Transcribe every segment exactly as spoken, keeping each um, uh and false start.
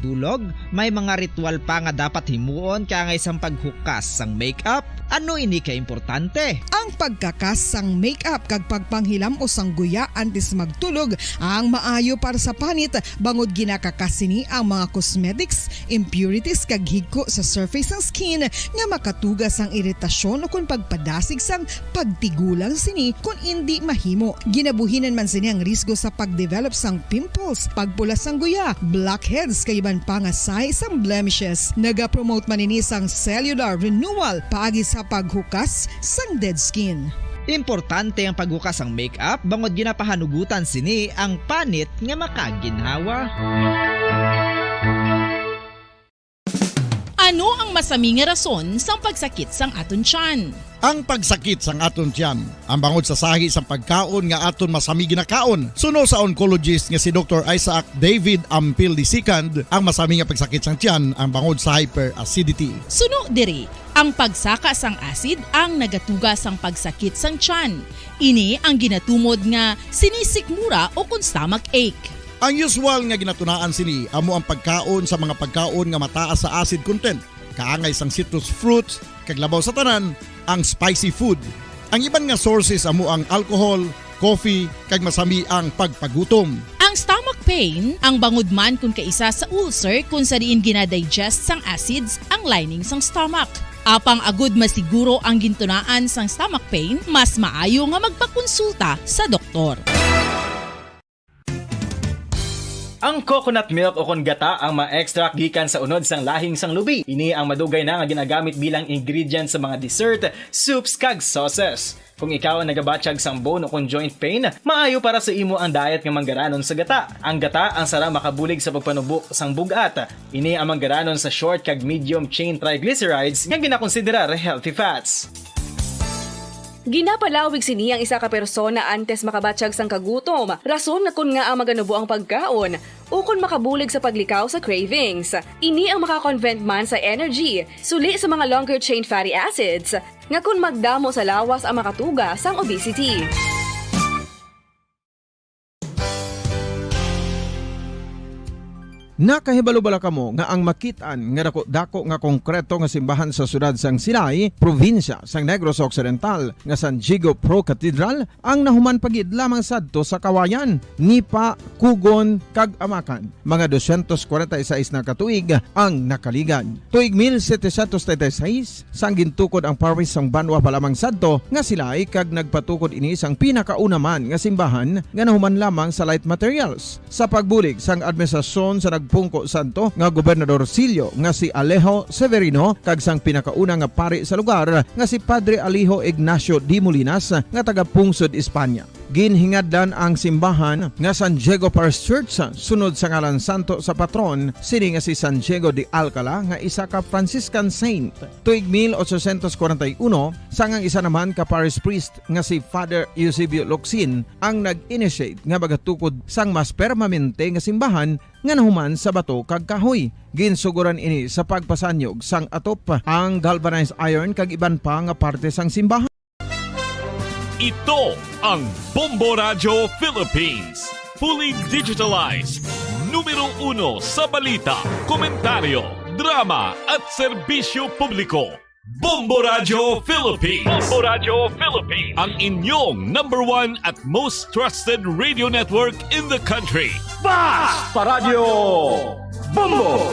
tulog, may mga ritual pa nga dapat himuon kaangay sang paghukas sang makeup. Ano ini ka importante? Ang pagkakas sang makeup kag pagpanghilamo sang guya antes magtulog ang maayo para sa panit, bangod ginakakas sini ang mga cosmetics, impurities kag higko sa surface sang skin nga makatuga sang iritasyon ukon pagpadasig sang pagtigulang sini kon indi mahimo. Ginabuhinan man sini ang risgo sa pagdevelop sang pimples, pagpula sang guya, blackheads, kag iban pa nga sahi sang blemishes. Nagapromote man ini sang cellular renewal paagi sa paghukas sang dead skin. Importante ang paghukas sang makeup bangod ginapahanugutan sini ang panit nga makaginhawa. Ano ang masami nga rason sang pagsakit sang aton tiyan? Ang pagsakit sang aton tiyan, ang bangod sa sahi sang pagkaon nga aton masami ginakaon. Suno sa oncologist nga si Doktor Isaac David Ampil the second, ang masami nga pagsakit sang tiyan ang bangod sa hyperacidity. Suno diri, ang pagsaka sang acid ang nagatuga sang pagsakit sang tiyan. Ini ang ginatumod nga sinisikmura ukon stomach ache. Ang usual nga ginatunaan sini amo ang pagkaon sa mga pagkaon nga mataas sa acid content, kaangay sang citrus fruits, kag labaw sa tanan, ang spicy food. Ang iban nga sources amo ang alcohol, coffee, kag masami ang pagpagutom. Ang stomach pain, ang bangod man kon kaisa sa ulcer kon sa diin ginadigest sang acids ang lining sang stomach. Apang agud masiguro ang gintunaan sang stomach pain, mas maayo nga magpakonsulta sa doktor. Ang coconut milk ukon gata ang ma-extract gikan sa unod sang lahing sang lubi. Ini ang madugay na nga ginagamit bilang ingredient sa mga dessert, soups, kag sauces. Kung ikaw ang nagabatyag sang bone ukon joint pain, maayo para sa imo ang diet nga manggaranon sa gata. Ang gata ang sara makabulig sa pagpanubo sang bug-at. Ini ang manggaranon sa short kag medium chain triglycerides nga ginakonsiderar healthy fats. Ginapalawig sini ang isa ka persona antes makabatyag sang kagutom, rason nga kon ngaa maganubo ang pagkaon, ukon makabulig sa paglikaw sa cravings. Ini ang makakonvert man sa energy, suli sa mga longer chain fatty acids, nga kon magdamo sa lawas ang makatuga sang obesity. Nakahibalo bala kamo nga ang makit-an nga daku-daku nga konkreto nga simbahan sa siyudad sang Silay, probinsya sang Negros Occidental, nga San Diego Pro Cathedral, ang nahuman pa gid lamang sadto sa kawayan, nipa, kugon, kag amakan? Mga dosyentos kwarenta y seis na ka tuig ang nakaligad. Tuig mil setecientos treinta y seis, sang gintukod ang parish sang banwa pa lamang sadto nga Silay, kag nagpatukod ini sang pinakauna man nga simbahan nga nahuman lamang sa light materials. Sa pagbulig sang administrasyon sa nagpungko sadto nga Gobernador Silio nga si Alejo Severino kag sang pinakauna nga pari sa lugar nga si Padre Alejo Ignacio de Molinas nga taga-pungsod Espanya, ginhingadlan ang simbahan nga San Diego Parish Church, sunod sa ngalan santo sa patron sini nga si San Diego de Alcala, nga isa ka Franciscan saint. Tuig mil ochocientos kwarenta y uno, sang ang isa naman ka parish priest nga si Father Eusebio Locsin ang nag-initiate nga magatukod sang mas permanente nga simbahan nga nahuman sa bato kag kahoy. Ginsugoran ini sa pagpasanyog sang atop, ang galvanized iron kag iban pa nga parte sang simbahan. Ito ang Bombo Radyo Philippines, fully digitalized, numero uno sa balita, komentaryo, drama at serbisyo publiko. Bombo Radyo Philippines. Bombo Radyo Philippines. Ang inyong number one at most trusted radio network in the country. Basta Radyo Bombo.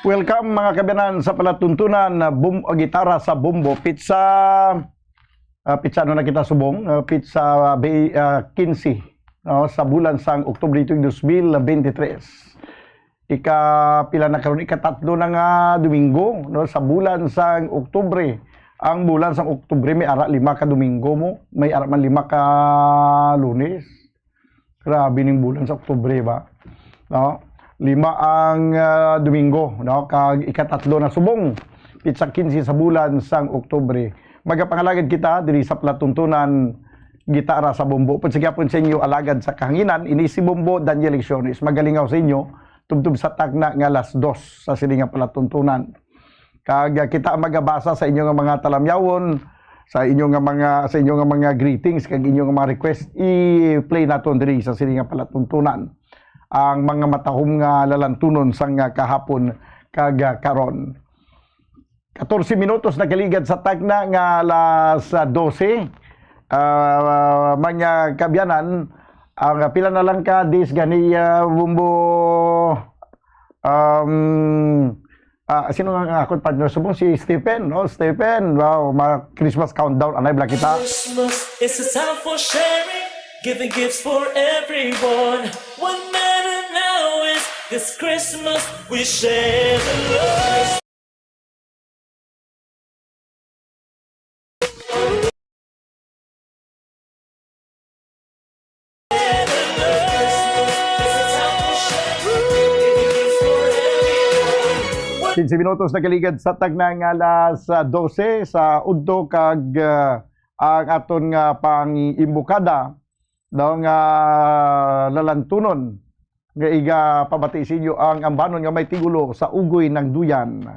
Welcome, mga kaabyanan, sa palatuntunan na bum-, gitara sa bombo, pizza, ah, pizza, ano na kita subong? Ah, pizza, ah, Bay, ah, quince, no, sa bulan sang Oktubre tuig dos mil bente tres. Ika-, pila na karon? Ikatatlo na nga Domingo, no, sa bulan sang Oktubre. Ang bulan sang Oktubre may ara lima ka Domingo mo, may ara man lima ka Lunes. Grabe ning bulan sa Oktubre ba? No? Lima ang, ah, Domingo, no? Kag ikatatlo na subong, pizza quince sa bulan sang Oktubre. Magapangalagad kita diri sa palatuntunan gitara sa bombo. Upod sa gihapon sa inyo alagad sa kahanginan, ini si Bombo Daniel Lecciones. Magalingaw sa inyo, tubtob sa takna nga alas dos sa sini nga palatuntunan. Kag, ah, kita ang magabasa sa inyo nga mga talamyawon, sa inyo nga mga, sa inyo nga mga greetings, kag inyo nga mga request, i-play naton diri sa sini nga palatuntunan. Ang mga matahom nga lalantunon sang, ah, kahapon kag, ah, karon. Katorse minutos nakaligad sa takna nga alas dose. Ah, mga kaabyanan, ang pila na lang ka days gani, ah, Bombo, um, ah, sino nga ang akon partner subong? Si Stephen, no? Stephen, wow, ma-, Christmas countdown, anay bala kita. Christmas is a time for sharing, giving gifts for everyone. What matter now is this Christmas we share the love. Quince minutos nakaligad sa takna nga alas, ah, dose sa udto kag, ah, ang aton nga pang-imbokada, no, nga lalantunon nga igapabati sa inyo ang ambanon nga may tigulo sa Ugoy ng Duyan.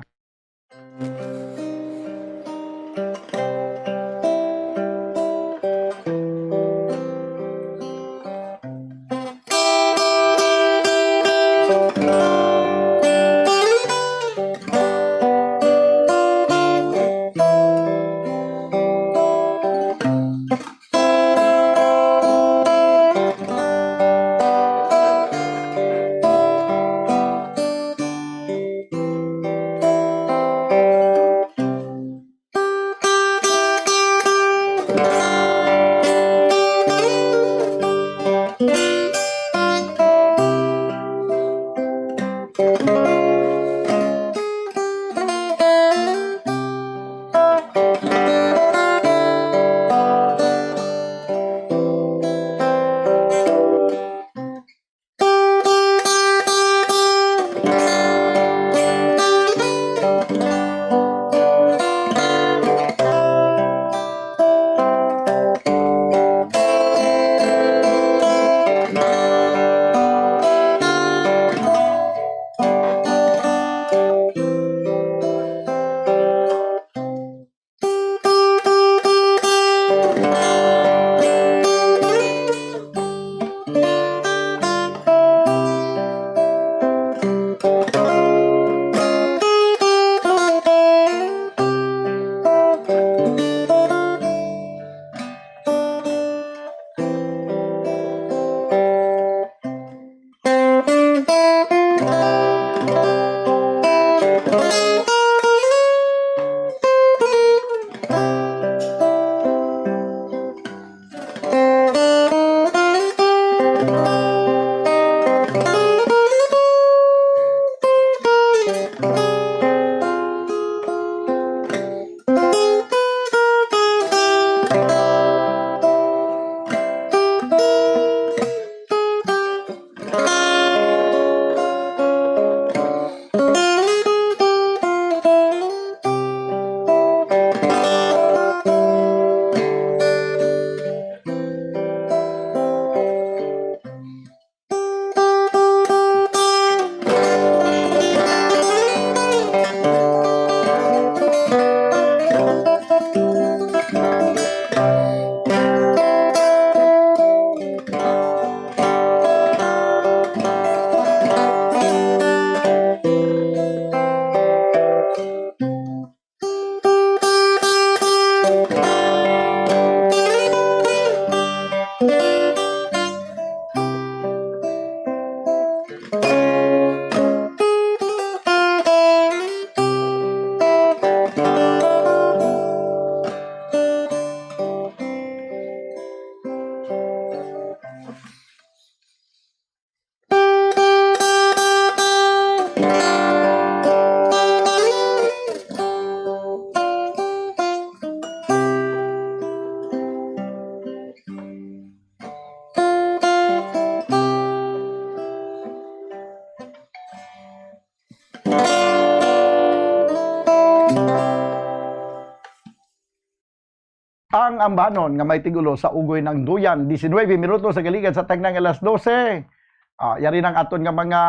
Ang ambanon nga may tigulo sa Ugoy ng Duyan, diecinuebe minutos sa galigan sa tagnang alas dose. Ah, yari nang aton nga mga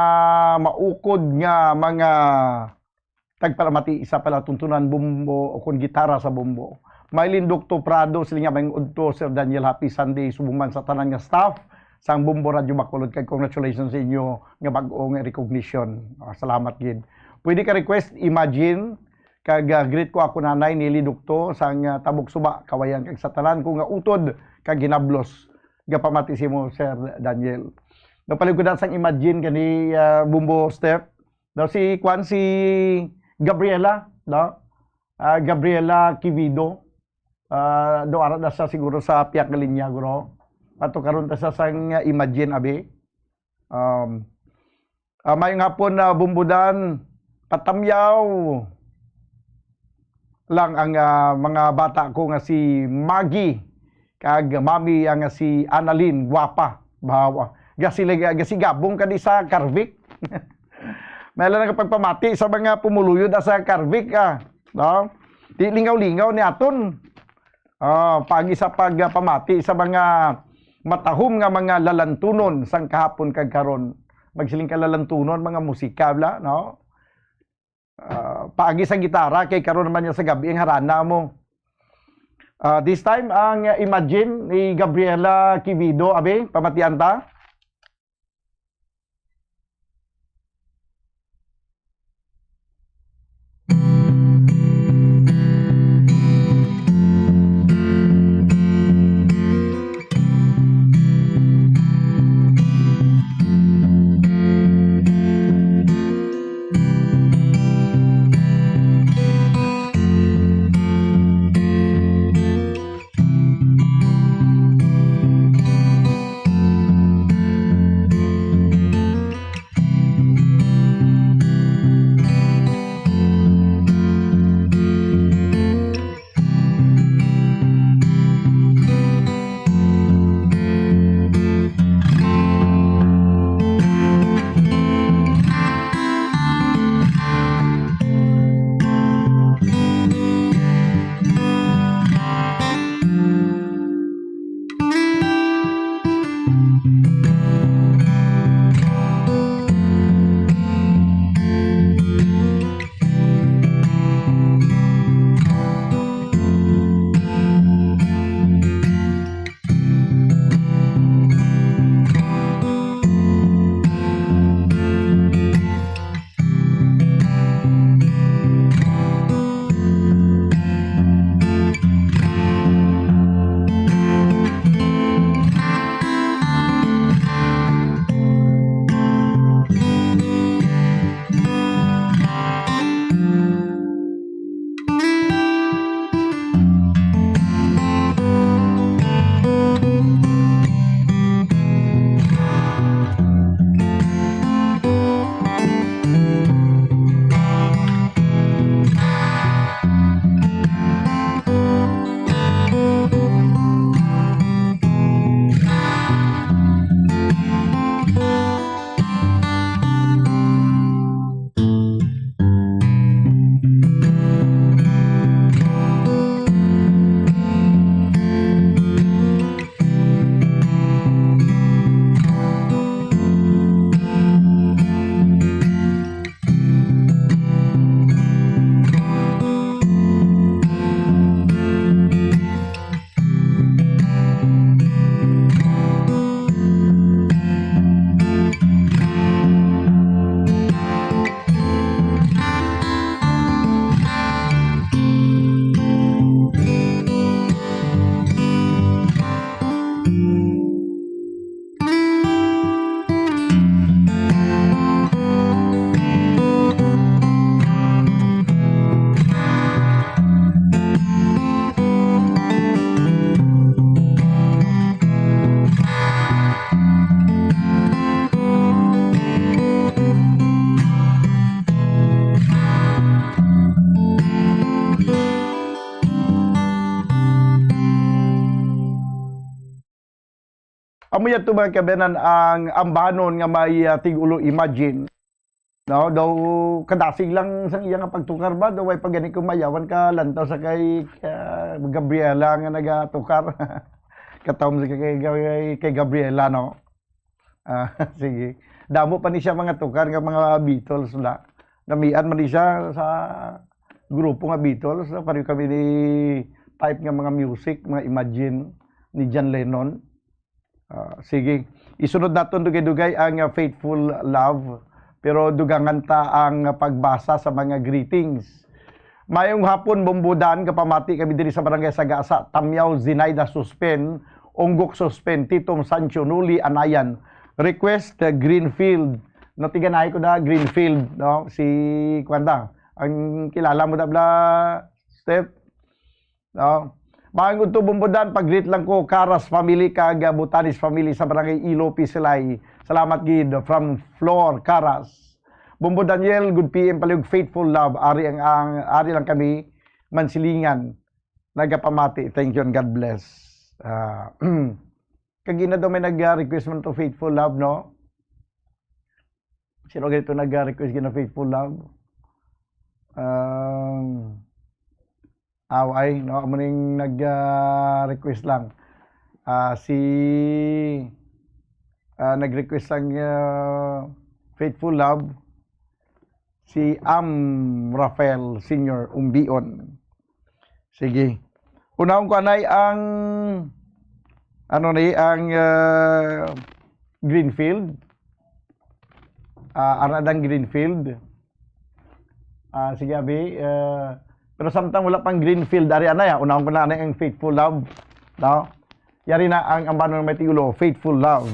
maukod nga mga tagpalamati sa palatuntunan bombo o kon gitara sa bombo. Mailin Dokto Prado, sila nga may udto, Sir Daniel, happy Sunday, subong man sa tanan nga staff sang Bombo Radyo Bacolod, kag congratulations sa inyo nga bag-o nga recognition. Ah, salamat gid. Pwede ka request, imagine, kag, ah, greet ko ako nanay Nili Dokto sang, ah, Tabok Suba, Kawayan, kag sa tanan ko nga utod kag ginablos. Gapamati si mo, Sir Daniel. Napaligudan sang imagine kani, ah, Bombo Step. Daw si kwan, si Gabriela, no? Ah, Gabriela Quivido. Ah, daw ara na sa siguro sa piyak nga linya, guro. Patukaron ta sa sang, ah, imagine, abi. Um, ah, may nga po na bumbudan, patamyaw lang ang, ah, mga bata ko nga si Maggie kag Mami, ah, nga si Annalyn, gwapa. Bawa. Gasi, gasigabong ka di sa Carvic. May lang nakapagpamati sa mga pumuluyod, ah, sa Carvic, ah. No? Di lingaw-lingaw ni aton. Ah, pagi sa pagpamati sa mga matahom nga mga lalantunon sang kahapon kag karon. Magsiling ka lalantunon, mga musika, bla, no? Ah, paagi sa gitara, kay karon naman niya sa gabi ang harana mo. Ah, this time, ang, ah, imagine ni Gabriela Quivido, abi, pamatian ta. Amo yadto, mga kaabyanan, ang ambanon nga may, ah, tig-ulo, imagine. No, daw kadasig lang sang iya nga pagtukar ba, daw way pa gani kumayawan ka lantaw sa kay, ah, Gabriela nga nagatukar. Kataw mo si kay, kay, kay Gabriela, no? Ah, sige. Damo pa ni siya mga tukar nga mga Beatles na. Namian man ni siya sa grupo nga Beatles, pareho kami ni type nga mga music, mga Imagine ni John Lennon. Ah, sige. Isunod naton dugay-dugay ang, ah, Faithful Love. Pero dugangan ta ang pagbasa sa mga greetings. Mayong hapon, Bombodan. Kapamati kami diri sa Barangay Sagasa, Tamyaw, Zinaida Suspen, Unggok Suspen, Titom Sancho, Nuli Anayan. Request, uh, Greenfield. No, tiganay ko na Greenfield, no? Si, kuwan da, ang kilala mo da bla, Steph? No? Maayong udto, Bombodan, pag-greet lang ko, Karas family kag, uh, Butanis family sa Barangay Ilopi, Silay. Salamat gid, from Flor Karas. Bombo Daniel, good P M palihog, Faithful Love. Ari ang, ang, ari lang kami, Mansilingan. Nagapamati. Thank you and God bless. Ah, kagina daw may nag-request man to Faithful Love, no? Sino ganito nag-request gina Faithful Love? Um, Away, no? Amo ning nag, ah, request lang. Ah, si, ah, nag-request lang, ah, Faithful Love, si Am Rafael Senior Umbion. Sige. Unahon ko anay ang, ano ni, ang, ah, Greenfield. Ah, Arnadang Greenfield. Ah, sige, abi. Ah, pero samtang wala pang Greenfield, ari anay, ah, unahon ko na anay ang Faithful Love. No? Yari na ang ambanon may tigulo, Faithful Love.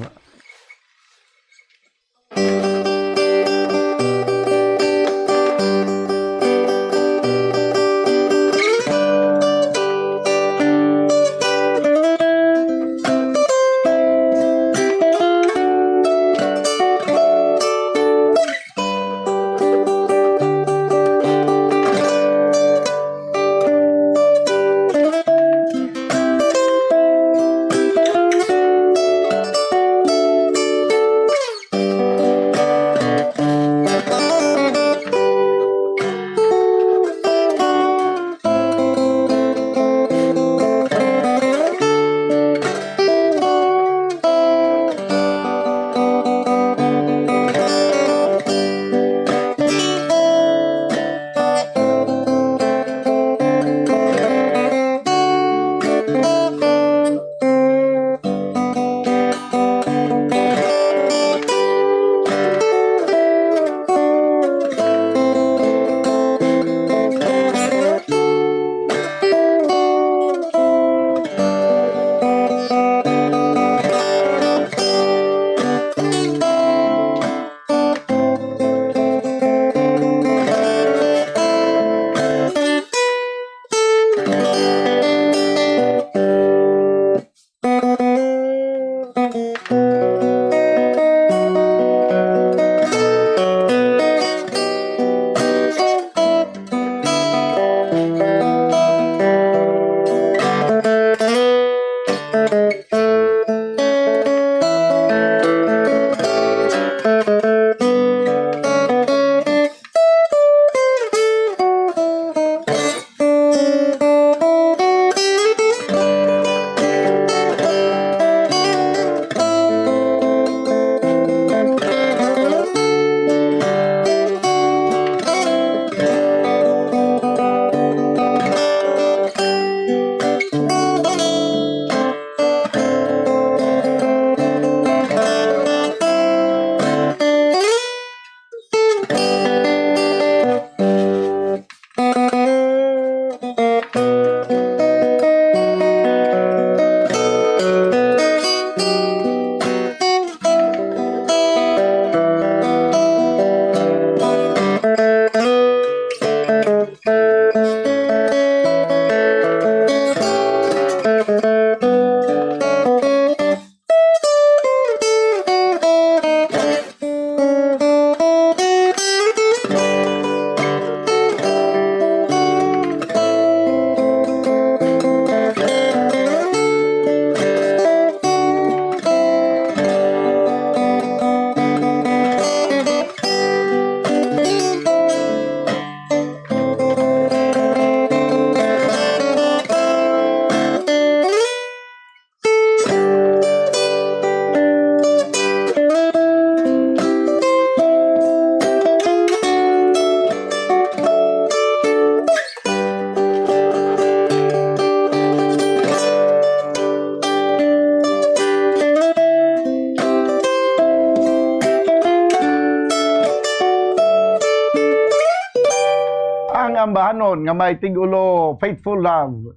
Bahanon nga may tigulo, Faithful Love.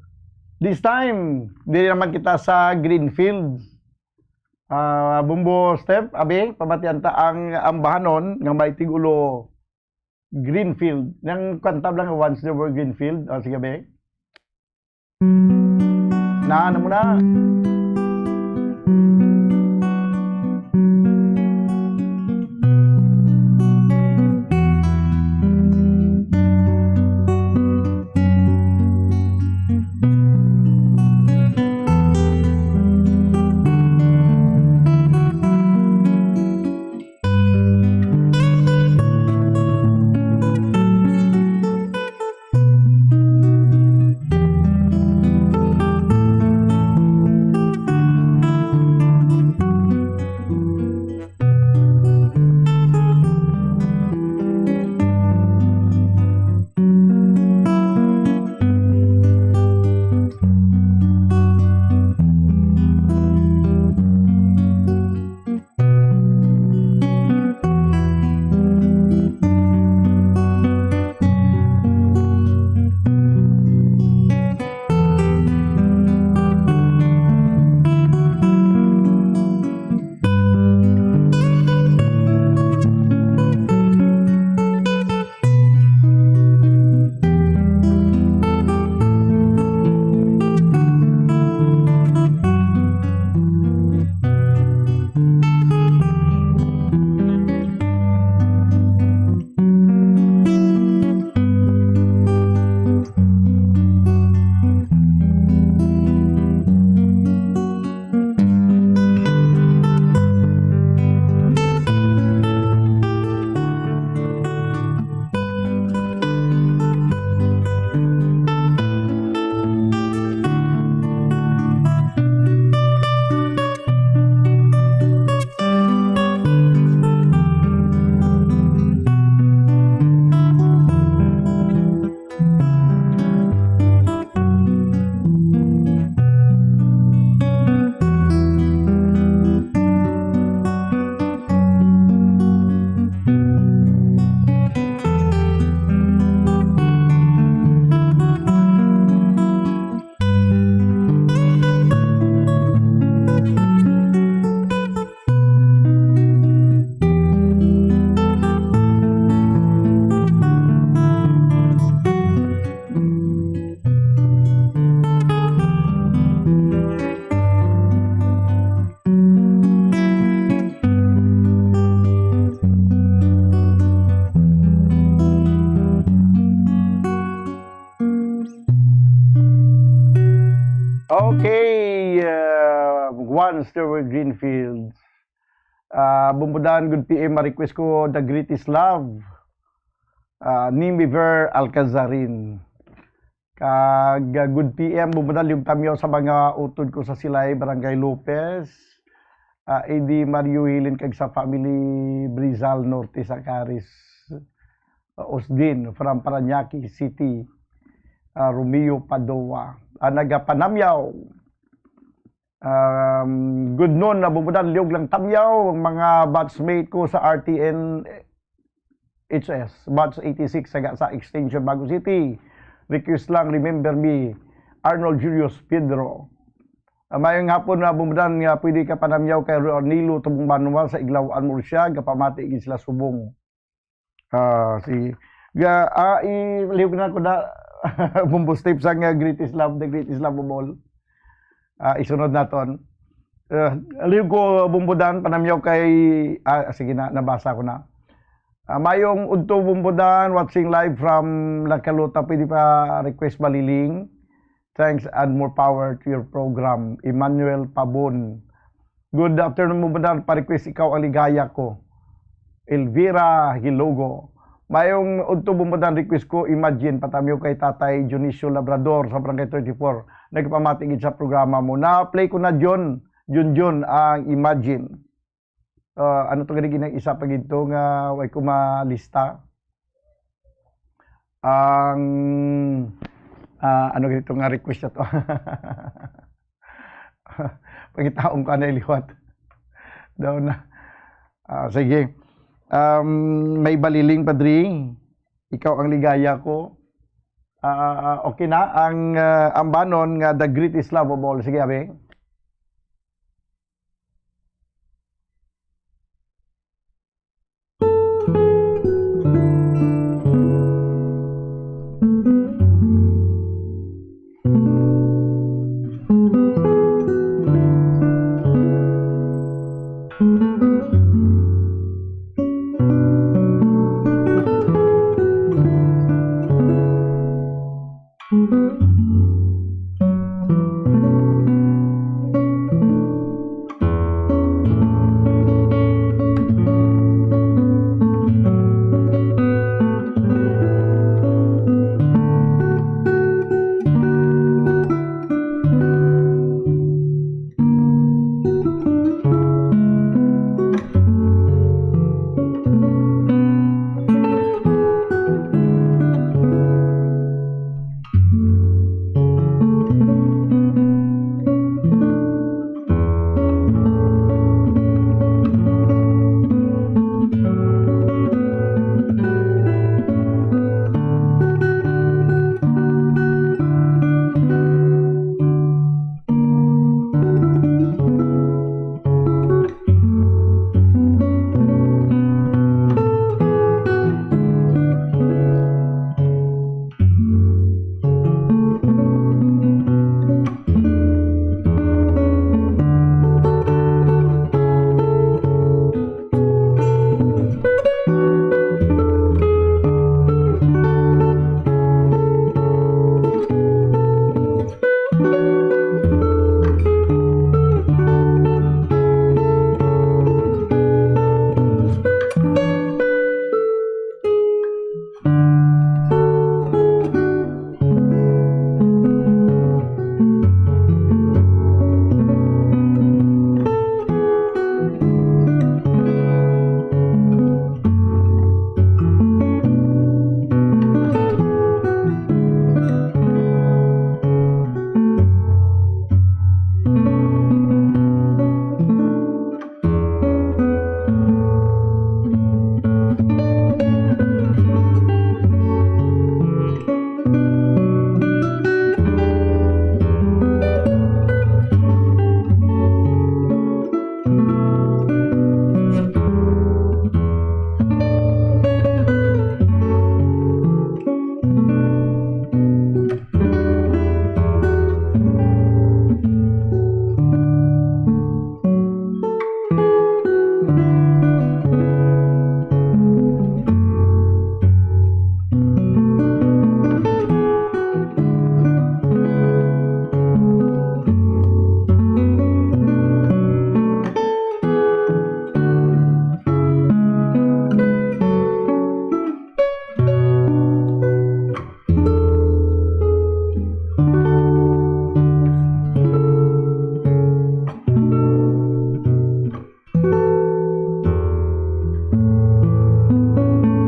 This time, diri naman kita sa Greenfield. Ah, Bumbo Step, abi, pamatian ta ang, ang bahanon nga may tigulo, Greenfield. Nang kanta lang, Once There Were Greenfield. O, sige, abi. Na, ano mo na? Okay, uh, Once There Were Greenfields. Uh, Bumbudan, good P M, ma-request ko The Greatest Love, uh, ni Miver Alcazarin. Kag, uh, good P M, Bumbudan, liwag tamyaw sa mga utod ko sa Silay, Barangay Lopez, uh, A D Mario Hilin, kag sa family Brizal Norte sa Caris, uh, Osdin, from Parañaque City, uh, Romeo Padua, uh, nagapanamyaw. Um, good noon, na Bumbudan, liwag lang tamyaw, ang mga batchmate ko sa R T N H S, batch eighty-six, sa, sa Extension, Bago City. Request lang, Remember Me, Arnold Julius Pedro. Ah, mayong hapon, na Bumbudan, nga pwede ka panamyaw kay Ronilo Tubong Banwa sa Iglawan, Murcia, gapamati gid sila subong. Ah, si, ga, ah, i-, lihog na ko na, Bumbo Step sa nga Greatest Love, The Greatest Love of All. Ah, isunod naton. Ah, lihog ko, Bumbudan, panamyaw kay, ah, sige na, nabasa ko na. Ah, mayong udto, Bumbudan, watching live from La Calota, pwede pa request baliling. Thanks and more power to your program. Emmanuel Pabon. Good afternoon, Bumbudan. Pa-request, Ikaw ang Ligaya Ko. Elvira Hilogo. Mayong udto, Bumbudan, request ko, Imagine, patamiw kay Tatay Dionisio Labrador sa Barangay thirty-four. Nagpamati gid sa programa mo. Na-play ko na, John, Jun Jun, ang Imagine. Ah, ano to gani, ginang isa pa gid to nga way ko malista? Ang, ah, ano gani to nga request na to? Pangitaon ka na liwat. Daw na. Ah, sige. Um, may baliling, Padre. Ikaw ang Ligaya Ko. Ah, okay na ang, ah, ambanon nga The Greatest Love of All. Sige, abi.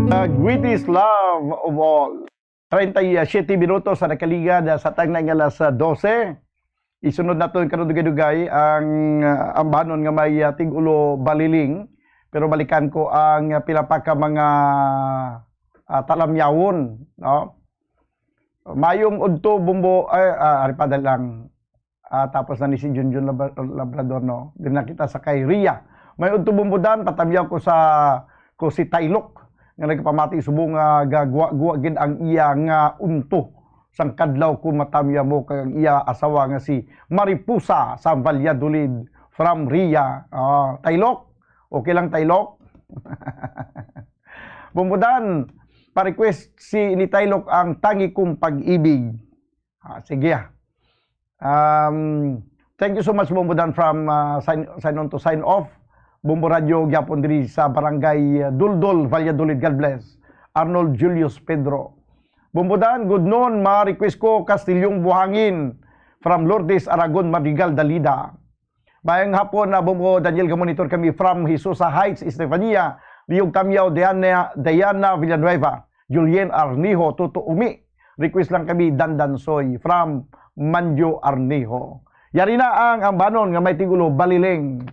The Greatest Love of All. Treinta y siete minutos sa nakaligad, ah, sa tangna nga alas, ah, dose. Isunod naton karon dugay-dugay ang, ah, ambanon nga may, ah, tig-ulo Baliling. Pero balikan ko ang, ah, pila pa ka mga, ah, talamyawon, no? Mayong udto, Bumbo, ay, ah, ari pa, dali lang. Ah, tapos na ni si Junjun Labra-, Labrador, no? Diri na kita sa kay Ria. May udto, Bumbo Dan, patamyaw ko sa, ko si Taylok, nga nagpamati subong nga gagwa-gwa gid ang iya nga unto. Sang kadlaw ko matamyaw mo kag ang iya asawa nga si Mariposa sa Valladolid, from Ria. Ah, Taylok, okay lang, Taylok? Bumbo Dan, pa-request si ni Taylok ang Tangi Kong Pag-ibig. Ah, sige, ah. Um, thank you so much, Bumbo Dan, from, ah, sign, sign on to sign off. Bumbo Radio gyapon diri sa Barangay, ah, Duldul, Valladolid. God bless. Arnold Julius Pedro. Bumbo Dan, good noon. Ma-request ko Kastilyong Buhangin from Lourdes Aragon Madrigal Dalida. Maayong hapon, ah, Bumbo Daniel, ga-monitor kami from Jesusa Heights, Estefania. Liyog Tamyaw, Diana, Diana Villanueva, Julien Arnijo, Toto Umi. Request lang kami, Dandansoy from Manjo Arnijo. Yari na ang ambanon nga may tigulo, Baliling.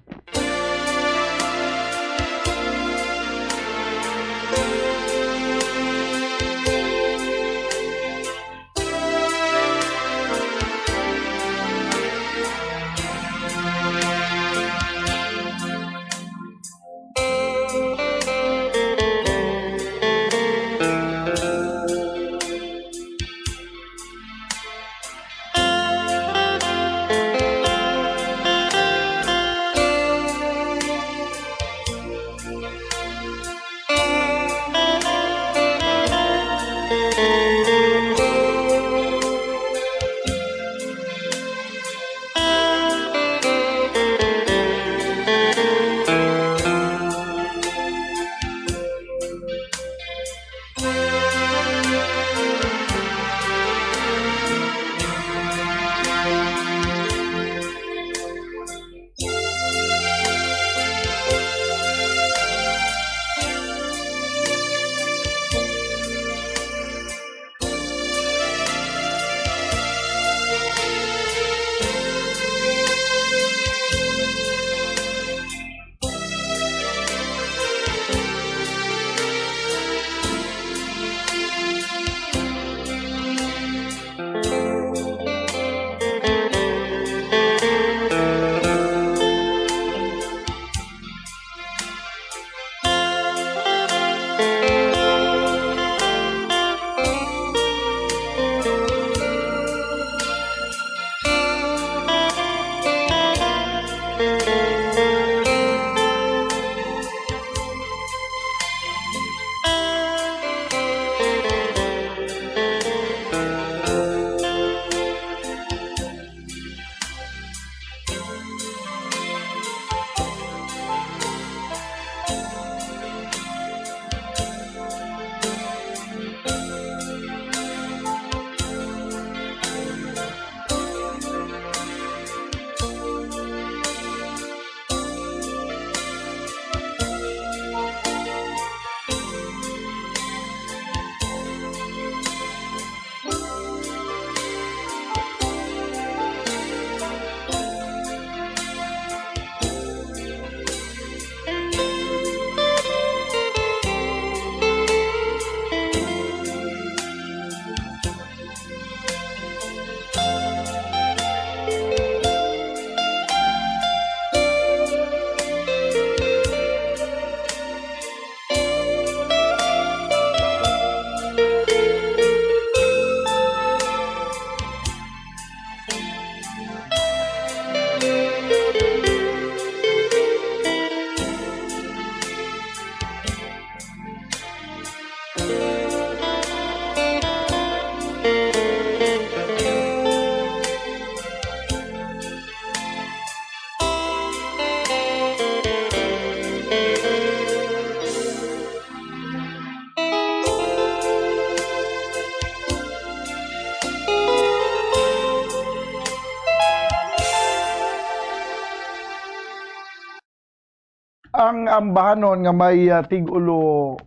Ang ambahanon nga may, ah, tig-ulo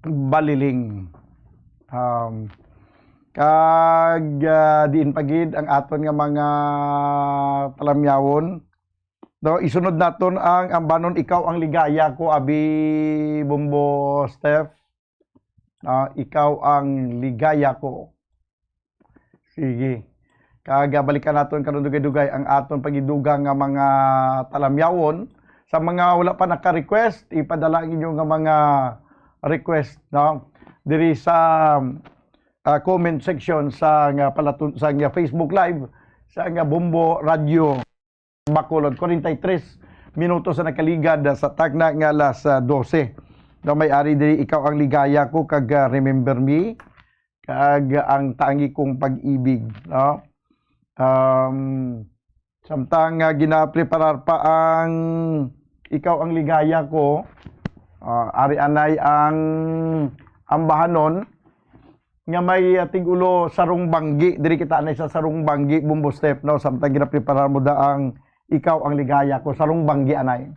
baliling. Um, kag, ah, diin pa gid ang aton nga mga talamyawon. No, isunod naton ang ambahanon, Ikaw ang Ligaya Ko, abi Bombo Steph. Ah, Ikaw ang Ligaya Ko. Sige. Kag, ah, balikan naton karon dugay-dugay ang aton paghidugang nga mga talamyawon. Sa mga wala pa naka-request, ipadala ang inyo nga mga request, no? Diri sa, ah, comment section sa nga palatun-, sa nga Facebook Live, sa nga Bombo Radio. Bacolod, forty-three minutos na nakaligad sa tagna nga alas, ah, dose. Daw may ari diri, Ikaw ang Ligaya Ko kag, ah, Remember Me, kag Ang Tangi Kong Pag-ibig, no? Um, samtang, ah, ginapreparar pa ang Ikaw ang Ligaya Ko, ah, ari anay ang ambahanon nga may, ah, tig-ulo Sarong Banggi. Diri kita anay sa Sarong Banggi, Bombo Steph, no? Samtang ginapreparar mo da ang Ikaw ang Ligaya Ko, Sarong Banggi anay.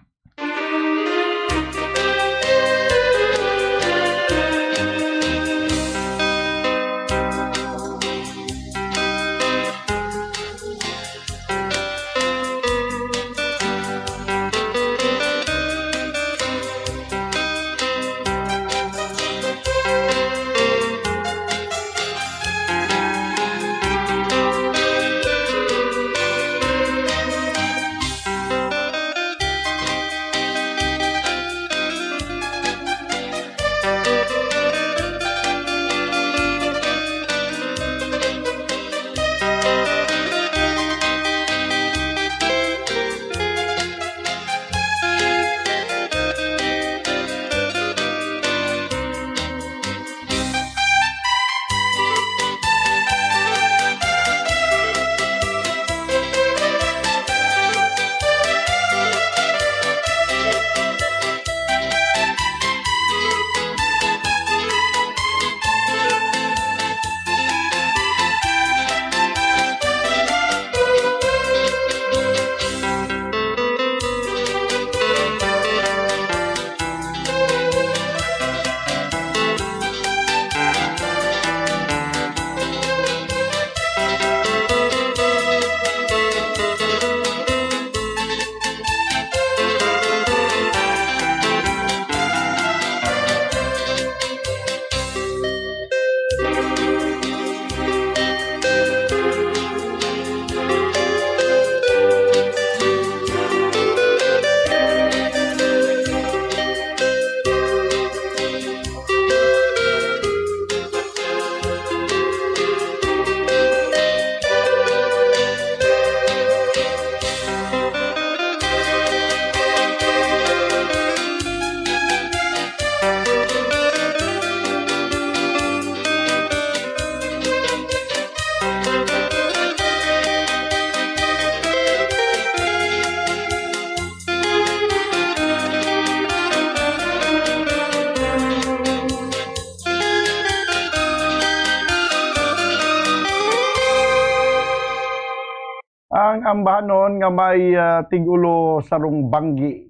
Ang ambahanon nga may, ah, tig-ulo Sarong Banggi.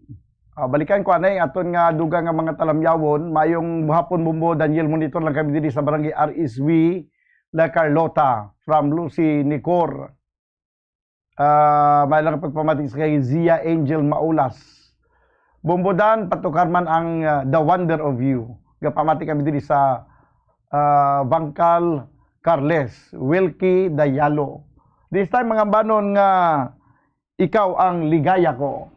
Ah, balikan ko anay aton nga dugang nga mga talamyawon. Mayong hapon, Bombo Daniel, monitor lang kami diri sa Barangay R S V, La Carlota, from Lucy Nicor. Ah, may lang pagpamati sa kay Zia Angel Maulas. Bombo Dan, patukar man ang, ah, The Wonder of You. Gapamati kami diri sa, ah, Bangkal, Carles, Wilkie Dayalo. This time, mga banon nga Ikaw ang Ligaya Ko.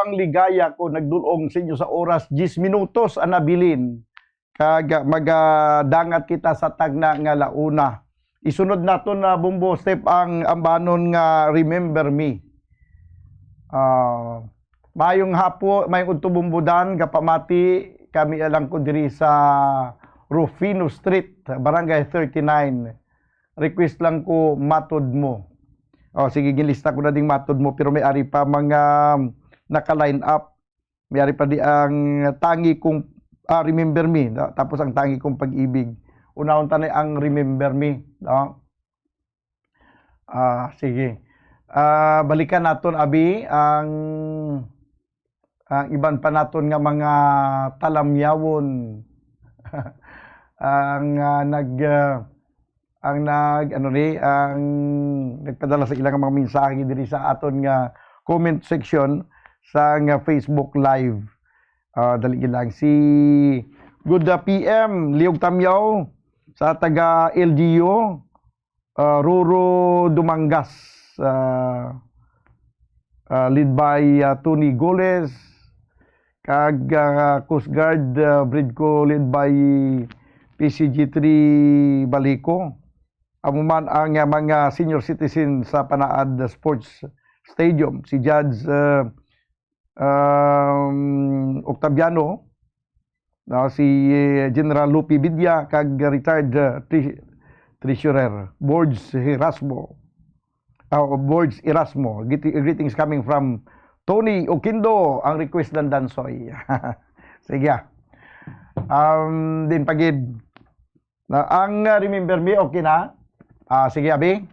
Ang ligaya ko nagdul-ong sa inyo sa oras, diyes minutos ang nabilin. Kag magadangat kita sa tagna nga launa. Isunod naton na Bombo Step ang ambanon nga Remember Me. Ah, mayong hapo, mayong udto Bombo Dan, gapamati kami lang ko diri sa Rufino Street, Barangay thirty-nine. Request lang ko Matod Mo. Oh, sige, ginlista ko na ding Matod Mo, pero may ari pa mga naka-line up. May ari pa di ang Tangi Kong, ah, Remember Me, no? Tapos ang Tangi Kong Pag-ibig. Unahon ta na ang Remember Me, no? Ah, sige. Ah, balikan naton, abi, ang, ang iban pa naton nga mga talamyawon. Ang, ah, nag, ah, ang nag, ano ni, ang nagpadala sa ilang mga mensahe diri sa aton nga comment section sa nga Facebook Live. Ah, dali lang. Si Good, ah, P M Liog Tamyaw sa taga L G U, ah, Roro Dumangas, ah, ah, led by, ah, Tony Goles, kag, ah, Coast Guard, ah, Bridco, led by P C G three Balico. Amo man ang, ah, mga senior citizen sa Panaad Sports Stadium, si Judge, ah, um, Octaviano, no, si, eh, General Lupi Bidya, kag retired, ah, tre-, treasurer, Borge Erasmo. Ah, Borge Erasmo. Greet-, greetings coming from Tony Oquindo, ang request ng Dansoy. Sige, ah. Um, din pagid. Na, ang, ah, Remember Me, okay na? Ah, sige, abi.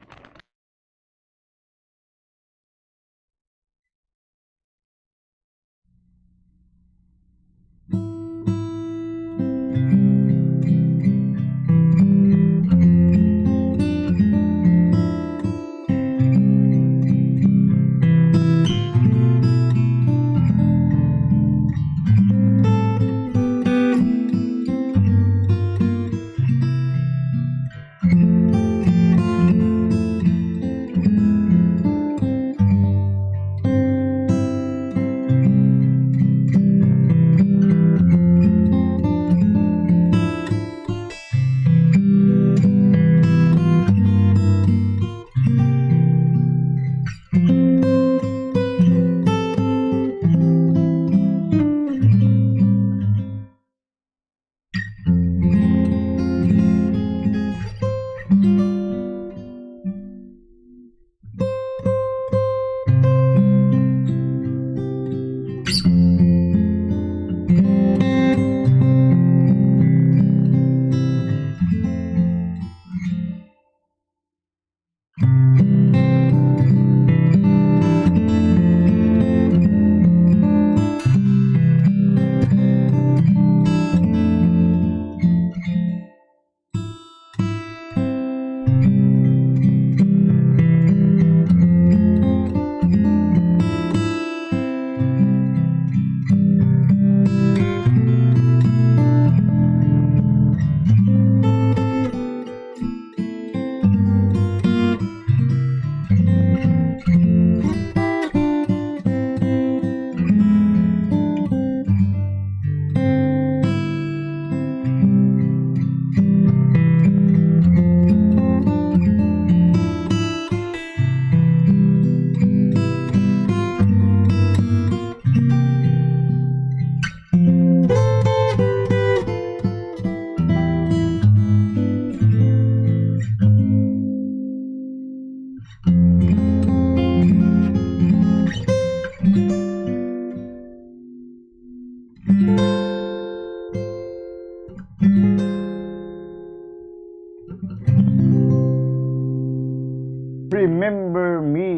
Remember Me.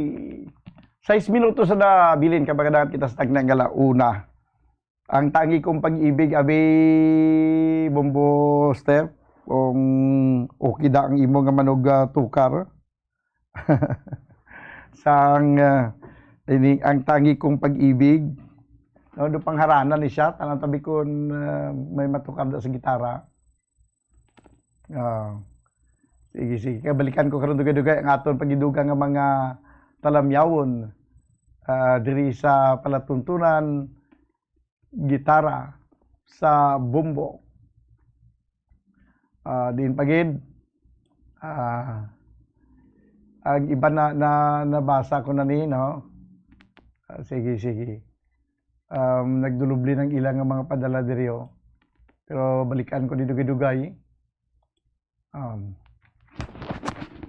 Sais minutos na bilin ka, magadagan kita sa tagna nga launa. Ang tangi kong pag-ibig, abi, Bombo Step, kung okay da ang imo nga manog, ah, tukar. Sang, ah, ini, ang tangi kong pag-ibig. No, do pangharanan ni siya, tanang tabi kon, ah, may matukar da sa gitara. Ah, sige, sige. Kaya balikan ko karon dugay-dugay ang aton pagidugang nga mga talamyawon. ah, diri sa palatuntunan, gitara, sa bombo. Ah, diin pa gid, ah, ang iban na, na, nabasa ko na ni, no? Ah, sige, sige. Um, nagdulubli ang ila nga mga padala diri, oh. Pero balikan ko ni dugay-dugay. Um,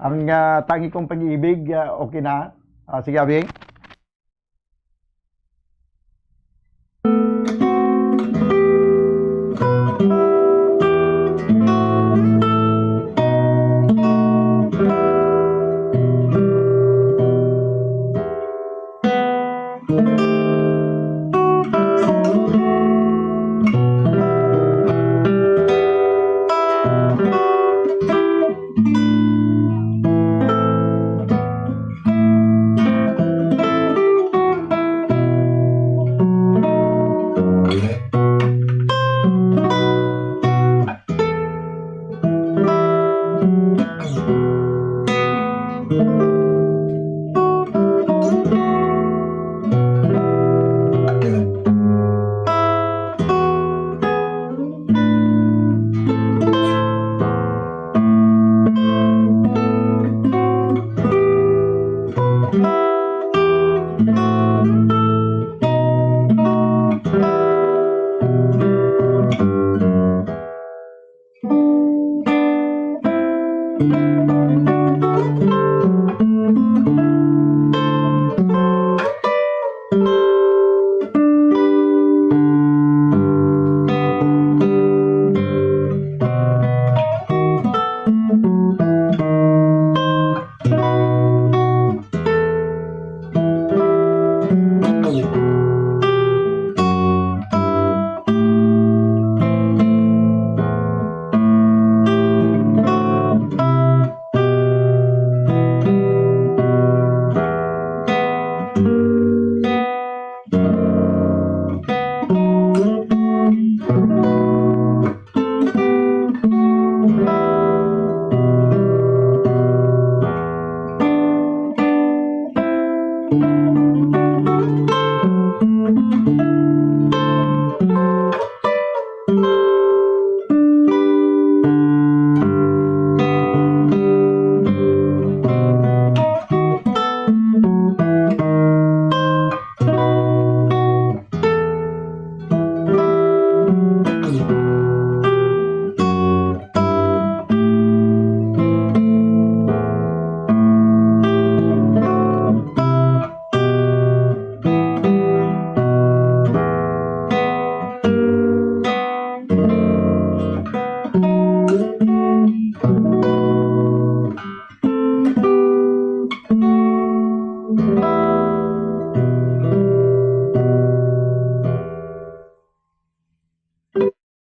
ang, ah, tangi kong pag-ibig, ah, okay na. Ah, sige, abi.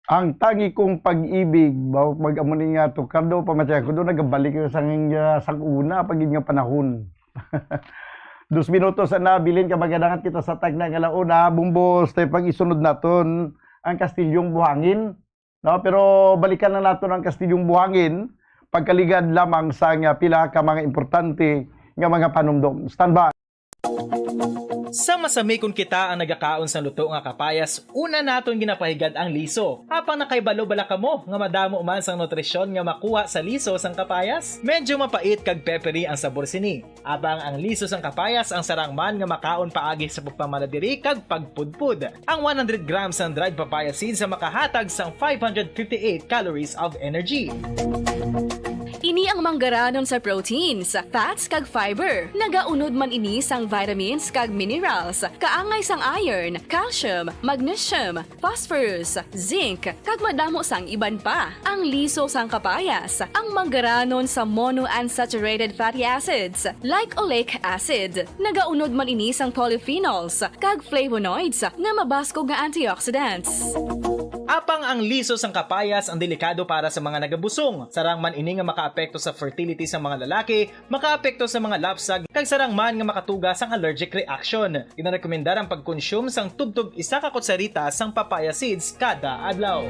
Ang tangi kong pag-ibig, ba, mag-amo ni nga to, Cardo, pamatyan ko doon, nagabalik ko sa, ah, sa una, pag yun nga panahon. Dos minutos ang nabilin, kamaganangat kita sa tagna nga launa, bumbos, tayo pag isunod naton ang Kastilyong Buhangin, no? Pero balikan na naton ang Kastilyong Buhangin, pagkaligad lamang sa nga pila ka mga importante nga mga panumdom. Standby. Sa masami kon kita ang nagakaon sang luto nga kapayas, una naton ginapahigad ang liso. Apang nakahibalo bala kamo nga madamo man sang nutrisyon nga makuha sa liso sang kapayas? Medyo mapait kag peppery ang sabor sini. Apang ang liso sang kapayas ang sarang man nga makaon paagi sa pagpamanadiri kag pagpudpod. Ang one hundred grams sang dried papaya seeds ang makahatag sang five hundred fifty-eight calories of energy. Ini ang manggaranon sa proteins, fats, kag fiber. Nagaunod man ini sang vitamins kag minerals, kaangay sang iron, calcium, magnesium, phosphorus, zinc, kag madamo sang iban pa. Ang liso sang kapayas, ang manggaranon sa monounsaturated fatty acids, like oleic acid. Nagaunod man ini sang polyphenols kag flavonoids nga mabaskog nga antioxidants. Apang ang liso sang kapayas ang delikado para sa mga nagabusong. Sarang man ini nga makaapekto sa fertility sa mga lalaki, makaapekto sa mga lapsag, kag sarang man nga makatuga sang allergic reaction. Ginarekomendar ang pagkonsume sang tubtob isa ka kutsarita sang papaya seeds kada adlaw.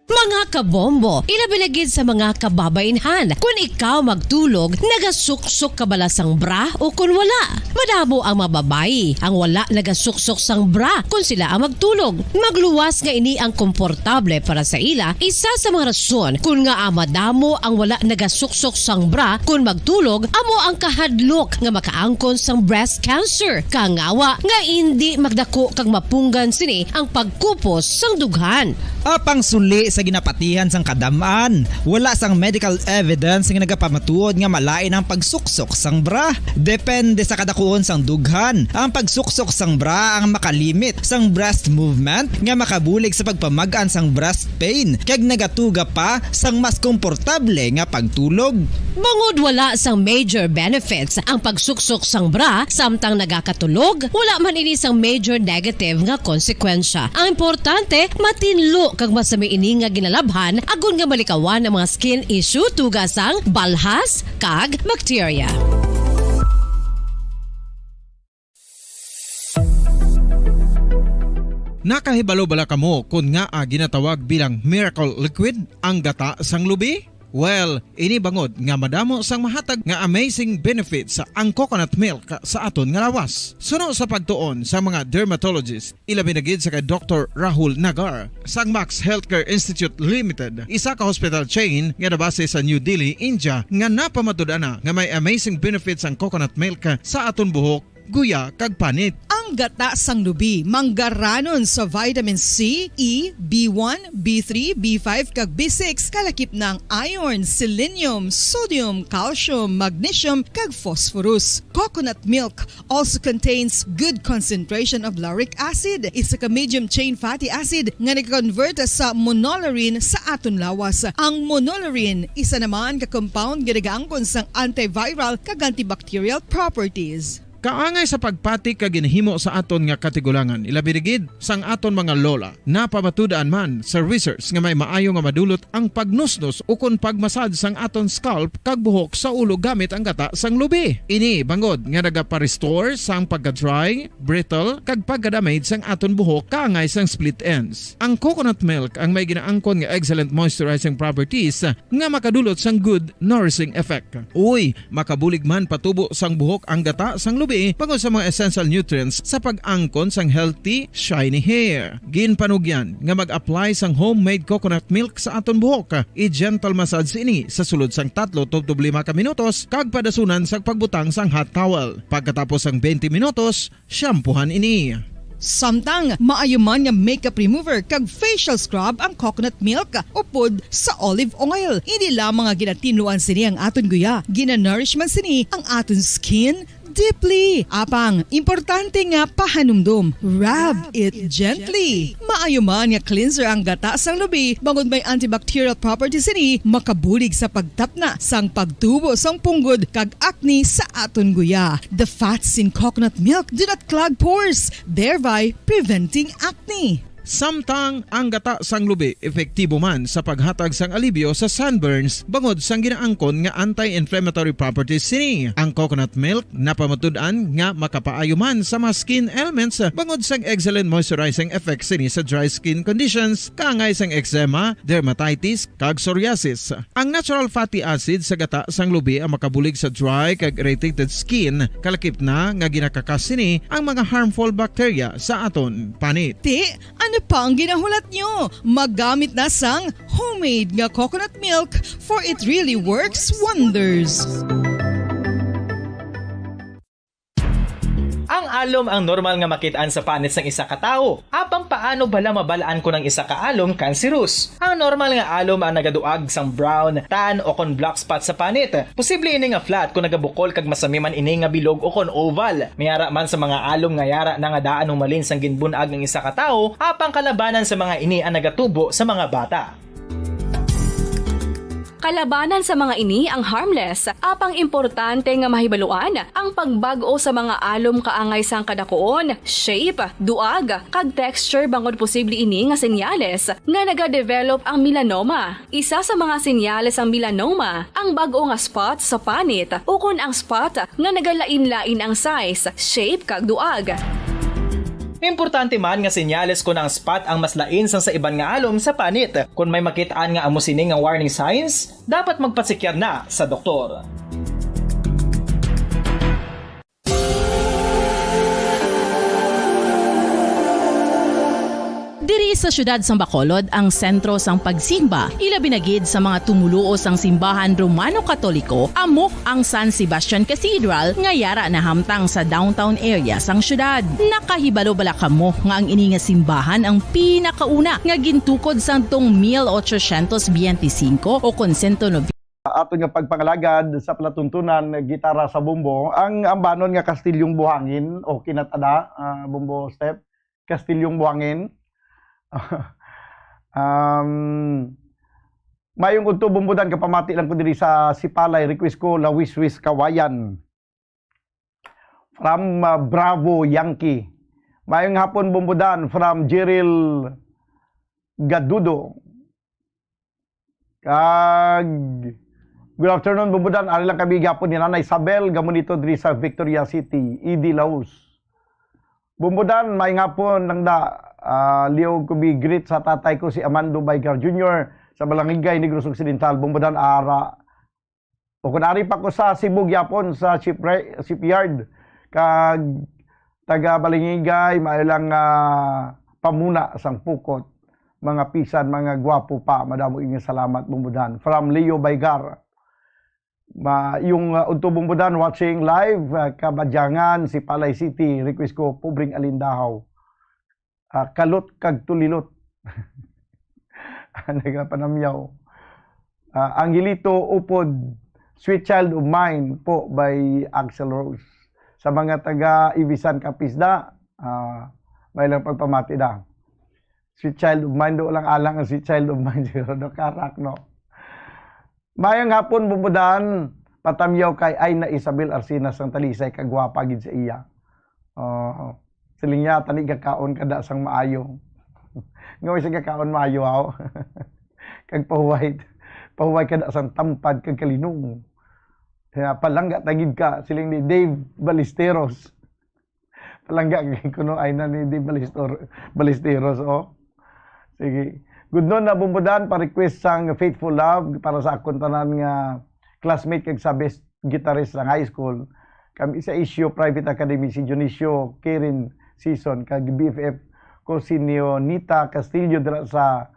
Mga Kabombo, ilabi na gid sa mga kababaynhan. Kun ikaw magtulog, nagasuksok ka bala sang bra o kun wala? Madamo ang mga babayi ang wala nagasuksok sang bra kun sila ang magtulog. Magluwas nga ini ang komportable para sa ila, isa sa mga rason kun ngaa madamo ang wala nagasuksok sang bra kun magtulog, amo ang kahadlok nga makaangkon sang breast cancer. Kangawa nga indi magdako kag mapunggan sini ang pagkupos sang dughan. Apang suli sa ginapatihan sang kadam-an, wala sang medical evidence nga nagapamatuod nga malain ang pagsuksok sang bra. Depende sa kadakuon sang dughan, ang pagsuksok sang bra ang makalimit sang breast movement nga makabulig sa pagpamag-an sang breast pain kag nagatuga pa sang mas komportable nga pagtulog. Bangod wala sang major benefits ang pagsuksok sang bra samtang nagakatulog, wala man ini sang major negative nga konsekwensya. Ang importante, matinlo kag masami ini nga ginalabhan agod nga malikawan ang mga skin issue tuga sang balhas kag bakterya. Nakahibalo bala kamo kon ngaa ginatawag bilang miracle liquid ang gata sang lubi? Well, ini bangod nga madamo sang mahatag nga amazing benefits ang coconut milk sa aton nga lawas. Suno sa pagtuon sa mga dermatologist, ilabi na gid sa kay Doktor Rahul Nagar sang Max Healthcare Institute Limited, isa ka hospital chain nga nabase sa New Delhi, India, nga napamatud-an na nga may amazing benefits ang coconut milk sa aton buhok, guya, kag panit. Ang gata sang lubi manggaranon sa vitamin C, E, B one, B three, B five, kag B six, kalakip na ang iron, selenium, sodium, calcium, magnesium, kag phosphorus. Coconut milk also contains good concentration of lauric acid, isa ka medium chain fatty acid nga nag-convert sa monolaurin sa aton lawas. Ang monolaurin, isa naman ka compound nga nagaangkon sang antiviral kag antibacterial properties. Kaangay sa pagpati kag ginahimo sa aton nga katigulangan, ilabi na gid sang aton mga lola. Napamatud-an man sa research nga may maayo nga madulot ang pagnusnos ukon pagmasad sang aton scalp kag buhok sa ulo gamit ang gata sang lubi. Ini bangod nga nagapa-restore sang pagka-dry, brittle, kag pagka-damage sang aton buhok kaangay sang split ends. Ang coconut milk ang may ginaangkon nga excellent moisturizing properties nga makadulot sang good nourishing effect. Uy, makabulig man patubo sang buhok ang gata sang lubi bangod sa mga essential nutrients sa pag-angkon sang healthy, shiny hair. Ginpanugyan nga mag-apply sang homemade coconut milk sa aton buhok. I-gentle massage ini sa sulod sang tatlo tubtob lima ka minutos kag padasunan sang pagbutang sang hot towel. Pagkatapos sang twenty minutos, shampoohan ini. Samtang maayo man nga makeup remover kag facial scrub ang coconut milk upod sa olive oil. Hindi lamang nga ginatinluan sini ang aton guya, ginanourish man sini ang aton skin deeply. Apang, importante nga pahanumdom, rub it gently. Maayo man nga cleanser ang gata sang lubi, bangod may antibacterial properties sini, makabulig sa pagtapna sang pagtubo sang punggod kag acne sa aton guya. The fats in coconut milk do not clog pores, thereby preventing acne. Samtang ang gata sang lubi epektibo man sa paghatag sang alibyo sa sunburns bangod sang ginaangkon nga anti-inflammatory properties sini. Ang coconut milk napamatud-an nga makapaayo man sa mga skin ailments bangod sang excellent moisturizing effect sini sa dry skin conditions, kaangay sang eczema, dermatitis, kag psoriasis. Ang natural fatty acid sa gata sang lubi ang makabulig sa dry kag irritated skin, kalakip na nga ginakakas sini ang mga harmful bacteria sa aton panit. Ti, ano pa ang ginahulat nyo? Magamit na sang homemade nga coconut milk, for it really works wonders. Ang alom ang normal nga makit-an sa panit sang isa ka tawo. Apang paano bala mabal-an kon ang isa ka alom kanserus? Ang normal nga alom ang nagaduag sang brown, tan, o kon black spot sa panit. Posible ini nga flat kon nagabukol kag masami man ini nga bilog o kon oval. May ara man sa mga alom nga yara na nga daan humalin sang ginbun-ag ang isa ka tawo, apang kalabanan sa mga ini ang nagatubo sa mga bata. Kalabanan sa mga ini ang harmless, apang importante nga mahibaluan ang pagbag-o sa mga alom kaangay sang kadakuon, shape, duag, kag texture, bangod posible ini nga senyales nga nagadevelop ang melanoma. Isa sa mga senyales sang melanoma ang bag-o nga spot sa panit ukon ang spot nga nagalain-lain ang size, shape, kag duag. Importante man nga senyales kon ang spot ang mas lain sang sa iban nga alom sa panit. Kon may makit-an nga amo sini nga warning signs, dapat magpasikyar na sa doktor. Diri sa siyudad sang Bacolod ang sentro sang pagsimba, ilabi na gid sa mga tumoluo sang simbahan Romano-Katoliko, amo ang San Sebastian Cathedral nga yara nahamtang sa downtown area sang siyudad. Nakahibalo bala kamo nga ang ini nga simbahan ang pinakauna nga gintukod sadtong mil ochocientos biyente singko o kon sento noventa? Aton nga pagpangalagad sa palatuntunan, gitara sa bombo, ang ambanon nga Kastilyong Buhangin, okay na tada, ah, Bombo Step, Kastilyong Buhangin. Um, mayong udto, Bombo Dan, kapamati lang ko diri sa Sipalay, request ko, Lawiswis Kawayan. From, ah, Bravo, Yankee. Mayong hapon, Bombo Dan, from Jeril Gadudo. Kag, good afternoon, Bombo Dan. Ari lang kami gihapon ni Nanay Isabel, Gamonito, diri sa Victoria City, E D Laos. Bombo Dan, maayong hapon lang da. Ah, liog ko bi greet sa tatay ko, si Amando Baygar Junior, sa Balangigay, Negros Occidental. Bombo Dan, ara. O kung ari pa ko sa Cebu gyapon, sa shipra-, shipyard, kag taga Balangigay, maayo lang nga pamuna sang pukot. Mga pisan, mga gwapo pa, madamo inyong salamat, Bombo Dan. From Leo Baygar. Ma-, yung, uh, udto, Bombo Dan, watching live, uh, Kabadyangan, Sipalay City, request ko, Pobreng Alindahaw. Ah, Kalot kag Tulilot. Nagapanamyaw. Ah, Angelito Upod, Sweet Child of Mine po by Axl Rose. Sa mga taga Ibisan, Capiz da, ah, may lang pagpamati da. Sweet Child of Mine, do lang alang ang Sweet Child of Mine, siguro, no? Karak, no? Mayong hapon, Bombo Dan. Patamyaw kay Aina Isabel Arcina sang Talisay, kagwapa gid sa iya. Oo. Siling niya, tani gakaon ka da sang maayo. Nga way sa gakaon maayo, haw? Kag pahuway, pahuway ka da sang tampad kag kalinong. Kaya palangga tagid ka, siling ni Dave Ballesteros. Palangga kay kuno ay na ni di Balistor-, Balisteros, oh. Sige. Good noon na, Bombo Dan, pa-request sang Faithful Love para sa akon tanan nga classmate kag sa best guitarist sa high school. Kami sa Isyo Private Academy, si Dionisio Kirin Season, kag B F F ko si Neonita Castillo dira sa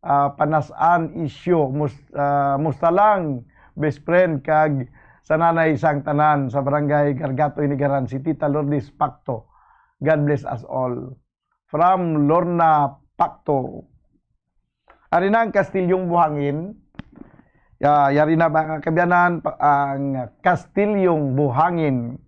ah, Panas-an Isyo, mus-, ah, musta lang, best friend, kag sa nanay sang tanan sa Barangay Gargato, Inigaran, si Tita Lourdes Pacto. God bless us all. From Lorna Pacto. Ari na ang Kastilyong Buhangin. Ya-, yari na, mga kaabyanan, pa-, ang Kastilyong Buhangin.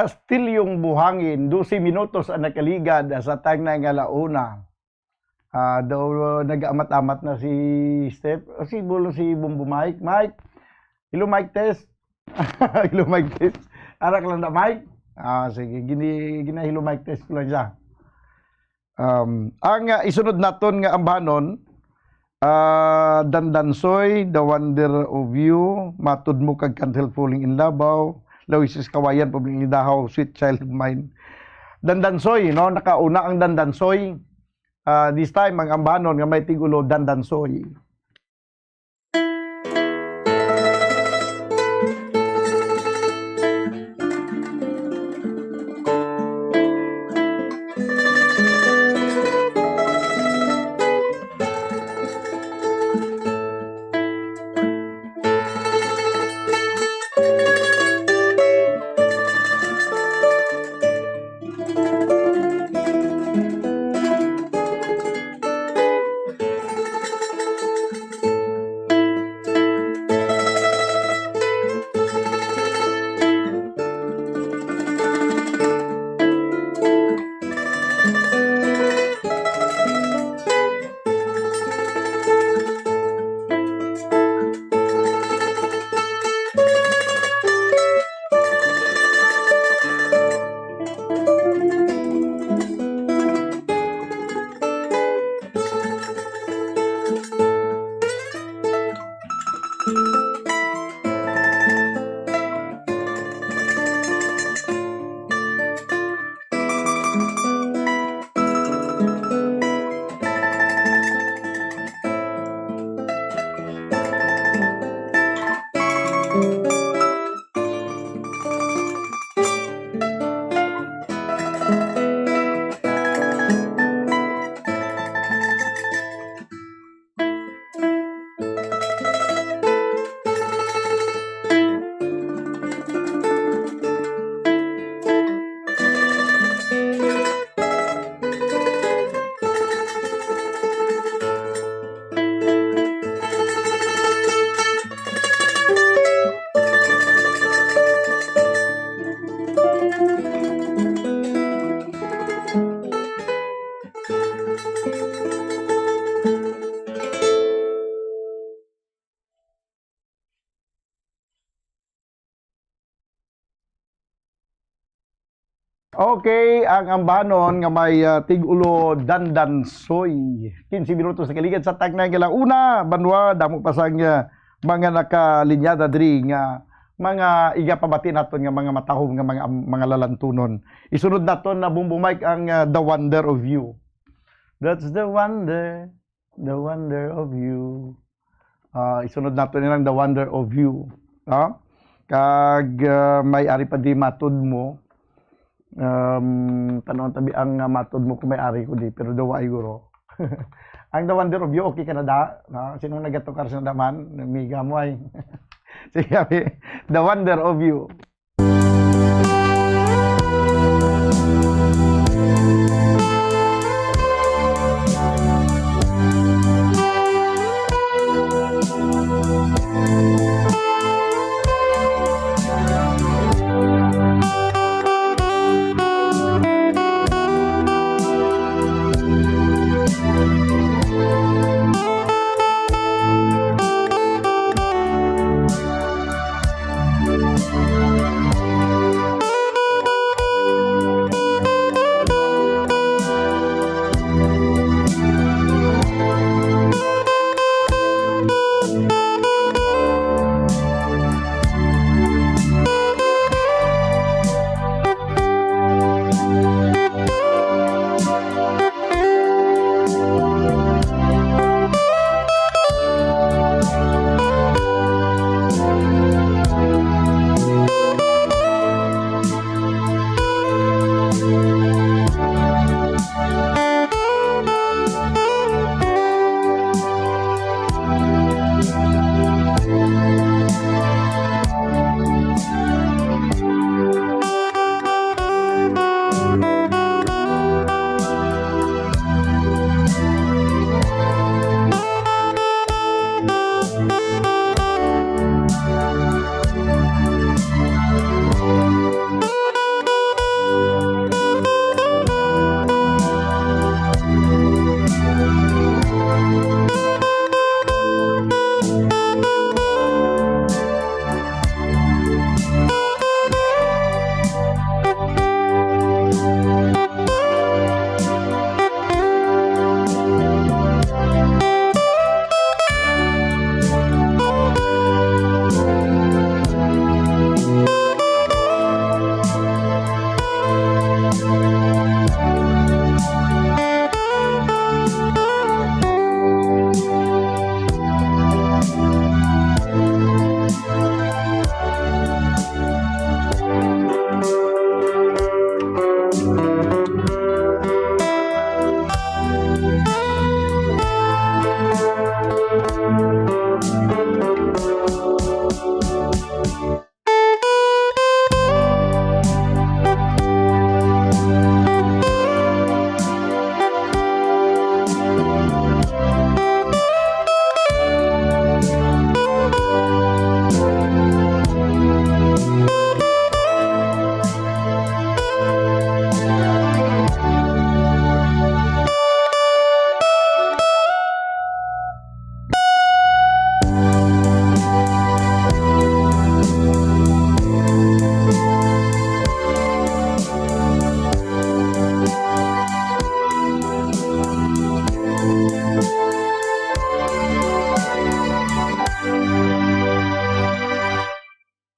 Kastilyong Buhangin, dose minutos ang nakaligad sa tagna nga ala una. Ah, daw, uh, nag-amat-amat na si Steph, ah, si Bolo, si Bombo Mike. Mike, hello, Mike test. Hello, Mike test. Ara ka lang na, Mike? Ah, sige, gini-, gina-hello, Mike test ko lang siya. Um, ang, ah, isunod naton nga ambanon, ah, Dandansoy, The Wonder of You, Matod Mo kag Can't Help Falling in Love, Lawisis Kawayan, Pabling Idahaw, Sweet Child of Mine. Dandansoy, no? Nakauna ang Dandansoy. Ah, this time, ang ambanon nga may tigulo, Dandansoy. Okay, ang ambanon nga may, ah, tig-ulo Dandansoy. Quince minutos nakaligad sa tagna nga ala una, banwa, damo pa sang, ah, mga nakalinyada diri nga mga igapabati naton nga mga matahom nga mga, mga lalantunon. Isunod naton na Bombo Mike ang, ah, The Wonder of You. That's the wonder, the wonder of you. Ah, isunod nato nilang The Wonder of You. Ah? Kag, ah, may ari pa di matod mo. Um, tanong tabi ang, ah, matod mo kung may ari ko di, pero dawa guro. Ang The Wonder of You, okay ka na da? No? Sinong nagatukar sa daman? Miga mo ay. Sige, abi, The Wonder of You.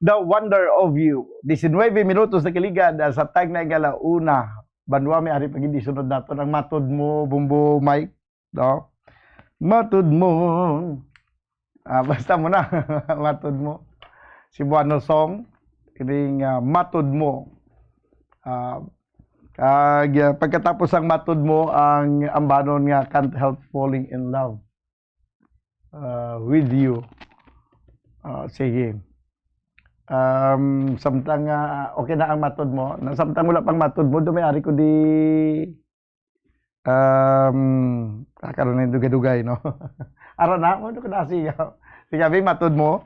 The Wonder of You. Diecinueve minutos na kaligad, ah, sa tag na igala una. Banwa may ari pag sunod nato ang Matud Mo, Bumbo Mike. No? Matud Mo. Ah, basta mo na. Matud Mo. Cebuano song. Kining, ah, Matud Mo. Ah, kag, ah, pagkatapos ang Matud Mo, ang ambanon nga Can't Help Falling in Love, ah, with You. Ah, sige. Um, samtang, ah, okay na ang Matud Mo. Na, samtang wala pang Matud Mo, dumay ari ko di, um, ah, karon na dugay-dugay, no? Ara na, mo ko na siya. Sige, abi, Matud Mo.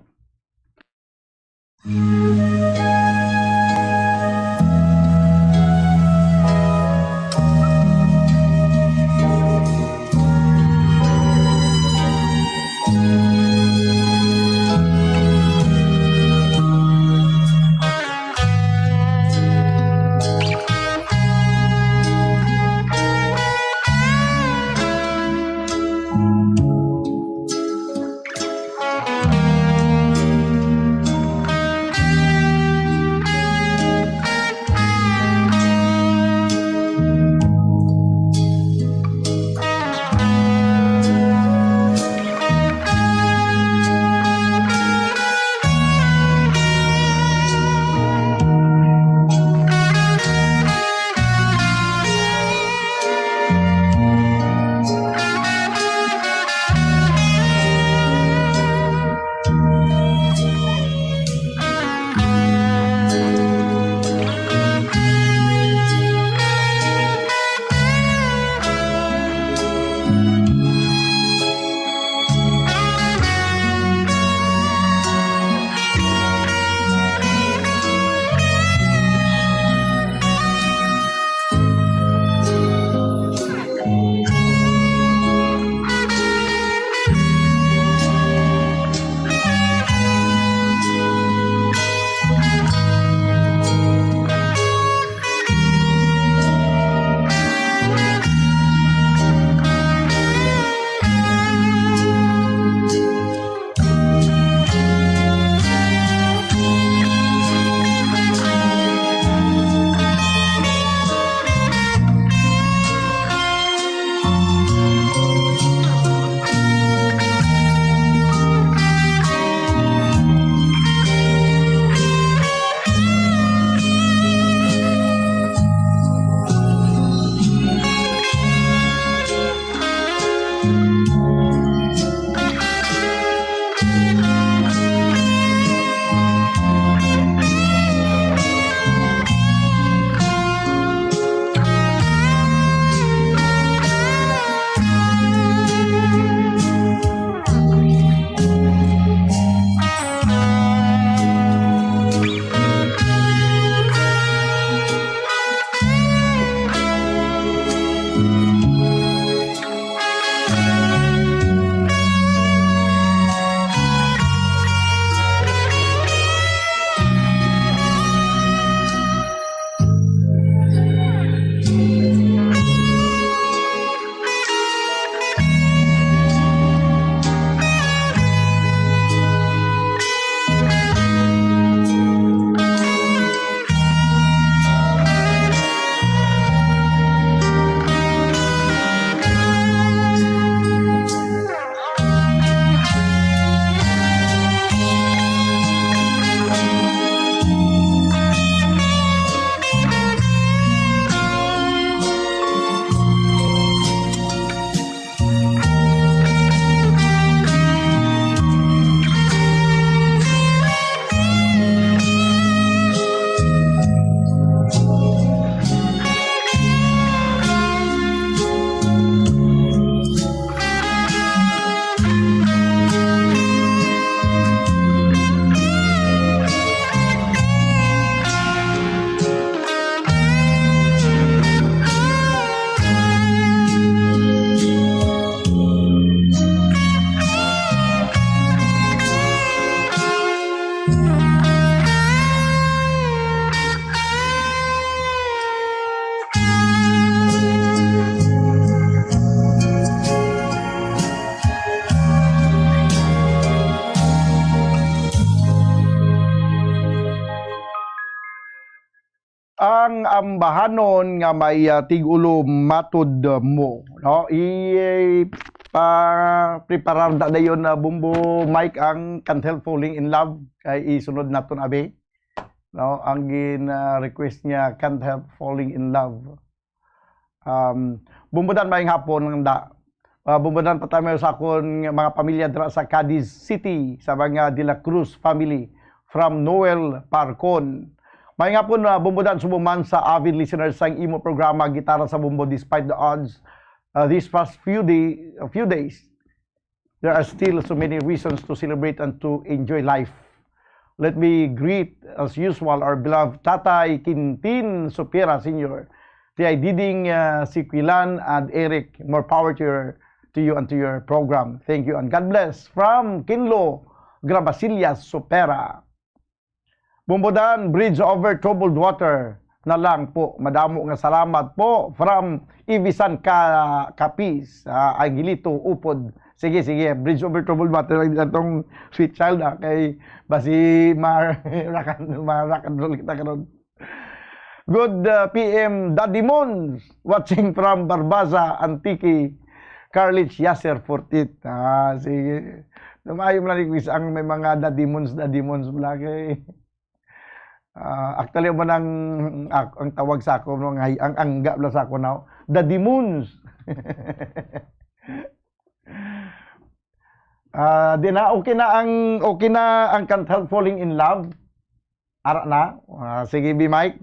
Ang ambahanon nga may, ah, tig-ulo matod mo, no? I, pa, preparar na dayon na Bombo Mike ang Can't Help Falling in Love kay isunod naton abi, no? Ang gin, ah, request niya, Can't Help Falling in Love. Um, Bombo Dan, maayong hapon lang da. Ah, Bombo Dan, patamayo sa akon nga mga pamilya dira sa Cadiz City, sa mga De La Cruz family, from Noel Parcon. Maayong hapon, ah, Bombo Dan, subo man sa avid listeners sang imo programa, Gitara sa Bombo, despite the odds, ah, these past few day, few days. There are still so many reasons to celebrate and to enjoy life. Let me greet, as usual, our beloved Tatay Quintin Supera Senior, Tiay Diding, uh, Siquilan, and Eric. More power to your, to you and to your program. Thank you and God bless. From Kinlo, Grabasilia, Supera. Bombo Dan, bridge over troubled water na lang po. Madamo nga salamat po. From Ibisan ka, Capiz, ah, Angelito Upod. Sige, sige, bridge over troubled water lang atong sweet child, ah, kay basi mar-, rock and, mar-rock and roll kita karon. Good, uh, P M Daddy Mons, watching from Barbaza, Antique, Carlich Yasser Fortit. Ah, sige. Tumayo man lang request ang may mga Daddy Mons, Daddy Mons pala kay, ah, actually, mo nang, ak-, ang tawag sa ako, no, ang, ang angga pala sa ako now, Daddy Mons. Ah, di na, okay na ang, okay na ang Can't Help Falling in Love. Ara na. Ah, sige, B Mike.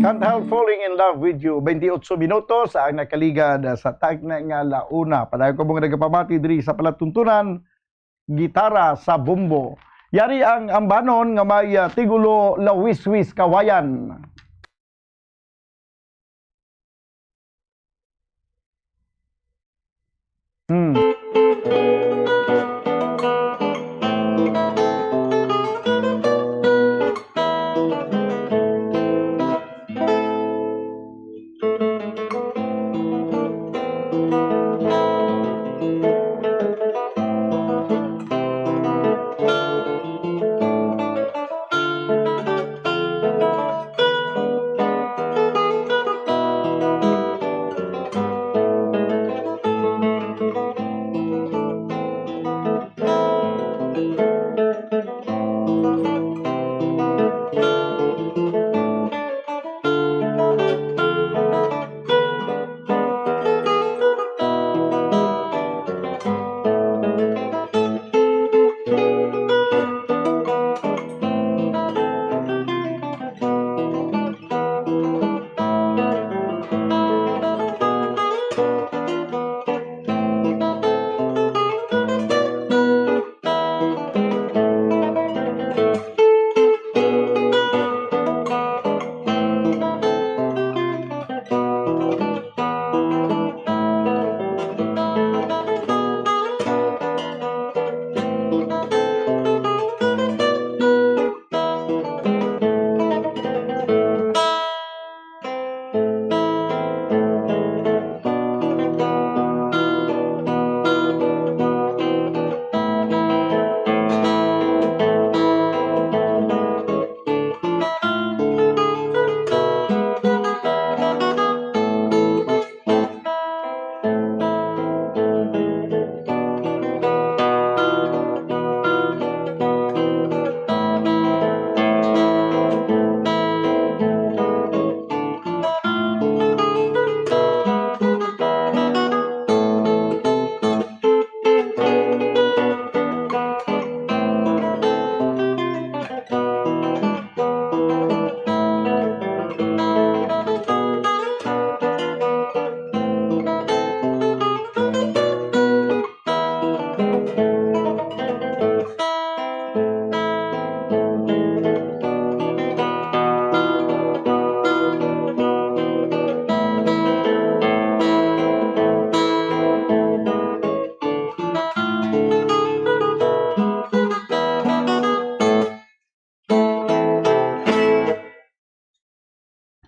Can't Help Falling in Love with You. Twenty-eight minutos ang nakaligad sa tagna nga launa. Padayon ko mga nagapamati diri sa palatuntunan, Gitara sa Bombo. Yari ang ambanon nga may, ah, tigulo lawiswis kawayan. Hmm.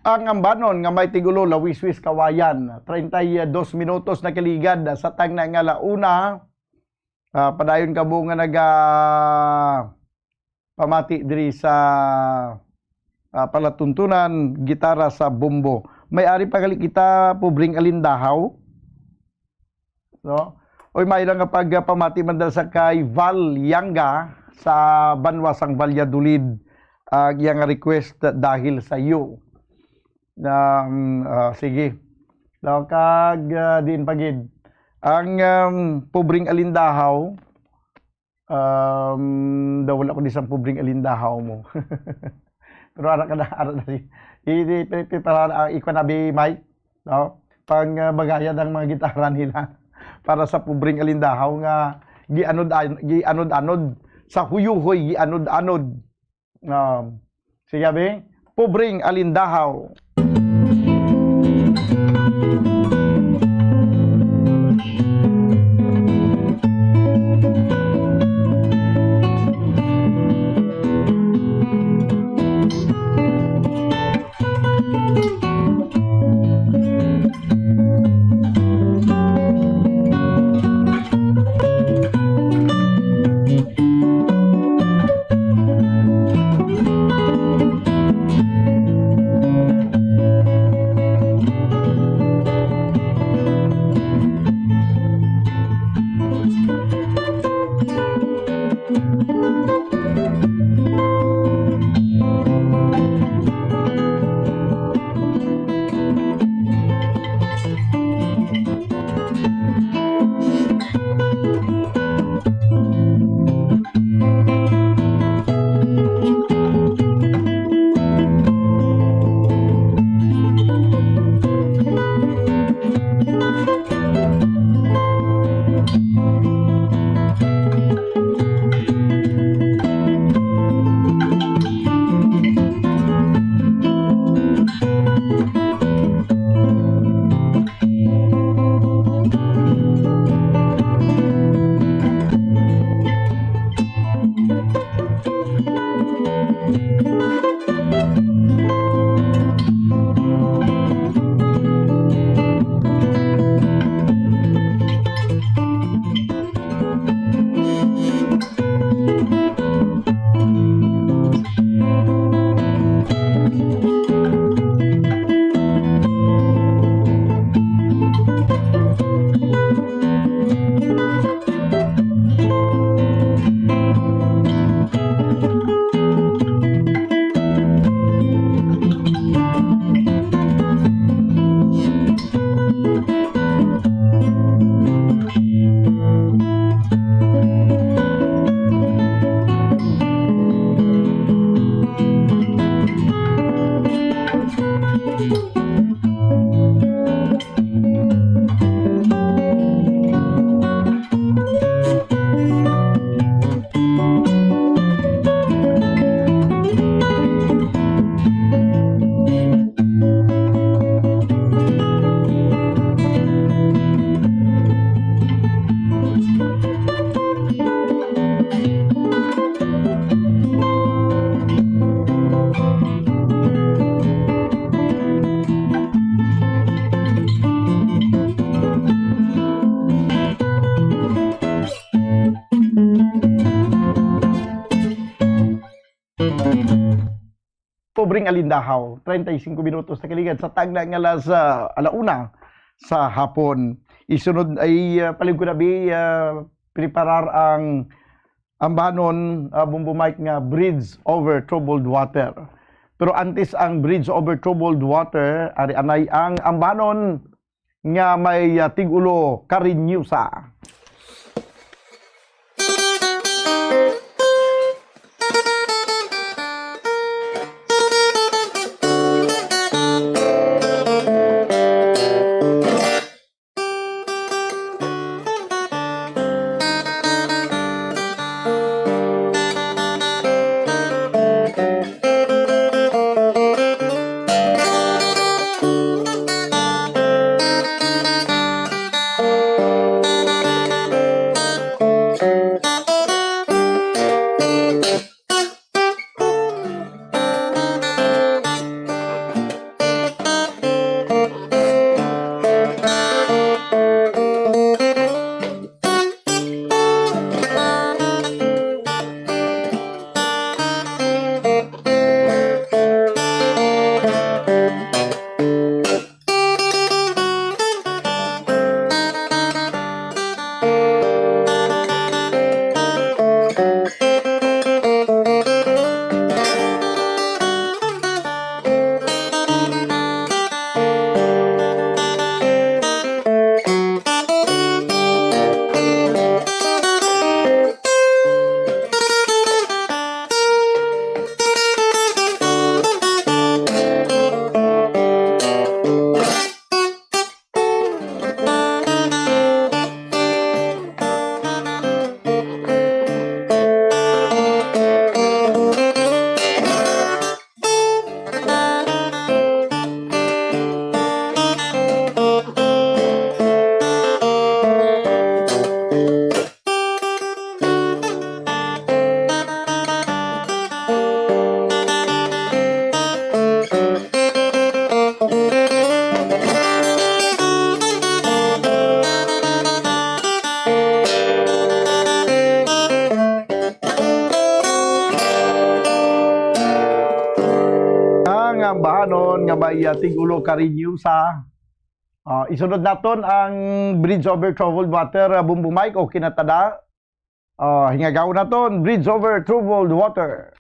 Ang ambanon nga may tigulo lawiswis kawayan, treinta y dos minutos nakaligad sa tangna nga la una. Ah, padayon kamo nga naga, pamati diri sa, ah, palatuntunan, gitara sa bombo. May ari pa gali kita, pobreng alindahaw. No? Oy, may lang nga pagpamati man dala sa kay Val Yanga sa banwa sang Valladolid, ang iya nga request, "Dahil sa Iyo." Na, mm, ah, sige. No, kag, ah, diin pa gid. Ang, um, pobreng alindahaw, um, daw wala ko di sang pobreng alindahaw mo. Pero ara ka na, ara na di. I, di, pre-, prepara, ah, ikaw na, bi, Mike. No? Pang, ah, bagayad ang mga gitara nila para sa pobreng alindahaw nga gianod-an-, gianod-anod, sa huyuhoy gianod-anod. Um, sige, abi, pobreng alindahaw. Pobreng alindahaw, treinta y cinco minutos na kaligad sa tagna nga alas, ah, ala una sa hapon. Isunod ay, ah, palihog ko na bi, ah, preparar ang ambanon, ah, Bombo Mike, nga Bridge Over Troubled Water. Pero antes ang Bridge Over Troubled Water, ari anay ang ambanon nga may, ah, tig-ulo Cariñosa. Ang ambahanon nga may, ah, tig-ulo Cariñosa. Ah, isunod naton ang Bridge Over Troubled Water, ah, Bombo Mike, okay na ta da? Ah, hingagaw naton, Bridge Over Troubled Water.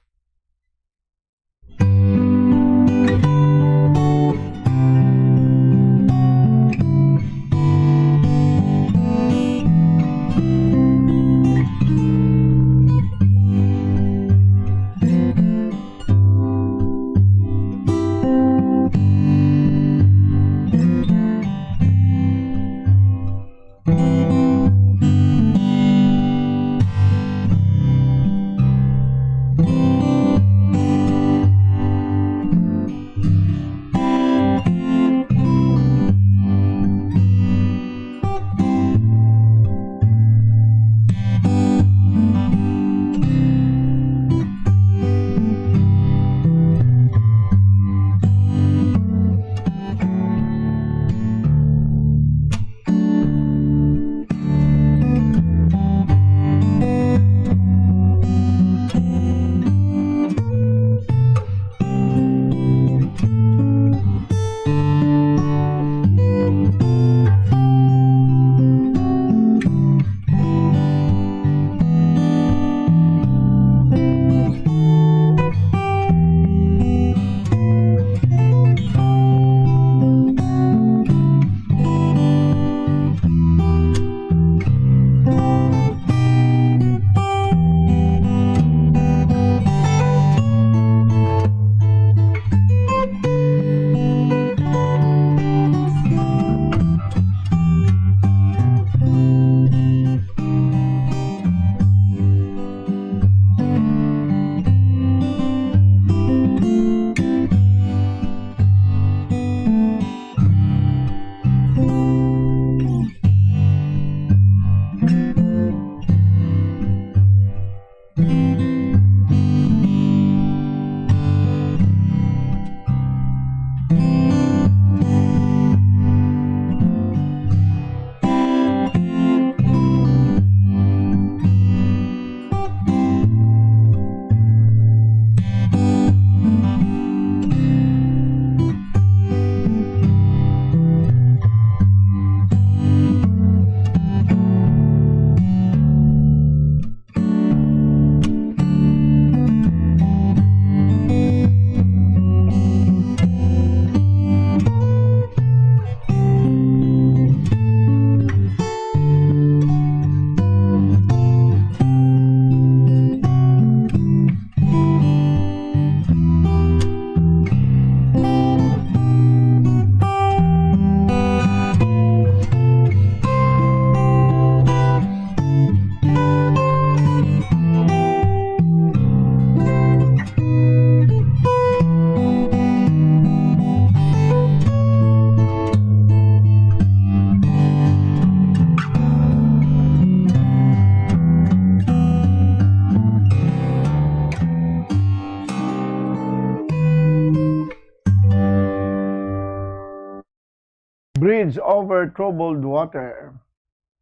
Bridge over troubled water.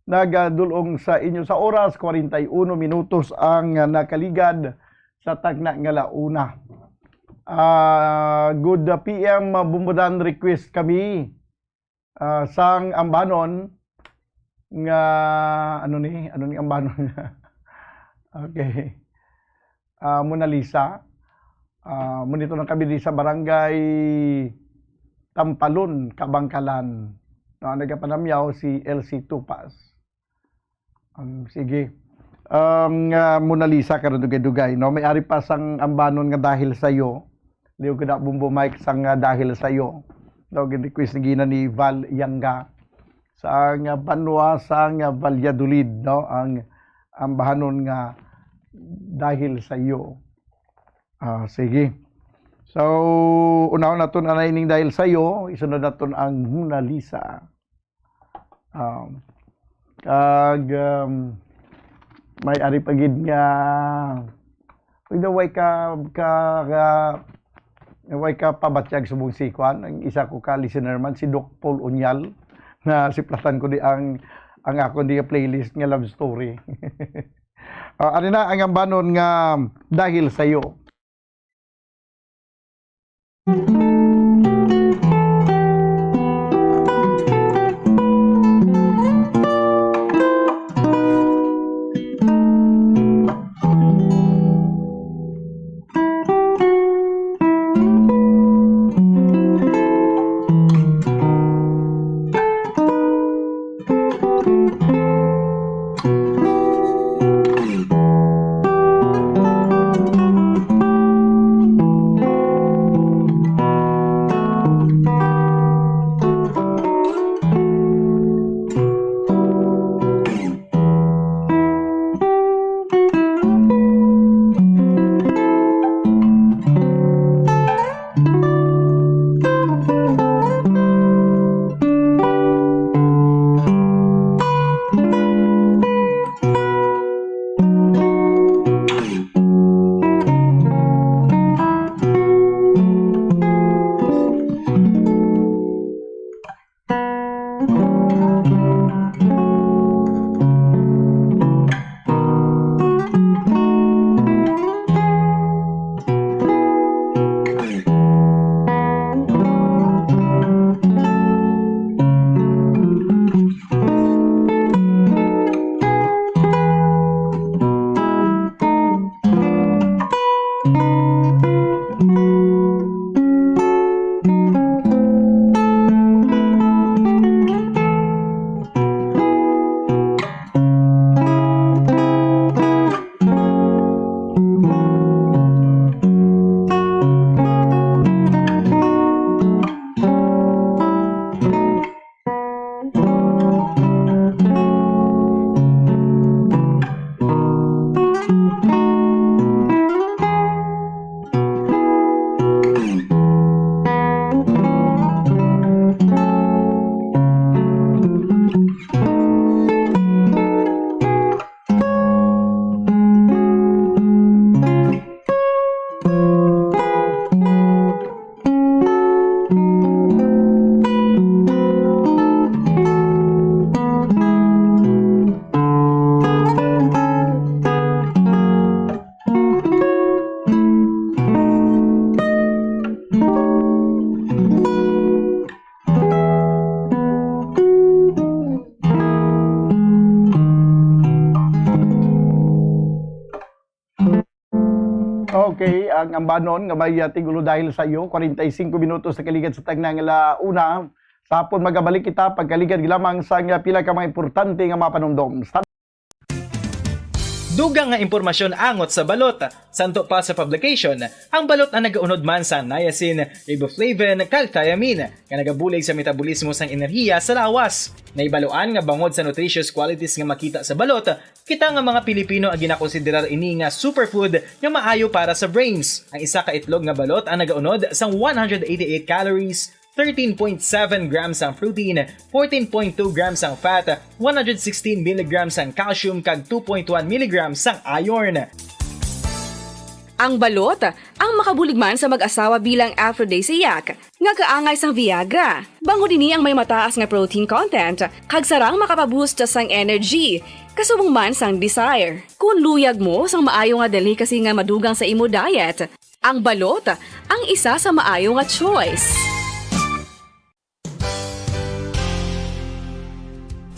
Nagadulong sa inyo sa oras, kwarenta y uno minutos ang, ah, nakaligad sa tagna nga launa. Ah, good, ah, P M, ah, Bumbudan, request kami, ah, sang ambanon nga, ano ni, ano ni ambanon nga? Okay. Ah, Mona Lisa. Ah, munito na kami di sa barangay Tampalon, Kabangkalan. No, ang nagapanamyaw si L C Tupas. Um, sige. Um, nga Mona Lisa, karon dugay-dugay, no? May ari pa sang ambanon nga dahil sa iyo. Liw ko na Bumbo Mike sang, ah, dahil sa iyo. No, gin-request ni gina ni Val Yangga. Sa nga banwa sang Valladolid, no? Ang ambahanon nga dahil sa iyo. Ah, sige. So, unahon naton anay ning dahil sa iyo, isunod naton ang Mona Lisa. Um, kag, um, may ari pa gid nga, although way ka, ka, ka, way ka pabatyag subong si kwan, ang isa ko ka listener man, si Doc Paul Unyal, na siplatan ko di ang, ang akon di playlist nga love story. Ah, ano na ang ambanon nga dahil sa iyo? Okay, ang ambanon nga may, ah, tigulo dahil sa iyo, kwarenta y singko minutos sa kaligad sa tagna nga la una. Sa hapon, magabalik kita pagkaligad lamang sa nga pila ka mga importante nga mga panumdom. Sa Dugang nga impormasyon angot sa balot. Santo pa sa publication, ang balot ang nagaunod man sa niacin, riboflavin, kag thiamine, nga nagabulig sa metabolismo sang enerhiya sa lawas. Nahibaluan nga bangod sa nutritious qualities nga makita sa balot, kita nga mga Pilipino ang ginakonsiderar ini nga superfood nga maayo para sa brains. Ang isa ka itlog nga balot ang nagaunod sang one hundred eighty-eight calories, thirteen point seven grams ang protein, fourteen point two grams ang fat, one hundred sixteen milligrams ang calcium, kag two point one milligrams ang iron. Ang balot, ang makabulig man sa mag-asawa bilang aphrodisiac, nga kaangay sang Viagra. Bangod ini ang may mataas nga protein content, kag sarang makapaboost sang energy, kasubong man sang desire. Kon luyag mo sang maayo nga delicacy nga madugang sa imo diet, ang balot ang isa sa maayo nga choice.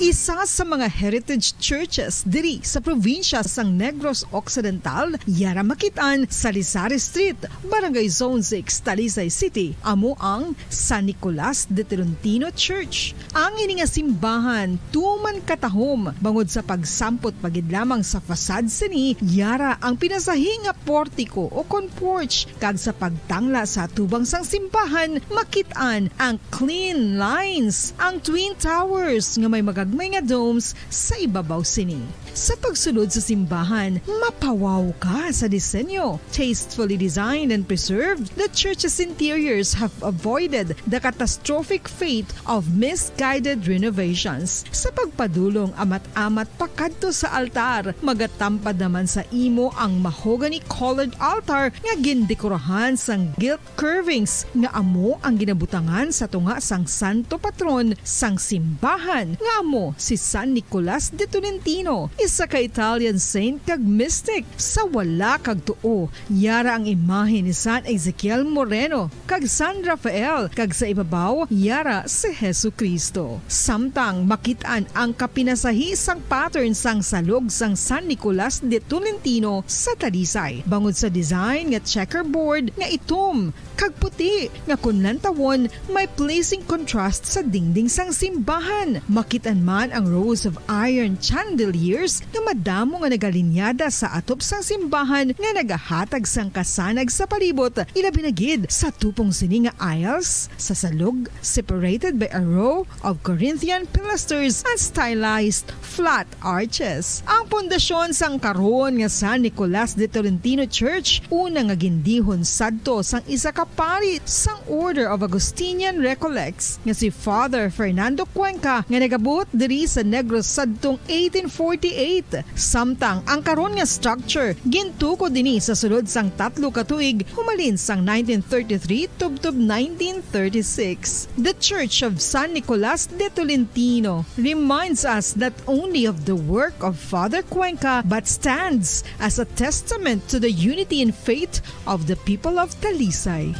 Isa sa mga heritage churches diri sa probinsya sang Negros Occidental, yara makit-an sa Lisari Street, Barangay Zone six, Talisay City, amo ang San Nicolas de Tolentino Church. Ang ini nga simbahan tuman katahom bangod sa pagsampot pa gid lamang sa facade sini, yara ang pinasahi nga portico o kon porch, kag sa pagtangla sa atubang sang simbahan, makit-an ang clean lines, ang twin towers nga may magagmay nga domes sa ibabaw sini. Sa pagsulod sa simbahan, mapawaw ka sa disenyo. Tastefully designed and preserved, the church's interiors have avoided the catastrophic fate of misguided renovations. Sa pagpadulong amat-amat pakadto sa altar, magatampad naman sa imo ang mahogany-colored altar nga gindekorahan sang gilt curvings nga amo ang ginabutangan sa tunga sang santo patron sang simbahan, nga amo si San Nicolas de Tolentino, isa ka Italian saint kag mystic. Sa wala kag tuo, yara ang imahe ni San Ezekiel Moreno kag San Rafael, kag sa ibabaw, yara si Jesu-Cristo. Samtang makit-an ang kapinasahi sang pattern sang salog sang San Nicolas de Tolentino sa Talisay, bangod sa design nga checkerboard nga itom kag puti nga kon lantawon may pleasing contrast sa dingding sang simbahan. Makit-an man ang rows of iron chandeliers nga madamo nga nagalinyada sa atop sang simbahan nga nagahatag sang kasanag sa palibot, ilabi na gid sa tupong sini nga aisles sa salog, separated by a row of Corinthian pilasters and stylized flat arches. Ang pundasyon sang karon nga San Nicolas de Tolentino Church, una nga gindihon sadto sang isa ka pari sang Order of Augustinian Recollects, nga si Father Fernando Cuenca, nga nagabuot diri sa Negros sadtong eighteen forty-eight. Samtang ang karon nga structure gintukod ini sa sulod sang tatlo ka tuig, humalin sang nineteen thirty-three tubtob nineteen thirty-six. The Church of San Nicolas de Tolentino reminds us not only of the work of Father Cuenca but stands as a testament to the unity in faith of the people of Talisay.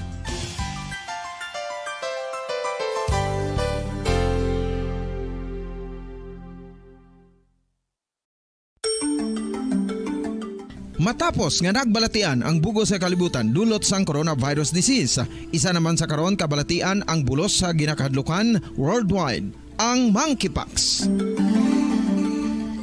Matapos nga nagbalatian ang bug-os nga kalibutan dulot sang coronavirus disease, isa naman sa karon kabalatian ang bulos sa ginakahadlukan worldwide, ang monkeypox.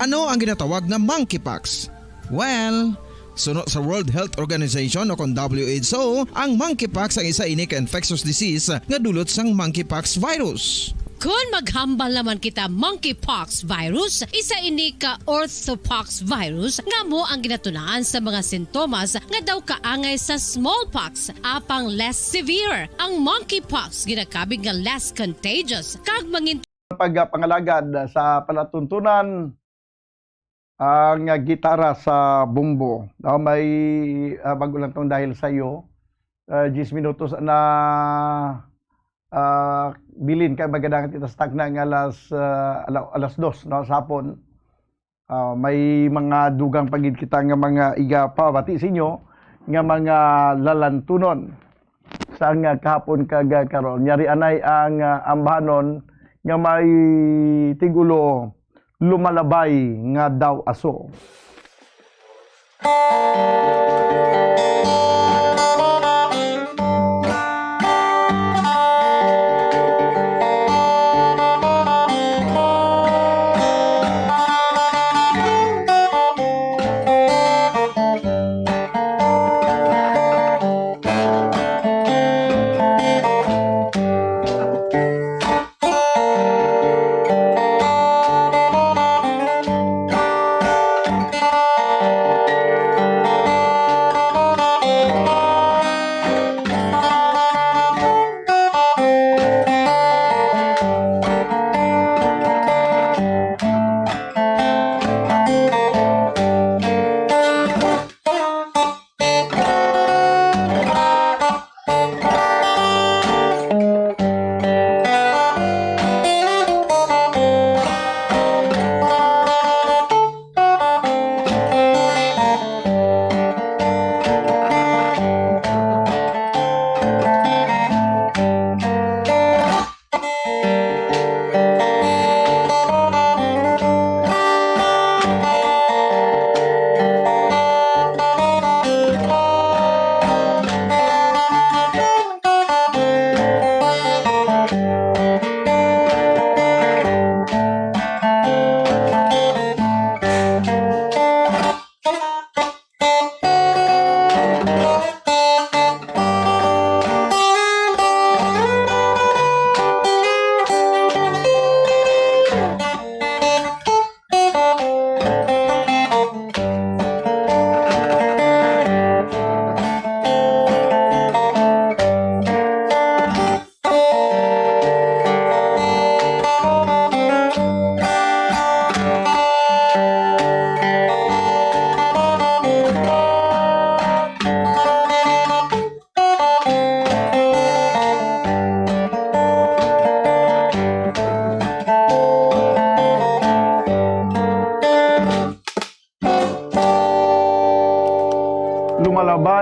Ano ang ginatawag nga monkeypox? Well, suno sa World Health Organization o kon W H O, ang monkeypox ang isa ini ka infectious disease nga dulot sang monkeypox virus. Kon maghambal naman kita monkeypox virus, isa ini ka orthopox virus nga amo ang ginatun-an sa mga sintomas nga daw kaangay sa smallpox, apang less severe. Ang monkeypox ginakabig nga less contagious kag mangin- Pagpangalagad sa palatuntunan ang gitara sa bumbo. Ah, may, ah, bag-o lang tong dahil sa iyo. Ah, diyes minutos na, ah, bilin kay magadangat kita sa tagna nga alas, ah, ala-, alas dos, no, sa hapon. Ah, may mga dugang pa gid kita nga mga igapabati sa inyo nga mga lalantunon sa nga kahapon kag karon. Yari anay ang, ah, ambahanon nga may tigulo lumalabay nga daw aso.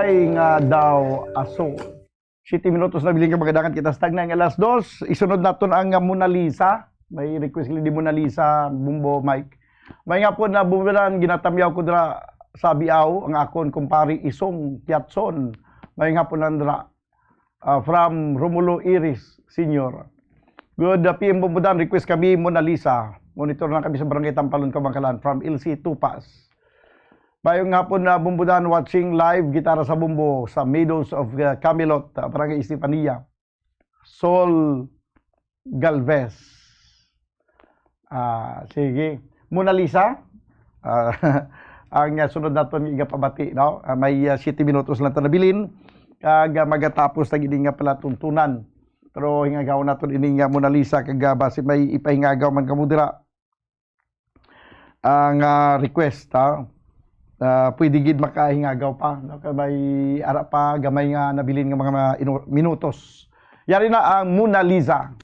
Ay nga daw aso. Siyete minutos na biling ka magadangat kita sa tagna nga alas dos. Isunod naton ang, ah, Mona Lisa. May request ni Mona Lisa, Bumbo Mike. May nga po na bumilan, ginatamyaw ko dira sa Biao, ang akon kumpare Isong Tiatson. May nga po nandra, ah, from Romulo Iris Senior. Good, ah, P M Bumbudan, request kami Mona Lisa. Monitor na kami sa Barangay Tampalon, Kabankalan, from L C Tupas. Mayong hapon na Bumbudan, watching live Gitara sa Bumbo sa Meadows of, uh, Camelot, uh, Barangay Estefania. Sol Galvez. Ah, sige. Mona Lisa, ah, ang, uh, sunod naton nga igapabati, no? Ah, may, uh, siyete minutos lang ta nabilin, kag, uh, magatapos na gid nga palatuntunan. Pero hingagaw naton ini nga Mona Lisa, kag, uh, basi may ipahingagaw man kamo dira. Ang, ah, request, ha? Ah, pwede gid makahingagaw pa, no? Kay may ara pa gamay nga nabilin nga mga inu-, minutos. Yari na ang Mona Lisa.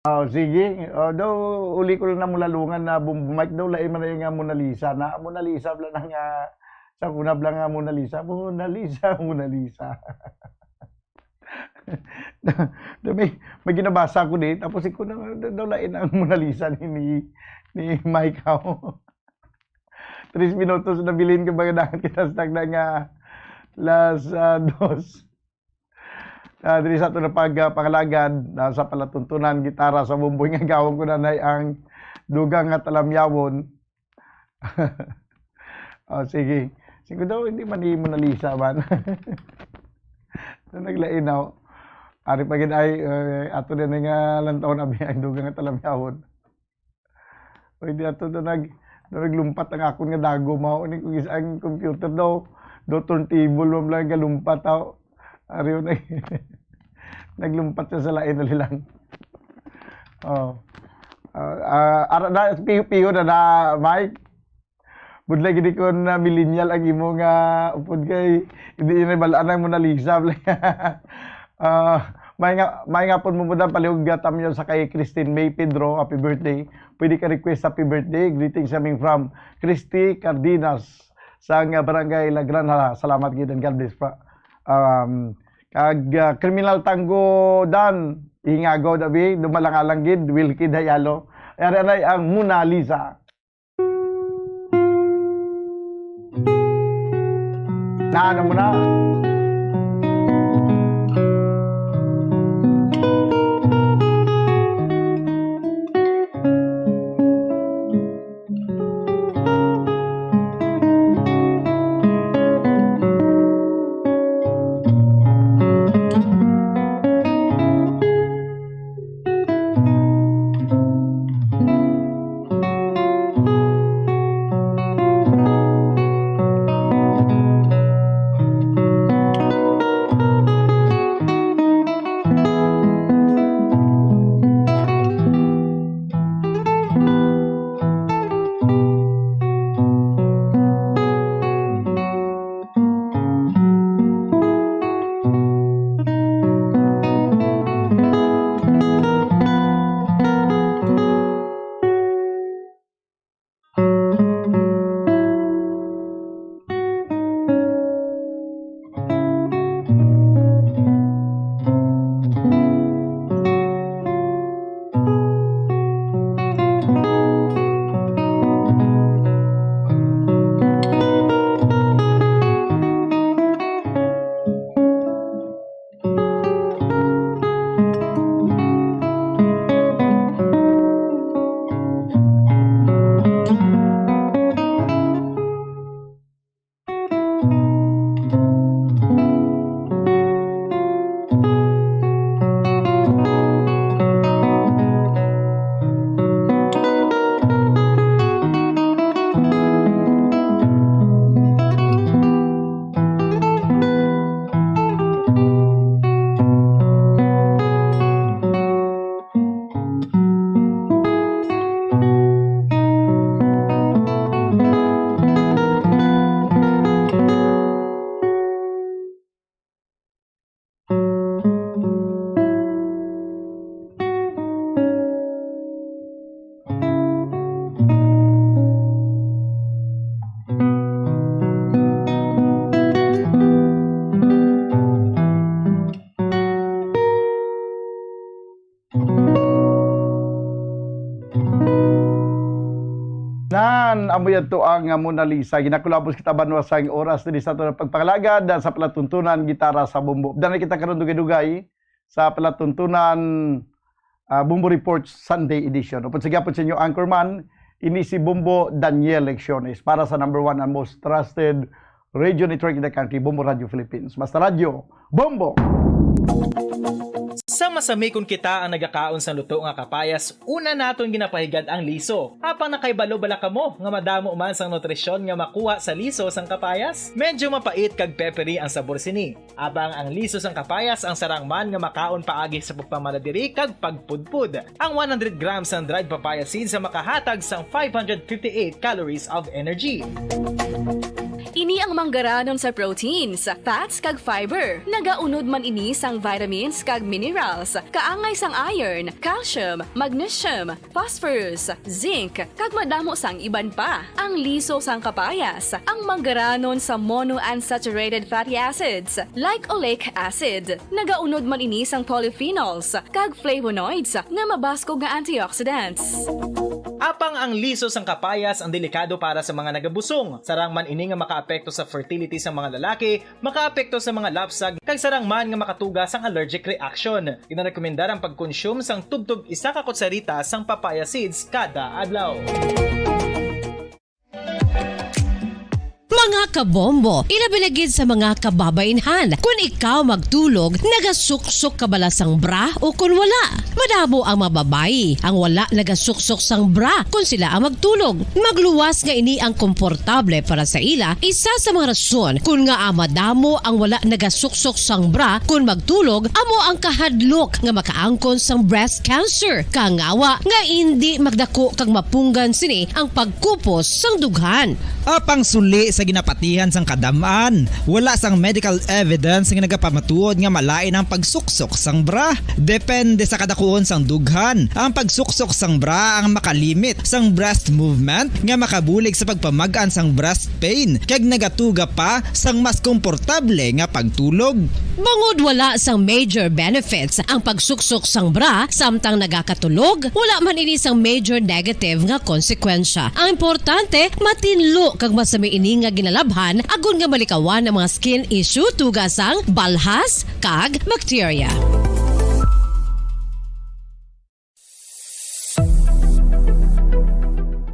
Oh, sige. Oh, daw, uli ko lang na mulalungan na bum-, Mike, daw lain man na yung nga Mona Lisa. Na Mona Lisa bala na nga, sa kuna bala nga Mona Lisa. Mona Lisa, Mona Lisa. Daw may, may ginabasa ko di. Tapos ikaw na, daw, daw lain ang Mona Lisa ni, ni, ni Mike, oh. Tres minutos na bilin ka ba nga kita sa tagna nga las, ah, dos. Ah, diri sa aton na pag, ah, pangalagad, ah, sa palatuntunan, gitara sa bumboy nga gawon ko na nay ang dugang nga talamyawon. Oh, sige. Sige daw, hindi man ni Mona Lisa man. So, naglainaw. Ari pa gid ay, eh, ato din nga lantawon abi ang dugang nga talamyawon. Pwede ato to nag, Naglumpat ang akon nga dagom, mao ni kung is-, ang computer daw, daw turntable, man lang galumpat, aw. Ariyo na, naglumpat siya sa lain, dali lang. Oh. Ah, ah, ara na, piho-piho na na, Mike. Budlay gid ko na millennial ang imo nga upod kay hindi yun ay balaan ang Mona Lisa. Ah, may nga, may nga pon mo muda palihog, ah, tamyo sa kay Christine May Pedro, happy birthday. Pwede ka request happy birthday. Greetings coming from Christy Cardenas sa nga barangay La Granja. Salamat gid and God bless pa. Um, kag, ah, Criminal Tango Dan, ihingagaw dabi, dumalang-alang gid, Wilkie Dayalo. Ari anay ang Mona Lisa. Naan mo na? Nan, amo yadto ang Mona Lisa. Ginakulabos kita, banwa, sang oras diri sa aton pagpangalagad, ah, sa palatuntunan, gitara sa bumbo. Danay kita karon dugay-dugay sa palatuntunan, ah, Bumbo Report Sunday Edition. Upod sa gihapon sa inyo anchorman, ini si Bumbo Daniel Lecciones para sa number one and most trusted radio network in the country, Bombo Radio Philippines. Basta Radyo, Bombo! Sa masamikon kita ang nagakaon sang luto nga kapayas, una naton ginapahigad ang liso. Apang nakaibalo bala kamo nga madamo man sang nutrisyon nga makuha sa liso sang kapayas? Medyo mapait kag peppery ang sabor sini. Apang ang liso sang kapayas ang sarang man nga makaon paagi sa pagpamala diri kag pagpudpod. Ang one hundred grams sang dried papaya seeds ang makahatag sang five hundred fifty-eight calories of energy. Ini ang manggaranon sa proteins, fats, kag fiber. Nagaunod man ini sang vitamins kag minerals, kaangay sang iron, calcium, magnesium, phosphorus, zinc, kag madamo sang iban pa. Ang liso sang kapayas, ang manggaranon sa monounsaturated fatty acids, like oleic acid. Nagaunod man ini sang polyphenols kag flavonoids nga mabaskog nga antioxidants. Apang ang liso sang kapayas ang delikado para sa mga nagabusong. Sarang man ini nga makaapekto sa fertility sa mga lalaki, makaapekto sa mga lapsag, kag sarang man nga makatuga sang allergic reaction. Ginarekomendar ang pagkonsume sang tubtob isa ka kutsarita sang papaya seeds kada adlaw. Mga Kabombo, ilabi na gid sa mga kababainhan. Kun ikaw magtulog, nagasuksok ka bala sang bra o kun wala? Madamo ang mga babayi ang wala nagasuksok sang bra kun sila ang magtulog. Magluwas nga ini ang komportable para sa ila. Isa sa mga rason kun ngaa madamo ang wala nagasuksok sang bra kun magtulog amo ang kahadlok nga makaangkon sang breast cancer. Kangawa nga indi magdako kag mapunggan sini ang pagkupos sang dughan. Apang suli sa ginapatihan sang kadam-an, wala sang medical evidence nga nagapamatuod nga malain ang pagsuksok sang bra. Depende sa kadakuon sang dughan, ang pagsuksok sang bra ang makalimit sang breast movement nga makabulig sa pagpamag-an sang breast pain kag nagatuga pa sang mas komportable nga pagtulog. Bangod wala sang major benefits ang pagsuksok sang bra samtang nagakatulog, wala man ini sang major negative nga konsekwensya. Ang importante, matinlo kag masami ini nga ginalabhan agod nga malikawan ang mga skin issue tuga sang balhas kag bakterya.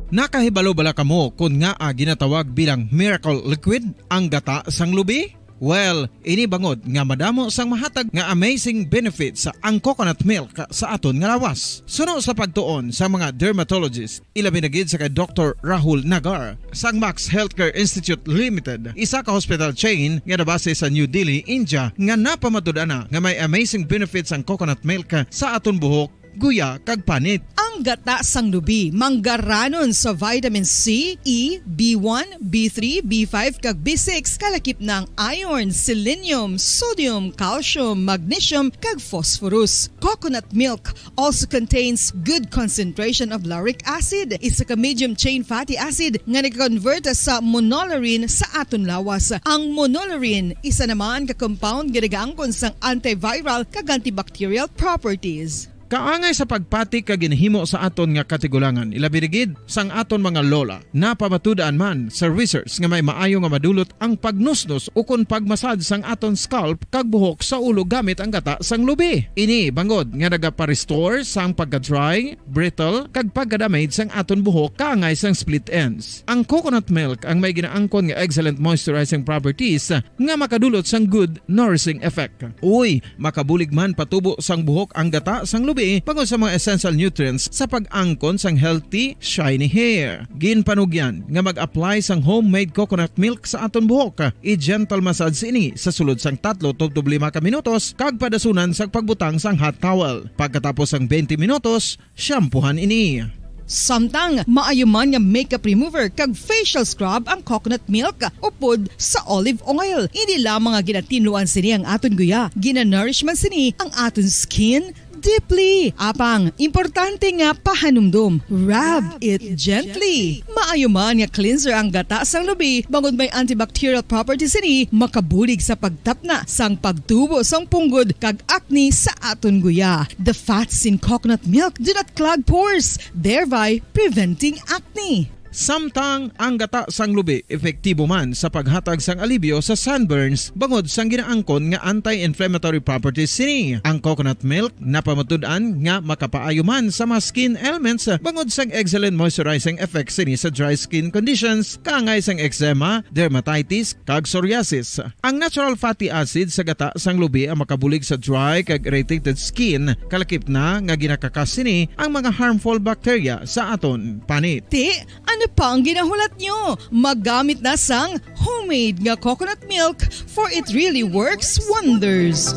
Nakahibalo bala kamo kon ngaa ginatawag bilang miracle liquid ang gata sang lubi? Well, ini bangod nga madamo sang mahatag nga amazing benefits ang coconut milk sa aton nga lawas. Suno sa pagtuon sa mga dermatologist, ilabi na gid sa kay Doktor Rahul Nagar sang Max Healthcare Institute Limited, isa ka hospital chain nga nabase sa New Delhi, India, nga napamatud-an na nga may amazing benefits ang coconut milk sa aton buhok, guya, kag panit. Ang gata sang lubi manggaranon sa vitamin C, E, B one, B three, B five, kag B six, kalakip na ang iron, selenium, sodium, calcium, magnesium, kag phosphorus. Coconut milk also contains good concentration of lauric acid, isa ka medium chain fatty acid nga nag-convert sa monolaurin sa aton lawas. Ang monolaurin isa naman ka compound nga nagaangkon sang antiviral kag antibacterial properties. Kaangay sa pagpati kag ginhimo sa aton nga katigulangan, ilabi na gid sang aton mga lola. Napamatud-an man sa research nga may maayo nga madulot ang pagnusnos ukon pagmasad sang aton scalp kag buhok sa ulo gamit ang gata sang lubi. Ini bangod nga nagapa-restore sang pagka-dry, brittle, kag pagka-damage sang aton buhok kaangay sang split ends. Ang coconut milk ang may ginaangkon nga excellent moisturizing properties nga makadulot sang good nourishing effect. Uy, makabulig man patubo sang buhok ang gata sang lubi bangod sa mga essential nutrients sa pag-angkon sang healthy, shiny hair. Ginpanugyan nga mag-apply sang homemade coconut milk sa aton buhok. I-gentle massage ini sa sulod sang tatlo tubtob lima ka minutos kag padasunan sa pagbutang sang hot towel. Pagkatapos sang twenty minutos, shampoohan ini. Samtang maayo man nga makeup remover kag facial scrub ang coconut milk upod sa olive oil. Hindi lamang nga ginatinluan sini ang aton guya, ginanourish man sini ang aton skin deeply. Apang, importante nga pahanumdom, rub it gently. Maayo man nga cleanser ang gata sang lubi, bangod may antibacterial properties sini, makabulig sa pagtapna sang pagtubo sang punggod kag acne sa aton guya. The fats in coconut milk do not clog pores, thereby preventing acne. Samtang ang gata sang lubi epektibo man sa paghatag sang alibyo sa sunburns bangod sang ginaangkon nga anti-inflammatory properties sini. Ang coconut milk napamatud-an nga makapaayo man sa mga skin ailments bangod sang excellent moisturizing effect sini sa dry skin conditions, kaangay sang eczema, dermatitis, kag psoriasis. Ang natural fatty acid sa gata sang lubi ang makabulig sa dry kag irritated skin, kalakip na nga ginakakas sini ang mga harmful bacteria sa aton panit. Ti, ano pa ang ginahulat nyo? Maggamit na sang homemade nga coconut milk, for it really works wonders.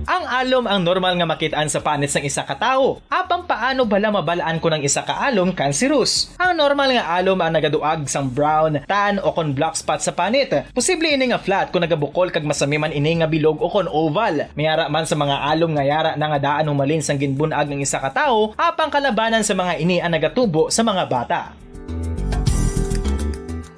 Ang alom ang normal nga makit-an sa panit sang isa ka tawo. Apang paano bala mabal-an kon ang isa ka alom kanserus? Ang normal nga alom ang nagaduag sang brown, tan, o kon black spot sa panit. Posible ini nga flat kon nagabukol kag masami man ini nga bilog o kon oval. May ara man sa mga alom nga yara na nga daan humalin sang ginbun-ag ang isa ka tawo, apang kalabanan sa mga ini ang nagatubo sa mga bata.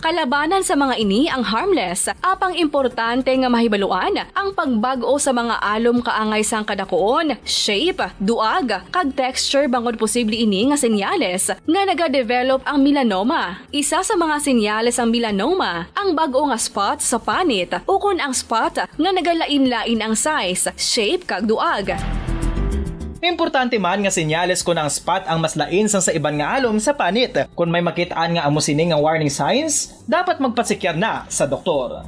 Kalabanan sa mga ini ang harmless, apang importante nga mahibaluan ang pagbag-o sa mga alom kaangay sang kadakuon, shape, duag, kag texture, bangod posible ini nga senyales nga nagadevelop ang melanoma. Isa sa mga senyales sang melanoma ang bag-o nga spot sa panit ukon ang spot nga nagalain-lain ang size, shape, kag duag. Importante man nga senyales kon ang spot ang mas lain sang sa iban nga alom sa panit. Kon may makit-an nga amo sini nga warning signs, dapat magpasekyar na sa doktor.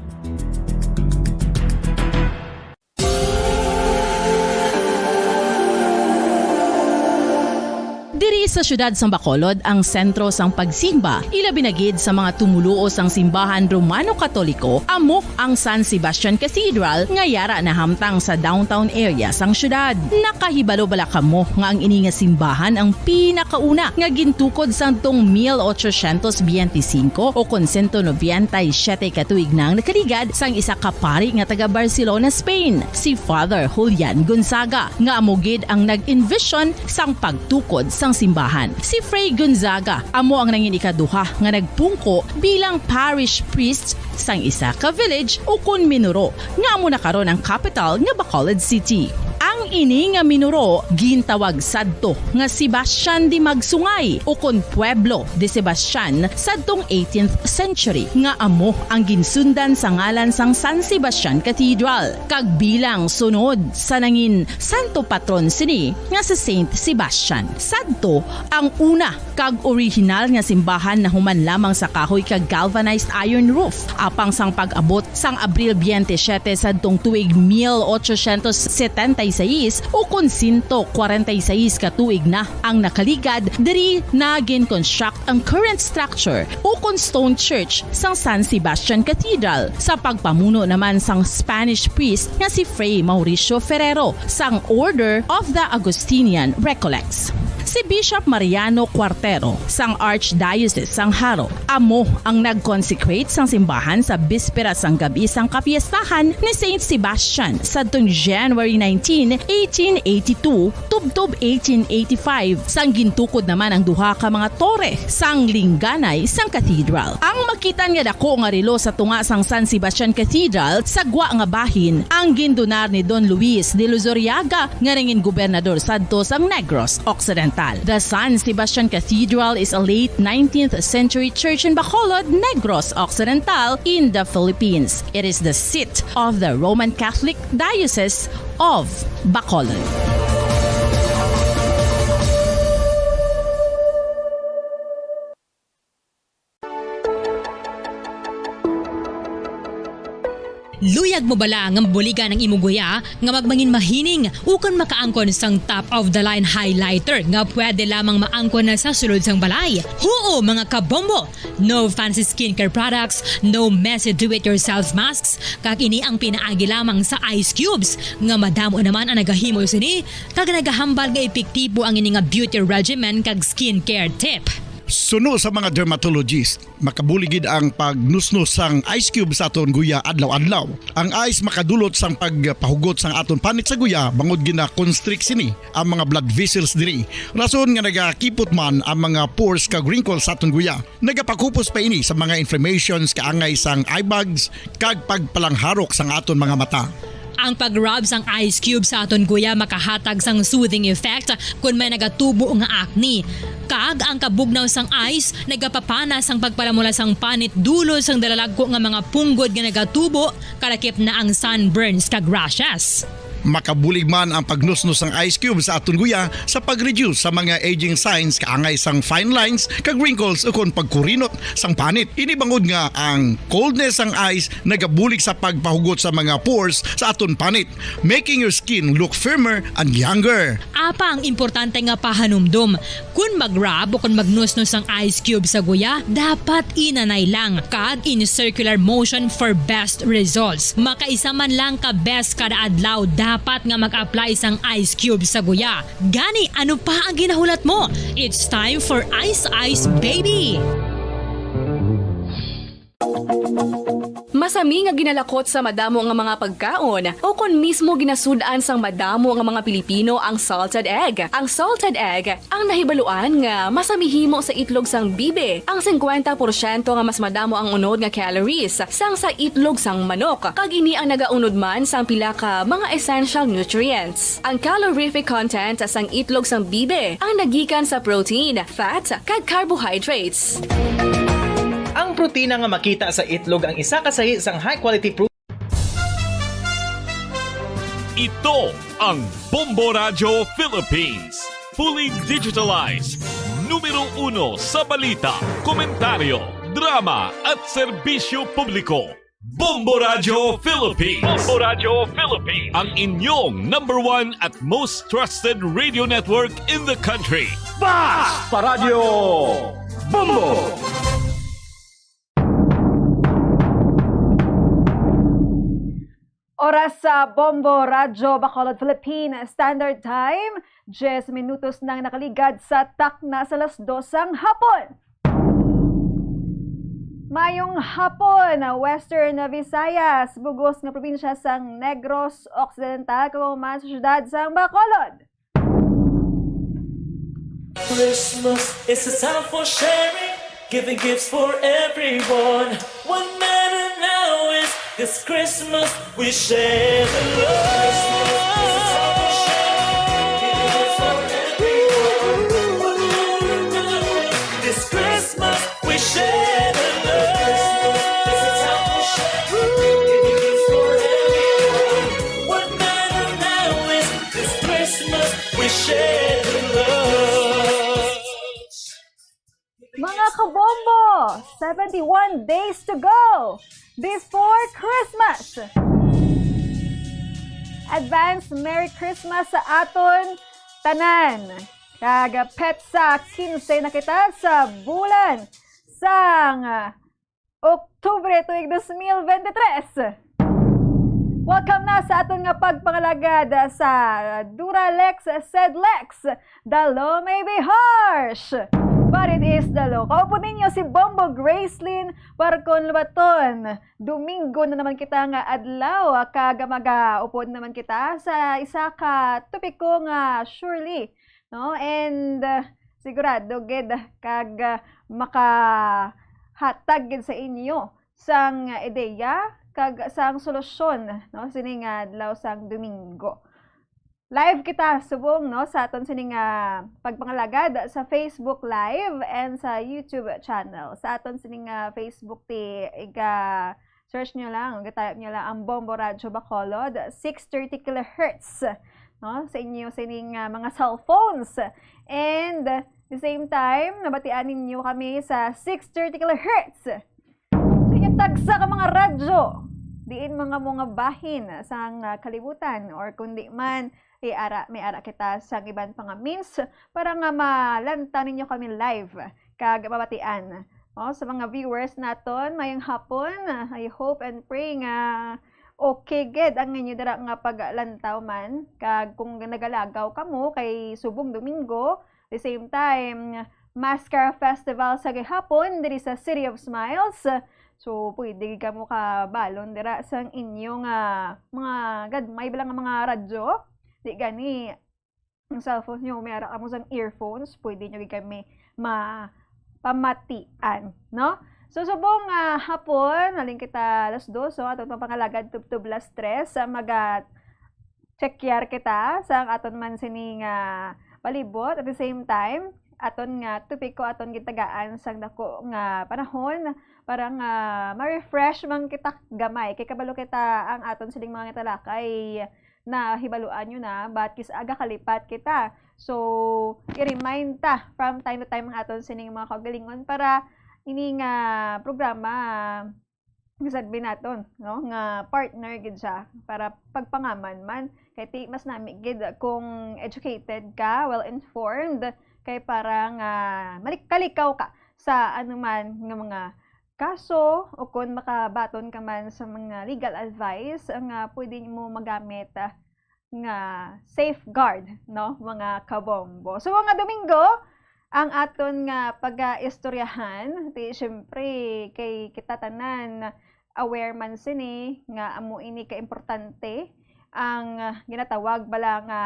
Diri sa siyudad sang Bacolod ang sentro sang pagsimba, ilabi na gid sa mga tumoluo sang simbahan Romano-Katoliko, amo ang San Sebastian Cathedral nga yara nahamtang sa downtown area sang siyudad. Nakahibalo bala kamo nga ang ini nga simbahan ang pinakauna nga gintukod sadtong mil ochocientos biyente singko o kon sento nobenta y siyete ka tuig na ang nakaligad sang isa ka pari nga taga Barcelona, Spain, si Father Julian Gonzaga, nga amo gid ang nag-envision sang pagtukod sang simbahan. Si Fray Gonzaga amo ang nangin ikaduha nga nagpungko bilang parish priest sang isa ka village ukon minuro nga amo na karon ang kapital nga Bacolod City. Ang ini nga minuro gintawag sadto nga Sebastian de Magsungay ukon Pueblo de Sebastian sadtong eighteenth century, nga amo ang ginsundan sa ngalan sang San Sebastian Cathedral, kag bilang sunod sa nangin santo patron sini nga si Saint Sebastian. Sadto ang una kag orihinal nga simbahan nahuman lamang sa kahoy kag galvanized iron roof, apang sang pag-abot sang Abril biyente siyete sadtong tuig mil ochocientos setenta y seis ukon sento kwarenta y seis ka tuig na ang nakaligad, diri na gin-construct ang current structure ukon stone church sang San Sebastian Cathedral sa pagpamuno naman sang Spanish priest nga si Fray Mauricio Ferrero sang Order of the Augustinian Recollects. Si Bishop Mariano Cuartero sang Archdiocese sang Jaro amo ang nag-consecrate sang simbahan sa bispera sang gab-i sang kapiestahan ni Saint Sebastian sadtong January nineteen, eighteen eighty-two, tubtob eighteen eighty-five, sang gintukod naman ang duha ka mga tore sang lingganay sang cathedral. Ang makitan nga dako nga relo sa tunga sang San Sebastian Cathedral sa gwa nga bahin ang gindunar ni Don Luis de Luzuriaga nga nangin gobernador sadto sang Negros Occidental. The San Sebastian Cathedral is a late nineteenth century church in Bacolod, Negros Occidental, in the Philippines. It is the seat of the Roman Catholic Diocese of Bacolod. Luyag mo bala nga mabuligan ang imo guya nga magmangin mahining ukon makaangkon sang top-of-the-line highlighter nga pwede lamang maangkon na sa sulod sang balay? Huo, mga kabombo! No fancy skincare products, no messy do-it-yourself masks, kag ini ang pinaagi lamang sa ice cubes, nga madamo naman ang nagahimo sini kag nagahambal nga epektibo ang ini nga beauty regimen kag skincare tip. Suno sa mga dermatologist, makabulig gid ang pagnusnos sang ice cube sa aton guya adlaw-adlaw. Ang ice makadulot sang pagpahugot sang aton panit sa guya bangod gina-constrict sini ang mga blood vessels diri, rason nga nagakipot man ang mga pores kag wrinkles sa aton guya. Nagapakupos pa ini sa mga inflammations kaangay sang eye bags kag pagpalangharok sang aton mga mata. Ang pag-rub sang ice cube sa aton guya makahatag sang soothing effect kon may nagatubo nga acne. Kag ang kabugnaw sang ice nagapapana sang pagpalamula sang panit dulot sang dalalagko nga mga punggod nga nagatubo, kalakip na ang sunburns kag rashes. Makabulig man ang pagnusnos sang ice cube sa aton guya sa pag-reduce sa mga aging signs kaangay sang fine lines kag wrinkles ukon pagkurinot sang panit. Ini bangod nga ang coldness sang ice nagabulig sa pagpahugot sa mga pores sa aton panit, making your skin look firmer and younger. Apang importante nga pahanumdom, kon mag-rub o kon magnusnos sang ice cube sa guya, dapat inanay lang kag in circular motion for best results. Makaisa man lang ka beses kada adlaw dapat nga mag-apply sang ice cube sa guya. Gani, ano pa ang ginahulat mo? It's time for Ice Ice Baby! Masami nga ginalakot sa madamo nga mga pagkaon, o kon mismo ginasud-an sang madamo nga mga Pilipino ang salted egg. Ang salted egg ang nahibaluan nga masami himo sa itlog sang bibe, ang singkwenta porsyento nga mas madamo ang unod nga calories sang sa itlog sang manok, kag ini ang nagaunod man sang pila ka mga essential nutrients. Ang calorific content sang itlog sang bibe ang nagikan sa protein, fat, kag carbohydrates. Ang protina nga makita sa itlog ang isa ka sahi sang high-quality protein. Ito ang Bombo Radyo Philippines. Fully digitalized. Numero uno sa balita, komentaryo, drama, at serbisyo publiko. Bombo Radyo Philippines. Bombo Radyo Philippines. Ang inyong number one at most trusted radio network in the country. Basta Radyo Bombo! Oras sa Bombo Radyo Bacolod Philippine Standard Time, diyes minutos nang nakaligad sa takna sa alas dos sang hapon. Mayong hapon, Western Visayas, bugos nga probinsya sang Negros Occidental, kag human sa siyudad sang Bacolod. Christmas is a time for sharing, giving gifts for everyone. What matter now is this Christmas we share the love. This Christmas we share the love. What matter now is this Christmas we share the love. Mga kabombo, seventy-one days to go before Christmas. Advance Merry Christmas sa aton tanan. Kag petsa quince na kita sa bulan sang Oktubre tuig dos mil bente tres. Welcome na sa aton nga pagpangalagad sa Duralex Sedlex. The law may be harsh, but it is the law. Kaupod ninyo si Bombo Gracelyn Parcon Lubaton. Domingo na naman kita nga adlaw, kag magaupod naman kita sa isa ka topiko nga surely, no? And, uh, sigurado gid kag, uh, makahatag gid sa inyo sang ideya kag sang solusyon, no, sini nga adlaw sang Domingo. Live kita subong, no, sa aton sini nga pagpangalagad sa Facebook Live and sa YouTube channel. Sa aton sini nga Facebook, ti iga-search nyo lang, iga-type nyo lang ang Bombo Radyo Bacolod, six thirty kilohertz, no, sa inyo sining, ah, mga cellphones. And the same time, nabatian ninyo kami sa six thirty kilohertz sa inyo tagsa ka mga radyo, diin mga mga bahin sang, ah, kalibutan, or kundi man, i-ara, may ara kita sang iban pa nga means para nga malantaw ninyo kami live kag mabatian. O, sa mga viewers naton, mayong hapon. I hope and pray nga okay gid ang inyo dira nga paglantaw man. Kag kung nagalagaw kamo kay subong Domingo, the same time, Mascara Festival sa gihapon diri sa City of Smiles. So, pwede gid kamo kabalon dira sang inyo nga mga gagmay bala nga mga radyo. Di gani, ang cellphone nyo, may ara kamo sang earphones, pwede nyo gid kami mapamatian, no? So, subong, ah, hapon, halin kita alas dos, so, aton pang pangalagad tubtob alas tres, sa maga chekyar kita sa aton man sini nga palibot. At the same time, aton nga topiko aton gitagaan sang dako nga panahon para nga ma-refresh man kita gamay. Kay kabalo kita ang aton sining mga talakay na hibaluan nyo na, but kis aga kalipat kita. So, i-remind ta from time to time ang aton sining mga kaugalingon para ini nga programa, bisan bi naton, no, nga partner gid siya para pagpangaman man. Kay ti mas nami gid kung educated ka, well-informed, kay para nga malik-, kalikaw ka sa anuman nga mga kaso o kung makabaton ka man sa mga legal advice nga pwede mo magamit, ah, nga safeguard, no, mga kabombo. So, mga Domingo, ang aton nga pag-istoryahan, ti, siyempre, kay kita tanan aware man sini nga amo ini kaimportante ang, ah, ginatawag bala nga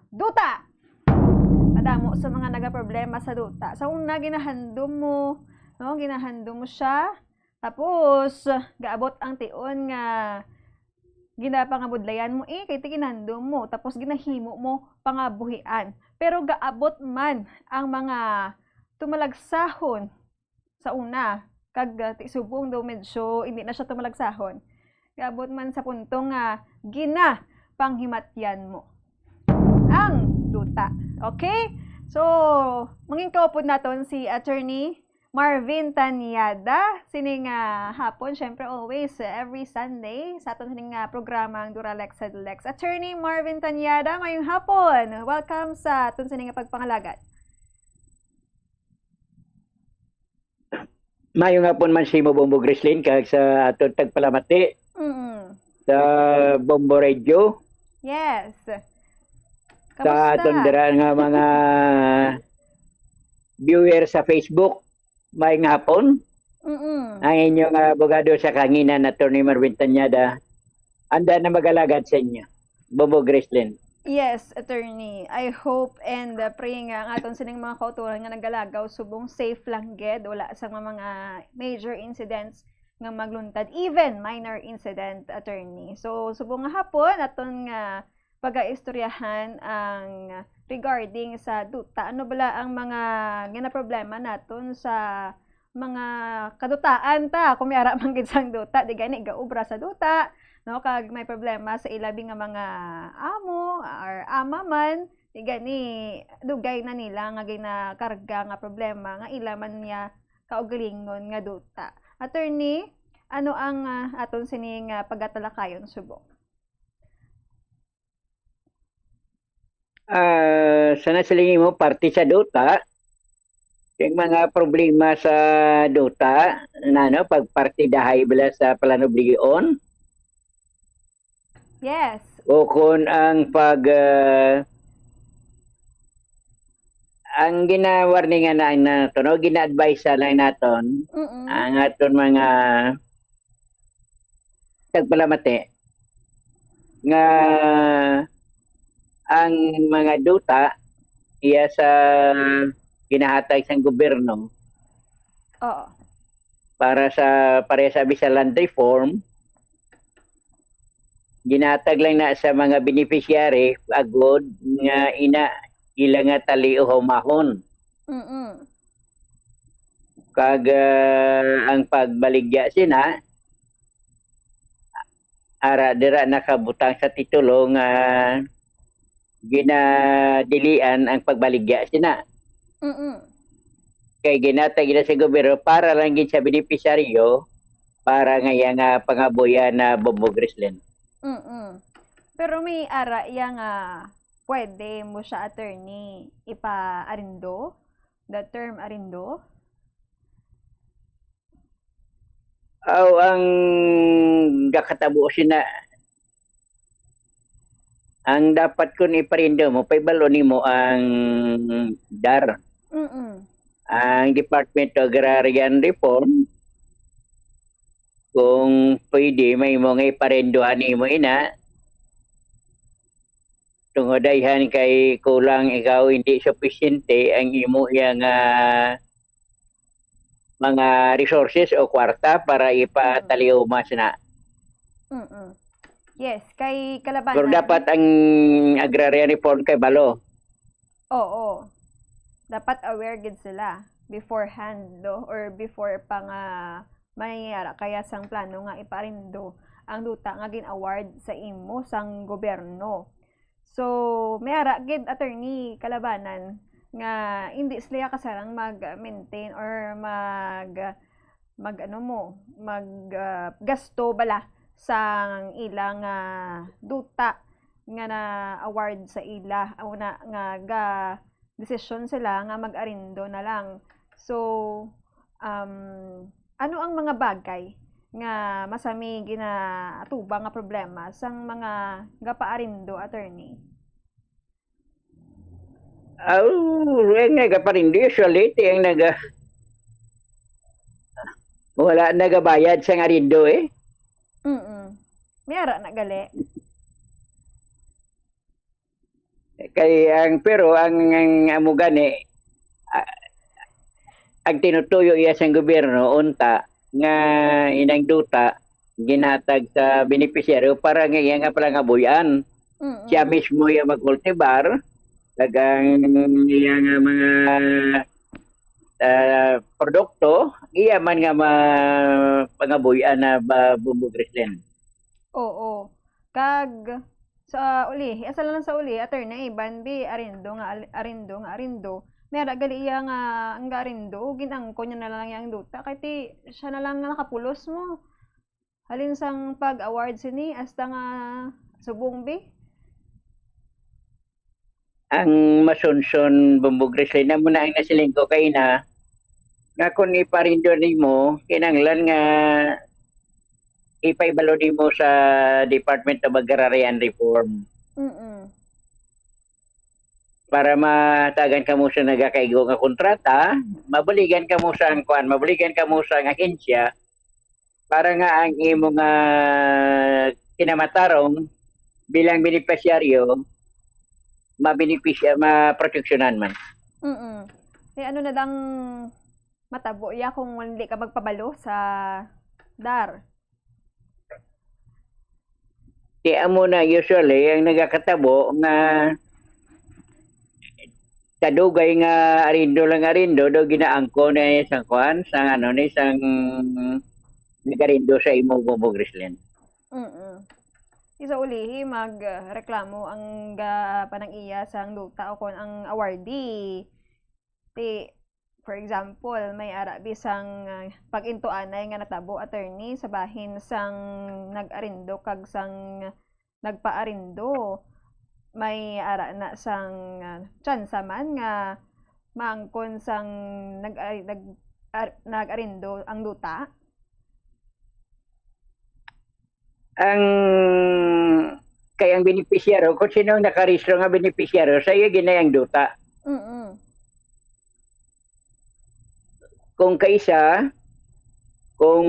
duta. Madamo sa mga nagaproblema sa duta. Sa una, ginahandom mo, no, ginahandom mo siya, tapos, gaabot ang tion nga ginapangabudlayan mo, eh, kay ti ginandom mo, tapos ginahimo mo pangabuhian. Pero gaabot man ang mga tumalagsahon sa una, kag, ah, ti subong daw medyo hindi na siya tumalagsahon. Gaabot man sa punto nga gina-, panghimatyan mo ang duta. Okay? So, mangin kaupod naton si Attorney Marvin Tanyada, sini nga hapon, syempre always, every Sunday, sa aton sini nga programa, ang Duralex Lex. Attorney Marvin Tanyada, mayong hapon. Welcome sa aton sini nga pagpangalagat. Maayong hapon man sa imo, Bombo Grislin, kag sa aton tagpalamati Mm-mm. sa Bombo Radio, Yes. sa Kamusta? aton dira nga mga viewer sa Facebook. Maayong hapon. Mm-mm. Ang inyong abogado sa kahanginan, Attorney Marvin Tanyada, anda na mag-alagad sa inyo. Bombo Grislin. Yes, attorney. I hope and uh, pray nga ang aton sining mga kauturan nga nagalagaw subong safe lang gid, wala sang mga, mga major incidents nga magluntad, even minor incident, attorney. So, subong nga hapon, aton nga pagaistoryahan ang regarding sa duta. Ano bala ang mga ginaproblema naton sa mga kadutaan ta, kung may ara man gid sang duta, di gani gaobra sa duta, no? Kag may problema sa ilabi nga mga amo or ama man, di gani dugay na nila nga ginakarga nga problema nga ila man niya kaugalingon nga duta. Attorney, ano ang ah, aton sining ah, pagatalakayon subong? Ah, sa nasiling mo, parte sa duta, yung mga problema sa duta, na, no, pagpartidahay bala sa palanublion, Yes. o kung ang pag, ah, ang gina-warningan na naton, no, gina-advise lang naton, Mm-mm. ang aton mga tagpalamati nga ang mga duta iya sa ginahatag sang gobyerno Oo. para sa pareha sa Bisag Land Reform, ginatag lang na sa mga beneficiary agod nga ina ila nga taliuhomahon. Mm-mm. Kag ah, ang pagbaligya sina, ara dira nakabutang sa titulo nga ginadilian ang pagbaligya sina. Mm-mm. Kay ginatag gina sa gobyerno para lang gid sa benepisyaryo para nga iya nga pangabuyan na Bombo Grislin. Mm-mm. Pero may ara iya nga pwede mo siya, attorney, ipaarindo? The term arindo? Aw, ang gakatabo sina, ang dapat kun iparindo mo, paibalo nimo ang dar. Mm-mm. Ang Department of Agrarian Reform, kung pwede, may mo nga iparinduhan nimo ina. Tungod dayhan kay kulang ikaw, hindi supisyente ang imo iya nga mga resources o kwarta para ipataliumas na. Mm-mm. Yes, kay kalabanan. Pero dapat ang agrarian reform kay balo. Oo. Dapat aware gid sila beforehand, no? Or before pa nga mangyayara kaya sang plano nga iparindo ang duta nga gin-award sa imo sang gobyerno. So, may ara gid, attorney, kalabanan nga hindi sila kasarang mag-maintain or mag mag ano mo, mag ah, gasto bala sang ilang ah, duta nga na-award sa ila, una nga ga desisyon sila nga mag-arindo na lang. So, um, ano ang mga bagay nga masami ginaatubang nga problema sang mga gapaarindo, attorney? Aw, nga gaparindi, usually, ti ang naga, wala nagabayad sang arindo eh. Mm-mm. May ara na gali. Kay ang, pero ang, ang amo gani, ah, ang tinutuyo iya sang gobyerno unta nga inang duta ginhatag sa benepisyaryo para nga iya nga palangabuy-an. Mm-mm. Siya mismo iya magkultibar, kag ang iya nga mga ah, produkto, iya man nga ma pangabuy-an na ba, Bombo Grislin. Oo. Kag Sa uli, asa lang sa uli, attorney, ban bi, arindo nga al-, arindo nga arindo. May ara gali iya nga ang gaarindo, gin-angkon niya na lang iya ang duta, kay ti siya na lang nga nakapulos mo. Halin sang pag-award sini, hasta nga subong bi. Ang masunson, Bumbog Rislin, amo na ang nasiling ko kay na, nga kung ipaarindo nimo, kinahanglan nga ipaibalo nimo sa Department of Agrarian Reform. Mm-mm. Para matagan kamo sa nagakaigo nga kontrata, mabaligan kamo sa kuan, mabaligan kamo sa ahensya para nga ang imo nga kinamatarong bilang benepisyaryo mabenepisya-, maproteksyonan man. Mm-mm. Eh, ano na dang matabo iya kung hindi ka magpabalo sa dar? Ti amo na usually ang nagakatabo nga kadugay nga arindo lang arindo do ginaangko na sa kuan, sang ano ni, sang nagarindo sa imo, Bumbog Rislin. Mm-mm. Isa ulihi mag, ah, reklamo ang ga-, panang iya sang duta o kon ang awardee. Ti, for example, may ara bisang, ah, pag-intuanay nga natabo, attorney, sa bahin sang nag-arindo kag sang nagpaarindo. May ara na sang, ah, tsansa man nga maangkon sang nag-, nag-, ar-, nag-arindo ang duta? Ang, kay ang benepisyaryo, kung sino ang nakarehistro nga benepisyaryo, sa iya ginay ang duta. Mm-mm. Kung kaisa, kung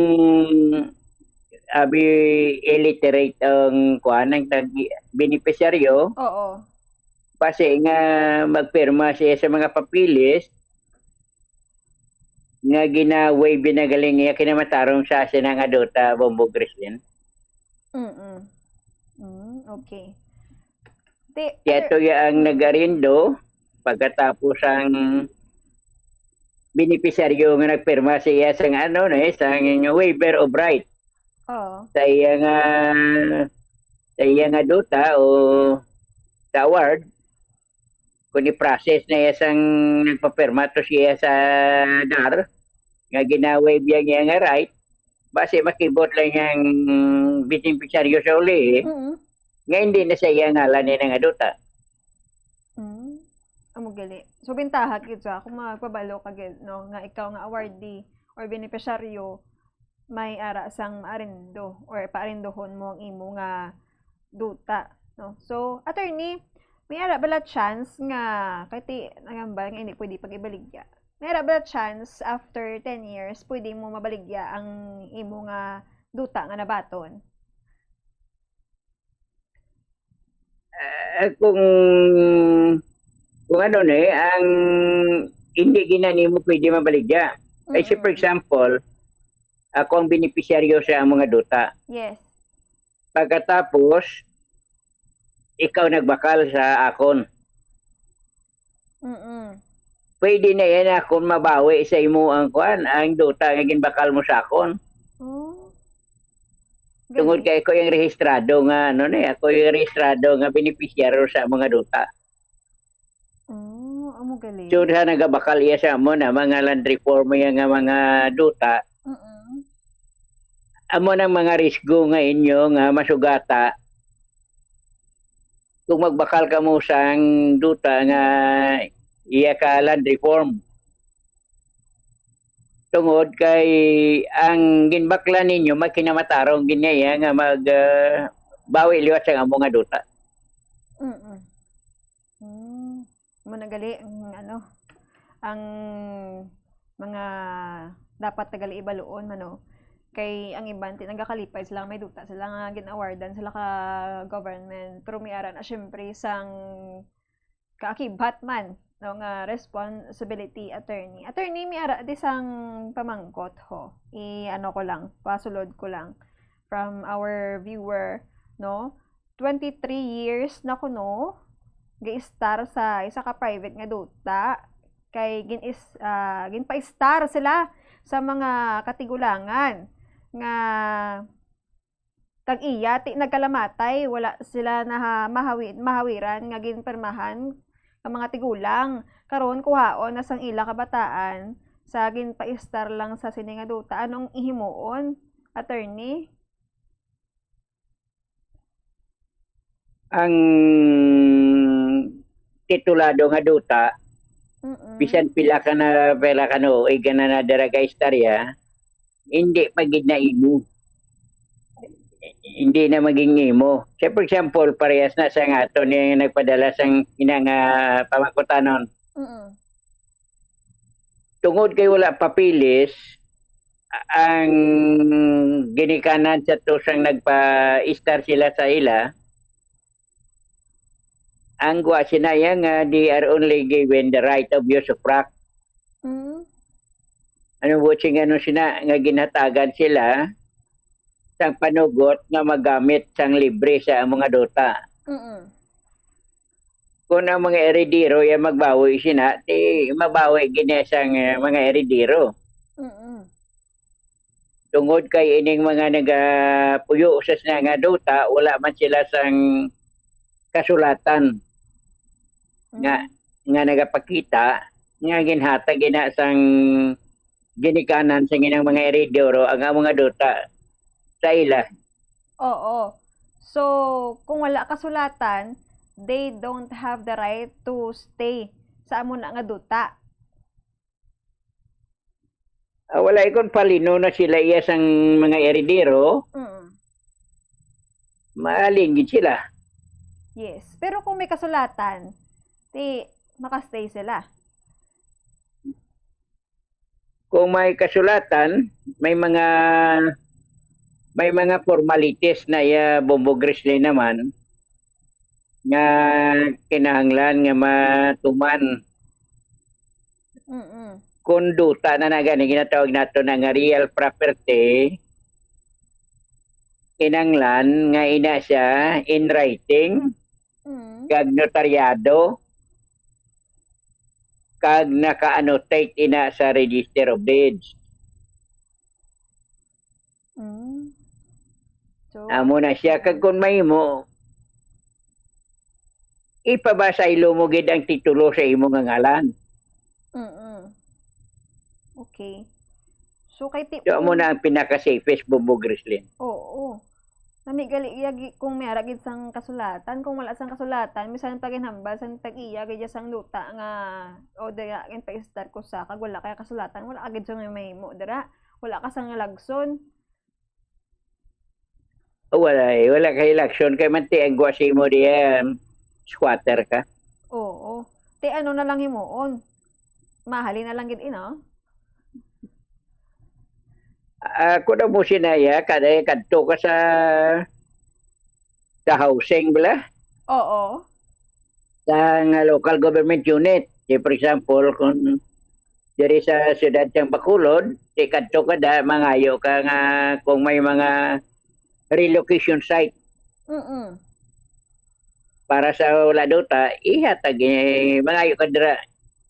abi illiterate ang kuan, ang tag-, benepisyaryo, Oo. basi nga magpirma siya sa mga papeles nga gina-waive na galing iya kinamatarong sa sina nga duta, Bumbog Rislin. Mm-mm. Mm, okay. Ti-, Kaya ano to ya ang nag-arindo, pagkatapos ang benepisyaryo nga nagpirma sa iya sang ano, no, eh, sang waiver of right Oo. sa iya nga, sa iya nga duta o sa award, kung i-process na iya sang nagpapirma to siya sa dar, nga gina-waive niya nga right, basi makibot lang yang benepisyaryo sa uli, eh, Mm. nga hindi na sa iya ngalan ni nga duta. Mm. Amo gali. So, bintaha gid sa kung magpabalo ka gid, no, nga ikaw nga awardee or benepisyaryo, may ara sang maarindo or paarindohon mo ang imo nga duta, no? So, attorney, may ara bala chance nga, kay ti, nagambal nga hindi pwede pag-ibaligya. May ara bala chance after ten years, pwede mo mabaligya ang imo nga duta nga nabaton? Ah, kung, kung ano ni, ang hindi gina nimo pwede mabaligya. Ay, si, for Mm-mm. example, ako ang benepisyaryo sa mga duta. Yes. Pagkatapos, ikaw nagbakal sa akon. Mm-mm. Pwede na yan akon mabawi sa imo ang kuan, ang duta nga ginbakal mo sa akon. Oh. Tungod Galing. kay ako yung rehistrado nga, ano ni, ako yung rehistrado nga benepisyaryo sa mga duta. Oh, amo galing. So, sa nagabakal iya sa amo na mga land reform iya nga mga duta, Mm-mm. amo nang mga risgo nga inyo nga masugata kung magbakal kamo sang duta nga iya ka land reform. Tungod kay ang ginbaklan ninyo may kinamatarong gid niya nga mag, ah, bawi liwat sa amo nga duta. Mm-mm. Hmm. Amo na gali ang, ano, ang mga dapat na gali ibaluon, mano. Kay ang iban, ti, nagakalipay sila, may duta sila nga gin-awardan sila ka government. Pero may ara na, syempre, sang kaakibat man, no, nga responsibility, attorney. Attorney, may ara di sang pamangkot ho. I-, ano ko lang, pasulod ko lang from our viewer, no? Twenty-three years na kuno ga-star sa isa ka private nga duta, kay gin-is-, ah, ginpa-star sila sa mga katigulangan nga Kag iya, ti nagkalamatay, wala sila naha-, mahawi-, mahawiran nga ginpirmahan nga mga tigulang. Karon, kuhaon na sang ila kabataan sa ginpaistar lang sa sini nga duta. Anong ihimuon, attorney? Ang titulado nga duta, Mm-mm. bisan pila ka na, pila ka no, iga na na dira ka istorya, hindi pa gid na imo. Hindi na maging imo. Say, for example, parehas na sa nga ato ni nagpadala sang ina nga pamangkutanon. Mm-mm. Tungod kay wala papilis, ang ginikanan sa to sang nagpa-istar sila sa ila, ang gwa sina iya nga they are only given the right of usufruct. Mm. Ano buot sing ano sina nga ginhatagan sila sang panugot nga magamit sang libre sa mga duta. Mm-mm. Kung ang mga eredero ya magbawi sina, ti mabawi gid niya sang, eh, mga eredero. Mm-mm. Tungod kay ining mga nagapuyo sa sina nga duta, wala man sila sang kasulatan nga, Mm. nga nagapakita nga ginhatag ina sang ginikanan sa ilang mga eredero ang, ang mga duta sa ila. Oo. So, kung wala kasulatan, they don't have the right to stay sa amo na nga duta. Ah, wala, ikon palino na sila iya sang mga eredero, Mm. Maalin gid sila. Yes. Pero kung may kasulatan, ti makastay sila. Kung may kasulatan, may mga, may mga formalities na iya, Bombo Grizzly, naman nga kinahanglan nga matuman. Mm-mm. Kung duta na na gani, ginatawag nato na nga real property, kinahanglan nga ina siya in writing, Mm. kag notaryado, kag naka-annotate ina sa Register of Deeds. Mm. So, amo na siya. Kag kung mahimo, ipabasaylo mo gid ang titulo sa imo nga ngalan. Mm-mm. Okay. So, kay ti-, So, amo kung na ang pinaka-safest, Bombo Grislin. Oo. Nami gali iya gi-, kung may ara gid sang kasulatan, kung wala sang kasulatan, bisan pag ginhambal sang tag-iya gid sang duta nga, o dira, ginpaistar ko sa, kag wala kay kasulatan, wala ka gid sang mahimo dira. Wala ka sang lagson. Oh, wala eh. Wala kay lagson kay man ti ang gwa sa imo diyan, squatter ka. Oo. Ti ano na lang himuon? Mahalin na lang gid ina. Ah, kuno mo sinaya, kada kadto ka sa, sa housing bala, Oo. sa nga local government unit. Say, for example, kung diri sa siyudad sang Bacolod, di kadto ka da, mangayo ka nga kung may mga relocation site Mm-mm. para sa wala duta, ihatag, eh, mangayo ka dira,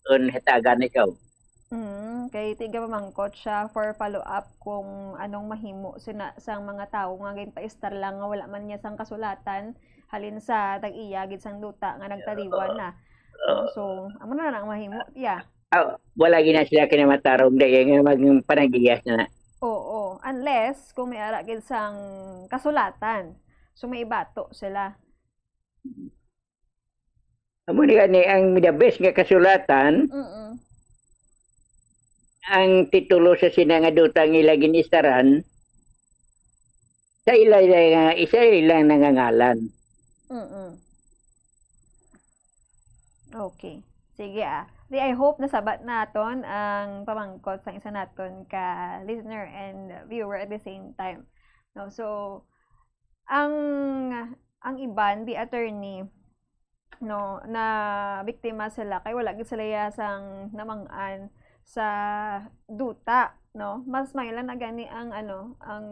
kung hatagan ikaw. Mm, kay tiga pamangkot siya for follow up kung anong mahimo sina sang mga tawo nga ginpaistar lang nga wala man niya sang kasulatan halin sa tag-iya gid sang duta nga nagtaliwan na. No? So, amo na lang ang mahimo. Yeah. Ah, wala gina sila kinamatarong dahil nga magpanagiyas na. Oo, unless kung may ara gid sang kasulatan. So may ibato sila. Amo ni gani ang the best nga kasulatan, Mm-mm. ang titulo sa sina nga duta nga ila ginistaran, sa ila, ila nga, isa ilang nangangalan. Mm-mm. Okay. Sige, ah. Di, I hope nasabat naton ang pamangkot sang isa naton ka listener and viewer at the same time. No, so, ang, ang iban, the attorney, no, na biktima sila kay wala gid sila iya sang namang-an sa duta, no? Mas maayo lang na gani ang, ano, ang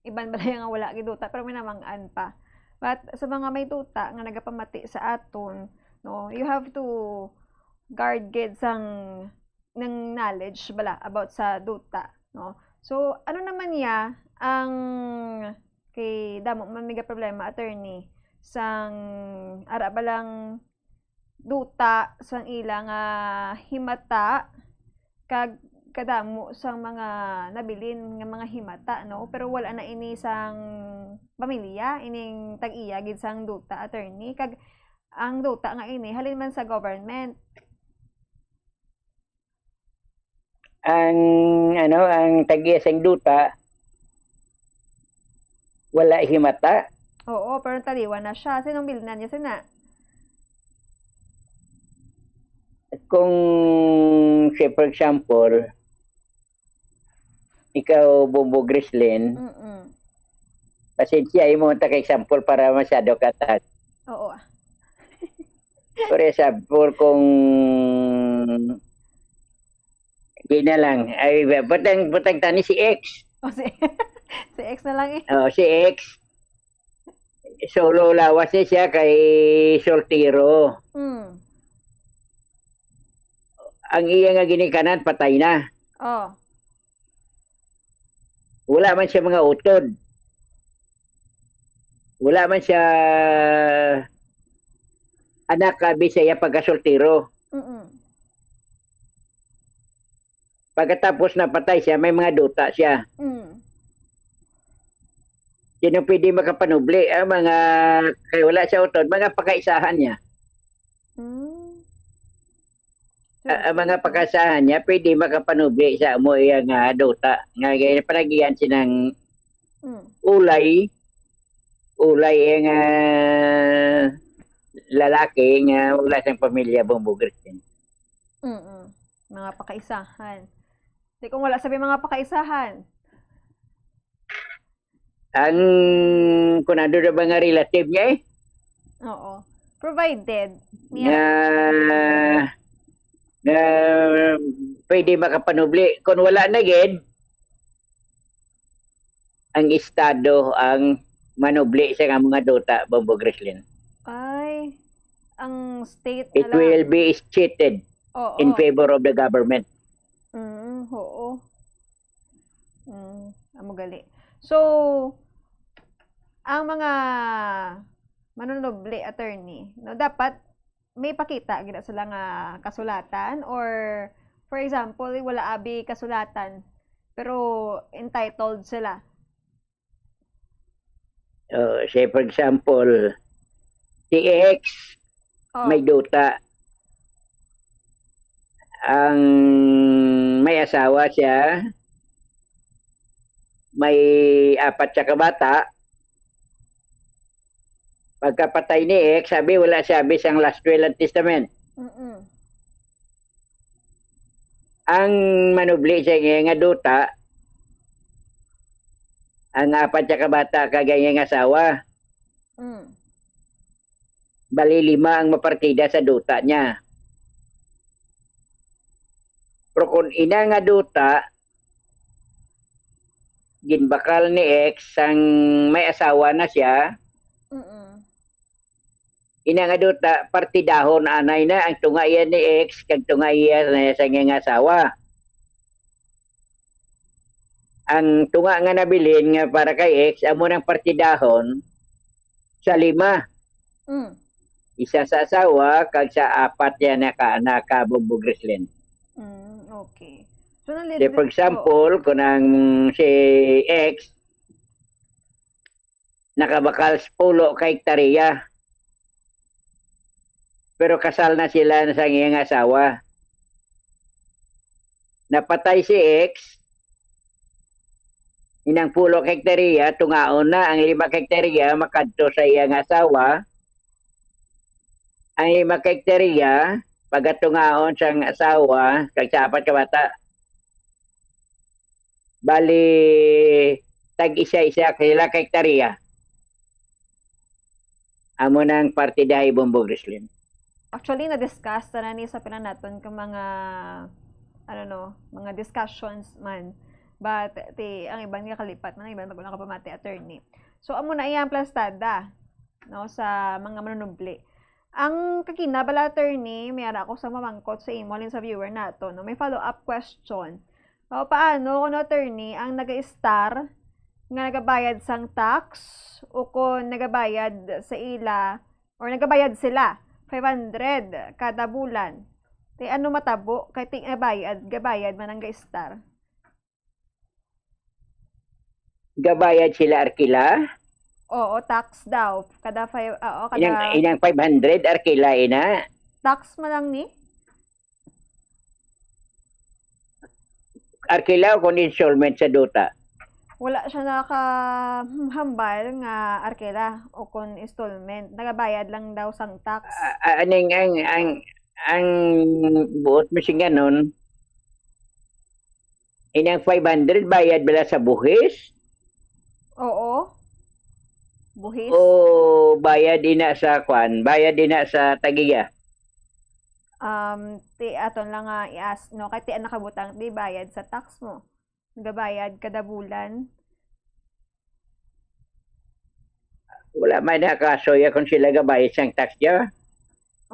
iban balay nga wala gid duta pero may namang-an pa. But sa mga may duta nga nagapamati sa aton, no, you have to guard gid sang nang knowledge bala about sa duta, no? So, ano naman niya ang Kay damo man may problema, attorney, sang ara ba lang duta sang ila nga himata, kag kadamo sang mga nabilin nga mga himata, no? Pero wala na ini sang pamilya, ining tag-iya gid sang duta, attorney. Kag ang duta nga ini halin man sa government. Ang, ano, ang tag-iya sang duta, wala himata. Oo, pero taliwan na siya. Sinong bilnan niya sina? Kung, say, for example, ikaw, Bombo Grislin, Mm-mm. pasensya, imo ta ka example para masyado ka tag. Oo. For example, kung di na lang, ay, butang, butang tani si X. O si, si X na lang eh. Oh, si X. Solo lawas ni siya kay soltero. Mm. Ang iya nga ginikanan patay na. Oh. Wala man siya mga utod. Wala man siya anak abi sa iya pagkasoltero. Mm-mm. Pagkatapos napatay siya, may mga duta siya. Mm. Sino pwede makapanubli? Ang mga, kay wala siya utod, mga pakaisahan niya. Mm. Ah, ang mga pakaisahan niya, pwede makapanubli sa amo iya nga duta. Nga, nga panagian sinang Mm. ulay, ulay iya nga lalaki nga wala siyang pamilya, Bombo Grislin. Mm-mm. Mga pakaisahan. Di kung wala sabi mga pakaisahan. Ang, kung ano na ba nga relative niya eh, Oo. Provided. nga, nga pwede makapanubli. Kung wala na gid, ang Estado ang manubli sa nga mga duta, Bombo Grislin. Ay, ang state It na lang. Will be cheated Oo. In favor of the government. Mm, oo. Mm, amo gali. So, ang mga manunubli, attorney, no, dapat may pakita gid sila nga kasulatan, or for example, wala abi kasulatan pero entitled sila. Uh, say for example, si X Oh. May duta. Ang may asawa siya, may apat siya ka bata. Pagkapatay ni X, sabi wala siya abi sang last will and testament. Mm-mm. Ang manubli sa iya nga duta, ang apat siya ka bata kag ang iyang asawa. Mm. Bali lima ang mapartida sa duta niya. Pero kung ina nga duta, ginbakal ni X sang may asawa na siya, Mm-mm. ina nga duta, partidahon anay na ang tunga iya ni X kag tunga iya na sa iya nga asawa. Ang tunga nga nabilin nga para kay X, amo nang partidahon sa lima. Mm. Isa sa asawa kag sa apat niya na ka anak, ka Bombo Grislin. Mm, okay. So, nang Say, for example, kung ang si X nakabakal sa pulo ka hektarya, pero kasal na sila sa iyang asawa. Napatay si X, inang pulo ka hektarya, tungaon na ang lima ka hektarya makadto sa iyang asawa. Ang lima ka hektarya, pagatungaon sang asawa, kag sa apat ka bata. Bali, tag-isa-isa ka sila ka hektarya. Amo nang parte dihay, Bombo Grislin. Actually, na-discuss na ni sa pila naton ka mga, ano no, mga discussions man. But, ti, ang iban nga kalipat man, ang iban pag wala ka pamati, attorney. So, amo na iyang plastada, no, sa mga manunubli. Ang kagina bala, attorney, may ara ako sa mamangkot sa imo, halin sa viewer nato, no? May follow-up question. O, paano kung, attorney, ang nag-star nga nagabayad sang tax, o kon nagabayad sa ila, or nagabayad sila five hundred kada bulan. Ti ano matabo kay ti gabayad, gabayad man ang gaistar? Gabayad sila, Arkila? Oo, tax daw. Kada five, oo, kada Inang, inang five hundred, Arkila, ina? Tax man lang ni? Arkila o kung installment sa duta? Wala siya nakahambal nga arkila o kung installment. Nagabayad lang daw sang tax. Ah, aning ang ang ang buot mo singanon, inang five hundred bayad bala sa buhis? Oo. Buhis? O bayad ina sa kwan? Bayad ina sa tagiya? Um, ti aton lang nga i-ask, no? Kay ti ang nakabutang, di bayad sa tax mo. Nagabayad kada bulan. Wala may nakasoya kung sila gabayad sang tax niya.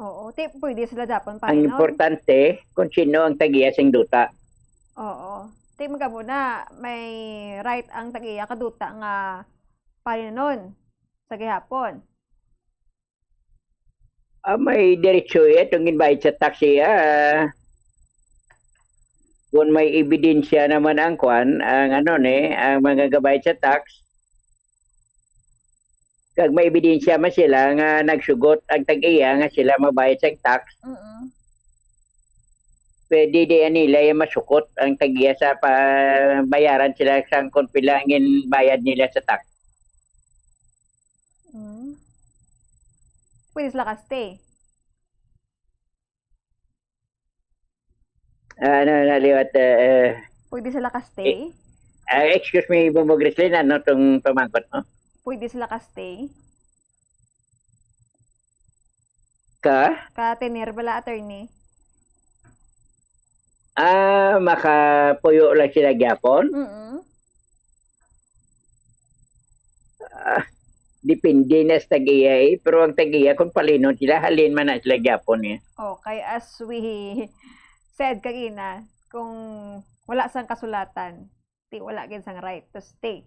Oo, ti pwede sila dapat Ang palinon. Importante kung sino ang tagiya sing duta. Oo. Ti magabo na may right ang tagiya kaduta nga palinon sa gihapon. Ah, may diretso iya tong ginbayad sa tax iya. Kung may ebidensya naman ang kwan, ang ano ni, ang mga gabayad sa tax, kag may ebidensya man sila nga nagsugot ang tag-iya nga sila mabayad sa tax, Mm. Pwede di nila yung masukot ang tag-iya sa pa-, bayaran sila sang kung pila ang bayad nila sa tax. Mm. Pwede sila ka-stay. Ano na liwat, uh, Pwede sila ka-stay. Uh, excuse me, Bumbog Grislin, ano tong pamangkot mo? Pwede sila ka-stay. Ka? Ka-tenir bala, attorney. Ah, makapuyo lang sila gyapon? Mm. Ah, depende na sa tag-iya eh. Pero ang tag-iya, kung palinon sila, halin man na sila gyapon eh. Okay, as we said kagina, kung wala sang kasulatan, ti wala gid sang right to stay.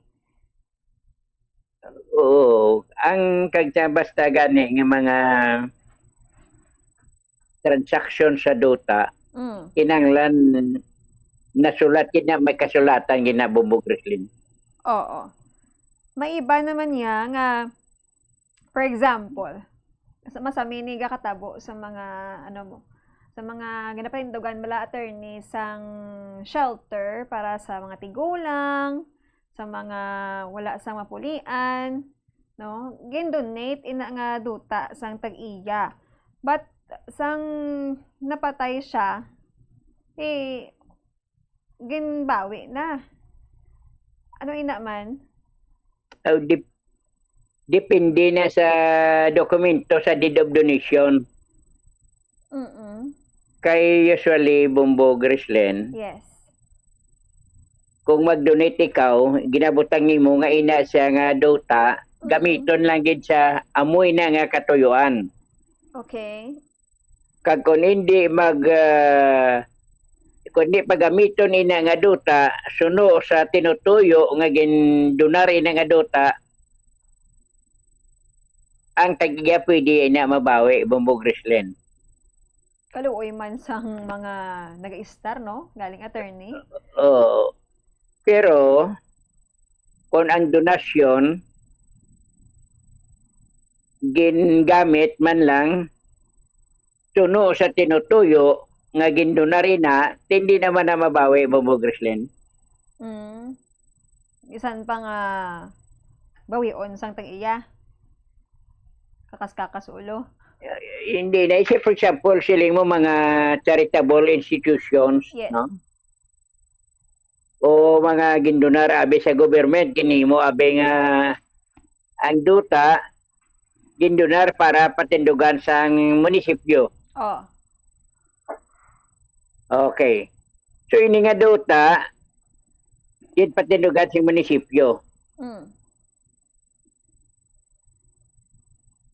Oo, ang kagsa basta gani nga mga transaction sa duta, Mm. kinahanglan nasulat gid na, may kasulatan gid na, Bumbog Grislin. Oo. May iba naman niya nga, for example, sa masami ni gakatabo sa mga, ano mo, sa mga ginapahindugan bala, attorney, sang shelter para sa mga tigulang, sa mga wala sang mapulian, no? Gin-donate ina nga duta sang tag-iya. But sang napatay siya, eh, ginbawi na. Ano ina man? Oh, dep-, depende na sa dokumento sa deed of donation. Mm-mm. Kay usually, Bumbog Grislin, Yes. kung mag-donate ikaw, ginabutang nimo nga ina siya nga duta, Mm. gamiton lang gid sa amoy na nga katuyuan. Okay. Kag kung hindi mag, ah, kung hindi pagamiton ina nga duta, suno sa tinutuyo nga gindunar ina nga duta, ang tag-iya pwede ina mabawi, Bumbog Grislin. Kaluoy man sang mga nag-istar, no? Galing, attorney. Oo. Pero, kung ang donasyon, gingamit man lang, suno sa tinutuyo nga gindonar ina, hindi naman na mabawi, Bumbog Grislin. Mm. Bisan pa nga bawion sang tag-iya. Kakas-kakas ulo. Hindi na. Say, for example, siling mo mga charitable institutions, Yes. No? O mga gindonar abi sa government, ginhimo abi nga ang duta, gindonar para patindugan sang munisipyo. Oh. Okay. So, ini nga duta, ginpatindugan sang munisipyo. Mm.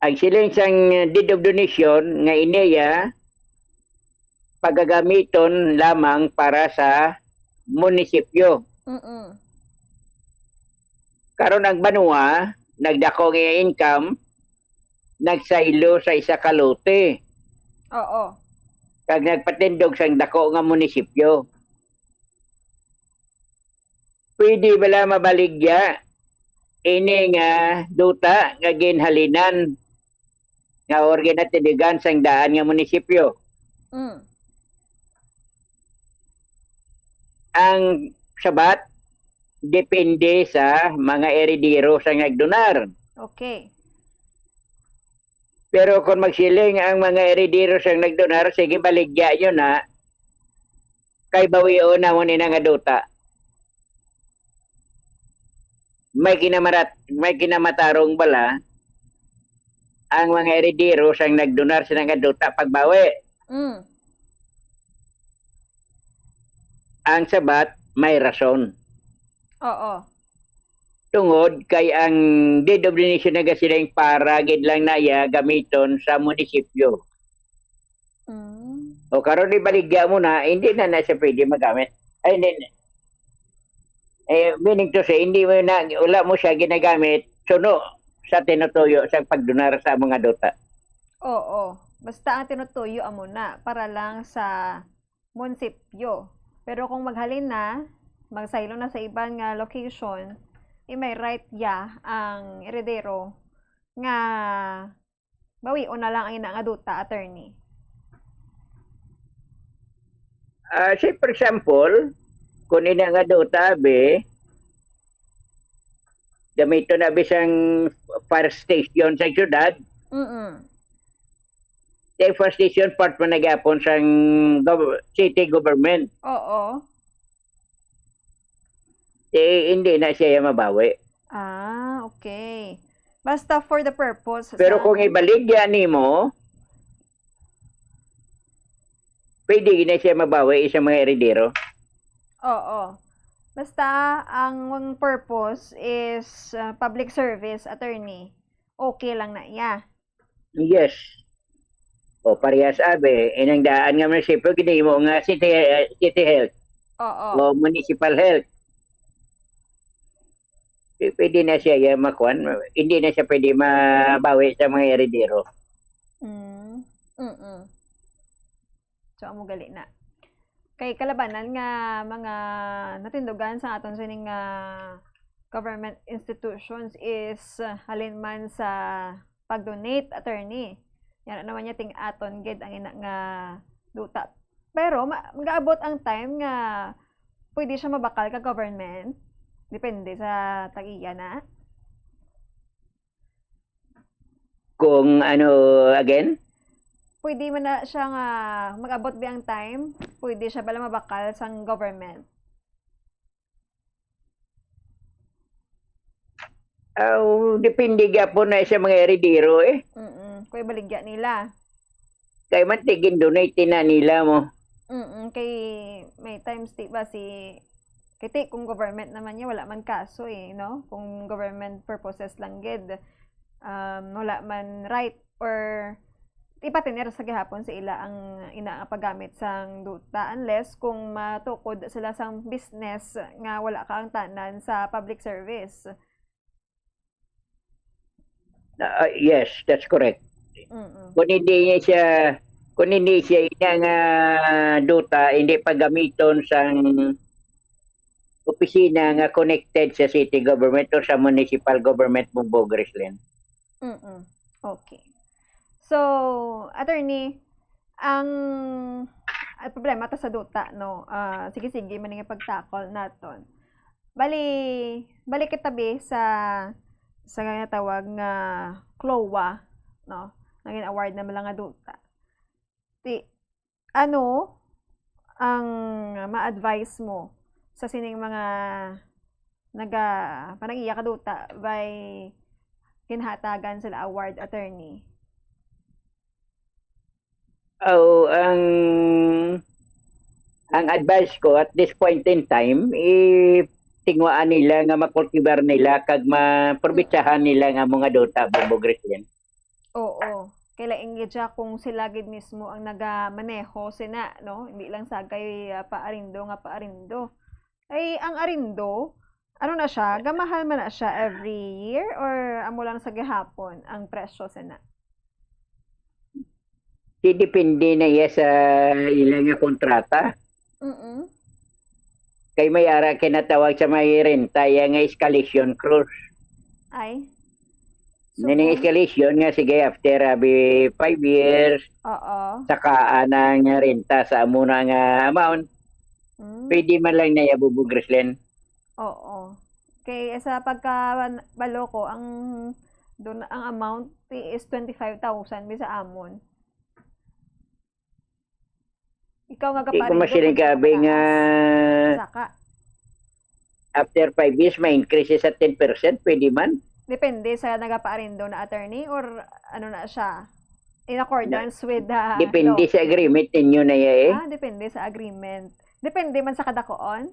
Ang siling sang deed of donation nga iniya, pagagamiton lamang para sa munisipyo. Mm-mm. Karon ang banwa, nagdako ang iya income, nagsaylo sa isa ka lote, Oo. kag nagpatindog sang dako nga munisipyo. Pwede bala mabaligya ini nga duta nga ginhalinan nga or ginatindigan sang daan nga munisipyo? Mm. Ang sabat depende sa mga eredero sa nagdonar. Okay. Pero kung magsiling ang mga eredero sa nagdonar, sige, baligya nyo na, kay bawion namon ina nga duta. May kinamarat-, may kinamatarong bala ang mga eredero sang nagdonar sina nga duta pagbawi. Mm. Ang sabat may rason. Oo. Tungod kay ang deed of donation nagasiling para gid lang na iya gamiton sa munisipyo. Mm. O karon ibaligya mo na, hindi na na siya pwede magamit. Ay, hindi na. Eh, meaning to say, hindi mo na, wala mo siya ginagamit suno sa tinutuyo sa pagdonar sa mga duta. Oo. Basta ang tinutuyo amo na para lang sa munisipyo. Pero kung maghalin na, magsaylo na sa iban nga location, eh, may right ya ang eredero nga bawion na lang ang ina nga duta, attorney. Ah, say, for example, kung ina nga duta, abi, gamiton na, abi, sang fire station sa syudad, Mm-mm. Sa infrastructure part man na gyapon sang gov-, city government. Oo. Eh, hindi na siya mabawi. Ah, okay. Basta for the purpose Pero sa kung ibaligya nimo, pwede na siya mabawi sa mga eredero. Oo. Basta ang purpose is, uh, public service, attorney. Okay lang na iya. Yes. O, parehas abi, inang daan nga munisipyo, ginimo nga city, city health Oo. o municipal health. Di, pwede na siya, ya, makuan. Hindi na siya pwede mabawi sa mga eredero. Mm. Mm-mm. So, amo gali na. Kay kalabanan nga mga natindugan sa aton sining, ah, government institutions is, ah, halin man sa pag-donate, attorney. Yan naman niya ting-aton gid ang ina nga duta. Pero ma-, magaabot ang time nga pwede siya mabakal ka government. Depende sa tag-iya na. Kung ano, again? Pwede man na siya nga mag-abot ba ang time? Pwede siya bala mabakal sang government? Aw, depende gyapon na sa mga eredero, eh. Mm-mm. Kung ibaligya nila. Kay man, ti, gin-donate na nila mo. Mm-mm. Kay may times, di ba, si, kay ti, kung government naman niya, wala man kaso, eh, no? Kung government purposes lang gid, um, wala man right or ipatener sa gihapon sa ila ang ina nga paggamit sang duta, unless kung matukod sila sang business nga wala kaangtanan sa public service. Ah, yes, that's correct. Mm-mm. Kung hindi niya siya, kung hindi siya ina nga duta, hindi paggamiton sang opisina nga connected sa city government o sa municipal government, Bongbong Grislin. Mm-mm. Okay. So, attorney, ang, ang problema ta sa duta, no? Ah, sige, sige, man nga pagtakol naton. Bali, balik kita, be, sa, sa nga tawag nga CLOA, no? Naging award na mga duta. Ti, ano ang ma-advise mo sa sining mga naga-, panag-iya ka duta by ginhatagan sila award, attorney? Oh, ang, ang advice ko at this point in time, i-, tingwaan nila nga makultibar nila kag maprobechahan nila nga mga duta, Bongbong Grislin. Oo. Kay lain gid siya kung sila gid mismo ang nagamaneho sina, no? Hindi lang sagay, ah, paarindo nga paarindo. Ay, ang arindo, Ano na siya? Gamahal man na siya every year or amo lang sa gihapon ang presyo sina? Di depende na iya sa ila nga kontrata. Mm-mm. Kay may ara kinatawag sa may renta iya nga escalation clause. Ay. So, Meaning kung escalation nga, sige, after abi five years, Oo. saka anang renta sa amo na nga amount, Mm. pwede man lang na iya, Bubog Grislen. Oo. Kay sa pagkabalo ko, ang dun, ang amount is twenty-five thousand mi sa amon. Ikaw nga Di ko gapaarindo, masiling pwede ka ka abi nga mataas. Saka. After five years, ma-increase sa ten percent, pwede man. Depende sa nagapaarindo na attorney or ano na siya, in Na, accordance with the depende law. Sa agreement ninyo na iya eh. Ah, depende sa agreement. Depende man sa kadakuon?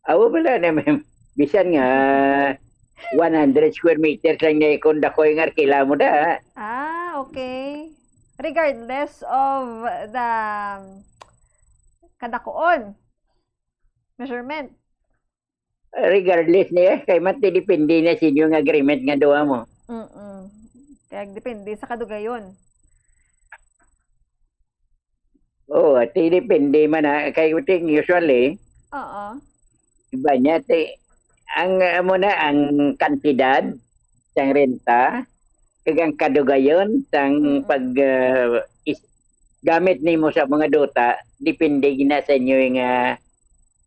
Awa bala na, ma'am. Bisan nga one hundred square meters lang niya kung dakoy nga arkila mo da. Ah, okay. Regardless of the kadakuon, measurement. Regardless niya, kay man depende na sa inyo nga agreement nga duha mo. Mm-mm. Kaya depende sa kadugayon. Oo, ti depende man na. Kay uting usually, Oo. Iba niya, ti, ang, amo na, ang kantidad sang renta, kag ang kadugayon sang Mm. pag, ah, is-, gamit nimo sa mga duta, depende gina sa inyo nga,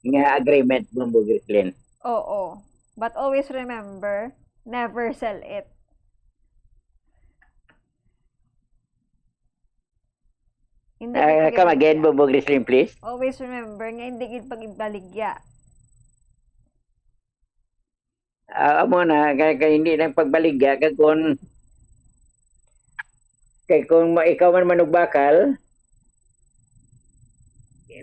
nga agreement mo, Bugriklin. Oo. But always remember, never sell it. Hindi Ah, gid come again, pag-ibaligya. Bubog Grisling, please. Always remember nga hindi gid pag-ibaligya. Ah, amo na, kay, kay hindi lang pagbaligya, kay kung, kay kung ma-, ikaw man manugbakal,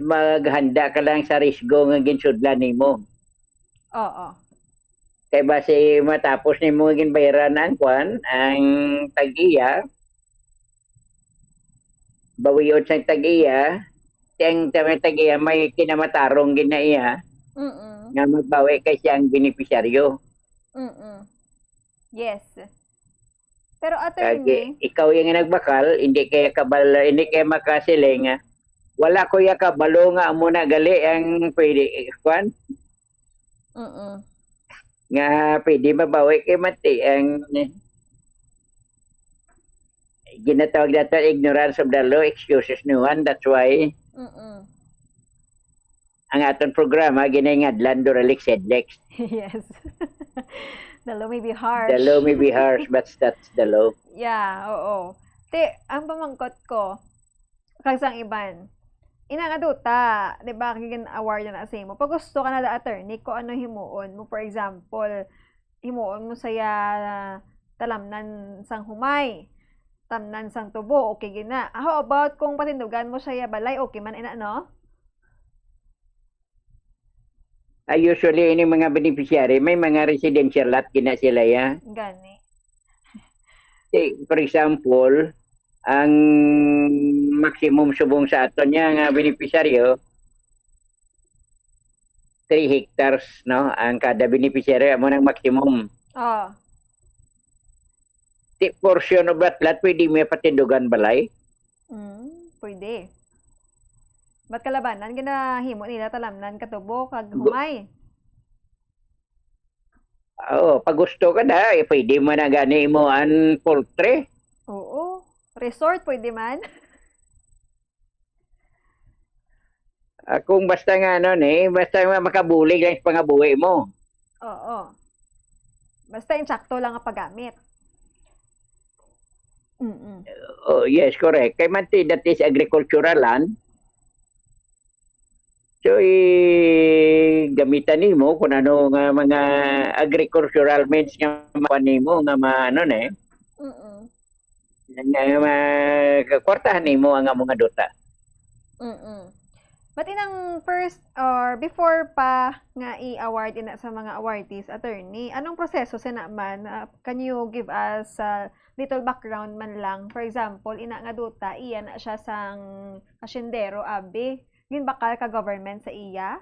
maghanda ka lang sa risgo nga ginsudlan nimo. Oo. Kay basi matapos nimo ginbayaran ang kwan, ang tag-iya, bawion sang tag-iya, kay ang tag-iya may kinamatarong gid na iya Mm-mm. nga magbawi kay siya ang benepisyaryo. Mm-mm. Yes. Pero, Kay attorney, ikaw yung nagbakal, hindi kaya kabal-, hindi kaya makasiling, ah, wala ko ya kabalo nga amo na gali ang pwede, eh, kwan? Mm. Nga pwede mabawi kay mati ang ginatawag nato ignorance of the law, excuses no one. That's why Mm-mm. ang aton programa ginaingadlan Duralex Headlex. Yes. The law may be harsh. The law may be harsh, but that's the law. Yeah, oo. Ti, ang pamangkot ko, kag sang iban, ina nga duta, di ba, kay gin-award na sa imo. Pag gusto ka na da attorney, kung ano himuon mo, for example, himuon mo saya talamnan sang humay, tamnan sang tubo, okay gina. How about kung patindugan mo siya balay, okay man ina, no? Ah, usually, ini mga beneficiary, may mga residential lot gina sila, ya. Gani. Eh, for example, ang maximum subong sa aton niya nga beneficiaryo, three hectares, no? Ang kada beneficiary, amo nang maximum. Oh. Ti portion of that lot, pwede mo patindugan balay? Mm, pwede. Ba't kalabanan, ginahimo nila talamnan katubo kag Gu- humay? Oo, pag gusto ka na, eh, pwede mo na gani mo ang poultry. Oo. Resort, pwede man. Ah, kung basta nga, ano, ni, basta nga makabulig lang sa pangabuhi mo. Oo. Basta insakto lang ang paggamit. Mm-mm. Oh, yes, correct. Kay man ti, that is agricultural land. So, i-, gamitan nimo kung ano nga mga agricultural means nga makuha nimo nga ma-, ano na eh. Mm-mm. Nga ma-, kakwartahan nimo ang among nga duta. Mm-mm. But inang first or before pa nga i-award ina sa mga awardees, attorney, anong proseso sina man? Ah, can you give us a little background man lang? For example, ina nga duta, iya na siya sang hasyendero, abi. Ginbakal ka government sa iya?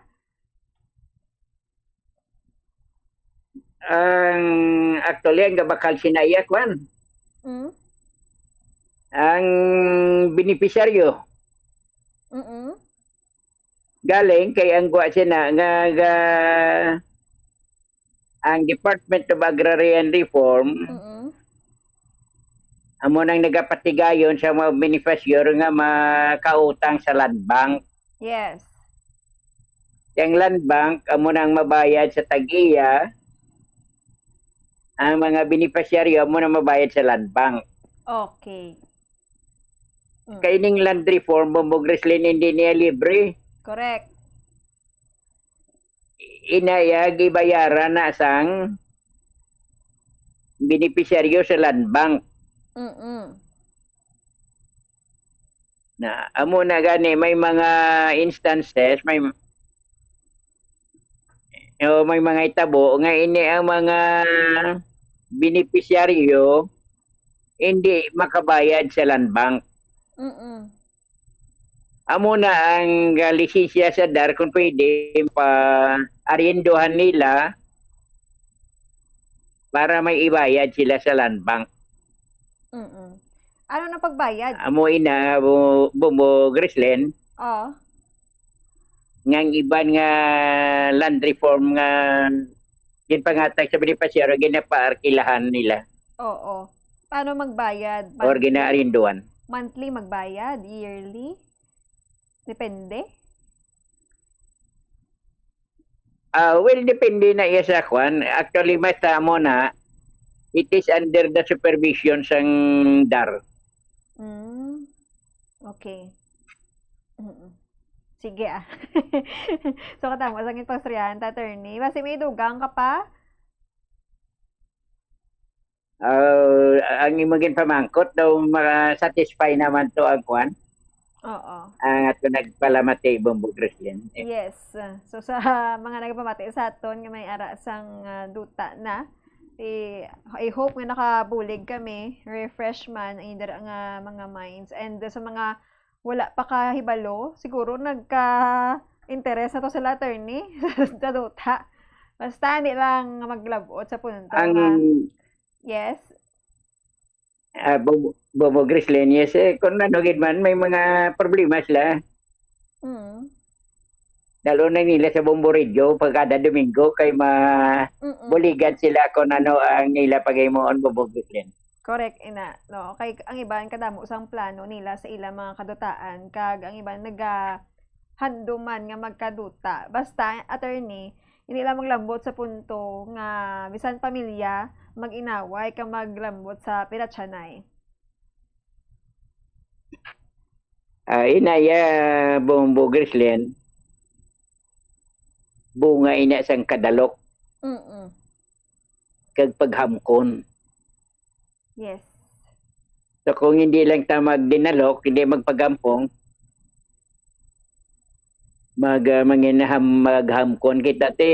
Ang, actually, ang gabakal sina iya, kwan, Mm? Ang benepisyaryo. Mm-mm. Galing kay ang kuha sina nga, nga ang Department of Agrarian Reform Mm-mm. amo nang nagapatigayon sa mga beneficiary nga makautang sa Land Bank. Yes. Ang Land Bank amo nang mabayad sa tag-iya, ang mga beneficiary amo na mabayad sa Land Bank. Okay. Mm. Kay ning land reform, Bumbog Reslin, hindi niya libre. Correct. Ina iya gibayaran na sang benepisyaryo sa Land Bank. Mm-mm. Na, amo na gani, may mga instances, may, o may mga itabo nga ini ang mga benepisyaryo hindi makabayad sa Land Bank. Mm-mm. Amo na ang, ah, lisensya sa DAR kung pwede pa ariendohan nila para may ibayad sila sa Land Bank. Mm-mm. Ano na pagbayad? Amo ina, Bu-, Bumbo Grislen, Oh. nga ang iban nga land reform nga ginpangatag sa benepisyaryo, ginapaarkilahan nila Oo. Paano magbayad? or Monthly? Ginaarinduan. Monthly magbayad? Yearly? Depende? Ah, well, depende na iya sa kwan. Actually, mas amo na, it is under the supervision sang DAR. Mm. Okay. Mm-mm. Sige, ah. So, katapos ang ipastoryahan ta, attorney. Basi may dugang ka pa? Ah, ang imo ginpamangkot daw, ma-satisfy naman to ang kwan? Oo. Ang ato nagpalamati, Bombo Christian. Eh. Yes. So, sa mga nagpamati sa aton nga may ara sang, ah, duta na, eh, I hope nga nakabulig kami, refresh man ang inyo nga mga minds. And sa mga wala pa kahibalo, siguro nagka-interes na to sila, attorney, sa duta. Basta, hindi lang maglabot sa punto Ang nga, yes? Ah, Bobo, Bobo Grisleñes, eh, kung ano gid man, may mga problema sila. Mm. Lalo na nila sa Bombo Radio, pag kada Domingo, kay ma-, Mm-mm. buligan sila kung ano ang nila paghimuon, Bobo Grisleñes. Correct, ina, no? Kay ang iban kadamo sang plano nila sa ilang mga kadutaan, kag ang iban nagahanduman nga magkaduta. Basta, attorney, hindi lang maglambot sa punto nga bisan pamilya mag-inaway ka maglambot sa piratsanay. Ah, inaya, Bombo Grislen, bunga ina sang kadalok Mm-mm. kag paghamkon. Yes. So, kung hindi lang ta magdinalok, hindi magpagampong, mag, ah, manginaham-, maghamkon kita, ti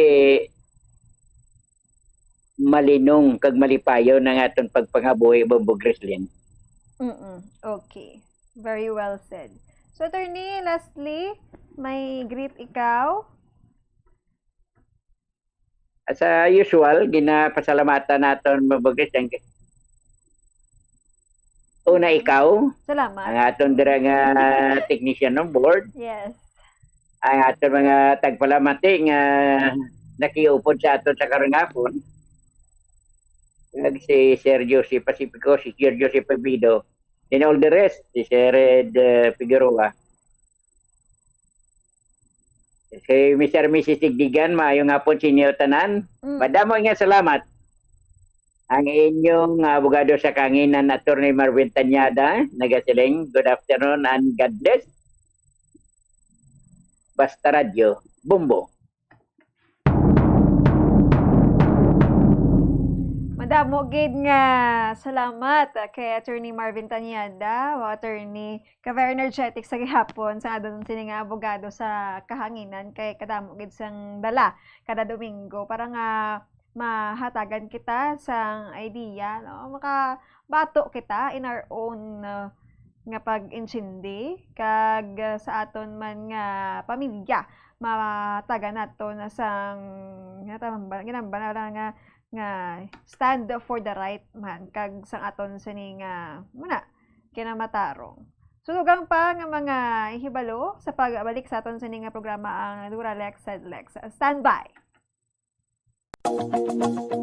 malinong kag malipayon ang aton pagpangabuhi, Bombo Grislen. Mm-mm. Okay. Very well said. So, attorney, lastly, may greet ikaw? Sa usual, ginapasalamatan naton, Bombo Grislen. Una, ikaw, Salamat. ang aton dira nga technician on board, Yes. ang aton mga tagpalamati nga nakiupod sa aton sa karong hapon, kag si Sir Josie Pacifico, si Sir Josie Pabido, and all the rest, si Sir Ed, uh, Figueroa. Si Mister Missus Tigdigan, maayong hapon sa inyo tanan. Mm. Madamo nga salamat. Ang inyong abogado sa kahanginan, Attorney Marvin Tañada, nagasiling, "Good afternoon and God bless." Basta Radyo, Bombo. Madamo gid nga salamat, ah, kay Attorney Marvin Tañada, o Attorney ka very energetic sa gihapon sa adun sini nga abogado sa kahanginan, kay kadamo gid sang dala kada Domingo para nga mahatagan kita sang idea, no? Makabato kita in our own, uh, nga pag-intindi, kag, uh, sa aton man nga pamilya, matagan nato na sang, nga tama ba, ginamba na lang nga nga stand for the right man, kag sang aton sini nga muna kinamatarong. So, dugang pa nga mga hibalo sa pagbalik sa aton sini nga programa, ang Dura Lex Said Lex. Stand by!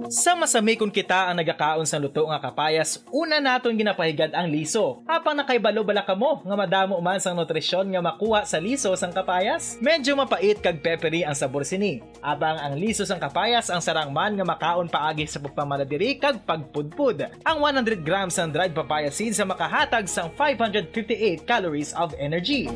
Sa masami kon kita ang nagakaon sang luto nga kapayas, una naton ginapahigad ang liso. Apang nakahibalo bala kamo nga madamo man sang nutrisyon nga makuha sa liso sang kapayas? Medyo mapait kag peppery ang sabor sini. Apang ang liso sang kapayas ang sarang man nga makaon paagi sa pagpamala diri kag pagpudpod. Ang one hundred grams sang dried papaya seeds ang makahatag sang five hundred fifty-eight calories of energy.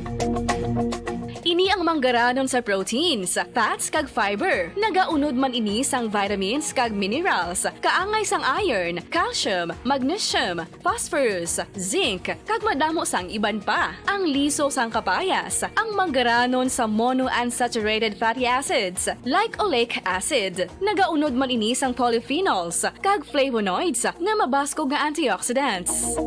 Ini ang manggaranon sa proteins, fats kag fiber. Nagaunod man ini sang vitamins kag minerals, kaangay sang iron, calcium, magnesium, phosphorus, zinc, kag madamo sang iban pa. Ang liso sang kapayas, ang manggaranon sa monounsaturated fatty acids, like oleic acid. Nagaunod man ini sang polyphenols kag flavonoids nga mabaskog nga antioxidants.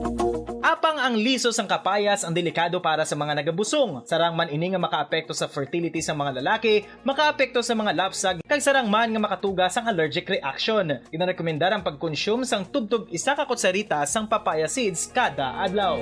Apang ang liso sang kapayas ang delikado para sa mga nagabusong. Sarang man ini nga makaapekto sa fertility sa mga lalaki, makaapekto sa mga lapsag, kag sarang man nga makatuga sang allergic reaction. Ginarekomendar ang pagkonsume sang tubtob isa ka kutsarita sang papaya seeds kada adlaw.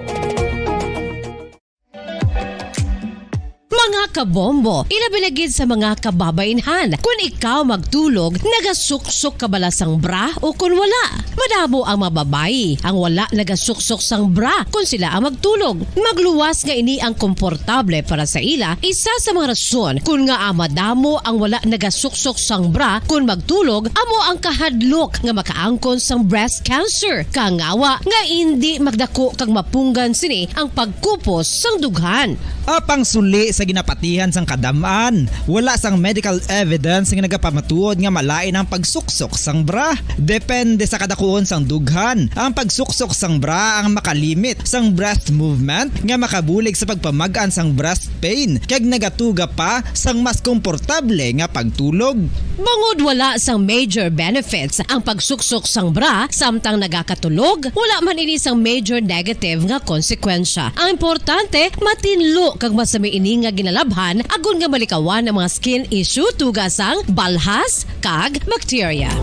Mga kabombo, ilabi na gid sa mga kababainhan. Kun ikaw magtulog, nagasuksok ka bala sang bra o kun wala? Madamo ang mga babayi ang wala nagasuksok sang bra kun sila ang magtulog. Magluwas nga ini ang komportable para sa ila, isa sa mga rason kun ngaa madamo ang wala nagasuksok sang bra kun magtulog amo ang kahadlok nga makaangkon sang breast cancer, kangawa nga indi magdako kag mapunggan sini ang pagkupos sang dughan. Apang suli sa ginapatihan sang kadam-an, wala sang medical evidence nga nagapamatuod nga malain ang pagsuksok sang bra. Depende sa kadakuon sang dughan, ang pagsuksok sang bra ang makalimit sang breast movement nga makabulig sa pagpamag-an sang breast pain kag nagatuga pa sang mas komportable nga pagtulog. Bangod wala sang major benefits ang pagsuksok sang bra samtang nagakatulog, wala man ini sang major negative nga konsekwensya. Ang importante, matinlo kag masami ini nga ginalabhan agod nga malikawan ang mga skin issue tuga sang balhas kag bacteria.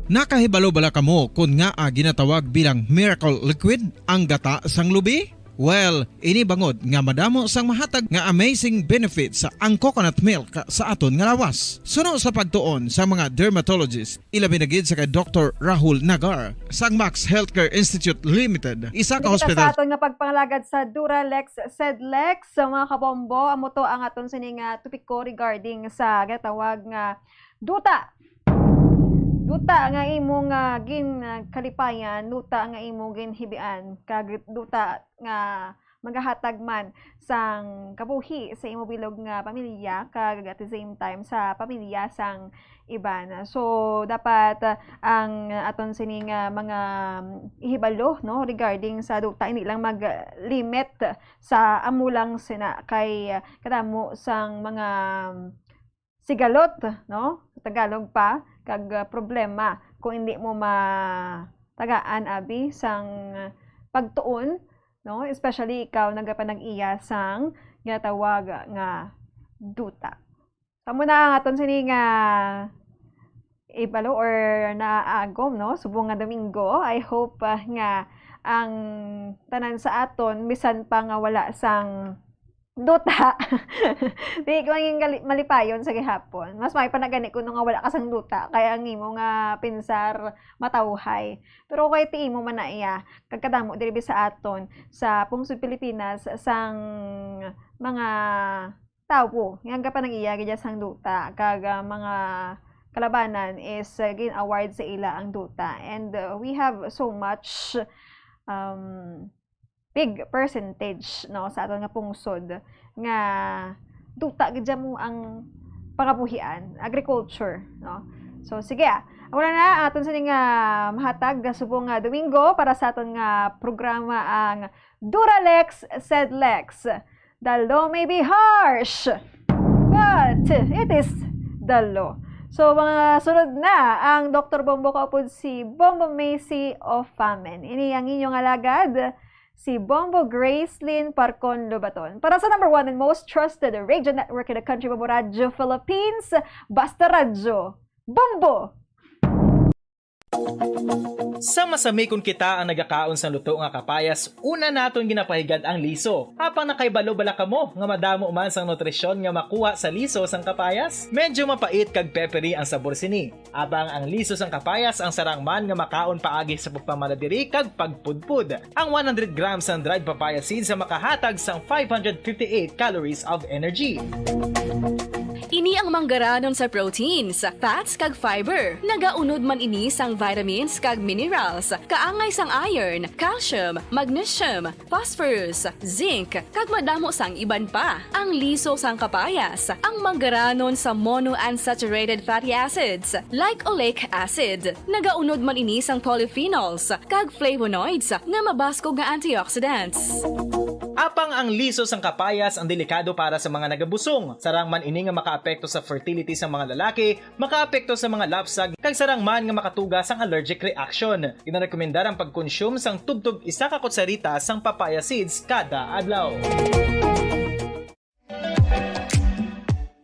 Nakahibalo bala kamo kon ngaa ginatawag bilang miracle liquid ang gata sang lubi? Well, ini bangod nga madamo sang mahatag nga amazing benefits ang coconut milk sa aton nga lawas. Suno sa pagtuon sa mga dermatologist, ilabi na gid sa kay Doktor Rahul Nagar sang Max Healthcare Institute Limited, isa ka Dito sa hospital. Aton nga pagpangalagad sa Duralex, Sedlex, sa mga kabombo, amo to ang aton sini nga topiko regarding sa gatawag nga duta. Duta nga imong ah, gin ah, kalipayan, duta nga imong ginhibian, kag duta nga magahatag man sang kabuhi sa imo bilog nga pamilya, kag at the same time sa pamilya sang iban. So dapat ah, ang aton sini nga mga ihibalo, no, regarding sa duta, hindi lang mag-limit sa amo lang sina, kay ah, kadamo sang mga sigalot, no? Sa Tagalog pa, kag ah, problema kung hindi mo matagaan abi sang pagtuon, no? Especially ikaw nagapanag-iya sang ginatawag nga duta. Amo na ang aton sini nga ibalo or naagom, no? Subong nga Domingo. I hope ah, nga ang tanan sa aton, bisan pa nga wala sang duta. Di ko mangin gali-, malipayon sa gihapon. Mas may pa na gani kuno nga wala ka sang duta, kay ang imo nga pinsar matawhay. Pero kay ti imo man na iya, kag kadamo diri sa aton sa pungsod Pilipinas sang mga tawo nga gapanag-iya gid sang duta, kag ah, mga kalabanan is ah, gin-award sa ila ang duta. And ah, we have so much um, big percentage, no, sa aton nga pungsod nga duta gid mo ang pangabuhian, agriculture, no. So sige, ah. Amo na ang aton sini nga mahatag nga subong nga Domingo para sa aton nga programa, ang Duralex Sedlex. The law may be harsh, but it is the law. So mga sunod na ang Doktor Bombo kaupod si Bombo Macy of Famine. Ini ang inyong alagad, si Bombo Gracelyn Parcon Lobaton. Para sa number one and most trusted radio network in the country, Bombo Radyo Philippines, Basta Radyo, Bombo! Sa masamikon kita ang nagakaon sang luto nga kapayas, una naton ginapahigad ang liso. Apang nakahibalo bala kamo nga madamo man sang nutrisyon nga makuha sa liso sang kapayas? Medyo mapait kag peppery ang sabor sini. Apang ang liso sang kapayas ang sarang man nga makaon paagi sa pagpamala diri kag pagpudpod. Ang one hundred grams sang dried papaya seeds ang makahatag sang five hundred fifty-eight calories of energy. Ini ang manggaranon sa proteins, fats, kag fiber. Nagaunod man ini sang vitamins kag minerals, kaangay sang iron, calcium, magnesium, phosphorus, zinc, kag madamo sang iban pa. Ang liso sang kapayas, ang manggaranon sa monounsaturated fatty acids, like oleic acid. Nagaunod man ini sang polyphenols kag flavonoids nga mabaskog nga antioxidants. Apang ang liso sang kapayas ang delikado para sa mga nagabusong. Sarang man ini nga makaapekto sa fertility sa mga lalaki, makaapekto sa mga lapsag, kag sarang man nga makatuga sang allergic reaction. Ginarekomendar ang pagkonsume sang tubtob isa ka kutsarita sang papaya seeds kada adlaw.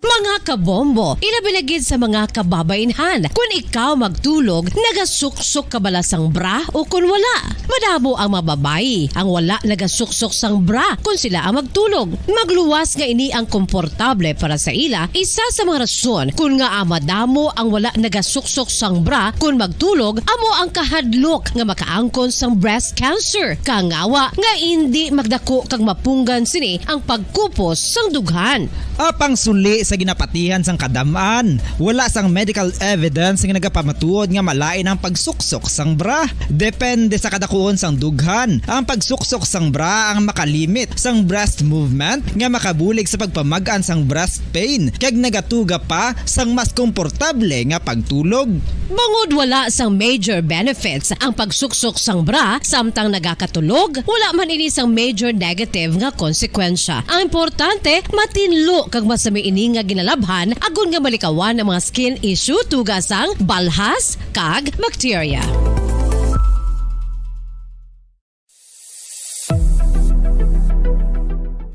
Mga kabombo, ilabi na gid sa mga kababainhan. Kun ikaw magtulog, nagasuksok ka bala sang bra o kun wala? Madamo ang mga babayi ang wala nagasuksok sang bra kun sila ang magtulog. Magluwas nga ini ang komportable para sa ila, isa sa mga rason kun ngaa madamo ang wala nagasuksok sang bra kun magtulog amo ang kahadlok nga makaangkon sang breast cancer. Kangawa nga indi magdako kag mapunggan sini ang pagkupos sang dughan. Apang suli sa ginapatihan sang kadam-an, wala sang medical evidence nga nagapamatuod nga malain ang pagsuksok sang bra. Depende sa kadakuon sang dughan, ang pagsuksok sang bra ang makalimit sang breast movement nga makabulig sa pagpamag-an sang breast pain kag nagatuga pa sang mas komportable nga pagtulog. Bangod wala sang major benefits ang pagsuksok sang bra samtang nagakatulog, wala man ini sang major negative nga konsekwensya. Ang importante, matinlo kag masami ini nga ginalabhan agod nga malikawan ang mga skin issue tuga sang balhas kag bakterya.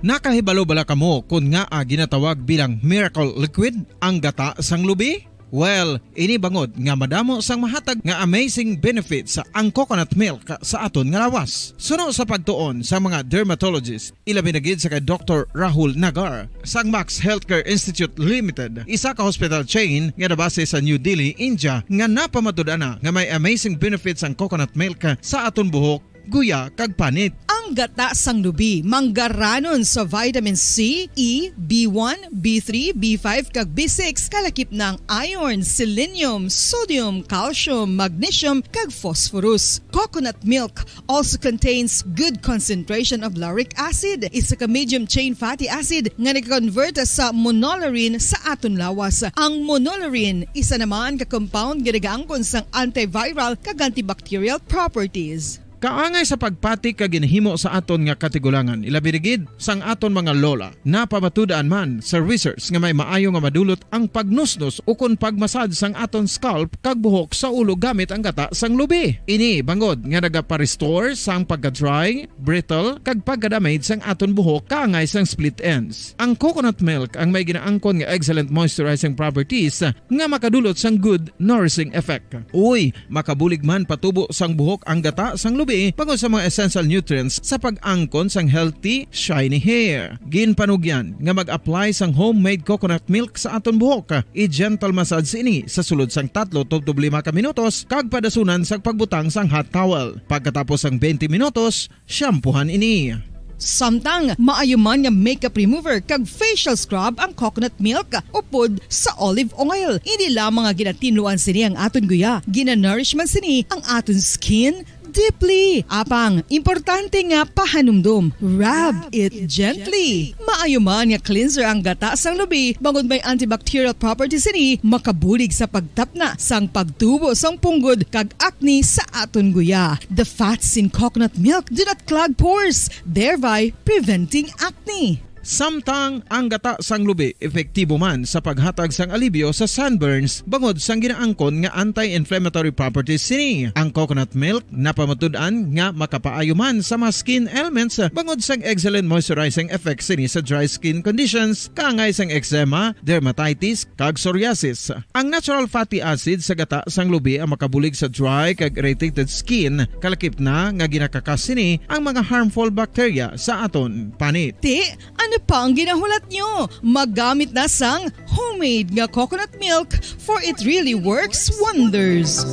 Nakahibalo bala kamo kon ngaa ginatawag bilang miracle liquid ang gata sang lubi? Well, ini bangod nga madamo sang mahatag nga amazing benefits ang coconut milk sa aton nga lawas. Suno sa pagtuon sa mga dermatologist, ilabi na gid sa kay Doktor Rahul Nagar sang Max Healthcare Institute Limited, isa ka hospital chain nga nabase sa New Delhi, India, nga napamatud-an na nga may amazing benefits ang coconut milk sa aton buhok, guya, kag panit. Ang gata sang lubi manggaranon sa vitamin C, E, B one, B three, B five, kag B six, kalakip na ang iron, selenium, sodium, calcium, magnesium, kag phosphorus. Coconut milk also contains good concentration of lauric acid, isa ka medium chain fatty acid nga nag-convert sa monolaurin sa aton lawas. Ang monolaurin isa naman ka compound nga nagaangkon sang antiviral kag antibacterial properties. Kaangay sa pagpati ka ginahimo sa aton nga katigulangan, ilabi na gid sang aton mga lola. Napamatud-an man sa research nga may maayo nga madulot ang pagnusnos ukon pagmasad sang aton scalp kag buhok sa ulo gamit ang gata sang lubi. Ini bangod nga nagapa-restore sang pagka-dry, brittle, kag pagka-damage sang aton buhok kaangay sang split ends. Ang coconut milk ang may ginaangkon nga excellent moisturizing properties nga makadulot sang good nourishing effect. Uy, makabulig man patubo sang buhok ang gata sang lubi bangod sa mga essential nutrients sa pag-angkon sang healthy, shiny hair. Ginpanugyan nga mag-apply sang homemade coconut milk sa aton buhok. I-gentle massage ini sa sulod sang tatlo tubtob lima ka minutos kag padasunan sang pagbutang sang hot towel. Pagkatapos sang twenty minutos, shampoohan ini. Samtang maayo man nga makeup remover kag facial scrub ang coconut milk upod sa olive oil. Hindi lamang nga ginatinluan sini ang aton guya, ginanourish man sini ang aton skin deeply. Apang, importante nga pahanumdom, rub it gently. Maayo man nga cleanser ang gata sang lubi bangod may antibacterial properties sini, makabulig sa pagtapna sang pagtubo sang punggod kag acne sa aton guya. The fats in coconut milk do not clog pores, thereby preventing acne. Samtang ang gata sang lubi epektibo man sa paghatag sang alibyo sa sunburns bangod sang ginaangkon nga anti-inflammatory properties sini. Ang coconut milk napamatud-an nga makapaayo man sa mga skin ailments bangod sang excellent moisturizing effect sini sa dry skin conditions, kaangay sang eczema, dermatitis, kag psoriasis. Ang natural fatty acid sa gata sang lubi ang makabulig sa dry kag irritated skin, kalakip na nga ginakakas sini ang mga harmful bacteria sa aton panit. Ti, ano pa ang ginahulat nyo? Maggamit na sang homemade nga coconut milk, for it really works wonders.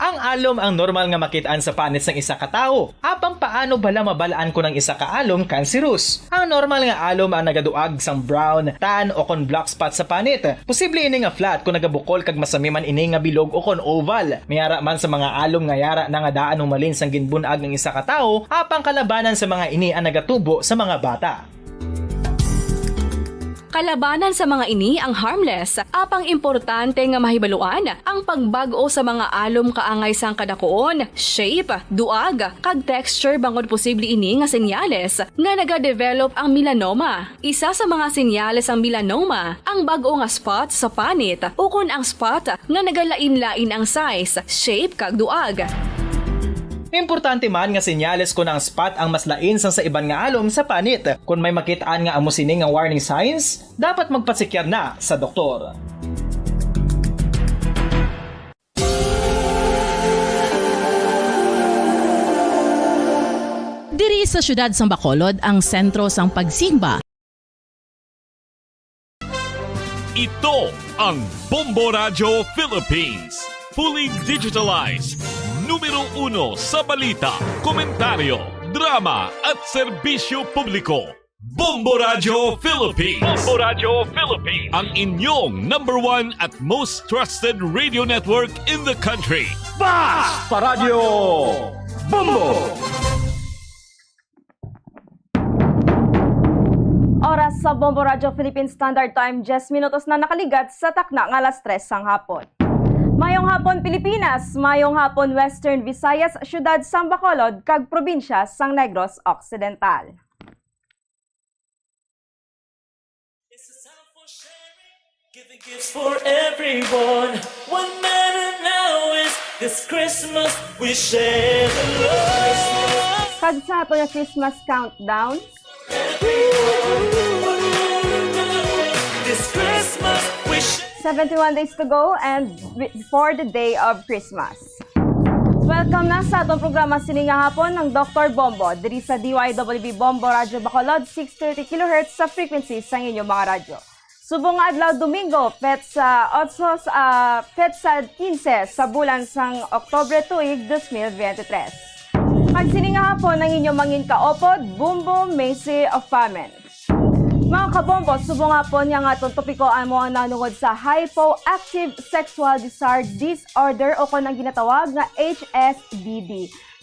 Ang alom ang normal nga makit-an sa panit sang isa ka tawo. Apang paano bala mabal-an kon ang isa ka alom cancerous? Ang normal nga alom ang nagaduag sang brown, tan, o kon black spot sa panit. Posible ini nga flat kon nagabukol kag masami man ini nga bilog o kon oval. May ara man sa mga alom nga yara na nga daan humalin sang ginbun-ag ang isa ka tawo, apang kalabanan sa mga ini ang nagatubo sa mga bata. Kalabanan sa mga ini ang harmless, apang importante nga mahibaluan ang pagbag-o sa mga alom kaangay sang kadakuon, shape, duag, kag texture bangod posible ini nga senyales nga nagadevelop ang melanoma. Isa sa mga senyales sang melanoma ang bag-o nga spot sa panit ukon ang spot nga nagalain-lain ang size, shape, kag duag. Importante man nga senyales kon ang spot ang mas lain sang sa iban nga alom sa panit. Kon may makit-an nga amo sini nga warning signs, dapat magpasikyar na sa doktor. Diri sa siyudad sang Bacolod ang sentro sang pagsimba. Ito ang Bombo Radyo Philippines. Fully digitalized. Numero uno sa balita, komentaryo, drama, at serbisyo publiko. Bombo Radyo Philippines. Bombo Radyo Philippines. Ang inyong number one at most trusted radio network in the country. Basta Radyo Bombo! Oras sa Bombo Radyo Philippine Standard Time, diyes minutos na nakaligat sa takna nga alas tres sang hapon. Mayong hapon, Pilipinas! Mayong hapon, Western Visayas, siyudad sang Bacolod, kag probinsya sang Negros Occidental. It's a time for sharing, giving gifts for everyone. What matter now is this Christmas we share the love. Kag sa ato nga Christmas countdown, this Christmas we share. Seventy-one days to go and wi-, before the day of Christmas. Welcome na sa atong programa sini nga hapon, ang Doktor Bombo, diri sa D Y W B Bombo Radyo Bacolod, six thirty kilohertz sa frequency sang inyong mga radyo. Subong nga adlaw, Domingo, petsa otso, ah, petsa quince sa bulan sang Oktubre, tuig dos mil veintitrés. Kag sini nga hapon ang inyong mangin kaupod, Bombo Macy of Pamen. Mga kabombo, subong hapon nga ang aton topiko amo ang nanungod sa hypoactive sexual desire disorder o kon ang ginatawag nga H S D D.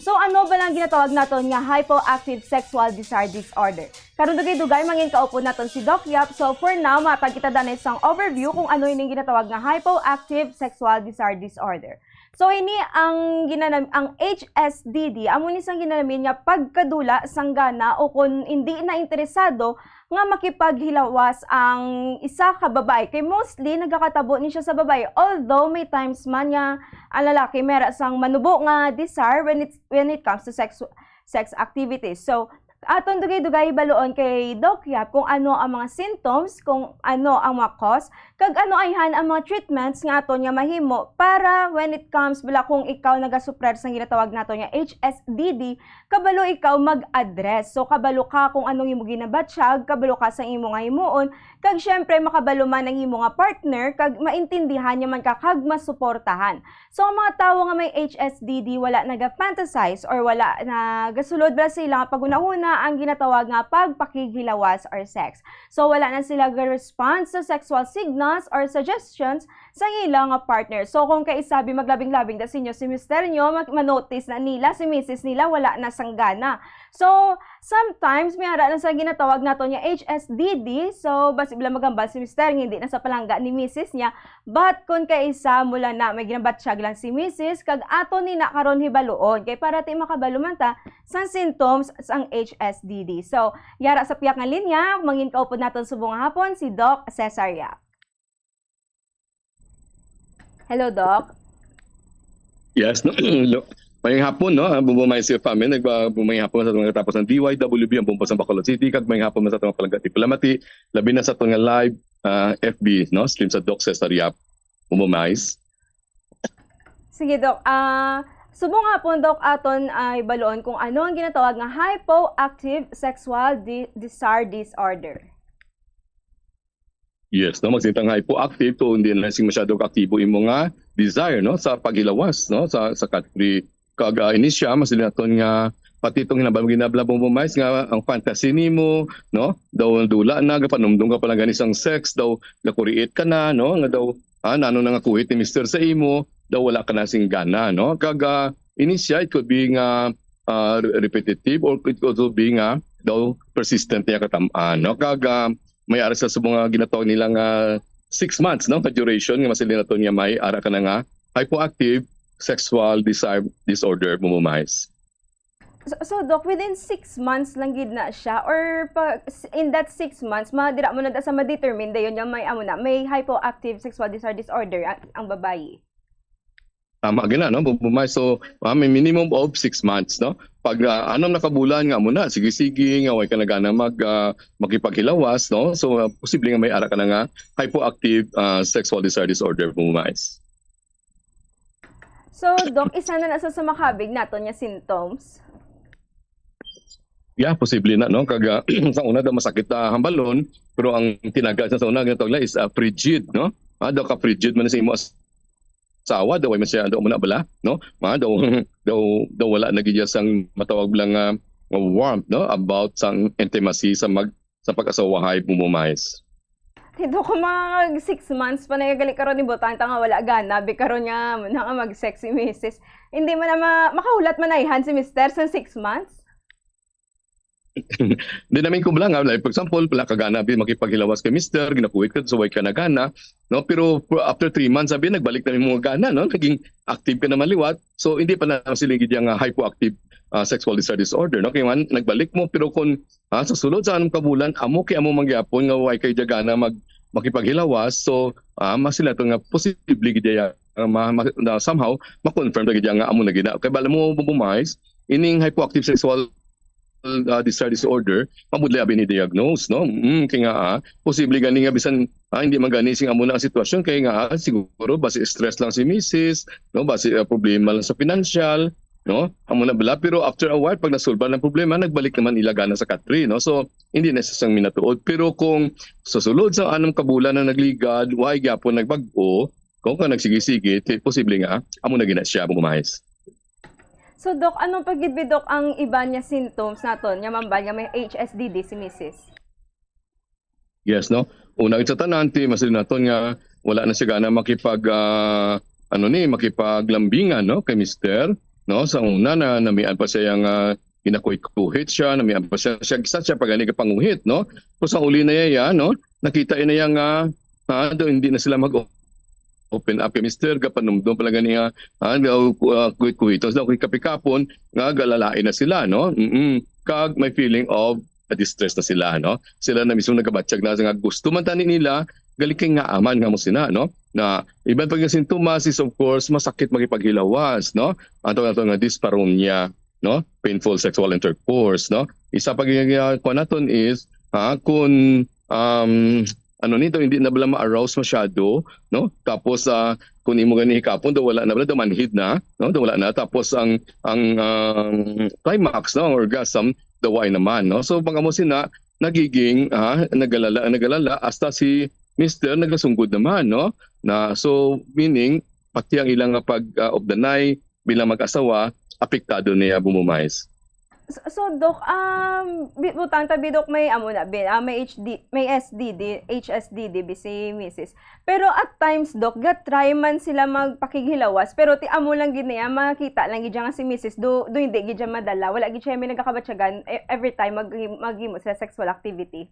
So, ano ba lang ginatawag naton nga hypoactive sexual desire disorder? Karon dugay-dugay mangin kaupod naton si Doc Yap. So, for now, matag kita danay sang overview kung ano ining ginatawag nga hypoactive sexual desire disorder. So, ini ang ginanam-, ang H S D D, amo ni sang ginanamin nga pagkadula sang gana o kon indi na interesado nga makipaghilawas ang isa ka babayi. Kay mostly, nagakatabo ni siya sa babayi. Although, may times man nga ang lalaki may ara sang manubo nga desire when it, when it comes to sex, sex activities. So, aton dugay-dugay baluon kay Doc Yap kung ano ang mga symptoms, kung ano ang mga cause, kag ano ayhan ang mga treatments nga aton nga mahimo para when it comes, bala, kung ikaw nagasuprer sang ginatawag nato nga H S D D, kabalo ikaw mag-address. So, kabalo ka kung anong imo ginabatyag, kabalo ka sa imo nga himuon, kag syempre makabalo man ang imo nga partner, kag maintindihan niya man ka, kag masuportahan. So, ang mga tawo nga may H S D D wala naga-fantasize or wala nagasulod bala sa ila nga paghunahuna ang ginatawag nga pagpakighilawas or sex. So, wala na sila ga-response sa sexual signals or suggestions sa ila nga partner. So, kung kaisabi maglabing-labing na sa inyo si mister nyo, mag-, manotice na nila, si misis nila, wala na sang gana. So, Sometimes, may ara lang sa ginatawag naton nga H S D D. So, basi bala maghambal si mister nga hindi na sa palangga ni misis niya. But kung kaisa mula na may ginabatyag lang si misis, kag ato ni na karon hibaluon. Kay para ti makabalo man ta sa symptoms sang H S D D. So, yara sa piyak nga linya, mangin kaupod naton subong nga hapon si Doc Cesar Yap. Hello, Doc. Yes, no? Lo- Mayang hapon, no? Ang Bumbo Mice family, nagba-, mayang hapon sa mga katapos ng D Y W B, ang Bumbo sa Bacolod City, kag mayang hapon sa mga palangga ti Palamati, labi na sa aton nga live ah, F B, no? Stream sa Doc Cesar Yap, Bumbo Mice. Sige, Doc. Ah, subong nga po, Doc, aton ay baluon kung ano ang ginatawag nga hypoactive sexual di- desire disorder. Yes, no, magsitang hypoactive to, hindi na sing masyado kaaktibo imo nga desire, no, sa paghilawas, no, sa sa country. Kag ah, ini siya, mas naton nga pati itong hinabang ginabla mo mais nga ang fantasy nimo, no, daw dula na, gapanumdom ka pala gani sang sex, daw nakuriit ka na, no, nga daw ah, nano na nga kuhit ni mister sa imo, daw wala ka na sing gana, no. Kag ah, ini siya, it could be nga ah, re- repetitive, or it could also be nga daw persistent niya katam-an, no. Kag ah, may ara sa subong nga ginatawag nila nga six months, no, ka duration nga masilin naton nga may ara ka na nga hypoactive sexual desire disorder, Bumbo Mice. So, so, Doc, within six months lang gid na siya? Or pa, in that six months, ma, dira mo na da sa ma-determine dayon nga may, amo na, may hypoactive sexual desire disorder ang, ang babayi? Tama gina, no, Bumbo Mice. So ah, may minimum of six months, no. Pag ah, anom na ka bulan nga amo na, sige-sige nga way ka na gana mag ah, makipaghilawas, no. So ah, posible nga may ara ka na nga hypoactive ah, sexual desire disorder, Bumbo Mice. So, Doc, isa na na sa sumakabig naton nga symptoms? Yeah, posible na, no. Kag ah, sa una daw masakit ta hambalon, pero ang tinaga sa una ginatawag nila is ah, frigid, no. Ah, daw ka frigid man sa imo as- asawa, daw way man siya, daw mo na bala, no. Ah, daw daw daw wala na gid sang matawag lang nga nga warmth, no, about sang intimacy sa mag sa pag-asawahay, Bumbo Mice. Tito ko, mga six months pa na gali karon ni butang ta nga wala gana bi karon nga na nga mag-sex si misis. Hindi man na ma- makahulat manayhan si mister sa six months? Di namin ko lang, ah, like, for example, wala ka gana bi makipaghilawas kay mister, ginakuwit ka, so way ka na gana, no? Pero for- after three months, sabi, nagbalik na yung mga gana, no? Naging active ka naman liwat. So hindi pa na sila gid nga hypoactive ah, sexual desire disorder, no? Kay man nagbalik mo, pero kung ah, sa sulod sa anom ka bulan, amo kay amo mangyapon nga way kay gana mag makipaghilawas. So ah, mas sila to nga posible gid ya, ah, ma, ma, na somehow ma-confirm ta gid ya nga amo na gid na. Kay bala mo, Bumbo Mice, ining hypoactive sexual ah, desire disorder, mabudlay abi ni diagnose, no? Mm, kay nga ah, posible gani nga bisan ah, hindi man gani sing amo na ang sitwasyon, kay nga ah, siguro basi stress lang si misis, no, basi ah, problema lang sa financial, no, amo na bala. Pero after a while, pag nasulba ang problema, nagbalik naman ila gana sa katri, no. So hindi na sa sang minatuod. Pero kung sa sulod sa anom ka bulan na nagligad, way gyapon nagbag-o, kung ka nagsige-sige, ti- posible nga amo na gina siya, Bumbo Mice. So, Doc, anong pagidbi, Doc, ang iban nga symptoms naton nga mambal nga may H S D D si misis? Yes, no? Una gid sa tanan, ti mas naton nga wala na siya gana makipag ah, ano ni, makipaglambingan, no, kay mister, no? Sa una na namian pa siya nga ginakuhit-kuhit siya, namian pa siya, siya sa siya pa gani kapanguhit, no? Kung sa uli na iya, no? Nakita na iya nga ha, daw hindi na sila mag open up kay mister, gapanumdom pala gani nga ha, daw uh, kuhit-kuhitos daw kay kapikapon nga galalain na sila, no? Mm. Kag may feeling of a distress na sila, no? Sila na mismo nagabatyag na nga gusto man tani nila, gali kay nga aman nga mo sina, no? Na iban pag nga sintomas is, of course, masakit makipaghilawas, no? Ang tawag nato nga dyspareunia, no? Painful sexual intercourse, no? Isa pa gyud nga kuan naton is ha, kung um, ano nito, hindi na bala ma-arouse masyado, no? Tapos ah, kung imo gani hikapon, daw wala na bala, daw manhid na, no? Daw wala na. Tapos ang ang um, climax, no, ang orgasm, daw way naman, no? So pag amo sina nagiging ah, nagalala, nagalala hasta si mister nagasunggod naman, no? Na so meaning pati ang ilang nga pag ah, obdanay bilang mag-asawa apektado niya, Bumbo Mice. So, Doc, um, bi-, butang tabi, Doc, may amo na, bi-, ah, may H D, may S D D, H S D D B si misis. Pero at times, Doc, ga-try man sila magpakighilawas, pero ti amo lang gid niya, makita lang gid nga si misis, do, do hindi gid siya madala, wala gid siya may nagakabatyagan e-, every time mag-, maghimo sila sexual activity.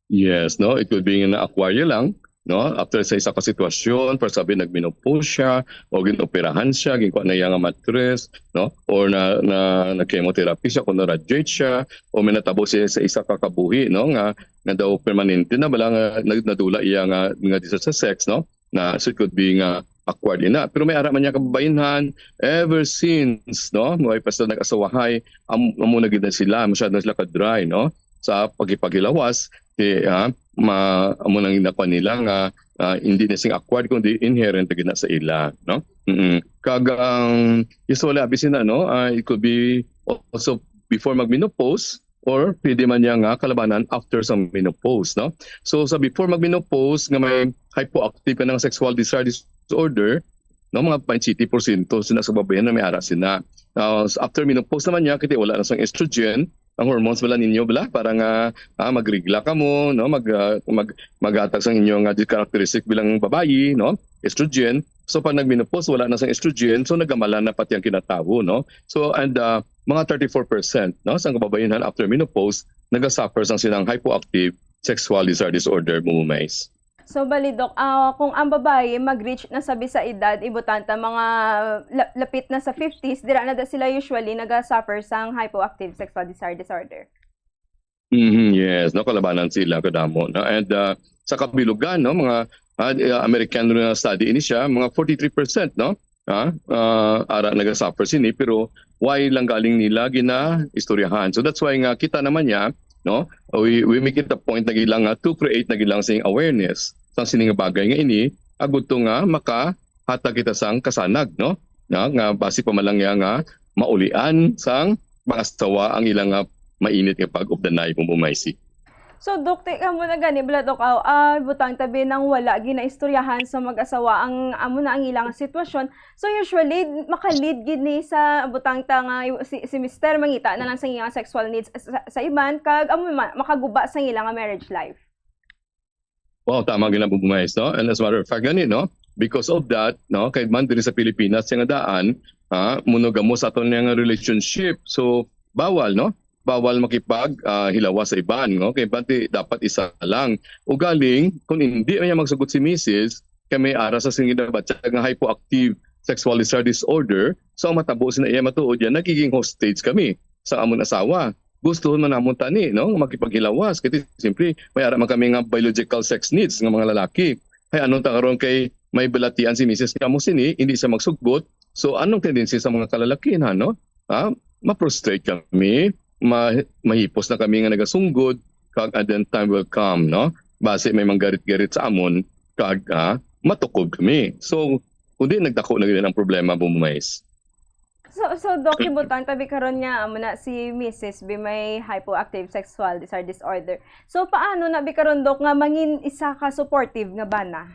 Yes, no? It could be nga na-acquire lang, no? After sa isa ka sitwasyon, for example, nagmenopause siya, o ginoperahan siya, ginkuha na iya nga mattress, no? Or na, na, nag-chemotherapy siya, kung na-radiate siya, o may natabo siya sa isa ka kabuhi, no? Nga, nga daw permanente na, bala nga nag-, nadula iya nga, nga desire sa sex, no? Na, so it could be nga acquired ina. Pero may ara man niya kababainhan, ever since, no? May pa sila nag-asawahay, am-, amo na gid na sila, masyado na sila ka-dry, no? Sa pagkipaghilawas, ti, ah, ma-, amo nang nakuha nila nga, ah, hindi na sing acquired, kundi inherent na gid na sa ila, no? Mm-mm. Kag ang usually, abi sina, no? Ah, it could be also before mag-menopause, or pwede man niya nga kalabanan after sa menopause, no? So, sa before mag-menopause nga may hypoactive ka ng sexual desire disorder, no, mga point siyete porsyento sina sa babayan na may ara sina. Now, s-, after menopause naman niya, kita wala na sang estrogen, ang hormones wala ninyo, bala, para nga, ah, magregla ka mo, no, mag, ah, mag, maghatag sang inyo nga di characteristic bilang babayi, no, estrogen. So, pag nag-menopause, wala na sang estrogen, so nagamalan na pati ang kinatawo, no? So, and, ah, mga thirty-four percent, no, sang kababayan after menopause, nagasuffer sang silang hypoactive sexual desire disorder, Bumbong Mais. So, bali, Doc, ah, kung ang babayi mag-reach na sabi sa edad, ibutang ta mga la-, lapit na sa fifties, dira na da sila usually naga-suffer sang hypoactive sexual desire disorder. Mhm, yes, no, kalabanan sila kadamo, no? And, ah, sa kabilugan, no, mga, ah, di, ah, American na study ini siya, mga forty-three percent, no? Ah, ah, ara naga-suffer sini, pero why lang galing nila ginaistoryahan? So that's why nga kita naman niya, no? We, we make it a point na gilang nga to create na gilang sing awareness sa sini nga bagay nga ini, agud to nga makahatag kita sang kasanag, no? Nga, nga basi pa man lang niya nga maulian sang mga asawa ang ilang nga mainit nga pag-updanay, Bumbong Mais. So, Doc, ti amo na gani, bala, Doc, aw, ah, butang tabi nang wala ginaistoryahan sa mag-asawa ang amo na ang ilang sitwasyon. So, usually, maka-lead gid ni sa butang ta nga i-, si, si mister mangita na lang sa iyang sexual needs sa, sa iban, kag amo ma-, makaguba sa ilang marriage life. Wow, tama gid ang, Bumbong Mais, no? And as a matter of fact, gani, no? Because of that, no, kay man diri sa Pilipinas, nga daan, ha, monogamo sa aton nga relationship. So, bawal, no? Bawal makipag, ah, hilawas sa iban, no? Kay bati dapat isa lang. Ugaling, kung hindi niya magsugot si misis, kay may ara sa sini nga batyag nga hypoactive sexual desire disorder, so ang matabo sina iya matuod yan, nagiging hostage kami sa amon asawa. Gustuhon man namon tani, no, makipaghilawas. Kay siyempre, may ara man kami nga biological sex needs nga mga lalaki. Ay, anong ta karon kay may balatian si misis nga mo sini, hindi siya magsugot. So, anong tendency sa mga kalalakihan, no? Ha? Ma-frustrate kami, ma-, mahipos na kami nga nagasunggod, kag and then time will come, no? Basi may manggarit-garit sa amon, kag, ah, matukob kami. So, kundi nagdako na gid ang problema, Bumbong Mais. So, so, Doc, ibutang tabi karon nga amo na si misis bi may hypoactive sexual desire disorder. So, paano na bi karon, Doc, nga mangin isa ka supportive nga bana?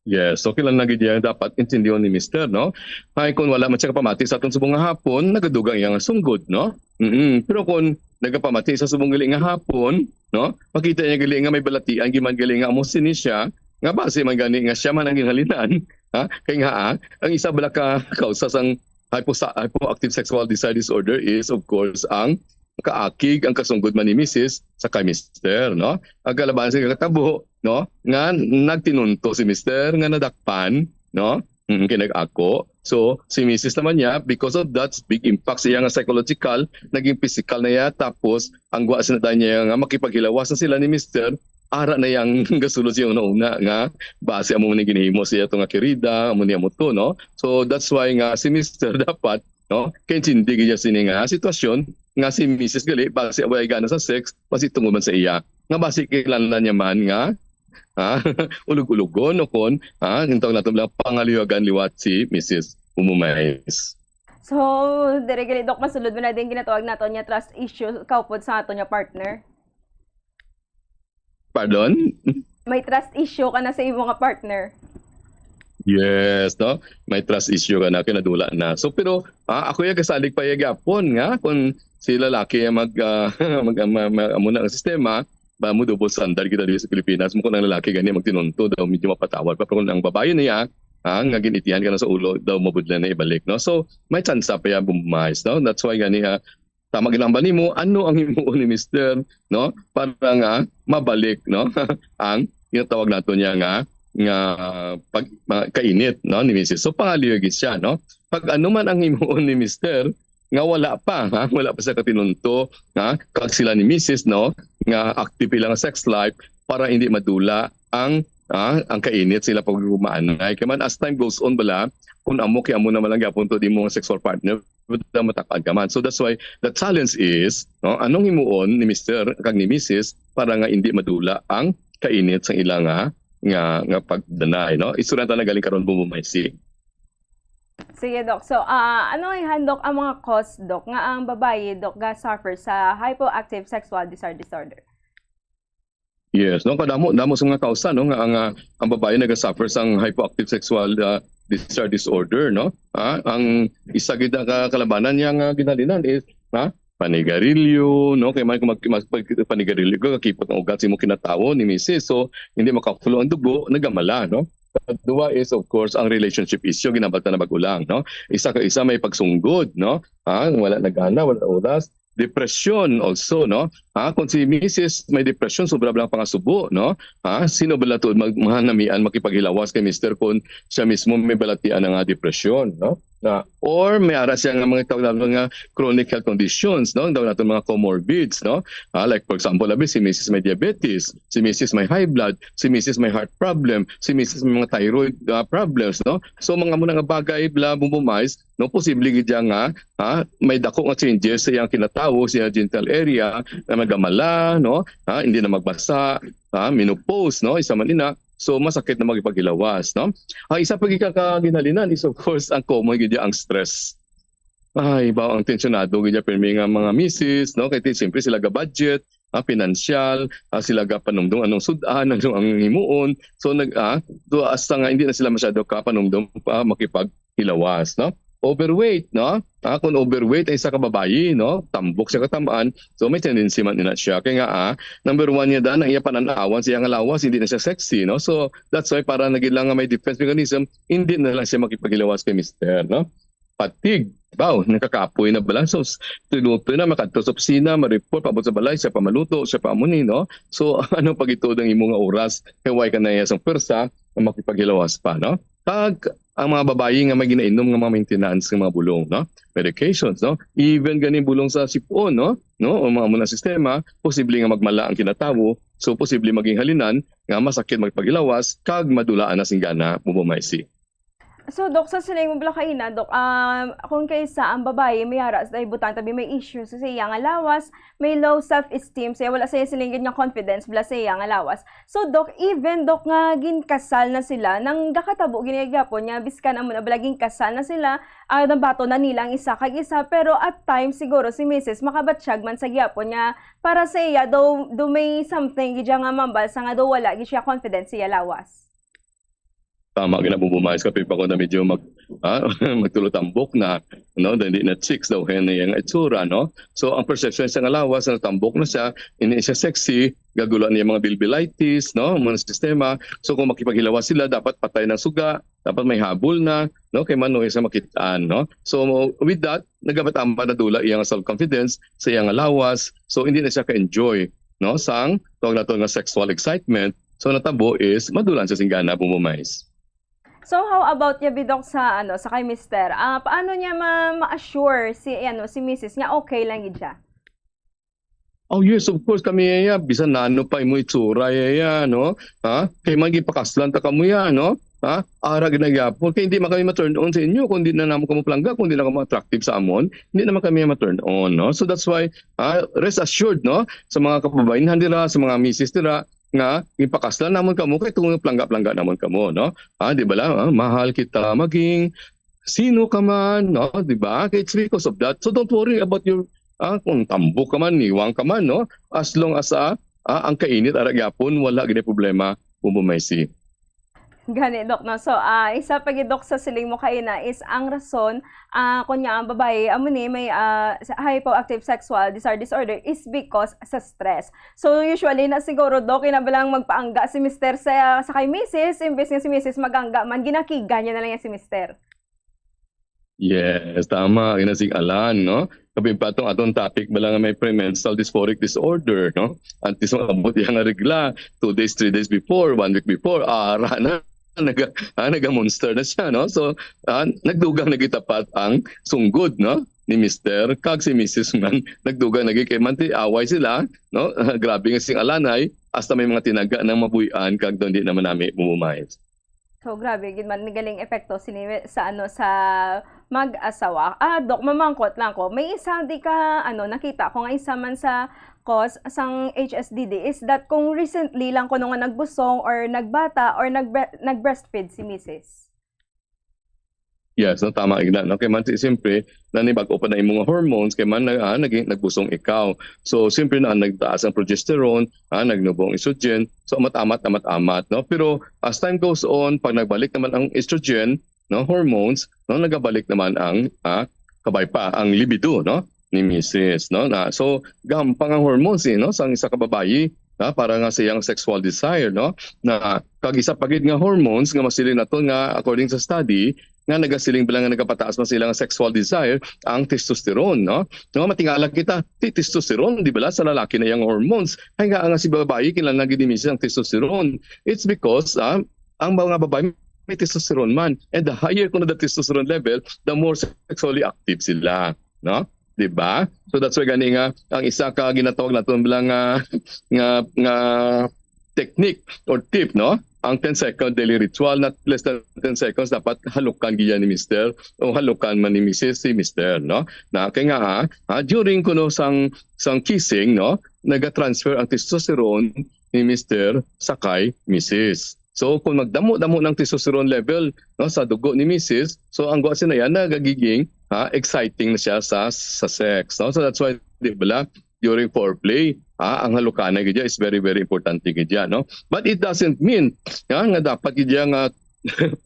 Yes, so kinahanglan gid niya dapat intindihon ni mister, no? Ay, kung wala man siya kapamati sa atong subong nga hapon, nagadugang iya nga sunggod, no? Mm-mm. Pero kung nagapamati sa subong gali nga hapon, no? Makita niya gali nga may balatian, giman gali nga amo sini siya, nga basi man gani nga siya man ang ginhalinan, ha? Kay nga, ah, ang isa bala ka kausa sang hypo-, hypoactive sexual desire disorder is, of course, ang kaakig, ang kasunggod man ni misis sa kay mister, no? Ang kalabanan sa katabo, no? Nga nagtinunto si mister nga nadakpan, no? Mm, kinag-ako. So, si misis naman niya, because of that, big impact sa iya nga psychological, naging physical na iya, tapos ang gwa sa niya nga makipaghilawas na sila ni mister, ara na yang gasulod siya una-una nga basi amo ni ginhimo siya to nga kirida, amo niya mo to, no? So, that's why nga si mister dapat, no? Kay intindi gid niya sini nga sitwasyon nga si misis gali basi way gana sa sex, basi tungod man sa iya. Nga basi kinahanglan niya man nga, ha, ulog-ulogon o kon, ha, ang tawag nato lang pangaliwagan liwat si misis Bumbong Mais. So, diri gali, Doc, masulod man na din ginatawag nato niya trust issue kaupod sa ato niya partner. Pardon? May trust issue ka na sa imo nga partner. Yes, no? May trust issue ka na, kinadula na. So, pero, ah, ako yung kasalig pa yung gyapon nga, kung si lalaki ang mag, ah, mag, mag, mag, amo na ang sistema, ba mo double standard kita dito sa Pilipinas, mo kung ang lalaki gani magtinunto daw, medyo mapatawad pa, pero kung ang babae niya, ah, nga ginitihan ka na sa ulo, daw mabudlan na ibalik, no? So, may tsansa pa yung bumais, no? That's why gani, ah, tama ginambal nimo, ano ang himuon ni Mister, no? Para nga mabalik, no? Ang ginatawag nato niya nga, nga pag, mga kainit, no, ni Misis. So, pangaliyog siya, no? Pag ano man ang himuon ni Mister, nga wala pa, ha? Wala pa sa katinunto, ha? Kag sila ni Misis, no? Nga active ilang sex life para hindi madula ang, ah, ang kainit sila pag gumaanay. Kaya man, as time goes on bala, kung amo kay amo naman lang gyapon to di mo nga sexual partner, matakad ka man. So that's why the challenge is, no, anong himuon ni Mister kag ni Missus para nga hindi madula ang kainit sa ila nga, nga, nga pagdanay, no? Istorya ta na galing karon, Bubo Maisi. Sige, Doc. So, ah, ano ay handok ang mga cause, Doc, nga ang babayi, Doc, ga suffer sa hypoactive sexual desire disorder? Yes, no, kadamo damo sa mga kausa, no, nga ang, ah, ang babayi nagasuffer sang hypoactive sexual, ah, desire disorder, no? Ah, ang isa gid ka kalabanan niya nga ginhalinan is, ha, panigarilyo, no? Kay man kung mag, mag, mag panigarilyo ka, kakipot ang ugat sa imong kinatawo ni misis, so hindi maka-flow ang dugo, nagamala, no? Duwa is, of course, ang relationship issue, ginabal ta na bag-o lang, no? Isa ka isa may pagsunggod, no? Ah, wala na gana, wala oras. Depression also, no? Ah, kung si misis may depression, sobra lang pangasubo, no? Ah, sino ba lato mag mahanamian makipaghilawas kay mister kung siya mismo may balatian na nga depression, no? Na, or may ara siya nga mga tawag nato nga chronic health conditions, no? Ang tawag nato mga comorbids, no? Ah, like for example, abi si misis may diabetes, si misis may high blood, si misis may heart problem, si misis may mga thyroid, ah, problems, no? So mga mo nga bagay bla bumumais, no, posible gid siya nga, ha, may dako nga changes sa iyang kinatawo, sa iyang genital area, na magamala, no? Ha, hindi na magbasa, ha, menopause, no? Isa man ina. So masakit na magipaghilawas, no? Ang isa pa gid ka kaginhalinan is, of course, ang common gid ang stress. Ay, bawo ang tensyonado gid pirmi nga mga misis, no? Kay ti- siyempre sila ga budget, ah, pinansyal, ah, sila ga panumdum anong sud-an, ano ang himuon. So nag ah, so hasta nga hindi na sila masyado ka panumdum pa makipaghilawas, no? Overweight, no? Ah, kung overweight ay isa ka babayi, no? Tambok siya katamaan, so may tendency man ina siya. Kaya nga, ah, number one niya daan ang iya pananawan sa iyang lawas, hindi na siya sexy, no? So that's why para naging lang nga may defense mechanism, hindi na lang siya makipaghilawas kay mister, no? Fatigue, baw, nakakapoy na bala. So, tinutoy na, makadto sa opisina, ma-report, paabot sa balay, siya pa maluto, siya pa amuni, no? So, ano pag ito ang imo nga oras, kay way ka na iya sang pwersa, nga makipaghilawas pa, no? Kag ang mga babayi nga may ginainom nga mga maintenance nga mga bulong, no? Medications, no? Even gani bulong sa sipon, no? No? O mga muna sistema, posible nga magmala ang kinatawo, so posible maging halinan nga masakit magpaghilawas kag madulaan na sing gana, Bubo Maisi. So, Doc, sa siling mo bala kaina, Doc, um, kung kaysa ang babayi may ara sa ibutang tabi may issue sa iya nga lawas, may low self-esteem siya, wala siya siling gid nga confidence bala sa iya nga lawas. So, Doc, even, Doc, nga ginkasal na sila, nang gakatabo gini gyapon nga biskan amo na bala ginkasal na sila, ah, nabato na nila ang isa kag isa, pero at times siguro si misis makabatsyag man sa gyapon nga para sa iya daw do may something gid siya nga mambal sa nga daw wala gid siya confidence sa iya lawas. Tama gid na, Bubo Maisi, kapin pa ko na medyo mag ah, magtulotambok na, no, hindi na chicks daw hen iyang itsura, no? So ang perception sa nga lawas na tambok na siya, hindi siya sexy, gagulo niya mga bilbilitis, no, mga sistema. So kung makipaghilawas sila, dapat patay ng suga, dapat may habol na, no, kay mano siya makitaan, no? So with that, nagabatamba na dula iyang self-confidence sa iyang lawas, so hindi na siya ka-enjoy, no, sang tawag nato nga sexual excitement. So natabo is madulan sa singgana, Bubo Maisi. So how about ya, Bidok, sa ano, sa kay mister? Ah, paano niya ma- ma-assure si ano, si misis nga okay lang gid siya? Oh yes, of course, kami iya, bisan nano pa imo itsura iya, no? Ha? Kay magipakaslan ta kamo iya, no? Ha? Ara gid na gyapon, kay hindi man kami ma-turn on sa inyo kung di na namo kamo palangga, kung di na kamo attractive sa amon, hindi naman kami ma-turn on, no? So that's why, ah, rest assured, no, sa mga kababainhan dira, sa mga misis dira, nga ipakaslan namon kamo kay tungod palangga-palangga namon kamo, no? Ah, di ba lang, ah, mahal kita maging sino ka man, no? Di ba? Kay it's because of that. So don't worry about your, ah, kung tambok ka man, niwang ka man, no? As long as, ah, ah, ang kainit ara gyapon, wala gid problema, Bubo Maisi. Gani, Doc, no? So, ah, isa pa gid, Doc, sa siling mo kaina is ang rason, ah, kunya ang babayi, amo ni may, ah, sa-, hypoactive sexual desire disorder is because sa stress. So, usually na siguro, Doc, ina ba lang magpaangga si mister sa, sa kay misis, imbes nga si misis magangga man, ginakiga niya na lang yan si mister. Yes, tama. Ina si Alan, no? Kapin pa tong atong topic bala nga may premenstrual dysphoric disorder, no? Antes mo abot yang regla, two days, three days before, one week before, ara na, naga, ah, naga-monster na siya, no? So, ah, nagdugang na gitapat ang sunggod, no? Ni mister, kag si misis man, nagdugang na gid kay manti away sila, no? Grabe nga sing alanay, hasta may mga tinaga ng mabuhian, kag doon di naman nami bumumay. So, grabe gid man ni galing epekto sini sa, ano, sa mag-asawa. Ah, Doc, mamangkot lang ko. May isa di ka, ano, nakita ko nga isa man sa cause sang H S D D is that kung recently lang kuno nga nagbusong or nagbata or nagbre-, nag-breastfeed si misis. Yes, no, tama, Igna, no? Kay man, si-, siyempre, nanibag-o pa na imong hormones, kay man, na, ah, naging, nagbusong ikaw. So, siyempre na, nagtaas ang progesterone, ah, nagnubo ang estrogen. So, amat-amat, amat-amat, no? Pero as time goes on, pag nagbalik naman ang estrogen, no, hormones, no, nagabalik naman ang, ah, kabay pa, ang libido, no, ni misis, no? Na, so, gampang ang hormones, eh, no, sang isa ka babayi, na para nga sa iyang sexual desire, no? Na kag isa pa gid nga hormones nga masiling naton nga according sa study, nga nagasiling bala nga nagapataas man sila nga sexual desire, ang testosterone, no? No, matingala kita, ti testosterone, di bala, sa lalaki na yang hormones. Ay nga, nga si babayi, kinahanglan gid ni misis ang testosterone. It's because, ah, ang mga babayi may testosterone man. And the higher kuno the testosterone level, the more sexually active sila, no? Di ba? So that's why gani nga ang isa ka ginatawag naton bala nga, nga, nga technique or tip, no? Ang ten second daily ritual, not less than ten seconds, dapat halukan gid yan ni mister o halukan man ni misis si mister, no? Na kay nga, ah, ah, during kuno sang, sang kissing, no? Naga-transfer ang testosterone ni mister sa kay misis. So kung magdamo-damo ng testosterone level, no, sa dugo ni misis, so ang gwa sina yan nagagiging, ha, exciting na siya sa, sa sex, no? So that's why, di bala, during foreplay, ha, ang halukana gid is very, very important gid, no? But it doesn't mean, ha, nga dapat gid nga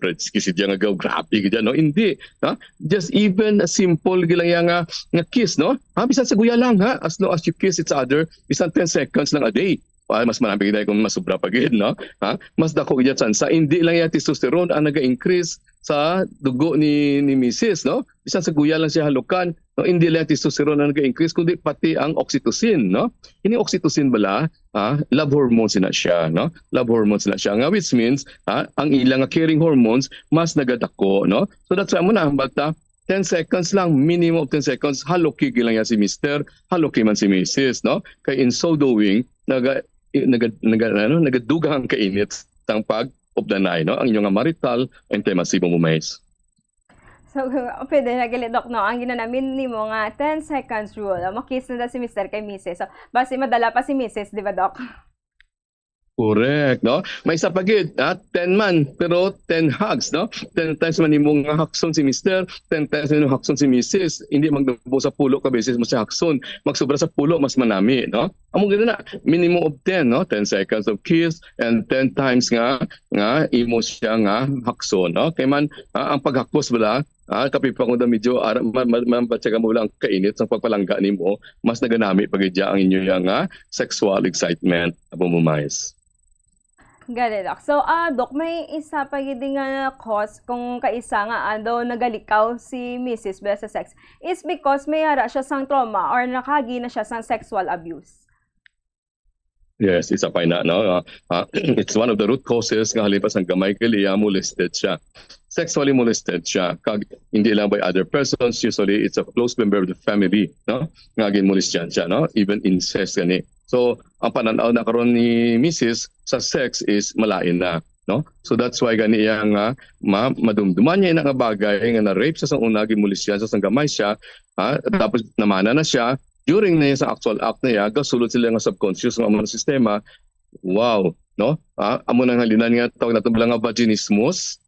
Fred, kiss siya nga gaw, grabe gid, no? Hindi, ha? Just even a simple gid lang yan nga, nga kiss, no? Ha, bisan sa guya lang, ha? As long as you kiss each other, bisan ten seconds lang a day. Ah, mas marami gid kung masubra pa gid, no? Ha? Mas dako gid ang tsansa. Hindi lang yung testosterone ang naga-increase sa dugo ni, ni misis, no? Bisan sa guya lang siya halukan, no? Hindi lang yung testosterone ang naga-increase, kundi pati ang oxytocin, no? Ini oxytocin bala, ah, love hormone sina siya, no? Love hormone sina siya. Nga which means, ah, ang ilang nga caring hormones mas nagadako, no? So that's why mo na, bata, ten seconds lang, minimum of ten seconds, haluki lang yan si mister, haluki man si misis, no? Kay in so doing, naga, naga, naga, ano, nagadugang ang kainit sang pag-ubdanay, no? Ang inyong marital intimacy mo, mais. So, pwede na gali, Doc, no? Ang ginanamin nimo nga ten seconds rule. Makiss na daw si mister kay misis. So, basi madala pa si misis, di ba, Doc? Correct, no? May isa pa gid, ha? Ten man, pero ten hugs, no? Ten times man nimo nga hakson si mister, ten times man nimo hakson si misis, hindi magdubo sa pulo ka beses mo siya hakson. Magsubra sa pulo, mas manami, no? Amo gid na, minimum of ten, no? Ten seconds of kiss and ten times nga, nga imo siya nga hakson, no? Kay man, ah, ang paghakos bala, ah, kapi pa kung medyo ara-, ma-, ma-, mabatyagan mo lang ang kainit sa pagpalangga nimo, mas naganami pa gid ang inyo nga sexual excitement, Apo Mumais. Gani, Doc. So, ah, Doc, may isa pa gid nga cause kung kaisa nga, ah, daw nagalikaw si misis bala sa sex is because may ara siya sang trauma or nakagi na siya sang sexual abuse. Yes, isa pa na, no? Ah, ah, it's one of the root causes nga halin pa sang gamay kay iya molested siya. Sexually molested siya. Kag hindi lang by other persons, usually it's a close member of the family, no? Nga ginmolestyan siya, no? Even incest gani. So, ang pananaw na karon ni misis sa sex is malain na, no? So that's why gani iya nga ma-, madumduman niya ina nga bagay nga na-rape sa sang una, ginmolestyan sa sang gamay siya, ha? Tapos namana na siya, during na sa actual act na iya, gasulod sila nga subconscious nga mga sistema. Wow, no? Ah, amo nang halinan nga tawag nato bala nga vaginismus,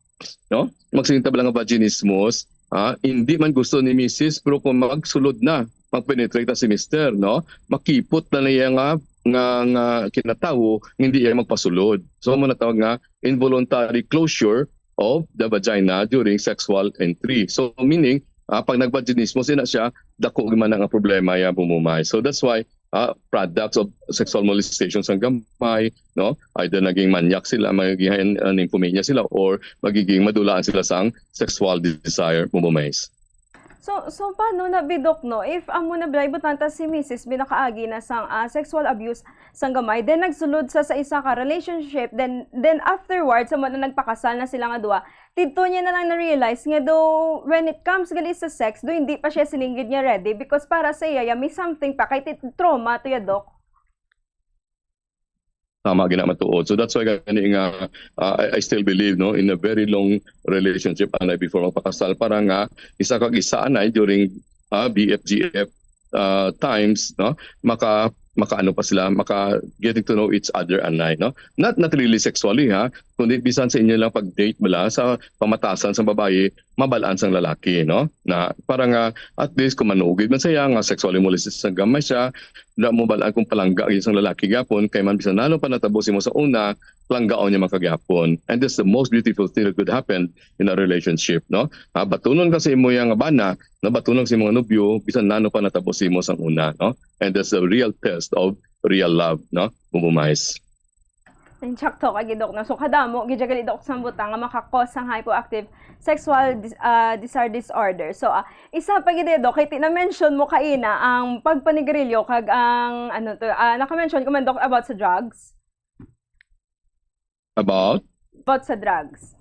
no? Magsiling ta bala nga vaginismus, ah, hindi man gusto ni misis, pero kung magsulod na, mag-penetrate na si mister, no? Makipot na niya nga, nga, nga kinatawo, hindi iya magpasulod. So, mo natawag nga involuntary closure of the vagina during sexual entry. So, meaning, ah, pag nagvaginismo sina siya, dako man ang problema ya, Bumumay. So, that's why, ah, products of sexual molestation sang gamay, no? Either naging manyak sila, magiging, uh, nymphomania sila, or magiging madulaan sila sang sexual desire, Bumumay. So, so paano na, Bidok, no? If amo na balay butanta si misis, binakaagi na sang, ah, sexual abuse sang gamay, then nagsulod sa, sa isa ka relationship, then, then afterwards, amo na nagpakasal na sila nga duha, dito niya na lang na-realize nga do, when it comes gali sa sex, do hindi pa siya sininggid niya ready because para sa iya, ya, may something pa, kay ti-, trauma to ya, Dok. Tama gina, matuod. So that's why gani nga, ah, I, I still believe, no, in a very long relationship anay before magpakasal, para nga isa kag isa anay during, ah, B F G F, ah, times, no, maka makaano pa sila, maka getting to know each other anay, no? Not, not really sexually, ha, kundi bisan sa inyo lang pag-date bala sa pamatasan sa babayi, mabal-an sang lalaki, no? Na para nga at least kung manugid man siya nga sexually molested sa gamay siya, na mo bal-an kung palangga gyud sang lalaki gyapon, kay man bisan nano pa natabo sa imo sa una, palanggaon niya man ka gyapon. And that's the most beautiful thing that could happen in a relationship, no? Ah, batunon ka sa imo yang bana, na batunon sa imo nga nobyo, bisan nano pa natabo sa imo sang una, no? And that's the real test of real love, no? Bumumais. Insakto ka gid, Dok, no? So, kadamo gid gali, Dok, sang butang nga makakos sang hypoactive sexual dis- ah, desire disorder. So, ah, isa pa gid, Dok, kay ti-, na-mention mo kaina ang pagpanigarilyo kag ang, ano to, ah, naka-mention ka man, Dok, about sa drugs? About? About sa drugs.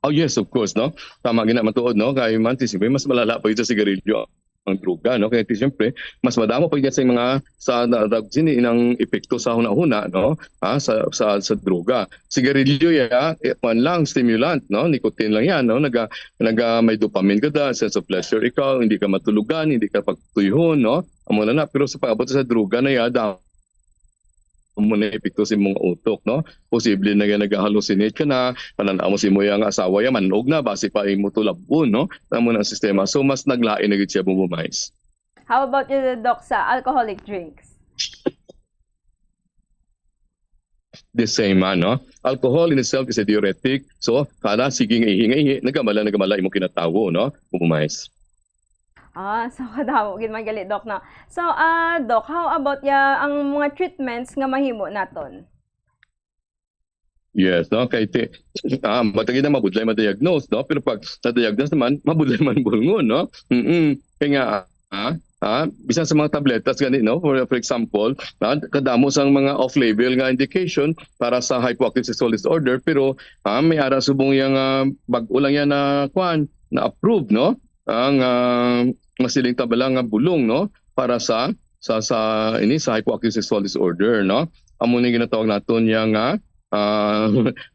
Oh, yes, of course, no? Tama gina, matuod, no? Kay man, ti, siyempre, mas malala pa ito sa sigarilyo ang droga, no? Kaya ti, siyempre, mas madamo pa yan sa mga, sa na- drugs ini, inang epekto sa hunahuna, no? Ha? Sa, sa, sa droga. Sigarilyo, ya, eh, kwan lang, stimulant, no? Nicotine lang yan, no? Naga, naga, may dopamine ka da, sense of pleasure ikaw, hindi ka matulugan, hindi ka pagtuyhon, no? Amo na na. Pero sa pag-abot sa droga na ya, da, mo na epekto sa imong utok, no? Posible na nga nag-hallucinate ka na, panan-aw mo si mo yang asawa ya, manog na, basi pa imo to labon, no? Amo na ang sistema. So, mas naglain na gid siya, Bumumais. How about you, Doc, sa alcoholic drinks? The same man, no? Alcohol in itself is a diuretic. So, kada sige nga ihi, nga ihi, nagamala, nagamala imong kinatawo, no? Bumumais. Ah, so kadamo gid man gali, Doc, no? So, ah, Doc, how about ya ang mga treatments nga mahimo naton? Yes, no? Kay ti, ah, matagi na mabudlay ma-diagnose, no? Pero pag na-diagnose naman, mabudlay man bulngon, no? Mm-mm. Kaya nga, ah, ah, bisan sa mga tabletas gani, no? For, for example, ah, kadamo sang mga off-label nga indication para sa hypoactive sexual disorder, pero ah, may ara subong yang ah, bag-o lang yan na kwan, na approve, no? Ang ah, masiling tabala nga bulong, no? Para sa sa sa ini sa hypoactive sexual disorder, no? Amo ni ginatawag naton yang ah, ah,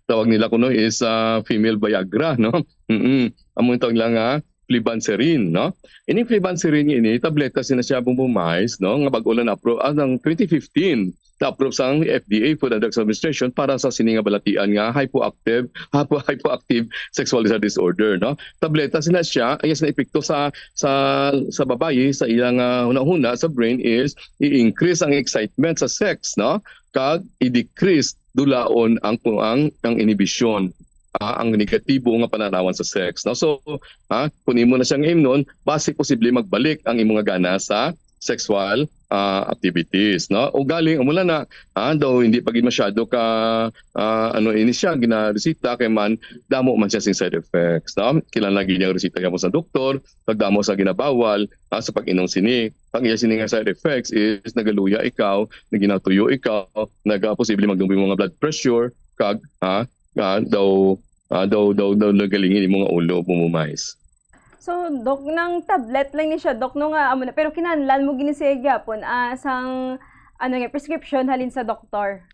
tawag nila kuno is ah, female Viagra, no? Mm. Amo ni tawag nila nga flibanserin, no? Ini flibanserin nga ini tableta sina siya, Bumbo Mais, no? Nga bag-o lang na-approve ah, ng twenty fifteen, na-approve sa F D A, Food and Drugs Administration, para sa sini nga balatian nga hypoactive, hypo, hypoactive sexual desire disorder, no? Tableta sina siya, ang iyang epekto sa sa sa babayi, sa iyang ah, hunahuna sa brain is i-increase ang excitement sa sex, no? Kag i-decrease dulaon ang ang, ang inhibition, ah, ang negatibo nga pananawan sa sex, no? So, ha, kung imo na siyang imnon, basi posible magbalik ang imo nga gana sa sexual ah, activities, no? O galing, amo lang na, ah, daw hindi pa gid masyado ka ah, ano ini siya ginaresita, kay man damo man siya sing side effects, no? Kinahanglan gid niya resita gyapon sa doktor, pag damo sa ginabawal ah, sa pag-inom sini. Ang iya sini nga side effects is nagaluya ikaw, naginatuyo ikaw, naga posible magdumboy mga blood pressure, kag ha, ah, daw ah, daw daw daw nagalingin imo nga ulo, Bumbo Mais. So, Doc, nang tablet lang ni siya, Doc, no, nga amo na, pero kinahanglan mo gini siya gyapon ah, sang ano nga prescription halin sa doktor.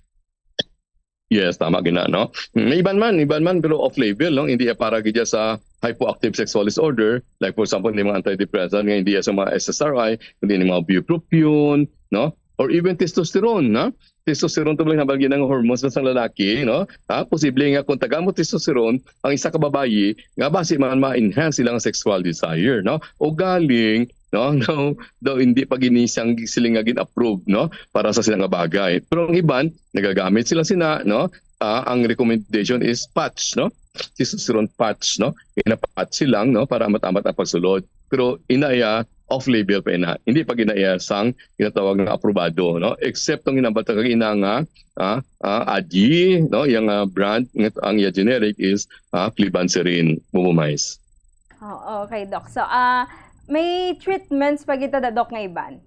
Yes, tama gina, no? Mm, may iban man, iban man, pero off-label, no? Hindi para gid sa hypoactive sexual disorder, like for example, ni mga antidepressant nga hindi sa mga S S R I, kundi ni mga bupropion, no? Or even testosterone, no? Testosterone to lang nabal ginang hormones sa lalaki, no? Ha? Posible nga kung tagaan mo testosterone ang isa ka babayi, nga basi man ma-enhance sila nga sexual desire, no? O galing, no? Daw, daw hindi pa gini sang sila nga gin-approve, no? Para sa sila nga bagay. Pero ang iban, nagagamit sila sina, no? Ah, ang recommendation is patch, no? Testosterone patch, no? Ina-patch silang, no? Para amat-amat ang pagsulod. Pero ina iya, off-label pa ina. Hindi pa gina iya sang ginatawag nga aprobado, no? Except ang ginambal ta kag ina nga, ah, ah, Adi, no? Yang, ah, brand, nga ang iya generic is, ah, flibanserin, Bubumais. Oh, okay, Doc. So, ah, may treatments pa kita da, Doc, nga iban?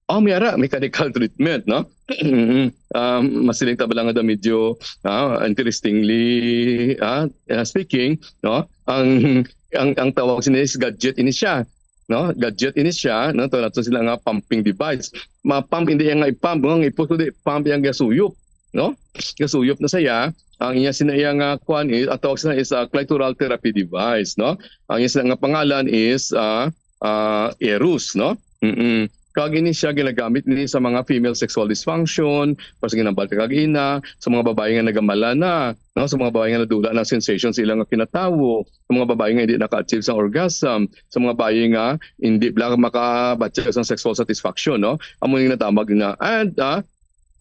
Oh, may ara, mechanical treatment, no? Mm, um, masiling ta bala nga daw medyo, ah, interestingly, ah, ah, speaking, no? Ang, ang, ang tawag sini is gadget ini siya, no? Gadget ini siya, no? Tawag nato sila nga pumping device. Ma-pump, hindi iya nga i-pump, no? Ang ipos, kundi pump iya nga suyop, no? Gasuyop na saya. Ang iya sina iya nga kwan is, ang tawag sila is, ah, clitoral therapy device, no? Ang iya sila nga pangalan is, ah, ah, Eros, no? Mm-mm. Kag ini siya ginagamit ni sa mga female sexual dysfunction, para sa ginambal kag ina, sa mga babayi nga nagamala na, no? Sa mga babayi nga nadula na sensation sa ilang kinatawo, sa mga babayi nga hindi naka-achieve sa orgasm, sa mga babayi nga hindi bala makabatya sa sexual satisfaction, no? Amo yung natamag na. And, ah,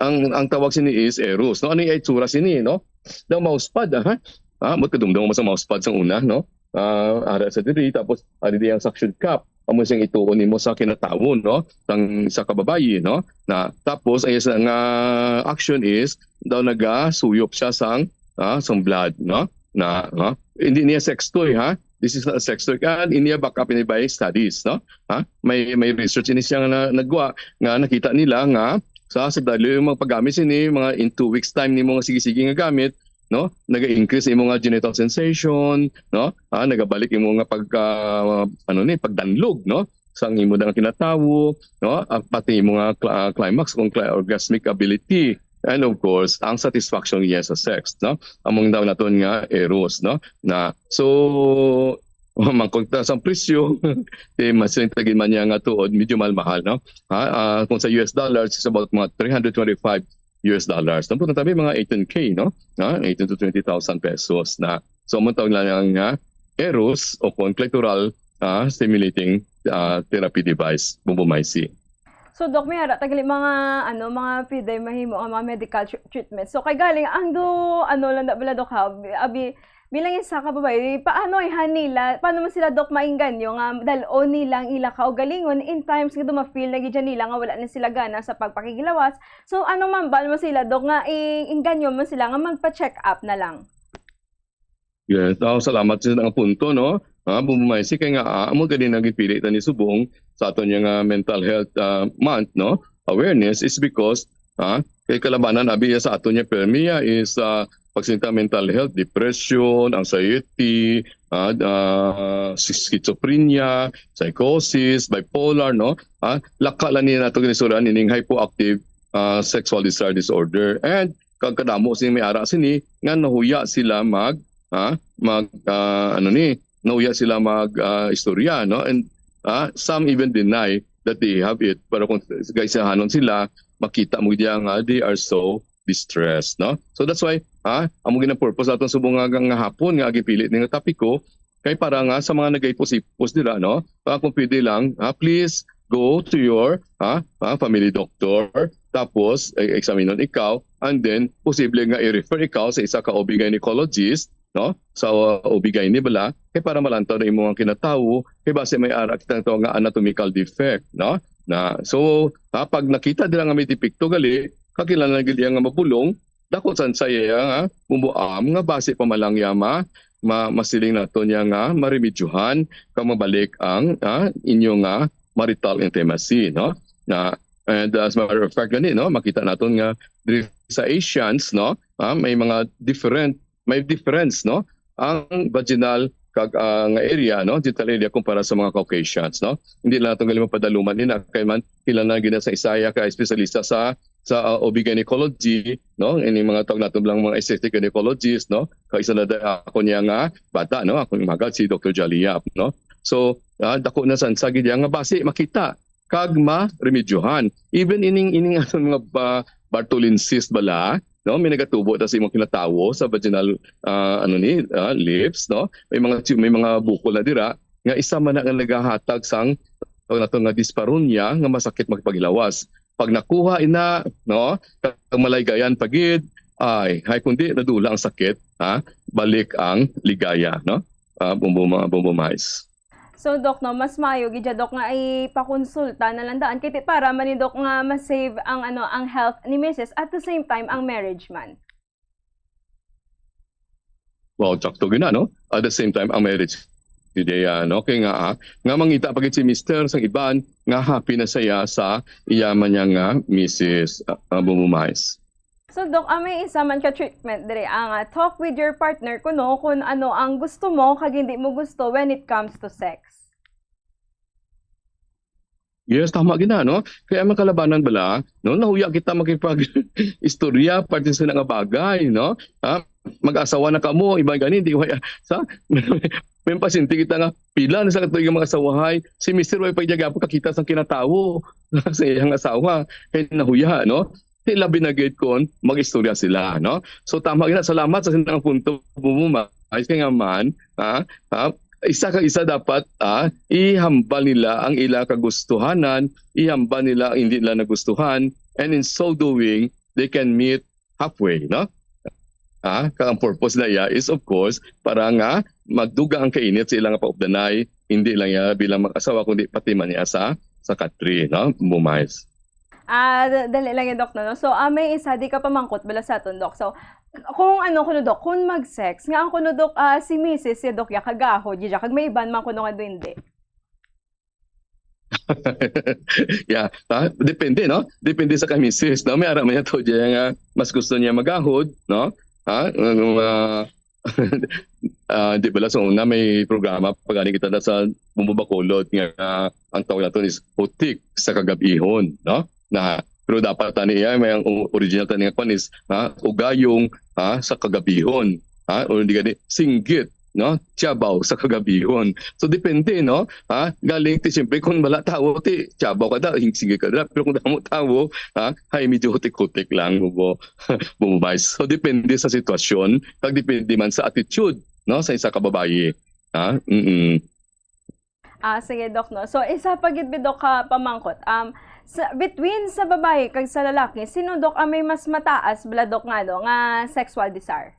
ang, ang tawag sini is Eros, no? Ano yung itsura sini, no? Daw mousepad, ah, ha? Ah, mo kadumdum mo sa mousepad sa una, no? Ah, ara sa diri, tapos ari di ang suction cup. Amo siyang ituon nimo sa kinatawon, no? Sang sa kababayi, no? Na, tapos, ang isa nga action is, daw nagasuyop siya sang, ah, sang blood, no? Na, no? Hindi niya sex toy, ha? This is not a sex toy. And in niya back up in by studies, no? Ha? May, may research ini siya nga na, nagwa, nga nakita nila nga sa, sa dali yung mga paggamit sini, mga in two weeks time nimo nga sige-sige nga gamit, no? Naga-increase imo nga genital sensation, no? Ah, nagabalik imo nga pagka, ano ni, pagdanlog, no? Sang imo nga kinatawo, no? Ah, pati imo nga cl-, ah, climax kung cli-, orgasmic ability. And of course, ang satisfaction niya sa sex, no? Among daw naton nga eros, no? Na, so, mangkog ta sa presyo, di mas rin tagin man niya nga tuod, medyo mahal-mahal, no? Ha? Ah, kung sa U S dollars, it's about mga three hundred twenty-five U S dollars. Tapos tabi mga eighteen K, no? Ha? Eighteen to twenty thousand pesos na. So, ang tawag lang nga eros o kung clitoral, ah, stimulating, ah, therapy device, Bumbumaysi. So, Doc, may ara tagali mga, ano, mga pwede mahimo ang mga medical tr- treatment. So, kay galing, ang do, ano lang na bala, Doc, ha? Abi, bilang isa ka babae, paano ihan nila, paano man sila, Doc, mainganyo nga dal-on nila ang ila kaugalingon in times nga dumafeel na gid nila nga wala na sila gana sa pagpakiglawas? So, anong mambal mo sila, Doc, nga i- inganyo mo sila nga magpa-check up na lang? Yes, oh, salamat sa nga punto, no? Ah, Bumbumaysi kay nga, ah, amo gani nang gipili ta ni subong sa aton nga mental health, ah, month, no? Awareness is because, ah, kay kalabanan abi sa aton nga permiya is, ah, pagsinta mental health, depression, anxiety, ah, ah, schizophrenia, psychosis, bipolar, no? Ah, laka lang niya nato ginisuran ining hypoactive, ah, sexual desire disorder. And kag kadamo sini may ara sini nga nahuya sila mag, ha, mag, ah, ano ni, nahuya sila mag, ah, istorya, no? And, ah, some even deny that they have it. Pero kung gaisahanon sila, makita mo diya nga they are so distressed, no? So that's why, ha, amo gid ang purpose aton subong nga, nga hapon nga gipili ni nga topiko, kay para nga sa mga nagaipos-ipos dira, no? Ah, kung pwede lang, ha, please go to your, ha, ha, family doctor. Tapos, e- examinon ikaw, and then posible nga i-refer ikaw sa isa ka O B gynecologist, no? Sa, uh, O B gyne bala, kay para malantaw na imo ang kinatawo, kay basi may ara kita tawag nga anatomical defect, no? Na, so, ha, pag nakita dira nga may depekto gali, kakilangan gid iya nga mabulong, dako san sa iya nga bumbuam nga basi pa man lang iya ma, ma, masiling nato niya nga maremedyohan kag mabalik ang, ah, inyo nga marital intimacy, no? Na, and as a matter of fact gani, no, makita naton nga diri sa Asians, no, ah, may mga different, may difference, no, ang vaginal kag, ah, nga area, no, genital area kumpara sa mga Caucasians, no? Hindi lang nato gali mapadaluman ina kay man kinahanglan gid sa isa iya ka espesyalista sa sa, ah, O B gynecology, no? Ini mga tawag nato lang mga aesthetic gynecologist, no? Kay isa na da-, ako niya nga bata, no? Akong magad si Doctor Jolly Yap, no? So, ah, dako na san sa gid nga basi makita kag maremedyohan. Even ining, ining aton mga ba-, Bartholin cyst bala, no? May nagatubo ta sa imong kinatawo sa vaginal, ah, ano ni, ah, lips, no? May mga tu-, may mga bukol na dira. nga isa man na nga nagahatag sang tawag nato nga dispareunia nga masakit makipaghilawas. Pag nakuha ina, no, kag malaygayan pa gid, ay, hay kundi nadula ang sakit, ha, balik ang ligaya, no? Ah, Bumbu-, Bumbu Mais. So, Doc, no, mas maayo gid siya, Doc, nga ipakonsulta na lang daan kay ti-, para man ni, Doc, nga ma-save ang, ano, ang health ni misis, at the same time ang marriage man. Wow, sakto gina, no? At the same time, ang marriage ni Dea, no? Kay nga, ah, nga mangita pa gid si mister sang iban nga happy na siya sa iya man niya nga misis, ah, ah, Bumbu Mais. So, Doc, ah, may isa man ka treatment dire, ang, ah, talk with your partner kuno kung ano ang gusto mo kag hindi mo gusto when it comes to sex. Yes, tama gina, no? Kaya ang kalabanan bala, no? Nahuya kita makipag-istorya, parte sa nga bagay, no? Ha? Mag-asawa na kamo, iban gani, di waya. Sa, may pasyente kita nga, pila na sa katuig nga mga asawahay, si mister way pa gyapon kakita sang kinatawo sa iyang asawa. Kay nahuya, no? Di labi na gid kon mag-istorya sila, no? So, tama gina, salamat sa sinang punto, Bumbu Mais, kay nga man, ha? Ha? Isa ka isa dapat, ah, ihambal nila ang ila kagustuhanan, ihambal nila ang hindi nila nagustuhan, and in so doing, they can meet halfway, no? Ah, kag ang purpose na iya is, of course, para nga magdugang ang kainit sa ilang paubdanay, hindi lang iya bilang mag-asawa, kundi pati man iya sa, sa katri, no? Bumbu Mais. Ah, da-, dali lang yun, Doc, no? So, ah, may isa di ka pamangkot bala sa aton, Doc. So, kung ano kuno, Doc, kung mag-sex, nga ang kuno, Doc, ah, si misis, si Doc, ya kagahod, ya, kag may iban man kuno nga duwende. Yeah, ah, depende, no? Depende sa kay misis, no? May ara man to diya nga mas gusto niya magahod, no? Ha? Ang, ah, ah, di bala sa una may programa pa gani kita na sa Bumbu Bacolod nga, ah, ang tawag nato is putik sa kagabihon, no? Na, pero dapat tani iya may ang o-, original tani nga kwan is, ha, ugayong, ha, sa kagabihon, ha, o hindi gani singgit, no? Tiyabaw sa kagabihon. So depende, no? Ha? Galing ti siyempre kung wala tawo ti tiyabaw ka da, hing-, singgit ka da. Pero kung damo tawo, ha, hay medyo hutik-hutik lang, Bumbu, Bumbu Mais. So depende sa sitwasyon, kag depende man sa attitude, no, sa isa ka babayi. Ha? Mm. Ah, sige, Doc, no. So, isa pa gid, Doc, ka pamangkot. Um, sa, between sa babayi kag sa lalaki, sino, Doc, ang may mas mataas bala, Doc, nga, ano, nga sexual desire?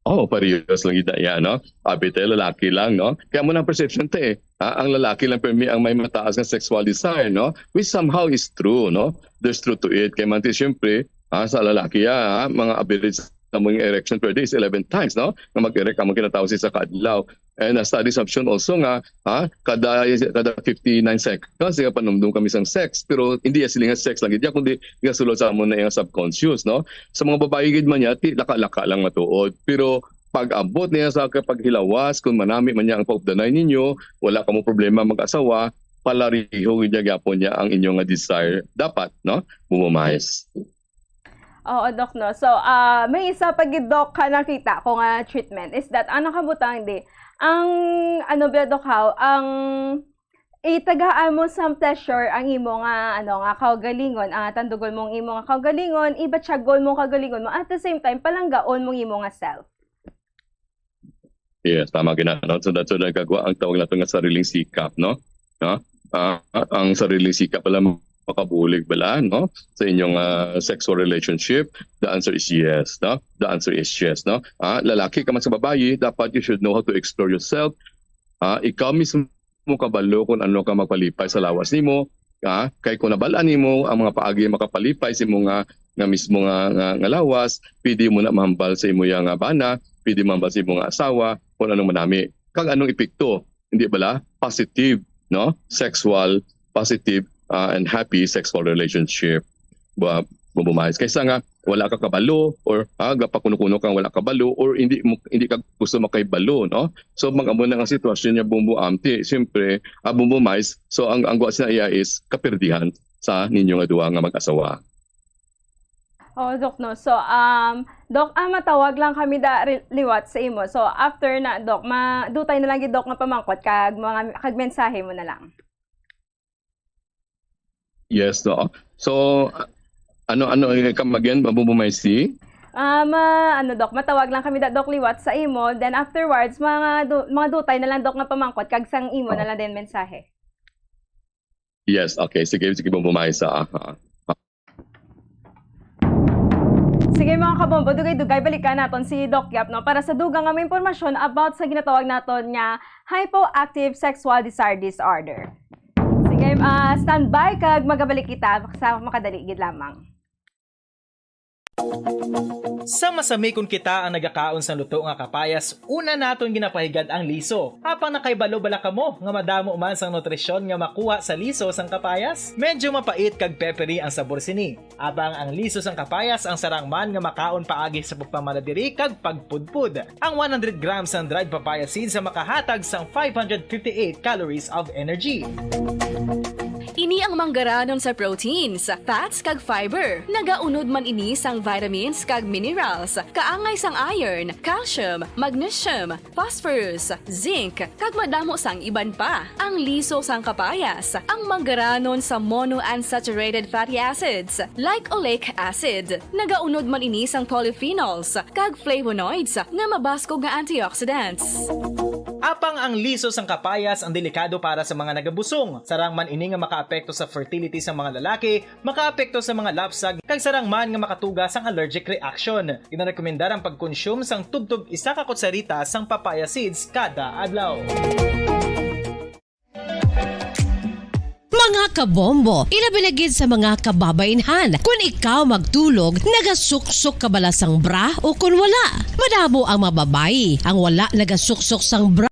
Oh, parehas lang gid na iya, no? Abi tayo, lalaki lang, no? Kaya mo ng perception te, ha? Ang lalaki lang permi ang may mataas nga sexual desire, no? Which somehow is true, no? There's truth to it. Kaya man ti, siyempre, ha, sa lalaki, ha, mga average sa mga erection per day is eleven times, no? Nga mag-erect ang mga kinatao sa isa ka adlaw. And, uh, studies have shown also nga, ha, kada, kada fifty-nine seconds, nga panumdum kami sang sex. Pero hindi ya sila nga sex lang gid ya, kundi nga sulod sa amon na yung subconscious, no? Sa mga babayi gid man niya, ti laka-laka lang matuod. Pero pag-abot niya sa kapaghilawas, kung manami man niya ang paubdanay ninyo, wala kamo problema mag-asawa, palariho gid niya gyapon niya ang inyo nga desire. Dapat, no? Bumbu Mais. Oo, Doc, no? So, ah, may isa pa gid, Doc, ka nakita ko nga treatment is that ang nakabutang di, ang, ano ba, Doc, how, ang itagaan mo sa pleasure ang imo nga, ano, nga kaugalingon, ah, tandugol mo ang imo nga kaugalingon, ibatyagol mo ang kaugalingon mo, at the same time, palanggaon mo ang imo nga self. Yes, tama gina, no? So, that's what nagagawa ang tawag nato nga sariling sikap, no? No? Ah, ang sariling sikap pala makabulig bala, no? Sa inyong, ah, sexual relationship, the answer is yes, no? The answer is yes, no? Ah, lalaki ka man sa babayi, dapat you should know how to explore yourself. Ah, ikaw mismo kabalo kung ano ka magpalipay sa lawas nimo. Ah, kay kung nabal-an nimo ang mga paagi makapalipay sa imo nga, nga mismo nga, nga, nga lawas, pwede mo na mahambal sa imo ya nga bana, pwede mahambal sa imo nga asawa, kung anong manami. Kag anong epekto? Hindi bala? Positive, no? Sexual, positive, ah, and happy sexual relationship. Ba, Bumbu Mais. Kaysa nga, wala ka kabalo, or, ah, gapakuno-kuno kang wala kabalo, or hindi mo, hindi ka gusto makahibalo, no? So, mag-amo na nga sitwasyon niya, Bumbu Amti. Siyempre, ah, Bumbu Mais, so, ang, ang guwa sa iya is kapirdihan sa ninyo nga duha nga mag-asawa. Oo, Doc, no? So, um, Doc, ah, matawag lang kami da ri-, liwat sa imo. So, after na, Doc, ma-, dutay na lang gid, Doc, nga pamangkot kag mga, kag mensahe mo na lang. Yes, no. So, ano, ano, eh, come again, Bumbu Mais? Ah, ma-, ano, Doc, matawag lang kami da, Doc, liwat sa imo. Then afterwards, mga du-, mga dutay na lang, Doc, nga pamangkot, kag sang imo na lang din mensahe. Yes, okay. Sige, sige, Bombo Maisa. Aha. Sige, mga kabombo, dugay-dugay, balikan naton si Doc Yap, no, para sa dugang nga mga impormasyon about sa ginatawag naton nga hypoactive sexual desire disorder. Sige, ah, standby, kag magabalik kita sa makadali gid lamang. Sa masami kon kita ang nagakaon sang luto nga kapayas, una naton ginapahigad ang liso. Apang nakahibalo bala kamo nga madamo man sang nutrisyon nga makuha sa liso sang kapayas? Medyo mapait kag peppery ang sabor sini. Apang ang liso sang kapayas ang sarang man nga makaon paagi sa pagpamala diri kag pagpudpod. Ang one hundred grams sang dried papaya seeds ang makahatag sang five hundred fifty-eight calories of energy. Ini ang manggaranon sa proteins, fats, kag fiber. Nagaunod man ini sang vitamins kag minerals, kaangay sang iron, calcium, magnesium, phosphorus, zinc, kag madamo sang iban pa. Ang liso sang kapayas, ang manggaranon sa monounsaturated fatty acids, like oleic acid. Nagaunod man ini sang polyphenols kag flavonoids nga mabaskog nga antioxidants. Apang ang liso sang kapayas ang delikado para sa mga nagabusong. Sarang man ini nga makaapekto sa fertility sa mga lalaki, makaapekto sa mga lapsag, kag sarang man nga makatuga sang allergic reaction. Ginarekomendar ang pagkonsume sang tubtob isa ka kutsarita sang papaya seeds kada adlaw. Mga kabombo, ilabi na gid sa mga kababainhan. Kun ikaw magtulog, nagasuksok ka bala sang bra o kun wala? Madamo ang mga babayi ang wala nagasuksok sang bra.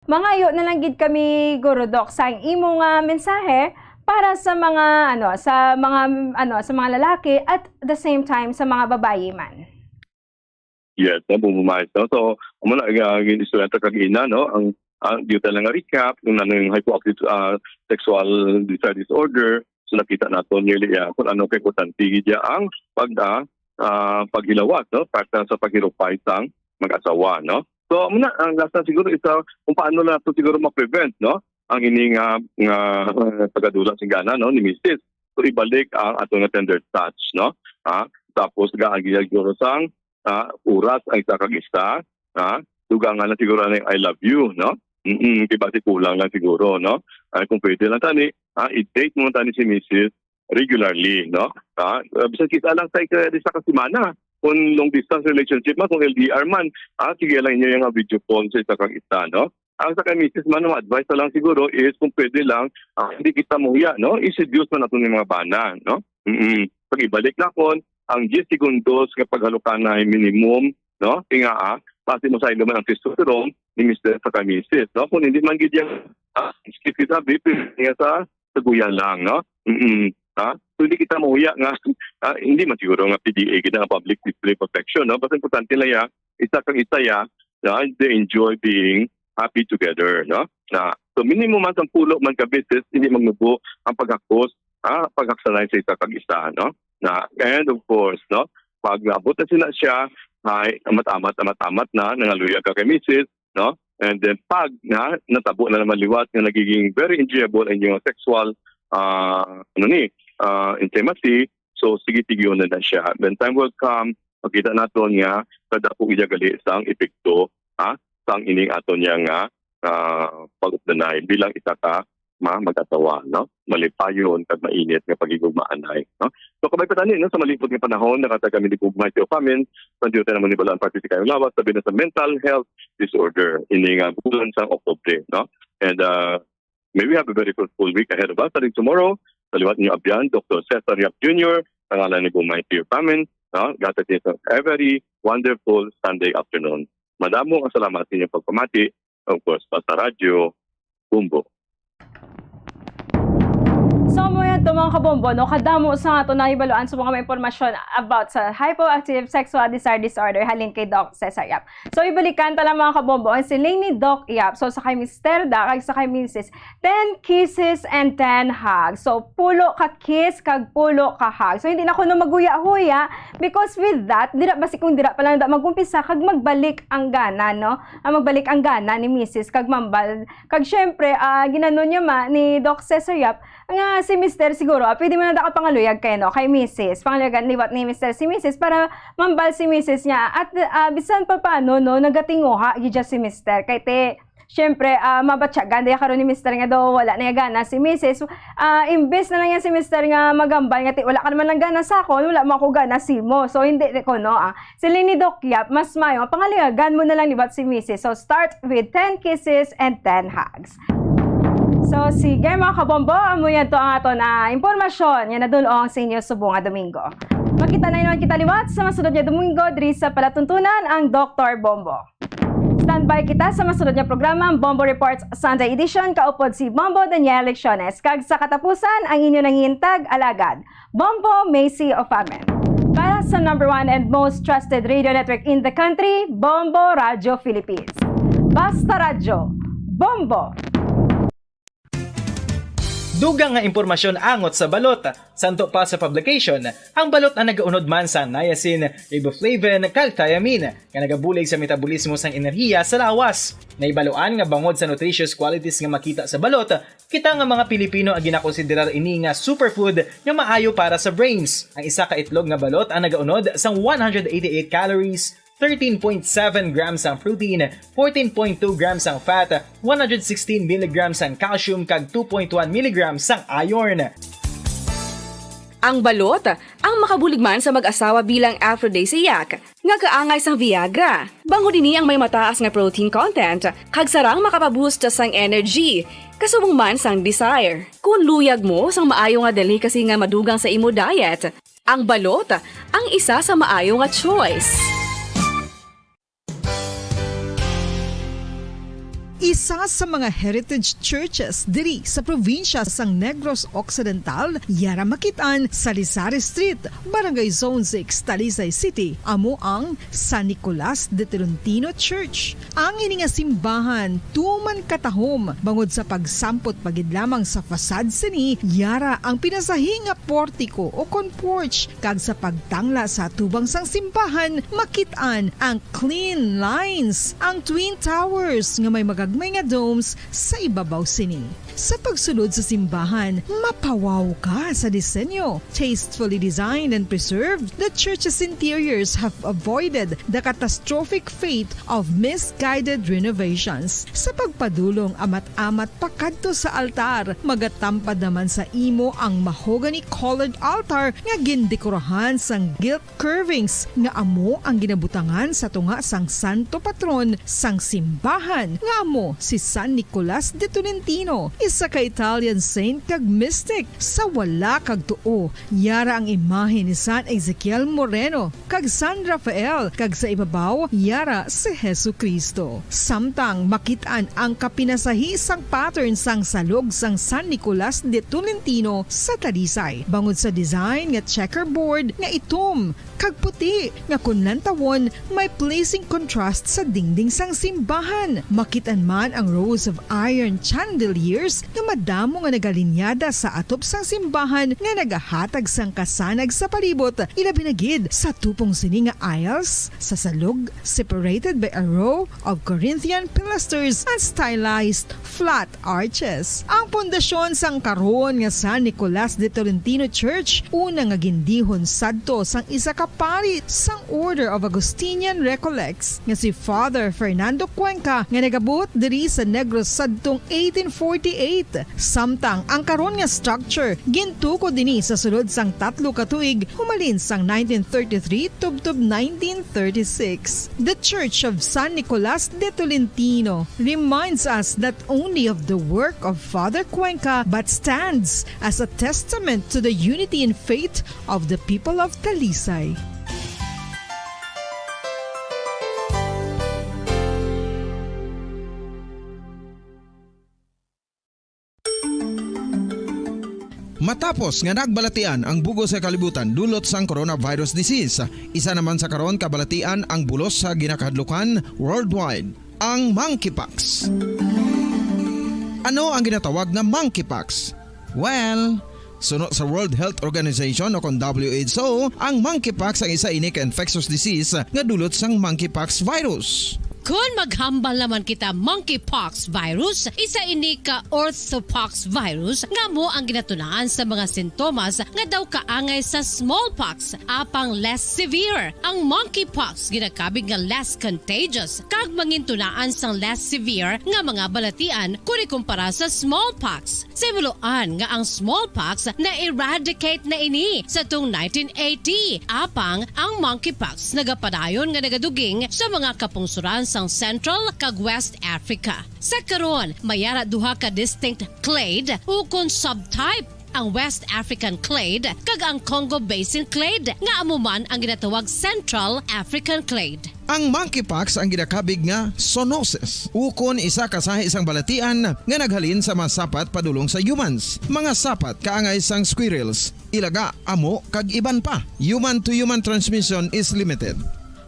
Mangayo na lang gid kami, Guro Doc, sa imo nga mensahe para sa mga, ano, sa mga, ano, sa mga lalaki at the same time sa mga babayi man. Yes, no, bumumayos, no? So, amo na, uh, gin-istorya ta kag ina, no? Ang, ang dito lang nga recap, kung ano yung hypoactive, ah, sexual desire disorder. So, nakita nato nearly, ah, kung ano ka importante gid ya ang pag, ah, ah, paghilawas, no? Para sa paghirupay sang mag-asawa, no? So, amo na, ang last na siguro isa kung paano lang to siguro ma-prevent, no? Ang ini nga, nga, ah, pagkadula sa gana, no, ni misis. So, ibalik ang ato nga tender touch, no? Ah, tapos gaan gid siguro sang, ah, oras ang isa kag isa, ah, dugangan na siguro ang I love you, no? Mm, di ba, si kulang lang siguro, no? Ah, kung pwede lang tani, ah, i-date mo tani si misis regularly, no? Ah, ah, bisan kita lang sa isa, isa ka semana, kung long distance relationship man, kung L D R man, ah, sige lang inyo yung video call sa isa kag isa, no? Ang sa kay misis man, ang advice na lang siguro is kung pwede lang, ah, hindi kita mahuya, no? I-seduce man nato ni mga bana, no? Mm. Pag ibalik na kon, ang diyes segundos nga paghalukanay minimum, no? Tinga, ah, basi mo sa ilo man ang testosterone ni mister sa kay misis, no? Kung hindi man gid yan, ah, skip kita, bib, nga sa saguya lang, no? Mm. Ha? So, hindi kita mahuya nga, ah, hindi man siguro nga P D A gid ang public display of affection, no? Basta importante lang ya, isa kang isa ya, na they enjoy being happy together, no? Na, so, minimum man sang pulo man ka beses, hindi magnubo ang paghakos, ah, paghaksanay sa isa kag isa, no? Na, and of course, no, pag naabot na sila siya, ay, amat-amat, amat-amat na, nangaluya ka kay misis, no? And then pag na natabo na naman liwat nga nagiging very enjoyable ang inyong sexual, ah, ano ni, ah, intimacy, so sige, tigyon na na siya. Then time will come, makita naton nga kadako iya gali sang epekto, ha, sang ining aton niya nga, ah, pag-updanay bilang isa ka ma mag-asawa, no? Malipayon kag mainit nga paghigugmaanay, no? So, kabay pa tani, no, sa malipot nga panahon, nakatag kami ni Gugmay Teo Famin, sa diyo tayo naman ni Balaan Party sa Kayong Lawas, sabi na sa mental health disorder, ini nga bulan sa Oktubre, no? And, uh, may we have a very fruitful week ahead of us. Starting tomorrow, sa liwat niyo abyan, Doctor Cesar Yap Junior, pangalan ni Gugmay Teo Famin, no? Gatag niyo sa every wonderful Sunday afternoon. Madamo ang salamat sa inyong pagpamati, of course, pa sa Radyo Bombo. So, mo yan to, mga kabombo, no? Kadamo sa ato nahibaluan sa mga mga impormasyon about sa hypoactive sexual desire disorder halin kay Doc Cesar Yap. So, ibalikan ta lang, mga kabombo, ang siling ni Doc Yap. So, sa kay Mister Da, kag sa kay Missus, ten kisses and ten hugs. So, pulo ka kiss kag pulo ka hug. So, hindi na kuno maghuya-huya because with that, dira, basi kung dira pa lang da mag-umpisa kag magbalik ang gana, no? Ah, magbalik ang gana ni Missus kag mambal. Kag syempre, ah, ginano niya ma ni Doc Cesar Yap nga si Mister siguro, ah, pwede man na da ka pangaluyag kay, no, kay Missus. Pangaluyagan liwat ni Mister si Missus para mambal si Missus niya. At, ah, bisan pa paano, no, nagatinguha gid siya si Mister. Kay te, syempre, ah, mabatyagan diya karon ni Mister nga daw wala na gana si Missus. Ah, imbes na lang yan si Mister nga magambal nga, "Ti, wala ka naman lang gana sa akon, wala mo ako gana simo." So, hindi ko, no, ah. Siling ni Doc Yap, mas mayo, pangaluyagan mo na lang liwat si Missus. So, start with ten kisses and ten hugs. So, sige, mga kabombo, amo yan to ang aton, ah, impormasyon nga nadul-ong sa inyo subong nga Domingo. Makita na naman kita liwat sa masunod nga Domingo diri sa palatuntunan, ang Doktor Bombo. Standby kita sa masunod nga programa, ang Bombo Reports Sunday Edition, kaupod si Bombo Daniel Lecciones. Kag sa katapusan, ang inyo nangintag alagad, Bombo Macy Ofamen. Para sa number one and most trusted radio network in the country, Bombo Radio Philippines. Basta Radyo, Bombo! Dugang nga impormasyon angot sa balot. Santo pa sa publication, ang balot ang nagaunod man sang niacin, riboflavin, kag thiamine, nga nagabulig sa metabolismo sang enerhiya sa lawas. Naibaluan nga bangod sa nutritious qualities nga makita sa balot, kita nga mga Pilipino ang ginakonsiderar ini nga superfood nga maayo para sa brains. Ang isa ka itlog nga balot ang nagaunod sang one hundred eighty-eight calories, thirteen point seven grams ang protein, fourteen point two grams ang fat, one hundred sixteen milligrams ang calcium, kag two point one milligrams ang iron. Ang balot ang makabulig man sa mag-asawa bilang aphrodisiac nga kaangay sang Viagra. Bangod ini ang may mataas nga protein content kag sarang makapaboost sang energy, kasubong man sang desire. Kung luyag mo sang maayo nga delicacy nga madugang sa imo diet, ang balot ang isa sa maayo nga choice. Isa sa mga heritage churches diri sa probinsya sang Negros Occidental, yara makit-an sa Salisari Street, Barangay Zone six, Talisay City, amo ang San Nicolas de Tolentino Church. Ang ini nga simbahan tuman katahom bangod sa pagsampot pa gid lamang sa facade sini, yara ang pinasahi nga portiko o kon porch, kag sa pagtangla sa atubang sang simbahan, makit-an ang clean lines, ang twin towers nga may magagmay nga domes sa ibabaw sini. Sa pagsulod sa simbahan, mapawaw ka sa disenyo. Tastefully designed and preserved, the church's interiors have avoided the catastrophic fate of misguided renovations. Sa pagpadulong amat-amat pakadto sa altar, magatampad naman sa imo ang mahogany-colored altar nga gindekorahan sang gilt curvings nga amo ang ginabutangan sa tunga sang santo patron sang simbahan, nga amo si San Nicolas de Tolentino, isa ka Italian saint kag mystic. Sa wala kag tuo, yara ang imahe ni San Ezekiel Moreno kag San Rafael, kag sa ibabaw yara si Jesu-Cristo. Samtang makit-an ang kapinasahi sang pattern sang salog sang San Nicolas de Tolentino sa Talisay, bangod sa design nga checkerboard nga itom kag puti nga kon lantawon may pleasing contrast sa dingding sang simbahan. Makit-an man ang rows of iron chandeliers nga madamo nga nagalinyada sa atop sang simbahan nga nagahatag sang kasanag sa palibot, ilabi na gid sa tupong sini nga aisles sa salog, separated by a row of Corinthian pilasters and stylized flat arches. Ang pundasyon sang karon nga San Nicolas de Tolentino Church, una nga gindihon sadto sang isa ka pari sang Order of Augustinian Recollects nga si Father Fernando Cuenca, nga nagabot diri sa Negros sadtong eighteen forty-eight. Samtang ang karon nga structure gintukod dinhi sa sulod sang tatlo ka tuig, humalin sang nineteen thirty-three tubtob nineteen thirty-six. The Church of San Nicolas de Tolentino reminds us not only of the work of Father Cuenca, but stands as a testament to the unity in faith of the people of Talisay. Matapos nga nagbalatian ang bug-os nga kalibutan dulot sang coronavirus disease, isa naman sa karon kabalatian ang bulos sa ginakahadlukan worldwide, ang monkeypox. Ano ang ginatawag nga monkeypox? Well, suno sa World Health Organization o kon W H O, ang monkeypox ang isa ini ka infectious disease nga dulot sang monkeypox virus. Kon maghambal naman kita monkeypox virus, isa ini ka orthopox virus nga amo ang ginatunaan sa mga sintomas nga daw kaangay sa smallpox, apang less severe. Ang monkeypox ginakabig nga less contagious kag mangintunaan sang less severe nga mga balatian kon ikumpara sa smallpox. Sa himuloan nga ang smallpox na-eradicate na ini sa tung nineteen eighty, apang ang monkeypox nagapadayon nga nagaduging sa mga kapungsoran sang Central kag West Africa. Sa karon, may ara duha ka distinct clade ukon subtype, ang West African clade kag ang Congo Basin clade, nga amo man ang ginatawag Central African clade. Ang monkeypox ang ginakabig nga zoonosis, ukon isa ka sahi sang balatian nga naghalin sa mga sapat padulong sa humans. Mga sapat kaangay sang squirrels, ilaga, amo, kag iban pa. Human-to-human transmission is limited.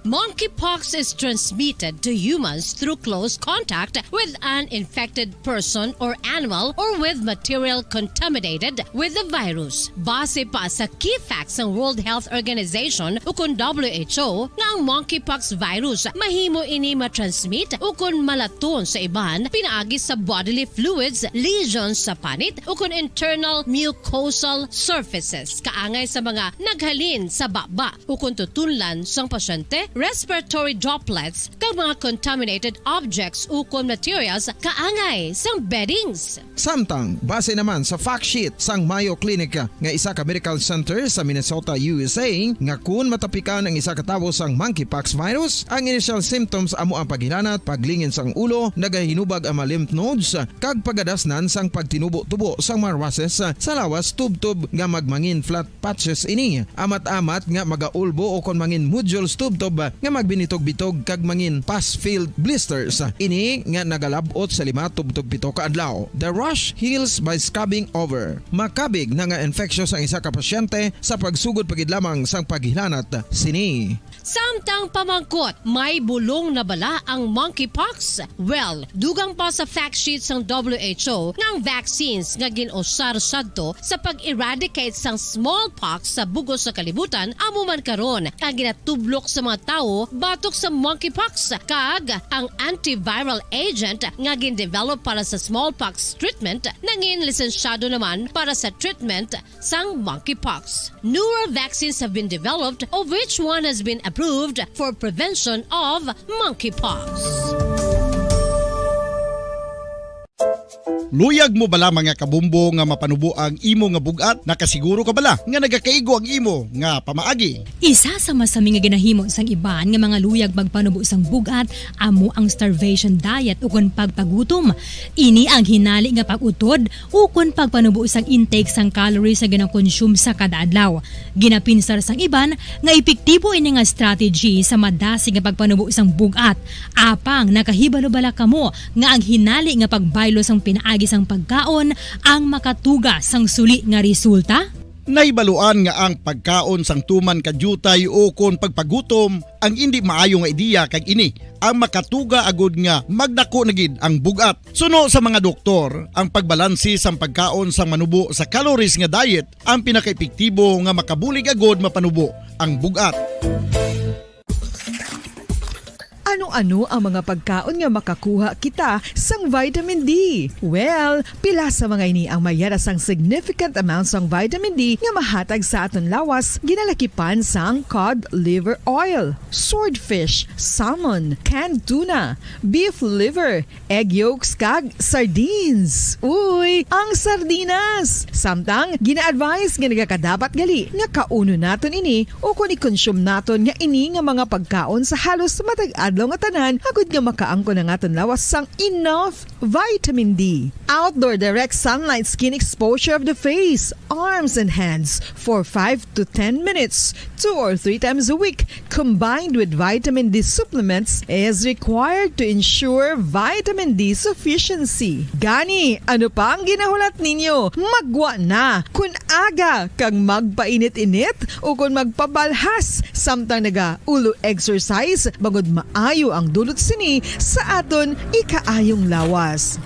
Monkeypox is transmitted to humans through close contact with an infected person or animal or with material contaminated with the virus. Base pa sa key facts sang World Health Organization ukon W H O nga ang monkeypox virus mahimo ini matransmit ukon malaton sa iban pinaagi sa bodily fluids, lesions sa panit ukon internal mucosal surfaces kaangay sa mga naghalin sa baba ukon tutunlan sang pasyente, respiratory droplets, kag mga contaminated objects ukon materials kaangay sang beddings. Samtang, base naman sa fact sheet sang Mayo Clinic nga isa ka medical center sa Minnesota, U S A, nga kun matapikan ang isa ka tawo sang monkeypox virus, ang initial symptoms amo ang paghilanat, paglingin sang ulo, nagahinubag ang mga lymph nodes, kag pagadasnan sang pagtinubo-tubo sang mga rushes sa lawas tubtob nga magmangin flat patches ini, amat-amat nga magaulbo o kon mangin nodules tubtob nga magbinitog-bitog kag mangin pus-filled blisters. Ini nga nagalab-ot sa lima tubtob pito ka adlaw. The rash heals by scabbing over. Makabig na nga infectious ang isa ka pasyente sa pagsugod pa gid lamang sang paghilanat sini. Samtang pamangkot, may bulong na bala ang monkeypox? Well, dugang pa sa fact sheet sang W H O nga ang vaccines nga gin-usar sadto sa pag-eradicate sang smallpox sa bug-os sa kalibutan amo man karon ang ginatublok sa mga tawo batok sa monkeypox, kag ang antiviral agent nga gin-develop para sa smallpox treatment nangin lisensyado naman para sa treatment sang monkeypox. Newer vaccines have been developed, of which one has been approved for prevention of monkeypox. Luyag mo bala, mga kabombo, nga mapanubo ang imo nga bug-at? Nakasiguro ka bala nga nagakaigo ang imo nga pamaagi? Isa sa masami nga ginahimo sang iban nga mga luyag magpanubo sang bug-at amo ang starvation diet ukon pagpagutom. Ini ang hinali nga pag-utod ukon pagpanubo sang intake sang calories nga ginakonsume sa kada adlaw. Ginapinsar sang iban nga epektibo ini nga strategy sa madasig nga pagpanubo sang bug-at. Apang nakahibalo bala kamo nga ang hinali nga pagbaylo sang pinaagi sang pagkaon ang makatuga sang suli nga resulta? Nahibaluan nga ang pagkaon sang tuman ka diutay ukon pagpagutom ang indi maayo nga ideya, kag ini ang makatuga agud nga magdako na gid ang bug-at. Suno sa mga doktor, ang pagbalanse sang pagkaon sang manubo sa calories nga diet ang pinakaepektibo nga makabulig agud mapanubo ang bug-at. Ano-ano ang mga pagkaon nga makakuha kita sang vitamin D? Well, pila sa mga ini ang mayara sang significant amount sang vitamin D nga mahatag sa aton lawas, ginalakipan sang cod liver oil, swordfish, salmon, canned tuna, beef liver, egg yolks, kag sardines. Uy, ang sardinas! Samtang gina-advise nga nagakadapat gali nga kaunon naton ini ukon i-consume naton nga ini nga mga pagkaon sa halos matag adlaw nga tanan, agud nga makaangkon ang aton lawas sang enough vitamin D. Outdoor direct sunlight skin exposure of the face, arms, and hands for five to ten minutes, two or three times a week, combined with vitamin D supplements, is required to ensure vitamin D sufficiency. Gani, ano pa ang ginahulat ninyo? Maggwa na! Kun aga kag magpainit-init ukon magpabalhas samtang naga-ulo exercise, bangod maayo ang dulot sini sa aton ikaayong lawas.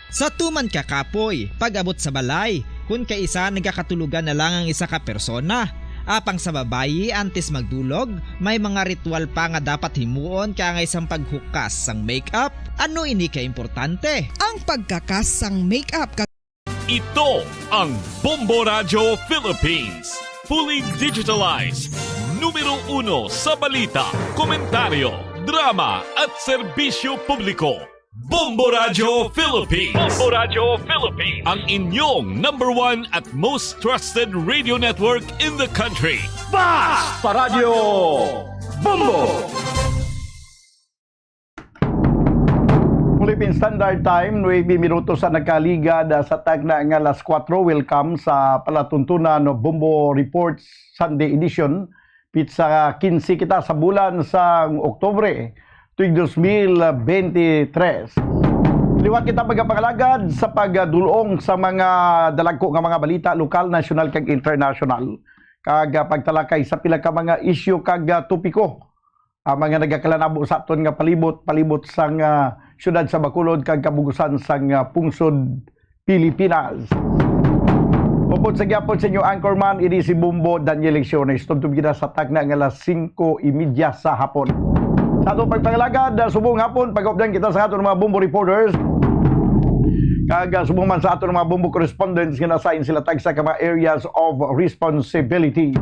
Sa tuman ka kapoy, pag-abot sa balay, kun kaisa nagakatulogan na lang ang isa ka persona. Apang sa babayi, antes magdulog, may mga ritual pa nga dapat himuon, kaangay sang paghukas sang makeup. Ano ini ka importante? Ang pagkakas sang makeup ka- Ito ang Bombo Radyo Philippines. Fully digitalized. Numero uno sa balita, komentaryo, drama, at serbisyo publiko. Bombo Radyo Philippines. Bombo Radyo Philippines. Ang inyong number one at most trusted radio network in the country. Basta Radyo Bombo! Philippine Standard Time, nuebe minutos ang nagkaligad sa takna nga alas kuwatro. Welcome sa palatuntunan of Bombo Reports Sunday Edition. Pitsa kinse kita sa bulan sang Oktubre, tuig dos mil bente tres. Liwat kita magapangalagad sa pagdul-ong sa mga dalagko nga mga balita, lokal, nasyonal, kag internasyonal, kag, ah, pagtalakay sa pila ka mga isyu kag, ah, topiko, ah, mga nagakalanabo sa aton nga palibot, palibot sang, ah, siyudad sa Bacolod kag kabug-usan sang, ah, pungsod Pilipinas. Upod sa gihapon sa inyo anchorman, ini si Bombo Daniel Lecciones. Tubtob kita sa takna nga alas singko y media sa hapon. Sa atong pagpangalagad, ah, subong hapon, pag-updan kita sa aton mga Bombo reporters. Kag, ah, subong man sa aton mga Bombo correspondents nga na-assign sila tagsa ka mga areas of responsibility.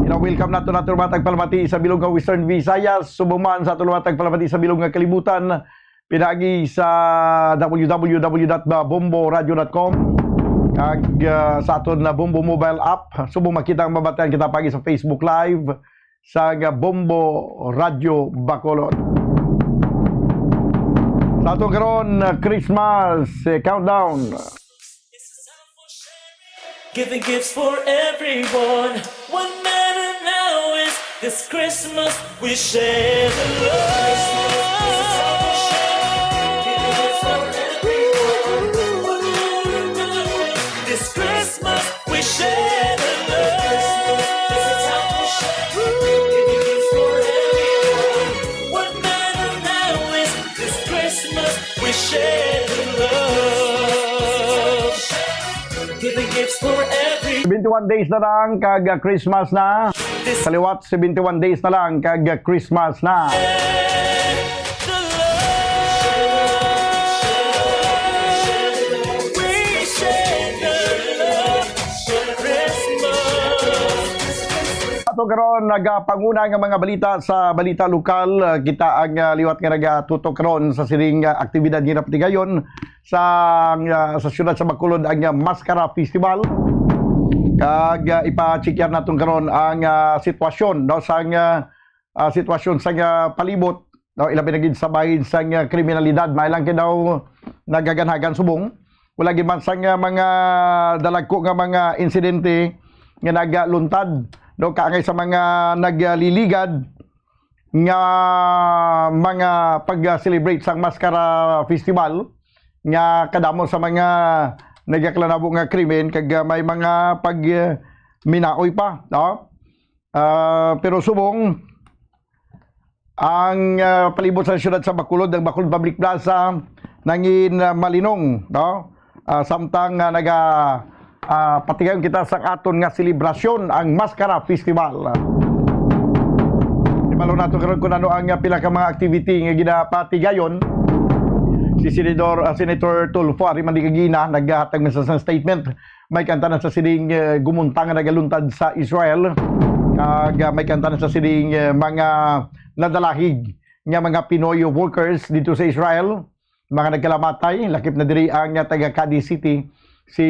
Ina-welcome nato nato mga tagpalamati sa bilog nga Western Visayas, subong man sa aton mga tagpalamati sa bilog nga kalibutan, pinagi sa W W W dot bombo radio dot com, kag, ah, sa aton na Bombo mobile app. Subong makita ang mabatian kita pagi sa Facebook Live sa nga Bombo Radio Bacolod. Sa aton karon, ah, Christmas, eh, countdown. Giving gifts for everyone. This Christmas, we share the love. This Christmas, we share the love. What matter now is this Christmas, we share the love. Giving gifts for every Seventy-one days na lang kag, ah, Christmas na. Kaliwat, seventy-one days na lang kag, ah, Christmas na. The love. We share the love. Christmas. Ato karon nagapanguna nga mga balita sa balita lokal. Ah, kita ang, ah, liwat nga nagatutok karon sa sining, ah, aktibidad nga napatigayon sa, ah, sa siyudad sa Bacolod ang, ah, Mascara Festival. Kag, ah, ipa-check naton karon ang, ah, sitwasyon, no, sang, ah, ah, sitwasyon sa, ah, palibot, no, ilabi na gid sa bahin sang, ah, kriminalidad. May lang kay daw nagaganhagan subong. Wala gid man sang, ah, mga dalagko nga mga insidente nga nagaluntad, no, kaangay sa mga nagliligad nga mga pag-celebrate sang Mascara Festival nga kadamo sa mga nagaklanabo nga krimen kag, ah, may mga pag, ah, minaoy pa, no? Ah, pero subong ang, ah, palibot sa siyudad sa Bacolod, ang Bacolod Public Plaza, nangin, ah, malinong, no? Ah, samtang, ah, naga, ah, patigayon kita sa aton nga selebrasyon, ang Mascara Festival. Ibalo nato karon kung ano ang, ah, pila ka mga activity nga ginapatigayon. Si Senador, ah, Senator Tulfo ari man di kagina naghatag man sa statement. May kantanan sa sining, eh, gumuntang nga nagaluntad sa Israel. Kag, ah, may kantanan sa sining, eh, mga nadalahig nga mga Pinoy workers dito sa Israel, mga nagkalamatay, lakip na diri ang, ah, taga Cadiz City, si,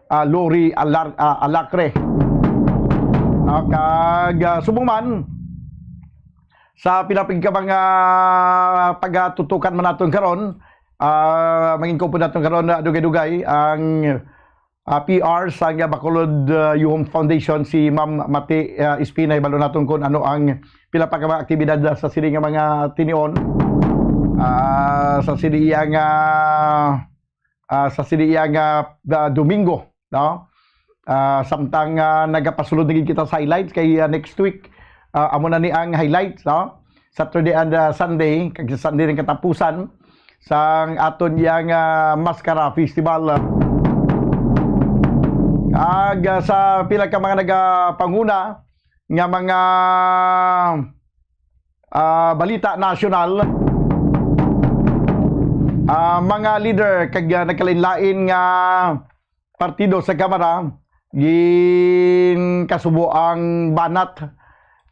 ah, Lori Alar-, ah, Alacre. Ah, kag, ah, subong man, sa pinapig ka mga pagatutukan man naton karon, ah, mangin ko po naton karon na dugay-dugay ang, ah, P R sa nga Bacolod, ah, Yuhom Foundation, si Ma'am Mati, ah, Espina. Ibalo naton kung ano ang pila pa ka mga aktibidad sa sini nga mga tinion, ah, sa sini iya nga, ah, sa sini iya nga, ah, Domingo, no? Ah, samtang, ah, nagapasulod na gid kita sa highlights kay, ah, next week, ah, amo na ni ang highlights, no? Saturday and, ah, Sunday, kag sa Sunday ning katapusan sang aton yang, ah, Mascara Festival. Ag, ah, sa pila ka mga nagapanguna nga mga, ah, balita nasyonal, ah, mga leader kag, ah, nagkalain-lain nga partido sa Kamara, ginkasubo ang banat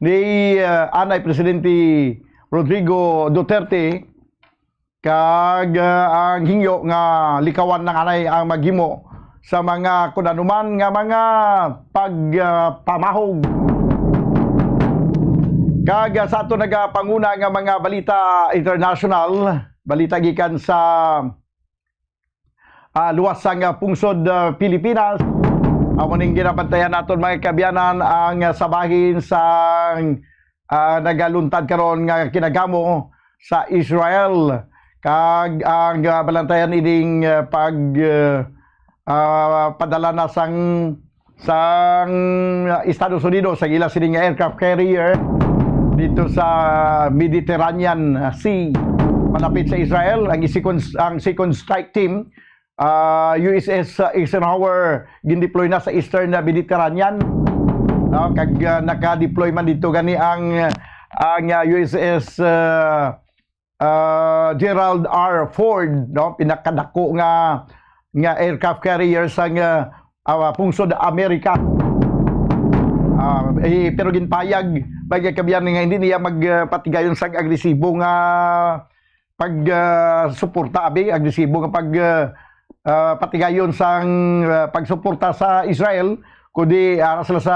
ni, ah, anay Presidente Rodrigo Duterte kag, ah, ang hingyo nga likawan ng anay ang maghimo sa mga kun anuman nga mga pagpamahog. Kag, ah, sa ato nagapanguna nga mga balita international, balita gikan sa, ah, luwas sang, ah, pungsod, ah, Pilipinas. Amo ning ginabantayan naton, mga kaabyanan, ang, ah, sabahin sang, ah, nagaluntad karon nga kinagamo sa Israel. Kag ang, ah, balantayan ining, ah, pag, ah, ah, padala na sang, sang, ah, Estados Unidos ang ila sini nga aircraft carrier dito sa Mediterranean Sea, malapit sa Israel. Ang second, ang second strike team, ah, U S S Eisenhower, gindeploy na sa Eastern Mediterranean. No? Kag, ah, naka-deploy man dito gani ang, ang, ah, U S S, ah, ah, Gerald R. Ford, no? Pinakadako nga, nga aircraft carrier sa nga, ah, pungsod Amerika. Ah, eh, pero ginpayag, bagay kabiyan nga hindi niya mag, ah, patigayon sa agresibo nga pag, ah, suporta, abi, agresibo nga pag, ah, ah, patigayon sang, ah, pagsuporta sa Israel, kundi, ah, sila sa,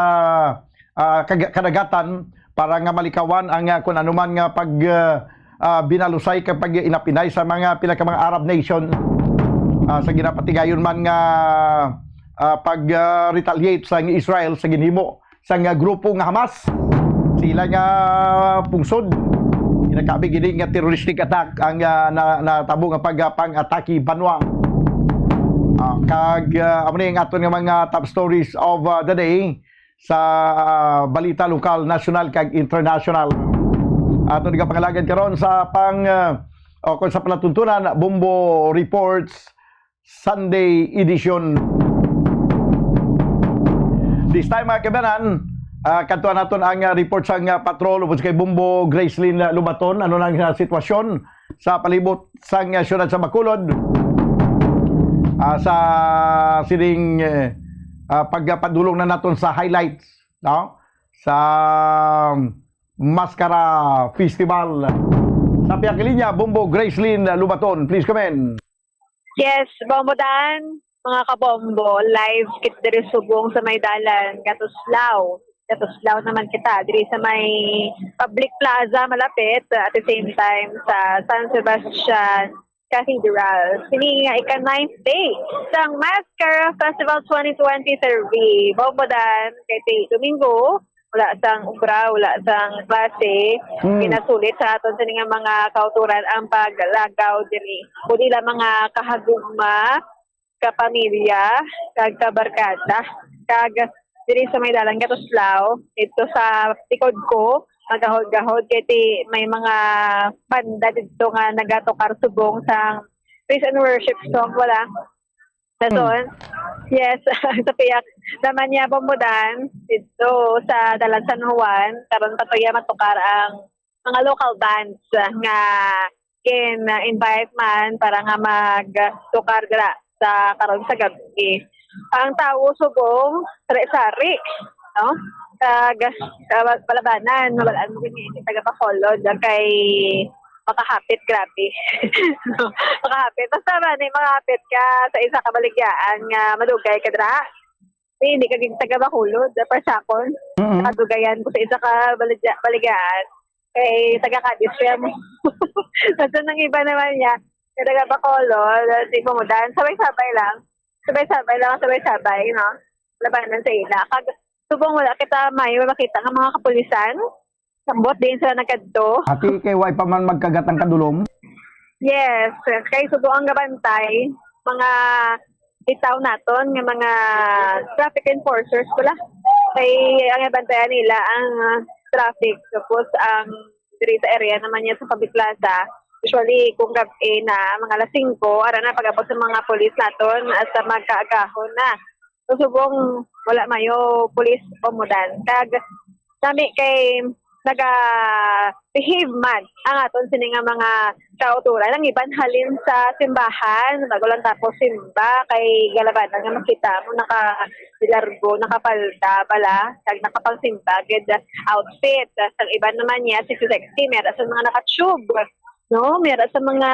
ah, kag-, kadagatan para nga malikawan ang, ah, kun anuman nga pag, ah, ah, binalusay kag pag-inapinay sa mga pila ka mga Arab nation, ah, sa ginapatigayon man nga, ah, pag, ah, retaliate sa Israel sa ginhimo sang, ah, grupo nga Hamas. sila nga pungsod. Ginakabig ini nga terroristic attack ang, ah, na, natabo nga pag, ah, pang-atake banwa. Ah, kag, ah, amo ni ang aton nga mga top stories of, ah, the day sa, ah, balita lokal, nasyonal, kag international. Aton nga pangalagan karon sa pang, ah, o kung sa palatuntunan, Bombo Reports Sunday Edition. This time, mga kaibanan, ah, kadtuan naton ang, ah, report sang, ah, patrol ubos kay Bombo Gracelyn, ah, Lubaton. Ano nang, ah, sitwasyon sa palibot sang, ah, siyudad sa Bacolod, ah, sa sining, eh, ah, pagpadulong na naton sa highlights, no? Sa Mascara Festival. Sa pihak linya, Bombo Gracelyn Lubaton. Please come in. Yes, Bombo Dan, mga kabombo, live kit diri subong sa may dalan, Gatuslao. Gatuslao naman kita, diri sa may public plaza malapit, at the same time sa San Sebastian Cathedral. Sini nga ika-ninth day sang Mascara Festival twenty twenty-three. Bombo Dan, kay ti Domingo, wala sang obra, wala sang klase. Hmm. Ginasulit sa aton sini nga mga kauturan ang paglagaw diri. Kundi lang mga kahagugma, kapamilya, kag kabarkada. Kag diri sa may dalan Gatuslao, dito sa likod ko, magahod-gahod, kay ti may mga banda dito nga nagatukar subong sang praise and worship song, wala? Dason, yes, sa piyak naman niya Bombo Dan, dito sa Dalan San Juan, karon pa to iya matukar ang mga local bands, ah, nga gin-invite man para nga magtukar dira sa karon sa gabi. Ang tawo subong sari-sari, no? Kag sa balabanan, mabalaan mo gani taga Bacolod kay makahapit, grabe. Makahapit. Basta man, eh, makahapit ka sa isa ka baligyaan nga madugay ka dira. Eh, hindi ka gid taga Bacolod, para sa akon. Mm-mm. Nakadugayan ko sa isa ka baligya-, baligyaan. Kay taga Cadiz siya mo. Tapos ang iba naman niya, kay taga Bacolod, si Bumudan, sabay-sabay lang. Sabay-sabay lang, sabay-sabay, no? Labanan sa ila. Kag subong wala kita may makita nga mga kapulisan. Sambot din sila nagkadto. Ati kay way pa man magkagat ang kadulom. Yes, kay subong ang gabantay, mga bitaw naton nga mga traffic enforcers pala. Kay ang bantayan nila ang, ah, traffic. Tapos ang diri sa area naman niya sa Public Plaza, usually kung gab-i na, mga alas singko, ara na pag-abot sa mga pulis naton, hasta magkaagahon na. So, subong wala mayo pulis Bumudan. Kag nami kay naga-behave man ang aton sini nga mga kauturan. Ang iban halin sa simbahan, bago lang tapos simba, kay galabanan nga makita mo naka-largo, nakapalda bala, kag nakapangsimba gid outfit. Ang iban naman niya, sexy-sexy, meron sa mga naka-tube, no? Meron sa mga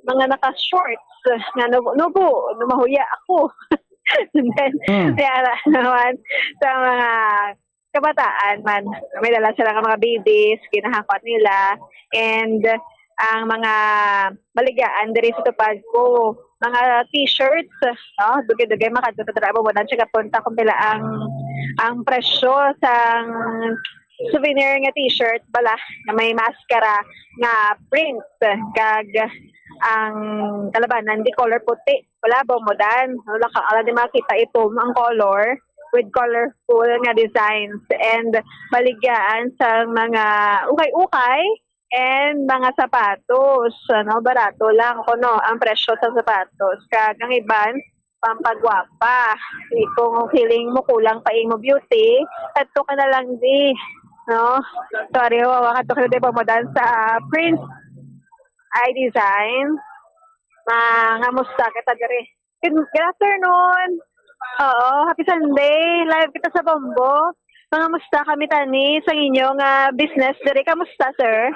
mga naka-shorts nga nubo, nubo, no, mahuya ako. And then, Mm. kaya naman sa mga kabataan man, may dala sila nga mga babies, ginahangkot nila. And ang mga baligyaan diri sa tupad ko, mga t-shirts, no? Dugay-dugay makadto sa trabaho, wala siya kapunta kung pila ang, ang presyo sang souvenir nga t-shirt bala nga may maskara nga print, kag ang kalabanan di color puti. Wala, Bumudan. Wala ka, wala di makita itom ang color with colorful nga designs and baligyaan sa mga ukay-ukay and mga sapatos, ano, barato lang kuno ang presyo sa sapatos. Kag ang iban, pampagwapa. Di, kung feeling mo kulang pa imo beauty, kadto ka na lang di, no? Sorry, wawa, kadto ka na di, Bumudan, sa Prince Eye Design. Mangamusta kita diri. Good, good afternoon. Oo, happy Sunday. Live kita sa Bombo. Mangamusta kami tani sa inyong, ah, business diri. Kamusta, sir?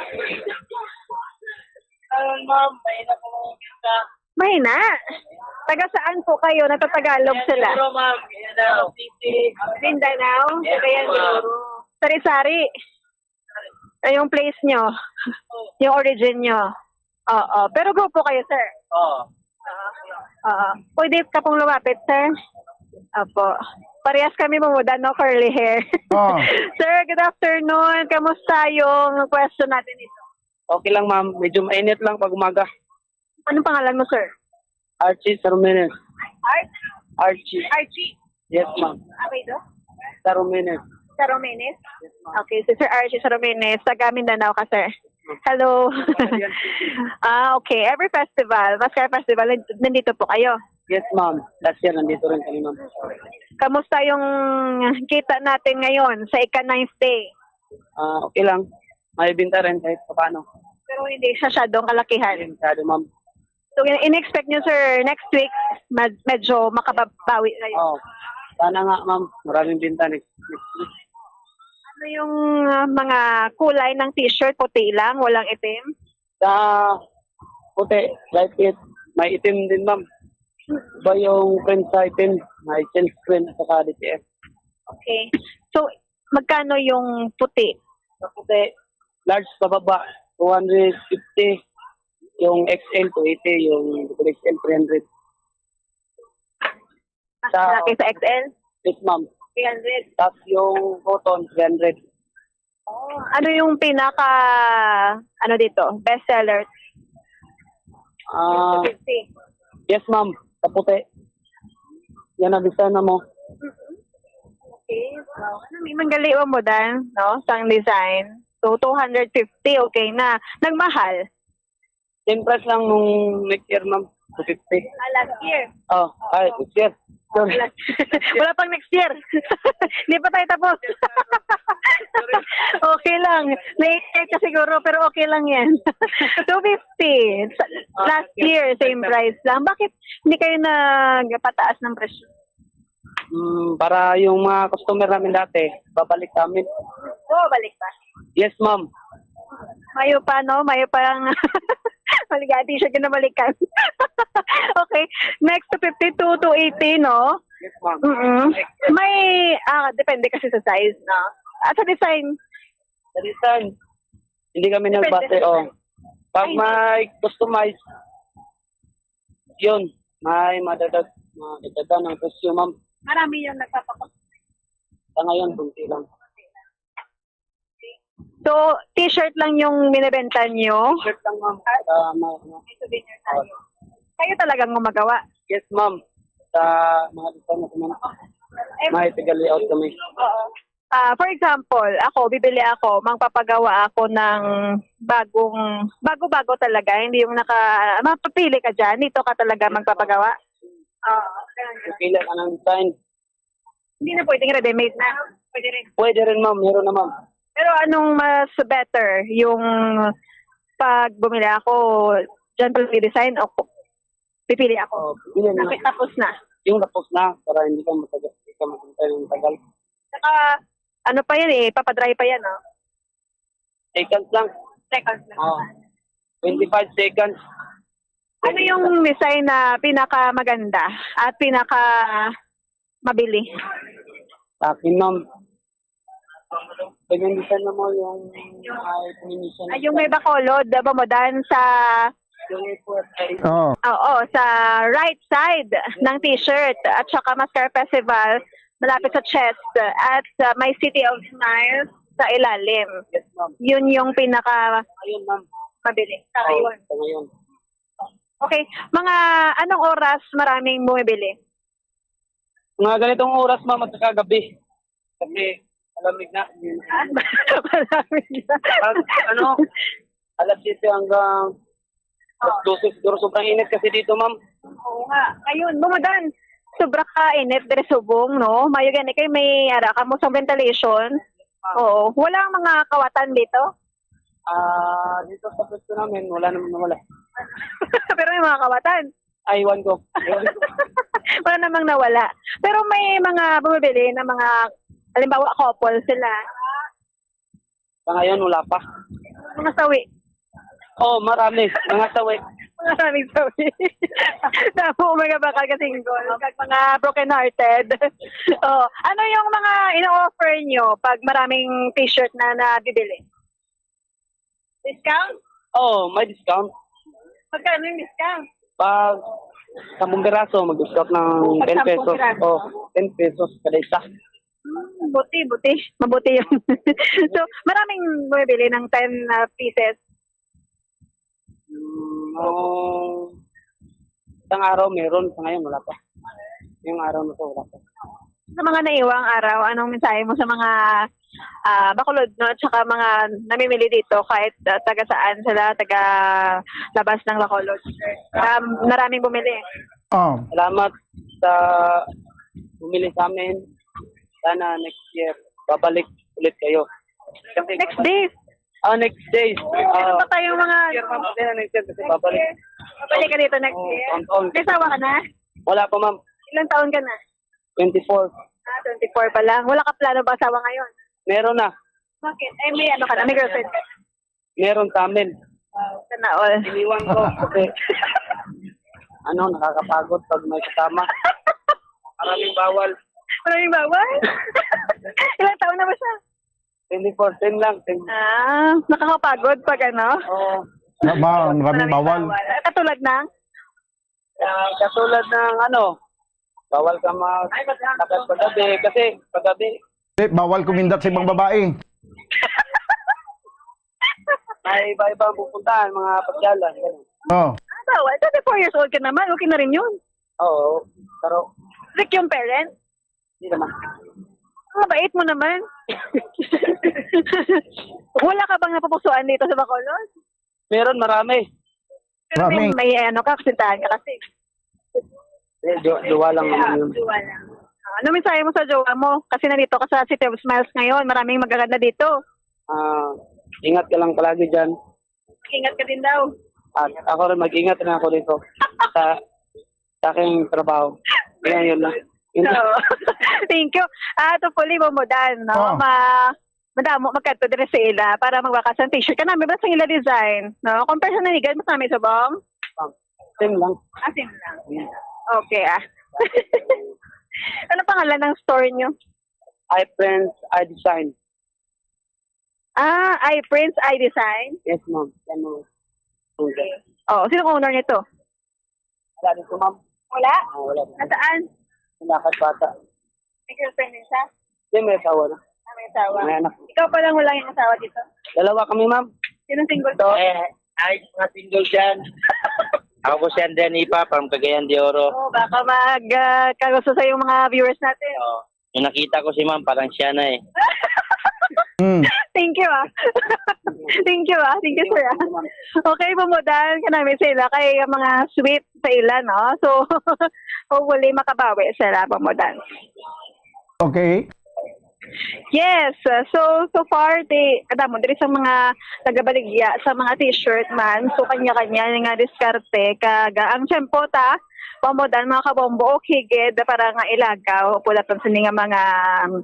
Ayun, ma'am. May na po kita. Mahina. Taga saan po kayo? Nagtatagalog sila. Mindanao, ma'am. Mindanao City. Mindanao? Yes, Cagayan de Oro. Sari-sari. Ay, yung place nyo. Yung origin nyo. Oo. Pero grupo kayo, sir? Oo. Oo. Oo. Pwede ka pong lumapit, sir? Opo. Parehas kami, Mamudan, no? Curly hair. Oh. Sir, good afternoon. Kamusta yung question natin dito? Okay lang, ma'am. Medyo mainit lang pag umaga. Anong pangalan mo, sir? Archie Sarumenes. Art? Archie. Archie. Yes, ma'am. Okay, do? Sarumenes. Sarumenes? Yes, ma'am. Okay, si Sir Archie Sarumenes, taga Mindanao ka, sir? Hello. Yes, ma'am. Ah, okay. Every festival, Mascar Festival, nand-, nandito po kayo? Yes, ma'am. Last year, nandito rin kami, ma'am. Kamusta yung kita natin ngayon sa ika-ninth day? Ah, okay lang. May binta rin kahit paano. Pero hindi siya masyadong kalakihan. Hindi masyado, ma'am. So, in-, in-expect nyo, sir, next week, med-, medyo makababawi kayo? Oh, sana nga, ma'am. Maraming binta next, next week. Ano yung, ah, mga kulay ng t-shirt? Puti lang, walang itim? Sa puti, light it. May itim din, ma'am. Iba yung print sa itim. May silk screen at saka D T F. Okay. So, magkano yung puti? Sa puti, large pababa, two hundred fifty. Yung X L, two eighty. Yung double X L, three hundred. Mas Sa malaki sa X L? Yes, ma'am. Three hundred. Tapos yung cotton, three hundred. Oh, ano yung pinaka, ano dito, best seller? Ah, Fifty. Yes, ma'am. Sa puti. Yan ang design na mo. Okay. Wow. Ano, may manggali wa mo dan, no? Sang design. So, two hundred fifty, okay na. Nagmahal? Same price lang nung next year, ma'am. Two fifty. Ah, last year. Oh, ay, this year. Sorry. Wala, wala pang next year. Hindi pa tayo tapos. Okay lang. Naiinit ka siguro, pero okay lang yan. Two fifty. Sa- Ah, Last okay. year, same price lang. Bakit hindi kayo nagpataas ng presyo? Mm, para yung mga customer namin dati, babalik sa amin. Oo, balik pa. Yes, ma'am. Mayo pa, no? Mayo pa ang maligati siya ginabalikan. Okay. Next to fifty-two to eighty, no? Yes, ma'am. Mm-mm. May, ah, depende kasi sa size, no? At sa design. Sa design, hindi kami Depende nagbase, sa oh. Pag Ay, may customize, yun, may madadag, madagdagan ang presyo, ma'am. Marami yung nagpapakot. Sa ngayon, kunti lang. So, t-shirt lang yung binibenta nyo? T-shirt lang, ma'am. Para may, ano, May souvenir tayo. Kayo talagang gumagawa? Yes, ma'am. Sa mga design na, ma'am. Eh, may taga-layout kami. Oo. Ah, for example, ako, bibili ako, magpapagawa ako ng bagong, bago-bago talaga, hindi yung naka, mapapili ka dyan, dito ka talaga magpapagawa? Oo. Pipili ka ng design. Hindi na pwedeng ready-made na. Pwede rin. Pwede rin, ma'am. Meron na, ma'am. Pero anong mas better? Yung pag bumili ako, dyan pa lang i-design o pipili ako? Oh, pipili na. Tapos na. Yung tapos na, para hindi ka matagal, hindi ka maghintay ng tagal. Saka, ano pa yan eh, papadry pa yan, oh. Seconds lang. Seconds lang. Oh. Twenty-five seconds. Ano yung design na pinakamaganda at pinaka mabili? Sa akin, ma'am. Pwede yung design na mo yung may combination. Ay, yung may bacolod, ba mo dan sa Yung may puwet ay Oo. Oo, sa right side ng t-shirt at saka Mascara Festival, malapit sa chest at, uh, may City of Smiles sa ilalim. Yes, ma'am. Yun yung pinaka Ayun, ma'am. Mabili. Sa Oo, ngayon. Sa ngayon. Okay, mga anong oras maraming bumibili? Mga ganitong oras, ma'am, at saka gabi. Kasi malamig na. Malamig na. Pag, ano, alas siyete hanggang alas dose siguro. Sobrang init kasi dito, ma'am. Oo nga. Ayun, bumudan. Sobra ka init, diri subong, no? Mayo gani kay may ara ka mo sa ventilation. Oo. Wala ang mga kawatan dito? Ah, dito sa pwesto namin, wala naman, wala. Pero may mga kawatan? Ay, iwan ko. Iwan ko. Wala namang nawala. Pero may mga bumibili na mga, halimbawa, couple sila. Sa ngayon, wala pa. Mga sawi. Oh, marami. Mga sawi. Maraming sawi. Damo mga bakal ka single, kag mga broken-hearted. Oh, ano yung mga ino-offer nyo pag maraming t-shirt na nabibili? Discount? Oo, may discount. Magkano yung discount? Pag Sampung piraso, mag-discount ng ten pesos. Oh, ten pesos kada isa. Hmm, buti, buti. Mabuti yun. So, maraming bumibili ng ten ah, pieces. Mm, oh, isang araw meron, sa ngayon wala pa. Yung araw na to, wala pa. Sa mga naiwang araw, anong mensahe mo sa mga ah, Bacolod, no? Tsaka mga namimili dito, kahit ah, taga saan sila, taga labas ng Bacolod. Um, maraming bumili. Oh, Salamat sa bumili sa amin. Sana next year, babalik ulit kayo. Siyempre, Next day, Ah, next day. meron Ah, pa tayong mga... next year, ma'am. Kasi next year, kasi babalik. Balik ka dito next Oo, year. taon-taon. May asawa ka na? Wala pa, ma'am. Ilang taon ka na? Twenty-four. Ah, twenty-four pa lang. Wala ka plano ba asawa ngayon? Meron na. Bakit? Ay, may ano ka na? May girlfriend ka na? Meron sa amin. Sana all. Iniwan ko kasi ano, nakakapagod pag may kasama. Maraming bawal. Maraming bawal? Ilang taon na ba siya? Twenty-four, ten lang. Ten. Ah, nakakapagod pag ano? Oo. ma, ma, maraming bawal. Katulad ng? Ah, katulad ng ano, bawal ka mag-, lakad paggabi kasi paggabi Eh, bawal kumindat sa ibang babae. may iba-iba ang pupuntahan, mga pagyalan. Ganun. Oh. Ah, bawal. Twenty-four years old ka naman. Okay na rin yun. Oo, pero Strict yung parent. Hindi naman. Ang mabait mo naman. Wala ka bang napupusuan dito sa Bacolod? Meron, marami. Pero may, Marami. May ano ka, kasintahan ka kasi. Eh, jo- jowa lang naman yun. Jowa lang. Ah, ano mensahe mo sa jowa mo? Kasi nandito ka sa City of Smiles ngayon. Maraming magaganda dito. Ah, ingat ka lang palagi dyan. Ingat ka din daw. At ako rin, mag-ingat rin ako dito. Sa, sa aking trabaho. Kaya yun lang. Yun lang. So, thank you. Ah, to puli mo mo dan, no? Oh. Ma madamo magkadto diri sa ila para magbakas ng t-shirt. Kanami ba sa ila design, no? Kung personal ni mas nami subong? Same lang. Asin lang. Okay, ah. Ano pangalan ng store nyo? I Prince, I Design. Ah, I Prince, I Design. Yes, ma'am. Yan, ma'am. Okay. Oh, sinong owner nito? Wala dito, ma'am. Wala? Ah, wala. Nasaan? Wala ka bata. May girlfriend din siya? Hindi, may asawa na. Ah, may asawa. May anak. Ikaw pa lang wala yung asawa dito? Dalawa kami, ma'am. Sino single? Ito, eh, ay, mga single dyan. Ako po si Andrea Nipa from Cagayan de Oro. Oh, baka mag uh, kagusto sa yung mga viewers natin. Oh, yung nakita ko si ma'am, parang siya na eh. Hmm. Thank you ah. Thank you ah. Thank you sir ah. Okay, bumudan ka namin sila kay mga sweet sa ila, no? So, hopefully makabawi sila, bumudan. Okay. Yes. Uh, so, so far, di, kadamo diri sa mga nagabaligya sa mga t-shirt man. So, kanya-kanya nga diskarte. Kag ang tiyempo ta, pamudan mga kabombo, okay gid para nga ilagaw pulaton sini nga mga um,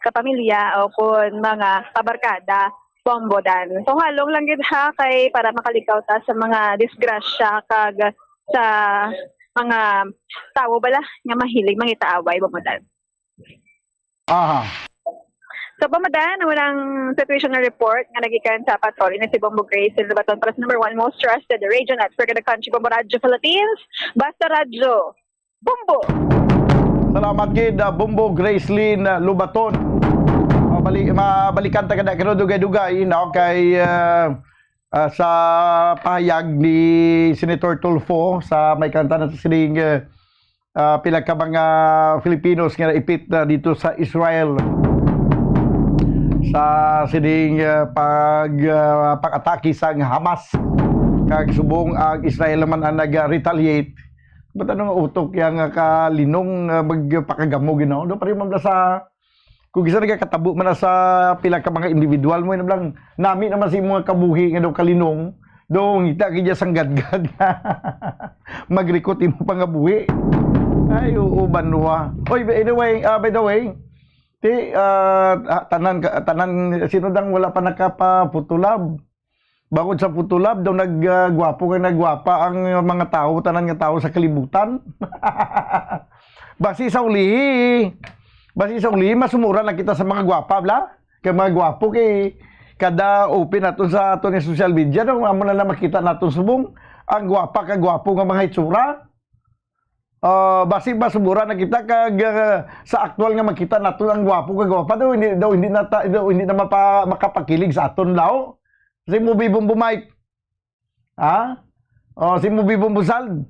kapamilya o kun mga kabarkada, bombodan. So, halong lang gid ha kay para makalikaw ta sa mga disgrasya kag sa mga tawo bala nga mahilig mangitaaway, bombodan. Aha. So, pamadan, walang situational report nga nagikan sa patrol ni si Bombo Grace sa Baton para sa number one most trusted radio network in the country, Bombo Radyo Philippines. Basta Radyo, Bombo! Salamat gid, ah, Bombo Gracelyn, ah, Lubaton. Mabali, mabalikan ta kada kano dugay-dugay, no? Kay ah, ah, sa pahayag ni Senator Tulfo sa may kanta na sining ah, ah, pila ka mga Filipinos nga naipit na dito sa Israel sa sining ah, pag ah, pag-atake sang Hamas, kag subong ang Israel naman ang nag-retaliate. Ba't ano nga utok yang ah, kalinong ah, magpakagamo ginaw? Do pa rin man sa kung isa nagakatabo man na sa pila ka mga individual mo, yun lang, nami naman sa mga kabuhi nga daw kalinong, daw ngita kaya sang gadgad. Mag-recruit imo pangabuhi. Ay, oo, banwa. Oy, by the way, ah, by the way, ti, ah, ah, tanan, ka- tanan, sino dang wala pa nakapa-photolab? Bangod sa photolab, daw nagagwapo kag nagwapa ang mga tawo, tanan nga tawo sa kalibutan. Basi sa ulihi, basi sa ulihi, mas mura na kita sa mga gwapa, bla? Kay mga gwapo kay kada open naton sa aton nga social media, no? Amo na lang makita naton subong ang gwapa kag gwapo nga mga itsura. Ah, basi ba sumura na kita kag, ah, sa aktual nga makita naton ang gwapo kag gwapa daw, hindi daw, hindi na ta-, daw, hindi na mapa-, makapakilig sa aton daw. Si Movie Bombo Mike. Ha? Oh, si Movie Bombo Sald.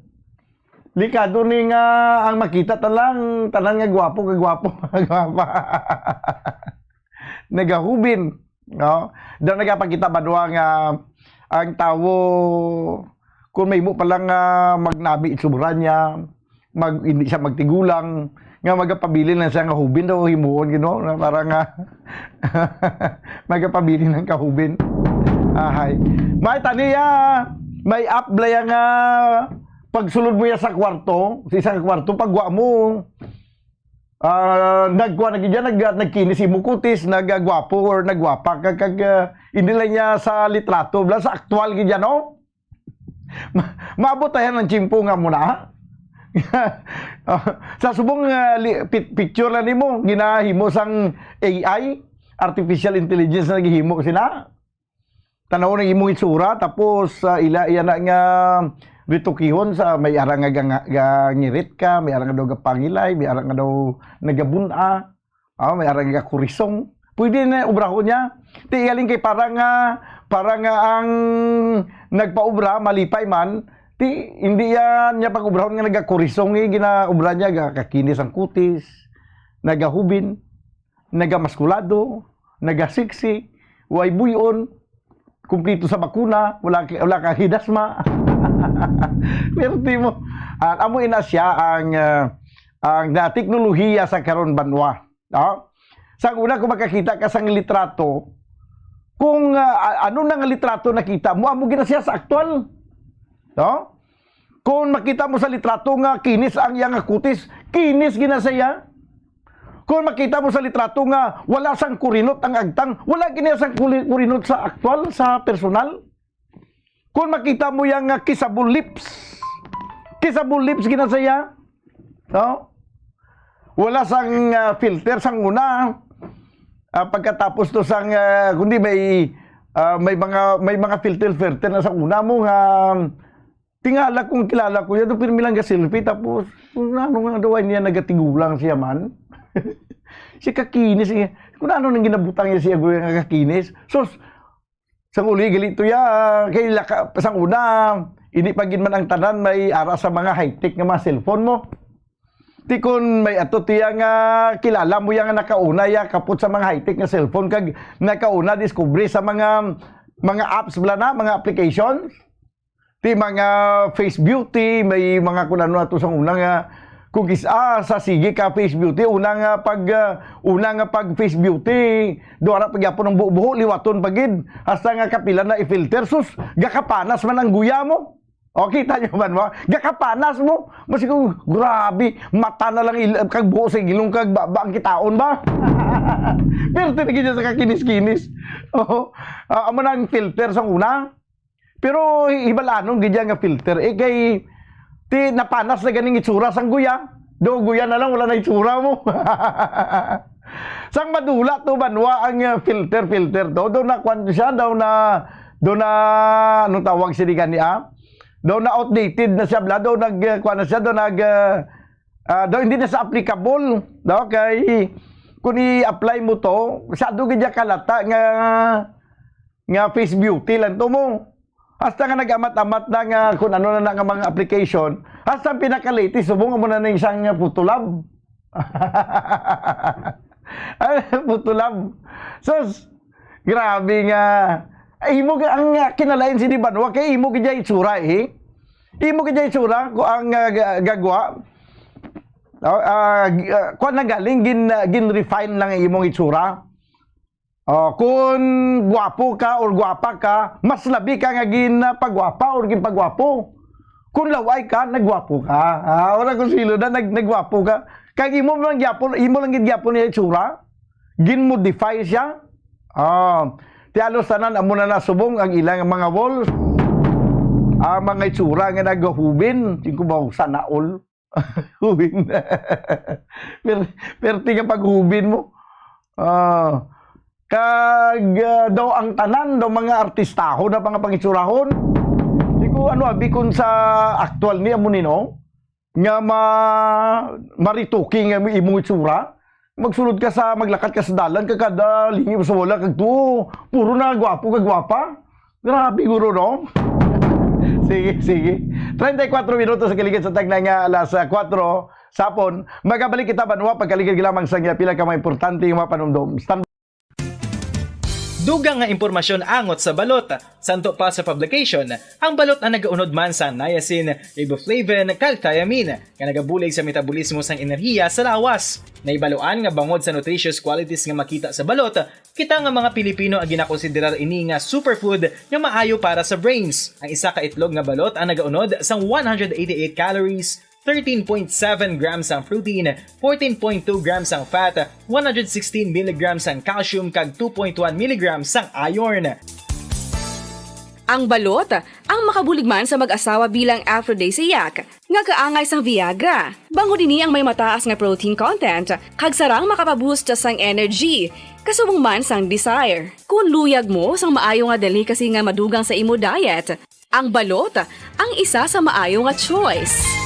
Likado ni nga ang makita talang, tanan nga gwapo kag gwapa, gwapa. Nagahubin, no? Daw nagapakita ba duha nga ang tawo, kung may mo pa lang nga magnami itsura niya, mag-, hindi siya magtigulang, nga magapabilin lang siya nga hubin daw himuon, Ginoo, na parang, ah, magapabilin lang kahubin. Ahay. May tani, ah, may app bala ya nga pagsulod mo ya sa kwarto, sa isa ka kwarto, pagwa mo, ah, nagkuha na gid yan, nag-, nagkinis imo kutis, nagagwapo or nagwapa ka, kag, ah, hindi lang niya sa litrato, bala sa aktual gid yan, no? Ma-, maabot tayo ng tiyempo nga muna. Ah, sa subong, ah, li-, pi-, picture lang nimo, ginahimo sang A I, artificial intelligence na naghihimo sina. Tanaw ang imong itsura, tapos, ah, ila, iya na nga ritukihon sa may ara nga ga-, gangirit ka, may ara nga daw gapangilay, may ara nga daw nagabun-a. Ah, may ara nga kurisong. Pwede na obrahon niya. Ti galing kay para nga, para nga ang nagpaobra, malipay man, ti hindi yan niya pag-obrahon nga nagakurisong, eh, ginaobra niya, gakakinis ang kutis, nagahubin, nagamaskulado, nagasiksi, way buyon, kumpleto sa bakuna, wala, wala kang hidasma. Pero di mo, ah, amo ina siya ang, ah, ang na teknolohiya sa karon banwa. No? Sa una, kung makakita ka sang litrato, kung, ah, a-, ano na nga litrato nakita mo, amo gina siya sa aktual. No? Kung makita mo sa litrato nga kinis ang iya nga kutis, kinis gina siya. Kung makita mo sa litrato nga wala sang kurinot ang agtang, wala gina sang kuli-, kurinot sa aktual, sa personal. Kung makita mo yang, ah, kissable lips, kissable lips gina siya. No? Wala sang, ah, filter sang una. Ah, pagkatapos to sang, ah, kundi may, ah, may mga, may mga filter-filter na sa una mo nga tingala kung kilala ko yan, pero pirmi lang ga-selfie, tapos kung ano nga daw ay niya nagatigulang siya man. Si kakinis, eh. Kung ano nang ginabutang niya siya, guya nga kakinis. Sus, sang uli, gali to ya, kay laka, sang una, hindi pa gid man ang tanan may ara sa mga high-tech nga mga cellphone mo. Ti kon may ato tiya nga kilala mo ya nga nakauna ya kapot sa mga high-tech nga cellphone kag nakauna discovery sa mga, mga apps bala na, mga applications. Ti mga face beauty, may mga kun ano ato sang una nga kung kis-, ah, sa sige ka face beauty, una nga pag, ah, una nga pag face beauty, do ara pa gyapon ang buho-buho, liwaton pa gid. Hasta nga kapila na i-filter, sus, gakapanas man ang guya mo. O, kita nyo man mo? Gakapanas mo. Mas ko, grabe, mata na lang il-, kag buho sa ilong kag ba, ba ang kitaon ba? Pero tinigil niya sa kakinis-kinis. Oo. Ah, amo na ang filter sa una. Pero hi-, hibalanon gid yan nga filter. Eh, kay, ti, napanas na ganing itsura sang guya. Do, guya na lang, wala na itsura mo. Sang madula to, banwa ang, uh, filter, filter to. Do na, kwan siya, daw na, do na, anong tawag sini gani, ah? Do na outdated na siya, bla. Do nag, uh, kwan na siya, do nag, uh, ah, do hindi na sa applicable. Do kay, kung i-apply mo to, sa do gid ya kalata nga, nga face beauty lang to mo. Hasta nga nag-amat-amat na nga kung ano na, na nga mga application, hasta ang pinaka-latest, subong mo na ning isang Photolab. Ay, Photolab. Sus, grabe nga. Ay, imo ga-, ang, ah, kinalain sini banwa, kay imo gid ya itsura, eh. Imo gid ya itsura, ko ang, ah, ga-, gagwa. Ah, ah, g-, ah, kuwan na galing, gin-, ah, gin-refine lang ang imong itsura. Oh, kung gwapo ka or gwapa ka, mas labi ka nga ginpagwapa or ginpagwapo. Kung laway ka, nagwapo ka. Ah, wala kung sino na nag-, nagwapo ka. Kag imo lang gyapon, imo lang gid gyapon niya itsura. Gin-modify siya. Ah, ti halos tanan amo na nasubong ang ilang mga walls. Ang mga itsura nga nagahubin, tingko ba, sana all. Hubin. Per-, perti nga paghubin mo. Ah, kag, ah, daw ang tanan daw mga artistahon na mga pangitsurahon. Di ko ano, abi, kung sa aktual ni amo ni, no? nga ma-, marituking ang imong itsura. Magsulod ka sa, maglakat ka sa dalan, kag kada lingi mo sa wala, kag tuo, puro na gwapo kag gwapa. Grabe, guro, no? Sige, sige. Treinta y cuatro minutos sa kaligid sa tagna nga alas, ah, kuwatro sa hapon. Magabalik kita, banwa, pagkaligid lamang sa pila ka mga importante nga mga panumdom. Stand Dugang nga impormasyon angot sa balot. Santo pa sa publication, ang balot ang nagaunod man sang niacin, riboflavin, kag thiamine, nga nagabulig sa metabolismo sang enerhiya sa lawas. Naibaluan nga bangod sa nutritious qualities nga makita sa balot, kita nga mga Pilipino ang ginakonsiderar ini nga superfood nga maayo para sa brains. Ang isa ka itlog nga balot ang nagaunod sang one hundred eighty-eight calories, thirteen point seven grams ang protein, fourteen point two grams ang fat, one hundred sixteen milligrams ang calcium, kag two point one milligrams ang iron. Ang balot, ang makabulig man sa mag-asawa bilang aphrodisiac, nga kaangay sang Viagra. Bangod ini ang may mataas nga protein content, kag sarang makapaboost sang energy, kasubong man sang desire. Kung luyag mo sang maayo nga delicacy nga madugang sa imo diet, ang balot ang isa sa maayo nga choice.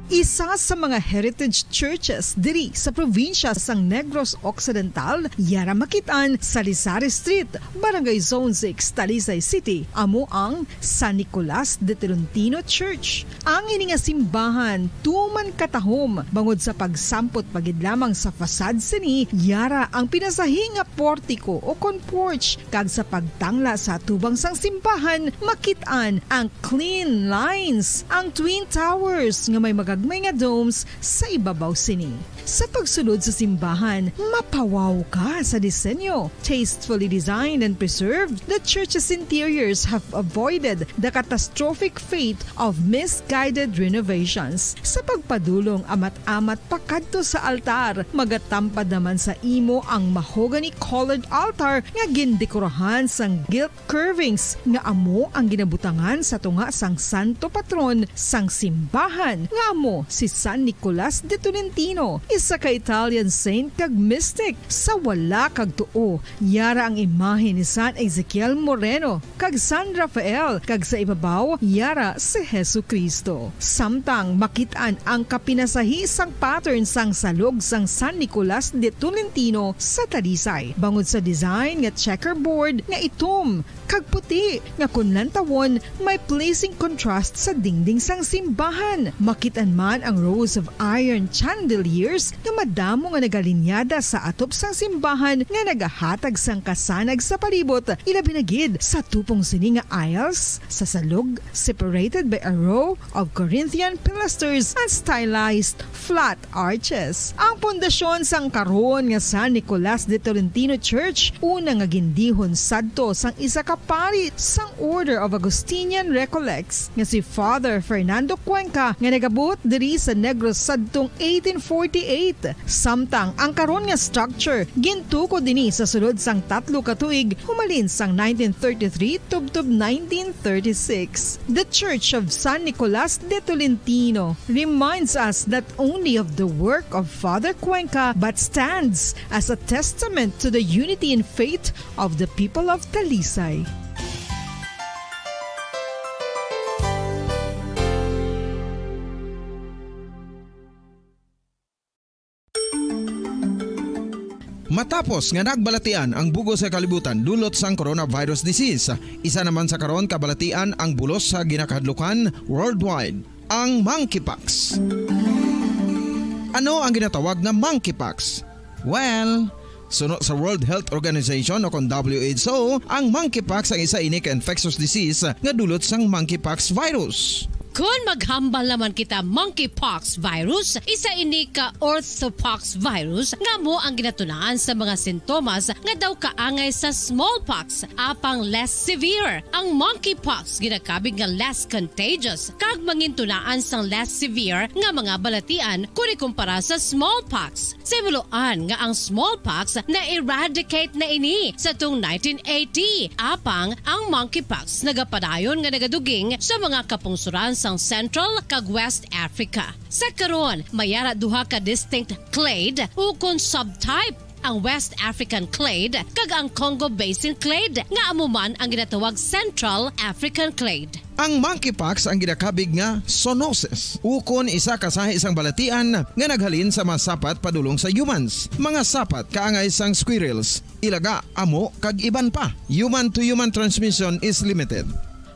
Isa sa mga heritage churches diri sa probinsya sang Negros Occidental, yara makit-an sa Lisari Street, Barangay Zone six, Talisay City, amo ang San Nicolas de Tolentino Church. Ang ini nga simbahan tuman katahom bangod sa pagsampot pa gid lamang sa facade sini, yara ang pinasahi nga portiko o kon porch, kag sa pagtangla sa atubang sang simbahan, makit-an ang clean lines, ang twin towers nga may magagmay nga domes sa ibabaw sini. Sa pagsulod sa simbahan, mapawaw ka sa disenyo. Tastefully designed and preserved, the church's interiors have avoided the catastrophic fate of misguided renovations. Sa pagpadulong amat-amat pakadto sa altar, magatampad naman sa imo ang mahogany-colored altar nga gindekorahan sang gilt curvings nga amo ang ginabutangan sa tunga sang santo patron sang simbahan, nga amo si San Nicolas de Tolentino, isa ka Italian saint kag mystic. Sa wala kag tuo, yara ang imahe ni San Ezekiel Moreno kag San Rafael, kag sa ibabaw, yara si Jesu-Cristo. Samtang makit-an ang kapinasahi sang pattern sang salog sang San Nicolas de Tolentino sa Talisay, bangod sa design nga checkerboard nga itom kag puti, nga kon lantawon, may pleasing contrast sa dingding sang simbahan. Makit-an man ang rows of iron chandeliers nga madamo nga nagalinyada sa atop sang simbahan nga nagahatag sang kasanag sa palibot, ilabi na gid sa tupong sini nga aisles, sa salog, separated by a row of Corinthian pilasters and stylized flat arches. Ang pundasyon sang karon nga San Nicolas de Tolentino Church, una nga gindihon sadto sang isa ka pari sang Order of Augustinian Recollects nga si Father Fernando Cuenca, nga nagabot diri sa Negros sadtong eighteen forty-eight. Samtang ang karon nga structure gintukod ini sa sulod sang tatlo ka tuig, humalin sang nineteen thirty-three tubtob nineteen thirty-six. The Church of San Nicolas de Tolentino reminds us not only of the work of Father Cuenca, but stands as a testament to the unity in faith of the people of Talisay. Matapos nga nagbalatian ang bug-os nga kalibutan dulot sang coronavirus disease, isa naman sa karon kabalatian ang bulos sa ginakahadlukan worldwide, ang monkeypox. Ano ang ginatawag nga monkeypox? Well, suno sa World Health Organization o kon W H O, ang monkeypox ang isa ini ka infectious disease nga dulot sang monkeypox virus. Kon maghambal naman kita monkeypox virus, isa ini ka orthopox virus nga amo ang ginatunaan sa mga sintomas nga daw kaangay sa smallpox, apang less severe. Ang monkeypox ginakabig nga less contagious kag mangintunaan sang less severe nga mga balatian kon ikumpara sa smallpox. Sa ibaluan nga ang smallpox na-eradicate na ini sa tung nineteen eighty, apang ang monkeypox nagapadayon nga nagaduging sa mga kapungsoran sang Central kag West Africa. Sa karon, may ara duha ka distinct clade ukon subtype ang West African clade, kag ang Congo Basin clade, nga amo man ang ginatawag Central African clade. Ang monkeypox ang ginakabig nga zoonosis, ukon isa ka sahi sang balatian nga naghalin sa mga sapat padulong sa humans, mga sapat kaangay sang squirrels, ilaga, amo, kag iban pa. Human to human transmission is limited.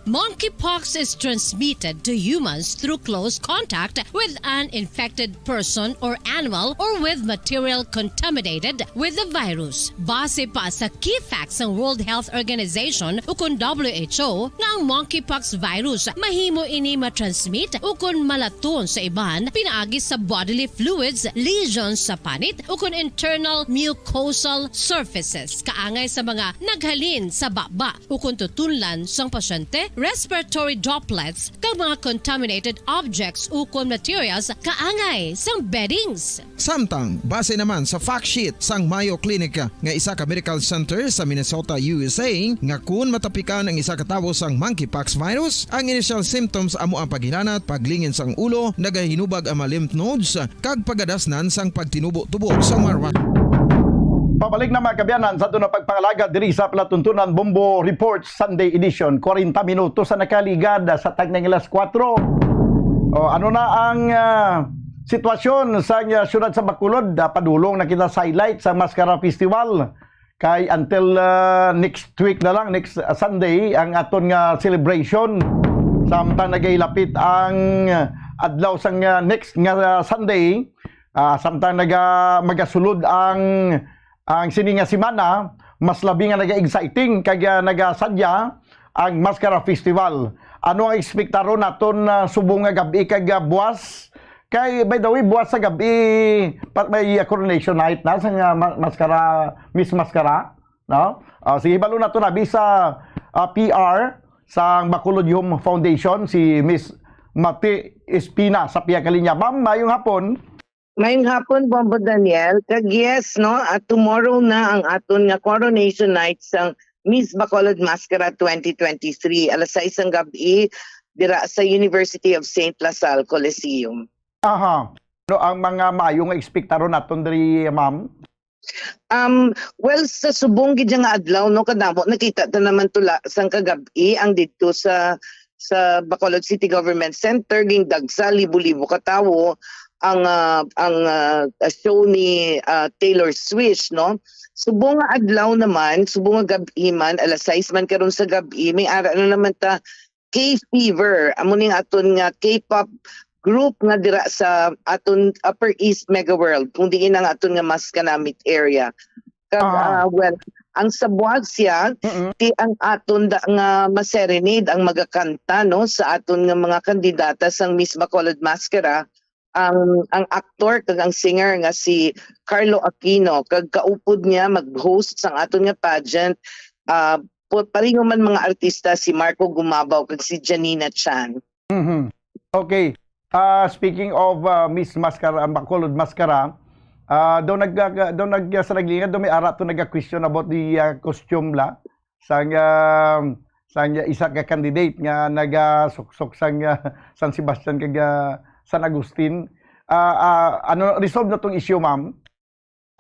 Monkeypox is transmitted to humans through close contact with an infected person or animal or with material contaminated with the virus. Base pa sa key facts sang World Health Organization ukon W H O nga ang monkeypox virus mahimo ini matransmit ukon malaton sa iban pinaagi sa bodily fluids, lesions sa panit ukon internal mucosal surfaces kaangay sa mga naghalin sa baba ukon tutunlan sang pasyente, respiratory droplets, kag mga contaminated objects ukon materials kaangay sang beddings. Samtang, base naman sa fact sheet sang Mayo Clinic nga isa ka medical center sa Minnesota, U S A, nga kun matapikan ang isa ka tawo sang monkeypox virus, ang initial symptoms amo ang paghilanat, paglingin sang ulo, nagahinubag ang mga lymph nodes, kag pagadasnan sang pagtinubo-tubo sa marwa. Pabalik na, mga kaabyanan, sa aton nga pagpangalagad diri sa palatuntunan Bombo Report Sunday Edition, kwarenta minutos sa nakaligad sa tagna nga alas kuwatro. O, ano na ang, ah, sitwasyon sa, ah, siyudad sa Bacolod? Ah, padulong na kita sa highlight sa Mascara Festival. Kay until, ah, next week na lang, next, ah, Sunday, ang aton nga celebration. Samtang nagahilapit ang, ah, adlaw sang, ah, next nga, ah, Sunday, ah, samtang naga-, magasulod ang, ang sini nga semana, mas labi nga naga-exciting kag, ah, nagasadya ang Mascara Festival. Ano ang ekspektaron naton, ah, subong nga gab-i kag, ah, buwas? Kay, by the way, buwas sa gab-i, pa-, may, ah, coronation night na sa nga ma-, Mascara, Miss Mascara, no? Ah, sige, balo na to na, bisa, ah, P R sang Bacolod Youth Foundation, si Miss Mati Espina sa pihak nga linya. Ma'am, mayong hapon. Mayong hapon, Bombo Daniel. Kag yes, no, at tomorrow na ang aton nga coronation night sang Miss Bacolod Mascara twenty twenty-three, alas sais sang gab-i, dira sa University of Saint La Salle Coliseum. Aha. Ano ang mga maayo nga ekspektaron naton diri, ma'am? Um, well, sa subong gid nga adlaw, no, kadamo nakita ta naman tula sang kagab-i ang didto sa, sa Bacolod City Government Center, gindagsa libo-libo ka tawo ang, ah, ang, ah, show ni, ah, Taylor Swift, no. Subong nga adlaw naman, subong nga gab-i man, alas sais man karon sa gab-i, may ara na naman ta K-Fever, amo ning aton nga K-pop group nga dira sa aton Upper East Mega World, kung diin ang aton nga Mascanamit area. Kag, Ah. ah, well, ang sa buwag siya, Mm-mm. ti ang aton da, nga ma-serenade ang magakanta, no, sa aton nga mga kandidata sang Miss Bacolod Mascara, ang, ang aktor kag ang singer nga si Carlo Aquino, kag kaupod niya mag-host sang aton nga pageant. Ah, pu-, pareho man mga artista si Marco Gumabaw kag si Janina Chan. Mhm. Okay. Ah, speaking of, ah, Miss Mascara, Bacolod Mascara, ah, daw nag-, ah, daw nag-, ah, sa naglingan, daw may ara to naga-question about the, ah, costume la sang, ah, sang isa ka candidate nga nagasuksok sang, ah, San Sebastian kag, ah, San Agustin. Ah, ah, ano, resolve na tong issue, ma'am?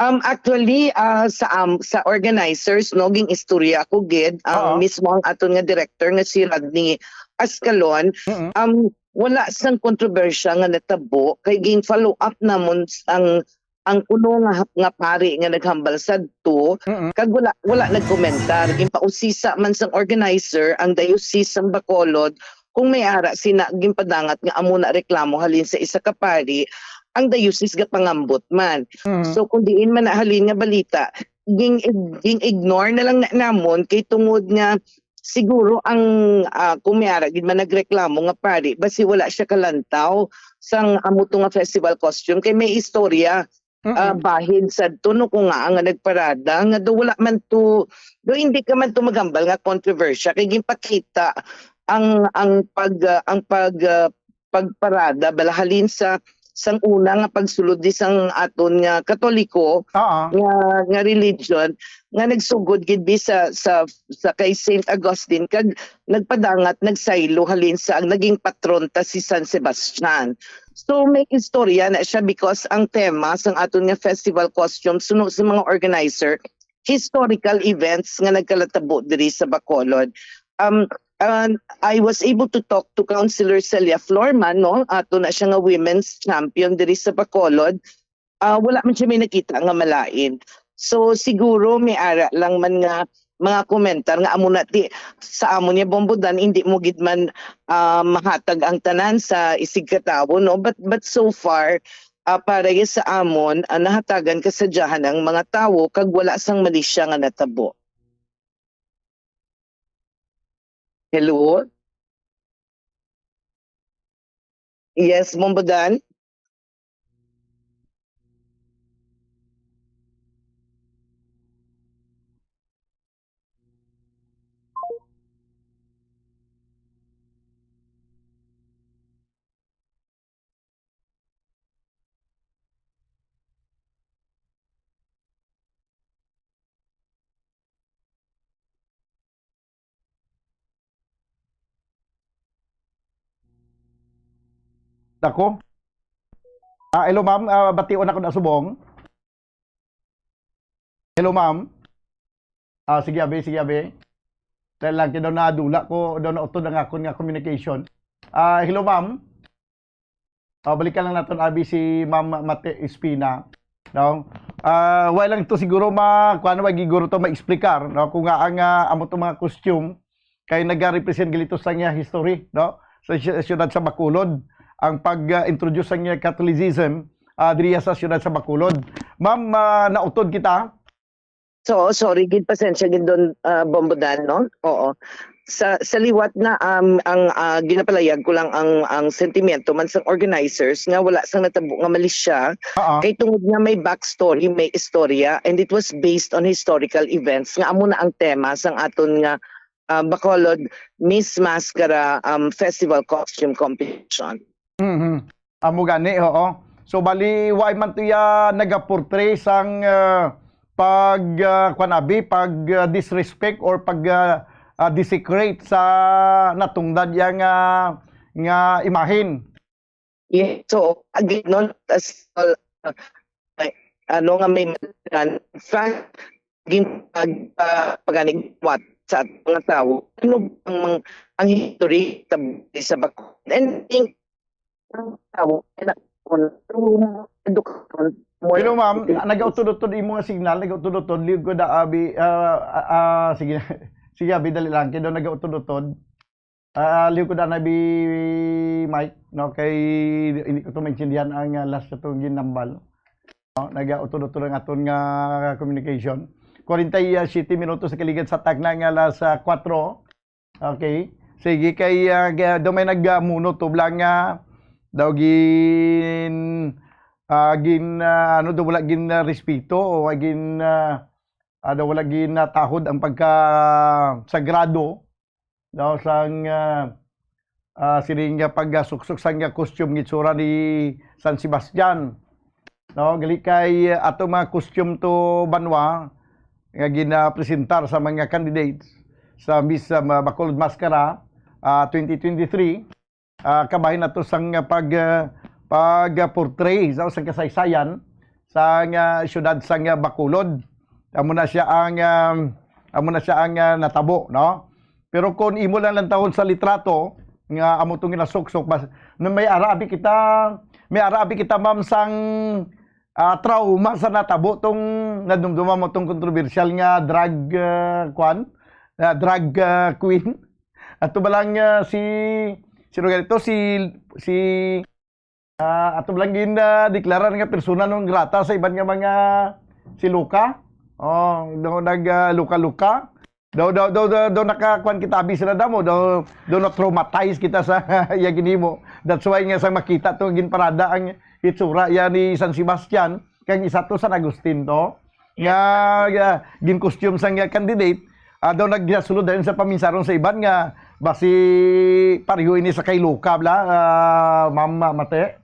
Um, actually, ah, sa, um, sa organizers, no, ging-istorya ko gid ang Oo. mismo ang aton nga director nga si Rodney Ascalon. Mm-mm. Um, wala sang kontrobersya nga natabo kay ging-follow up namon ang, ang kuno nga hap-, nga pari nga naghambal sadto, Mm-mm. kag wala, wala nagkomentar. Ginpausisa man sang organizer ang Diocese sang Bacolod kung may ara sina ginpadangat nga amo na reklamo halin sa isa ka pari, ang diocese gapangambot man. Mm. So, kung diin man na halin nga balita, ging-, ging-ignore na lang na namon kay tungod nga siguro ang, ah, kung may ara gid man nagreklamo nga pari, basi wala siya kalantaw sang amo to nga festival costume kay may istorya, Mm-mm. ah, bahin sadto, no, kung nga nga nagparada nga do wala man to, do hindi ka man to magambal nga kontrobersya kay ginpakita ang, ang pag, ah, ang pag, ah, pagparada bala halin sa sang una nga pagsulod di sang aton nga Katoliko Oo. nga, nga religion, nga nagsugod gid bi sa, sa, sa kay Saint Augustine, kag nagpadangat, nagsaylo halin sa ang naging patron ta si San Sebastian. So, may istorya na siya because ang tema sang aton nga festival costume, suno sa mga organizer, historical events nga nagkalatabo diri sa Bacolod. Um, and I was able to talk to Councilor Celia Florman, no? Ato na siya nga women's champion diri sa Bacolod. Ah, wala man siya may nakita nga malain. So, siguro may ara lang man nga mga komentar nga amo na ti sa amon nga Bombodan, hindi mo gid man, ah, mahatag ang tanan sa isig ka tawo, no? But, but so far, ah, para ya sa amon, ah, nahatagan kasadyahan ang mga tawo kag wala sang malisya nga natabo. Hello? Yes, Bombodan? Dako. Ah, hello, ma'am. Ah, bation ako na subong. Hello, ma'am. Ah, sige, abi, sige, abi. Dahil lang, kaya daw nadula ko, daw nautod ang akon nga communication. Ah, hello, ma'am. Ah, balikan lang naton, abi, si Ma'am Mate Espina. No? Ah, wala lang to siguro ma-, kuwan, wala giguro to ma-explicar, no? Kung nga ang, ah, amo to mga costume, kay nag-represent gali to sa iya history, no? Sa sy-, siyudad sa Bacolod, ang pag, ah, introduce sa iya Catholicism, ah, diriya sa siyudad sa Bacolod. Ma'am, ah, nautod kita? So, sorry, gid, pasensya gid, Don, ah, Bombodan, no? Oo. Sa, sa liwat na, um, ang, ah, ginapalayag ko lang ang, ang sentimiento man sang organizers nga wala sang natabo nga malisya. Oo. Kay tungod nga may backstory, may istorya, and it was based on historical events nga amo na ang tema sang aton nga, ah, Bacolod Miss Mascara, um, Festival Costume Competition. Mhm. Amo gani, oo. So, bali, why man to ya nagaportray sang, ah, pag, ah, kuwan abi, pag, ah, disrespect or pag, ah, ah, desecrate sa natungdan ya nga, nga imahen? Yes, so, again, no, as, uh, ay, ano nga may, in fact, gin-, pag, ah, paganig-, what, sa mga tawo, ano ang, ang history sa, sa Bacolod? And I think, ang tawo, na, kung, kung, education, more Pero ma'am, nagautod-utod imo nga signal, nagautod-utod, liog ko da, abi, ah, ah, ah, sige, sige, abi, dali lang, kaya daw nagautod-utod. Ah, liog ko da na bi, Mike, no, kay hindi ko to maintindihan ang, ah, last na to ginambal. No, nagautod-utod ang aton nga communication. Kwarenta y siete minutos sa kaligad sa tagna nga alas, ah, kuwatro. Okay. Sige, kay, ah, ga-, daw may nagamuno to bala nga daw gin, ah, gin, ah, ano daw, wala gin, ah, respeto o gin, ah, ah, daw wala ginatahod ang pagka sagrado daw sang, ah, ah, sining nga pagsuksok sang, ah, costume nga itsura ni San Sebastian. No, gali kay, ah, ato mga costume to banwa nga ginapresentar sa mga candidates sa Miss, ah, Ma-, Bacolod Mascara, ah, twenty twenty-three. Ah, kabahin nato sang, ah, pag, ah, pag, ah, portray sa usang kasaysayan sa nga siyudad sa nga Bacolod. Amo na siya ang, ah, amo na siya ang, ah, natabo, no? Pero kung imo lang lantawon sa litrato nga amo tong ginasuksok, bas-, na may ara abi kita, may ara abi kita, ma'am, sang, ah, trauma sa natabo tong nadumduma mo tong kontrobersyal nga drag, ah, kwan, ah, drag, ah, queen. Ato ba lang, ah, si, sino ganito? Si, si Ah, ato lang gin, ah, deklarar nga persona non grata sa iban nga mga si Luca. Oh, daw nag, ah, Luca-Luca. Daw, daw, daw, daw, daw nakakuan kita abi sila damo. Daw, daw na-traumatize kita sa iya ginhimo. That's why nga sa makita to ginparada ang itsura ya ni San Sebastian, kag isa to San Agustin to. Nga, nga gin-costume sang, ah, candidate, ah, daw nagsulod dayon sa paminsaron sa iban nga basi pareho ini sa kay Luca, bala, ah, Ma'am, ah, Mate?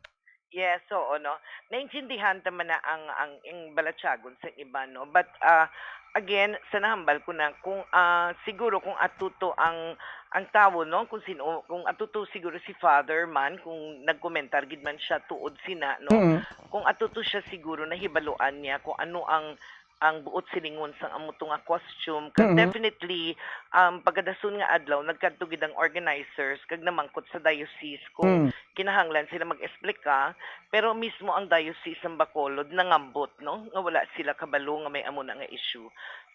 Yes, oo, no. Naintindihan ta man na ang, ang, ang balatyagon sa iba, no. But, ah, again, sa nahambal ko na, kung, ah, siguro kung atuto ang, ang tawo, no, kung sino, kung atuto siguro si Father man, kung nagkomentar gid man siya tuod sina, no, Mm. kung atuto siya siguro nahibaluan niya kung ano ang, ang buot silingon sang amo to nga costume. Kag Mm. definitely, um, pagkadason nga adlaw, nagkadto gid ang organizers kag namangkot sa diocese kung Mm. kinahanglan sila mag-esplika, pero mismo ang Diocese ng Bacolod nangambot, no, nga wala sila kabalo nga may amo na nga issue.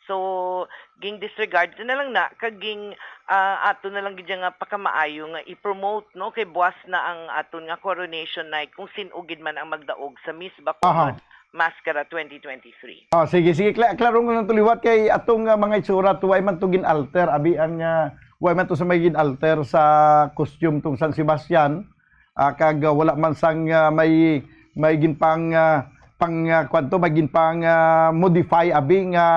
So, ging disregard na lang na, kag ging, ah, ato na lang gid nga pakamaayo nga i-promote, no, kay buwas na ang aton nga coronation night kung sin-o gid man ang magdaog sa Miss Bacolod Aha. Mascara twenty twenty-three. Oh, sige, sige, kla- klaro nga lang to liwat kay atong, ah, mga itsura to, way man to gin-alter, abi ang, ah, way man to sa may gin-alter sa costume tong San Sebastian, ah, kag, ah, wala man sang, ah, may, may ginpang, ah, pang, ah, kwan to, may ginpang, ah, modify, abi nga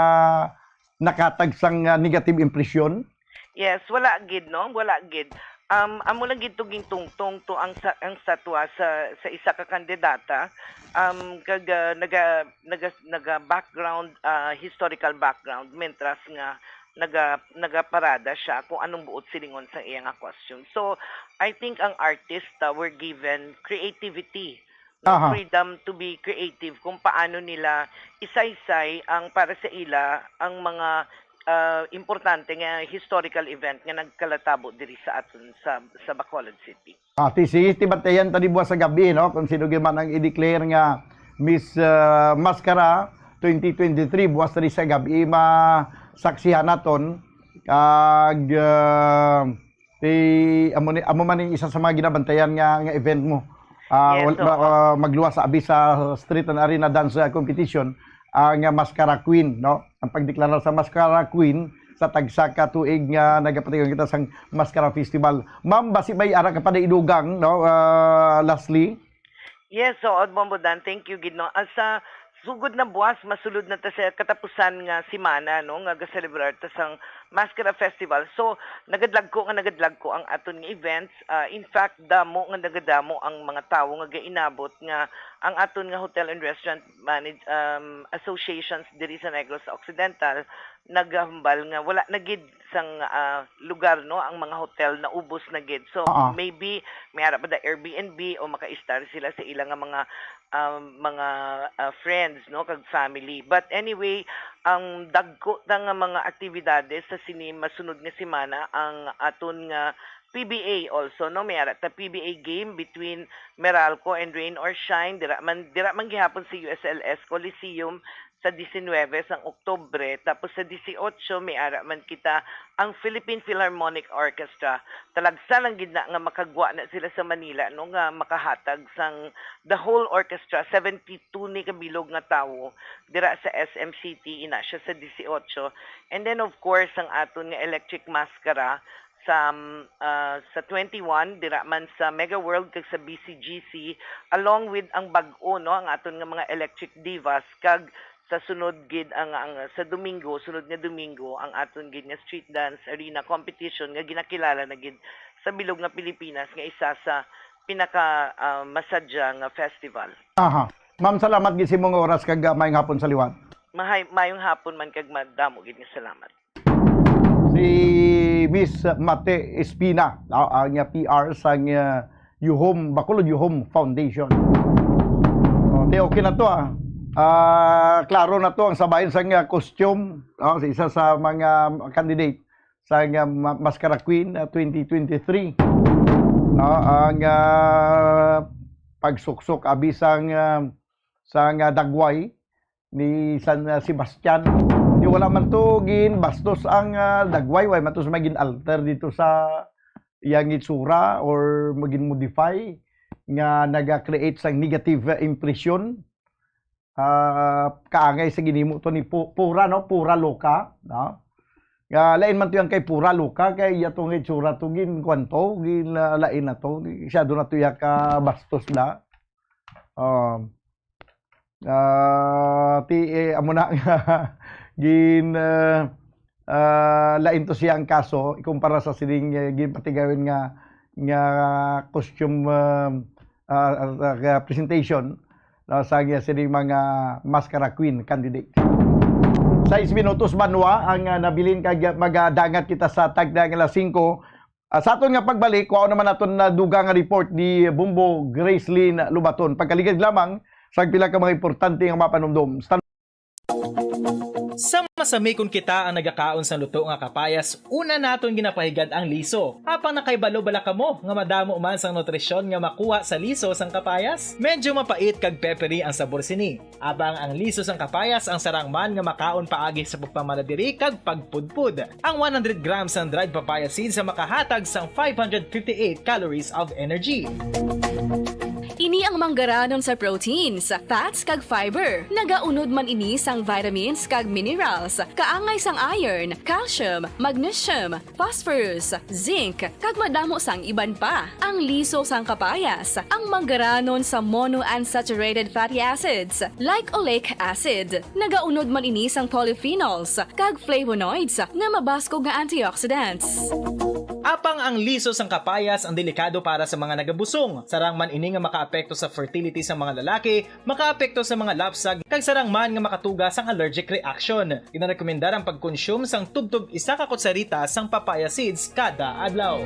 nakatag sang, ah, negative impression. Yes, wala gid, no? Wala gid. Um, amo lang gid to gintungtong to ang sa, ang statwa sa, sa isa ka kandidata. Um, kag, ah, naga, naga, naga background, ah, historical background, mentras nga naga, nagaparada siya kung anong buot silingon sa iya nga costume. So, I think ang artist, ah, were given creativity, no? Aha. Freedom to be creative kung paano nila isaysay ang para sa ila ang mga, ah, importante nga historical event nga nagkalatabo diri sa aton sa, sa Bacolod City. Ah, ti, sige, ti bantayan ta ni buwas sa gabi, no? Kung sino gyud man ang i-declare nga Miss, ah, Mascara twenty twenty-three, buwas na rin sa gabi, masaksihan naton. Kag, ah, ti, amo ni, amo man ni isa sa mga ginabantayan nga, nga event mo. Ah, Yes, wal-, oo. ah, magluwas sa abi sa Street and Arena Dance, ah, Competition, ang, ah, Mascara Queen, no? Ang pagdeklara sa Mascara Queen sa tagsa ka tuig nga nagapatigayon kita sang Mascara Festival. Ma'am, basi may ara ka pa na idugang, no? Ah, lastly? Yes, oo, Bombo Dan, thank you gid, no. Asa sugod na buwas, masulod na ta sa katapusan nga semana, no, nga ga-celebrar ta sang Mascara Festival. So, nagadlagko nga nagadlagko ang aton nga events. Ah, in fact, damo nga nagadamo ang mga tawo nga gainabot nga ang aton nga hotel and restaurant manage, um, associations diri sa Negros Occidental naghambal nga wala na gid sang, ah, lugar, no, ang mga hotel naubos na gid. So, Oo. maybe may ara pa da Airbnb o makaistar sila sa ila nga mga, um, mga, ah, friends, no, kag family. But anyway, ang dagko ta nga mga aktibidades sa sini masunod nga semana ang aton nga P B A also, no, may ara ta P B A game between Meralco and Rain or Shine. Dira man, dira man gihapon sa U S L S Coliseum sa diecinuebe sang Oktubre, tapos sa dieciocho may ara man kita ang Philippine Philharmonic Orchestra. Talagsa lang gid na nga makagwa na sila sa Manila, no, nga makahatag sang the whole orchestra, seventy-two ni kabilog nga tawo dira sa S M City, ina siya sa dieciocho. And then, of course, ang aton nga Electric Mascara sa, um, ah, sa twenty-one, dira man sa Mega World kag sa B C G C, along with ang bag-o, no, ang aton nga mga Electric Divas, kag sa sunod gid ang, ang sa Domingo, sunod nga Domingo, ang aton gid nga street dance arena competition nga ginakilala na gid sa bilog nga Pilipinas nga isa sa pinaka, ah, masadya nga festival. Aha. Ma'am, salamat gid sa imong oras kag, ah, maayong hapon sa liwat. Mahay-, maayong hapon man kag madamo gid nga salamat. Si Miss Mate Espina, ah, ang, ah, P R sang, ah, Yuhom, Bacolod Yuhom Foundation. Oh, ti, okay na to, ah. Ah, klaro na to ang sabayan sang, ah, costume, oh, sa isa sa mga candidate sang, ah, ma-, Mascara Queen, ah, twenty twenty-three. Ah, ang, ah, pagsuksok abi sang, ah, sang, ah, dagway ni San, ah, Sebastian. Di wala man to gin bastos ang, ah, dagway, way man to sa may gin-alter dito sa iyang itsura or magin-modify nga naga-create sang negative, ah, impression. Ah, kaangay sa ginhimo to ni Pu-, Pura, no? Pura Loca, no? Nga lain man to yang kay Pura Loca, kay iya to nga itsura to, gin, kwan to, gin, ah, lain na to. Siya doon na to iya ka bastos na. Um, ah, ti, eh, amo na nga, gin, ah, ah, lain to siya ang kaso, ikumpara sa sining, eh, ginpatigawin nga, nga costume, ah, ah, ah, ah, presentation, no, sa sining mga Mascara Queen candidate. Sais minutos, banwa ang, ah, nabilin, kag magadangat kita sa tagna nga alas singko. Ah, sa aton nga pagbalik, kuhaon naman naton na dugang nga report ni Bombo Gracelyn Lubaton. Pagkaligad lamang sa pila ka mga importante nga mapanumdom. Stan- Sa masamikon kita ang nagakaon sang luto nga kapayas, una naton ginapahigad ang liso. Apang nakahibalo bala kamo nga madamo man sang nutrisyon nga makuha sa liso sang kapayas? Medyo mapait kag peppery ang sabor sini. Apang ang liso sang kapayas ang sarang man nga makaon paagi sa pagpamana diri kag pagpudpod. Ang one hundred grams sang dried papaya seeds sa makahatag sang five hundred fifty-eight calories of energy. Ini ang manggaranon sa proteins, fats kag fiber. Nagaunod man ini sang vitamins kag minerals, kaangay sang iron, calcium, magnesium, phosphorus, zinc, kag madamo sang iban pa. Ang liso sang kapayas, ang manggaranon sa monounsaturated fatty acids, like oleic acid. Nagaunod man ini sang polyphenols kag flavonoids nga mabaskog nga antioxidants. Apang ang liso sang kapayas ang delikado para sa mga nagabusong. Sarang man ini nga makaapekto sa fertility sa mga lalaki, makaapekto sa mga lapsag, kag sarang man nga makatuga sang allergic reaction. Ginarekomendar ang pagkonsume sang tubtob isa ka kutsarita sang papaya seeds kada adlaw.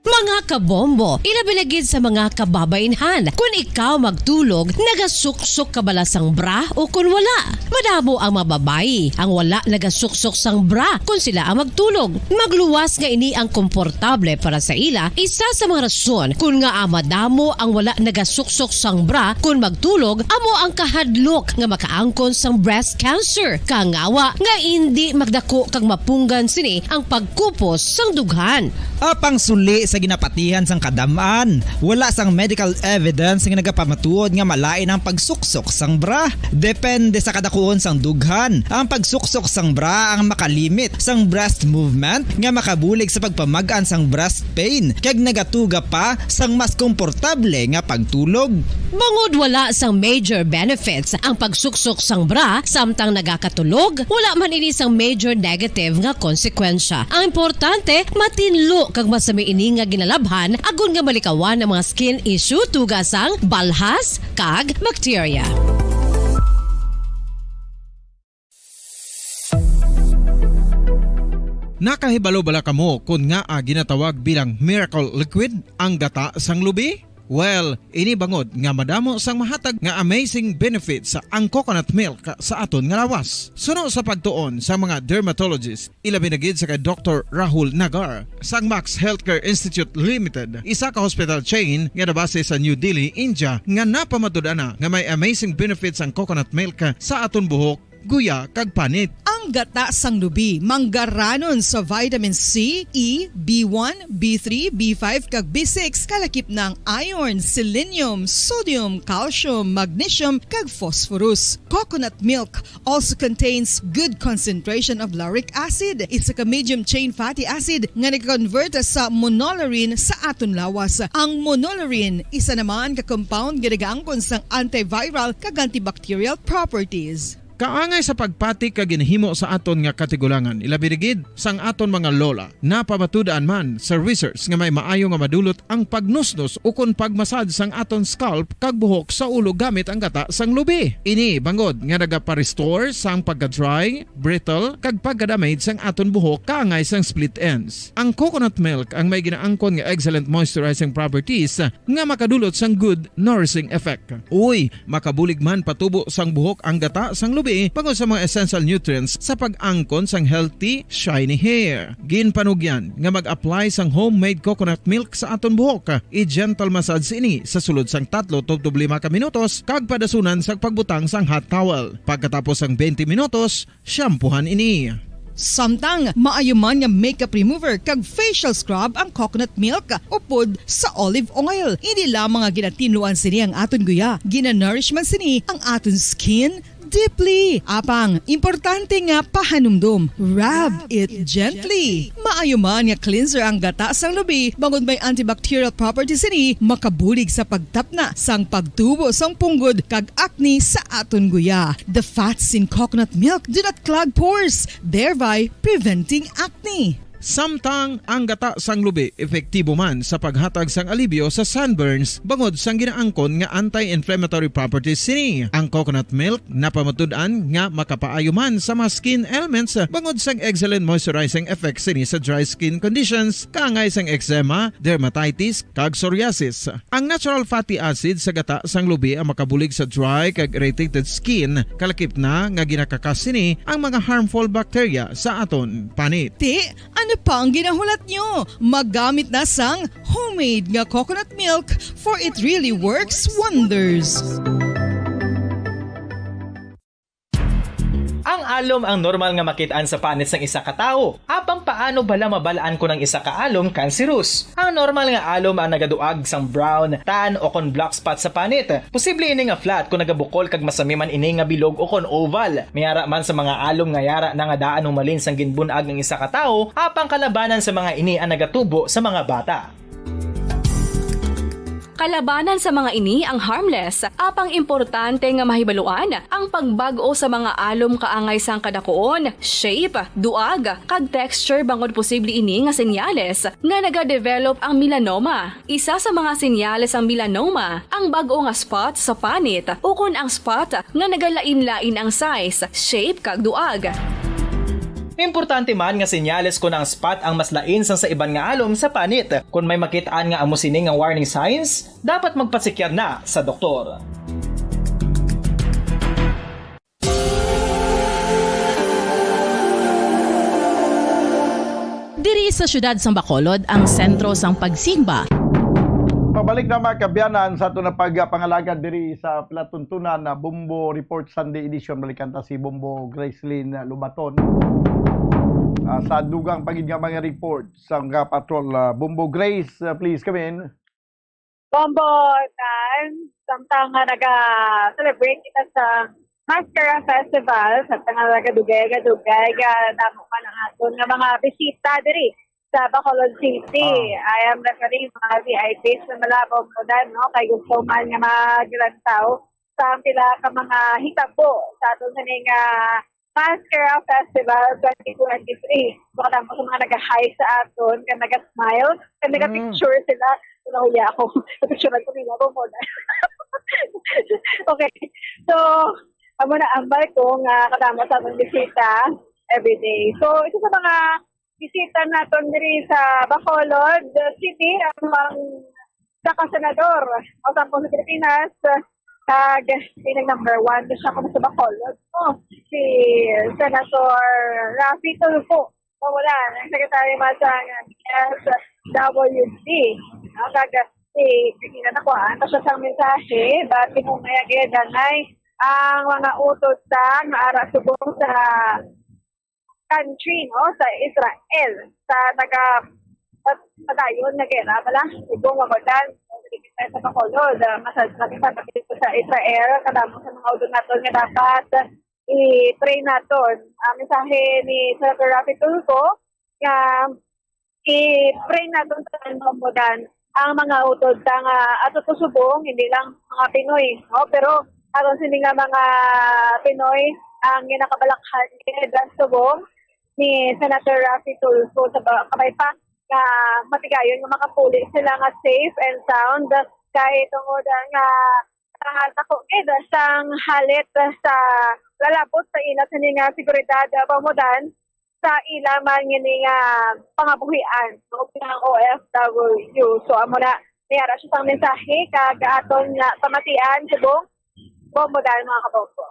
Mga kabombo, ilabi na gid sa mga kababaynhan. Kun ikaw magtulog, nagasuksok ka bala sang bra o kun wala? Madamo ang mga babayi ang wala nagasuksok sang bra kun sila ang magtulog. Magluwas nga ini ang komportable para sa ila, isa sa mga rason kun ngaa madamo ang wala nagasuksok sang bra kun magtulog amo ang kahadlok nga makaangkon sang breast cancer. Kangawa nga indi magdako kag mapunggan sini ang pagkupos sang dughan. Apang suli sa ginapatihan sang kadam-an, wala sang medical evidence nga nagapamatuod nga malain ang pagsuksok sang bra. Depende sa kadakuon sang dughan, ang pagsuksok sang bra ang makalimit sang breast movement nga makabulig sa pagpamag-an sang breast pain kag nagatuga pa sang mas komportable nga pagtulog. Bangod wala sang major benefits ang pagsuksok sang bra samtang nagakatulog, wala man ini sang major negative nga konsekwensya. Ang importante, matinlo kag masami ini nga ginalabhan agod nga malikawan ang mga skin issue tuga sang balhas kag bakterya. Nakahibalo bala kamo kon ngaa ginatawag bilang miracle liquid ang gata sang lubi? Well, ini bangod nga madamo sang mahatag nga amazing benefits ang coconut milk sa aton nga lawas. Suno sa pagtuon sa mga dermatologist, ilabi na gid sa kay Doktor Rahul Nagar sang Max Healthcare Institute Limited, isa ka hospital chain nga nabase sa New Delhi, India, nga napamatud-an na nga may amazing benefits ang coconut milk sa aton buhok, guya, kag panit. Ang gata sang lubi manggaranon sa vitamin C, E, B one, B three, B five, kag B six, kalakip na ang iron, selenium, sodium, calcium, magnesium, kag phosphorus. Coconut milk also contains good concentration of lauric acid, isa ka medium chain fatty acid nga nag-convert sa monolaurin sa aton lawas. Ang monolaurin isa naman ka compound nga nagaangkon sang antiviral kag antibacterial properties. Kaangay sa pagpati ka ginhimo sa aton nga katigulangan, ilabi na gid sang aton mga lola. Napamatud-an man sa research nga may maayo nga madulot ang pagnusnos ukon pagmasad sang aton scalp kag buhok sa ulo gamit ang gata sang lubi. Ini bangod nga nagapa-restore sang pagka-dry, brittle, kag pagka-damage sang aton buhok kaangay sang split ends. Ang coconut milk ang may ginaangkon nga excellent moisturizing properties nga makadulot sang good nourishing effect. Uy, makabulig man patubo sang buhok ang gata sang lubi bangod sa mga essential nutrients sa pag-angkon sang healthy, shiny hair. Ginpanugyan nga mag-apply sang homemade coconut milk sa aton buhok. I-gentle massage ini sa sulod sang tatlo tubtob lima ka minutos kag padasunan sa pagbutang sang hot towel. Pagkatapos sang twenty minutos, shampoohan ini. Samtang maayo man nga makeup remover kag facial scrub ang coconut milk upod sa olive oil. Hindi lamang nga ginatinluan sini ang aton guya, ginanourish man sini ang aton skin deeply. Apang importante nga pahanumdom, rub it gently. Maayo man nga cleanser ang gata sang lubi bangod may antibacterial properties sini, makabulig sa pagtapna sang pagtubo sang punggod kag acne sa aton guya. The fats in coconut milk do not clog pores, thereby preventing acne. Samtang ang gata sang lubi epektibo man sa paghatag sang alibyo sa sunburns bangod sang ginaangkon nga anti-inflammatory properties sini. Ang coconut milk napamatud-an nga makapaayo man sa mga skin ailments bangod sang excellent moisturizing effect sini sa dry skin conditions kaangay sang eczema, dermatitis, kag psoriasis. Ang natural fatty acid sa gata sang lubi ang makabulig sa dry kag irritated skin, kalakip na nga ginakakas sini ang mga harmful bacteria sa aton panit. Ti, ano pa ang ginahulat nyo? Magamit na sang homemade nga coconut milk, for it really works wonders. Ang alom ang normal nga makit-an sa panit sang isa ka tawo. Apang paano bala mabal-an kon ang isa ka alom cancerous? Ang normal nga alom ang nagaduag sang brown, tan, o kon black spot sa panit. Posible ini nga flat kon nagabukol kag masami man ini nga bilog o kon oval. May ara man sa mga alom nga yara na nga daan humalin sang ginbun-ag ang isa ka tawo, apang kalabanan sa mga ini ang nagatubo sa mga bata. Kalabanan sa mga ini ang harmless, apang importante nga mahibaluan ang pagbag-o sa mga alom kaangay sang kadakuon, shape, duag, kag texture bangod posible ini nga senyales nga nagadevelop ang melanoma. Isa sa mga senyales sang melanoma ang bag-o nga spot sa panit ukon ang spot nga nagalain-lain ang size, shape, kag duag. Importante man nga senyales kon ang spot ang mas lain sang sa iban nga alom sa panit. Kon may makit-an nga amo sini nga warning signs, dapat magpasikyar na sa doktor. Diri sa siyudad sang Bacolod ang sentro sang pagsimba. Pabalik na, mga kaabyanan, sa aton na pagpangalagad diri sa palatuntunan na Bombo Report Sunday Edition. Balikan ta si Bombo Gracelyn Lubaton. Ah, sa dugang pa gid nga mga report sa mga patrol, ah, Bombo Grace, ah, please come in. Bombo, Dan, samtang nga naga-celebrate kita sa Mascara Festival, samtang nga nagadugay-gadugay, nga damo man ang aton nga mga bisita diri sa Bacolod City. Ah. I am referring mga V I Ps na malabong mo, Dan, no? Kay gusto man nga maglantaw sa ang pila ka mga hitabo sa aton sini nga Mascara Festival twenty twenty-three. Baka damo sa mga nag-hi sa aton, kag nag-smile, kag Mm. nag-picture sila. Nahuya ako. Picturean ko nila, ako muna. Okay. So, amo na ang balkon nga kadamo sa aton bisita every day. So, isa sa mga bisita naton diri sa Bacolod City, ang mga sa kasenador o sa Pilipinas, kag pinag number one siya kung sa Bacolod, no? Si Senator Raffy Tulfo. O, wala, ang secretary man sa S W D. No? Kag si Christina, nakuhaan pa siya sa mensahe, but tinumay agad, danay ang mga utod sa nga ara subong sa country, no, sa Israel, sa naga-, sa padayon nga gera bala, subong nga badan, sa Bacolod, ah, masal-, sa, sa Israel, kadamo sa mga udon naton nga dapat i-pray naton. Ang mensahe ni Senator Raffy Tulfo nga i-pray naton sa Bacolod ang mga utod sa nga ato to subong, hindi lang mga Pinoy, no? Pero aron sini nga mga Pinoy ang ginakabalakhan ni Subong ni Senator Raffy Tulfo sa ba-, kabay pa nga matigayon nga makapuli sila nga safe and sound, kay tungod nga, ah, takugid sang halit sa lalabot sa ila sini nga seguridad, ah, pamudan sa ila man ngini nga pangabuhian, no, bilang O F W. So, amo na, may ara siya sang mensahe, kag aton nga pamatian, subong, bombo dahil, mga kabombo.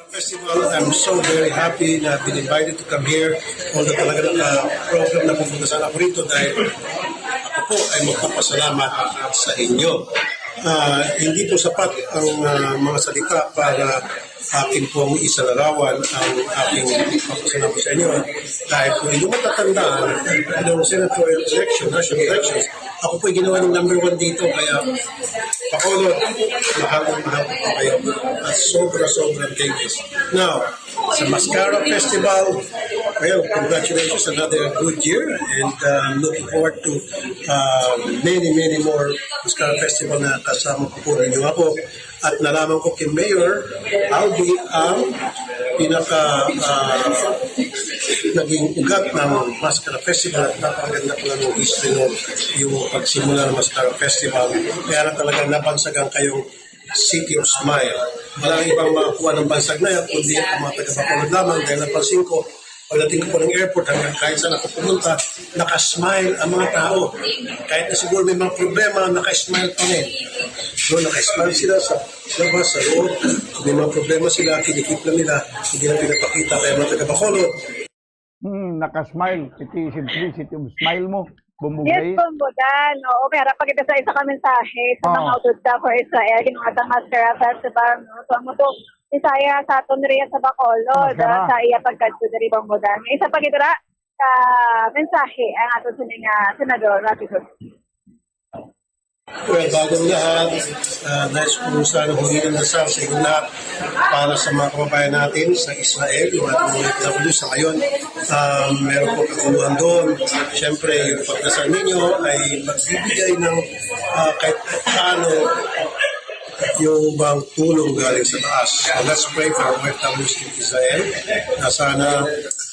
Festival. I'm so very happy na been invited to come here. Although talaga naka-program na pumunta sana ako rito dahil ako po ay magpapasalamat sa inyo. Ah, hindi po sapat ang, ah, mga salita para akin pong isalarawan ang aking pagpasalamat sa inyo. Dahil kung inyo matatandaan, noong senatorial election, national elections, ako po'y ginawa ng number one dito. Kaya, Bacolod, mahal na mahal ko po kayo. At sobra-sobra, thank you. Now, sa Mascara Festival, well, congratulations, another good year. And, uh, I'm looking forward to, uh, many, many more Mascara Festival na kasama po po ninyo ako. At nalaman ko kay Mayor Albi ang pinaka ah, naging ugat ng Mascara Festival at napakaganda pala ng history ng yung pagsimula ng Mascara Festival. Kaya na talaga nabansagan kayong City of Smile. Walang ibang makakuha ng bansag na yan kundi ang mga taga-Bacolod lamang dahil napansin ko, pagdating ko po ng airport hanggang kahit saan ako pumunta, nakasmile ang mga tao. Kahit na siguro may mga problema, nakasmile pa rin. So, nakasmile sila sa labas, sa loob. May mga problema sila, kinikip lang nila, hindi na pinapakita. Kaya mga taga-Bacolod, Hmm, nakasmile. Iti simplicity of smile mo. Yes, Bombodan. Oo, may harap pa kita sa isa ka mensahe sa mga utod sa for Israel, yung atang Mascara Festival, no? So, ang muto, Isaya sa aton riya sa Bacolod, ah, sa iya pagkadto diri, Bombodan. May isa pa gid ra ka mensahe ang aton sini nga senador, Rafi Tulfo. Well, bagong lahat, uh, nais ko sana humingi ng dasal sa inyong lahat para sa mga kababayan natin sa Israel, yung ating mga O F W sa ngayon. Um, meron po kaguluhan doon. Siyempre, yung pagdasal ninyo ay magbibigay ng uh, kahit paano yung bang tulong galing sa taas. So let's pray for our O F Ws in Israel na sana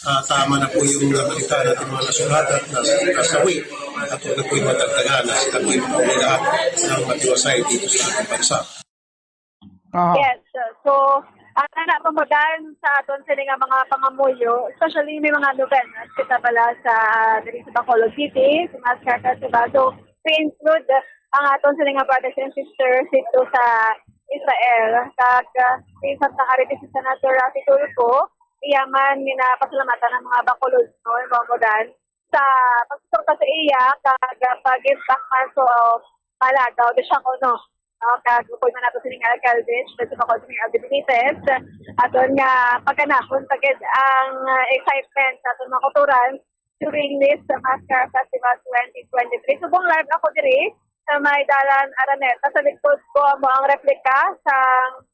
uh, tama na po yung nakita natin mga nasulat at nas nasawi at huwag na po yung madagdagan na sila po yung pauwi lahat ng matiwasay dito sa ating bansa. Uh-huh. Yes. So, ang anak pamagan sa aton sila nga mga pangamuyo, especially may mga novenas kita bala sa diri sa Bacolod City, sa Mascara Festival. So, we include ang aton sila nga brothers and sisters dito sa Israel. Kag uh, sa Santa Harity si Senator Rafi Tulfo, iya man ginapasalamatan ang mga Bacolod, no, Bacolod sa pagsuporta sa iya kag pag-give back man so malagaw di siya ko, no. No, kag upod man nato sining alkalde, sa mga ko sining alkalde Benitez, aton nga pagkanahon pa gid ang uh, excitement sa aton mga kautoran during this uh, Mascara Festival twenty twenty-three. Subong live ako diri sa may dalan Araneta, sa likod ko amo ang replika sa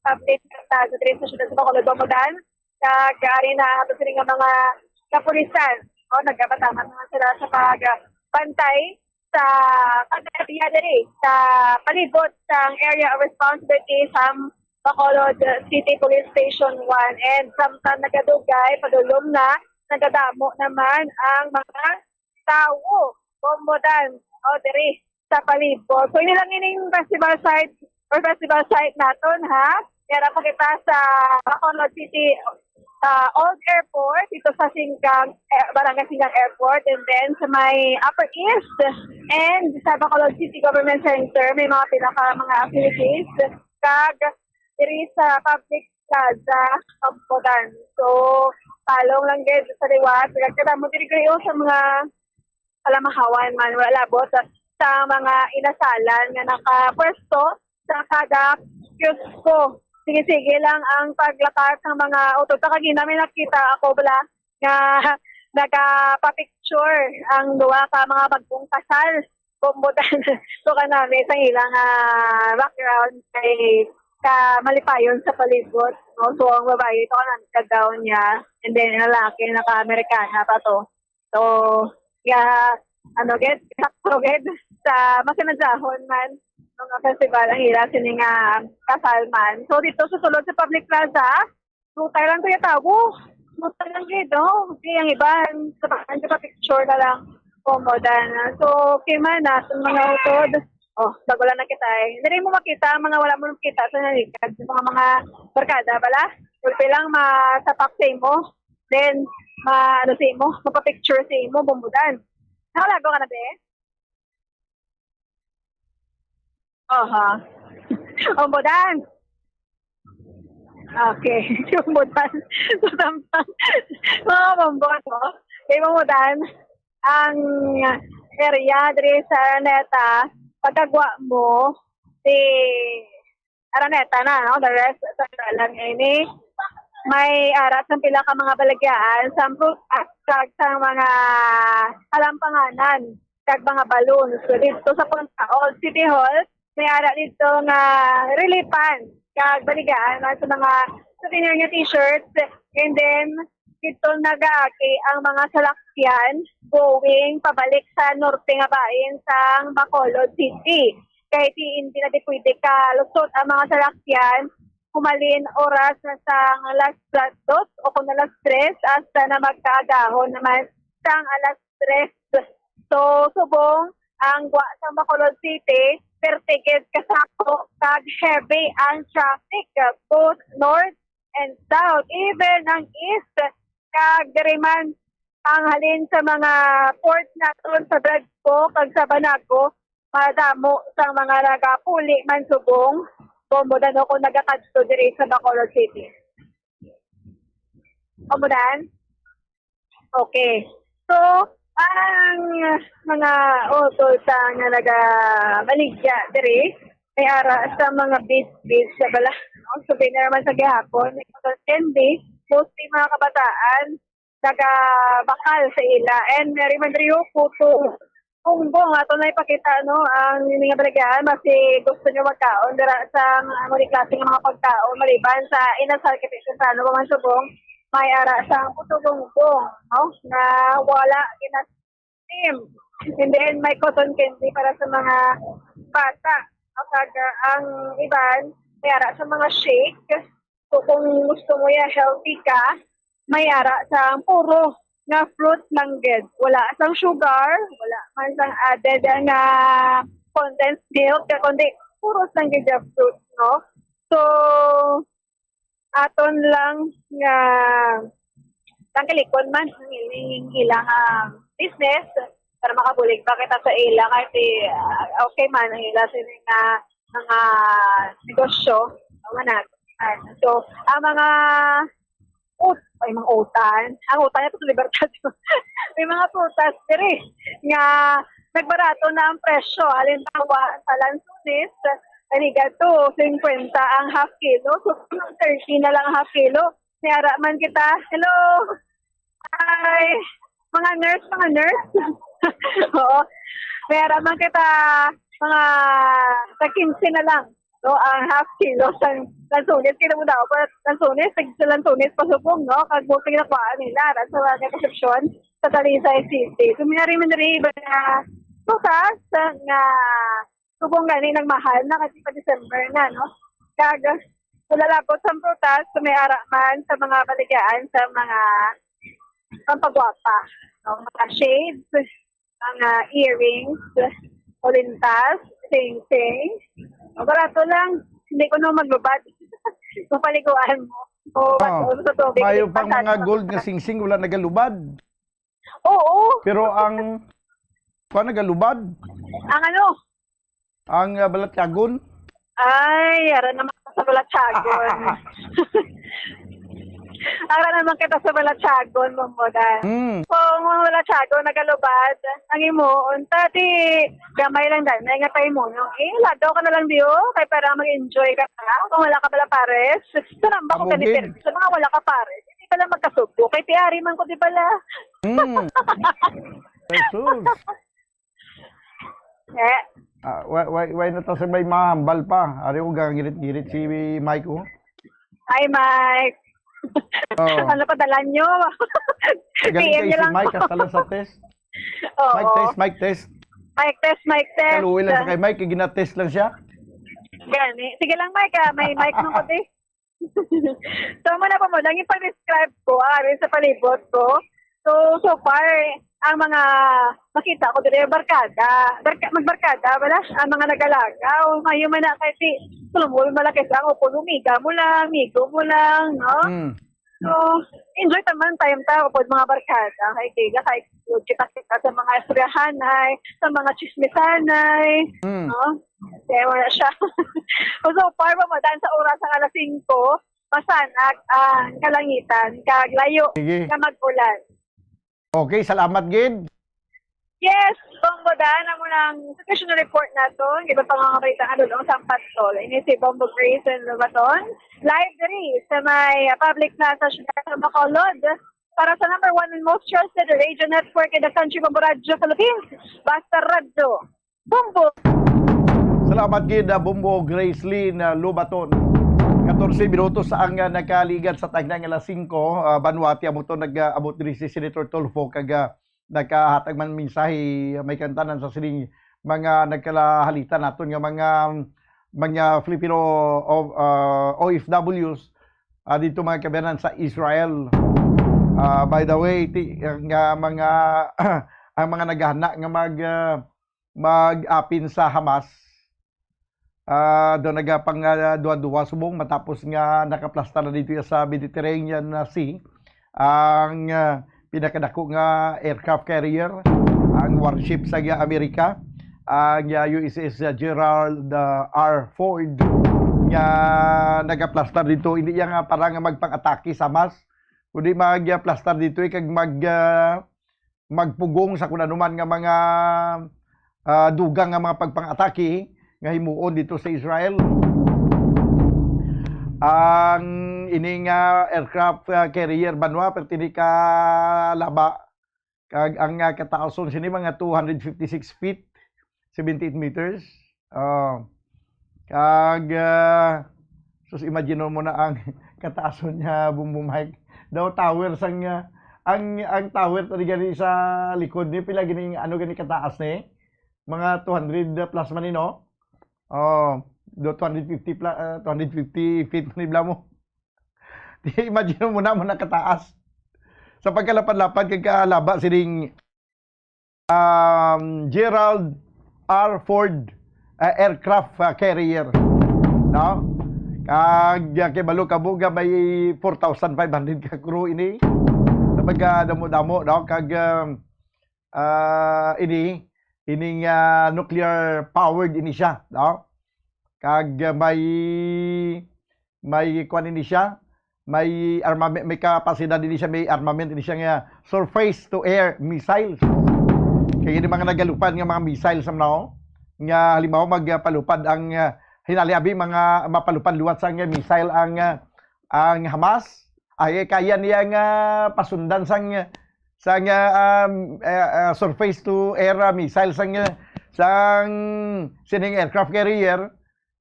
public plaza diri sa siyudad sa Bacolod, Bamodan. Kag ari na ato sini nga mga kapulisan, no, nagapataman na sila sa pagbantay sa pag-area diri sa palibot sang Area of Responsibility sa Bacolod City Police Station one. And samtang nagadugay, padulong na, nagadamo naman ang mga tawo, Bombodan, o diri sa palibot. So, ini lang ining festival site or festival site naton, ha? Yara pa kita sa Bacolod City uh, Old Airport, dito sa Singgang, eh, Barangay Singgang Airport, and then sa may Upper East, and sa Bacolod City Government Center, may mga pinaka mga activities. Kag diri sa public plaza, Kampodan. So, talong lang gid sa liwat. Kadamo diri kayo sa mga kalamahawan man, wala labot sa, sa mga inasalan nga nakapwesto sa kada kiosko. Sige-sige lang ang paglakat ng mga utod. Sa kagina may nakita ako bala nga nagapapicture ang duha ka mga bagong kasal. Bombodan. So kanami sa ilang uh, background kay ka malipayon sa palibot. No? So ang babae ito kanami ka-gown niya, and then ang lalaki naka-Amerikana pa to. So, yeah, ano gid, sakto gid sa masinadyahon man mga festival ang ila sini nga kasal man. So dito sa sulod sa public plaza, dutay lang kuya tawo. Dutay lang gid, no? Di ang iban sa bahan sa picture na lang. Komoda na. So, okay man na itong mga utod. Oh, bago lang na kita eh. Hindi mo makita ang mga wala mo nakita sa naligad. Yung mga mga barkada pala. Ulpi lang masapak sa imo. Then, ma, ano sa imo, mapapicture sa imo, bumbudan. Nakalago ka na, be? Aha. Bumbudan. Okay. Bumbudan. So, samtang, mga bumbudan, no? Kay bumbudan, ang area diri sa Araneta, pagkagwa mo, si Araneta na, no? The rest sa lang ini. May arat ng pila ka mga balagyaan sa prutas kag sa mga kalampanganan kag mga balloons. So, dito sa Punta Old City Hall, may ara dito nga relipan kag baligyaan sa mga souvenir nga t-shirts. And then, dito nagaagi ang mga salakyan going pabalik sa norte nga bahin sang Bacolod City. Kay di, hindi na di pwede kalusot ang mga salakyan humalin oras sang alas dos o kon alas tres hasta na magkaagahon naman sang alas tres. So, subong ang gwa sa Bacolod City, pertigid kasako kag heavy ang traffic, both north and south, even ang east, kag diri man ang halin sa mga port naton sa Bradco kag sa Banaco, madamo sang mga nagapuli man subong, Bombo, dano ko nagakadto diri sa Bacolod City. Bombo, dan? Okay. So, ang mga utol sa nga nagabaligya diri, may ara sa mga beads, beads sa bala, no? Souvenir man sa gihapon, may cotton candy, mostly mga kabataan, nagabakal sa ila. And Mary Mandrio, puto, bumbong, ato na ipakita, no, ang mga baligyan. Basi gusto nyo magkaon, dira sa mga muli klase nga mga pagkaon, maliban sa inasal, kay sa ano, mga subong, may ara sa puto bumbong, no, na wala gina-steam. And then, may cotton candy para sa mga bata. No? Kag, ah, ang iban, may ara sa mga shake. So, kung gusto mo ya healthy ka, may ara sa puro nga fruit lang gid. Wala sang sugar, wala man sang added nga condensed milk, kundi puro lang gid nga fruit, no? So, aton lang nga tangkilikon man ang ilang, ilang, ah, business para makabulig pa kita sa ila kasi, ah, okay man ang ila sini nga mga negosyo, tama na. So, ang mga ut-, ay, mga utan. Ang utan ito sa Libertad. May mga prutas diri nga nagbarato na ang presyo. Halimbawa, sa lansones, naniga to, fifty ang half kilo. So, thirty na lang ang half kilo. May ara man kita. Hello! Ay, mga nurse, mga nurse. Oo. May ara man kita, mga tag quince na lang. No, ang half kilo sa lansones, kaya mo daw, pa lansones, tag sa lansones, pasubong, no? Kag mo pinakuhaan nila, ra sa mga Concepcion, sa Talisay City. So, may ari man diri iba nga prutas nga subong gani nagmahal na kasi pa December na, no? Kag sa lalabot sa prutas, may ara man sa mga baligyaan sa mga pampagwapa, no? Mga shades, mga earrings, kulintas, sing-sing. Barato lang, hindi ko na maglubad. Kung paliguan mo. O, Oo. Sa tubig, Mayo pang mga gold nga singsing wala nagalubad. Oo. Pero ang, pa nagalubad? Ang ano? Ang, ah, balatyagon? Ay, ara naman ka sa balatyagon. Ara naman kita sa balatyagon, Bombodan. Mm. Kung ang balatyagon nagalubad, ang imo, unta, di, gamay lang dan, may nga tayo mo, no? Eh, lagaw ka na lang, di, oh, kay para mag-enjoy ka na. Kung wala ka bala pares, sa nambak ko Amo gani, gid. Pero sa mga wala ka pares, hindi ka lang magkasubo. Kay tiari man ko, di bala. Mm. Jesus. Eh. Ah, why, why, why na ta sa may mahambal pa? Ari ko, gangirit-girit si Mike, oh. Hi, Mike. Oh. Ano pa dala nyo? Galing P M kay nyo si lang Mike, po. Hasta lang sa test. Oo. Mike test, Mike test. Mike test, Mike test. Kaluoy lang sa kay Mike, kay ginatest lang siya. Gani. Sige lang, Mike, ah. May mic nung kuti. So, muna po mo, lang yung pag-describe ko, ah, rin sa palibot ko. So, so far, ang mga makita ko dito, barkada. Barka-, magbarkada, wala, ang mga nagalagaw. Ngayon man na, kasi, tulong mo, malaki sa ako, kung umiga mo lang, migo mo lang, no? Mm. So, enjoy taman time ta, upod mga barkada. Kay kaya, kay explore kita, kita sa mga istoryahanay, sa mga chismisanay, Mm. no? Kaya wala siya. So far, pa mo, dahil sa oras ng alas singko, masanag ang kalangitan, kag layo Sige. Nga mag-ulan. Okay, salamat gid. Yes, Bombo Dan, amo nang situational report nato. Iba pa nga mga balita nga dulong sa Patol. Ini si Bombo Grace and Lobaton. Live diri sa may, ah, public plaza, siyudad sa Bacolod. Para sa number one and most trusted radio network in the country, Bombo Radyo Philippines. Basta Radyo. Bombo! Salamat gid, ah, Bombo Grace Lynn, ah, Lobaton. Katorse minutos ang, ah, nakaligad sa tagna nga alas singko, ah, Banwati, amo to nag-abot diri si Senator Tulfo kag, ah, nakahatag man mensahe, ah, may kantanan sa sining mga nagkalahalita naton nga mga, um, mga Filipino O-, ah, O F Ws, ah, dito, mga kabayanan, sa Israel. Ah, by the way, ti-, nga mga, ang mga naghana nga mag, ah, mag-apin sa Hamas, ah, do nagapang, ah, duha-duha subong matapos nga nakaplastar na dito sa Mediterranean Sea ang, ah, pinakadako nga aircraft carrier, ang warship sa Amerika, ang, ah, U S S Gerald, ah, R Ford, nga nagaplastar dito. Hindi iya nga para nga magpang-atake sa Hamas, kundi magplastar dito, eh, kag mag, ah, magpugong sa kung ano man nga mga, ah, dugang nga mga pagpang-atake nga himuon dito sa Israel. Ang ini nga aircraft, ah, carrier, banwa, perti ni ka laba, kag ang, ah, kataason sini mga two hundred fifty-six feet, seventy-eight meters. Oh. Kag, ah, sus, imagine mo na ang kataason niya, Boom Boom Hike. Daw tower sang, ah, ang, ang tower tani gani sa likod ni, pila gani, ano gani kataas ni? Mga two hundred plus man ni, no? Oh, do two hundred fifty pla-, ah, two hundred fifty feet man ni, bala mo. Di, imagine mo na, mo na kataas. Sa pagkalapad-lapad kag kalaba sining, um, Gerald R Ford, uh, aircraft, uh, carrier, no? Kag, uh, kibalo kamo nga may four thousand five hundred ka crew ini. Sa pagkadamo-damo, no? Kag, um, uh, ini, ining, uh, nuclear powered ini siya, no? Kag, uh, may, may kuan ini siya, may armament, may kapasidad ini siya, may armament ini siya nga surface to air missiles. Kay ini mga nagalupad nga mga missiles sa mga, nga halimbawa magpalupad ang, ah, hinali abi mga mapalupad liwat sang missile ang, ah, ang Hamas, ay kaya niya nga pasundan sang, sang, ah, um, ah, ah, surface to air, ah, missile sang, sang sining aircraft carrier.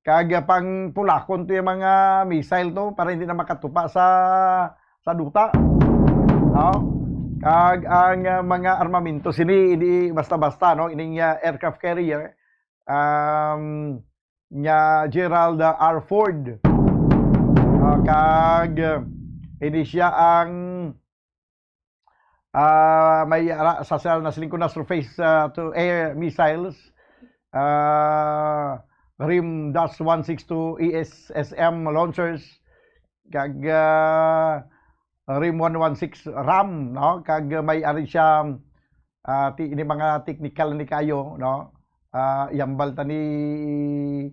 Kag, ah, pang pulakon to yung mga missile to para hindi na makatupa sa, sa duta. No? Kag ang, ah, mga armamento sini, hindi basta-basta, no? Ining, ah, aircraft carrier, um, nga Gerald, ah, R Ford. Ah, kag, ah, ini siya ang, ah, may ara-, sa, sa, nasiling ko na surface, ah, to air missiles, ah, rim dash one six two E S S M launchers, kag, ah, rim one one six ram, no? Kag may ari siya, ah, ti-, ini mga technical ni kayo, no? Ah, ihambal ta ni,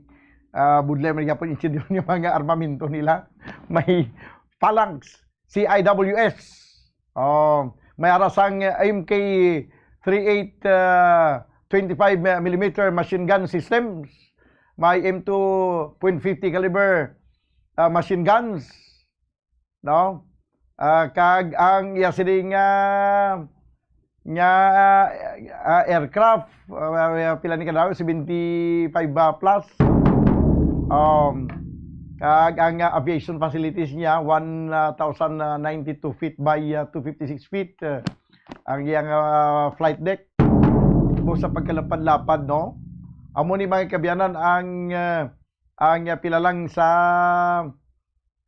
ah, Budlay man gyapon intindihan yung mga armamento nila. May Phalanx, C I W S. Oh, may ara sang M K three eight, ah, twenty-five millimeter machine gun systems. May M two point fifty caliber, ah, machine guns. No? Ah, kag ang iya sini nga, nga, ah, aircraft, ah, pila ni kadaw? Seventy-five plus. Um, kag ang, ah, aviation facilities niya, one thousand ninety-two feet by, ah, two fifty-six feet, ah, ang iyang, ah, flight deck. Mo sa pagkalapad-lapad, no? Amo ni mga kabiyanan ang, ah, ang, ah, pila lang sa,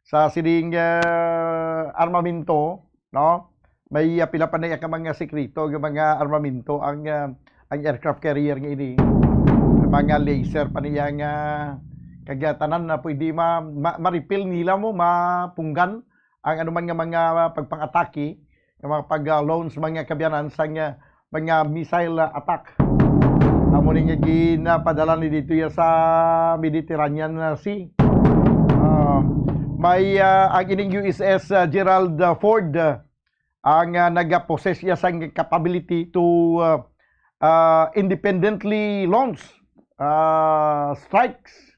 sa sining, ah, armamento, no? May, ah, pila pa na iya ka mga sekreto, nga mga armamento ang, ah, ang aircraft carrier nga ini. Mga laser pa niya nga, kag, ah, tanan na pwede ma-, ma-, ma-repel nila mo, mapunggan ang anuman nga mga pagpang-atake, nga mga pag, ah, launch, mga kabiyanan sang, ah, mga missile, ah, attack. Amo ni nga ginapadala ni dito ya sa Mediterranean, ah, Sea. Ah, may, ah, ang ining U S S, ah, Gerald, ah, Ford, ah, ang, ah, nagapossess ya sang capability to, ah, ah, independently launch, ah, strikes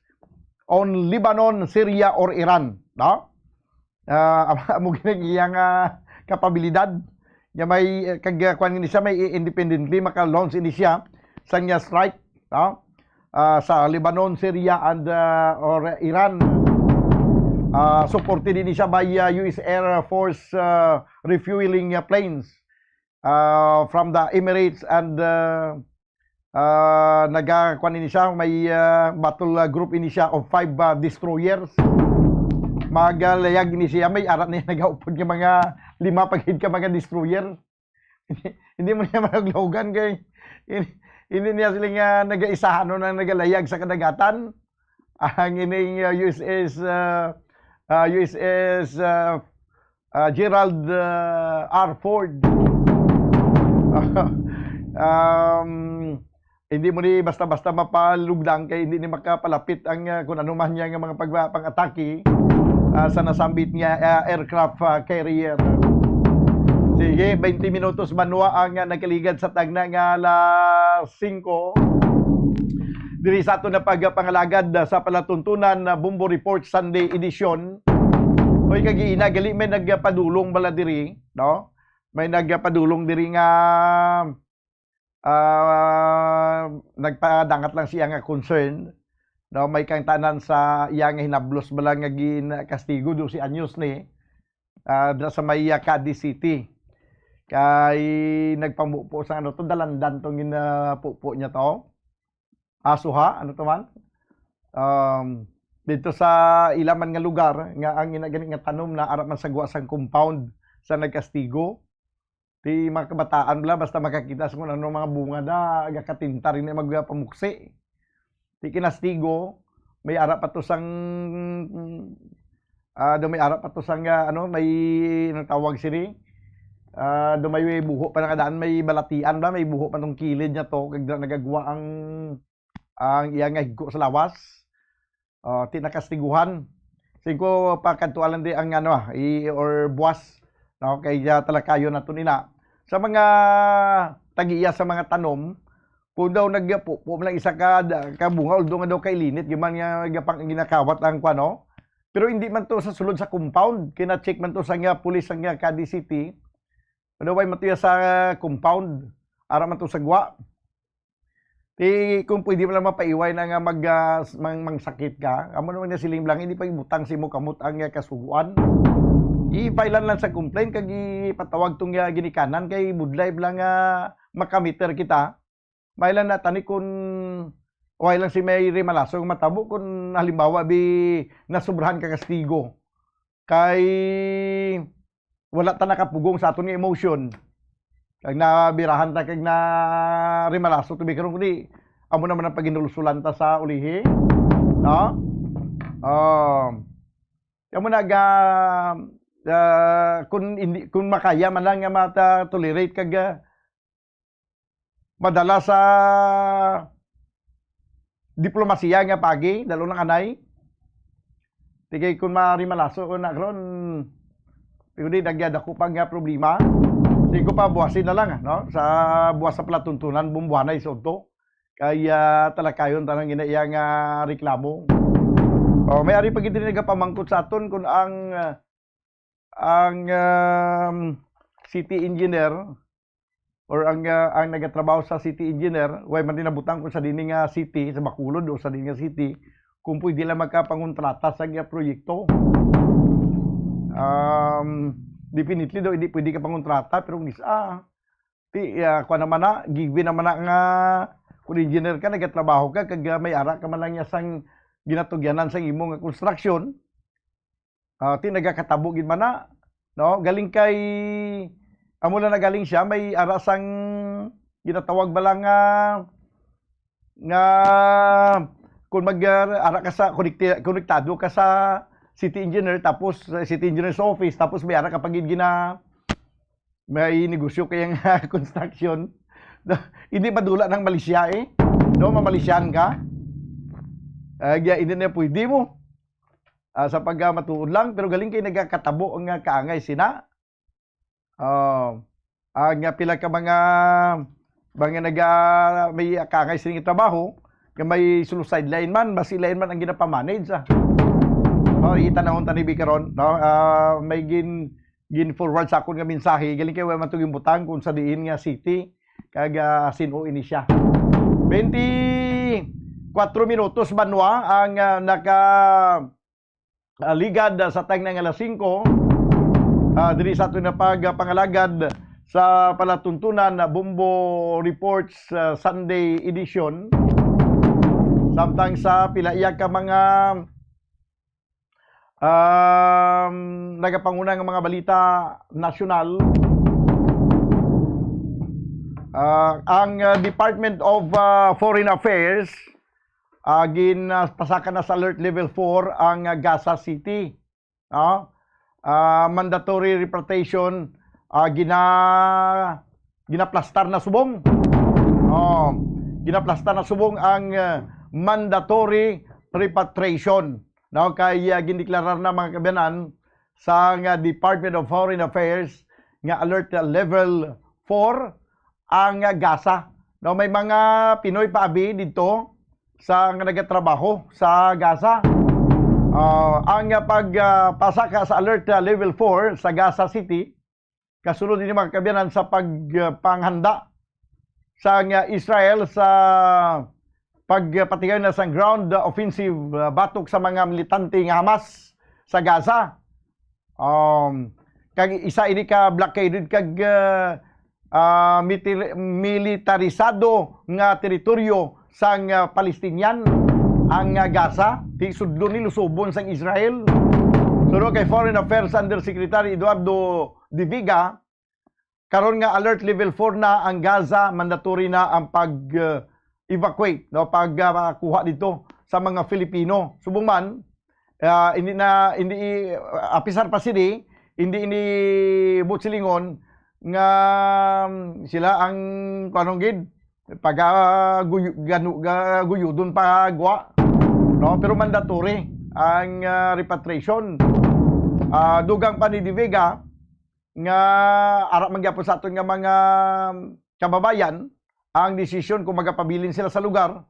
on Lebanon, Syria, or Iran, no? Ah, amo gini ang iyang, ah, kapabilidad. Nga may, eh, kag, ah, kuwan gini siya, may independently maka-launch ini siya sa niya strike, no? Ah, sa Lebanon, Syria, and, ah, or Iran. Ah, supported ini siya by, ah, U S Air Force, ah, refueling, ah, planes, ah, from the Emirates and, ah, Ah, naga-, kuwan ini siya, may, ah, battle, ah, group ini siya of five, ah, destroyers. Magalayag ini siya, may ara niya nagaupod nga mga lima pa gid ka mga destroyer. Hindi, hindi mo niya maluglugan kay hindi, hindi niya sila nga nagaisahan no, na nagalayag sa kadagatan. Ang ining, ah, U S S, ah, ah, U S S, ah, ah, Gerald, ah, R. Ford. Um, hindi mo ni basta-basta mapalugdang kay hindi ni makapalapit ang, ah, kung ano man niya nga mga pagwa-, pang-atake, ah, sa nasambit nga, ah, aircraft, ah, carrier. Sige, twenty minutos man wa ang, ah, nagkaligad sa tagna nga alas singko. Diri sa ato na pagpangalagad, ah, sa palatuntunan na Bombo Report Sunday Edition. Oy, kag ina, gali may nagpadulong bala diri, no? May nagpadulong diri nga, ah, nagpadangat lang siya nga concern, no? May kang tanan sa iya nga hinablos bala nga ginkastigo, dose anyos ni, ah, dira sa may, ah, Cadiz City. Kay nagpamupo sa ano to, dalandan tong ginapupo niya to. Aso ha? Ano to man? Um, dito sa ila man nga lugar, nga ang ina gani nga tanom na ara man sa gwa sang compound sa nagkastigo. Ti mga kabataan bala, basta makakita sa kung ano mga bunga da, gakatinta rin na magpamuksi. Ti kinastigo, may ara pa to sang, ah, do may ara pa to sang, ah, ano, may, anong tawag sini? Ah, do may buho pa nakadaan, may balatian ba? May buho pa tong kilid niya to, kag dira nagagwa ang, ang iya nga higko sa lawas. Oh, ti nakastiguhan. Singko pa kadtualan di ang, ano, ah, i-, or buwas, no? Kay, ah, talakayon nato nila. Sa mga tagiya sa mga tanom, kung daw nagpupo man lang isa ka, da-, ka bunga, although nga daw kailinit, di man nga gapang-, ginakawat ang kuwan, no? Pero hindi man to sa sulod sa compound. Kina-check man to sa nga pulis sa nga Cadiz City. Ano ba man to ya sa compound? Ara man to sa gwa. Ti, kung pwede man lang mapaiway na nga mag, ah, s-, mang-, mangsakit ka, amo naman nga siling lang, hindi pa ibutang sa imo kamot ang, ah, kasuguan. I-file-an lang sa complaint kag ipatawag tong, ah, ginikanan kay budlay lang nga makamiter kita. May lang natani kung wala lang si may rimalaso nga matabo kung halimbawa bi nasubrahan ka kastigo. Kay wala ta nakapugong sa aton nga emotion. Kag nabirahan ta kag na rimalaso to bi karon kundi amo naman ang paginulsulan ta sa ulihi. No? Um, kamo naga, ah, kung hindi, kung makaya man lang nga mata-tolerate kag, ah, madala sa diplomasiya nga pagi, dalo nang anay. Tigay kun maari malaso ko na karon, pero di nagyadako pa nga problema. Sige ko pa buwasin na lang, ah, no? Sa buwas sa palatuntunan, bumbuhanay sa udto. Kay, ah, talakayon tanang ina iya nga reklamo. Oh, may ari pa gid diri nagapamangkot sa aton kung ang, ah, ang, um, city engineer or ang, ah, ang nagatrabaho sa city engineer, way man din nabutang kung sa dini nga city, sa Bacolod o sa dini nga city, kung pwede lang magkapangontrata sa iya proyekto. Um, definitely daw, hindi pwede ka pangontrata, pero kung isa, ti, ah, kuwan naman na, given naman na nga, kung engineer ka, nagatrabaho ka, kag, ah, may ara ka man lang niya sang ginatugyanan sang imo nga construction, ah, ti nagakatabo gid man na, no? Galing kay, amo lang na galing siya, may ara sang ginatawag ba lang nga, nga kung mag, ah, ara ka sa, konekti-, konektado ka sa city engineer, tapos sa city engineer's office, tapos may ara ka pa gid gina-, may negosyo kaya nga construction. Hindi madula ng Malaysia eh. No, mamalisyan ka. Ah, kaya hindi na pwede mo. Ah, sa pagkamatuod lang, pero galing kay nagakatabo ang, ah, kaangay sina. Oh, ang, ah, pila ka mga, mga naga-, may kaangay sini nga trabaho, nga may solo sideline man, basi lain man ang ginapamanage, ah. Oh, itanahon tani bi karon, no? Ah, may gin-, gin-forward sa akon nga mensahe, galing kay wala man to ginbutang kung sa diin nga city, kag, ah, sin-o ini siya. Twenty-kwatro minutos, banwa, ang, ah, naka, ah, ligad, ah, sa tagna nga alas singko, ah, diri sa aton nga pag, ah, pangalagad sa palatuntunan na Bombo Reports, ah, Sunday edition. Samtang sa pila iya ka mga, um, nagapanguna nga mga balita nasyonal, ah, ang, ah, Department of, ah, Foreign Affairs, ah, gin, ah, pasaka na sa alert level four ang, ah, Gaza City. No? Ah, mandatory repatriation, ah, gina-, ginaplastar na subong. Oh, ginaplastar na subong ang, ah, mandatory repatriation. No? Kay, ah, gindeklarar na, mga kaabyanan, sa nga Department of Foreign Affairs nga alert level four ang, ah, Gaza. No, may mga Pinoy pa abi didto sa nga nagatrabaho sa Gaza. Ah, ang, ah, pag, ah, pasaka sa alert, ah, level four sa Gaza City, kasunod ini, mga kaabyanan, sa pag, ah, panghanda sa nga Israel sa pagpatigay na sang ground offensive, ah, batok sa mga militante nga Hamas sa Gaza. Um, kag isa ini ka blockaded kag, ah, ah, mitil-, militarisado nga teritoryo sang, ah, Palestinian ang, ah, Gaza, di sudlo ni lusubon sang Israel. Suno kay Foreign Affairs Undersecretary Eduardo de Vega, karon nga alert level four na ang Gaza, mandatory na ang pag, ah, evacuate, no, pag, ah, kuha dito sa mga Filipino. Subong man, ah, hindi na, hindi, ah, apisar pa sini, hindi ini buot silingon nga, um, sila ang, kuanon gid, pag, ah, guyu-, ganu-, ga-, guyudon pa gwa, no? Pero mandatory ang, ah, repatriation. Ah, dugang pa ni De Vega nga ara man gyapon sa aton nga mga kababayan ang desisyon kung magapabilin sila sa lugar,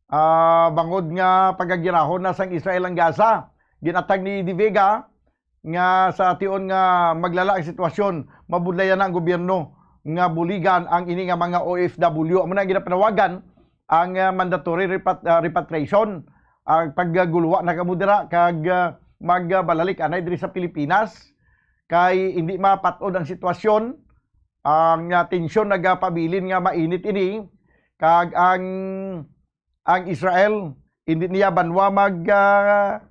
ah, bangod nga pagagirahon na sang Israel ang Gaza. Ginatag ni De Vega nga sa tion nga maglala ang sitwasyon, mabudlayan na ang gobyerno nga buligan ang ini nga mga O F W. Amo na ang ginapanawagan ang, ah, mandatory repat-, ah, repatriation, ang pagguluwa na kamo dira kag, ah, magbalalik anay diri sa Pilipinas, kay hindi mapat-od ang sitwasyon. Ang, ah, tensyon nagapabilin nga mainit ini, kag ang, ang Israel hindi niya banwa mag, ah,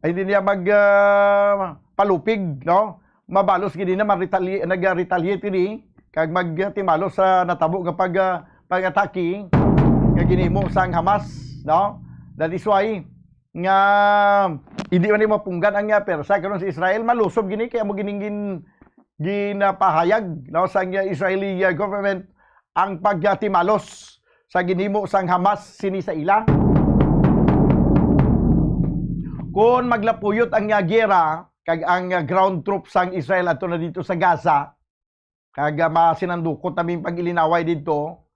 hindi niya mag, ah, palupig, no? Mabalos gid na mag-retali-, nag-retaliate ini kag magtimalos sa natabo nga pag, ah, pag-atake nga ginhimo sang Hamas, no? That is why nga hindi man ni mapunggan ang, ah, pwersa karon sa Israel, malusob gini kay amo gining gin-, ginapahayag, no, sang, ah, Israeli, ah, government ang pagtimalos sa ginhimo sang Hamas sini sa ila. Kon maglapuyot ang, ah, giyera kag ang, ah, ground troops sang Israel adto na dito sa Gaza, kag, ah, masinandukot naming pag-ilinaway didto,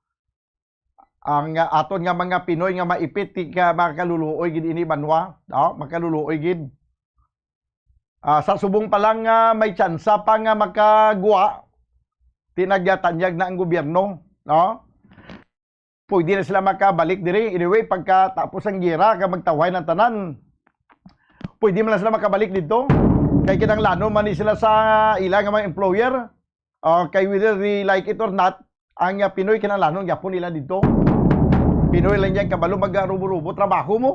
ang, ah, aton nga mga Pinoy nga maipit, ti ka makaluluoy gid ini banwa, no? Makaluluoy gid. Ah, sa subong pa lang nga may tsansa pa nga makagwa, ti nagyatanyag na ang gobyerno, no? Pwede na sila makabalik diri. Anyway, pagkatapos ang giyera, kag magtawhay ng tanan, pwede man lang sila makabalik dito. Kay kinahanglanon man ni sila sa ila nga mga employer. Ah, kay whether they like it or not, ang, ah, Pinoy kinahanglanon gyapon nila dito. Pinoy lang yan kabalo mag-rubo-rubo trabaho mo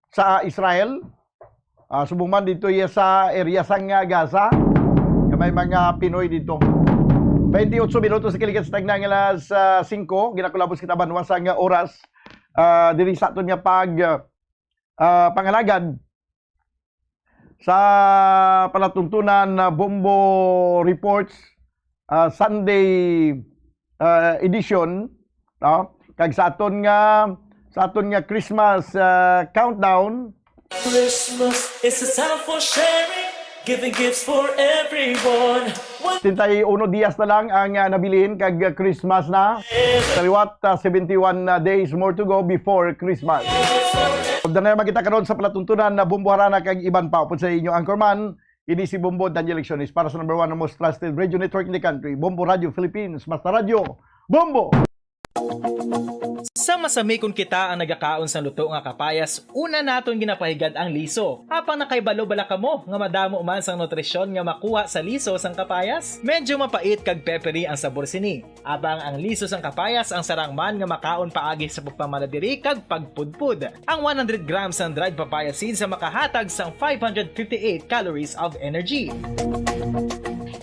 sa Israel. Ah, subong man dito iya sa area sang, ah, Gaza, nga may mga Pinoy dito. Twenty-eight minutos sa kalikat sa tagna nga alas, ah, singko, ginakulabos kita banwa sa nga oras. Ah, diri sa aton nga pag, ah, ah, pangalagad sa palatuntunan na Bombo Reports, ah, Sunday, ah, edition, no? Kag sa aton nga, sa aton nga Christmas, ah, countdown, Christmas is a time for sharing, giving gifts for everyone. One sesenta y uno dias na lang ang, ah, nabilin kag, ah, Christmas na. Sa liwat, ah, seventy-one, ah, days more to go before Christmas. Ug danay makita karon sa palatuntunan na Bombo Harana kag iban pa. Upod sa inyo anchorman, ini si Bombo Daniel Lecciones para sa number one na most trusted radio network in the country, Bombo Radio Philippines. Basta radyo, Bombo! Sa masami kon kita ang nagakaon sang luto nga kapayas, una naton ginapahigad ang liso. Apang nakahibalo bala kamo nga madamo man sang nutrisyon nga makuha sa liso sang kapayas? Medyo mapait kag peppery ang sabor sini. Apang ang liso sang kapayas ang sarang man nga makaon paagi sa pagpamanadiri kag pagpudpod. Ang one hundred grams sang dried papaya seeds ang makahatag sang five hundred fifty-eight calories of energy.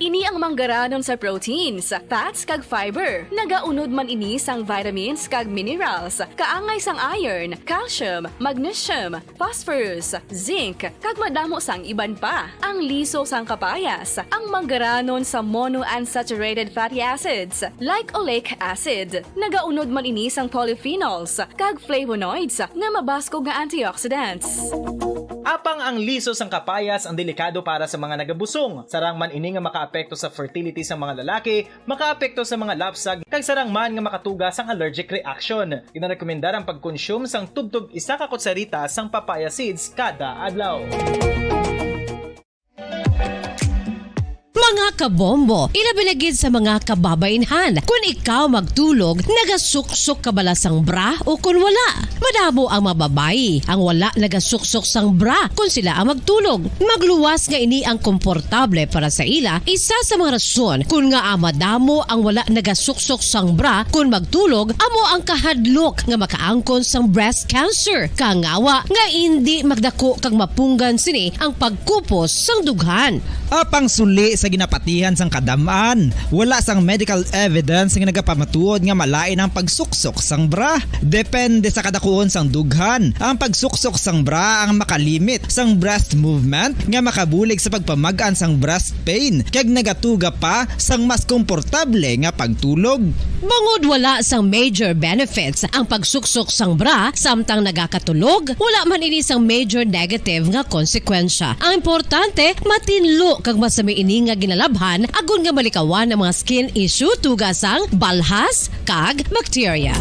Ini ang manggaranon sa proteins, fats, kag fiber. Nagaunod man ini sang vitamins kag minerals, kaangay sang iron, calcium, magnesium, phosphorus, zinc, kag madamo sang iban pa. Ang liso sang kapayas, ang manggaranon sa monounsaturated fatty acids, like oleic acid. Nagaunod man ini sang polyphenols kag flavonoids nga mabaskog nga antioxidants. Apang ang liso sang kapayas ang delikado para sa mga nagabusong. Sarang man ini nga makaapekto sa fertility sa mga lalaki, makaapekto sa mga lapsag, kag sarang man nga makatuga sang allergic reaction. Ginarekomendar ang pagkonsume sang tubtob isa ka kutsarita sang papaya seeds kada adlaw. Mga kabombo, ilabi na gid sa mga kababainhan, kun ikaw magtulog, nagasuksok ka bala sang bra o kun wala? Madamo ang mga babayi ang wala nagasuksok sang bra kun sila ang magtulog. Magluwas nga ini ang komportable para sa ila, isa sa mga rason kun ngaa madamo ang wala nagasuksok sang bra kun magtulog amo ang kahadlok nga makaangkon sang breast cancer, kangawa nga indi magdako kag mapunggan sini ang pagkupos sang dughan. Apang suli sa ginapatihan sang kadam-an, wala sang medical evidence nga nagapamatuod nga malain ang pagsuksok sang bra. Depende sa kadakuon sang dughan, ang pagsuksok sang bra ang makalimit sang breast movement nga makabulig sa pagpamag-an sang breast pain kag nagatuga pa sang mas komportable nga pagtulog. Bangod wala sang major benefits ang pagsuksok sang bra samtang nagakatulog, wala man ini sang major negative nga konsekwensya. Ang importante, matinlo kag masami ini nga ginalabhan agod nga malikawan ang mga skin issue tuga sang balhas kag bakterya.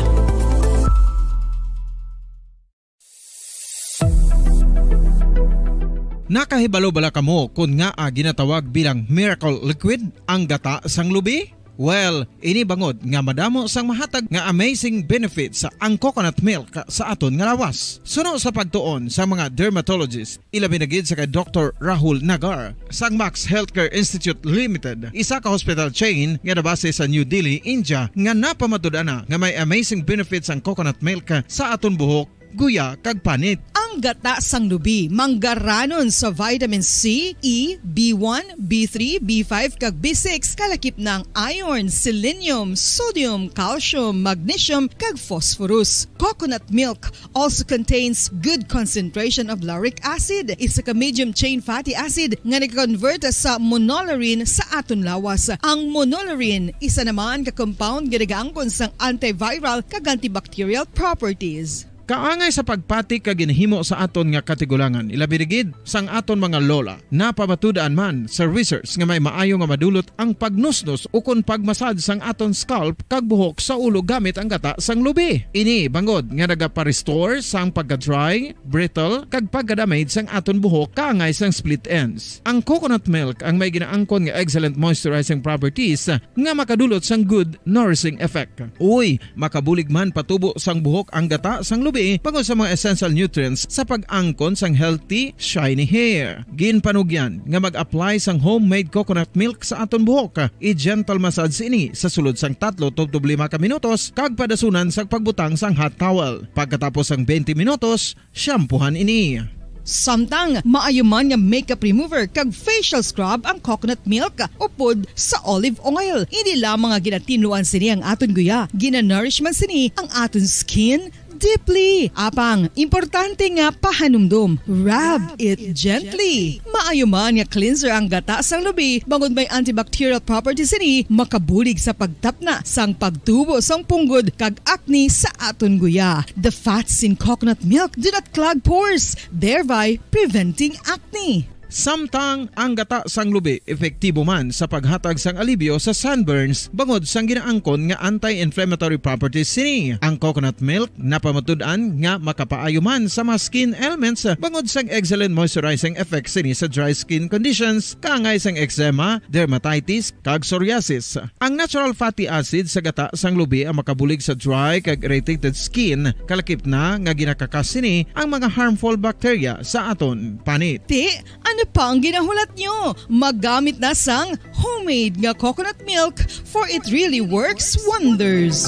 Nakahibalo bala kamo kon ngaa ginatawag bilang miracle liquid ang gata sang lubi? Well, ini bangod nga madamo sang mahatag nga amazing benefits ang coconut milk sa aton nga lawas. Suno sa pagtuon sa mga dermatologist, ilabi na gid sa kay Doktor Rahul Nagar sang Max Healthcare Institute Limited, isa ka hospital chain nga nabase sa New Delhi, India, nga napamatud-an na nga may amazing benefits ang coconut milk sa aton buhok, guya, kag panit. Ang gata sang lubi manggaranon sa vitamin C, E, B one, B three, B five, kag B six, kalakip na ang iron, selenium, sodium, calcium, magnesium, kag phosphorus. Coconut milk also contains good concentration of lauric acid, isa ka medium chain fatty acid nga nag-convert sa monolaurin sa aton lawas. Ang monolaurin, isa naman ka compound nga nagaangkon sang antiviral kag antibacterial properties. Kaangay sa pagpati kag ginhimo sa aton nga katigulangan, ilabi na gid sang aton mga lola. Napamatud-an man sa research nga may maayo nga madulot ang pagnusnos ukon pagmasad sang aton scalp kag buhok sa ulo gamit ang gata sang lubi. Ini bangod nga nagapa-restore sang pagka-dry, brittle, kag pagka-damage sang aton buhok kaangay sang split ends. Ang coconut milk ang may ginaangkon nga excellent moisturizing properties nga makadulot sang good nourishing effect. Uy, makabulig man patubo sang buhok ang gata sang lubi bangod sa mga essential nutrients sa pag-angkon sang healthy, shiny hair. Ginpanugyan nga mag-apply sang homemade coconut milk sa aton buhok. I-gentle massage ini sa sulod sang tatlo tubtob lima ka minutos kag padasunan sang pagbutang sang hot towel. Pagkatapos sang twenty minutos, shampoohan ini. Samtang maayo man nga makeup remover kag facial scrub ang coconut milk upod sa olive oil. Hindi lamang nga ginatinluan sini ang aton guya, ginanourish man sini ang aton skin deeply. Apang, importante nga pahanumdom, rub it gently. Maayo man nga cleanser ang gata sang lubi, bangod may antibacterial properties sini, makabulig sa pagtapna sang pagtubo sang punggod kag acne sa aton guya. The fats in coconut milk do not clog pores, thereby preventing acne. Samtang ang gata sang lubi epektibo man sa paghatag sang alibyo sa sunburns bangod sang ginaangkon nga anti-inflammatory properties sini. Ang coconut milk napamatud-an nga makapaayo man sa mga skin ailments bangod sang excellent moisturizing effect sini sa dry skin conditions kaangay sang eczema, dermatitis, kag psoriasis. Ang natural fatty acid sa gata sang lubi ang makabulig sa dry kag irritated skin, kalakip na nga ginakakas sini ang mga harmful bacteria sa aton panit. Ti, ano pa ang ginahulat nyo? Maggamit na sang homemade nga coconut milk, for it really works wonders.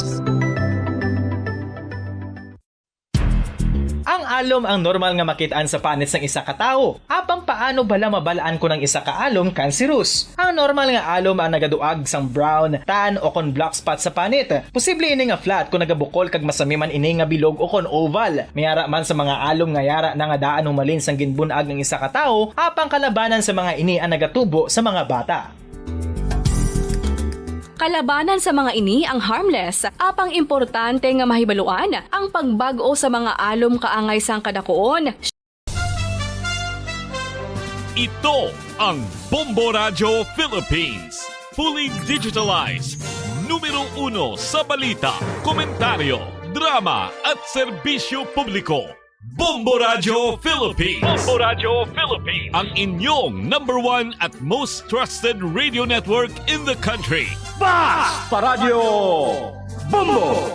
Ang alom ang normal nga makit-an sa panit sang isa ka tawo. Apang paano bala mabal-an kon ang isa ka alom kanserus? Ang normal nga alom ang nagaduag sang brown, tan, o kon black spot sa panit. Posible ini nga flat kon nagabukol kag masami man ini nga bilog o kon oval. May ara man sa mga alom nga yara na nga daan humalin sang ginbun-ag ang isa ka tawo, apang kalabanan sa mga ini ang nagatubo sa mga bata. Kalabanan sa mga ini ang harmless, apang importante nga mahibaluan ang pagbag-o sa mga alom kaangay sang kadakuon. Ito ang Bombo Radyo Philippines, fully digitalized, numero uno sa balita, komentaryo, drama at serbisyo publiko. Bombo Radyo Philippines. Bombo Radyo Philippines. Ang inyong number one at most trusted radio network in the country. Basta Radyo Bombo!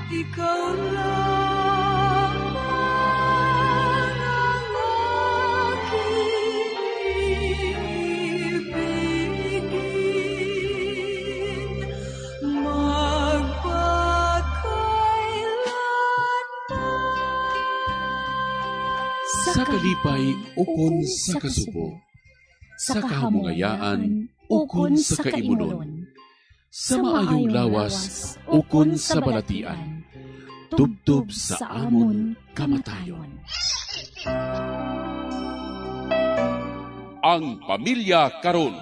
Ikaw lamang ang aking ibigin magpakailanman. Sa kalipay ukon sa kasubo, sa kahamungayaan ukon sa kaimunon, sa maayong lawas ukon sa balatian, tubtob sa amon kamatayon. Ang pamilya karon.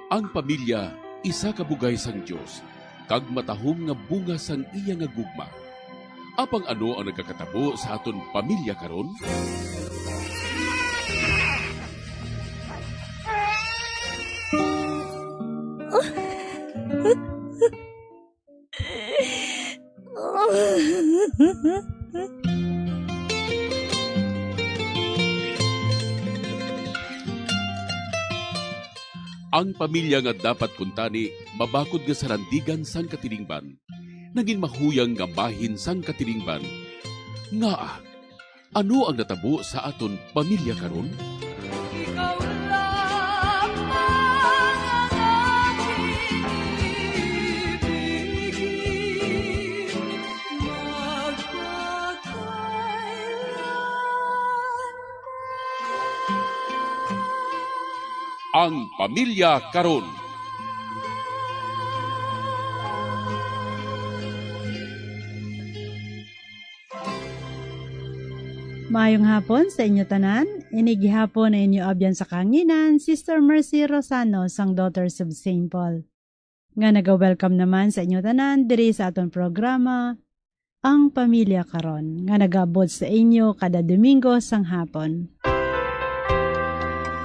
Ang pamilya isa ka bugay sang Dios kag matahom nga bunga sang iya nga gugma. Apang ano ang nagakatabo sa aton pamilya karon? Ang pamilya nga dapat kuntani mabakod nga sarandigan sang katilingban, nangin mahuyang nga bahin sang katilingban. Ngaa, ano ang natabo sa aton pamilya karon? Ikaw lamang ang aking ibigin, magpakailanman. Ang pamilya karon. Maayong hapon sa inyo tanan. Ini gihapon ang inyo abyan sa kahanginan, Sister Mercy Rosano sang Daughters of Saint Paul, nga naga-welcome naman sa inyo tanan diri sa aton programa, Ang Pamilya Karon, nga nagaabot sa inyo kada Domingo sang hapon.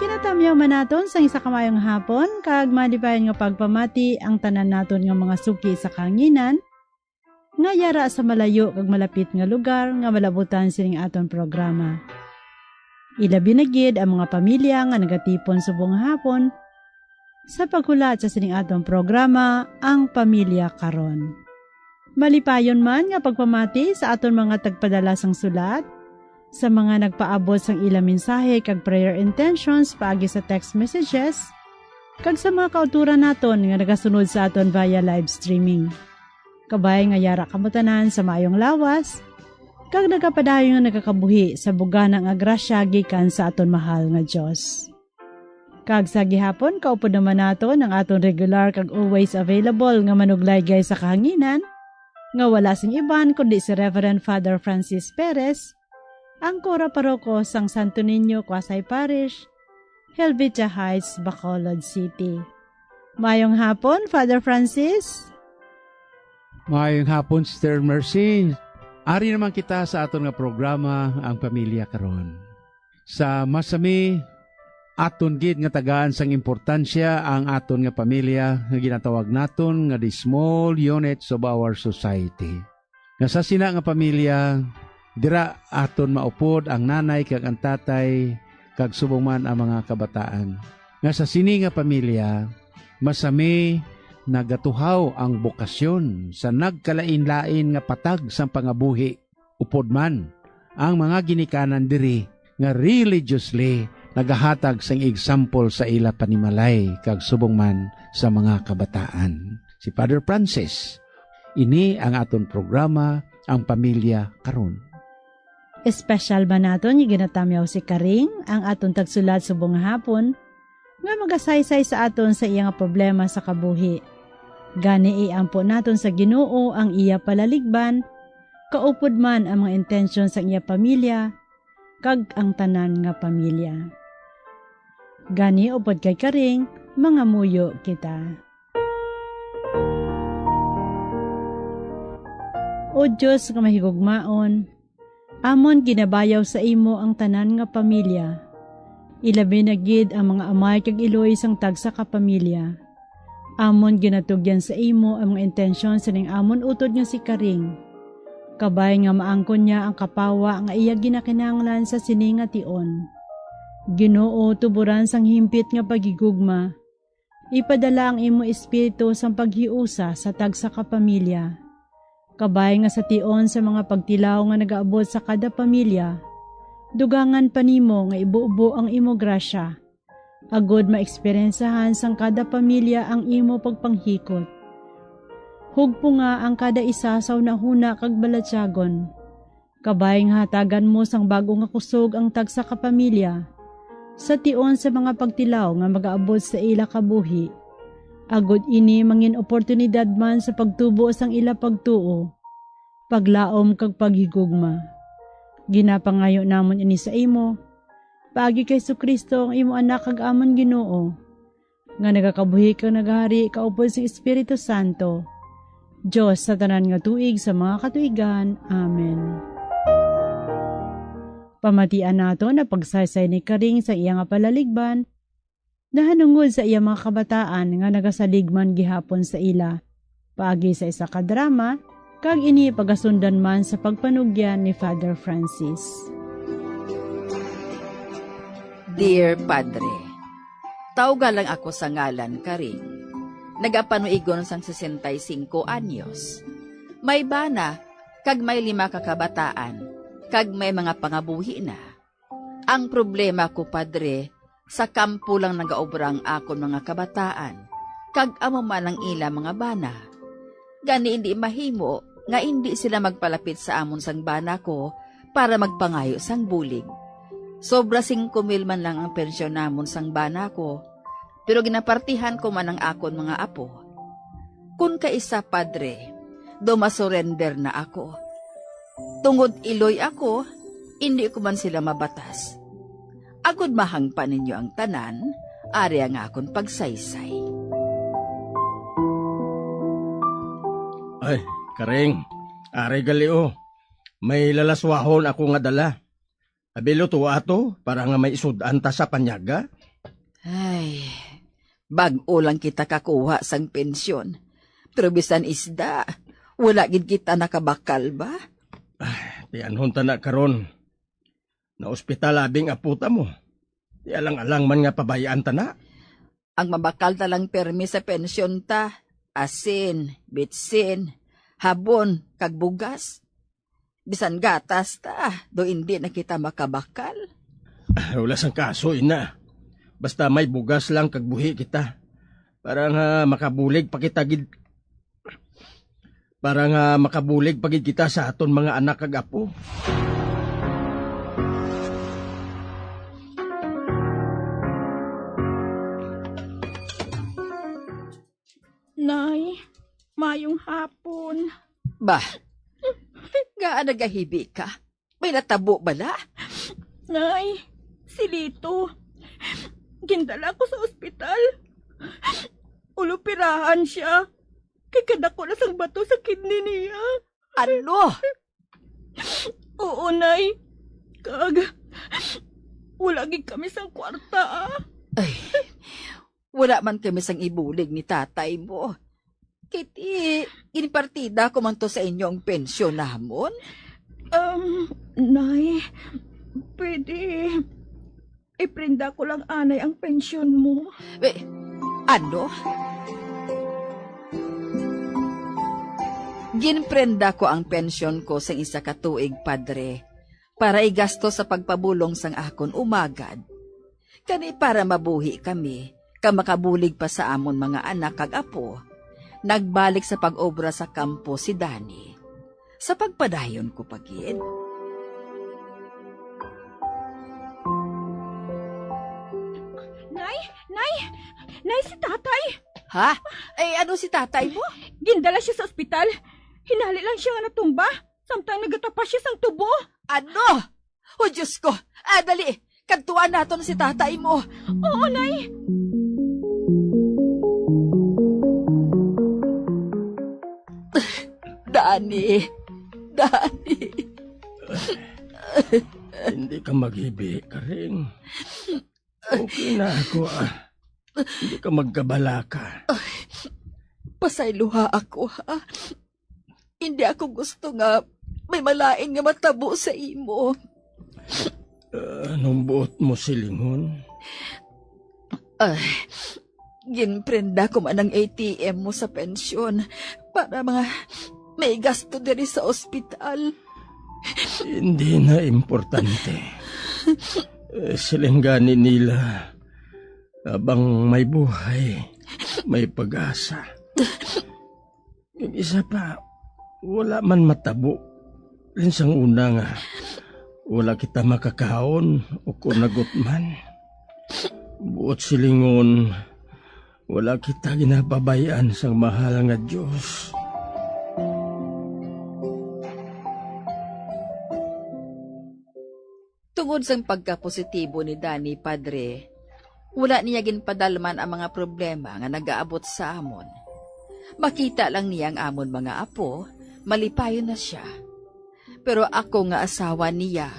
Kinatamyaw man naton sang isa ka maayong hapon kag malipayon nga pagpamati ang tanan naton nga mga suki sa kahanginan, nga yara sa malayo kag malapit nga lugar nga malabutan sining aton programa. Ilabi na gid ang mga pamilya nga nagatipon subong nga hapon sa paghulat sa sining aton programa, Ang Pamilya Karon. Malipayon man nga pagpamati sa aton mga tagpadala sang sulat, sa mga nagpaabot sang ila mensahe kag prayer intentions paagi sa text messages, kag sa mga kautoran naton nga nagasunod sa aton via live streaming. Kabay nga yara kamo tanan sa maayong lawas, kag nagapadayon nga nagakabuhi sa bugana nga grasya gikan sa aton mahal nga Dios. Kag sa gihapon, kaupod naman naton ang aton regular kag always available nga manuglaygay sa kahanginan, nga wala sing iban kundi si Reverend Father Francis Perez, ang kura paroko sang Santo Niño Quasi Parish, Helvetia Heights, Bacolod City. Mayong hapon, Father Francis. Maayong hapon, Sister Mercy. Ari naman kita sa aton nga programa, Ang Pamilya Karon. Sa masami, aton gid nga tagaan sang importansya ang aton nga pamilya nga ginatawag naton nga the small units of our society. Nga sa sina nga pamilya, dira aton maupod ang nanay kag ang tatay, kag subong man ang mga kabataan. Nga sa sini nga pamilya, masami nagatuhaw ang bokasyon sa nagkalain-lain nga patag sang pangabuhi, upod man ang mga ginikanan diri nga religiously nagahatag sang example sa ila panimalay kag subong man sa mga kabataan. Si Father Francis, ini ang aton programa, Ang Pamilya Karon. Espesyal ba naton nga ginatamyaw si Karing, ang aton tagsulat subong nga hapon, nga magasaysay sa aton sa iya nga problema sa kabuhi? Gani iampo naton sa Ginoo ang iya palaligban, kaupod man ang mga intensyon sang iya pamilya, kag ang tanan nga pamilya. Gani upod kay Karing, mangamuyo kita. O Dios nga mahigugmaon, amon ginabayaw sa imo ang tanan nga pamilya, ilabi na gid ang mga amay kag iloy sang tagsa ka pamilya. Amon ginatugyan sa imo ang mga intensyon sining amon utod nga si Karing, kabay nga maangkon niya ang kapawa nga iya ginakinahanglan sa sini nga tion. Ginoo, tuboran sang himpit nga paghigugma, ipadala ang imo Espiritu sang paghiusa sa tagsa ka pamilya, kabay nga sa tion sa mga pagtilaw nga nagaabot sa kada pamilya, dugangan pa nimo nga ibubo ang imo grasya, agod maeksperiensahan sang kada pamilya ang imo pagpanghikot. Hugpunga ang kada isa sa hunahuna kag balatyagon, kabay nga hatagan mo sang bag-o nga kusog ang tagsa ka pamilya, sa tion sa mga pagtilaw nga magaabot sa ila kabuhi, agod ini mangin oportunidad man sa pagtubo sang ila pagtuo, paglaom kag paghigugma. Ginapangayo namon ini sa imo, paagi kay Jesu-Cristo, ang imo Anak kag amon Ginoo, nga nagakabuhi kag nagahari kaupod sa Espiritu Santo, Dios sa tanan nga tuig sa mga katuigan. Amen. Pamatian naton ang pagsaysay ni Karing sa iya nga palaligban, nahanungod sa iya mga kabataan nga nagasaligman gihapon sa ila, paagi sa isa ka drama, kag ini pagasundan man sa pagpanugyan ni Father Francis. Dear Padre, tawga lang ako sa ngalan Karing. Nagapanuigon sang sesenta y cinco anyos. May bana, kag may lima ka kabataan, kag may mga pangabuhi na. Ang problema ko, Padre, sa kampo lang nagaobra ang akon mga kabataan, kag amo man ang ila mga bana. Gani indi mahimo nga indi sila magpalapit sa amon sang bana ko para magpangayo sang bulig. Sobra singko mil man lang ang pensyon namon sang bana ko, pero ginapartihan ko man ang akon mga apo. Kon kaisa, Padre, daw masurrender na ako. Tungod iloy ako, indi ko man sila mabatas. Agod mahangpan ninyo ang tanan, ari ang akon pagsaysay. Ay, Karing, ari gali, o. May lalaswahon ako nga dala. Abi, lutoa to, para nga may isud-an ta sa panyaga. Ay, bag-o lang kita kakuha sang pensyon. Pero bisan isda, wala gid kita nakabakal ba? Ay, tianhon ta na karon. Naospital abi ang apo ta mo. Di alang-alang man nga pabay-an ta na. Ang mabakal ta lang permi sa pensyon ta, asin, bitsin, habon, kag bugas. Bisan gatas ta, do indi na kita makabakal. Ah, wala sang kaso, ina. Basta may bugas lang kag buhi kita. Para nga makabulig pa kita gid, para nga makabulig pa gid kita sa aton mga anak kag apo. Nay, mayong hapon. Bah, ngaa nagahibi ka? May natabo bala? Nay, si Lito. Gindala ko sa ospital. Ulupirahan siya. kay kadako na sang bato sa kidney niya. Ano? Oo, Nay. Kag, wala gid kami sang kwarta, ah. Ay, wala man kami sang ibulig ni tatay mo. Kay ti, ginpartida ko man to sa inyo ang pensyon namon. Um, Nay, pwede iprenda ko lang anay ang pensyon mo. Eh, ano? Ginprenda ko ang pensyon ko sang isa ka tuig, Padre, para igasto sa pagpabulong sang akon umagad. Kani para mabuhi kami, kag makabulig pa sa amon mga anak kag apo, nagbalik sa pag-obra sa kampo si Danny. Sa pagpadayon ko pa gid. Nay! Nay! Nay, si tatay! Ha? Eh, ano si tatay mo? Gindala siya sa ospital. Hinali lang siya nga natumba, samtang nagatapa siya sang tubo. Ano? O Diyos ko! Ah, dali! Kadtuan naton si tatay mo! Oo, Nay! Dani! Dani! Hindi ka maghibi, Karing. Okay na ako, ah. Hindi ka magkabalaka. Pasayloha ako, ha? Hindi ako gusto nga may malain nga matabo sa imo. Ah, anong buot mo silingon? Ay, ginprenda ko man ang A T M mo sa pensyon para mga may gasto diri sa ospital. Hindi na importante. Eh, siling gani nila, habang may buhay, may pag-asa. Yung isa pa, wala man matabo. Rin sang una nga, wala kita makakaon o kunagot man. Buot silingon, wala kita ginapabayan sang mahal nga Diyos. Tungod sang pagkapositibo ni Danny, Padre, wala niya ginpadalman ang mga problema nga nagaabot sa amon. Makita lang niya ang amon mga apo, malipayon na sia. Pero ako nga asawa niya,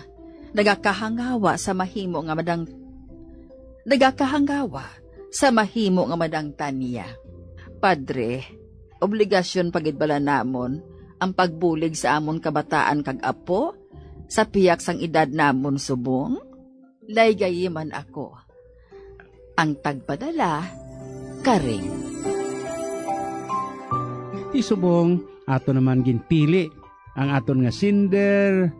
nagakahangawa sa mahimo nga madang-, nagakahangawa sa mahimo nga madangtan niya. Padre, obligasyon pa gid bala namon ang pagbulig sa amon kabataan kag apo sa pihak sang edad namon subong? Laygayi man ako. Ang tagpadala, Karing. Ti subong, ato naman ginpili ang aton nga sender,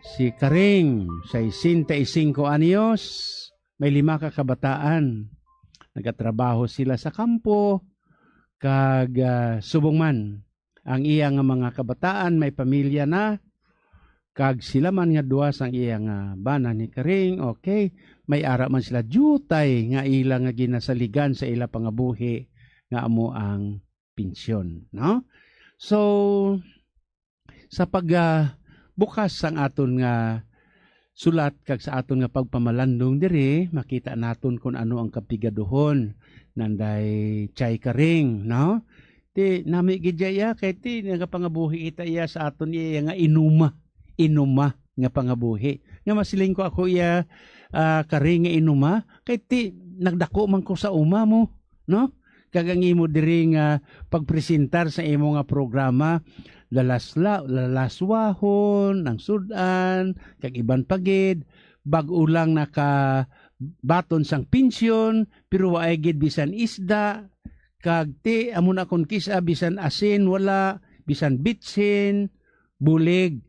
si Karing, sesenta y cinco anyos, may lima ka kabataan. Nagatrabaho sila sa kampo, kag, ah, subong man, ang iya nga mga kabataan may pamilya na, kag sila man nga duha sang iya nga bana ni Karing, okay, may ara man sila diutay nga ila nga ginasaligan sa ila pangabuhi nga amo ang pensyon, no? So, sa pag, ah, bukas sang aton nga sulat kag sa aton nga pagpamalandong diri, makita naton kun ano ang kapigaduhon nanday Chay Karing, no? Ti, nami gid iya, kay ti, nagapangabuhi kita iya sa aton iya nga inuma, inuma nga pangabuhi. Nga masiling ko ako iya, ah, Karing nga inuma, kay ti, nagdako man ko sa uma mo, no? Kag ang imo diri nga pagpresentar sa imo nga programa, lalasla-, lalaswahon, ang sud-an, kag iban pa gid, bag-o lang nakabaton sang pensyon, pero waay gid bisan isda, kag ti, amo na kon kis-a bisan asin wala, bisan bitsin, bulig.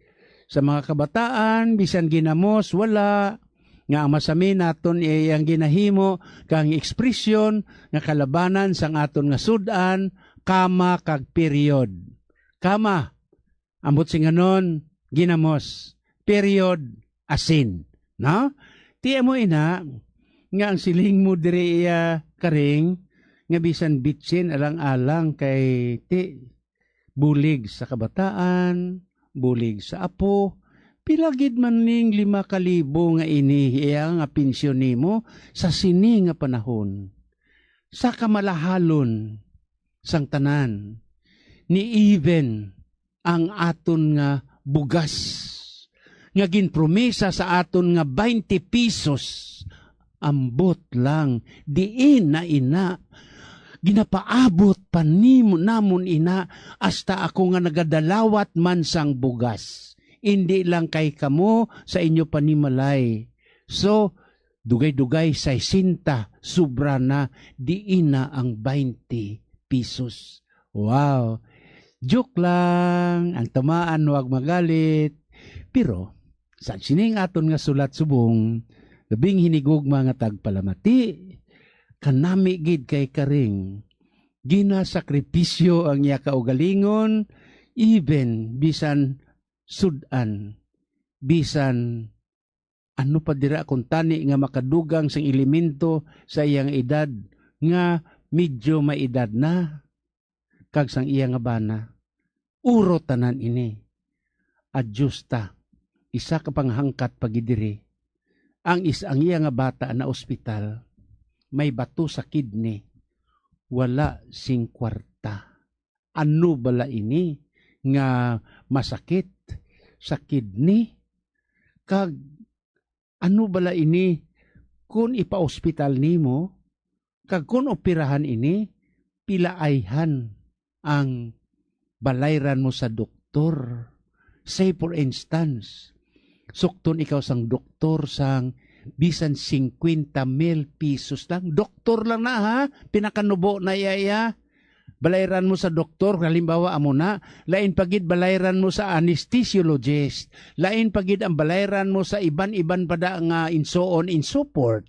Sa mga kabataan, bisan ginamos, wala. Nga ang masami naton iya ang ginahimo kang ekspresyon nga kalabanan sang aton nga sud-an, kama kag period. Kama, ambot sing anon, ginamos, period, asin. No? Ti amo ina, nga ang siling mo diri iya, Karing, nga bisan bitsin alang-alang kay ti bulig sa kabataan, bulig sa apo, pila gid man ning lima ka libo nga ini iya nga pensyon nimo sa sini nga panahon? Sa kamalahalon sang tanan, ni even ang aton nga bugas nga ginpromisa sa aton nga twenty pesos. Ambot lang, diin na ina. Ginapaabot pa nimo, namon ina, hasta ako nga nagadalawat man sang bugas. Indi lang kay kamo sa inyo panimalay. So, dugay-dugay, sesenta, sobra na, diin na ang twenty pesos. Wow! Joke lang, ang tamaan wag magalit. Pero, sa sining aton nga sulat subong, labing hinigugma nga tagpalamati, kanami gid kay Karing, ginasakripisyo ang iya kaugalingon, even bisan sud-an, bisan ano pa dira kung tani nga makadugang sang elemento sa iyang edad nga medyo may edad na, kag sang iya nga bana. Uro tanan ini. Adyos ta, isa ka panghangkat pa gid diri. Ang is-, ang iya nga bata na ospital, may bato sa kidney, wala sing kwarta. Ano bala ini nga masakit sa kidney? Kag ano bala ini kun ipa-ospital nimo? Kag kun operahan ini, pila ayhan ang balayran mo sa doktor? Say, for instance, sukton ikaw sang doktor sang bisan singkwenta mil pesos lang. Doktor lang na, ha? Pinakanubo na iya, iya. Balayran mo sa doktor, halimbawa, amo na, lain pa gid balayran mo sa anesthesiologist, lain pa gid ang balayran mo sa iban-iban pa da nga insuon, insuport.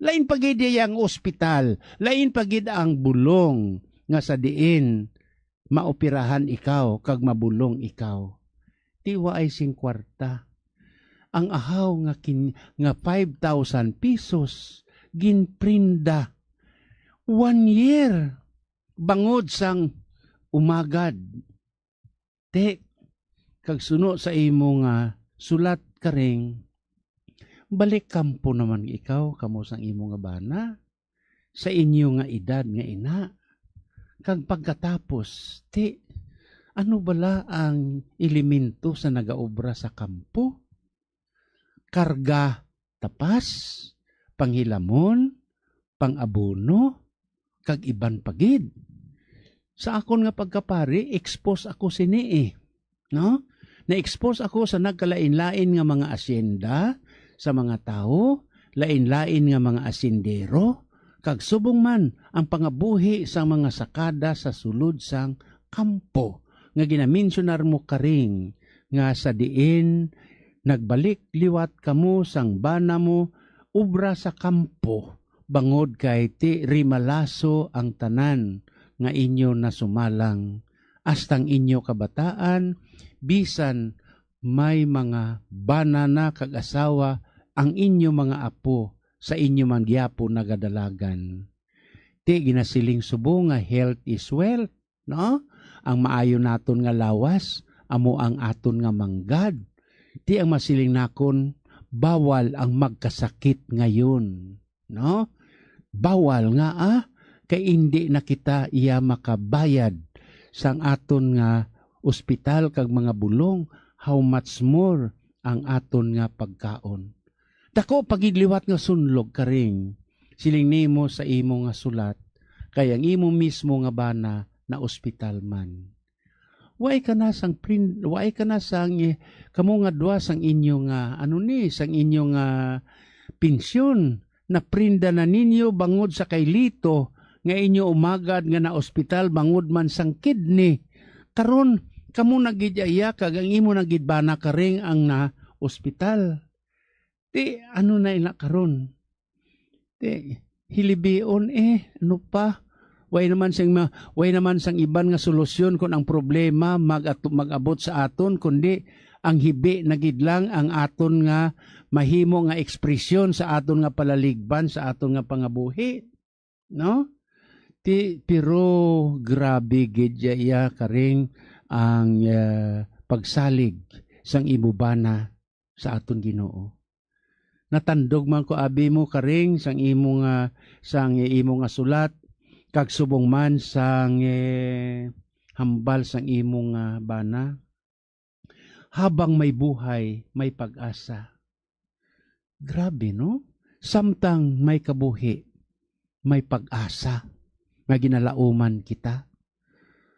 Lain pa gid iya ang ospital, lain pa gid ang bulong nga sa diin maoperahan ikaw kag mabulong ikaw. Ti waay sing kwarta. Ang ahaw nga kin-, nga five thousand pesos ginprinda one year bangod sang umagad. Ti, kag suno sa imo nga sulat, Karing, balik kampo naman ikaw, kamo sang imo nga bana, sa inyo nga edad nga ina. Kag pagkatapos, ti, ano bala ang elemento sa nagaobra sa kampo? Karga, tapas, panghilamon, pang-abono, kag iban pa gid. Sa akon nga pagkapari, expose ako sini, eh. No? Na-expose ako sa nagkalain-lain nga mga asyenda, sa mga tawo, lain-lain nga mga asindero, kag subong man ang pangabuhi sang mga sakada sa sulod sang kampo nga ginaminsyunar mo, Karing, nga sa diin nagbalik liwat kamo sang bana mo obra sa kampo, bangod kay ti rimalaso ang tanan nga inyo nasumalang, hasta ang inyo kabataan, bisan may mga bana na kag asawa ang inyo mga apo sa inyo man gyapon nagadalagan. Ti ginasiling subong nga health is wealth, no? Ang maayo naton nga lawas amo ang aton nga manggad. Ti ang masiling nakon, bawal ang magkasakit ngayon, no? Bawal nga, ah, kay indi na kita iya makabayad sang aton nga ospital kag mga bulong, how much more ang aton nga pagkaon. Dako pa gid liwat nga sunlog, Karing, siling nimo sa imo nga sulat, kay ang imo mismo nga bana naospital man. Waay ka na sang prin-, waay ka na sang, eh, kamo nga duha sang inyo nga, ano ni, sang inyo nga pensyon, naprinda na ninyo bangod sa kay Lito nga inyo umagad nga naospital bangod man sang kidney. Karon, kamo na gid iya kag ang imo na gid bana, Karing, ang naospital. Ti, ano na ina karon? Ti, hilibion, eh, ano pa? Way naman sing ma-, way naman sang iban nga solusyon kon ang problema mag-atu-, mag-abot sa aton, kundi ang hibi na gid lang ang aton nga mahimo nga ekspresyon sa aton nga palaligban, sa aton nga pangabuhi, no? Ti, pero grabe gid ya, iya, Karing, ang, eh, pagsalig sang imo bana sa aton Ginoo. Natandog man ko abi mo, Karing, sang imo nga, sang imo nga sulat, kag subong man sang, eh, hambal sang imo nga bana. Habang may buhay, may pag-asa. Grabe, no? Samtang may kabuhi, may pag-asa nga ginalauman kita.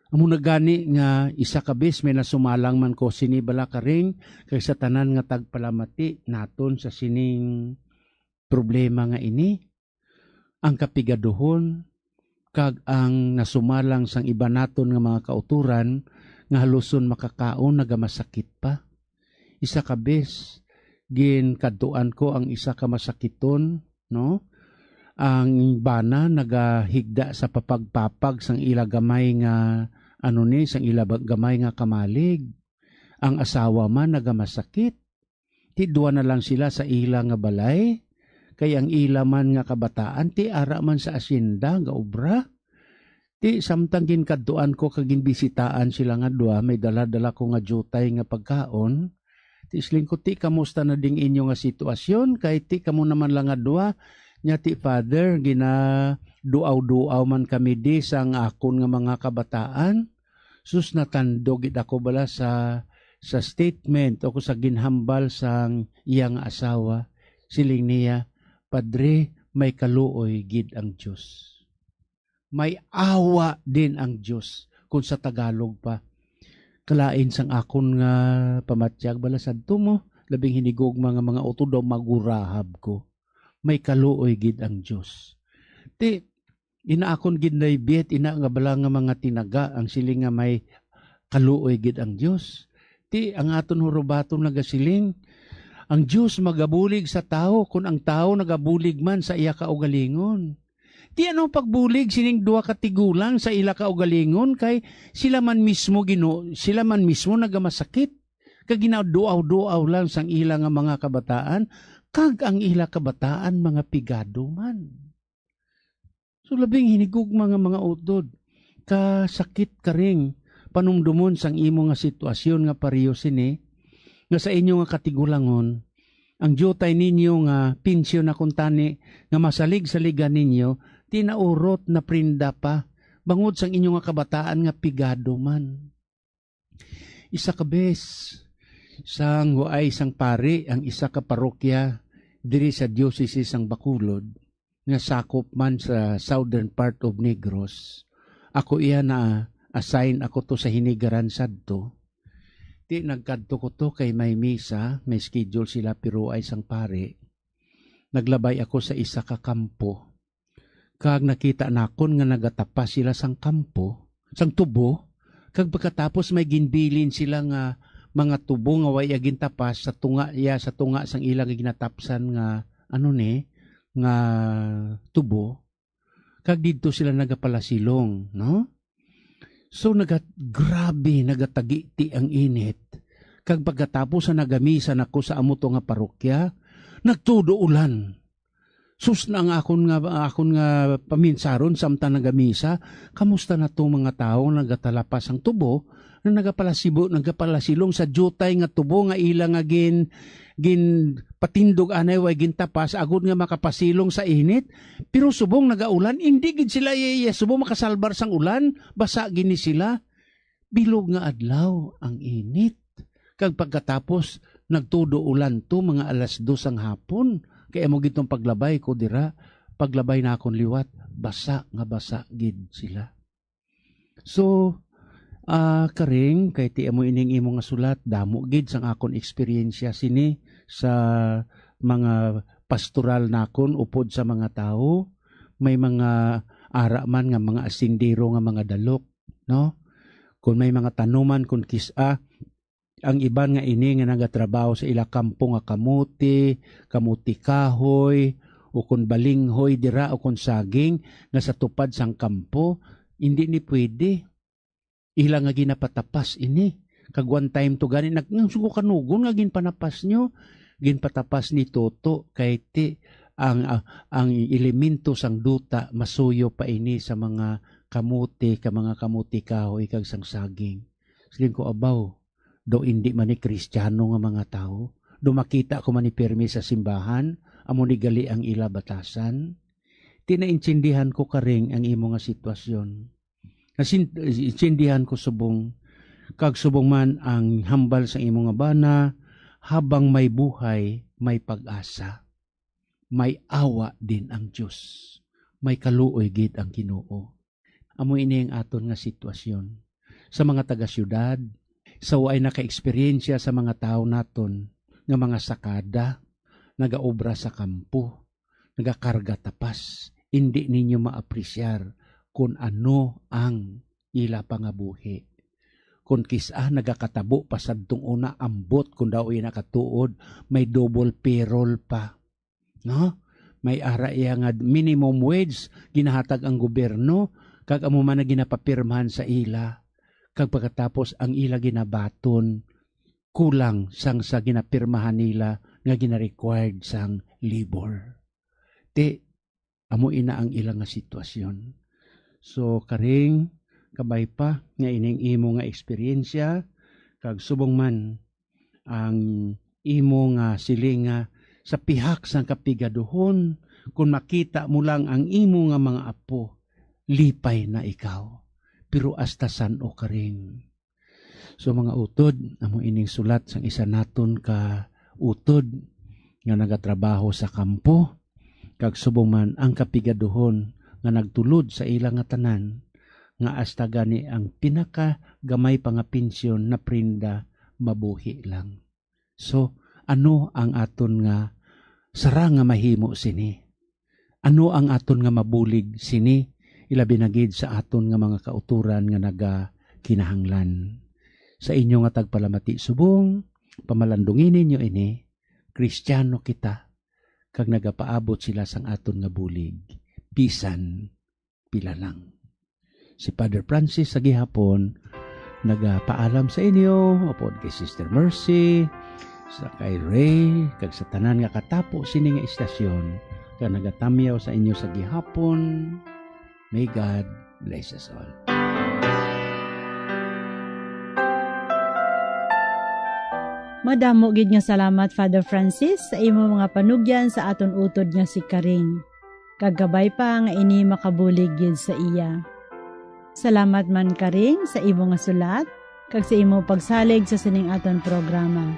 Amo na gani nga isa ka bes may nasumalang man ko sini bala karing kay sa tanan nga tagpalamati naton sa sining problema nga ini. Ang kapigaduhon kag ang nasumalang sang iban naton nga mga kautoran nga haluson makakaon nagamasakit pa. Isa ka bes, ginkadtuan ko ang isa ka masakiton, no? Ang bana nagahigda sa papagpapag sang ila gamay nga, ano ni, sang ila ba-, gamay nga kamalig. Ang asawa man nagamasakit. Ti duha na lang sila sa ila nga balay, kay ang ila man nga kabataan ti ara man sa asyenda nga obra. Ti samtang ginkadtuan ko kag ginbisitaan sila nga duha, may dala-dala ko nga diutay nga pagkaon. Ti siling ko, "Ti, kamusta na ding inyo nga sitwasyon? Kay ti kamo naman lang nga duha." Nya ti, "Father, ginaduaw-duaw man kami di sang akon nga mga kabataan." Sus, natandog gid ako bala sa, sa statement o sa ginhambal sang iya nga asawa. Siling niya, "Padre, may kaluoy gid ang Dios." May awa din ang Dios, kung sa Tagalog pa. Kalain sang akon nga pamatyag bala sadto mo, labing hinigugma nga mga utod daw magurahab ko. May kaluoy gid ang Dios. Ti, ina akon gid naibiyet ina nga bala nga mga tinaga ang siling nga may kaluoy gid ang Dios. Ti, ang aton hurubaton nagasiling, ang Dios magabulig sa tawo kon ang tawo nagabulig man sa iya kaugalingon. Ti, ano ang pagbulig sining duha ka tigulang sa ila kaugalingon, kay sila man mismo ginu-, sila man mismo nagamasakit, kag ginaduaw-duaw lang sang ila nga mga kabataan, kag ang ila kabataan mga pigado man. So, labing hinigugma nga mga utod, kasakit karing panumdomon sang imo nga sitwasyon nga pareho sini, nga sa inyo nga katigulangon, ang diutay ninyo nga pensyon na kuntani nga masalig-saligan ninyo, ti naurot na prenda pa, bangod sang inyo nga kabataan nga pigado man. Isa ka bes, sang waay sang pari ang isa ka parokya diri sa diocese sang Bacolod, nga sakop man sa southern part of Negros. Ako iya na-assign ako to sa hinigaran sadto. Ti nagkadto ko to kay may misa, may schedule sila pero ay sang pari. Naglabay ako sa isa ka kampo. Kag nakita nakon nga nagatapas sila sang kampo, sang tubo, kag pagkatapos may ginbilin sila nga mga tubo nga way gintapas sa tunga, iya sa tunga sang ila nga ginatapsan nga, ano ni, nga tubo, kag didto sila nagapalasilong, no? So, naga-, grabe, nagatagiti ang init. Kag pagkatapos sa nagamisan ako sa amo to nga parokya, nagtudo ulan. Sus na ang akon nga, akon nga paminsaron samtang nagamisa, kamusta na tong mga tawo nga nagatalapas sang tubo, nga nagapalasibo-, nagapalasilong sa diutay nga tubo nga ila nga gin-, ginpatindog anay way gintapas agod nga makapasilong sa init? Pero subong nagaulan, indi gid sila iya-iya subong makasalbar sang ulan, basa gid ni sila. Bilog nga adlaw ang init. Kag pagkatapos, nagtudo ulan to mga alas dos sang hapon. Kay amo gid tong paglabay ko dira, paglabay nakon liwat, basa nga basa gid sila. So, ah, karing, kay ti amo ining imo nga sulat, damo gid sang akon eksperyensya sini sa mga pastoral nakon upod sa mga tawo. May mga ara man nga mga asindero nga mga dalok, no? Kung may mga tanuman, kung kis-, ah, ang iban nga ini nga nagatrabaho sa ila kampo nga kamote, kamote kahoy, o kon balinghoy dira, o kon saging nga sa tupad sang kampo, indi ni pwede. Ila nga ginapatapas ini. Kag one time to gani, nag-, nang sugo kanugon nga ginpanapas nyo, ginpatapas ni Toto, kay ti ang, ah, ang elemento sang duta masuyo pa ini sa mga kamote, ka mga kamote kahoy, kag sang saging. Siling ko, "Abaw, daw indi man ni Kristiyano nga mga tawo? Daw makita ko man ni pirmi sa simbahan, amo ni gali ang ila batasan?" Ti naintindihan ko karing ang imo nga sitwasyon. Nasin-, intindihan ko subong, kag subong man ang hambal sa imo nga bana, habang may buhay, may pag-asa. May awa din ang Dios. May kaluoy gid ang Ginoo. Amo ini ang aton nga sitwasyon. Sa mga taga-siyudad, sa waay nakaeksperyensya sa mga tawo naton nga mga sakada, nagaobra sa kampo, nagakarga tapas, indi ninyo maapresyar kon ano ang ila pangabuhi. Kon kis-a nagakatabo pa sadtong una, ambot kon daw ina katuod, may double payroll pa. No? May ara iya nga minimum wage ginahatag ang gobyerno, kag amo man ang ginapapirmahan sa ila. Kag pagkatapos ang ila ginabaton kulang sang sa ginapirmahan nila nga gina-required sang labor. Ti, amo ina ang ila nga sitwasyon. So, karing, kabay pa nga ining imo nga eksperyensya, kag subong man ang imo nga siling nga sa pihak sang kapigaduhon, kon makita mo lang ang imo nga mga apo, lipay na ikaw. Pero hasta san-o karing? So, mga utod, amo ining sulat sang isa naton ka utod nga nagatrabaho sa kampo, kag subong man ang kapigaduhon nga nagtulod sa ila nga tanan, nga hasta gani ang pinakagamay pa nga pensyon na prenda mabuhi lang. So, ano ang aton nga sara nga mahimo sini? Ano ang aton nga mabulig sini, ilabi na gid sa aton nga mga kautoran nga nagakinahanglan? Sa inyo nga tagpalamati subong, pamalandungi ninyo ini, Kristiyano kita, kag nagapaabot sila sang aton nga bulig, bisan pila lang. Si Father Francis sa gihapon nagapaalam sa inyo, upod kay Sister Mercy, sa kay Ray, kag sa tanan nga katapo sini nga istasyon, kag nagatamyaw sa inyo sa gihapon. May God bless us all. Madamo gid nga salamat, Father Francis, sa imo mga panugyan sa aton utod nga si Karing. Kag kabay pa nga ini makabulig gid sa iya. Salamat man, Karing, sa imo nga sulat kag sa imo pagsalig sa sining aton programa.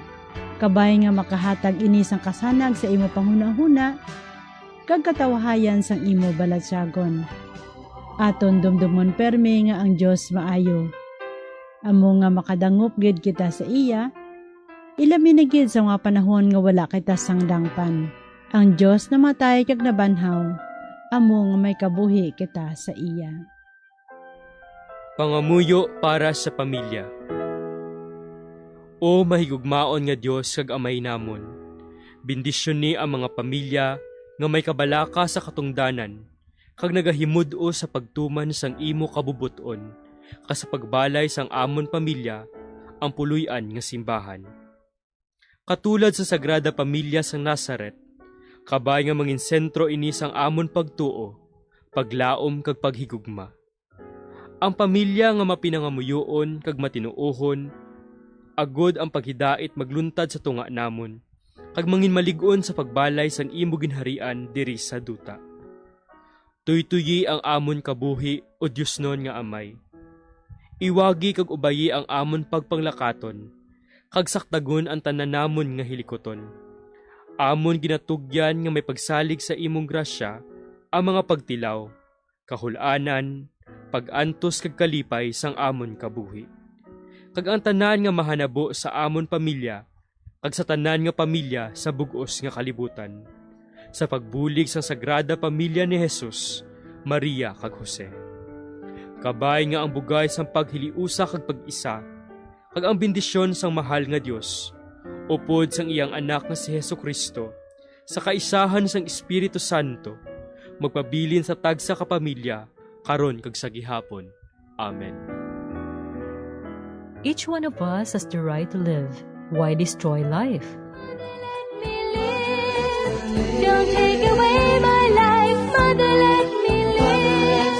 Kabay nga makahatag ini sang kasanag sa imo panghunahuna kag katawahayan sang imo balatyagon. Aton dumdumon permi nga ang Dios maayo. Amo nga makadangop gid kita sa iya, ilabi na gid sa mga panahon nga wala kita sang dangpan. Ang Dios namatay kag nabanhaw, amo nga may kabuhi kita sa iya. Pangamuyo para sa pamilya. O mahigugmaon nga Dios kag Amay namon, bendisyoni ang mga pamilya nga may kabalaka sa katungdanan kag nagahimud-os sa pagtuman sang imo kabubot-on, kag sa pagbalay sang amon pamilya ang puloy-an nga simbahan. Katulad sa Sagrada Pamilya sang Nazaret, kabay nga mangin sentro ini sang amon pagtuo, paglaom, kag paghigugma. Ang pamilya nga mapinangamuyoon kag matinuohon, agod ang paghidait magluntad sa tunga namon, kag mangin malig-on sa pagbalay sang imo ginharian diri sa duta. Tuytoyi ang amon kabuhi, O Diosnon nga Amay. Iwagi kag ubayi ang amon pagpanglakaton, kag sakdagon ang tanan namon nga hilikuton. Amon ginatugyan nga may pagsalig sa imong grasya ang mga pagtilaw, kahul-anan, pag-antos kag kalipay sang amon kabuhi, kag ang tanan nga mahanabo sa amon pamilya kag sa tanan nga pamilya sa bug-os nga kalibutan, sa pagbulig sang Sagrada Pamilya ni Jesus, Maria, kag Jose. Kabay nga ang bugay sang paghiliusa kag pag-isa, kag ang bendisyon sang mahal nga Dios, upod sang iyang Anak nga si Jesu-Cristo, sa kaisahan sang Espiritu Santo, magpabilin sa tagsa ka pamilya, karon kag sa gihapon. Amen. Each one of us has the right to live. Why destroy life? Don't take away my life, Mother, let me live.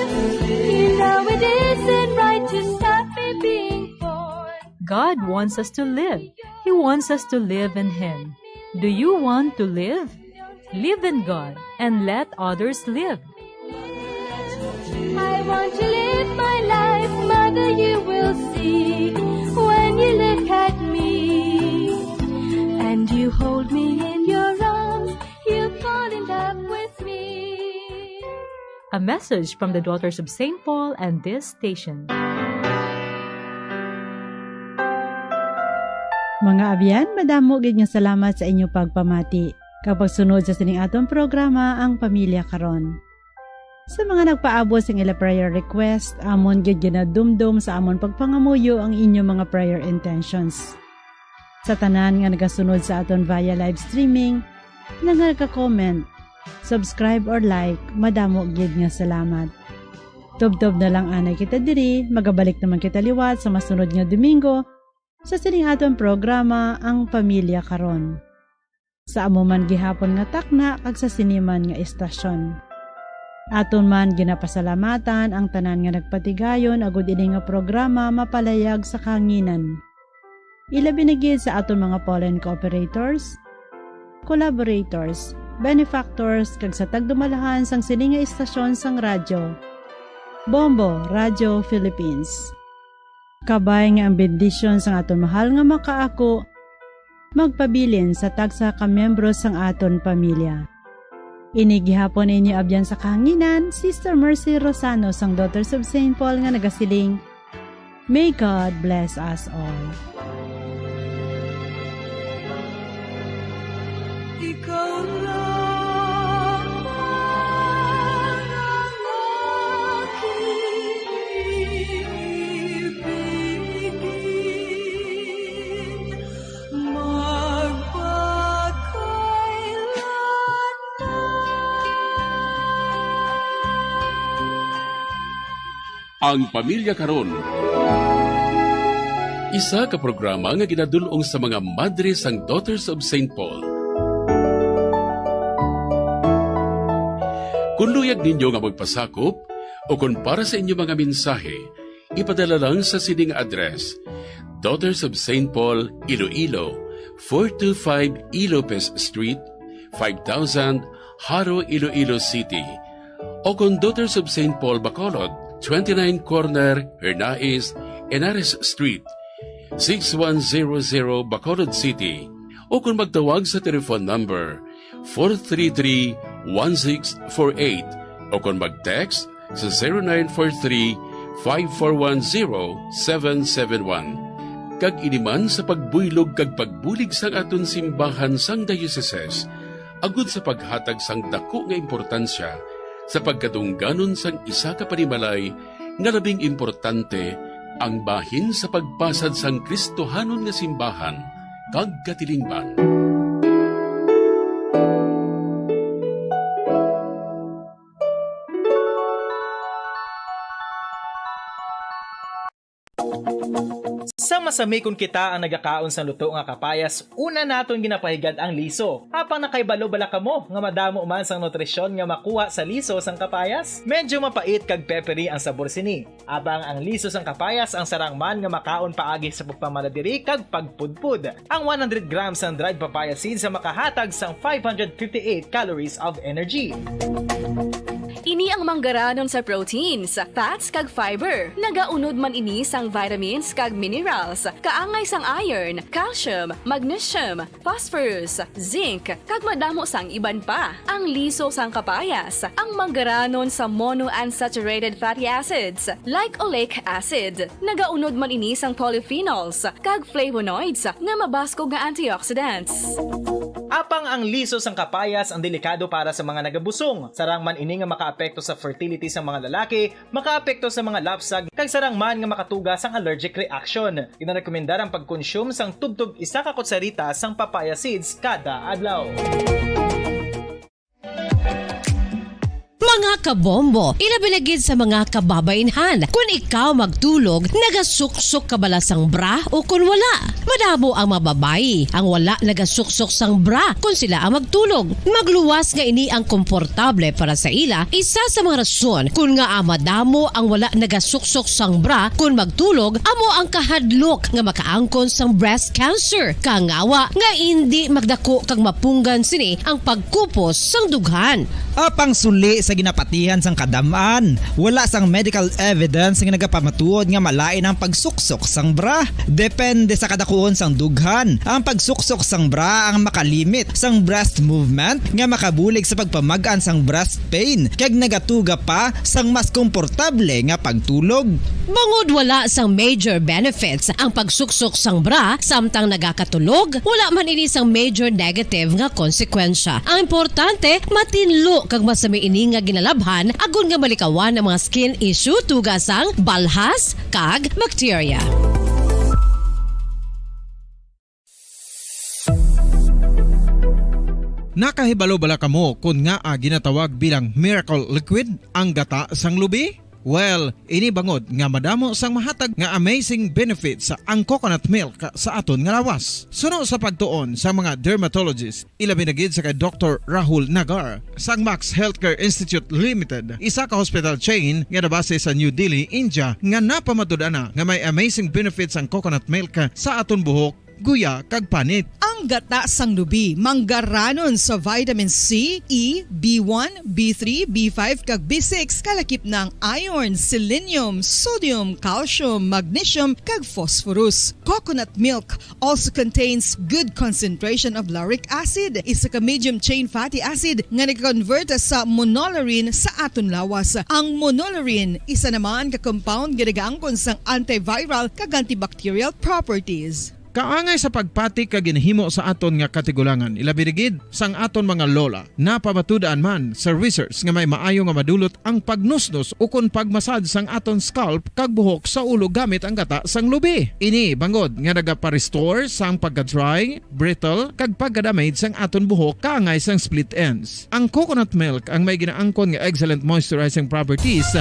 You know it isn't right to stop me being born. God wants us to live. He wants us to live in Him. Do you want to live? Live in God and let others live. I want to live my life When you look at me and you hold me in your arms, you fall in love with me. A message from the Daughters of Saint Paul and this station. Mga abyan, madamo gid nga salamat sa inyo pagpamati kag pagsunod sa sining aton programa, Ang Pamilya Karon. Sa mga nagpaabot sang ila prayer request, amon gid ginadumdom sa amon pagpangamuyo ang inyo mga prayer intentions. Sa tanan nga nagasunod sa aton via live streaming, nga nagka-comment, subscribe or like, madamo gid nga salamat. Tubtob na lang anay kita diri, magabalik naman kita liwat sa masunod nga Domingo sa sining aton programa, Ang Pamilya Karon. Sa amo man gihapon nga takna kag sa sini man nga istasyon. Aton man ginapasalamatan ang tanan nga nagpatigayon agud ini nga programa mapalayag sa kahanginan. Ilabi na gid sa aton mga pollen cooperators, collaborators, benefactors, kag sa tagdumalahan sang sini nga istasyon sang radyo, Bombo Radio Philippines. Kabay nga ang bendisyon sang aton mahal nga makaako magpabilin sa tagsa ka miyembro sang aton pamilya. Ini gihapon inyo abyan sa kahanginan, Sister Mercy Rosano sang Daughters of Saint Paul nga nagasiling, "May God bless us all." Ikaw lang ang aking ibigin. Magpakailanman. Ang Pamilya Karon. Isa ka programa nga ginadul-ong sa mga madre sang Daughters of Saint Paul. Kung luyag ninyo nga magpasakop o kung para sa inyo mga mensahe, ipadala lang sa sining address: Daughters of Saint Paul, Iloilo, four two five Ilopez Street, five thousand, Jaro, Iloilo City. O kon Daughters of Saint Paul, Bacolod, twenty-nine corner Hernais, Henares Street, six one zero zero, Bacolod City. O kon magtawag sa telephone number four three three, one six four eight, o kon mag-text sa zero nine four three, five four one, zero seven seven one. Kag ini man sa pagbuylog kag pagbulig sang aton simbahan sang diocese, agud sa paghatag sang daku nga importansya sa pagkadungganon sang isa ka panimalay nga labing importante, ang bahin sa pagpasad sang Kristohanon nga simbahan kag katilingban. Sa masami kon kita ang nagakaon sang luto nga kapayas, una naton ginapahigad ang liso. Apang nakahibalo bala kamo nga madamo man sang nutrisyon nga makuha sa liso sang kapayas? Medyo mapait kag peppery ang sabor sini. Apang ang liso sang kapayas ang sarang man nga makaon paagi sa pagpamala diri kag pagpudpod. Ang one hundred grams sang dried papaya seeds ang makahatag sang five hundred fifty-eight calories of energy. Ini ang manggaranon sa proteins, fats, kag fiber. Nagaunod man ini sang vitamins kag minerals, kaangay sang iron, calcium, magnesium, phosphorus, zinc, kag madamo sang iban pa. Ang liso sang kapayas, ang manggaranon sa monounsaturated fatty acids, like oleic acid. Nagaunod man ini sang polyphenols kag flavonoids nga mabaskog nga antioxidants. Apang ang liso sang kapayas ang delikado para sa mga nagabusong. Sarang man ini nga makaapekto sa fertility sang mga lalaki, makaapekto sa mga lapsag, kag sarang man nga makatuga sang allergic reaction. Ginarekomendar ang pagkonsume sang tubtob isa ka kutsarita sang papaya seeds kada adlaw. Mga kabombo, ilabi na gid sa mga kababainhan, kun ikaw magtulog, nagasuksok ka bala sang bra o kun wala? Madamo ang mga babayi ang wala nagasuksok sang bra kun sila ang magtulog. Magluwas nga ini ang komportable para sa ila, isa sa mga rason kun ngaa madamo ang wala nagasuksok sang bra kun magtulog amo ang kahadlok nga makaangkon sang breast cancer, kangawa nga indi magdako kag mapunggan sini ang pagkupos sang dughan. Apang suli sa Napatihan sang kadam-an, wala sang medical evidence nga nagapamatuod nga malain ang pagsuksok sang bra. Depende sa kadakuon sang dughan, ang pagsuksok sang bra ang makalimit sang breast movement nga makabulig sa pagpamag-an sang breast pain, kag nagatuga pa sang mas komportable nga pagtulog. Bangod wala sang major benefits ang pagsuksok sang bra samtang nagakatulog, wala man ini sang major negative nga konsekwensya. Ang importante, matinlo kag masami ini nga ginalabhan, agon nga malikawan ang mga skin issue, tuga sang balhas kag bakterya. Nakahibalo bala kamo kon ngaa ginatawag bilang miracle liquid ang gata sang lubi? Well, ini bangod nga madamo sang mahatag nga amazing benefits ang coconut milk sa aton nga lawas. Suno sa pagtuon sa mga dermatologist, ilabi na gid sa kay Doktor Rahul Nagar sang Max Healthcare Institute Limited, isa ka hospital chain nga nabase sa New Delhi, India, nga napamatud-an na nga may amazing benefits ang coconut milk sa aton buhok, guya, kag panit. Ang gata sang lubi manggaranon sa vitamin C, E, B one, B three, B five, kag B six, kalakip na ang iron, selenium, sodium, calcium, magnesium, kag phosphorus. Coconut milk also contains good concentration of lauric acid, isa ka medium chain fatty acid nga nag-convert sa monolaurin sa aton lawas. Ang monolaurin, isa naman ka compound nga nagaangkon sang antiviral kag antibacterial properties. Kaangay sa pagpati kag ginhimo sa aton nga katigulangan, ilabi na gid sang aton mga lola. Napamatud-an man sa research nga may maayo nga madulot ang pagnusnos ukon pagmasad sang aton scalp kag buhok sa ulo gamit ang gata sang lubi. Ini bangod nga nagapa-restore sang pagka-dry, brittle, kag pagka-damage sang aton buhok kaangay sang split ends. Ang coconut milk ang may ginaangkon nga excellent moisturizing properties.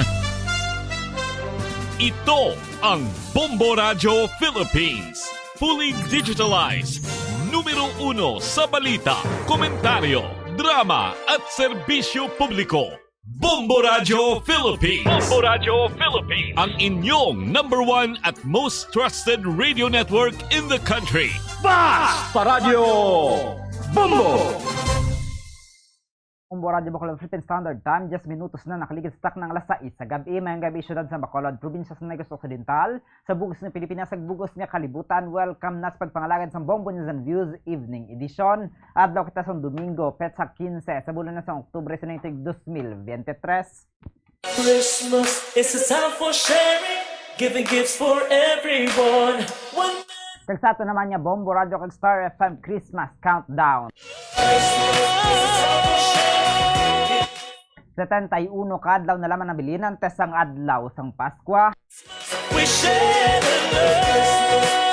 Ito ang Bombo Radyo Philippines. Fully digitalized. Numero uno sa balita, komentaryo, drama, at serbisyo publiko. Bombo Radyo Philippines. Bombo Radyo Philippines. Ang inyong number one at most trusted radio network in the country. Basta Radyo Bombo! Bombo Radyo Bacolod Philippine Standard Time, diyes minutos na nakaligid sa takna nga alas sais sa gab-i. Mayong gab-i, siyudad sa Bacolod, probinsya sa Negros Occidental, sa bug-os nga Pilipinas, sa bug-os nga kalibutan. Welcome na sa pagpangalagad sang Bombo News and Views Evening Edition. Adlaw kita sang Domingo, petsa quince sa bulan na sang Oktubre sa nitag dos mil bente tres. Christmas is a time for sharing, giving gifts for everyone. One Kag sa ato naman nga Bombo Radyo kag Star F M Christmas Countdown. Setenta y uno ka adlaw na lamang nabilin antes sang adlaw sang Paskwa. We share the love.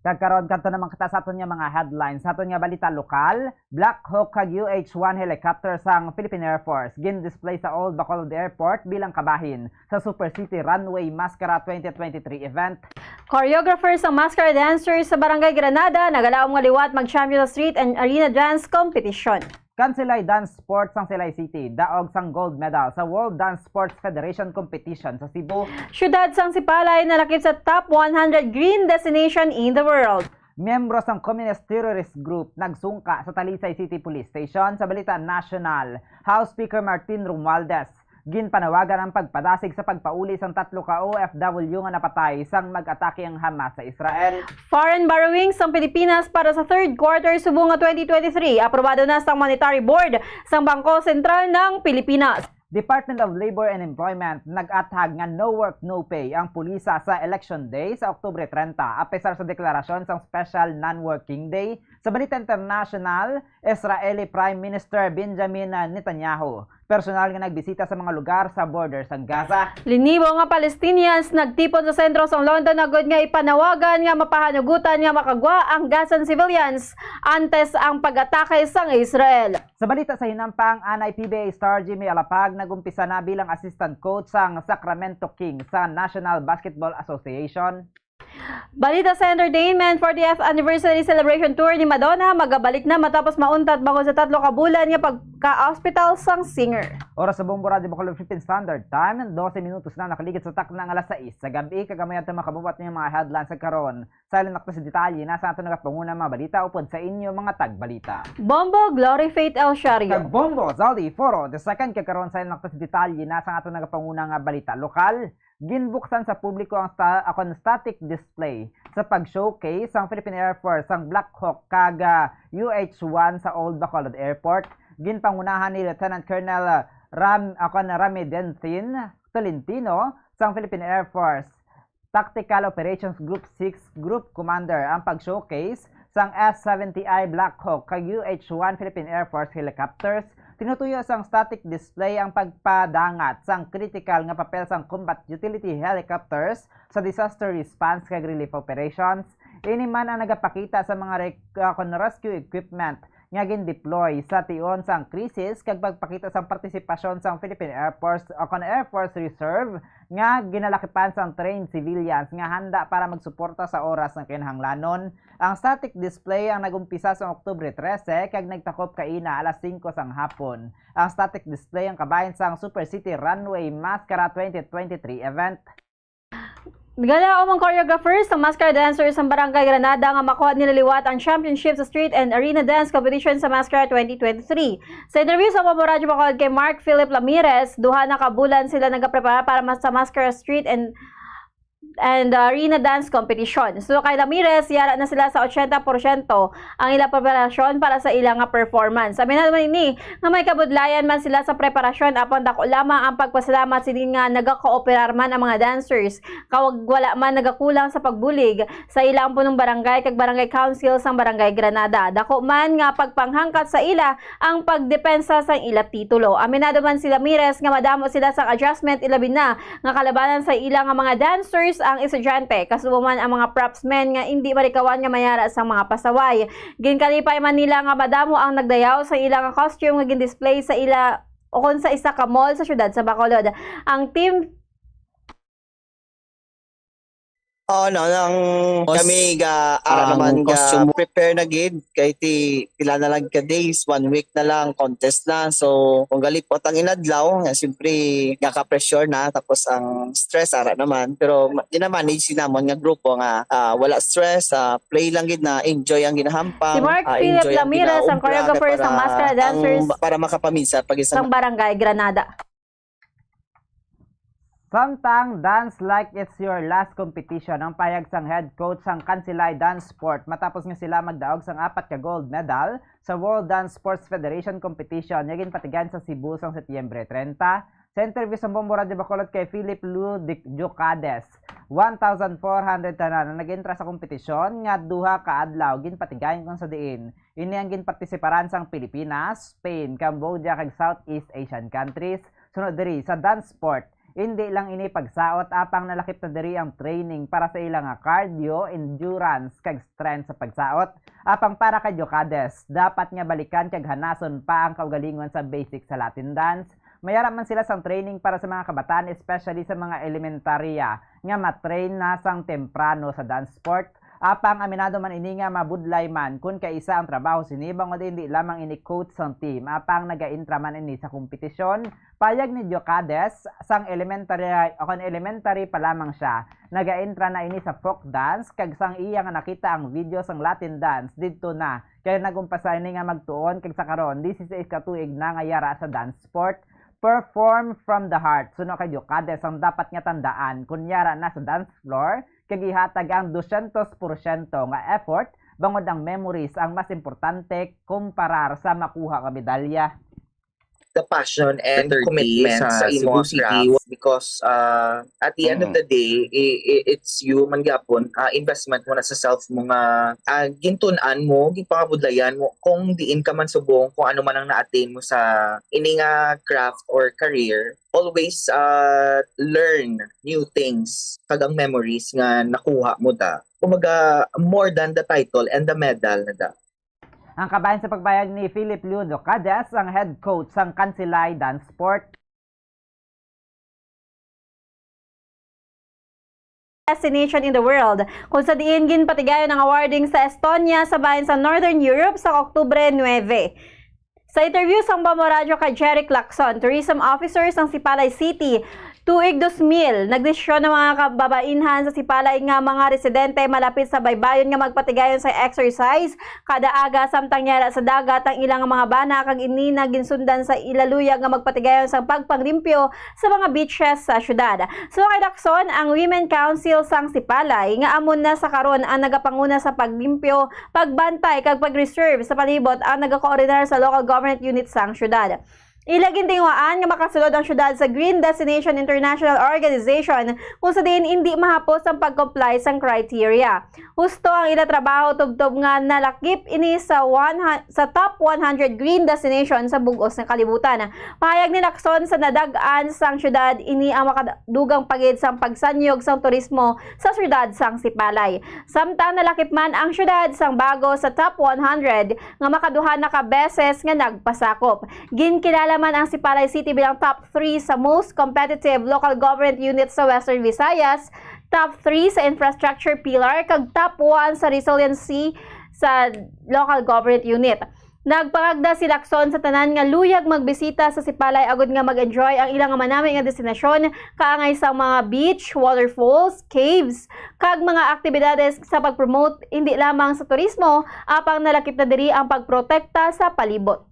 Kag karon, kadto naman kita sa aton nga mga headlines. Sa aton nga balita lokal, Black Hawk kag U H one helicopter sang Philippine Air Force gin-display sa Old Bacolod Airport bilang kabahin sa Super City Runway Mascara twenty twenty-three event. Choreographer sang Mascara Dancers sa Barangay Granada nagalaom nga liwat mag-champion sa Street and Arena Dance Competition. Kansilay Dance Sport sang Silay City daog sang gold medal sa World Dance Sports Federation Competition sa Cebu. Siyudad sang Sipalay nalakip sa top one hundred green destination in the world. Miyembro sang Communist Terrorist Group nagsungka sa Talisay City Police Station. Sa balita nasyonal, House Speaker Martin Romualdez ginpanawagan ang pagpadasig sa pagpauli sang tatlo ka O F W nga napatay sang mag-atake ang Hamas sa Israel. Foreign borrowings sang Pilipinas para sa third quarter subong nga twenty twenty-three aprobado na sang Monetary Board sang Bangko Sentral ng Pilipinas. Department of Labor and Employment nag-athag nga no work, no pay ang pulisa sa Election Day sa Oktubre trenta, apesar sa deklarasyon sang special non-working day. Sa balita international, Israeli Prime Minister Benjamin Netanyahu personal nga nagbisita sa mga lugar sa border sang Gaza. Linibo nga Palestinians nagtipon sa sentro sang London agod nga ipanawagan nga mapahanugutan nga makagwa ang Gazan civilians antes ang pag-atake sang Israel. Sa balita sa hinampang, anay P B A star Jimmy Alapag nag-umpisa na bilang assistant coach sang Sacramento Kings sa National Basketball Association. Balita sa entertainment, fortieth anniversary celebration tour ni Madonna magabalik na matapos mauntat bangod sa tatlo ka bulan nga pagka-hospital sang singer. Oras sa Bombo Radyo Bacolod, fifteen Standard Time, dose minutos na nakaligid sa takna nga alas sais sa gab-i, kag amo yadto makabubat niya mga headlines sa karon. Silent Actress Detalye, na sa aton nagapanguna mga balita upod sa inyo mga tagbalita. Bombo, Glory Faith El Shario. Kag Bombo, Zaldi Foro the second, kag karon Silent Actress Detalye, na sa aton nagapanguna nga balita lokal. Ginbuksan sa publiko ang sta-, akon static display sa pag-showcase sang Philippine Air Force, sang Black Hawk kag, ah, U H one sa Old Bacolod Airport. Ginpangunahan ni Lieutenant Colonel, ah, Ram-, akon Ramidentin Tolentino sang Philippine Air Force Tactical Operations Group six Group Commander ang pag-showcase sang S seventy I Black Hawk kag U H one Philippine Air Force helicopters. Tinutuyo sang static display ang pagpadangat sang critical nga papel sang combat utility helicopters sa disaster response kag relief operations. Ini man ang nagapakita sa mga rec-, uh, kon rescue equipment nga gindeploy sa tion sang krisis kag pagpakita sang partisipasyon sang Philippine Air Force o kon Air Force Reserve nga ginalakipan sang trained civilians nga handa para magsuporta sa oras nga kinahanglanon. Ang static display ang nag-umpisa sa Oktubre trese kag nagtakop kaina alas singko sang hapon. Ang static display ang kabahin sang Super City Runway Mascara twenty twenty-three event. Nagalaom ang choreographers sang Mascara Dancers sang Barangay Granada nga makuha nila liwat ang championship sa Street and Arena Dance Competition sa Mascara twenty twenty-three. Sa interview sa Bombo Radyo Bacolod kay Mark Philip Lamirez, duha na ka bulan sila nagaprepara para mas-, sa Mascara Street and, and, uh, Arena Dance Competition. So kay Lamirez, yara na sila sa ochenta porsyento ang ilang preparasyon para sa ila nga performance. Aminado man ini nga may kabudlayan man sila sa preparasyon, apan dako lamang ang pagpasalamat sini nga nagakooperar man ang mga dancers, kag wala man nagakulang sa pagbulig sa ilang punong barangay kag barangay council sang Barangay Granada. Dako man nga pagpanghangkat sa ila ang pagdepensa sang ila titulo. Aminado man si Lamirez nga madamo sila sa adjustment, ilabi na nga kalabanan sa ila nga mga dancers ang estudyante, kasubo man ang mga props men nga indi malikawan nga mayara sa mga pasaway. Ginkalipay man nila nga madamo ang nagdayaw sa ila nga costume nga gindisplay sa ila o kon sa isa ka mall sa siyudad sa Bacolod. Ang team Oo, no, ang Tapos, kami ga, ara ang naman ga costume prepare na gid, kay ti, pila na lang ka days, one week na lang, contest na. So, kung galipot ang inadlaw, nga siyempre, naka-pressure na, tapos ang stress, ara naman. Pero ma-, gina-manage din namon nga grupo nga, ah, wala stress, ah, play lang gid na, enjoy ang ginahampang, Si Mark ah, Philip enjoy ang Lamirez, ang ginaobra, choreographer sa para Mascara ang, Dancers para makapaminsar pag isang sang Barangay Granada. Samtang Dance Like It's Your Last Competition ang pahayag sang head coach sang Kansilay Dance Sport matapos nga sila magdaog sang apat ka gold medal sa World Dance Sports Federation Competition nga ginpatigayon sa Cebu sang Setyembre trenta. Sa interview sa Bombo Radyo Bacolod kay Philip Lou Dic-, Diocades, one thousand four hundred tanan ang nag-entra sa kompetisyon nga duha ka adlaw ginpatigayon, kung sa diin ini ang ginpartisiparan sang Pilipinas, Spain, Cambodia, kag Southeast Asian countries. Sunod diri, sa dance sport, indi lang ini pagsaot, apang nalakip na diri ang training para sa ila nga cardio, endurance, kag strength sa pagsaot. Apang para kay Diocades, dapat nga balikan kag hanason pa ang kaugalingon sa basic sa Latin dance. Mayara man sila sang training para sa mga kabataan, especially sa mga elementarya, nga matrain na sang temprano sa dance sport. Apang aminado man ini nga mabudlay man kon kaisa ang trabaho sini, bangod indi lamang ini coach sang team, apang nagaintra man ini sa kompetisyon. Payag ni Diocades, sang elementary, o kon elementary pa lamang siya, nagaintra na ini sa folk dance, kag sang iya nga nakita ang video sang Latin dance, didto na kay nag-umpisa ini nga magtuon, kag sa karon, dieciséis ka tuig na nga yara sa dance sport. Perform from the heart. Suno kay Diocades, ang dapat nga tandaan, kon yara na sa dance floor, kag ihatag ang dosyentos porsyento nga effort, bangod ang memories ang mas importante kumparar sa makuha nga medalya. The passion and Thirty commitment sa sa Cebu imo City craft was because, uh, at the end of Mm. the day, i-, i-, it's you man gyapon, uh, investment mo na sa self mo nga, uh, gintun-an mo, ginpangabudlayan mo kung diin ka man subong, kung ano man ang na-attain mo sa ini nga craft or career. Always, uh, learn new things, kag ang memories nga nakuha mo da. Kumbaga, more than the title and the medal na da. Ang kabahin sa pagpahayag ni Philip Lou Diocades, ang head coach sang Kansilay Dance Sport. Destination in the world, kung sa diin ginpatigayon ang awarding sa Estonia sa bahin sa Northern Europe sa Oktubre nuebe. Sa interview sang Bombo Radyo kay Jeric Lacson, tourism officer sang Sipalay City, Tuig dos mil, nagdesisyon ang mga kababainhan sa Sipalay nga mga residente malapit sa baybayon nga magpatigayon sa exercise kada aga, samtang yara sa dagat ang ilang mga bana, kag ini na ginsundan sa ila luyag nga magpatigayon sa pagpanglimpyo sa mga beaches sa syudad. Suno kay Lacson, ang Women Council sang Sipalay, nga amo na sa karon ang nagapanguna sa paglimpyo, pagbantay, kag pag-reserve sa palibot, ang nagakoordinar sa local government unit sang syudad. Ila gintinguhaan nga makasulod ang syudad sa Green Destination International Organization, kung sa diin indi mahapos ang pag-comply sang criteria. Husto ang ila trabaho, tubtob nga nalakip ini sa one hu-, sa top one hundred green destination sa bug-os nga kalibutan. Pahayag ni Lacson, sa nadag-an sang syudad, ini ang makadugang pa gid sang pagsanyog sang turismo sa syudad sang Sipalay. Samtang nalakip man ang syudad sang bago sa top one hundred nga makaduha na ka beses nga nagpasakop. Ginkilala man ang Sipalay City bilang top three sa most competitive local government unit sa Western Visayas, top three sa infrastructure pillar, kag top one sa resiliency sa local government unit. Nagpangagda si Lacson sa tanan nga luyag magbisita sa Sipalay agud nga mag-enjoy ang ilang manami nga destinasyon, kaangay sang mga beach, waterfalls, caves, kag mga aktibidades sa pag-promote hindi lamang sa turismo, apang nalakip na diri ang pagprotekta sa palibot.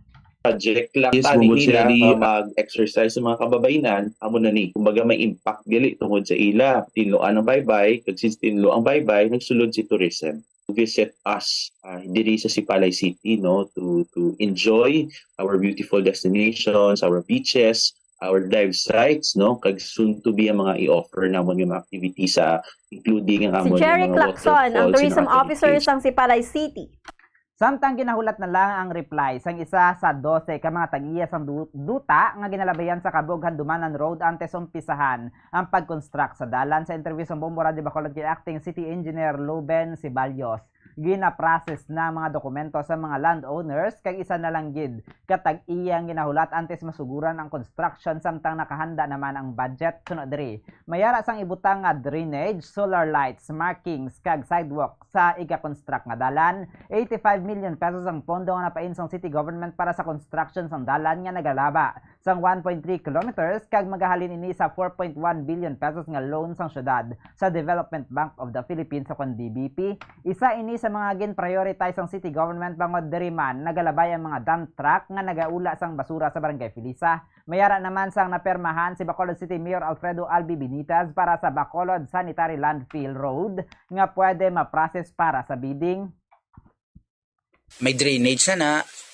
Project lang. Yes, tani nila nga mag-exercise sa mga kababayenan, amo na ni. Kumbaga, may impact gali tungod sa ila. Tinluan ang baybay, kag since tinlo ang baybay, nagsulod si tourism to visit us, ah, diri sa Sipalay City, no, to to enjoy our beautiful destinations, our beaches, our dive sites, no, kag soon to be ang mga i-offer namon nga mga activities, sa including ang Si amon Jerry mga Claxon, ang tourism officer sang Sipalay City. Samtang ginahulat na lang ang reply sang isa sa dose ka mga tag-iya sang du- duta nga ginalabayan sa Kabug-Handumanan Road antes umpisahan ang pag-construct sa dalan. Sa interview sang Bombo Radio Bacolod kay Acting City Engineer Luben Ceballos, gina-process na mga dokumento sa mga landowners kag isa na lang gid ka tag-iya ang ginahulat antes masuguran ang construction, samtang nakahanda naman ang budget. Suno diri, may ara sang ibutang nga drainage, solar lights, markings, kag sidewalk sa iga-construct nga dalan. Eighty-five million pesos ang pondo nga napain sang city government para sa construction sang dalan nga nagalaba sang one point three kilometers, kag magahalin ini sa four point one billion pesos nga loan sang syudad sa Development Bank of the Philippines, o kon D B P. Isa ini sa mga gin-prioritize sang city government, bangod diri man nagalabay ang mga dump truck nga nagaula sang basura sa Barangay Felisa. May ara naman sang napermahan si Bacolod City Mayor Alfredo Albi Benitez para sa Bacolod Sanitary Landfill Road nga pwede ma-process para sa bidding. May drainage na na,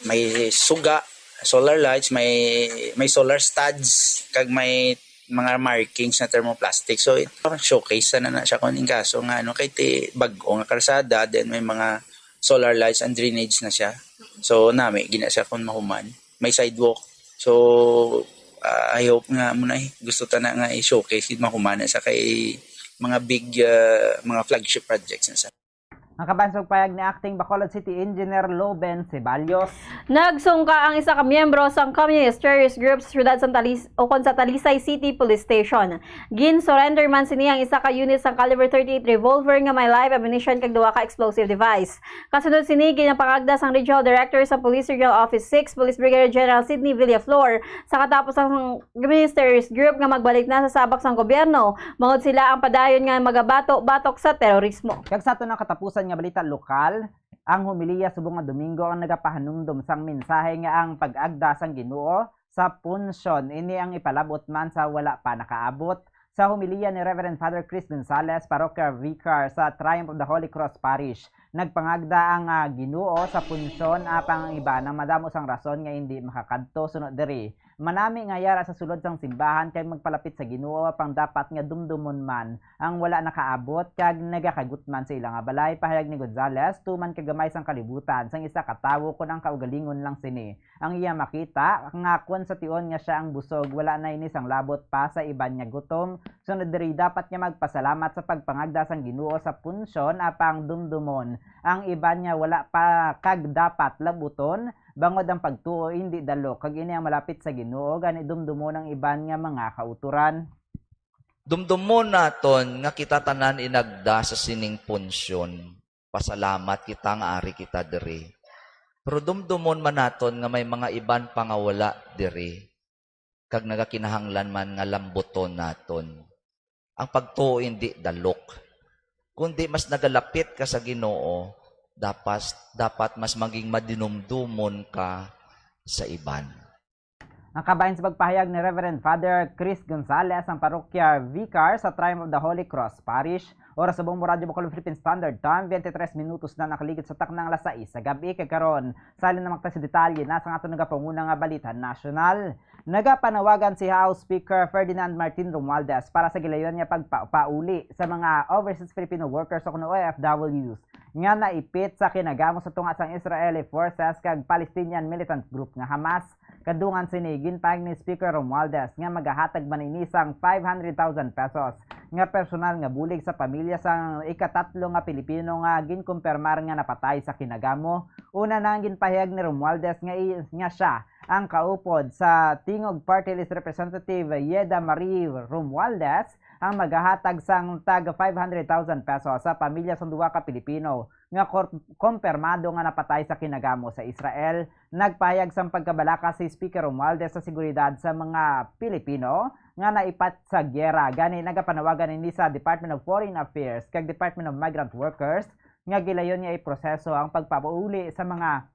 may suga, solar lights, may may solar studs, kag may mga markings na thermoplastic. So, it, parang showcase na na siya kung in kaso nga ano, kay ti bag-o nga kalsada, then may mga solar lights and drainage na siya. So, nami gina siya kung mahuman. May sidewalk. So, ah, I hope nga mo na eh, gusto ta na nga i-showcase it mahuman na sa kay mga big, ah, mga flagship projects na sa. Ang kabansog payag ni Acting Bacolod City Engineer Loben Ceballos. Nagsungka ang isa ka miyembro sang Communist Terrorist Group sa siyudad sang Talis-, o kon sa Talisay City Police Station. Gin-surrender man sini ang isa ka unit sang caliber thirty-eight revolver nga may live ammunition kag duha ka explosive device. Kasunod sini, ginapangagda sang Regional Director sa Police Regional Office six, Police Brigadier General Sidney Villaflor, sa katapos sang Communist Terrorist Group nga magbalik na sa sabak sang gobyerno, bangod sila ang padayon nga magabato batok sa terorismo. Kag sa ato na katapusan nga balita lokal, ang homilya subong nga Domingo ang nagapahanumdom sang mensahe nga ang pag-agda sang Ginoo sa punsyon, ini ang ipalabot man sa wala pa nakaabot. Sa homilya ni Reverend Father Chris Gonzalez, Parochial Vicar sa Triumph of the Holy Cross Parish, nagpangagda ang, ah, Ginoo sa punsyon, apang ang iban ang madamo sang rason nga indi makakadto. Suno diri, manami nga yara sa sulod sang simbahan kay magpalapit sa Ginoo, apang dapat nga dumdumon man ang wala nakaabot kag nagakagutman sa ila nga balay. Pahayag ni Gonzalez, tuman ka gamay sang kalibutan sang isa ka tawo kon ang kaugalingon lang sini ang iya makita, nga kon sa tion nga sia ang busog, wala na ini sang labot pa sa iban nga gutom. Sunod diri, dapat nga magpasalamat sa pagpangagda sang Ginoo sa punsyon, apang dumdumon ang iban nga wala pa kag dapat labuton, bangod ang pagtuo indi dalo, kag ini ang malapit sa Ginoo, gani dumdumon ang iban nga mga kautoran. Dumdumon naton nga kita tanan inagda sa sining punsyon. Pasalamat kita nga ari kita diri. Pero dumdumon man naton nga may mga iban pa nga wala diri. kag nagakinahanglan man nga lambuton naton. Ang pagtuo indi dalok, kundi mas nagalapit ka sa Ginoo, dapat, dapat mas maging madinumdomon ka sa iban. Ang kabahin sa pagpahayag ni Reverend Father Chris Gonzalez, ang parokya vicar sa Triumph of the Holy Cross Parish. Oras subong mo, Radyo Bacolod Philippine Standard Time, twenty-three minutos na nakaligid sa taknang alas sais sa gab-i. Kag karon, sa halin na makita sa detalye na sa aton nagapanguna nga balita nasyonal. Nagapanawagan si House Speaker Ferdinand Martin Romualdez para sa gilayon niya pagpauli sa mga overseas Filipino workers o kuno O F Ws nga naipit sa kinagamo sa tunga sang Israeli forces kag Palestinian militant group nga Hamas. Kadungan sini, ginpahayag ni Speaker Romualdez nga magahatag man ini sang five hundred thousand pesos nga personal nga bulig sa pamilya sang ikatatlo nga Pilipino nga ginkumpirmar nga napatay sa kinagamo. Una na ang ginpahayag ni Romualdez nga i-, nga siya ang kaupod sa Tingog Party List Representative Yeda Marie Romualdez ang magahatag sang tag five hundred thousand pesos sa pamilya sang duha ka Pilipino nga kor-, kompirmado nga napatay sa kinagamo sa Israel. Nagpahayag sang pagkabalaka si Speaker Romualdez sa seguridad sa mga Pilipino nga naipat sa giyera. Gani, nagapanawagan ini sa Department of Foreign Affairs kag Department of Migrant Workers nga gilayon niya iproseso ang pagpapauli sa mga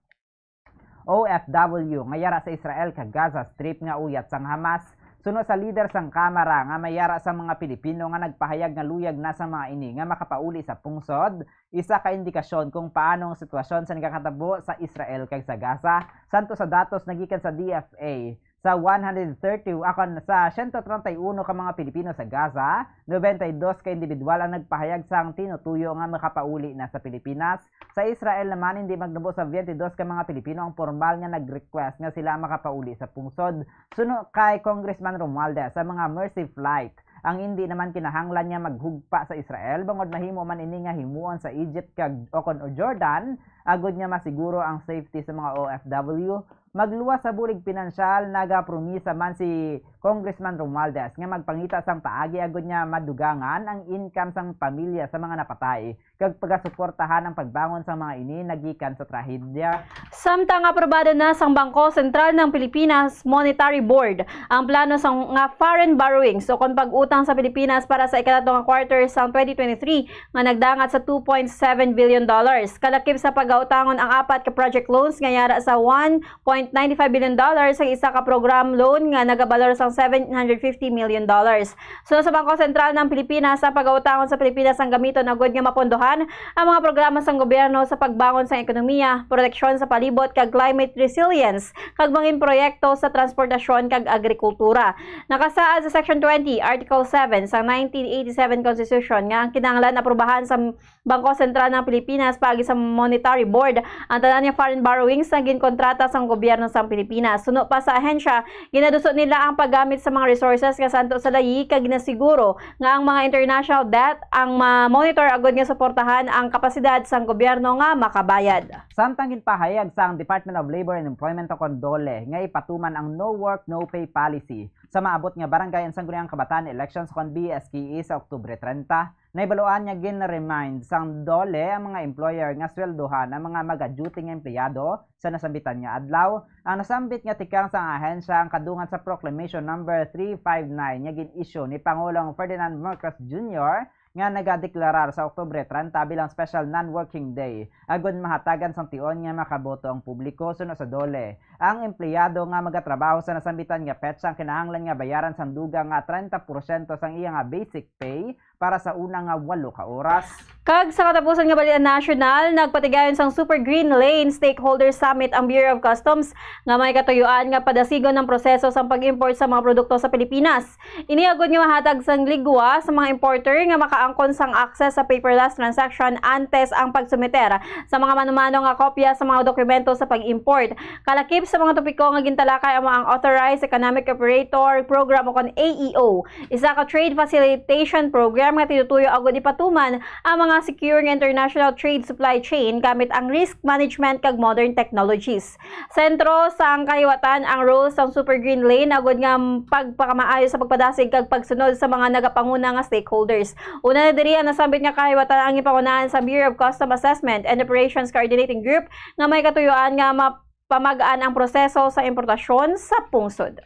O F W nga yara sa Israel kag Gaza Strip nga uyat sang Hamas. Suno sa lider sang Kamara nga may yara sa mga Pilipino nga nagpahayag nga luyag na sa mga ini nga makapauli sa pungsod, isa ka indikasyon kung paano ang sitwasyon sa nagakatabo sa Israel kag sa Gaza. Santo sa datos nagikan sa D F A, sa one hundred thirty, akon, sa siyento treinta y uno ka mga Pilipino sa Gaza, nobenta y dos ka indibidwal ang nagpahayag sang tinutuyo nga makapauli na sa Pilipinas. Sa Israel naman, hindi magnubo sa twenty-dos ka mga Pilipino ang pormal nga nag-request nga sila makapauli sa pungsod. Suno kay Congressman Romualdez, sa mga mercy flight ang hindi naman kinahanglan nga maghugpa sa Israel, bangod mahimo man ini nga himuon sa Egypt kag o kon o Jordan, agud nga masiguro ang safety sa mga O F W. Magluwas sa bulig pinansyal, nagapromisa man si Congressman Romualdez nga magpangita sang paagi agud nga madugangan ang income sang pamilya sa mga napatay kag pagasuportahan ang pagbangon sang mga ini nagikan sa trahedya. Samtang aprobado na sang Bangko Sentral ng Pilipinas Monetary Board ang plano sang nga foreign borrowings o kon pag-utang sa Pilipinas para sa ikatatlo nga quarter sang twenty twenty-three nga nagdangat sa two point seven billion dollars. Kalakip sa pagautangon ang apat ka project loans nga yara sa one point nine five billion dollars sa isa ka program loan nga nagabalor sang seven hundred fifty million dollars. Suno sa Bangko Sentral ng Pilipinas, ang pag-autangon sa Pilipinas ang gamiton agud nga mapondohan ang mga programa sang gobyerno sa pagbangon sang ekonomiya, proteksyon sa palibot kag climate resilience, kag mga proyekto sa transportasyon kag agrikultura. Nakasaad sa Section twenty, Article seven sang nineteen eighty-seven Constitution nga ang kinahanglan aprubahan sa Bangko Sentral ng Pilipinas paagi sa Monetary Board ang tanan nga foreign borrowings nga ginkontrata sang gobyerno sang Pilipinas. Suno pa sa ahensya, ginaduso nila ang paggamit sa mga resources nga santo sa layi kag ginasiguro nga ang mga international debt ang ma-monitor agud nga suportahan ang kapasidad sang gobyerno nga makabayad. Samtang ginpahayag sang Department of Labor and Employment o kon DOLE nga ipatuman ang no work, no pay policy sa maabot nga Barangay and Sangguniang Kabataan Elections o kon B S K E sa Oktubre treinta, nahibaluan nga gin-remind sang DOLE ang mga employer nga sweldohan ang mga maga-duty nga empleyado sa nasambitan nga adlaw. Ang nasambit nga tikang sang ahensya ang kadungan sa Proclamation Number three five nine nga gin-issue ni Pangulong Ferdinand Marcos Junior nga nagadeklarar sa Oktubre treinta bilang special non-working day, agud mahatagan sang tion nga makaboto ang publiko. Suno sa DOLE, ang empleyado nga magatrabaho sa nasambitan nga petsa ang kinahanglan nga bayaran sang dugang nga treinta porsyento sang iya nga basic pay para sa una nga walo ka oras. Kag sa katapusan nga balita nasyonal, nagpatigayon sang Super Green Lane Stakeholder Summit ang Bureau of Customs nga may katuyuan nga padasigon ang proseso sang pag-import sa mga produkto sa Pilipinas. Ini agud nga mahatag sang ligwa sa mga importer nga makaangkon sang access sa paperless transaction antes ang pagsumiter sa mga manumano nga kopya sa mga dokumento sa pag-import. Kalakip sa mga topiko nga gintalakay amo ang authorized economic operator program o kon A E O, isa ka trade facilitation program nga tinutuyo agud ipatuman ang mga secure nga international trade supply chain gamit ang risk management kag modern technologies. Sentro sang kahiwatan ang role sang Super Green Lane agud nga pagpakamaayo sa pagpadasig kag pagsunod sa mga nagapanguna nga stakeholders. Una na diri ang nasambit nga kahiwatan ang ginpangunahan sa Bureau of Customs Assessment and Operations Coordinating Group nga may katuyuan nga mapamag-an ang proseso sa importasyon sa pungsod.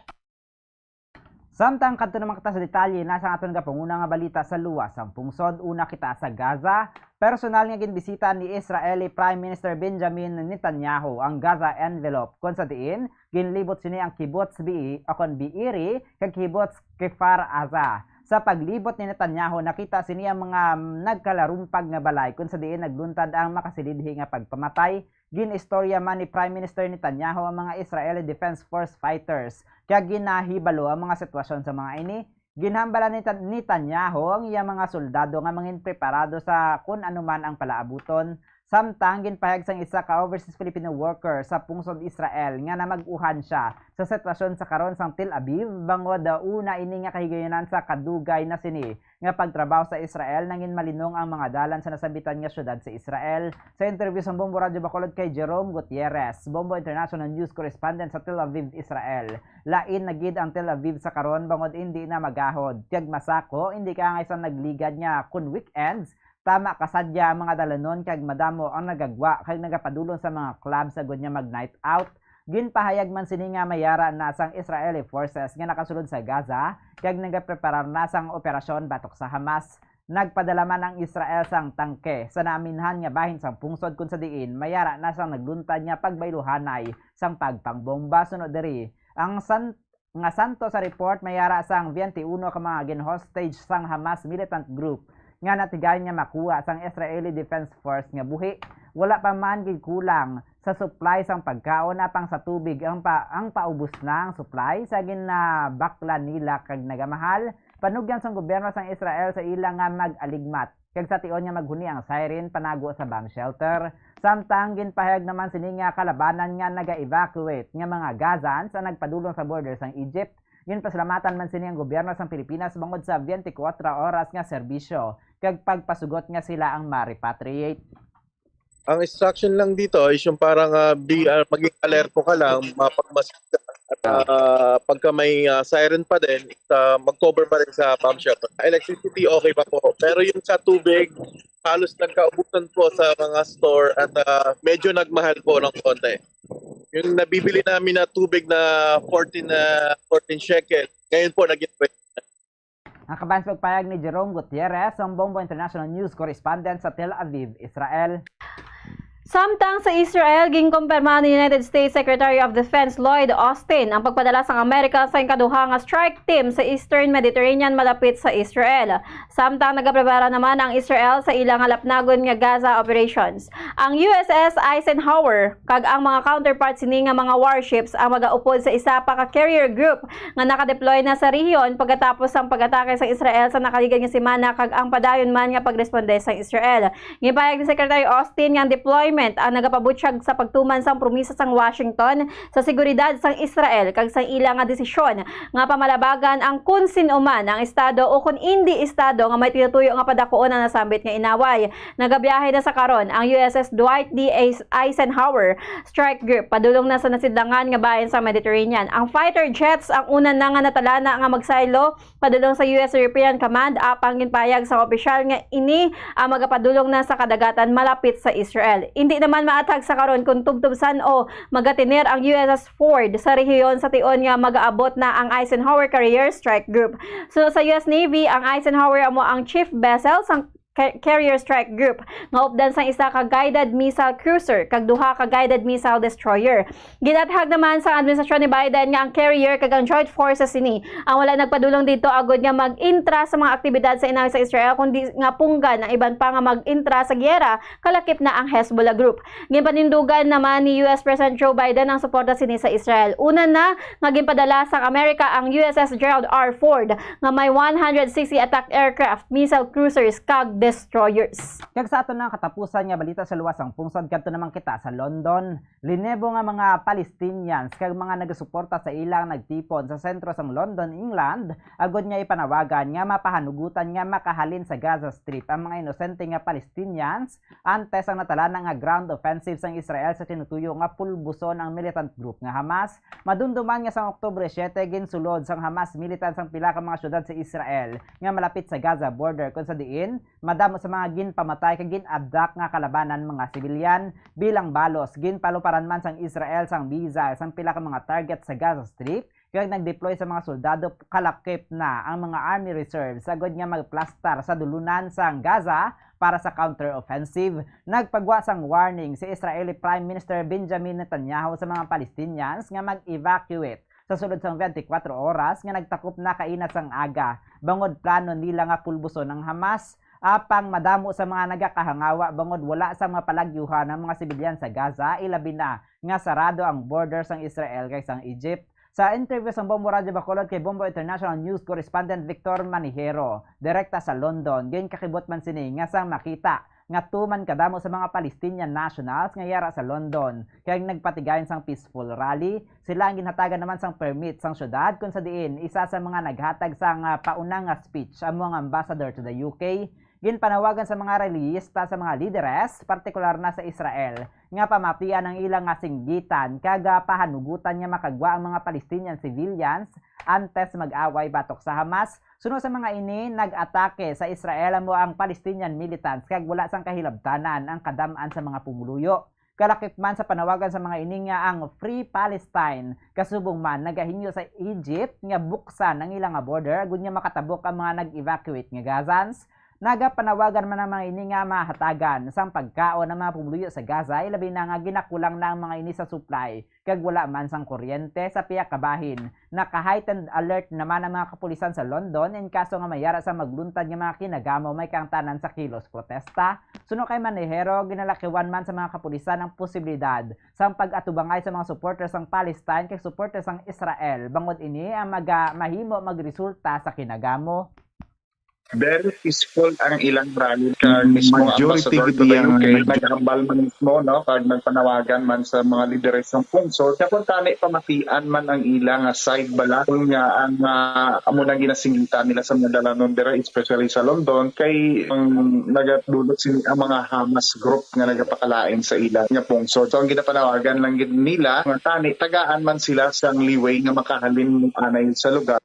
Samtang kadto naman kita sa detalye na sa aton gapanguna nga balita sa luwas sang pungsod, una kita sa Gaza. Personal nga ginbisita ni Israeli Prime Minister Benjamin Netanyahu ang Gaza envelope, kung sa diin ginlibot sini ang Kibbutz Be'i, o kon Be'eri, kag Kibbutz Kfar Aza. Sa paglibot ni Netanyahu, nakita sini ang mga nagkalarumpag nga balay, kung sa diin nagluntad ang makasilidhi nga pagpamatay. Gin-istorya man ni Prime Minister Netanyahu ang mga Israeli Defense Force fighters, kag ginahibalo ang mga sitwasyon sa mga ini. Ginhambal ni Tan-, Netanyahu ang iya mga soldado nga mangin preparado sa kun ano man ang palaabuton. Samtang ginpahayag sang isa ka overseas Filipino worker sa pungsod Israel nga namag-uhan siya sa sitwasyon sa karon sang Tel Aviv, bangod una ini nga kahigayonan sa kadugay na sini nga pagtrabaho sa Israel, nangin malinong ang mga dalan sa nasambitan nga syudad sa Israel. Sa interview sang Bombo Radyo Bacolod kay Jerome Gutierrez, Bombo International News Correspondent sa Tel Aviv, Israel, lain na gid ang Tel Aviv sa karon, bangod indi na magahod kag masako, indi kaangay sang nagligad nga kun weekends, tama kasadya ang mga dalanon kag madamo ang nagagwa kag nagapadulong sa mga clubs agud nga mag-night out. Ginpahayag man sini nga may ara na sang Israeli forces nga nakasulod sa Gaza kag nagapreparar na sang operasyon batok sa Hamas. Nagpadala man ang Israel sang tangke sa naaminhan nga bahin sang pungsod, kun sa diin may ara na sang nagluntad nga pagbayluhanay sang pagpangbomba. Sunod diri, ang san-, nga santo sa report, may ara sang twenty-one ka mga gin-hostage sang Hamas militant group nga natigayon nga makuha sang Israeli Defense Force nga buhi. Wala pa man gid kulang sa supply sang pagkaon, apang sa tubig ang pa-, ang paubos na ang supply sa ginabaklan nila kag nagamahal. Panugyan sang gobyerno sang Israel sa ila nga mag-aligmat kag sa tion nga maghuni ang siren panago sa bomb shelter. Samtang ginpahayag naman sini nga kalabanan nga naga-evacuate nga mga Gazans ang nagpadulong sa border sang Egypt. Ginpasalamatan man sini ang gobyerno sang Pilipinas bangod sa twenty-four oras nga serbisyo kag pagpasugot nga sila ang ma-repatriate. Ang instruction lang dito is yung parang, ah, be, ah, maging alerto ka lang, mapagmasid ka. At, ah, pagka may, ah, siren pa din, sa, mag-cover pa rin sa bomb shelter. Electricity, okay pa po. Pero yung sa tubig, halos nagkaubusan po sa mga store at, ah, medyo nagmahal po ng konti. Yung nabibili namin na tubig na fourteen, ah, fourteen shekel, ngayon po naging Ang kabahin sa pagpayag ni Jerome Gutierrez, ang Bombo International News Correspondent sa Tel Aviv, Israel. Samtang sa Israel, ginkumpirma ni United States Secretary of Defense Lloyd Austin ang pagpadala sang Amerika sa ikaduha nga strike team sa Eastern Mediterranean malapit sa Israel. Samtang nagaprepara naman ang Israel sa ila nga lapnagon nga Gaza operations, ang U S S Eisenhower kag ang mga counterparts sini nga mga warships ang magaupod sa isa pa ka carrier group nga nakadeploy na sa rehiyon pagkatapos sang pag-atake sang Israel sa nakaligad nga semana kag ang padayon man nga pagresponde sang Israel. Ginpahayag ni Secretary Austin nga ang deployment ang nagapabutyag sa pagtuman sang promisa sang Washington sa seguridad sang Israel kag sa ila nga desisyon nga pamalabagan ang kun sin-o man ang estado o kun indi estado nga may tinutuyo nga padakuon ang nasambit nga inaway. Nagabiyahe na sa karon ang U S S Dwight D. Eis-, Eisenhower strike group padulong na sa nasidlangan nga bahin sa Mediterranean. Ang fighter jets ang una na nga natalana nga magsaylo padulong sa U S European Command, apang ginpahayag sa opisyal nga ini ang magapadulong na sa kadagatan malapit sa Israel. Indi naman maathag sa karon kung tubtob san-o magatener ang U S S Ford sa rehiyon sa tion nga magaabot na ang Eisenhower Carrier Strike Group. Suno sa U S Navy, ang Eisenhower amo ang chief vessel sang ca-, carrier strike group nga updan sang isa ka guided missile cruiser kag duha ka guided missile destroyer. Ginathag naman sang administrasyon ni Biden nga ang carrier kag ang joint forces sini ang wala nagpadulong didto agud nga mag-intra sa mga aktibidad sa inaway sa Israel, kundi nga punggan ang iban pa nga mag-intra sa giyera, kalakip na ang Hezbollah group. Ginpanindugan naman ni U S President Joe Biden ang suporta sini sa Israel. Una na nga ginpadala sang Amerika ang U S S Gerald R. Ford nga may one hundred sixty attack aircraft, missile cruisers, kag destroyers. Kag sa aton nga katapusan nga balita sa luwas sang pungsod, kadto naman kita sa London. Linebo nga mga Palestinians kag mga nagasuporta sa ila nga nagtipon sa sentro sang London, England, agud nga ipanawagan nga mapahanugutan nga makahalin sa Gaza Strip ang mga inosente nga Palestinians antes ang natalana nga ground offensive sang Israel sa tinutuyo nga pulbuson ang militant group nga Hamas. Madumduman nga sang Oktubre siete, ginsulod sang Hamas militants ang pila ka mga syudad sa Israel nga malapit sa Gaza border, kung sa diin madamo sa mga ginpamatay kag gin-abduct nga kalabanan mga sibilyan. Bilang balos, ginpaluparan man sang Israel sang missile sang pila ka mga target sa Gaza Strip, kag nag-deploy sa mga soldado kalakip na ang mga army reserves agod nga magplastar sa dulunan sang Gaza para sa counter-offensive. Nagpagwa sang warning si Israeli Prime Minister Benjamin Netanyahu sa mga Palestinians nga mag-evacuate sa sulod sang twenty-four oras nga nagtakop na kaina sang aga, bangod plano nila nga pulbuson ang Hamas. Apang madamo sa mga nagakahangawa bangod wala sa mga palagyuhan ang mga sibilyan sa Gaza, ilabi na nga sarado ang border sang Israel kag sang Egypt. Sa interview sang Bombo Radyo Bacolod kay Bombo International News correspondent Victor Manihero, direkta sa London, ginkakibot man sini nga sang makita nga tuman kadamo sa mga Palestinian nationals nga yara sa London kag nagpatigayon sang peaceful rally. Sila ang ginhatagan naman sang permit sang syudad, kung sa diin isa sa mga naghatag sang, ah, pauna nga speech amo ang ambassador to the U K. Ginpanawagan sa mga reliyista sa mga lideres, partikular na sa Israel, nga pamatian ang ila nga singgitan kag, ah, pahanugutan nga makagwa ang mga Palestinian civilians antes mag-away batok sa Hamas. Suno sa mga ini, nag-atake sa Israel amo ang Palestinian militants kag wala sang kahilabtanan ang kadam-an sa mga pumuluyo. Kalakip man sa panawagan sa mga ini nga ang Free Palestine, kasubong man nagahingyo sa Egypt nga buksan ang ila nga border agud nga makatabok ang mga nag-evacuate nga Gazans. Nagapanawagan man ang mga ini nga mahatagan sang pagkaon ang mga pumuluyo sa Gaza, ilabi na nga ginakulang na ang mga ini sa supply kag wala man sang kuryente sa pihak kabahin. Naka-heightened alert naman ang mga kapulisan sa London in kaso nga mayara sa magluntad nga mga kinagamo may kaangtanan sa kilos protesta. Suno kay Manihero, ginalakiwan man sa mga kapulisan ang posibilidad sang pag-atubangay sa mga supporters sang Palestine kag supporters sang Israel, bangod ini ang maga-, mahimo magresulta sa kinagamo. Very peaceful ang ilang rally, kag mismo ang Majority ambassador gid to the iyang U K nag- naghambal man mismo, no, kag nagpanawagan man sa mga lideres sang pungsod nga kung tani pamatian man ang ila nga side bala, kung nga ang, ah, amo nang ginasinggitan nila sa mga dalanon dira, especially sa London, kay ang nagadulot sini ang mga Hamas group nga nagapakalain sa ila nga pungsod. So ang ginapanawagan lang gid nila nga tani tagaan man sila sang liway nga makahalin anay sa lugar.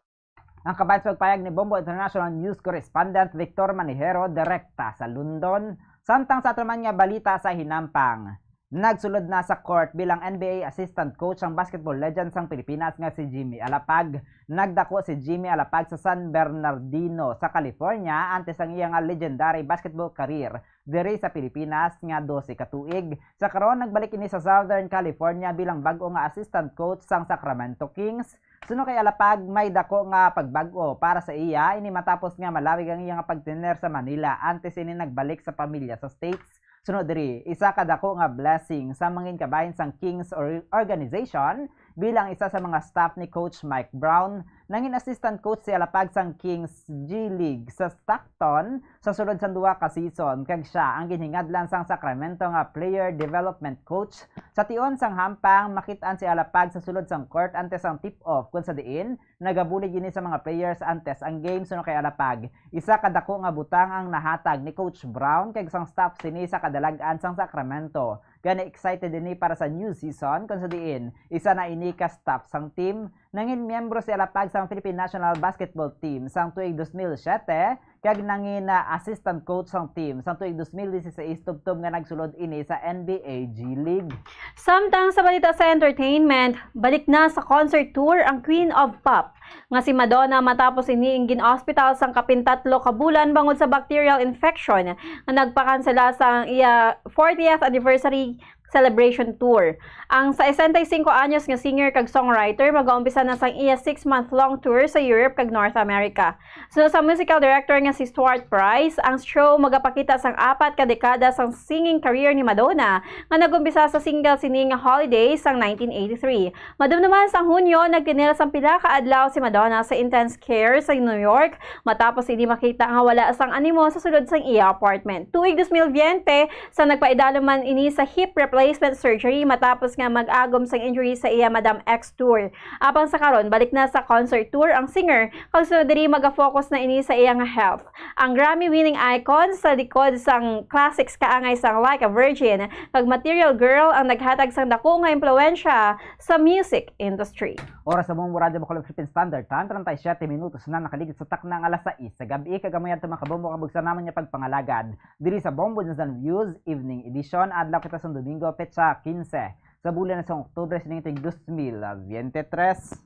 Ang kabahin sa pagpayag ni Bombo International News correspondent Victor Manihero, direkta sa London. Samtang sa ato naman nga balita sa hinampang, nagsulod na sa court bilang N B A assistant coach ang basketball legend sang Pilipinas nga si Jimmy Alapag. Nagdako si Jimmy Alapag sa San Bernardino sa California antes ang iya nga legendary basketball career diri sa Pilipinas nga dose ka tuig. Sa karon, nagbalik ini sa Southern California bilang bag-o nga assistant coach sang Sacramento Kings. Suno kay Alapag, may dako nga pagbag-o para sa iya ini matapos nga malawig ang iya nga pagtener sa Manila antes ini nagbalik sa pamilya sa States. Suno diri, isa ka dako nga blessing sa mangin kabahin sang Kings or-, organization bilang isa sa mga staff ni Coach Mike Brown. Nangin assistant coach si Alapag sang Kings G League sa Stockton sa sulod sang duha ka season, kag sia ang ginhingadlan sang Sacramento nga player development coach. Sa tion sang hampang, makit-an si Alapag sa sulod sang court antes ang tip-off, kun sa diin nagabulig ini sa mga players antes ang game. Suno kay Alapag, isa ka dako nga butang ang nahatag ni Coach Brown kag sang staff sini sa kadalag-an sang Sacramento. Gani, excited ini para sa new season, kun sa diin isa na ini ka staff sang team. Nangin miyembro si Alapag sang Philippine National Basketball Team sang tuig dos mil siete, kag nangin, ah, assistant coach sang team sang tuig dos mil dieciséis, tubtob nga nagsulod ini sa N B A G League. Samtang sa balita sa entertainment, balik na sa concert tour ang Queen of Pop nga si Madonna matapos ini ang gin-ospital sang kapin tatlo ka bulan bangod sa bacterial infection nga nagpakansela sa iya fortieth anniversary celebration tour. Ang sesenta y cinco anyos nga singer kag songwriter magaumpisa na sang iya six-month-long tour sa Europe kag North America. Suno sa musical director nga si Stuart Price, ang show magapakita sang apat ka dekada sang singing career ni Madonna nga nag-umpisa sa single sini nga Holiday sang nineteen eighty-three. Madumduman sang Hunyo, nagtinel sang pila ka adlaw si Madonna sa intense care sa New York matapos ini makita nga wala sang animo sa sulod sang iya apartment. Tuig dos mil biyente, sa nagpaidalom man ini sa hip replacement surgery matapos nga mag-agom sang injury sa iya madam X tour. Apang sa karon, balik na sa concert tour ang singer, kag sunod diri maga-focus na ini sa iya nga health. Ang Grammy-winning icon sa likod sang classics kaangay sang Like a Virgin kag Material Girl ang naghatag sang dako nga impluwensya sa music industry. Oras sa Bombo Radyo Bacolod Philippine Standard Time, treinta y siete minutos na nakaligid sa takna nga alas sais sa gab-i, kag amo yadto, mga kabombo, kabugsan namon nga pagpangalagad diri sa Bombo News and Views Evening Edition. Adlaw kita sang Domingo, petsa quince sa bulan sang Oktubre sining tuig dos mil veintitrés.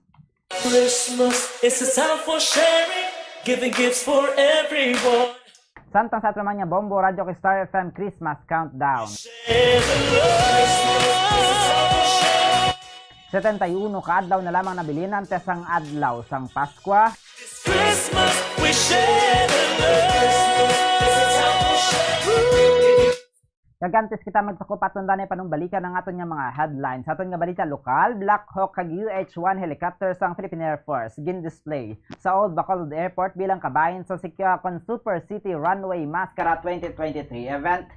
Christmas is a time for sharing, giving gifts for everyone. Samtang sa aton man nga bombo, Radyo Star F M Christmas Countdown. Share the love. Christmas is a time for sharing. Setenta y uno ka adlaw na lamang nabilin antes ang adlaw sang Paskwa. This Christmas, we share the love. Christmas is a time for sharing. Kag antes kita magsakop, aton danay panumbalikan ang aton nga mga headlines. Sa aton nga balita lokal, Black Hawk kag U H one helicopter sang Philippine Air Force gin-display sa Old Bacolod Airport bilang kabahin sa Sikyakon Super City Runway Mascara twenty twenty-three event.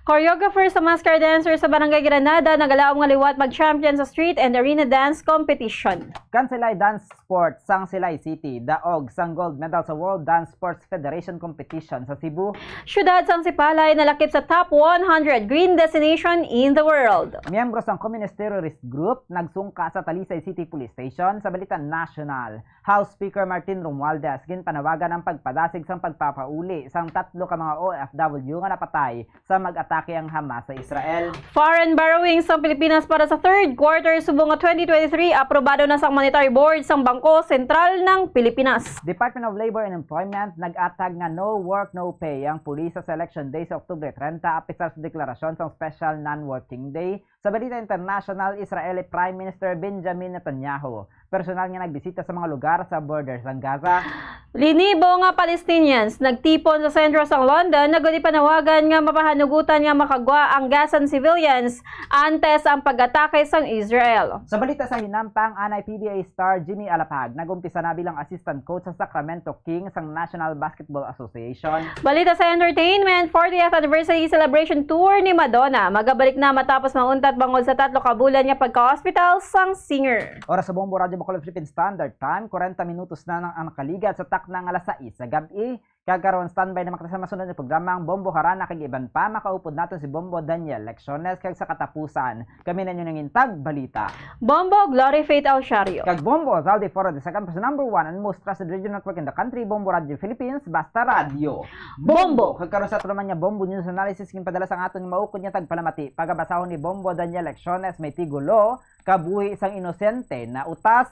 Choreographer sa Mascara Dancer sa Barangay Granada nagalaom nga liwat mag-champion sa Street and Arena Dance Competition. Kansilay Dance Sports sang Silay City, daog sang gold medal sa World Dance Sports Federation Competition sa Cebu. Siyudad sang Sipalay nalakip sa top one hundred green destination in the world. Miyembro sang Communist Terrorist Group nagsungka sa Talisay City Police Station. Sa balita nasyonal, House Speaker Martin Romualdez ginpanawagan ang pagpadasig sang pagpapauli sang tatlo ka mga O F W nga napatay sa mag-atake ang Hamas sa Israel. Foreign borrowing sang Pilipinas para sa third quarter subong nga twenty twenty-three aprobado na sang Monetary Board sang Bangko Sentral ng Pilipinas. Department of Labor and Employment nag-atag nga no work, no pay ang pulis sa election day sa Oktubre treinta, apisar sa deklarasyon sang special non-working day. Sa balita international, Israeli Prime Minister Benjamin Netanyahu personal nga nagbisita sa mga lugar sa border sang Gaza. Linibo nga Palestinians nagtipon sa sentro sang London, nagudi panawagan nga mapahanugutan nga makagwa ang Gazan civilians antes ang pag-atake sang Israel. Sa balita sa hinampang, anay P B A star Jimmy Alapag nag-umpisa na bilang assistant coach sa Sacramento Kings sang National Basketball Association. Balita sa entertainment, fortieth anniversary celebration tour ni Madonna magabalik na matapos mauntat bangod sa tatlo ka bulan nga pagka-hospital sang singer. Oras sa Bombo Radyo Bacolod Philippine Standard Time, kwarenta minutos na nang ang nakaligad sa takna nga alas sais sa gab-i. Kag karon, standby na makita sa masunod nga programa ang Bombo Harana kag iban pa. Makaupod naton si Bombo Daniel Lecciones, kag sa katapusan, kami na inyo nangin tagbalita, Bombo Glory Faith Alciario. Kag Bombo Zaldi Foro de Sagan, sa number one and most trusted radio network in the country, Bombo Radio Philippines, basta radyo. Bombo! Kag karon sa aton naman nga Bombo News Analysis, ginpadala sang aton nga maukod nga tagpalamati, pagabasahon ni Bombo Daniel Lecciones, may tigulo, Kabuhi sang Inosente na Utas.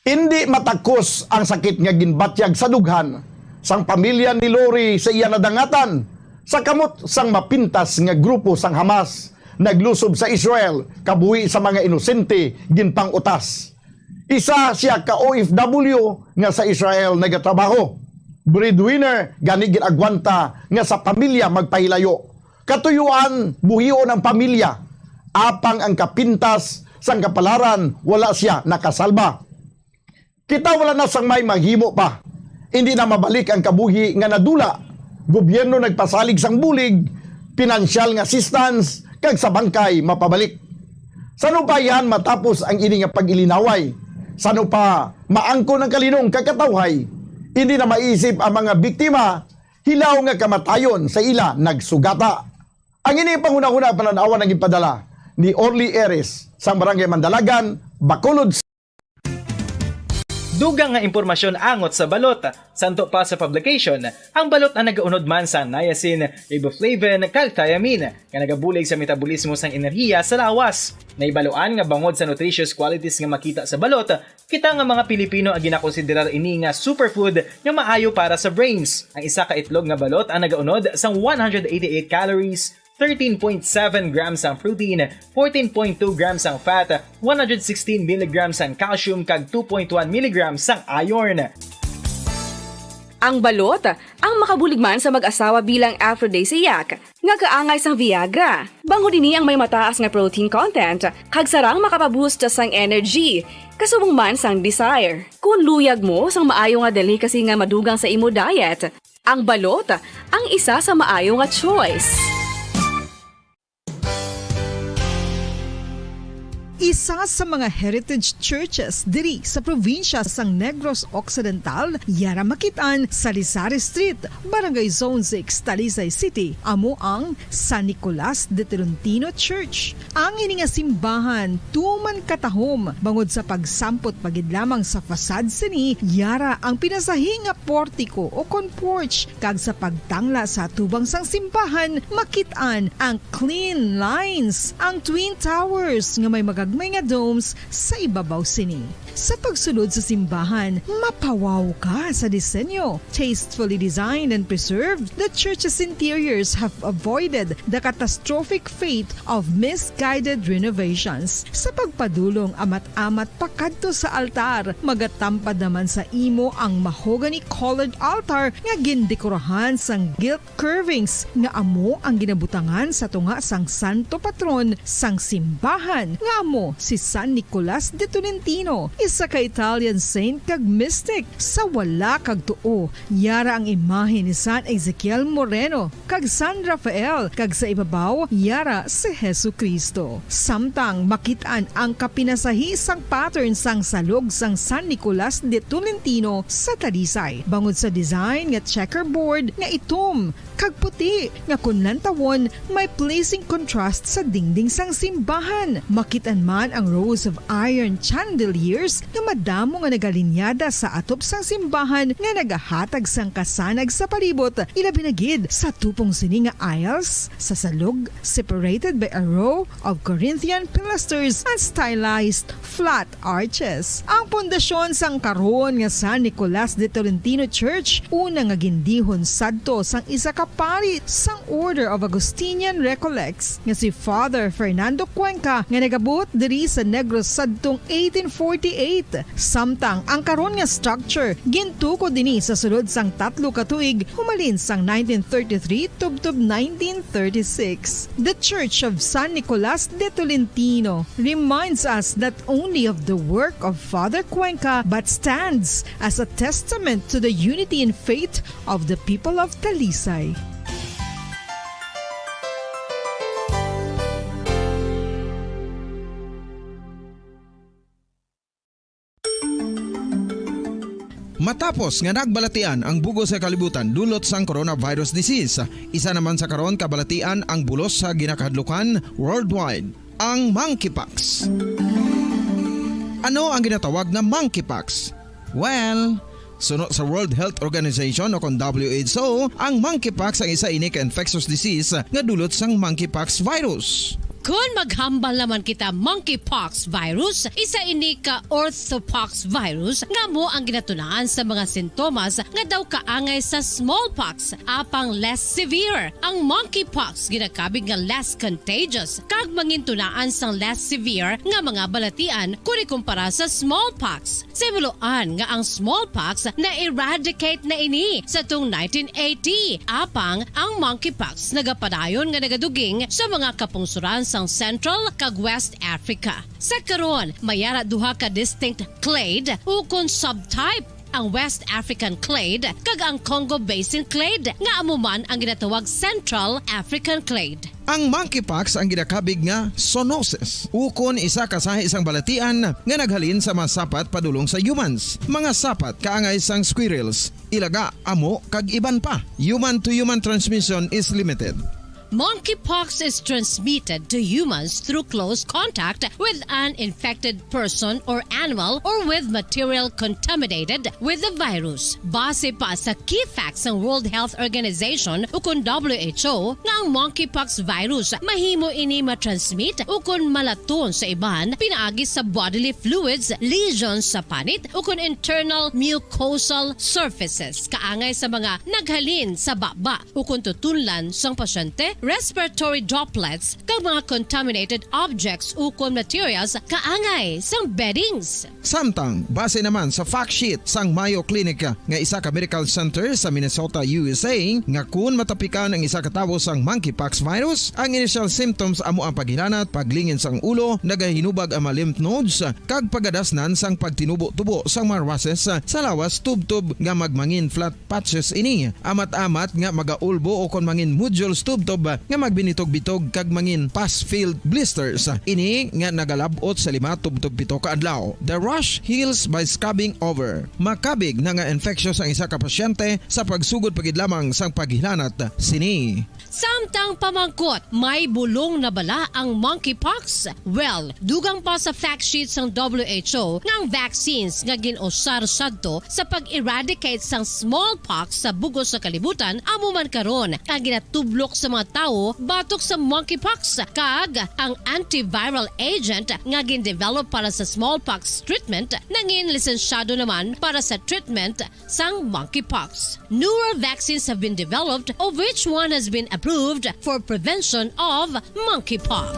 Indi matakos ang sakit nga ginbatyag sa dughan sang pamilya ni Lori sa iya nadangatan sa kamot sang mapintas nga grupo sang Hamas naglusob sa Israel, kabuhi sa mga inosente ginpang-utas. Isa sia ka O F W nga sa Israel nagatrabaho. Breadwinner gani gin-agwanta nga sa pamilya magpahilayo. Katuyuan, buhion ang pamilya, apang ang kapintas sang kapalaran wala sia nakasalba. Kita wala na sang may mahimo pa. Indi na mabalik ang kabuhi nga nadula. Gobyerno nagpasalig sang bulig, pinansyal nga assistance, kag sa bangkay mapabalik. Sano pa yan matapos ang ini nga pag-ilinaway? Sano pa maangkon ang kalinong kag katawhay? Indi na maisip ang mga biktima, hilaw nga kamatayon sa ila nagsugata. Ang ini panghunahuna panan-awan ang ipadala ni Orly Eres sang Barangay Mandalagan, Bacolod. Dugang nga impormasyon angot sa balot. Santo pa sa publication, ang balot ang nagaunod man sa niacin, riboflavin, kag thiamine, nga nagabulig sa metabolismo sang enerhiya sa lawas. Naibaluan nga bangod sa nutritious qualities nga makita sa balot, kita nga mga Pilipino ang ginakonsiderar ini nga superfood nga maayo para sa brains. Ang isa ka itlog nga balot ang nagaunod sang one hundred eighty-eight calories, thirteen point seven grams ang protein, fourteen point two grams ang fat, one hundred sixteen milligrams ang calcium, kag two point one milligrams ang iron. Ang balot ang makabulig man sa mag-asawa bilang aphrodisiac, nga kaangay sang Viagra. Bangod ini ang may mataas nga protein content, kag sarang makapaboost sang energy, kasubong man sang desire. Kung luyag mo sang maayo nga delicacy nga madugang sa imo diet, ang balot ang isa sa maayo nga choice. Isa sa mga heritage churches diri sa probinsya sang Negros Occidental, yara makit-an sa Lisari Street, Barangay Zone six, Talisay City, amo ang San Nicolas de Tolentino Church. Ang ini nga simbahan tuman katahom bangod sa pagsampot pa gid lamang sa facade sini, yara ang pinasahi nga portiko o kon porch, kag sa pagtangla sa atubang sang simbahan, makit-an ang clean lines, ang twin towers nga may magagmay nga domes sa ibabaw sini. Sa pagsulod sa simbahan, mapawaw ka sa disenyo. Tastefully designed and preserved, the church's interiors have avoided the catastrophic fate of misguided renovations. Sa pagpadulong amat-amat pakadto sa altar, magatampad naman sa imo ang mahogany-colored altar nga gindekorahan sang gilt curvings nga amo ang ginabutangan sa tunga sang santo patron sang simbahan, nga amo si San Nicolas de Tolentino, isa ka Italian saint kag mystic. Sa wala kag tuo, yara ang imahe ni San Ezekiel Moreno kag San Rafael, kag sa ibabaw, yara si Jesu-Cristo. Samtang makit-an ang kapinasahi sang pattern sang salog sang San Nicolas de Tolentino sa Talisay, bangod sa design nga checkerboard nga itom kag puti, nga kon lantawon, may pleasing contrast sa dingding sang simbahan. Makit-an man ang rows of iron chandeliers nga madamo nga nagalinyada sa atop sang simbahan nga nagahatag sang kasanag sa palibot, ilabi na gid sa tupong sini nga aisles sa salog, separated by a row of Corinthian pilasters and stylized flat arches. Ang pundasyon sang karon nga San Nicolas de Tolentino Church, una nga gindihon sadto sang isa ka pari sang Order of Augustinian Recollects nga si Father Fernando Cuenca, nga nagabot diri sa Negros sadtong eighteen forty-eight. Samtang ang karon nga structure gintukod dinhi sa sulod sang tatlo ka tuig, humalin sang nineteen thirty-three tubtob nineteen thirty-six. The Church of San Nicolas de Tolentino reminds us not only of the work of Father Cuenca, but stands as a testament to the unity in faith of the people of Talisay. Matapos nga nagbalatian ang bug-os nga kalibutan dulot sang coronavirus disease, isa naman sa karon kabalatian ang bulos sa ginakahadlukan worldwide, ang monkeypox. Ano ang ginatawag nga monkeypox? Well, suno sa World Health Organization o kon W H O, ang monkeypox ang isa ini ka infectious disease nga dulot sang monkeypox virus. Kon maghambal naman kita monkeypox virus, isa ini ka orthopox virus nga amo ang ginatunaan sa mga sintomas nga daw kaangay sa smallpox, apang less severe. Ang monkeypox ginakabig nga less contagious kag mangintunaan sang less severe nga mga balatian kon ikumpara sa smallpox. Sa himuloan nga ang smallpox na-eradicate na ini sa tuong nineteen eighty, apang ang monkeypox nagapadayon nga nagaduging sa mga kapungsoran sang Central kag West Africa. Sa karon, may ara duha ka distinct clade ukon subtype, ang West African clade kag ang Congo Basin clade, nga amo man ang ginatawag Central African clade. Ang monkeypox ang ginakabig nga zoonosis, ukon isa ka sahi sang balatian nga naghalin sa mga sapat padulong sa humans, mga sapat kaangay sang squirrels, ilaga, amo, kag iban pa. Human-to-human transmission is limited. Monkeypox is transmitted to humans through close contact with an infected person or animal or with material contaminated with the virus. Base pa sa key facts sang World Health Organization ukon W H O nga ang monkeypox virus mahimo ini ma-transmit ukon malaton sa iban pinaagi sa bodily fluids, lesions sa panit ukon internal mucosal surfaces kaangay sa mga naghalin sa baba ukon tutunlan sang pasyente, respiratory droplets, kag mga contaminated objects ukon materials kaangay sang beddings. Samtang, base naman sa fact sheet sang Mayo Clinic nga isa ka medical center sa Minnesota, U S A, nga kun matapikan ang isa ka tawo sang monkeypox virus, ang initial symptoms amo ang paghilanat, paglingin sang ulo, nagahinubag ang mga lymph nodes, kag pagadasnan sang pagtinubo-tubo sang mga rushes sa lawas tubtob nga magmangin flat patches ini, amat-amat nga magaulbo ukon mangin nodules tubtob nga magbinitog-bitog kag mangin pus-filled blisters. Ini nga nagalab-ot sa lima tubtob pito ka adlaw. The rash heals by scabbing over. Makabig na nga infectious ang isa ka pasyente sa pagsugod pa gid lamang sang paghilanat sini. Samtang pamangkot, may bulong na bala ang monkeypox? Well, dugang pa sa fact sheet sang W H O nga ang vaccines nga gin-usar sadto sa pag-eradicate sang smallpox sa bug-os nga kalibutan amo man karon ang ginatublok sa mga tawo batok sa monkeypox, kag ang antiviral agent nga gindevelop para sa smallpox treatment nangin lisensyado naman para sa treatment sang monkeypox. Newer vaccines have been developed, of which one has been approved for prevention of monkeypox.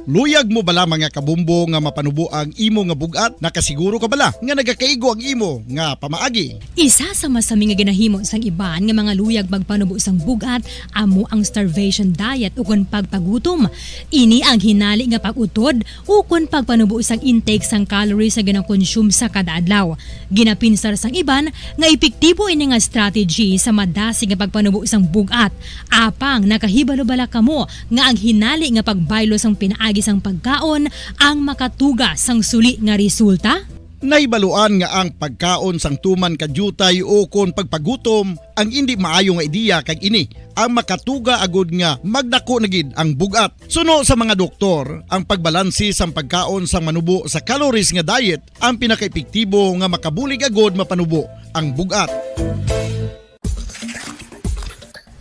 Luyag mo bala, mga kabombo, nga mapanubo ang imo nga bug-at? Nakasiguro ka bala nga nagakaigo ang imo nga pamaagi? Isa sa masami nga ginahimo sang iban nga mga luyag magpanubo sang bug-at amo ang starvation diet ukon pagpagutom. Ini ang hinali nga pag-utod ukon pagpanubo sang intake sang calories nga ginakonsume sa kada adlaw. Ginapinsar sang iban nga epektibo ini nga strategy sa madasig nga pagpanubo sang bug-at. Apang nakahibalo bala kamo nga ang hinali nga pagbaylo sang pinaagi sang pagkaon ang makatuga sang suli nga resulta? Nahibaluan nga ang pagkaon sang tuman ka diutay ukon pagpagutom ang indi maayo nga ideya, kag ini ang makatuga agud nga magdako na gid ang bug-at. Suno sa mga doktor, ang pagbalansi sang pagkaon sang manubo sa calories nga diet ang pinakaepektibo nga makabulig agud mapanubo ang bug-at.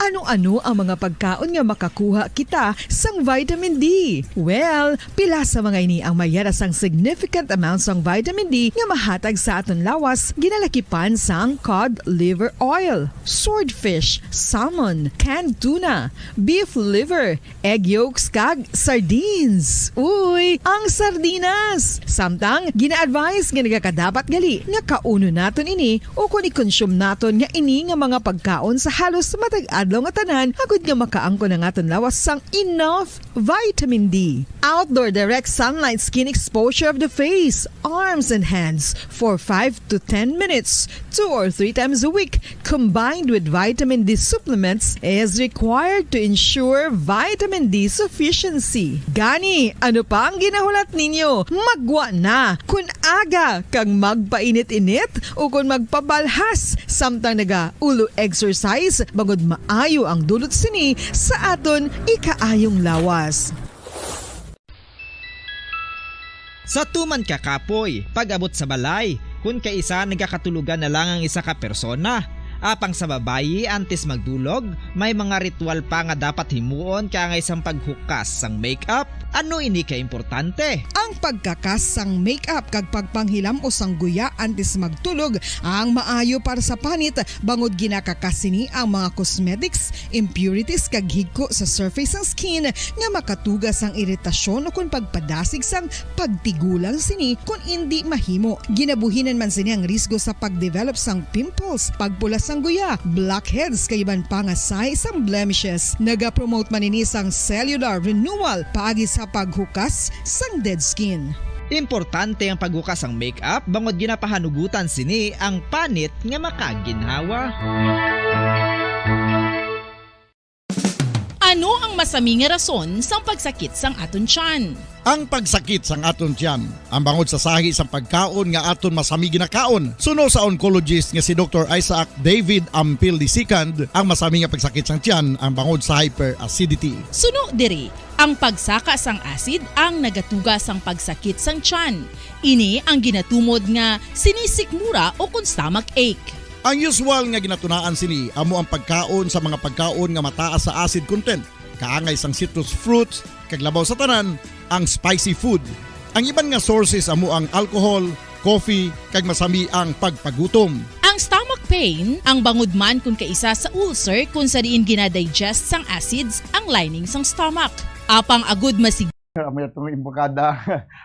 Ano-ano ang mga pagkaon nga makakuha kita sang vitamin D? Well, pila sa mga ini ang mayara sang significant amount sang vitamin D nga mahatag sa aton lawas, ginalakipan sang cod liver oil, swordfish, salmon, canned tuna, beef liver, egg yolks, kag sardines. Uy, ang sardinas! Samtang, gina-advise nga nagakadapat gali nga kaunon naton ini ukon i-consume naton nga ini nga mga pagkaon sa halos matag adlaw nga tanan, agud nga makaangkon ang aton lawas sang enough vitamin D. Outdoor direct sunlight skin exposure of the face, arms, and hands for five to ten minutes, two or three times a week, combined with vitamin D supplements, is required to ensure vitamin D sufficiency. Gani, ano pa ang ginahulat ninyo? Maggwa na! Kun aga kag magpainit-init ukon magpabalhas samtang naga-ulo exercise, bangod maayo ang dulot sini sa aton ikaayong lawas. Sa tuman ka kapoy, pag-abot sa balay, kun kaisa nagakatulogan na lang ang isa ka persona. Apang sa babayi, antes magdulog, may mga ritual pa nga dapat himuon kaangay sang paghukas sang makeup. Ano ini ka importante? Ang pagkakas sang makeup kag pagpanghilam-os sang guya antes magtulog ang maayo para sa panit, bangod ginakakas sini ang mga cosmetics, impurities, kag higko sa surface sang skin nga makatuga sang iritasyon ukon pagpadasig sang pagtigulang sini kon indi mahimo. Ginabuhinan man sini ang risgo sa pagdevelop sang pimples, pagpula sang guya, blackheads, kag iban pa nga sahi sang blemishes. Nagapromote man ini sang cellular renewal paagi sa paghukas sang dead skin. Importante ang paghukas sang makeup bangod ginapahanugutan sini ang panit nga makaginhawa. Ano ang masami nga rason sang pagsakit sang aton tiyan? Ang pagsakit sang aton tiyan, ang bangod sa sahi sang pagkaon nga aton masami ginakaon, suno sa oncologist nga si Doktor Isaac David Ampil the second, ang masami nga pagsakit sang tiyan ang bangod sa hyperacidity. Suno diri, ang pagsaka sang acid ang nagatuga sang pagsakit sang tiyan. Ini ang ginatumod nga sinisikmura ukon stomach ache. Ang usual nga ginatunaan sini amo ang pagkaon sa mga pagkaon nga mataas sa acid content, kaangay sang citrus fruits, kag labaw sa tanan, ang spicy food. Ang iban nga sources amo ang alcohol, coffee, kag masami ang pagpagutom. Ang stomach pain, ang bangod man kun kaisa sa ulcer kun sa diin gina-digest sang acids ang lining sang stomach. Apang agud masig- Amo atong imbokada.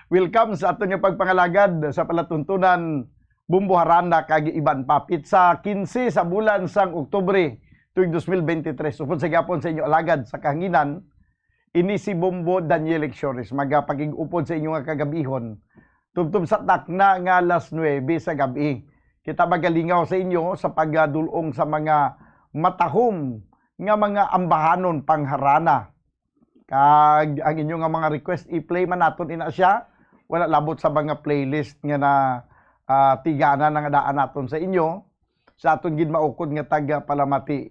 Welcome sa aton nga pagpangalagad sa palatuntunan, Bombo Harana kag iban pa. Pitsa quince sa bulan sang Oktubre tuig dos mil bente tres. Upod sa gihapon sa inyo alagad sa kahanginan, ini si Bombo Daniel Lecciones, magapakig-upod sa inyo nga kagabihon, tubtob sa takna nga alas nuebe sa gab-i. Kita magalingaw sa inyo sa pagdul-ong sa mga matahom nga mga ambahanon pangharana. Kag ang inyo nga mga request, i-play man naton ina siya. Wala labot sa mga playlist nga na, ah, tigana na nga daan naton sa inyo, sa aton gid maukod nga taga Palamati.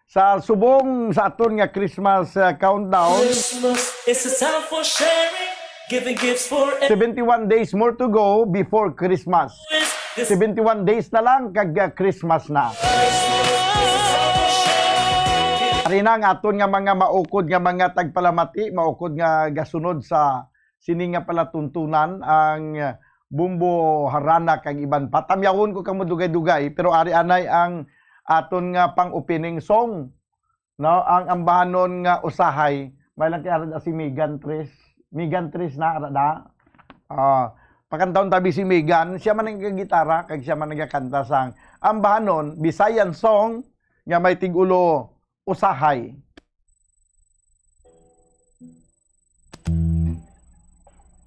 Sa subong sa aton nga Christmas, ah, countdown, Christmas is a time for sharing, giving gifts for seventy-one days more to go before Christmas. Seventy-one days na lang kag, ah, Christmas na. Ari na ang aton nga mga maukod nga mga tagpalamati, maukod nga gasunod sa sini nga palatuntunan, ang Bumbo Harana kag iban pa. Tamyawon ko kamo dugay-dugay, pero ari anay ang aton nga pang-opening song, no? Ang ambahanon nga Usahay, may lang kay ara si Megan Tres. Megan Tres na, ara da. Ah, pakantahon tabi si Megan, siya man ang gitara kag siya man nagakanta sang ambahanon Bisayan song nga may tigulo Usahay.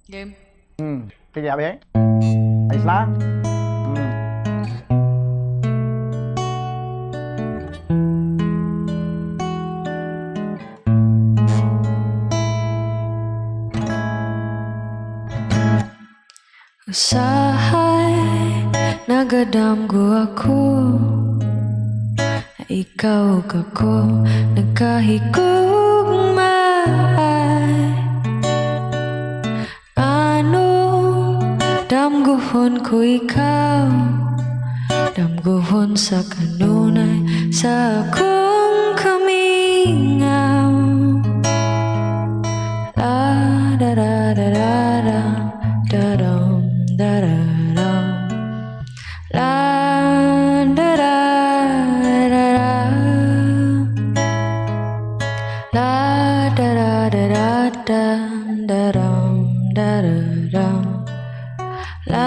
Game. Hmm. Sige, abi. Ayos lang. Hmm. Usahay nagadamgo ako, ikaw ug ako nagkahigugmaay. Ano, damguhon ko ikaw, damguhon sa kanunay sa akong kamingaw. La da da da da da, da dum da da dum. La da da da da da. La da da da da da, da dum da da dum. La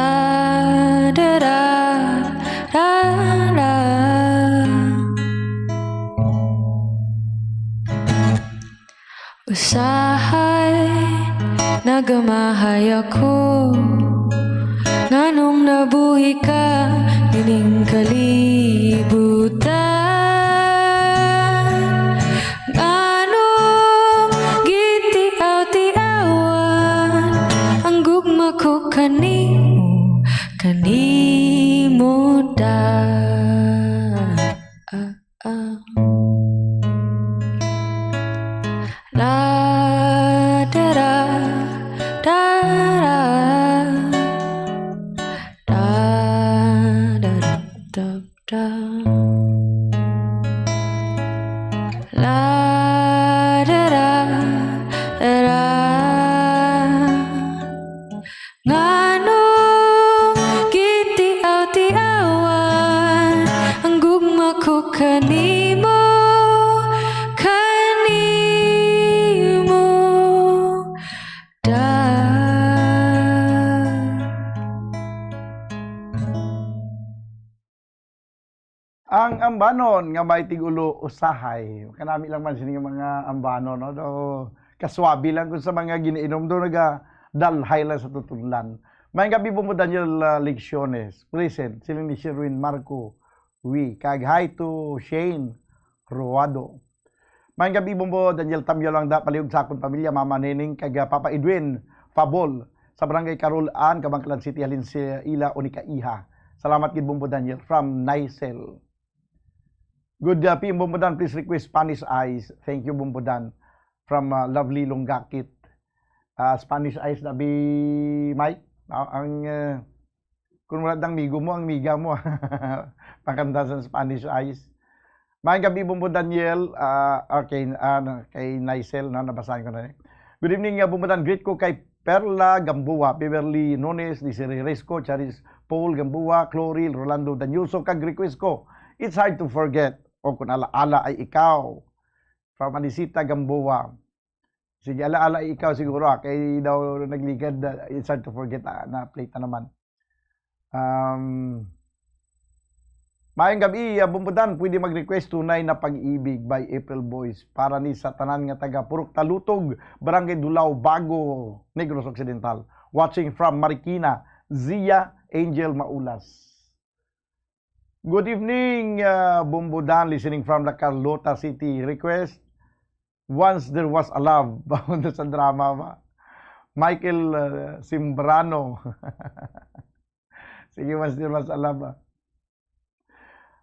da da da da. Usahay nagamahay ako, nganong nabuhi ka nining kalibutan? Nganong gitiaw-tiawan ang gugma ko kanimo, kanimo da? Ah, ah. La da da da da, da da da da da. La da da da da. Nganong gitiaw-tiawan ang gugma ko kanimo, kanimo da? Ang ambanon nga may tigulo Usahay. Kanami lang man sini nga mga ambanon, no? Do, kaswabe lang kung sa mga ginainom do, nagadalhay lang sa tutudlan. May gabi po mo, Daniel, ah, Lecciones. Present. Siling ni Sherwin Marco. Wi. Kag hi to Shane Ruado. Maayong gabi, Bombo Daniel, Tamyo lang da, palihog sa akon pamilya, Mama Neneng, kag, ah, Papa Edwin Fabol, sa Barangay Carol Ann, Kabankalan City, halin sa ila Unica Iha. Salamat gid, Bombo Daniel, from Nicel. Good, ah, P M Bombo Dan, please request Spanish Eyes. Thank you, Bombo Dan, from, ah, lovely Longgaquit. Ah, Spanish Eyes na bi, Mike. Ah, ang, ah, Kung wala dang migo mo, ang miga mo. Pakanta sa Spanish Eyes. Maayong gabi, Bombo Daniel. Ah, okay, ano, kay Nicel, no? Nabasahan ko na ni. Good evening, uh, Bombo Dan. Greet ko kay Perla Gamboa, Beverly Nunes, Desiree Resco, Charis Paul Gamboa, Clory, Rolando Daniuso, kag request ko, It's Hard to Forget, o Kung Ala-ala Ay Ikaw, from Anisita Gamboa. Sige, Ala-ala Ay Ikaw siguro, ah, kay daw nagligad, ah, It's Hard to Forget, ah, na-play ta naman. Um, maayong gabi, ah, Bombo Dan, pwede mag-request Tunay na Pag-ibig by April Boys para ni sa tanan nga taga Purok Talutog, Barangay Dulao, Bago, Negros Occidental. Watching from Marikina, Zia Angel Maulas. Good evening, ah, Bombo Dan, listening from La Carlota City. Request, Once There Was a Love. Papunta sa drama ba? Michael, ah, Simbrano. Sige, Once There Was a Love, ah.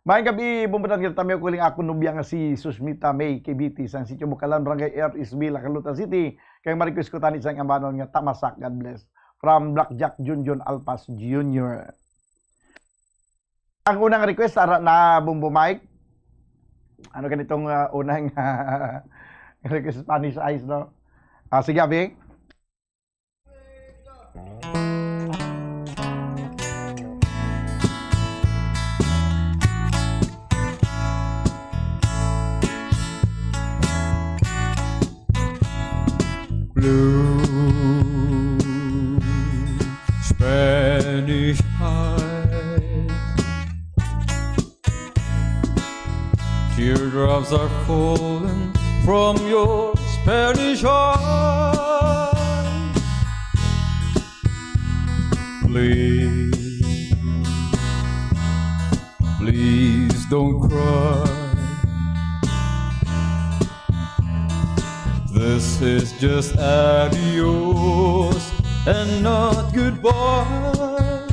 Maayong gabi, Bombo Dan, kami ko ling akon nobya nga si Susmita May Kibiti sang Sitio Bukalan, Barangay R S B, La Carlota City. Kay ma-request ko tani sang ambanon nga Tamasak. God bless. From Blackjack Junjun Alpas Junior. Ang unang request, ara na, Bombo Mike. Ano ganitong, ah, unang Spanish Eyes, no? Ah, sige, Abi. Blue Spanish eyes. Teardrops are falling from your Spanish eyes. Please, please don't cry. This is just adios and not goodbye.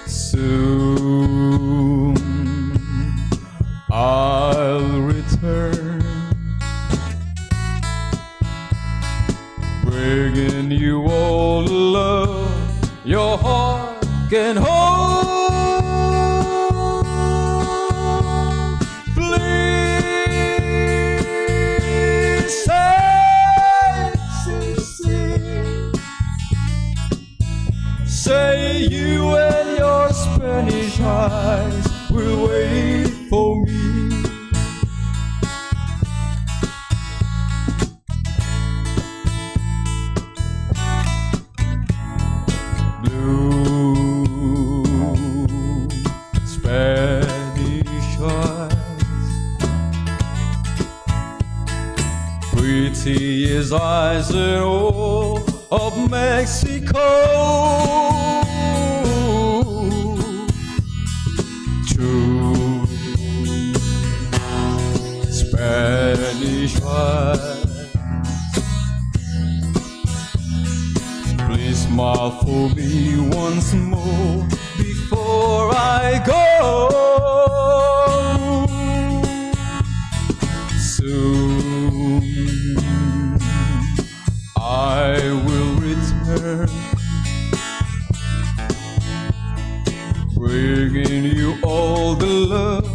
Soon I'll return, bringing you all the love your heart can hold. Please say, say, say, say you and your Spanish eyes will wait for me. Blue Spanish eyes, pretty as eyes in all of Mexico. True Spanish eyes, please smile for me once more before I go. Soon I will return, bringing you all the love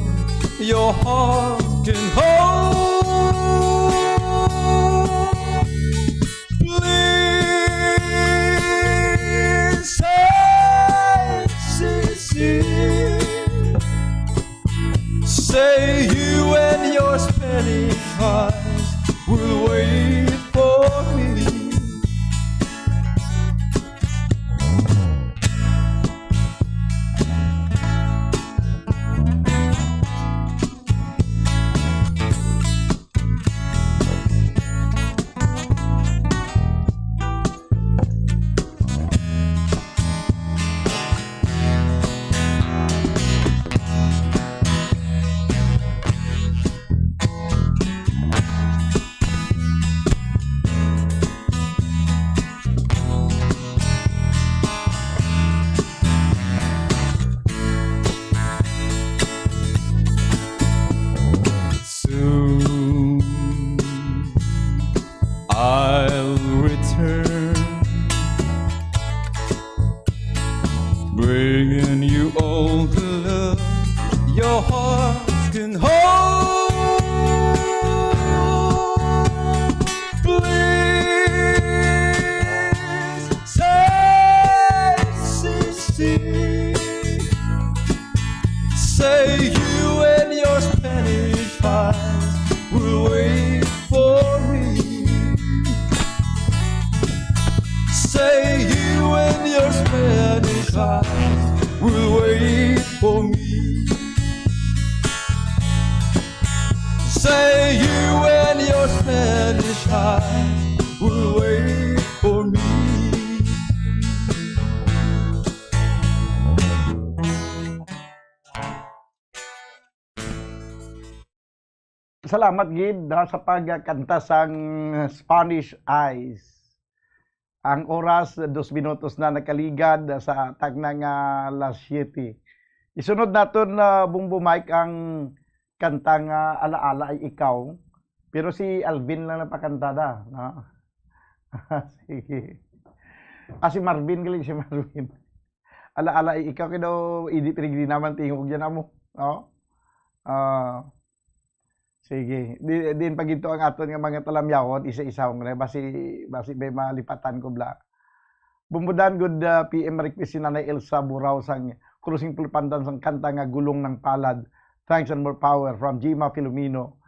your heart can hold. Please say, say, say, say you and your Spanish eyes will wait for me. Soon I'll return, bringing you all the love your heart can hold. Please say, say, say, say you and your Spanish eyes will wait for me. Say you and your Spanish eyes will wait for me. Say you and your Spanish eyes will wait for me. Salamat gid, ha, sa pagkanta sang Spanish Eyes. Ang oras, dos minutos na nakaligad sa takna nga alas siyete. Isunod naton, ah, Bumbo Mike, ang kanta nga Alaala Ay Ikaw. Pero si Alvin lang napakanta da, no? Sige. Ah, si Marvin, galing si Marvin. Alaala Ay Ikaw, kay daw, Eddie Peregrina man tingog yan, amo. no? Ah, sige. Di, diin pa gid to ang aton nga mga talamyawon, isa-isa, hombre. Basi, basi may malipatan ko, bla. Bumbudan, good, ah, P M request si Nanay Elsa Burao sang Krusing Pulipandan sang kanta nga Gulong ng Palad. Thanks and more power from Jima Filomeno.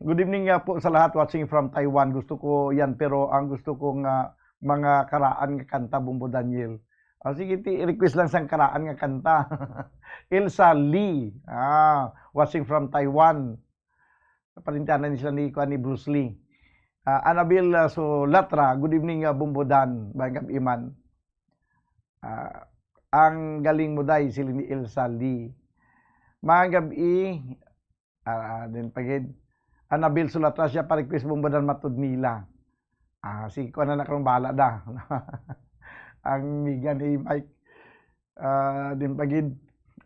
Good evening nga po sa lahat watching from Taiwan. Gusto ko yan, pero ang gusto ko nga mga karaan nga kanta, Bumbo Daniel. Ah, sige, ti, request lang sang karaan nga kanta. Elsa Lee, ah, watching from Taiwan. Parintanan ni sila ni, kuan, ni Bruce Lee. Ah, Annabel, ah, Solatra, good evening, ah, Bumbo Dan, maayong gab-i man. Ah, ang galing mo, day, sila ni Elsa Lee. Maayong gab-i, ah, din pa gid. Annabel Solatra siya, pa-request, Bumbo Dan, matod nila. Ah, si kuan na, karong bala da. Ang miga ni Mike. Ah, din pa gid.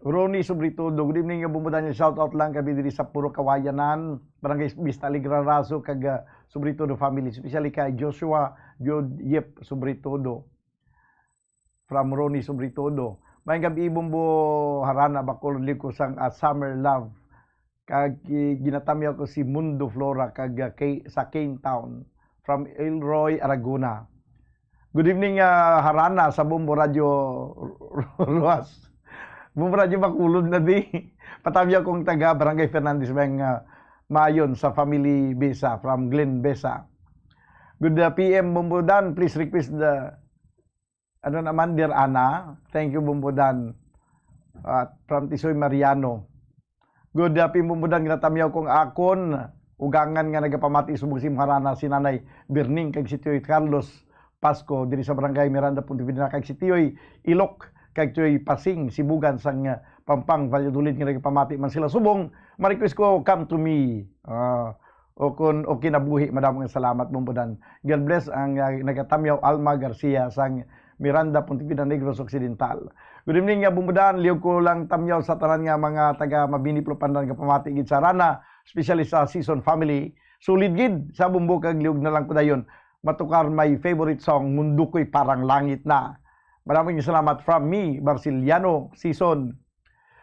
Ronnie Sobretodo. Good evening, nga Bumbo Daniel. Shout out lang kami diri sa Puro Kawayanan, Barangay Vista Alegre, Raso, kag, ah, Sobretodo family, especially kay Joshua, Jud, Yep Sobretodo. From Ronnie Sobretodo. Maayong gab-i, Bumbo Harana, Bacolod, liwat ko sang, ah, Summer Love. Kag gi-, ginatamyaw ko si Mundo Flora kag, ah, kay, sa Cane Town, from Elroy Aragona. Good evening, ah, Harana sa Bombo Radio Roxas. Bombo Radio Bacolod na di. Patamyaw kong taga Barangay Fernandez Beng, ah, Mayon sa family Besa, from Glenn Besa. Good, ah, P M Bombo Dan, please request the Ano naman, Dear Ana? Thank you, Bumbudan. At from Tisoy Mariano. Good, uh, Pim Bumbudan, ginatamyaw kong akon ugangan nga nagapamati subong si Maharana, si Nanay Birning, kag si Tioy Carlos Pasco, diri sa Barangay Miranda, Pontevedra, kag si Tioy Ilok, kag Tioy Pasing, Sibugan, sang, uh, Pampang, Valladolid, nga nagapamati man sila subong. Ma-request ko, Come to Me. Ah, O kun, o kinabuhi, madamo nga salamat, Bumbudan. God bless ang, ah, nagatamyaw, Alma Garcia sang Miranda, Pontevedra, Negros Occidental. Good evening, ah, Bumbudan. Liog ko lang tamyaw sa tanan nga mga taga Mabini, Plupandan, nga pamati gid sa Rana, especially sa Season family. Sulid gid sa Bumbo kag liog na lang ko dayon matukar my favorite song, Mundo Ko'y Parang Langit Na. Maraming salamat from me, Barciliano Season.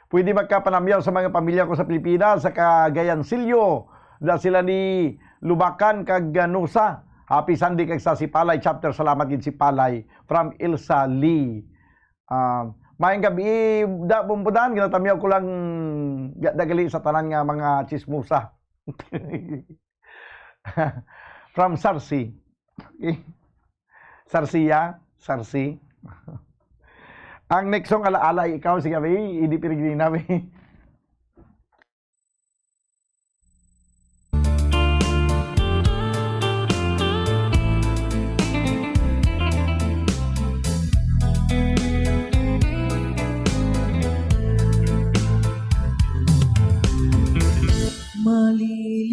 Pwede magkapanamyaw sa mga pamilya ko sa Pilipinas, sa Cagayan, Silio, da sila ni Lubacan kag Ganusa. Happy Sunday kag sa Sipalay chapter. Salamat gid, Sipalay. From Elsa Lee. Ah, maayong gabi, da, Bumbudan. Ginatamyaw ko lang, ga-, dagali sa tanan nga mga chismosa. From Sarsi. Okay. Sarsiya, Sarsi. Ang next song, Alaala Ikaw, si Gabi, Eddie Peregrina, bi.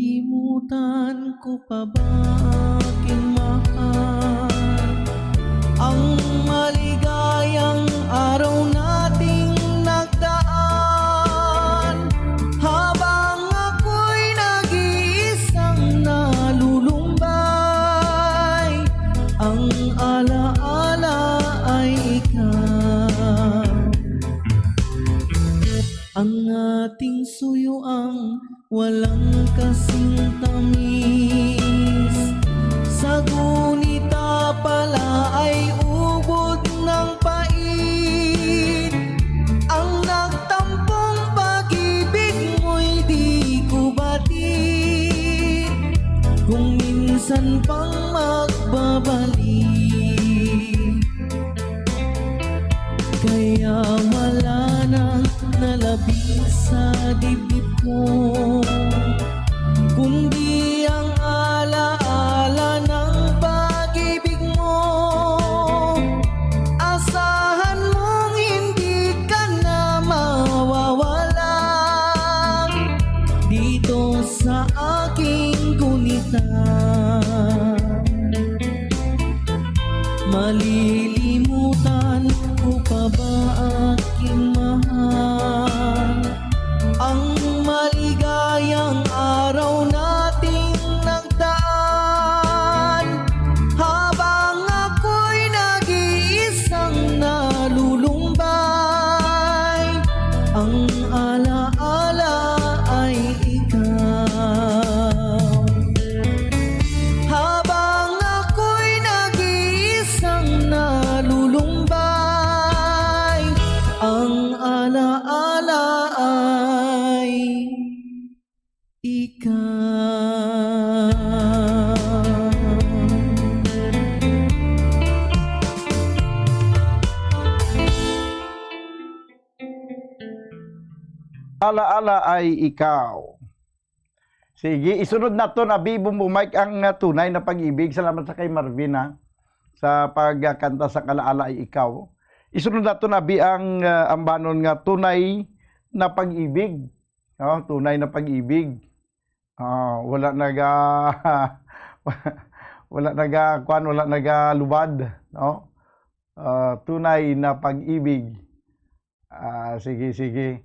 Malilimutan ko pa ba, aking mahal, ang maligayang araw nating nagdaan? Habang ako'y nag-iisang nalulumbay, ang alaala ay ikaw. Ang ating suyo ang walang kasing tamis, sa gunita pala ay ubod ng pait. Ang nagtampong pag-ibig mo'y di ko batid, kung minsan pang magbabalik. Kaya wala nang nalabi sa dibdib ko, kundi ang alaala ng pag-ibig mo. Asahan mong hindi ka na mawawala dito sa aking gunita. Malilimutan ko pa ba, aking mahal, ang maligayang araw nating nagdaan? Habang ako'y nag-iisang nalulumbay, ang alaala Alaala ay ikaw. Alaala ay ikaw. Sige, isunod naton, abi, Bumbo Mike, ang, ah, Tunay na Pag-ibig. Salamat sa kay Marvin, ha, sa pagkanta sa Alaala ay Ikaw. Isunod naton, abi, ang, ah, ambanon nga Tunay na Pag-ibig. Oh, Tunay na Pag-ibig. Ah, wala naga-, wala naga-, kwan, wala nagalubad, no? Ah, Tunay na Pag-ibig. Ah, sige, sige.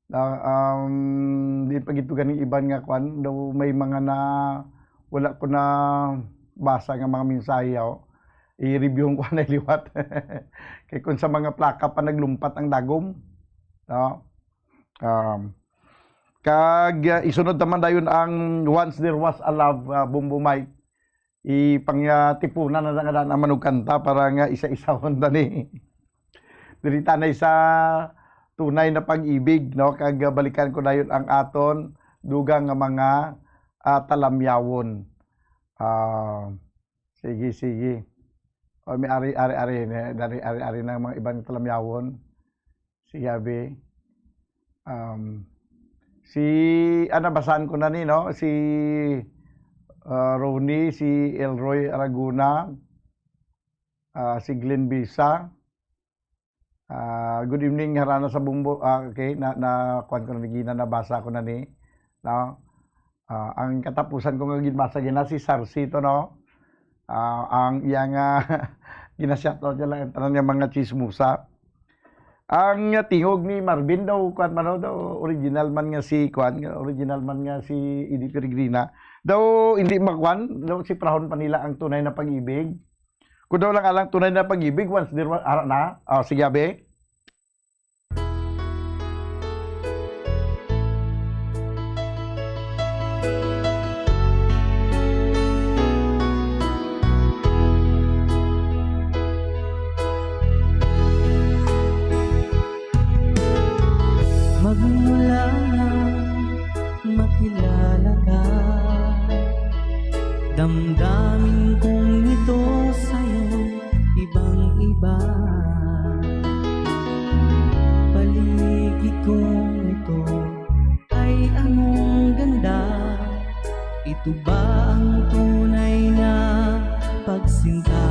Na, um, di pa gid ko ganing iban nga kwan, daw may mga na, wala ko na basa nga mga mensahe, oh. I-review ko na liwat. Kay kung sa mga plaka pa naglumpat ang dagom, no? Um, kag, uh, isunod naman dayon ang Once There Was a Love, uh, Bumbo Mike. Ipangatipunan na nga daan ang manugkanta para nga isa-isahon tani. Diri tanay sa Tunay na Pag-ibig, no? Kag balikan ko dayon ang aton dugang nga mga, ah, talamyawon. Ah, sige, sige. O, may ari, ari, ari, ne, dari, ari, ari na ang mga ibang talamyawon. Sige, abi. Um, si, ah, nabasahan ko na ni, no? Si, ah, Ronnie, si Elroy Aragona, ah, si Glenn Bisa. Ah, good evening, harana sa Bumbo. Ah, okay, na, na, kuwan ko na ni, gina, nabasa ko na ni, no? Ah, ang katapusan ko nga ginbasa gina si Sarsito, no? Ah, ang iya nga gina-shoutout niya lang ang tanan nga mga chismosa. Ang tingog ni Marvin daw, kuwan man daw, daw original man nga si, kuwan, original man nga si Eddie Peregrina. Daw hindi makuwan, daw siprahon pa nila ang Tunay na Pag-ibig. Kung daw lang alang Tunay na Pag-ibig, once there was, ara na. Oh, sige, abi. Magmula na makilala ka, damdamin kong ito sa'yo ibang iba. Paligid kong ito ay anong ganda. Ito ba ang tunay na pagsinta?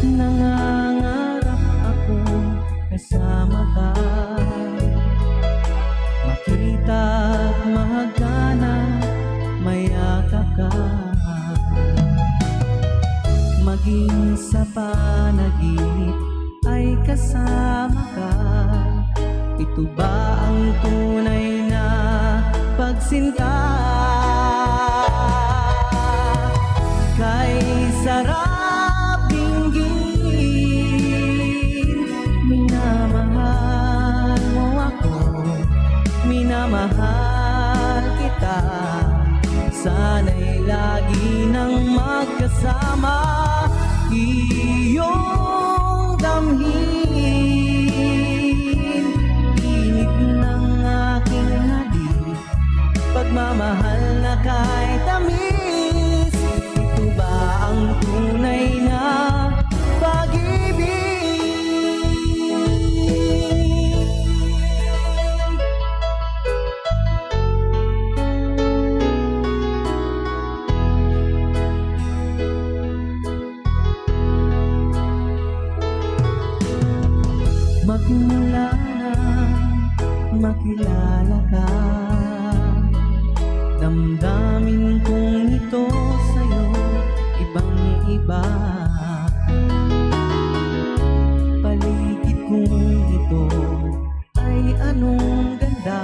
Nangangarap ako kasama ka, makita at mahagana, mayakap ka. Maging sa panaginip ay kasama ka. Ito ba ang tunay na pagsinta? Kay sarap dinggin, minamahal mo ako, minamahal kita. Sana'y lagi nang magkasama, iyong damhin init ng aking halik. Pagmamahal na kay tamis, ito ba ang tunay na pag-ibig? Magmula na makilala ka, damdamin kong ito sa'yo ibang iba. Paligid kong ito ay anong ganda.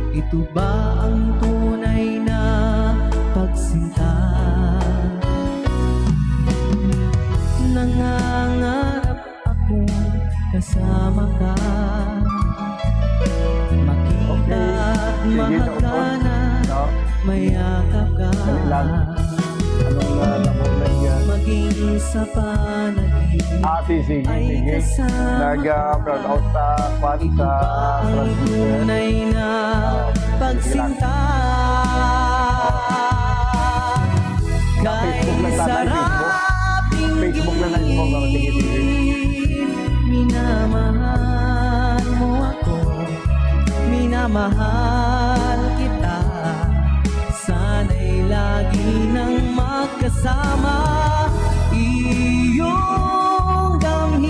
Ito ba ang tunay na pagsinta? Nangangarap ako kasama ka. Makita at mahagana, mayakap ka. Dali lang. Anong, ah, labo na yan? Maging sa panaginip Ah, sige, sige. Nag, ah, browse out sa kwan, sa transmitter. Tunay na pagsinta. Kay sarap. Facebook lang tayo, Facebook. Facebook lang tayo, Facebook. Sige, sige. Minamahal mo ako, minamahal kita. Sana'y lagi nang magkasama. Iyong damhin,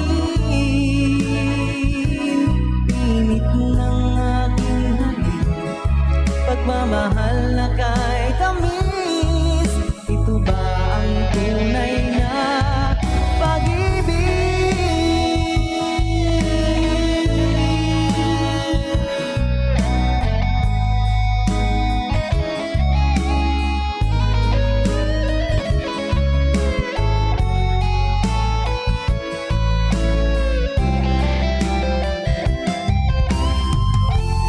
init ng aking halik, pagmamahal na kay tamis. Ito ba ang tunay na pag-ibig?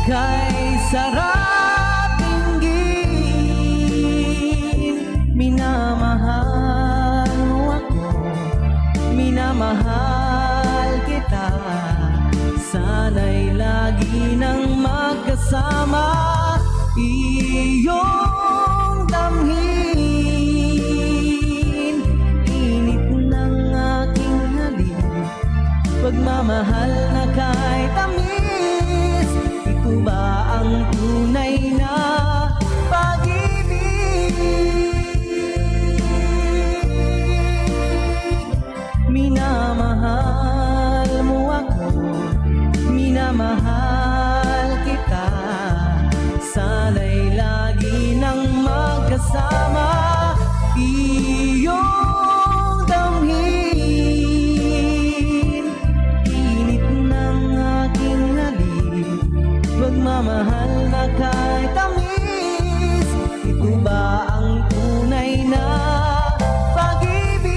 Kay sarap dinggin, minamahal mo ako, minamahal kita. Sana'y lagi nang magkasama, iyong damhin, init ng aking halik, pagmamahal na kay tamis. Ito ba ang tunay na pag-ibig? Minamahal mo ako, minamahal kita. Sana'y lagi nang magkasama, iyong damhin, init ng aking halik, pagmamahal na kay tamis. Ito ba ang tunay na pag-ibig?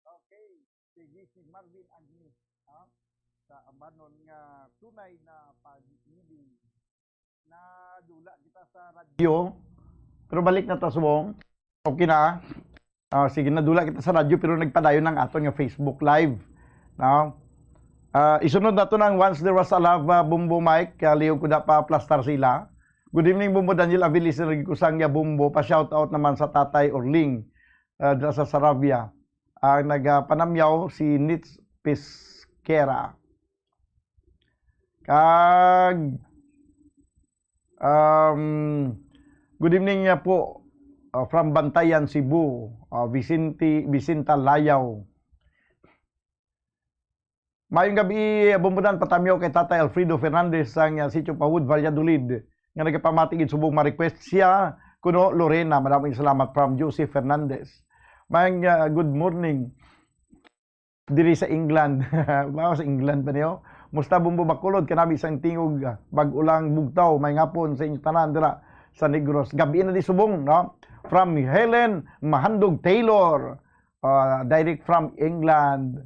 Okay. Sige, si Marvin Agnes, ha? Sa amanon nga tunay na pag-ibig. Nadula kita sa radyo. Pero balik na ta subong. Okay na. Ah, sige, nadula kita sa radyo pero nagpadayon ang aton nga Facebook Live. No? Ah, isunod nato nang Once There Was a Love, ah, Bumbo Mike, kaya liog ko na pa plastar sila. Good evening, Bumbo Daniel Avilis, Rico Sangya Bumbo, pa shout out naman sa Tatay Orling, ah, dira sa Sarabia. Ang nagapanamyaw si Nits Pisquera. Kag, um, good evening niya po, uh, from Bantayan, Cebu, uh, Vicente, Vicenta Layaw. Mayong gabi, Bumbudan, patamyaw kay Tatay Alfredo Fernandez sang, uh, Sitio Pawod, Valladolid, nga nagapamati gid subong ma-request siya kuno Lorena. Madaming salamat from Joseph Fernandez. Mayong, uh, good morning diri sa England. Wow, sa England pa niyo. Musta, Bumbo Bacolod, kanabi sang tingog, ah, bag-o lang bugtaw, may ngapon sa inyo tanan dira sa Negros. Gabi na di subong, no? From Helen Mahandog Taylor, ah, direct from England.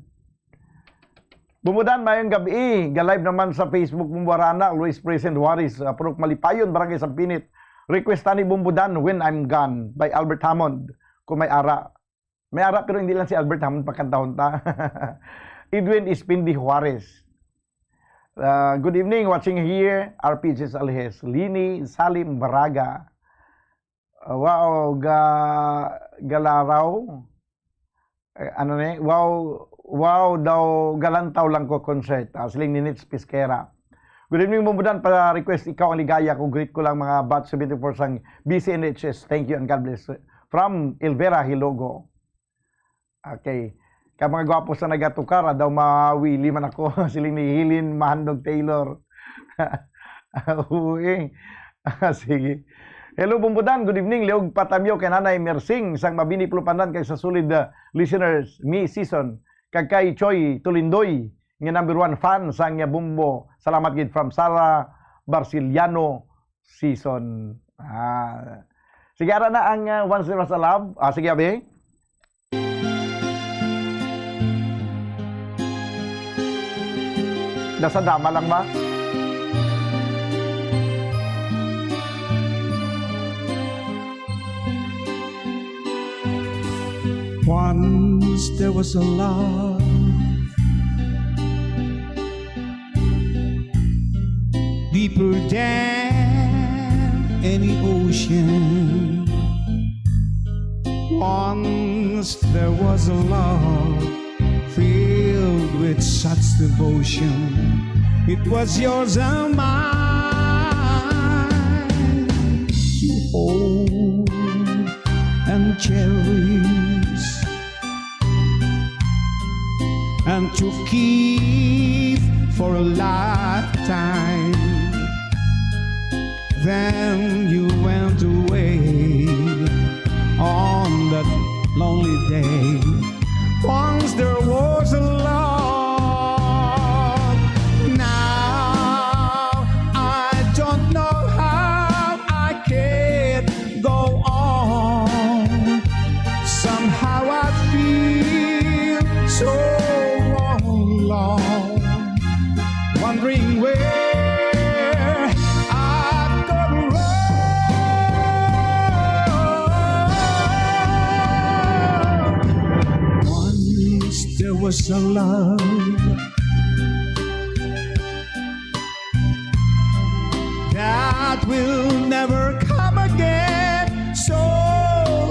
Bumbudan, mayong gabi. Ga-live naman sa Facebook, Bumbo Arana, Luis Present Juarez, ah, Purok Malipayon, Barangay San Pinit. Request ni Bumbudan, When I'm Gone, by Albert Hammond, kung may ara. May ara, pero hindi lang si Albert Hammond pakantahon ta. Edwin Espindi Juarez. Uh, good evening, watching here, R P J Alhes, Lini Salim Baraga. Uh, wow, ga, galaraw. Eh, ano ni? Wow, wow daw, galantaw lang ko concert. Ah, siling ni Nits Pisquera. Good evening, Bumbudan. Pa-request Ikaw ang Ligaya Ko. Greet ko lang mga batch seventy-four sang B C N H S. Thank you and God bless. From Elvera Hilogo. Okay. Kay mga gwapo sa nagatukar, ah, daw mawili man ako. Siling ni Hilin Mahandog Taylor. Uy. Ah, sige. Hello, Bumbudan. Good evening. Liog patamyo kay Nanay Mersing sang Mabini, Plupandan, kag sa solid, uh, listeners, Mi Season, kag kay Choi Tulindoy, nga number one fan sang iya Bumbo. Salamat gid from Sara Barciliano Season. Ah. Sige, ara na ang, uh, Once There Was a Love. Ah, sige, abi. Nasa dama lang ba? Once there was a love deeper than any ocean. Once there was a love filled with such devotion. It was yours and mine to hold and cherish and to keep for a lifetime. Then you went away on that lonely day. Once there was a love. Now I don't know how I can go on. Somehow I feel so alone, wondering where I've gone wrong. Once there was a love that will never come again. So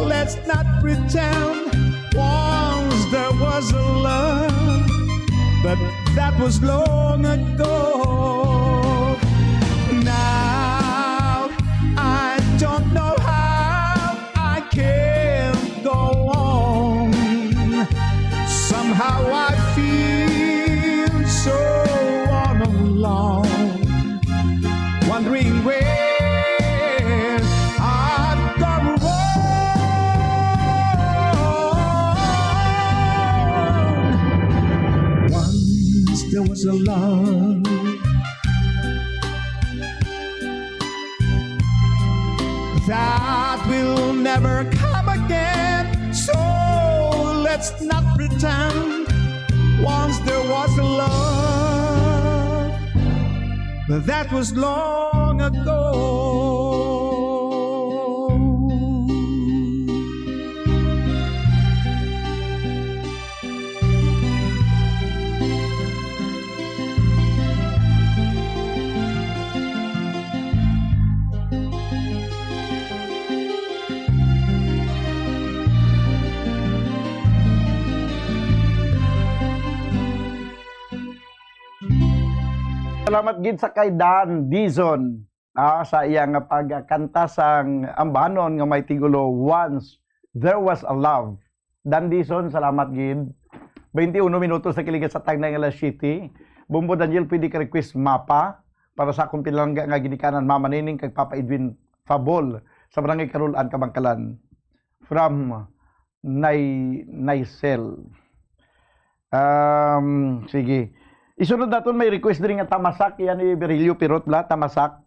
let's not pretend. Once there was a love, but that was long ago. Now I don't know how I can go on. Somehow I feel so all alone, wondering where I've gone wrong. Once there was a love that will never come again. So let's not pretend. Once there was a love, but that was long ago. Salamat gid sa kay Dan Dizon, ah, sa iya nga pagkanta sang ambanon nga may titulo, Once There Was a Love. Dan Dizon, salamat gid. Twenty-one minutos na kiligat sa tagna nga alas siyete. Bombo Daniel, pwede ka request mapa para sa akong pinalangga nga ginikanan, Mama Nining kag Papa Edwin Fabol sa Barangay Karulan, Kabangkalan. From Nay-, Naysel. Um, sige. Isunod naton may request diri nga tamasak, yan ni Virilio Pirot bala, tamasak.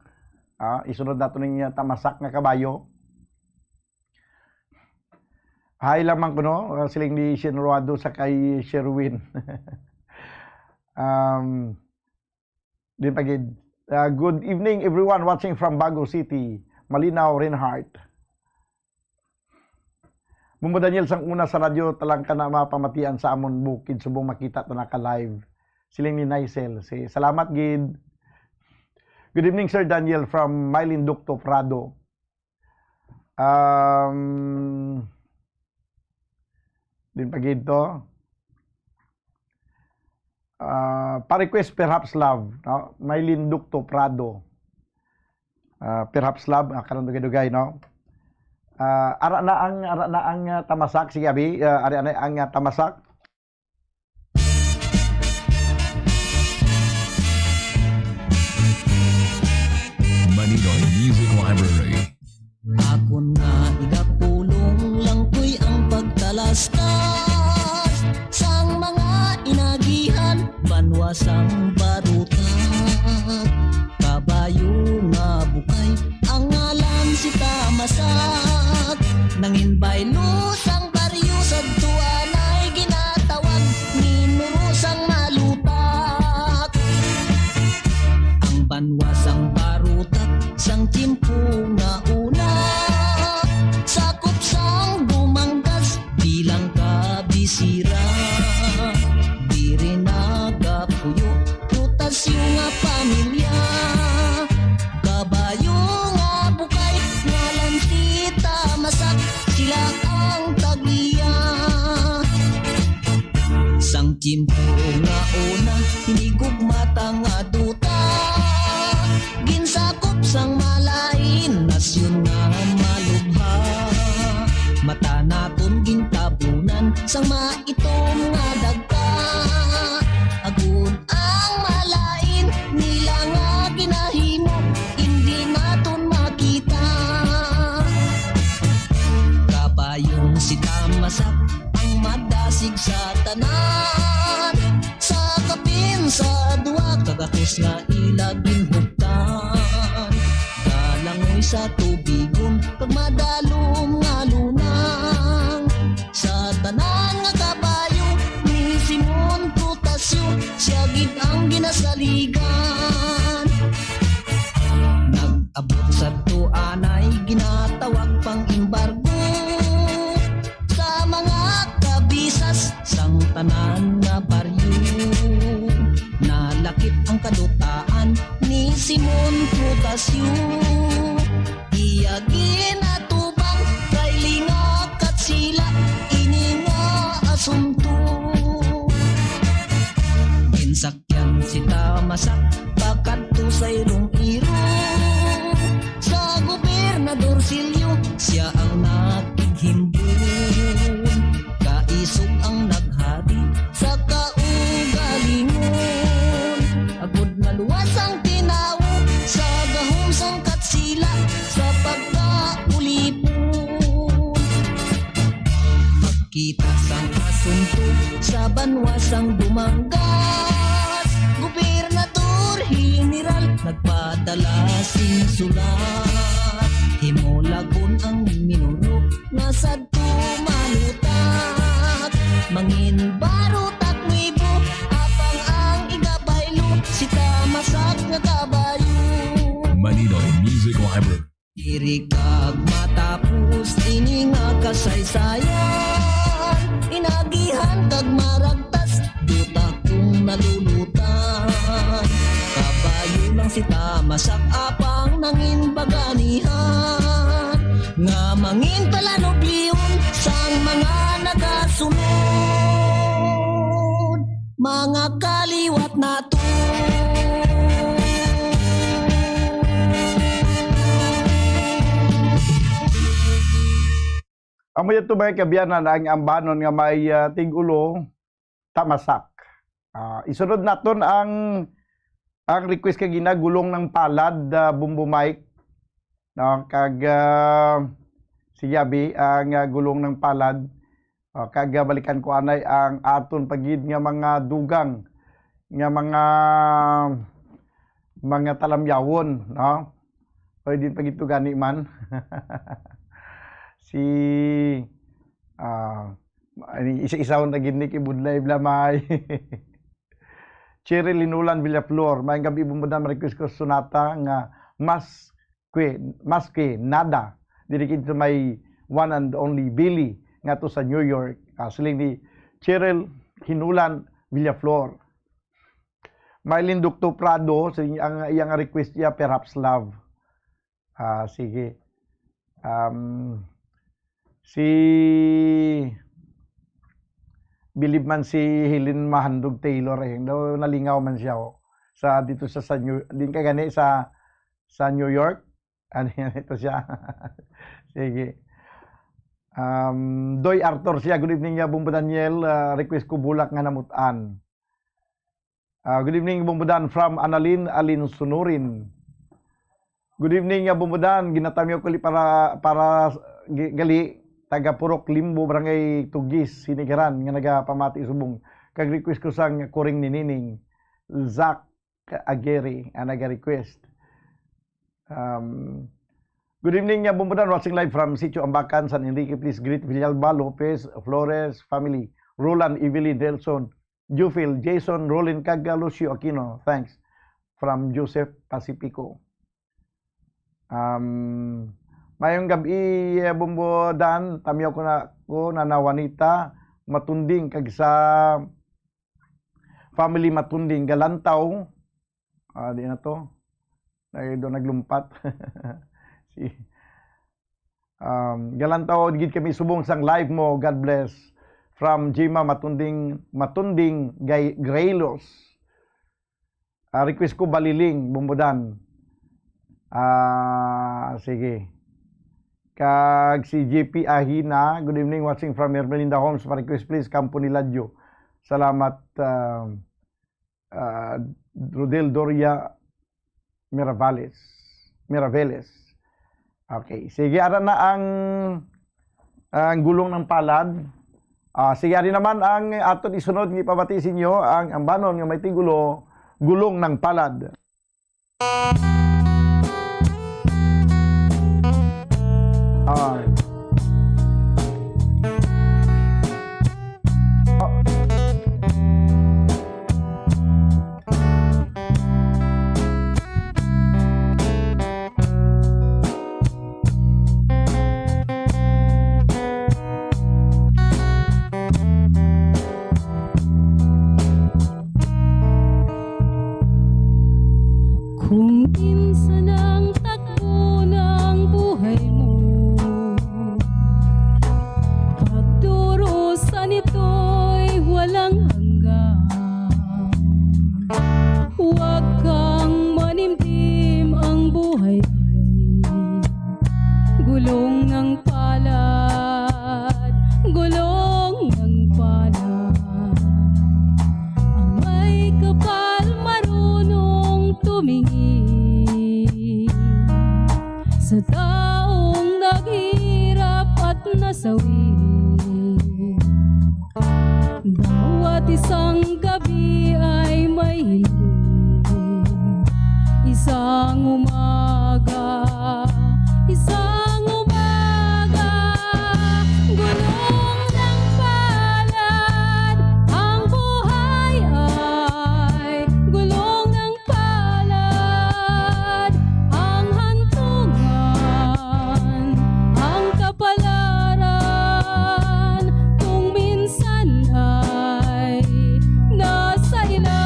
Ah, isunod naton ning, ah, tamasak nga kabayo. Hi lamang kuno, ah, siling ni Shin Ruado sa kay Sherwin. Um, din pa gid. Ah, good evening everyone watching from Bago City. Malinaw, Reinhardt. Bombo Daniel, sang una sa radyo, talang ka na mapamatian sa amon bukid subong makita ta naka live. Siling ni Nicel. Si, salamat gid. Good evening, Sir Daniel, from Mylene Ducto Prado. Um, din pa gid to. Ah, pa-request, Perhaps Love, no? Mylene Ducto Prado. Ah, Perhaps Love, ah, kanang dugay-dugay, no? Ah, ara na ang, ara na ang, ah, tamasak. Sige, abi, ah, ari na ang, ah, tamasak. Maninoy Music Library. Kun nga igapulong lang ko'y ang pagtalastas sang mga inagihan, banwa sang barutak. Kabayo nga bukay ang ngalan si Tamasak. Nangin baylo sang baryo sa tuanay ginatawag minuro sang malutak. Ang banwa sang barutak sang tiyempo nga una, sakop sang Dumangas bilang kabisira. Diri nagapuyo rotasyon nga pamilya. Kabayo nga bukay, ngalan si Tamasak, sila ang tag-iya. Sang tiyempo nga una, hinigugma ta nga duta, ginsakop sang malain nasyon nga malubha. Mata naton gintabunan sang maitom nga dagta, agod ang malain nila nga ginahimo indi naton makita. Kabayong si Tamasak ang madasig sa tanan. Sa kapin sa duwa ka gatos nga ila ginhuptan, kalangoy sa tubigon kag madalom nga lunang. Sa tanan nga kabayo ni Simon Prutasyo, siya gid ang ginasaligan. Nag-abot sa tuanay ginatawag pang embargo sa mga kabisas sang tanan nga baryo. Nalakip ang kadutaan ni Simon Prutasyo. Iya ginatubang kay lingakat sila ini nga asunto. Ginsakyan si Tamasak pakadto sa Iloilo. Sa Gobernador Silio, siya ang nakighimbon. Kaisog ang naghari sa kaugalingon. Agod maluwas ang tinawo sa gahom sang Katsila sa pagkaulipon. Kita sang asunto sa banwa sang Dumangas, Gobernador General nagpadala sing sulat. Himulagon ang minuro nga sadto malutak. Mangin barutak nuibo, apang ang igabaylo si Tamasak nga kabayo. Maninoy Music Library. Diri kag matapos ini nga kasaysayan, inagihan kag maragtas, duta kong nalulutan. Kabayo lang si Tamasak apang nangin baganihan, nga mangin palanublion sang mga nagasunod. Mga kaliwat nato. Amo yato, mga kaabyanan, ang ambanon nga may, ah, tig-ulo, Tamasak. Ah, isunod naton ang, ang request kag ina, Gulong ng Palad, ah, Bumbo Mike. No? Kag, ah, sige, abi, ang, ah, Gulong ng Palad. O, kag, ah, balikan ko anay ang aton pa gid nga mga dugang, nga mga, mga talamyawon, no? Pwede pa gid to gani man. Si, ah, ani, isa-isahon na gid ni kay budlay blamay. Cheryl Hinulan Villaflor, maayong gabi, Bumbudan, ma-request ko sonata nga Mas que, Mas que Nada. Diri gid sa may one and only Billy nga to sa New York. Ah, siling ni Cheryl Hinulan Villaflor. Maylin Doctor Prado, siling ang iyang request niya, Perhaps Love. Ah, sige. Um, si, bilib man si Helen Mahandog Taylor, eh. Daw nalingaw man siya, oh. Sa, dito sa, sa New, din ka gani sa, sa New York? Ano yan? Ito siya. Sige. Um, Doy Arthur siya. Good evening, uh, Bumbo Daniel. Uh, request ko Bulak nga Namutan. Uh, good evening, Bumbo Dan, from Annalyn Alin Sunurin. Good evening, ah, Bumbudan. Ginatamyaw ko li para, para gi-, gali, taga Purok Limbo, Barangay Tugis, Sinigaran, nga nagapamati subong. Kag request ko sang Kuring ni Nining, Zack Aguirre, ang naga-request. Um, good evening, ah, Bumbudan. Watching live from Sitio Ambacan, San Enrique. Please greet Villalba, Lopez, Flores family, Roland, Evelyn, Delson, Jufil, Jason, Roland, kag, ah, Lucio Aquino. Thanks. From Joseph Pacifico. Um, mayong gab-i, eh, Bumbo Dan. Tamyaw ko na, ko na na Juanita Matunding kag sa family Matunding Galantaw. Ah, di na to. Ay, do naglumpat. Si, um, Galantaw, gid kami subong sang live mo. God bless. From Jima Matunding, Matunding Gay-, Graylos. Ah, request ko Baliling, Bumbudan. Ah, sige. Kag si J P Ahina, good evening, watching from Hermelinda Homes. Pa-request, please, Kampo ni Ladyo. Salamat, ah, ah, Rodel Doria Miravales. Miraveles. Okay. Sige, ara na ang, ang Gulong ng Palad. Ah, sige, ari naman ang aton isunod nga ipabati sa inyo, ang ambanon nga may tigulo, Gulong ng Palad. Ah. Kung kinsa nang takbo ng buhay mo, pagdurusa nito'y walang hanggan. Huwag kang manimdim, ang buhay ay gulong ng palad, gulong ng palad. Ang may kapal marunong tumingin sa taong naghirap at nasawi. Bawat isang gabi ay may hiling. Isang umaga, isang umaga, gulong ng palad. Ang buhay ay gulong ng palad. Ang hantungan, ang kapalaran, kung minsan ay nasa ilalim.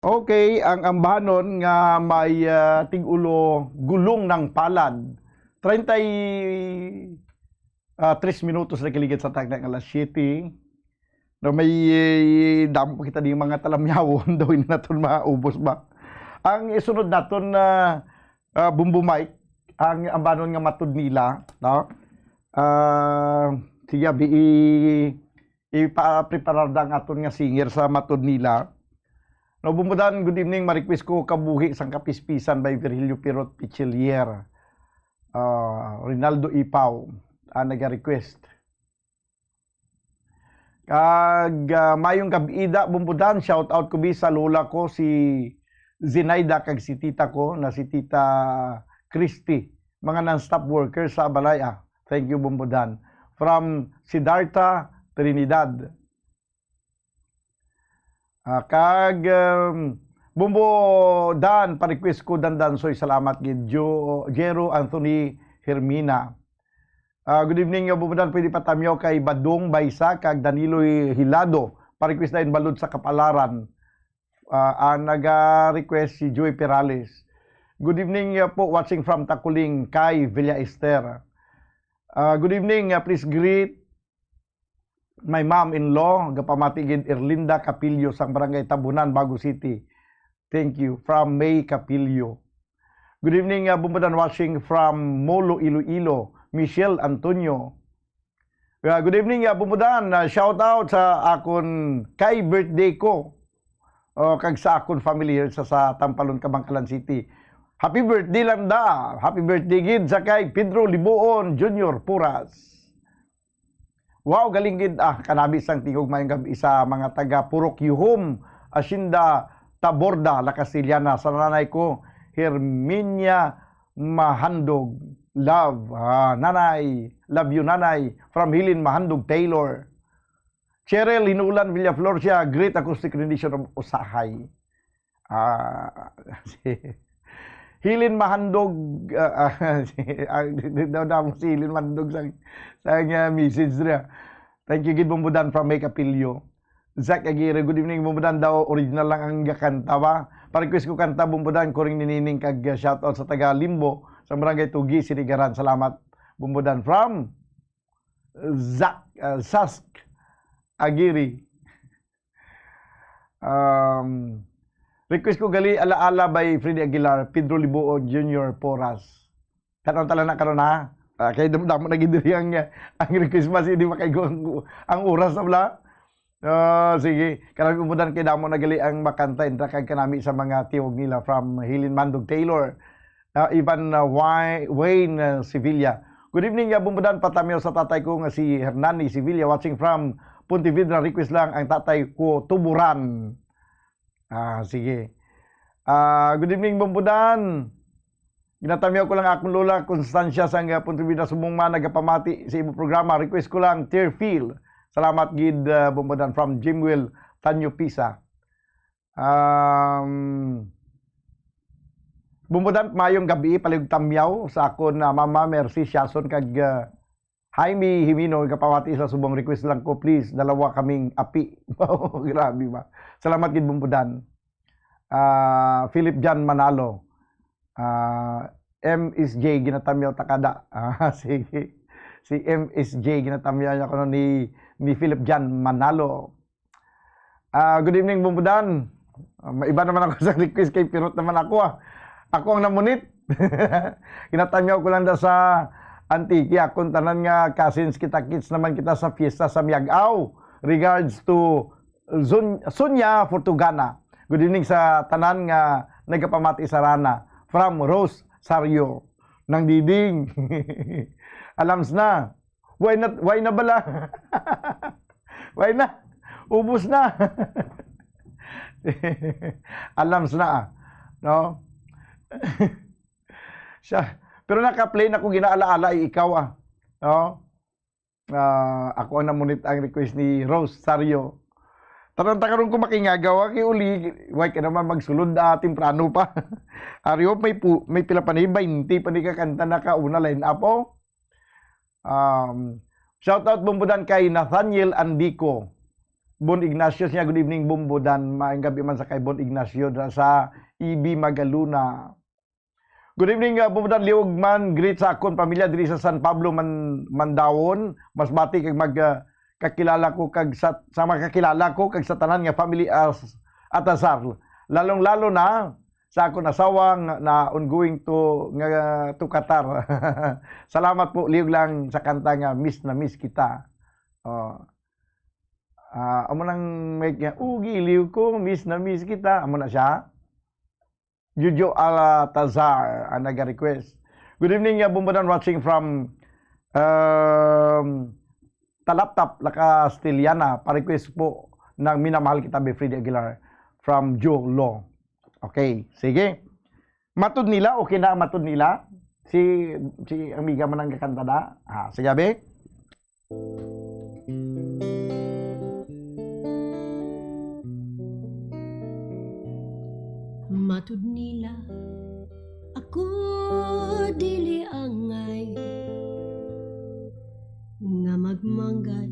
Okay, ang ambanon nga may, ah, tig-ulo Gulong ng Palad. Treinta y, ah, tres minutos na kiligid sa takna nga alas siyete. No, may, eh, damo pa kita ding mga talamyawon daw, hindi naton maubos ba? Ang isunod naton na, ah, Bumbo Mike, ang ambanon nga Matod Nila, no? Ah, sige, abi, i-, ipapreparar da ang aton nga singer sa Matod Nila. No, Bumbudan, good evening. Ma-request ko Kabuhi sang Kapispisan by Virgilio Pirot Pichilier. Ah, Rinaldo Ipaw, ah, naga-request. Kag, ah, mayong gab-ida, Bumbudan, shout out ko bi sa lola ko, si Zinaida, kag si tita ko na si Tita Christy, mga non-stop workers sa balay, ah. Thank you, Bumbudan. From Siddhartha, Trinidad. Ah, kag, um, Bumbo Dan, pa-request ko, Dandansoy, salamat gid. Jo-, Jero Anthony Hermina. Ah, good evening, Bumbo Dan, pwede patamyaw kay Badong Baysa kag Danilo Hilado. Pa-request na in Balod sa Kapalaran. Ah, ang naga-request si Joy Perales. Good evening, uh, po, watching from Taculing, kay Villa Ester. Ah, good evening, uh, please greet my mom-in-law, gapamati gid, Erlinda Capillo sang Barangay Tabunan, Bago City. Thank you. From May Capillo. Good evening, uh, Bumbudan, watching from Molo, Iloilo, Michelle Antonio. Uh, good evening, uh, Bumbudan. Uh, shout out sa akon kay birthday ko. Oh, kag sa akon family here sa, sa Tampalon, Kabankalan City. Happy birthday lang da. Happy birthday gid sa kay Pedro Libuon Junior Puras. Wow, galing gid. Ah, kanami sang tingog, mayong gab-i sa mga taga Purok Yuhom, Hacienda Taborda, La Castellana, sa nanay ko, Herminia Mahandog. Love. Ah, nanay. Love you, nanay. From Hilin Mahandog Taylor. Cheryl Hinulan Villaflor siya, great acoustic rendition of Usahay. Ah, si Hilin Mahandog, ah, ah, si, ah, daw, daw mo si Hilin Mahandog sa, sa, ah, message niya. Thank you gid, Bumbudan from May Capillo. Zack Aguirre, good evening, Bumbudan daw, original lang ang gakanta ba? Pa-request ko kanta, Bumbudan, Kuring ni Nining kag, ah, shout out sa taga Limbo, sa Barangay Tugi, Sinigaran. Salamat, Bumbudan from Zack, ah, Sask Aguirre. Um, request ko gali Alaala by Freddy Aguilar, Pedro Libuon Junior Porras. Tan-aw tala na karon, ha? Ah, kay damo, damo na gid diri ang, ang request, mas hindi makaigo ang, ang oras na bala. Ah, sige, kanami, Bumbudan, kay damo na gali ang makanta, intra kag kanami sa mga tiwog nila from Hilin Mandog Taylor. Ah, Ivan, ah, Wai-, Wayne, ah, Sevilla. Good evening, ah, Bumbudan, patamyaw sa tatay ko nga si Hernani Sevilla, watching from Pontevedra. Request lang ang tatay ko, Tuburan. Ah, sige. Ah, good evening, Bumbudan. Ginatamyaw ko lang akong lola, Constancia, sang, ah, Pontevedra, subong man nagapamati sa imo programa. Request ko lang, Tearfeel. Salamat gid, ah, Bumbudan, from Jimwell Tanyo Pisa. Um, Bumbudan, mayong gabi, palihog tamyaw sa akon, ah, mama, Mercy Siason, kag, ah, Jaime Jimeno, gapamati sa subong. Request lang ko, please, dalawa kaming api. Grabe ba? Salamat gid, Bumbudan. Ah, Philip John Manalo. Ah, M S J, ginatamyaw ta kada. Ah, sige. Si M S J, ginatamyaw niya kuno ni, ni Philip John Manalo. Ah, good evening, Bumbudan. Ah, may iba naman ako sa request kay pirot naman ako, ah. Ako ang namunit. Ginatamyaw ko lang da sa Antique, akon tanan nga cousins, kita-kits naman kita sa fiesta sa Miag-aw. Regards to Zun-, Sunya Fortugana. Good evening sa tanan nga nagapamati sa Rana. From Rose Sario. Nang Diding. Alams na. Why not? Why na bala? Why na? Ubos na. Alams na, ah. No? Siya. Pero naka-play na ko, ginaala-ala, ay ikaw, ah. No? Ah, ako ang namunit ang request ni Rosario. Taranta karon ko makingagaw, ah, kay uli, why ka naman magsulod, ah, temprano pa? Ari, oh, may pu-, may pila pa ni, baynte pa ni kakanta nakauna line up, oh. Um, shout out, Bumbudan, kay Nathaniel Andico. Bon Ignacio siya, "Good evening, Bombo Dan." Maayong gabi man sa kay Bon Ignacio dira sa E B Magaluna. "Good evening, uh, Bombo Dan. Liwag man, greet sa akon pamilya diri sa San Pablo, Man-, Mandaon. Mas bati kag mag, uh, kakilala ko kag sa, sa mga kakilala ko kag sa tanan nga family as Atazar. Lalong-lalo na sa akon asawa nga na ongoing to, nga to Qatar." Salamat po, liwag lang sa kanta nga Miss na Miss Kita. Oh. Ah, amo nang may, "Ugi, liwag ko, miss na miss kita." Amo na siya. Jojo Alcazar ang naga-request. "Good evening, uh, Bombo Dan, watching from, um, Talaptap, La Castellana. Pa-request po ng Minamahal Kita by Freddy Aguilar from Joe Law." Okay, sige. Matud nila, okay na ang matud nila? Si, si amiga man ang kakanta na? Ah, sige, abi. Matud nila, ako dili angay nga magmanggad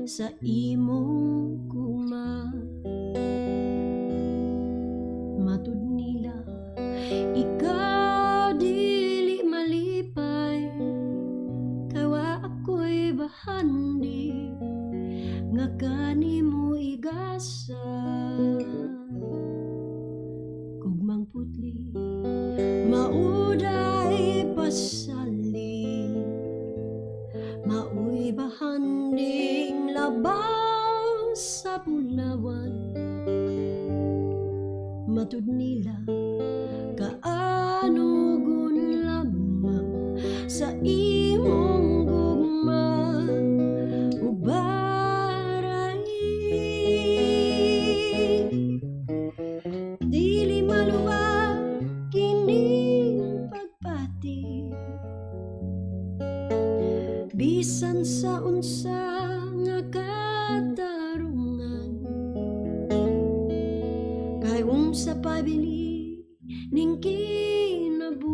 sa imong gugma. Matud nila, ikaw dili malipay, kay wa ako'y bahandi nga kanimo igasa. Gugmang putli, mauday pasali, maoy bahanding labaw sa bulawan. Matud nila, kaanugon lamang sa imong gugma ug baray. Dili maluwag kining pagpati, bisan sa unsa nga katarungan. Kay unsa pa bili ning kinabuhi,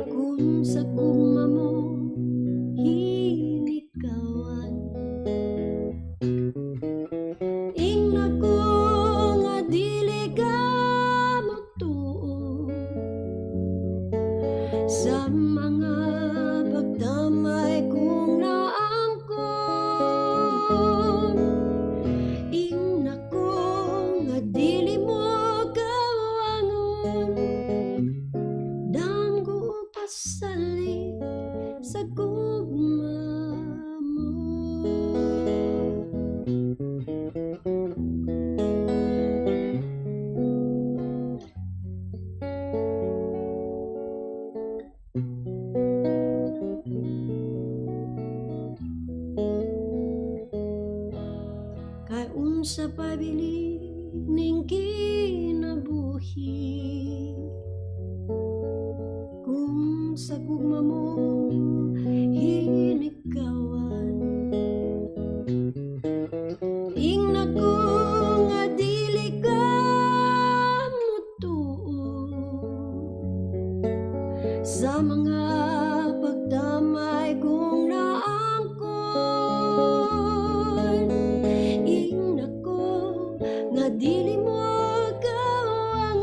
kung sa gugma mo hinikawan. Ingna ko nga dili ka motuo sa mga pagdamay kong naangkon. Ingna ko nga dili mo kawangon, danggo o pasali sa gugma mo. Kay unsa pa bili ning kinabuhi, kung sa gugma mo hinikawan. Ingna ko nga dili ka motuo sa mga pagdamay kong naangkon. Ingna ko nga dili mo kawangon,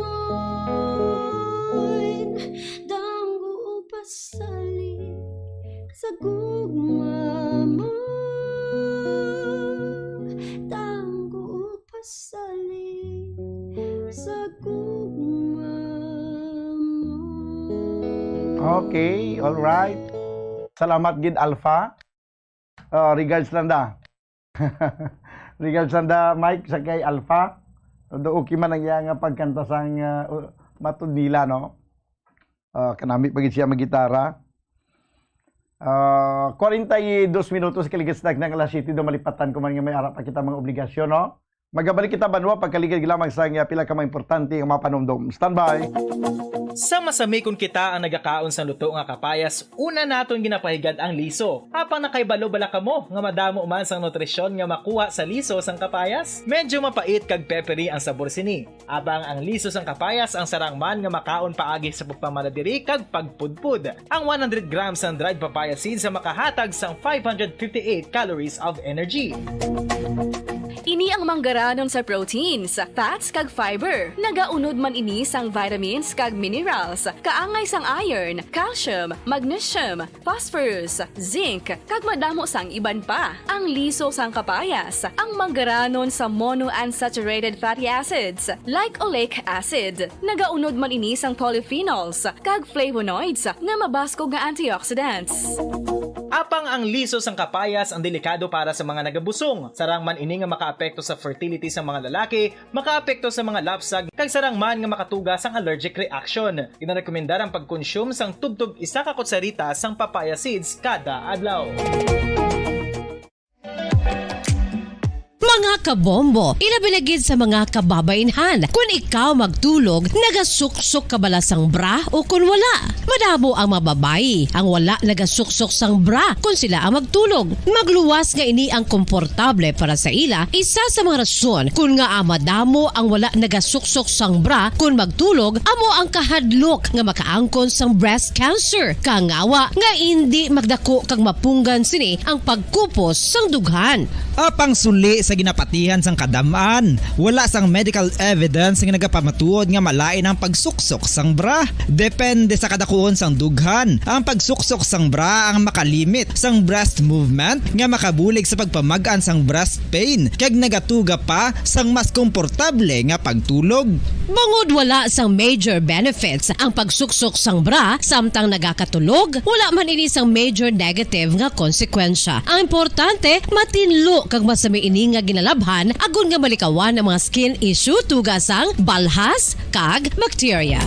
danggo o pasali sa gugma mo, danggo o pasali sa gugma mo. Okay, all right. Salamat gid, Alpha. Ah, regards lang da. Regards lang da, Mike, sa kay Alpha. Although okay man ang iya nga pagkanta sang, ah, u-, matud nila, no? Ah, kanami pa gid siya maggitara. Ah, kwarenta y dos minutos, kaligas na ang alas siyete, do malipatan ko man nga may ara pa kita mga obligasyon, no? Magabalik kita, banwa, pagkaligid lamang sa nga pila ka mga importante nga mga panumdom. Standby. Sa masami kon kita ang nagakaon sang luto nga kapayas, una naton ginapahigad ang liso. Apang nakahibalo bala kamo nga madamo man sang nutrisyon nga makuha sa liso sang kapayas? Medyo mapait kag peppery ang sabor sini. Apang ang liso sang kapayas ang sarang man nga makaon paagi sa pagpamala diri kag pagpudpod. Ang one hundred grams sang dried papaya seeds ang makahatag sang five hundred fifty-eight calories of energy. Ini ang manggaranon sa proteins, fats kag fiber. Nagaunod man ini sang vitamins kag minerals, kaangay sang iron, calcium, magnesium, phosphorus, zinc, kag madamo sang iban pa. Ang liso sang kapayas, ang manggaranon sa monounsaturated fatty acids, like oleic acid. Nagaunod man ini sang polyphenols kag flavonoids nga mabaskog nga antioxidants. Apang ang liso sang kapayas ang delikado para sa mga nagabusong. Sarang man ini nga makaapekto sa fertility sa mga lalaki, makaapekto sa mga lapsag, kag sarang man nga makatuga sang allergic reaction. Ginarekomendar ang pagkonsume sang tubtob isa ka kutsarita sang papaya seeds kada adlaw. Mga kabombo, ilabi na gid sa mga kababainhan. Kun ikaw magtulog, nagasuksok ka bala sang bra o kun wala? Madamo ang mga babayi ang wala nagasuksok sang bra kun sila ang magtulog. Magluwas nga ini ang komportable para sa ila, isa sa mga rason kun ngaa madamo ang wala nagasuksok sang bra kun magtulog amo ang kahadlok nga makaangkon sang breast cancer, kangawa nga indi magdako kag mapunggan sini ang pagkupos sang dughan. Apang suli sa ginapatihan sang kadam-an, wala sang medical evidence nga nagapamatuod nga malain ang pagsuksok sang bra. Depende sa kadakuon sang dughan, ang pagsuksok sang bra ang makalimit sang breast movement nga makabulig sa pagpamag-an sang breast pain kag nagatuga pa sang mas komportable nga pagtulog. Bangod wala sang major benefits ang pagsuksok sang bra samtang nagakatulog, wala man ini sang major negative nga konsekwensya. Ang importante, matinlo kag masami ini nga ginalabhan agod nga malikawan ang mga skin issue tuga sang balhas kag bacteria.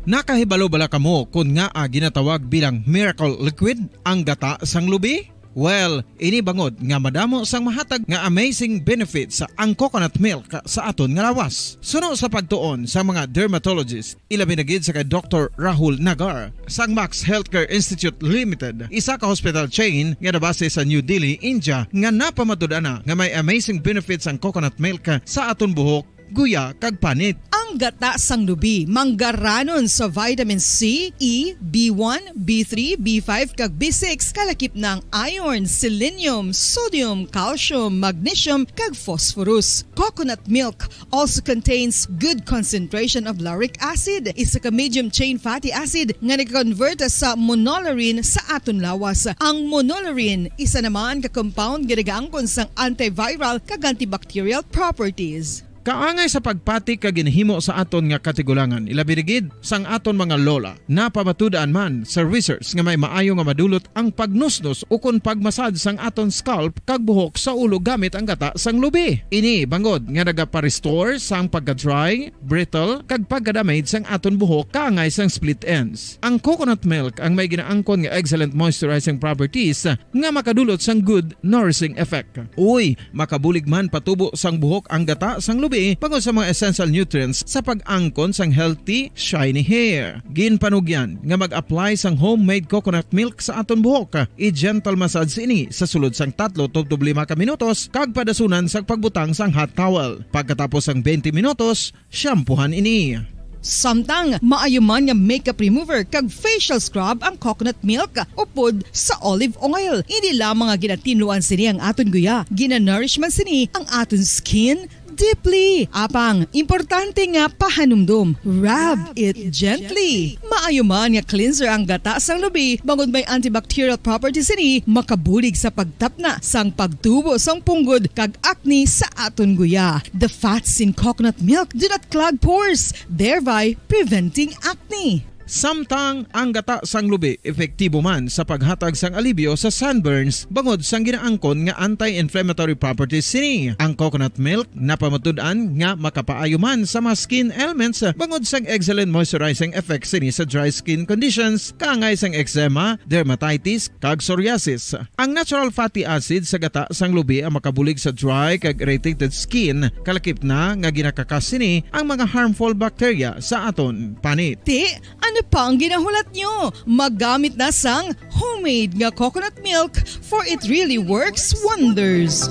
Nakahibalo bala kamo kon ngaa ginatawag bilang miracle liquid ang gata sang lubi? Well, ini bangod nga madamo sang mahatag nga amazing benefits ang coconut milk sa aton nga lawas. Suno sa pagtuon sa mga dermatologist, ilabi na gid sa kay Doktor Rahul Nagar sang Max Healthcare Institute Limited, isa ka hospital chain nga nabase sa New Delhi, India, nga napamatud-an na nga may amazing benefits ang coconut milk sa aton buhok, guya, kag panit. Ang gata sang lubi manggaranon sa vitamin C, E, B one, B three, B five, kag B six, kalakip na ang iron, selenium, sodium, calcium, magnesium, kag phosphorus. Coconut milk also contains good concentration of lauric acid, isa ka medium chain fatty acid nga nagakonvert sa monolaurin sa aton lawas. Ang monolaurin isa naman ka compound nga nagaangkon sang antiviral kag antibacterial properties. Kaangay sa pagpati kag ginhimo sa aton nga katigulangan, ilabi na gid sang aton mga lola. Napamatud-an man sa research nga may maayo nga madulot ang pagnusnos ukon pagmasad sang aton scalp kag buhok sa ulo gamit ang gata sang lubi. Ini bangod nga nagapa-restore sang pagka-dry, brittle, kag pagka-damage sang aton buhok kaangay sang split ends. Ang coconut milk ang may ginaangkon nga excellent moisturizing properties nga makadulot sang good nourishing effect. Uy, makabulig man patubo sang buhok ang gata sang lubi bangod sa mga essential nutrients sa pag-angkon sang healthy, shiny hair. Ginpanugyan nga mag-apply sang homemade coconut milk sa aton buhok. I-gentle massage ini sa sulod sang tatlo tubtob lima ka minutos kag padasunan sang pagbutang sang hot towel. Pagkatapos sang twenty minutos, shampoohan ini. Samtang maayo man nga makeup remover kag facial scrub ang coconut milk upod sa olive oil. Hindi lamang nga ginatinluan sini ang aton guya, ginanourish man sini ang aton skin deeply. Apang, importante nga pahanumdom, rub it gently. Maayo man nga cleanser ang gata sang lubi bangod may antibacterial properties sini, makabulig sa pagtapna sang pagtubo sang punggod kag acne sa aton guya. The fats in coconut milk do not clog pores, thereby preventing acne. Samtang ang gata sang lubi epektibo man sa paghatag sang alibyo sa sunburns bangod sang ginaangkon nga anti-inflammatory properties sini. Ang coconut milk napamatud-an nga makapaayo man sa mga skin ailments bangod sang excellent moisturizing effect sini sa dry skin conditions kaangay sang eczema, dermatitis, kag psoriasis. Ang natural fatty acid sa gata sang lubi ang makabulig sa dry kag irritated skin, kalakip na nga ginakakas sini ang mga harmful bacteria sa aton panit. Ti, ano pa ang ginahulat nyo? Magamit na sang homemade nga coconut milk, for it really works wonders.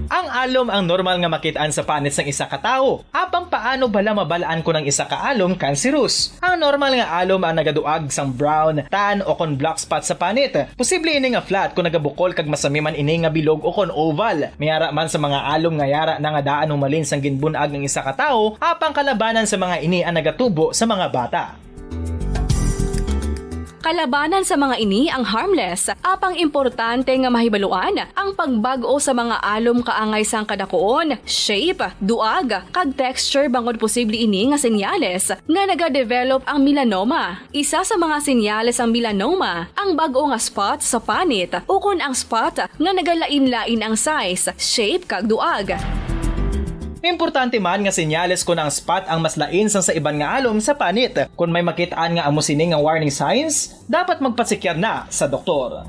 Ang alom ang normal nga makit-an sa panit sang isa ka tawo. Apang paano bala mabal-an kon ang isa ka alom kanserus? Ang normal nga alom ang nagaduag sang brown, tan, o kon black spot sa panit. Posible ini nga flat kon nagabukol kag masami man ini nga bilog o kon oval. May ara man sa mga alom nga yara na nga daan humalin sang ginbun-ag ang isa ka tawo, apang kalabanan sa mga ini ang nagatubo sa mga bata. Kalabanan sa mga ini ang harmless, apang importante nga mahibaluan ang pagbag-o sa mga alom kaangay sang kadakuon, shape, duag, kag texture bangod posible ini nga senyales nga nagadevelop ang melanoma. Isa sa mga senyales sang melanoma ang bag-o nga spot sa panit ukon ang spot nga nagalain-lain ang size, shape, kag duag. Importante man nga senyales kon ang spot ang mas lain sang sa iban nga alom sa panit. Kon may makit-an nga amo sini nga warning signs, dapat magpasikyar na sa doktor.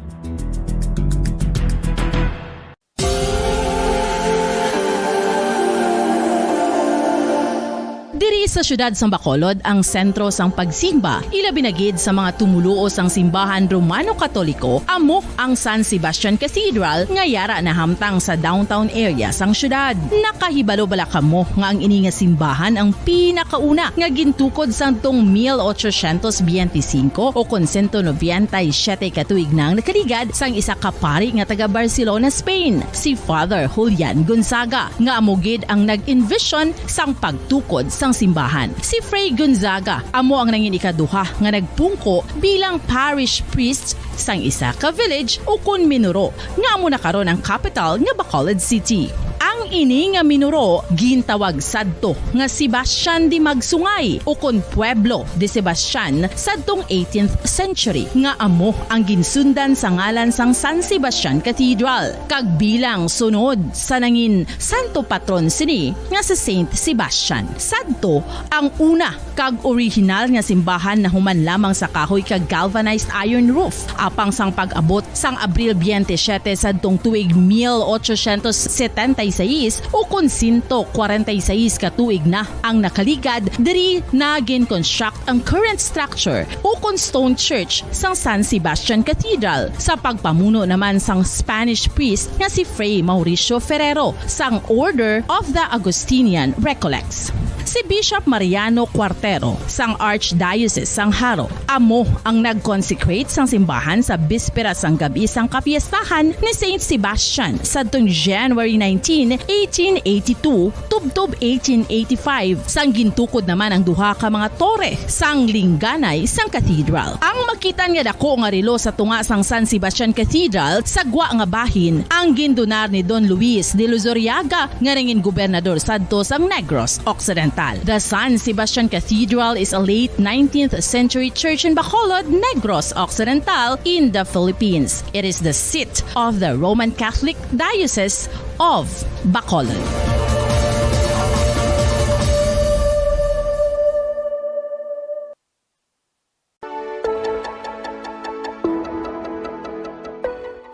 Diri sa siyudad sang Bacolod ang sentro sang pagsimba, ilabi na gid sa mga tumoluo sang simbahan Romano-Katoliko, amo ang San Sebastian Cathedral nga yara nahamtang sa downtown area sang siyudad. Nakahibalo bala kamo nga ang ini nga simbahan ang pinakauna nga gintukod sadtong mil ochocientos biyente singko o kon sento nobenta y siyete ka tuig na ang nakaligad sang isa ka pari nga taga Barcelona, Spain, si Father Julian Gonzaga, nga amo gid ang nag-envision sang pagtukod sang simbahan. Si Fray Gonzaga amo ang nangin ikaduha nga nagpungko bilang parish priest sang isa ka village ukon minuro nga amo na karon ang kapital nga Bacolod City. Ang ini nga minuro gintawag sadto nga Sebastian de Magsungay ukon Pueblo de Sebastian sadtong eighteenth century, nga amo ang ginsundan sa ngalan sang San Sebastian Cathedral, kag bilang sunod sa nangin santo patron sini nga si Saint Sebastian. Sadto ang una kag orihinal nga simbahan nahuman lamang sa kahoy kag galvanized iron roof. Apang sang pag-abot sang Abril biyente siyete sadtong tuig mil ochocientos setenta y seis, ukon sento kwarenta y seis ka tuig na ang nakaligad, diri na gin-construct ang current structure ukon stone church sang San Sebastian Cathedral sa pagpamuno naman sang Spanish priest nga si Fray Mauricio Ferrero sang Order of the Augustinian Recollects. Si Bishop Mariano Cuartero sang Archdiocese sang Jaro amo ang nag-consecrate sang simbahan sa bispera sang gab-i sang kapiestahan ni Saint Sebastian sadtong January nineteen, eighteen eighty-two, tubtob eighteen eighty-five, sang gintukod naman ang duha ka mga tore sang lingganay sang cathedral. Ang makitan nga dako nga relo sa tunga sang San Sebastian Cathedral sa gwa nga bahin ang gindonar ni Don Luis de Luzuriaga nga nangin gobernador sadto sang Negros Occidental. The San Sebastian Cathedral is a late nineteenth century church in Bacolod, Negros Occidental, in the Philippines. It is the seat of the Roman Catholic Diocese of Bacolod.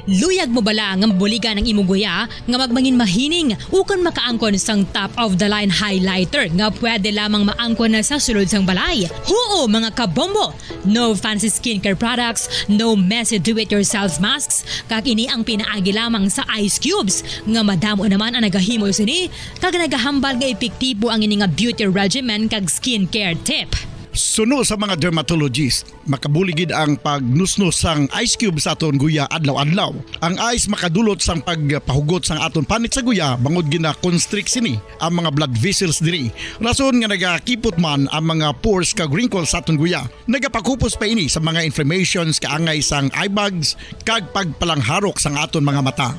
Luyag mo bala nga mabuligan ang imong guya nga magmangin mahining ukon makaangkon sang top of the line highlighter nga pwede lamang maangkon na sa sulod sang balay? Huo, mga kabombo! No fancy skincare products, no messy do-it-yourself masks, kag ini ang pinaagi lamang sa ice cubes nga madamo naman ang nagahimo sini kag nagahambal nga epektibo ang ini nga beauty regimen kag skincare tip. Suno sa mga dermatologist, makabulig gid ang pagnusnos sang ice cube sa aton guya adlaw-adlaw. Ang ice makadulot sang pagpahugot sang aton panit sa guya bangod gina-constrict sini ang mga blood vessels diri. Rason nga nagakipot man ang mga pores kag wrinkles sa aton guya. Nagapakupos pa ini sa mga inflammations kaangay sang eye bags kag pagpalangharok sang aton mga mata.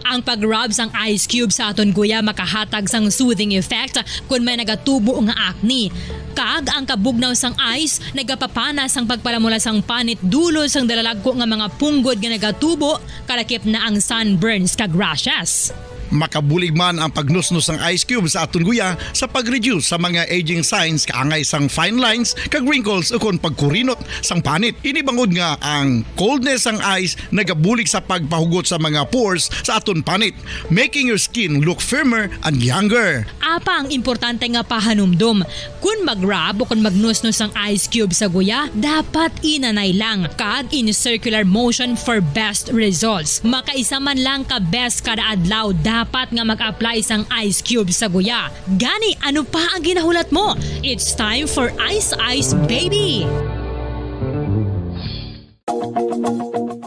Ang pag-rub sang ice cube sa aton guya makahatag sang soothing effect kon may nagatubo nga acne. Kag ang kabugnaw sang ice nagapapana sang pagpalamula sang panit dulod sang dalalagko nga mga punggod nga nagatubo, kalakip na ang sunburns kag rashes. Makabulig man ang pagnusnos sang ice cube sa aton guya sa pag-reduce sa mga aging signs kaangay sang fine lines kag wrinkles ukon pagkurinot sang panit. Ini bangod nga ang coldness sang ice nagabulig sa pagpahugot sa mga pores sa aton panit, making your skin look firmer and younger. Apang importante nga pahanumdom, kun mag-rub o kun magnusnos ang ice cube sa guya, dapat inanay lang kag in circular motion for best results. Makaisa man lang ka beses kada adlaw dapat nga mag-apply sang ice cube sa guya. Gani, ano pa ang ginahulat mo? It's time for Ice Ice Baby!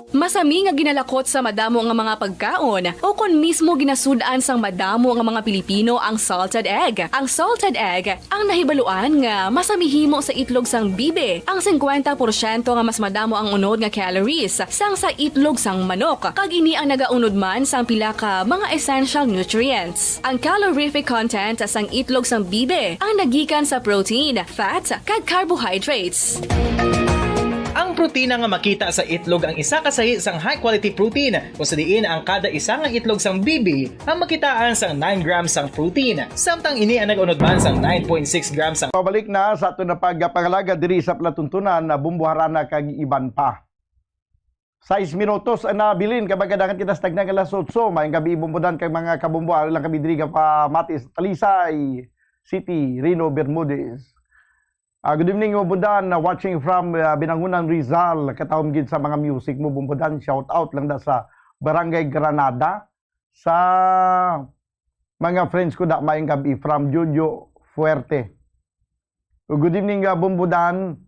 Masami nga ginalakot sa madamo nga mga pagkaon, o kon mismo ginasud-an sang madamo nga mga Pilipino ang salted egg. Ang salted egg ang nahibaluan nga masami himo sa itlog sang bibi. Ang singkwenta porsyento nga mas madamo ang unod nga calories sang sa itlog sang manok, kag ini ang nagaunod man sang pila ka mga essential nutrients. Ang calorific content sang itlog sang bibi ang nagikan sa protein, fat, kag carbohydrates. Ang protina nga makita sa itlog ang isa ka sahi sang high-quality protein, kung sa diin ang kada isa nga itlog sang bibi ang makitaan sang nine grams sang protein, samtang ini ang nag-unod man sang nine point six grams sang Pabalik na sa aton na pagpangalaga diri sa palatuntunan na Bumbuharana kag iban pa. Sais minutos ang nabilin, kay magkadagan kita sa tagna nga alas otso. Maayong gabi, Bumbudan kag mga kabumbo. Ari lang kami diri gapamati sa Talisay City, Rino Bermudez. Ah, good evening, Bumbudan. Ah, watching from, ah, Binangunan, Rizal. Katahom gid sa mga music mo, Bumbudan. Shout out lang da sa Barangay Granada, sa mga friends ko da, maayong gabi from Jojo Fuerte. Good evening, ah, Bumbudan.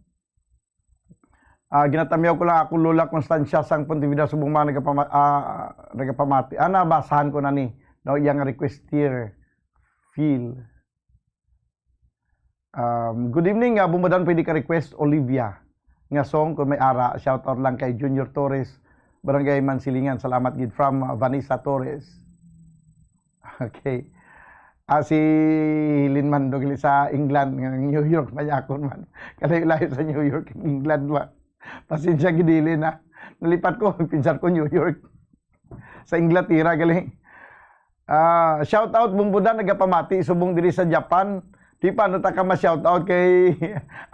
Ah, ginatamyaw ko lang akong Lola Constancia sang Pontevedra, subong mga nagapama-, ah, nagapamati. Ah, nabasahan ko na ni, no, iyang request here. Feel. Um, good evening, ah, Bumbudan, pwede ka request Olivia nga song kung may ara. Shout out lang kay Junior Torres, Barangay Mansilingan. Salamat gid from, ah, Vanessa Torres. Okay. Ah, si Lin Mandog sa England, nga New York, mayakon man. Kalayo-layo sa New York, England ba? Pasensya gid, Lin, ha. Nalipat ko, pinsar ko New York. Sa Inglaterra, gali. Ah, shout out, Bumbudan, nagapamati, subong diri sa Japan. Di pa, ano ta ka ma-shout out kay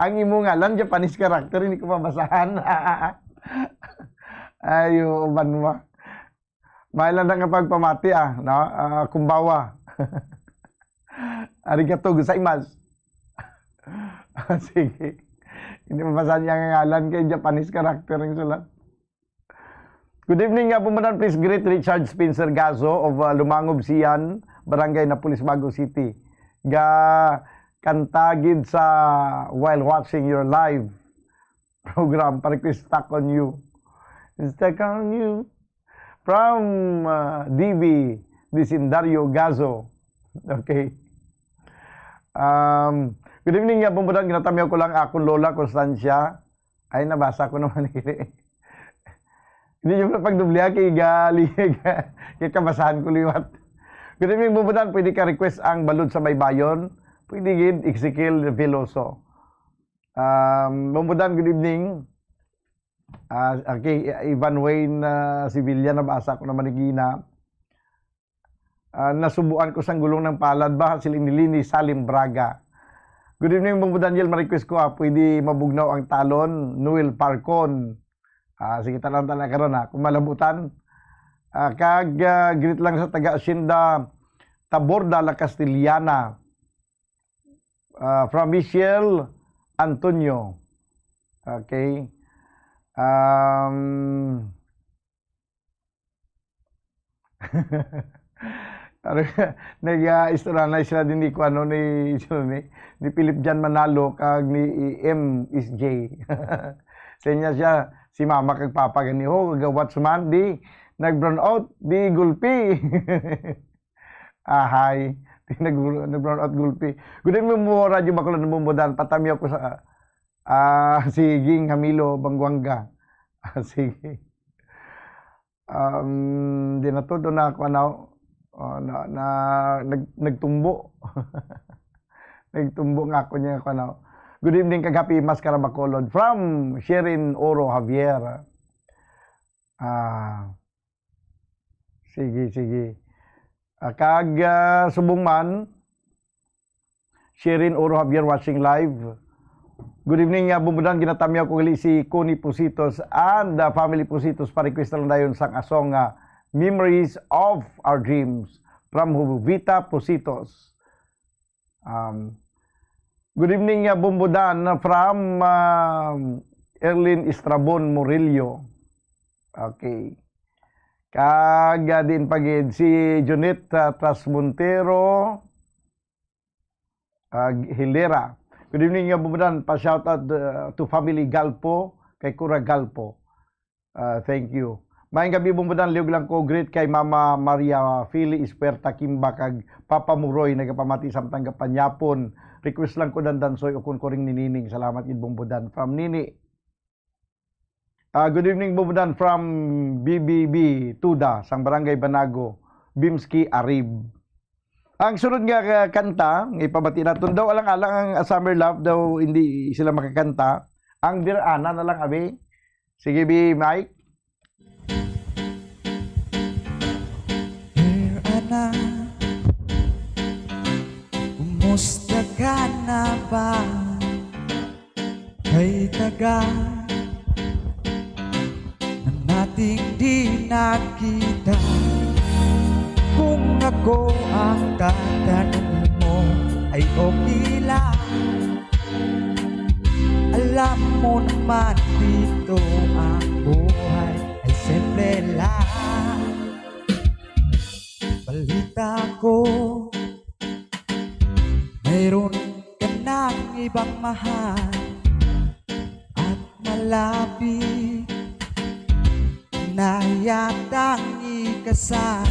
ang imo ngalan, Japanese character, hindi ko mabasahan. Ayo, uban mo. Maayo lang na nga pagpamati, ah, no? Ah, kumbawa. Arigato gozaimasu. Sige. Hindi mabasahan niya ang ngalan kay Japanese character ang sulat. Good evening, uh, Bumbudan. Please greet Richard Spencer Gazo of, uh, Lumangob, Sian, Barangay Napoles, Bago City. Ga kanta gid sa while watching your live program, pa-request Stuck on You. Stuck on You. From, uh, D V, Vecindario Gazo. Okay. Um, good evening, uh, Bumbudan. Ginatamyaw ko lang akong Lola Constancia. Ay, nabasa ko naman ini. Hindi niyo na pagdubli, ha, kay gali-, kay kabasahan ko liwat. Good evening, Bumbudan. Pwede ka request ang Balod sa Baybayon? Pwede gid, Ezekiel Veloso. Um, Bumbudan, good evening. Ah, okay, Ivan Wayne, ah, Sevilla, nabasa ko naman ni Gina. Ah, nasubuan ko sang gulong ng palad ba? Siling ni Lini Salim Braga. Good evening, Bumbo Daniel. Ma-request ko, ah, pwede mabugnaw ang talon, Noel Parcon. Ah, sige, tanan-tanan karon, ha, kung malabutan. Ah, kag, ah, greet lang sa taga Hacienda Taborda, La Castellana. Ah, from Michelle Antonio. Okay. Um, Ano, nag, ah, istorya na sila din ni, kuan, ni, ni, ni Philip John Manalo kag ni M S J. Sa inyo siya, si mama kag papa gani, "Oh, ga-watch man, di nag-brown out, di gulpi." Ahay, di nag-, nag-brown out, gulpi. Good evening mo, Radyo Bacolod, Bumbo Dan, patami ako sa, ah, si Ging Hamilo Banguanga. Ah, sige. Um, di na to, do na ako, ano, oh, na, na, nag-, nagtumbo. Nagtumbo nga ako niya, ako, ano. Good evening, kag happy Maskara Bacolod. From Sherin Oro Javier. Ah, sige, sige. Ah, kag, ah, subong man, Sherin Oro Javier watching live. Good evening, ah, Bumbudan. Ginatamyaw ko gali si Connie Positos and the family Positos. Pa-request lang dayon sang asong, ah, Memories of Our Dreams from Jovita Positos. Um, good evening, ah, Bumbudan, from, ah, Erlin Estrabon Murillo. Okay. Kag, ah, din pa gid si Junit, ah, Trasmontero. Ah, Hilera. Good evening, uh, Bumbudan. Pa-shoutout, uh, to family Galpo, kay Kura Galpo. Ah, thank you. Maayong gabi, Bumbudan. Liog lang ko greet kay Mama Maria Fili Ispuerta Kimba kag Papa Muroy, nagapamati samtang gapanyapon. Request lang ko, Dandansoy, ukon ko ring ninining. Salamat gid, Bumbudan. From Nini. Ah, good evening, Bumbudan, from B B B Tuda, sang Barangay Banago, Bimski, Arib. Ang sunod nga, ah, kanta, nga ipabati naton daw, alang-alang ang, ah, Summer Love daw, hindi sila makakanta. Ang Dear Ana na lang, abi. Sige, bi, Mike. Dear Ana, kumusta ka na ba? Kay tagal na nating di nakita. Kung ako ang tatanungin mo, ay okay lang. Alam mo naman dito ang buhay ay simple lang. Balita ko, mayroon ka ng ibang mahal at malapit na yatang ikasal.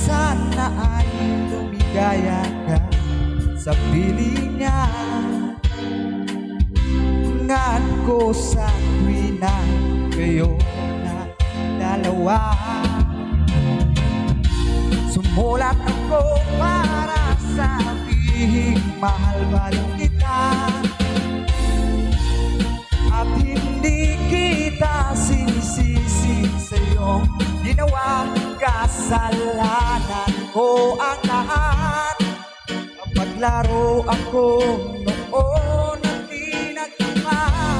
Sana ay lumigaya ka sa piling niya. Ngan ko sa tuwina kayo na dalawa. Sumulat ako para sabihing mahal pa rin kita. At hindi kita sinisisi sa iyong ginawa. Kasalanan ko ang lahat. Napaglaro ako noon at di nagmamahal.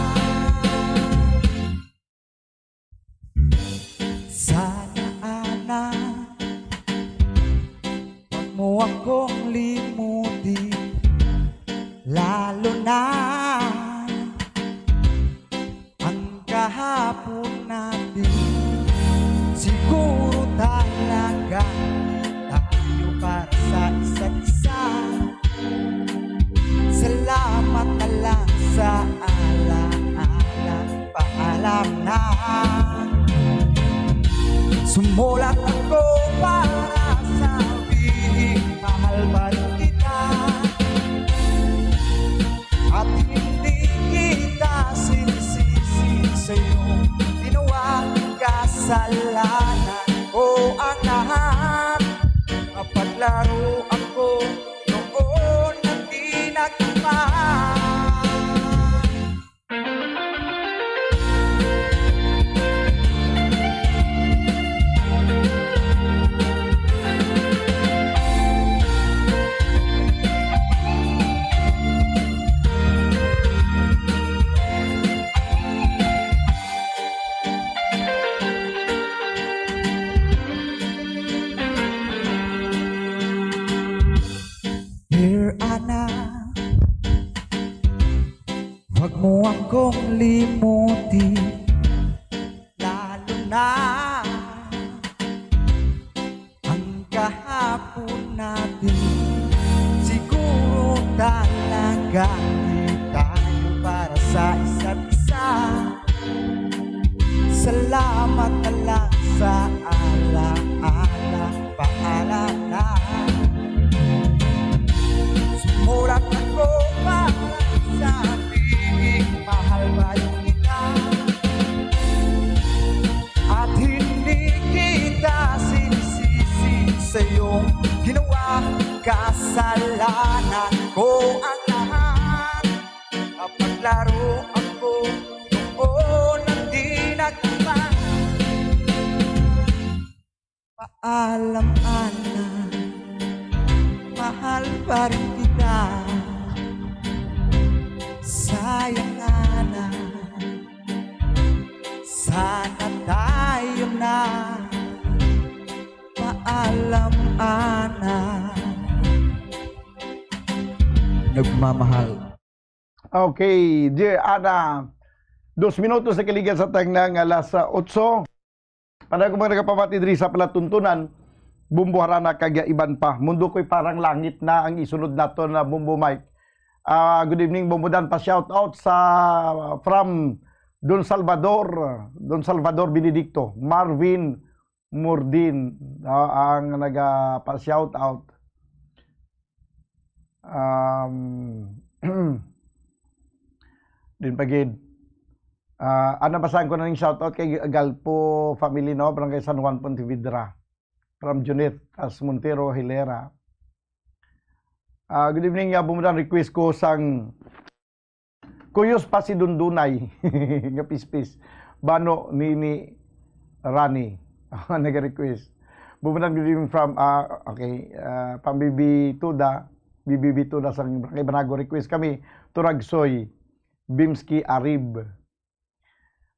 Sana, Ana, wag mo akong limutin, lalo na ang kahapon natin. Siguro talaga tayo para sa isa't isa. Salamat na lang sa ala-ala. Paalam na. Sumulat ako para sabihing mahal pa rin kita. At hindi kita sinisisi sa iyong ginawa. Kasalanan ko ang lahat. Napaglaro ako noon at di nagmahal. Dear Ana, wag mo akong limutin, lalo na ang kahapon natin. Siguro talaga di tayo para sa isa't isa. Salamat na lang sa ala-ala. Paalam na. Sumulat ako para sabihing mahal pa rin kita. At Ginawa, kasalanan ko ang lahat. Paglaro ako noon ang dinagpa. Paalam, Ana, mahal pa rin kita. Sayang, Ana, sana tayo na. Paalam, Ana. Nagmamahal. Okay, dear Ana, dos minutos na kaligan sa tangnang alas otso. Para ko mga nagapamati diri sa palatuntunan, Bumbo Harana kag iban pa. Mundo ko'y parang langit na ang isunod nato na Bumbo Mike. Ah, good evening, Bumbo Dan. Pa-shout out sa, from Don Salvador, Don Salvador Benedicto, Marvin Murdin, ah, ang nagapa-shout out. Um, din pa gid. Ah, ano, basahan ko na ning shout out kay Galpo family, no, Barangay San Juan, Pontevedra. From Junit Cas Montero Hilera. Ah, good evening, ah, Bumbo Dan, request ko sang Kuyos pa si Dundunay nga pispis. Bano Nini Rani. Naga-request. Bumbo Dan, good evening from, ah, okay, ah, pang Bibi Tuda, Bibi Tuda sa Barangay Banago, request kami, Turagsoy, Bimski Arib.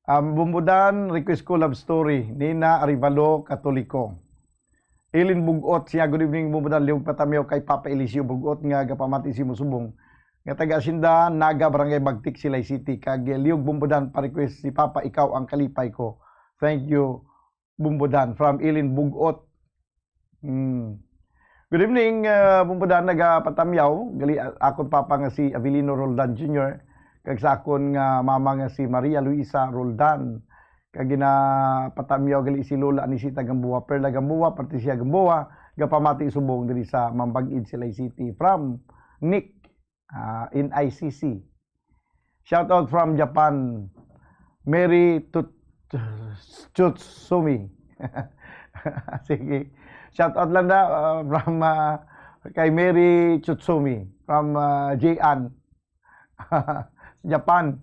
Um, Bumbo Dan, request ko love story, Nina Arivalo, Katoliko. Eileen Bugot siya, good evening, Bumbo Dan, liog patamyaw kay Papa Eliseo Bugot nga gapamati si Musubong, nga taga Asinda Naga, Barangay Bagtik, Silay City. Kag liog, Bumbo Dan, pa-request si Papa, Ikaw ang Kalipay Ko. Thank you, Bumbo Dan, from Eileen Bugot. Hmm. Good evening, uh, Bumbo Dan, nagapatamyaw. Gali, a-, akon papa nga si Avelino Roldan Junior, kag sa akon nga mama nga si Maria Luisa Roldan. Kag ginapatamyaw gali si Lola Anisita Gamboa, Perla Gamboa, Patricia Gamboa, gapamati subong diri sa Mambag-id, Silay City. From Nick, ah, N I C C. Shout out from Japan, Mary Tut-, Tsutsumi. Sige. Shout out lang na, ah, from, ah, kay Mary Tsutsumi, from, ah, J N. Japan.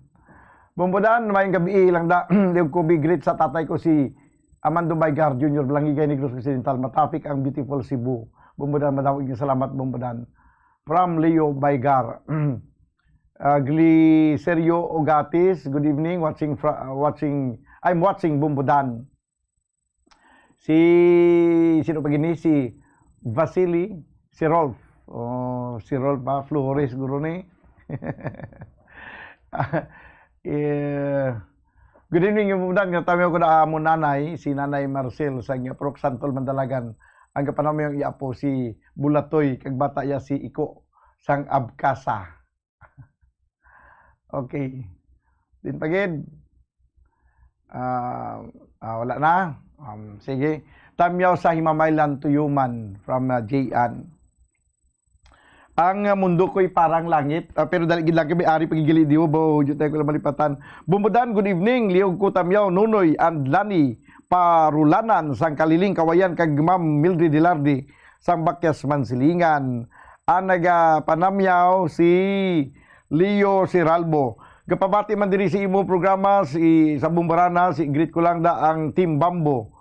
Bumbo Dan, maayong gabi lang da. Liog ko bi-greet sa tatay ko si Amando Baygar Junior, Balangigay, Negros Occidental. Matraffic ang beautiful Cebu. Bumbo Dan, madamo nga salamat, Bumbo Dan. From Leo Baygar. Ah, Glicerio Ogatis, good evening. Watching fra-, ah, watching, I'm watching, Bumbo Dan. Si, sino pa gini? Si Vasily, si Rolf. Oh, si Rolf ba? Flores, guro ni. Eh, good evening, Bumbo Dan. Nga tawag ko na amo nanay, si Nanay Marcel sa Inyo Prok Santol Mandalagan. Ang kapanamay ang iya po si Bulatoy, kag bata iya si Iko sang Abkasa. Okay. Din pa gid. Ah, ah, wala na. Um, sige. Tamyaw sa Himamaylan, Tuyuman, from, ah, J N. Ang, ah, mundo ko'y parang langit. Ah, pero dali gid lang kami ari pagigali diwo, bo, di tayo ko lang malipatan. Bumbo Dan, good evening. Liog ko tamyaw, Nunoy and Lani, Parulanan, sang Kaliling, Kawayan, kag Ma'am Mildred Hilardi, sang Bakyas, Mansilingan. Ang nagapanamyaw si Leo Siralbo. Gapabati man diri sa imo programa, si, sa Bumbo Harana, si, greet ko lang da ang Team Bambo.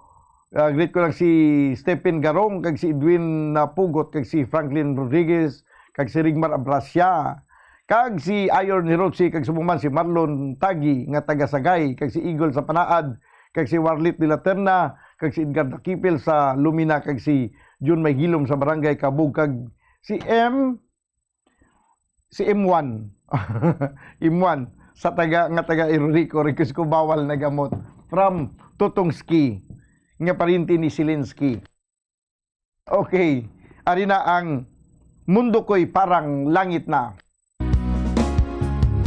Ah, greet ko lang si Stephen Garong, kag si Edwin Napugot, kag si Franklin Rodriguez, kag si Rigmar Abrasia, kag si Ayor Nirochi, kag subong man si Marlon Tagi nga taga Sagay, kag si Eagle sa Panaad, kag si Warlit de la Terna, kag si Edgar Dakipil sa Lumina, kag si Jun May Hilom sa Barangay Kabug, kag si M, si M one. M one, sa taga, nga taga Errico, request ko bawal na gamot. From Tutong Ski, nga parinti ni Silinski. Okay, ari na ang Mundo Ko'y Parang Langit Na.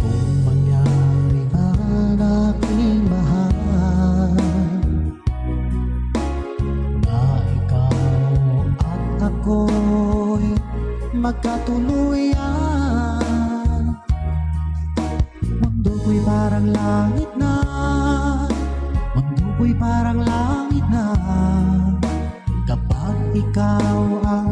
Kung mangyari man, aking mahal, na ikaw at ako'y magkatuluyan, mundo ko'y parang langit na, mundo ko'y parang langit na, kapag ikaw ang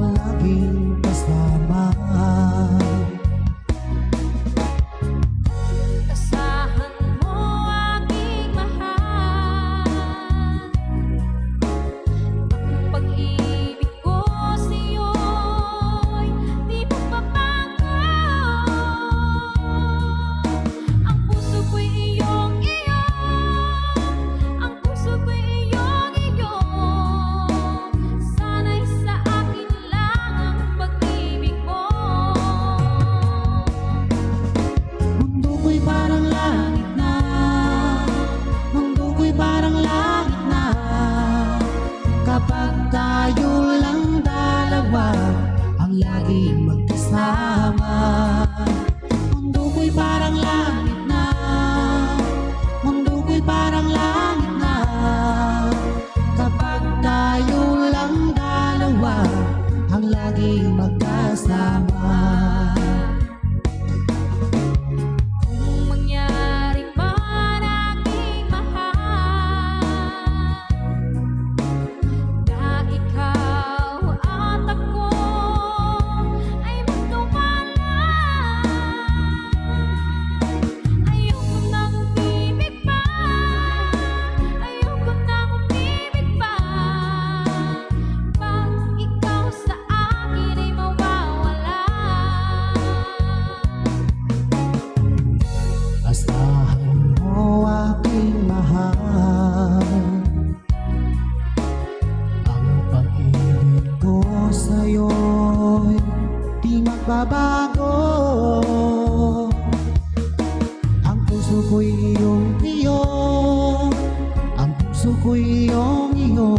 Ako'y iyong iyo,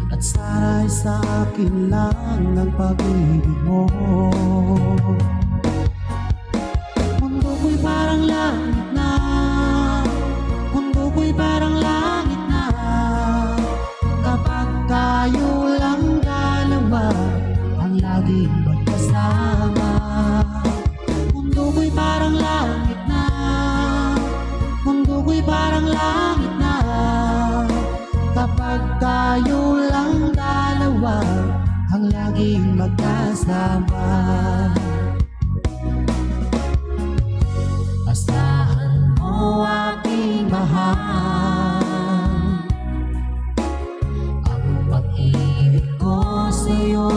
at sana'y sa akin lang ang pag-ibig mo. Mundo ko'y parang langit na, mundo ko'y parang langit na, kapag tayo lang dalawa ang laging magkasama. Mundo ko'y parang langit na, mundo ko'y parang langit na, kapag tayo lang dalawa ang laging magkasama. Asahan mo, aking mahal, ang pag-ibig ko sa'yo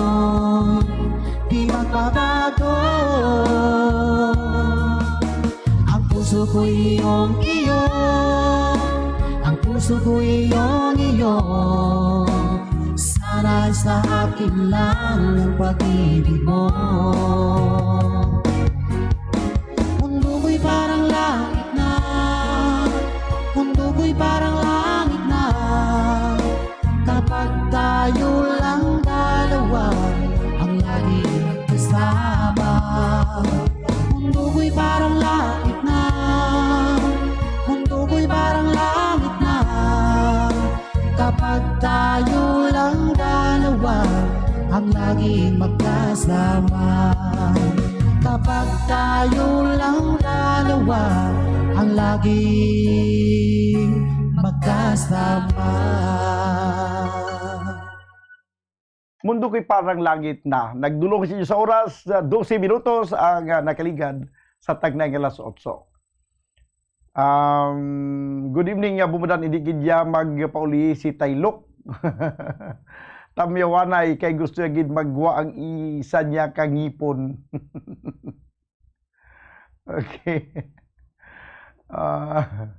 di magbabago. Ang puso ko iyong iyo, ang puso ko iyong iyo. Sana sa akin lang ang pag-ibig mo. Mundo ko'y parang langit na, mundo ko'y parang langit na, kapag tayo lang dalawa ang laging kasama. Mundo ko'y parang langit na, mundo ko'y parang langit na, kapag tayo lang dalawa ang laging magkasama. Kapag tayo lang dalawa ang laging magkasama. Mundo ko'y parang langit na. Nagdulong sa inyo sa oras, ah, dose minutos ang, ah, nakaligad sa tagnay nga alas otso. Um, good evening, ah, Bumudan. Hindi gid ya magpauli si Taylok. Tamyawanay kay gusto niya gid magwa ang isa niya ka ngipon. Okay. Ah,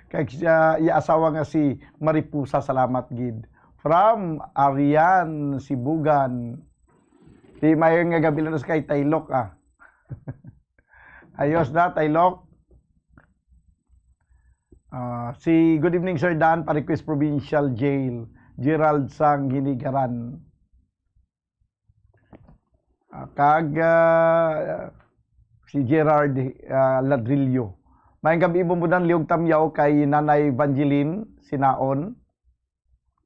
kag siya, iya asawa nga si Mariposa, salamat gid. From Arian Sibugan. Di mayo nga gabi lang sa kay Taylok, ah. Ayos na, Taylok. Ah, si, good evening, Sir Dan, pa-request Provincial Jail, Gerald Sang Hinigaran. Ah, kag, ah, si Gerard, ah, Ladrillo. Maayong gab-i, Bumbudan, liog tamyaw kay Nanay Vangeline Sinaon.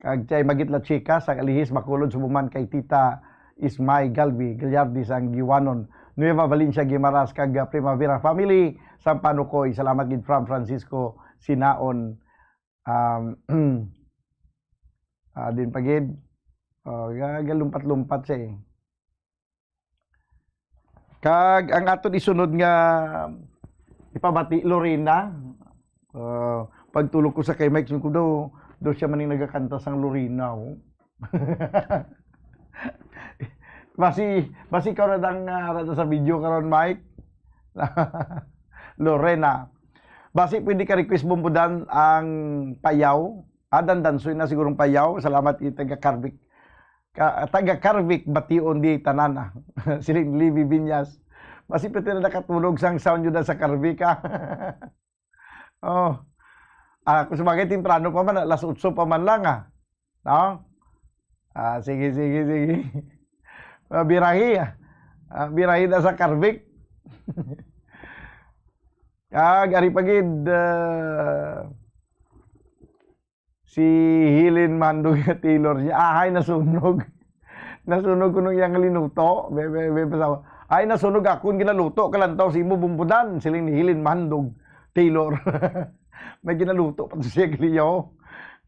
Kag kay Magit La Chica sa Alihis, Bacolod, Subuman, kay Tita Ismay Galvi Gallardi sa Anguianon, Nueva Valencia, Guimaras, kag, ah, Primavera family sa Panukoy. Salamat gid from Francisco Sinaon. Um, ah, din pa gid. Oh, ga-, galumpat-lumpat siya eh. Kag ang aton isunod nga ipabati, Lorena. Ah, pagtulog ko sa kay Mike, ko daw, daw siya man yung nagakanta sang Lorena, oh. Basi, basi ikaw na dang, ah, rada sa video karon, Mike. Lorena. Basi pwede ka request, Bumbudan, ang Payaw. Ah, Dandansoy na sigurong Payaw. Salamat, kita taga Carvic. Ka-, taga Carvic, bation di tanan, ah. Siling Libby Viñas. Basi pwede na nakatulog sang sound yun sa Carvic, ah. Oh. Ah, kung sabagay, temprano pa man, alas otso pa man lang, ah. No? Ah, sige, sige, sige. Ah, birahi, ah. Ah, birahi na sa Carvic. Kag ari pa gid, ah, si Helen Mandog nga Taylor niya, ahay, nasunog. Nasunog kuno iyang linuto. Be, be, be, pasawa. Ay, nasunog akon ginaluto, kalantaw sa imo, Bumbudan, siling ni Helen Mandog Taylor. May ginaluto pa to siya, gali, oh.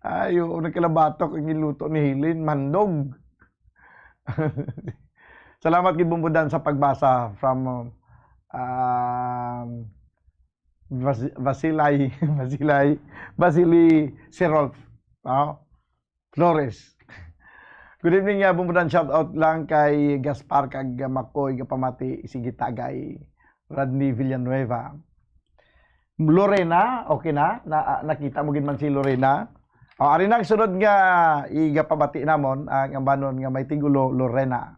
Ay, oo, nagkalabatok ang giluto ni Helen Mandog. Salamat gid, Bumbudan, sa pagbasa from, um, Bas-, Basilay, Basilay, Basili Serolf, no? Flores. Good evening, uh, Bumbudan. Shout out lang kay Gaspar kag Makoy, nga pamati, sige, tagay Rodney Villanueva. Lorena, okay na? Na, ah, nakita mo gid man si Lorena? O, ari na ang sunod nga igapamati namon, ang ambanon nga may tigulo, Lorena.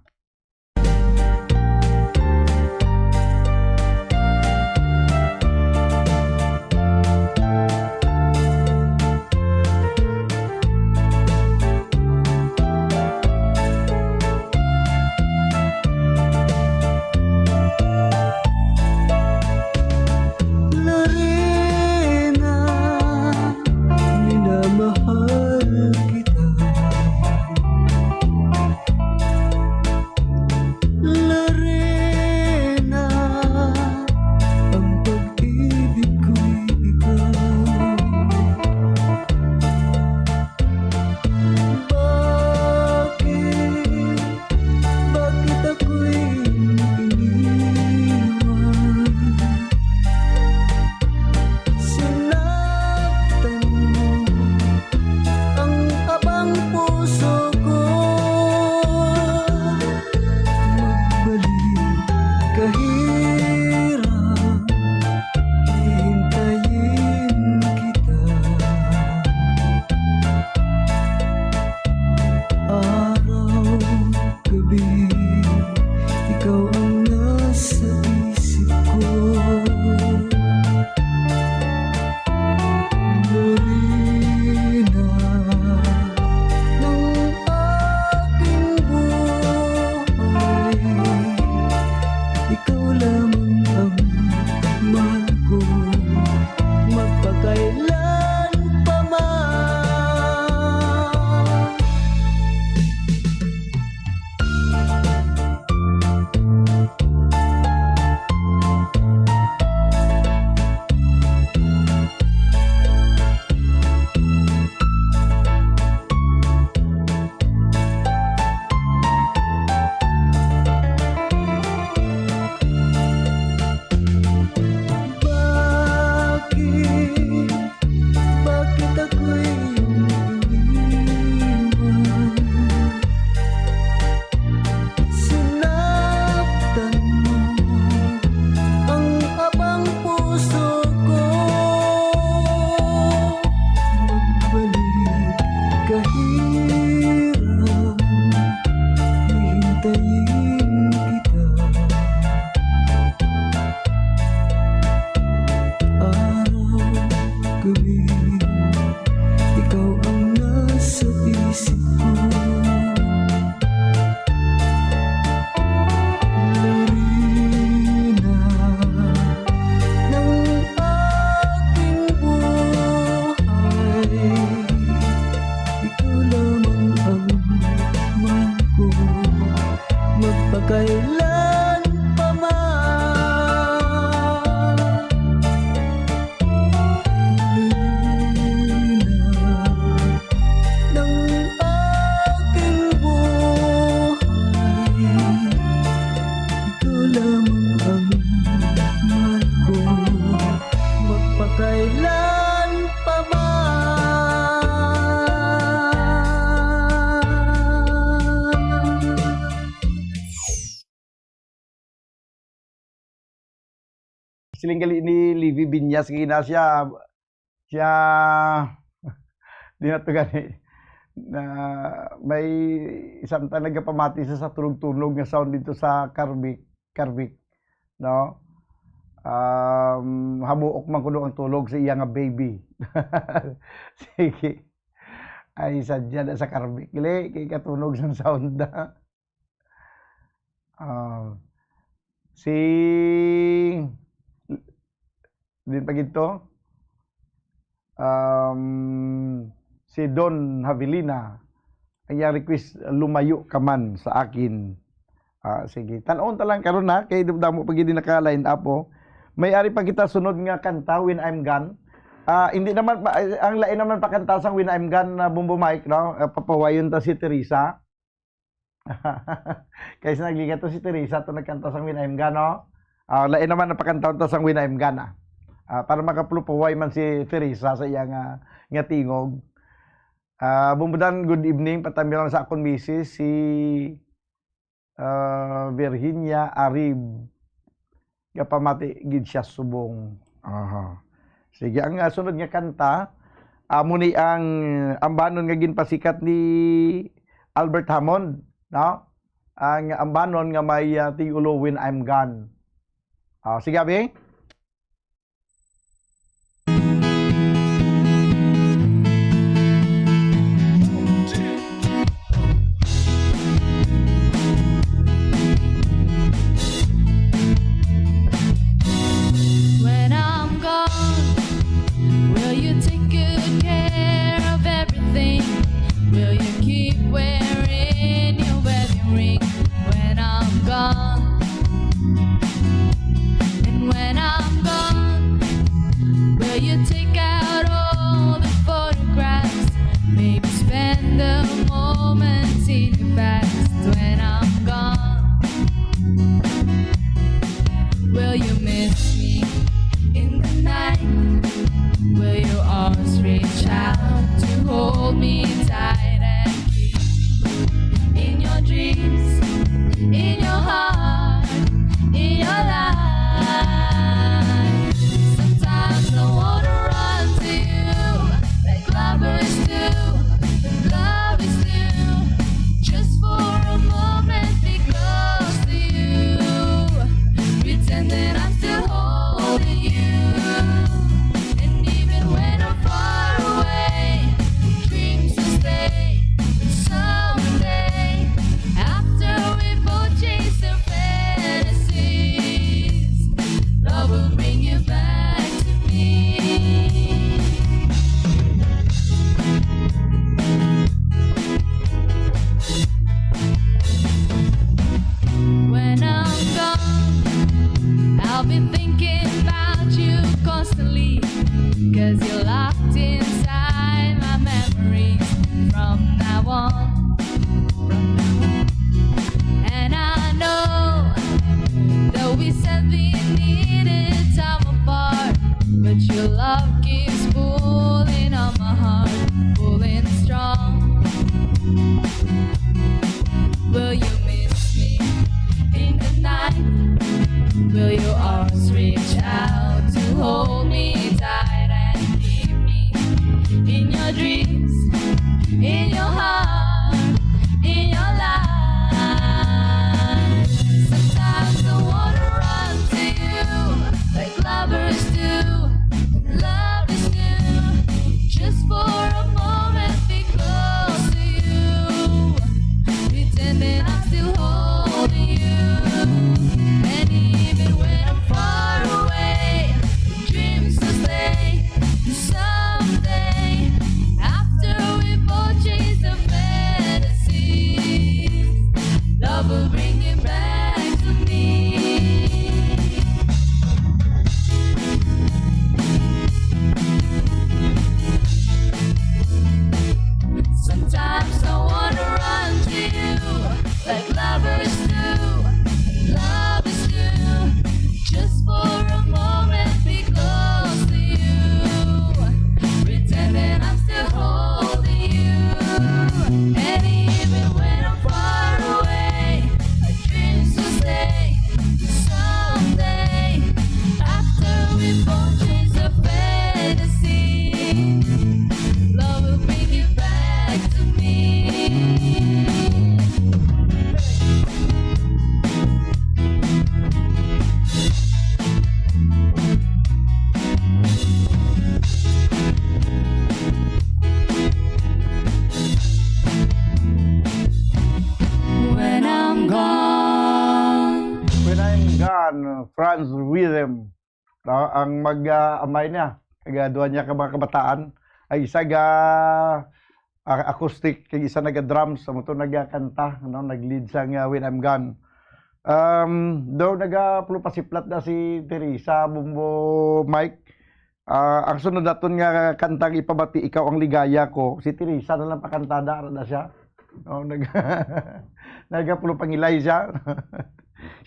Bakit ako'y iyong iniwan? Sinaktan mo ang abang puso ko. Magbalik, kahirap, hihintayin kita. Araw, gabi, ikaw ang nasa isip ko. Lorena ng aking buhay, ikaw lamang ang mahal ko, magpakailan pa man. Lorena ng aking buhay, ikaw lamang ang mahal ko, magpakailan pa man. Siling gali ni Livy Binyas, nga gina siya, siya, di na to gani, na may samtang nagapamati sa, sa tunog-tunog nga sound dito sa Carvic, Carvic, no? Um, hamuok man kuno ang tulog sa iya nga baby. Sige. Ay, sadya na sa Carvic. Gali, kay katunog sang sound na. Ah, si, din pa gid to, um, si Don Havilina, ang iyang request, "Lumayo Ka Man sa Akin." Ah, sige. Tan-awon ta lang karon, ha, kay damo pa gid naka-line up, oh. May ari pa kita sunod nga kanta, When I'm Gone. Ah, hindi naman pa, ang lain naman pakanta sang When I'm Gone, na Bombo Mike, no? Ah, papahuwayon ta si Teresa. Kay sa nagligat to si Teresa to nagkanta sang When I'm Gone, no? Ah, lain naman ang pakanta ta sang When I'm Gone, ah. Ah, para makapahuway man si Teresa sa iya nga, nga tingog. Ah, Bombo Dan, good evening. Patami lang sa akon misis, si, ah, Virginia Arib. Gapamati gid siya subong. Aha. Sige, ang, ah, sunod nga kanta, amo ni ang ambanon nga ginpasikat ni Albert Hammond, no? Ang ambanon nga may, ah, tigulo, When I'm Gone. Ah, sige, abi. When I'm gone, will you take good care of everything? Will you keep wearing your wedding ring when I'm gone? And when I'm gone, will you take out all the photographs? Maybe spend the moments in the past when I'm gone. Will you miss me in the night? Will your arms reach out to hold me tight and keep in your dreams, in your heart, in your life? Sometimes I wanna run to you like lovers do, but love is new. Just for a moment, be close to you, pretend that I'm still holding you. And even when I'm far away, dreams are Rhythm. No, ang mag, ah, amay niya, kag duha niya ka mga kabataan, ang isa ga, ah, acoustic, kag isa naga drums, amo to nagakanta, no, nag-lead sang, ah, When I'm Gone. Um, daw nagapulupasiplat na si Teresa, Bumbo Mike. Ah, ang sunod naton nga kantang ipabati, Ikaw ang Ligaya Ko, si Teresa na lang pakantada, ara na siya. No, nag-, nagapulupangilay siya.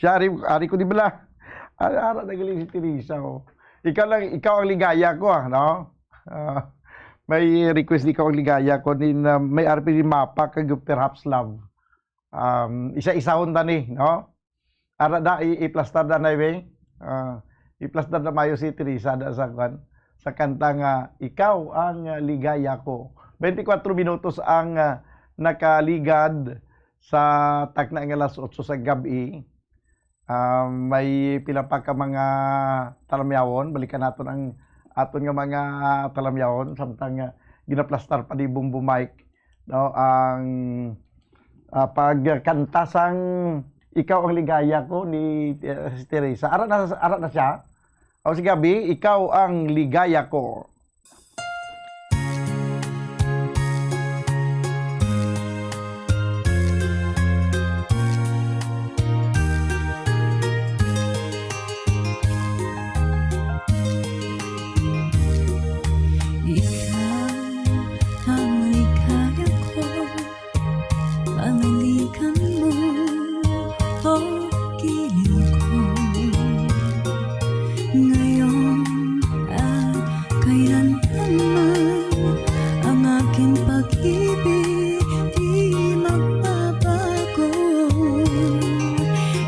Siya, ari, ari ko di bala. Ara, ara na galing si Teresa, oh. Ikaw lang, Ikaw ang Ligaya Ko, ah, no? Ah, may request, Ikaw ang Ligaya Ko, din, ah, may R P ni Mapa kag Perhaps Love. Um, isa-isahon ta ni, no? Ara da, i-, i-plastar da na, ibe. Ah, i-plastar da mayo si Teresa da sa kwan, sa kanta nga Ikaw ang Ligaya Ko. Twenty-four minutos ang, ah, nakaligad sa takna nga alas otso sa gab-i. Ah, may pila pa ka mga talamyawon. Balikan naton ang aton nga mga talamyawon, samtang, ah, ginaplastar pa ni Bumbo Mike, no, ang, ah, pagkanta sang Ikaw ang Ligaya Ko ni, eh, si Teresa. Ara na, ara na siya. O, sige, Abi, Ikaw ang Ligaya Ko. Ikaw ang ligaya ko, panaligan mo, o kilid ko. Ngayon at kailanman, ang aking pag-ibig di magbabago.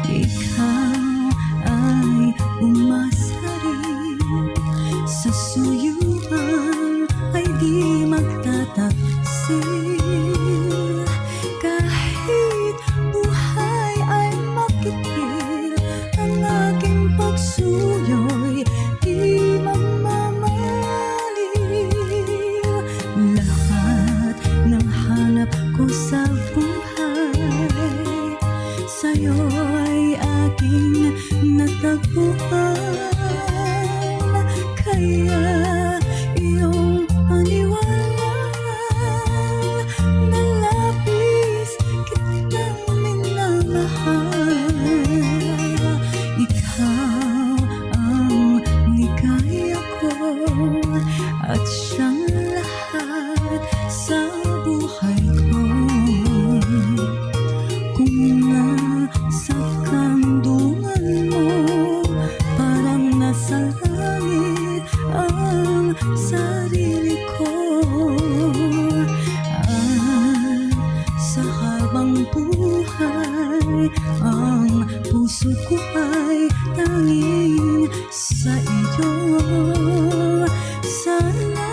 Ikaw ay umasa rin sa suyuan, ay di magtataksil. Kahit buhay ay makipil, ang aking pagsuyo'y di magmamaliw. Lahat ng hanap ko sa buhay, sa'yo'y aking natagpuan. Kaya iyong paniwala, nalapis kitang minamahal. Ikaw ang ligaya ko at siyang lahat sa buhay ko. Kung nasa kandungan mo, parang nasa langit ang sarili ko. At sa habang buhay, ang puso ko ay tanging sa iyo. Sana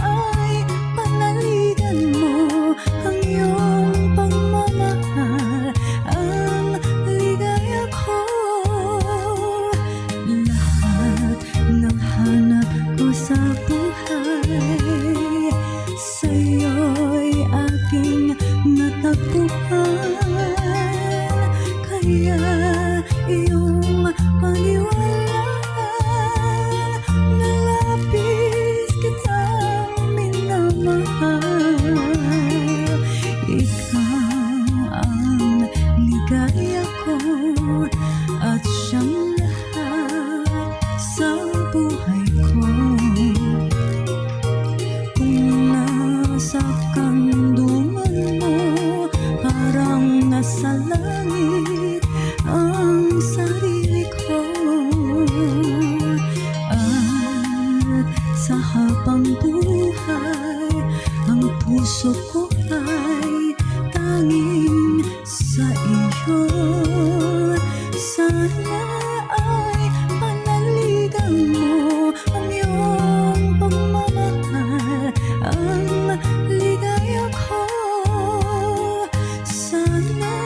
ay panaligan mo ang iyong pagmamahal, ang ligaya ko. Lahat ng hanap ko sa buhay, sa'yo'y aking natagpuan. Kaya iyong paniwalaan, nalapis kitang minamahal. Ikaw ang ligaya ko at siyang lahat sa buhay ko. Kung nasa kandungan mo, parang nasa langit ang sarili ko. At sa habang buhay, ang puso ko ay tanging sa iyo. Sana ay panaligan mo ang iyong pagmamahal, ang ligaya ko. Sana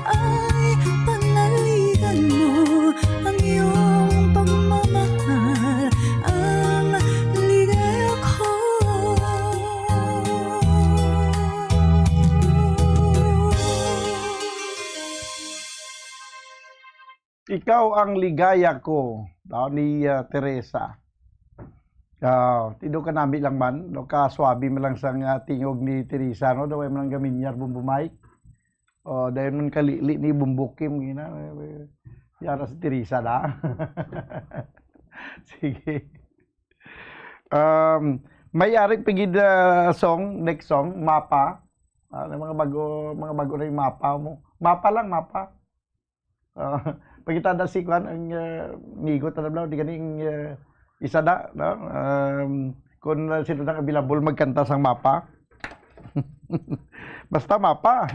ay panaligan mo ang iyong pagmamahal, ang ligaya ko. Ikaw ang ligaya ko, daw ni, ah, Teresa. Ah, tido ka nami lang man, no, kaswabe man lang sang, ah, tingog ni Teresa, no, daw way man lang gaminyar, Bombo Mike. O, dayon man kalili ni Bombo Kim, gina, yara si Teresa na. Sige. Um, may ari pa gid, ah, song, next song, Mapa. Ah, mga bago, mga bago na yung Mapa mo. Mapa lang, Mapa. Ah, pagkita na si Kwan, ang, ah, migo ta na bla, di gani ang, ah, isa na, no? Um, kung, ah, sino na available magkanta sang Mapa. Basta Mapa.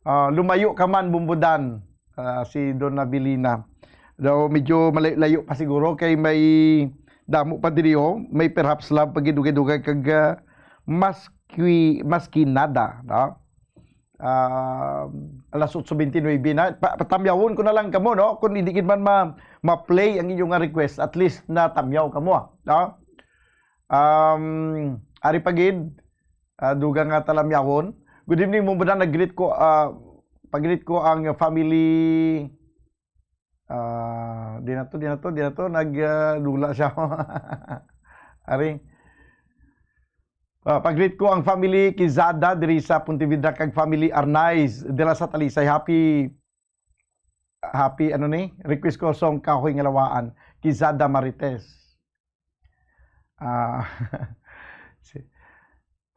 Ah, lumayo ka man, Bumbudan, ah, si Donna Belina. Daw medyo malayo-layo pa siguro kay may damo pa diri, oh. May Perhaps Love, pagidugay-dugay kag, ah, maski, maski nada, no? Ah, alas otso bente nuebe na. Pa-, patamyawon ko na lang kamo, no? Kung hindi gid man ma-, ma-play ang inyong nga request, at least natamyaw kamo, ah, no? Um, ari pa gid, ah, dugang nga talamyawon. Good evening, Bumbudan. Nag-greet ko, ah, pag-greet ko ang family, ah, di na to, di na to, di na to. Nag, ah, dula siya. Ari. Ah, pag-greet ko ang family Quezada diri sa Pontevedra kag family Arnaiz dira sa Talisay. Happy, happy, ano ni? Request ko song Kahoy nga Lawaan, Quezada Marites. Ah, si,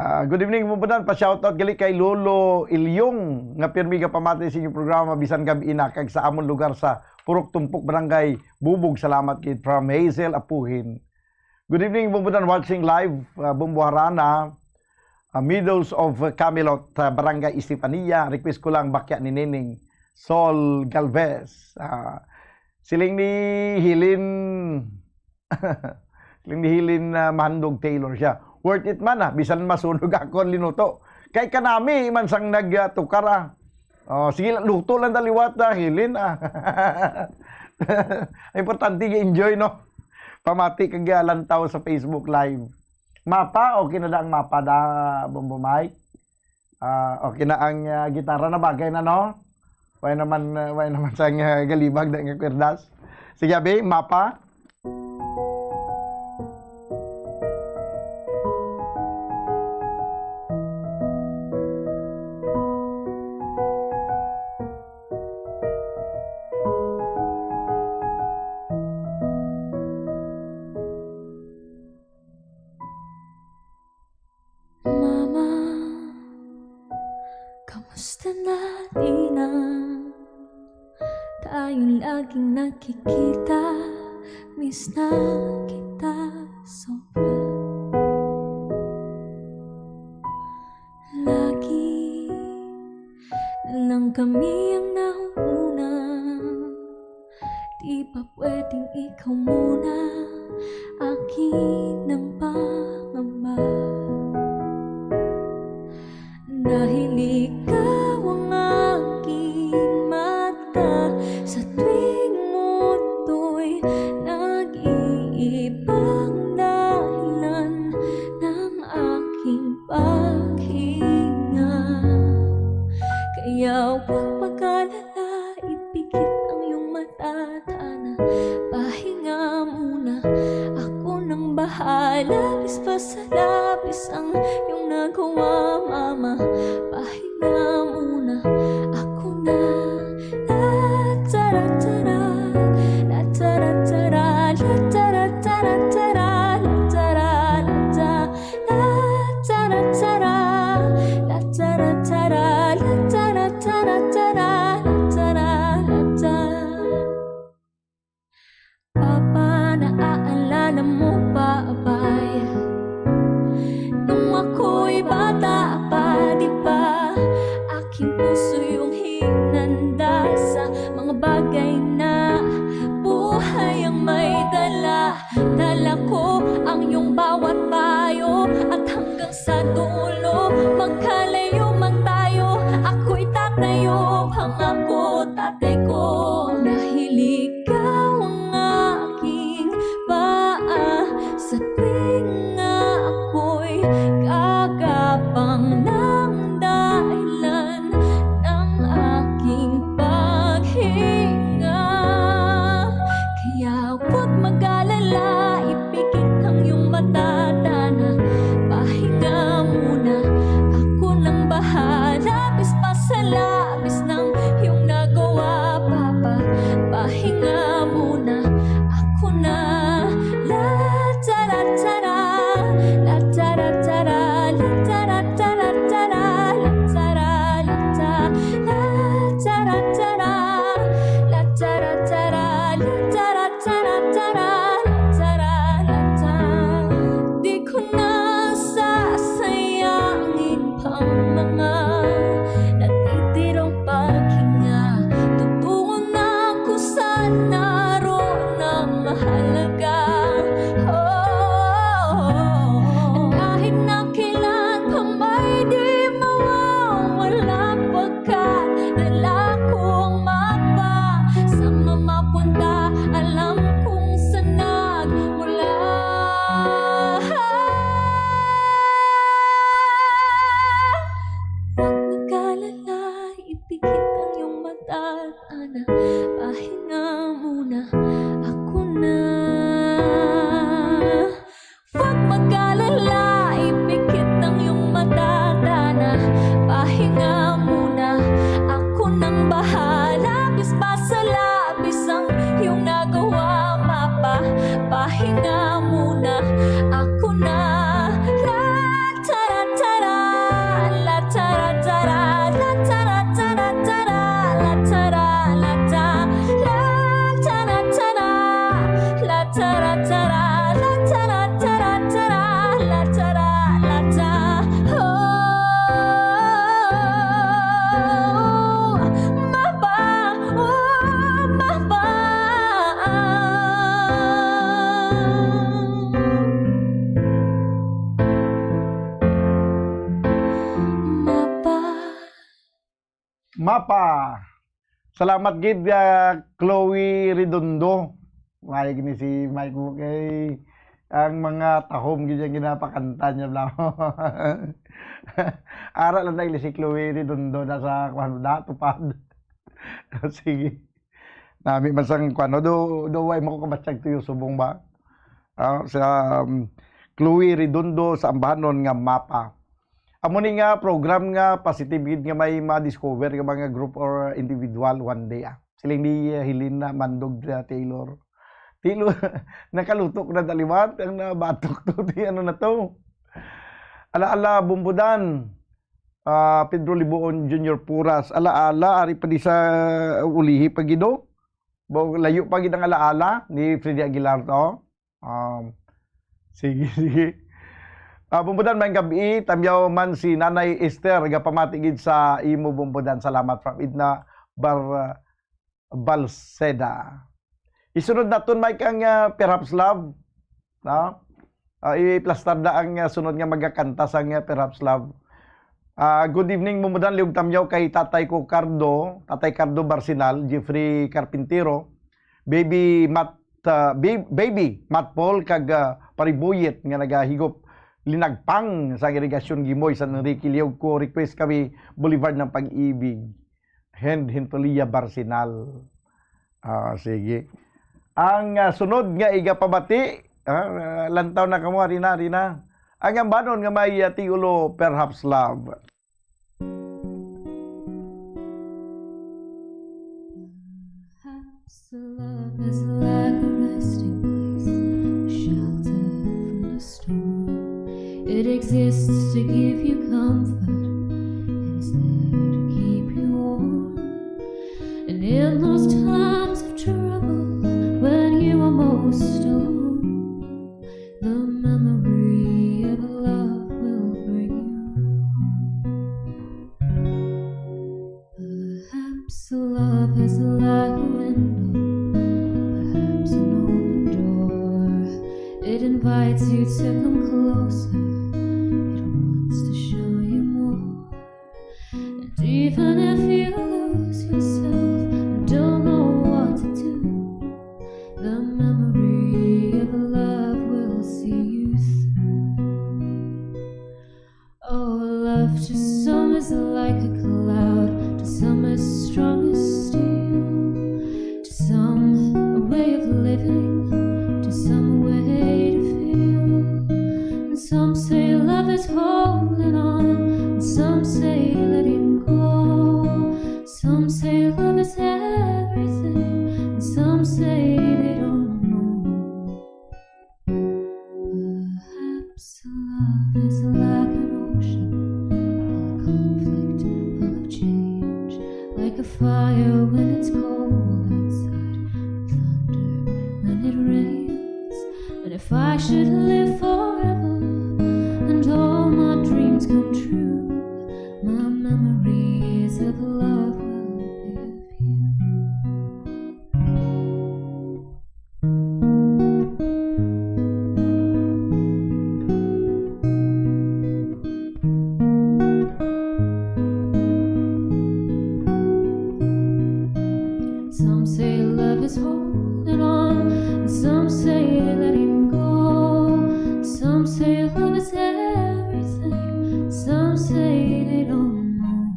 ah, good evening, Bumbudan. Pa-shoutout gali kay Lolo Ilyong nga pirmi nga pamati sa inyong programa bisan gab-i na kag sa amon lugar sa Purok Tumpok, Barangay Bubog. Salamat gid from Hazel Apuhin. Good evening, Bumbudan, watching live, ah, Bumbu Harana, ah, Meadows of Camelot, ah, Barangay Estefania. Request ko lang, Bakya ni Nining, Sol Galvez. Ah, siling ni Hilin, siling ni Hilin, ah, Mahandog Taylor siya. Worth it man, ah, bisan masunog ako ang linuto. Kay kanami man sang nagtukar, ah. Oh, sige lang, luto lang ta liwat, ah, Hilin, ah. Importante, i-enjoy, no? Pamati kag, ah, lantaw sa Facebook Live. Mapa, okay na da ang Mapa da, Bombo Mike? Ah, okay na ang, ah, gitara, na bagay na, no? Way naman, ah, way naman sang, ah, galibag da nga kwerdas. Sige, abi, Mapa. Mama, kamusta na, di na tayo laging nagkikita? Miss na kita sobra. Lagi na lang kami ang nauuna. Di ba pwedeng ikaw muna akin ang pangamba? Dahil ikaw ang aking mata sa tuwing mundo'y nag-iibang dahilan ng aking paghinga. Kaya huwag mag-alala, ipikit ang iyong mata, tana, pahinga muna. Ako nang bahala, bis pa sa labis ang iyong nagawa, mama. Pahinga muna, ako na. La, tara, tara, la, tara, tara, la, tara, tara, tara, la, tara, la, ta-, la, tara, tara, la, tara, tara, la, tara, tara, tara, la, tara, la, ta-. Papa, naaalala mo pa, abay? Nung ako'y bata pa, di ba? Aking puso yung hinanda. Mapa. Salamat gid, ah, Chloe Redondo. May gini si Mike mo kay ang mga tahom gid ang ginapakanta niya, bla. Ara lang na si Chloe Redondo na sa, kwan, na, tupad. Sige. Nami man sang, kwan, no? Do, do, way mo ko kabatsag tuyo subong ba? Ah, sa, um, Chloe Redondo sa Ambahanon nga Mapa. Amo ni nga program nga positive gid nga may ma-discover nga mga group or individual one day, ah. Siling ni, uh, Helena Mandog, uh, Taylor. Taylor, nakaluto ko na daliwat, ang nabatok to, di ano na to. Ala-ala, Bumbudan, ah, Pedro Libuon Junior Puras, ala-ala, ari pa di sa ulihi pa gido. Bo-, layo pa gid ang ala-ala ni Freddy Aguilar to. Um, sige, sige. Ah, Bumbudan, maayong gab-i. Tamyaw man si Nanay Esther, gapamati gid sa imo, Bumbudan. Salamat from Edna Bar-, Balseda. Isunod naton, Mike, ang, ah, Perhaps Love. No? Ah, i-plastar na ang, ah, sunod nga magakanta sang, ah, Perhaps Love. Ah, good evening, Bumbudan, Liog Tamyaw, kay Tatay ko Cardo, Tatay Cardo Barcinal, Jeffrey Carpintero, Baby Matt, ah, Ba-, Baby Matt Paul, kag, ah, Paribuyet nga nagahigop linagpang sa irigasyon Gimoy, San Enrique, Liog ko, request kami, Boulevard ng Pag-ibig. Hand Hintulia Barcinal. Ah, sige. Ang, ah, sunod nga igapabati, ah, lantaw na kamo, ari na, ari na. Ang ambanon nga may, ah, titulo, Perhaps Love. Perhaps love is like a resting place, a shelter from the storm. It exists to give you comfort. It is there to keep you warm. And in those times of trouble, when you are most alone, the memory of love will bring you home. Perhaps love is like a window, perhaps an open door. It invites you to come closer. It wants to show you more. And even if you lose yourself and don't know what to do, the memory of love will see you through. Oh, love to some is like a cloud, to some is strong as steel, to some a way of living, to some a way to feel. And some say love is holding on, and some say letting go. Some say love is everything, and some say they don't know. Perhaps love is like an ocean, full of conflict, full of change, like a fire when it's cold outside, or thunder when it rains. And if I should live forever and all my dreams come true, my memories of love will be of you. Some say love is holding on, and some say letting go. Some say love is everything, some say they don't know.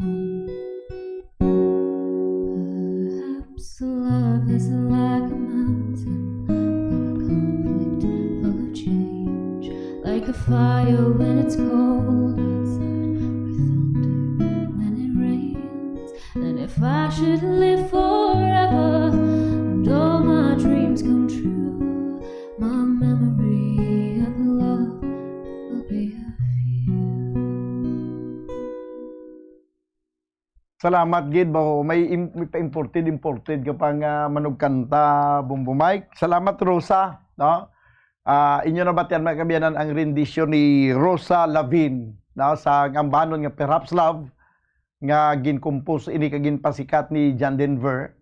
Perhaps love is like a mountain, full of conflict, full of change, like a fire when it's cold outside, or thunder when it rains. And if I should live forever and all my dreams come true, my memory of love will be of you. Salamat gid, ba, may im-, may pa-imported, imported ka pa nga manugkanta, Bombo Mike. Salamat, Rosa, no? Ah, inyo nabatian, mga kaabyanan, ang rendisyon ni Rosa Lavin, no, sa ambanon nga Perhaps Love, nga gin-compose ini kag ginpasikat ni John Denver.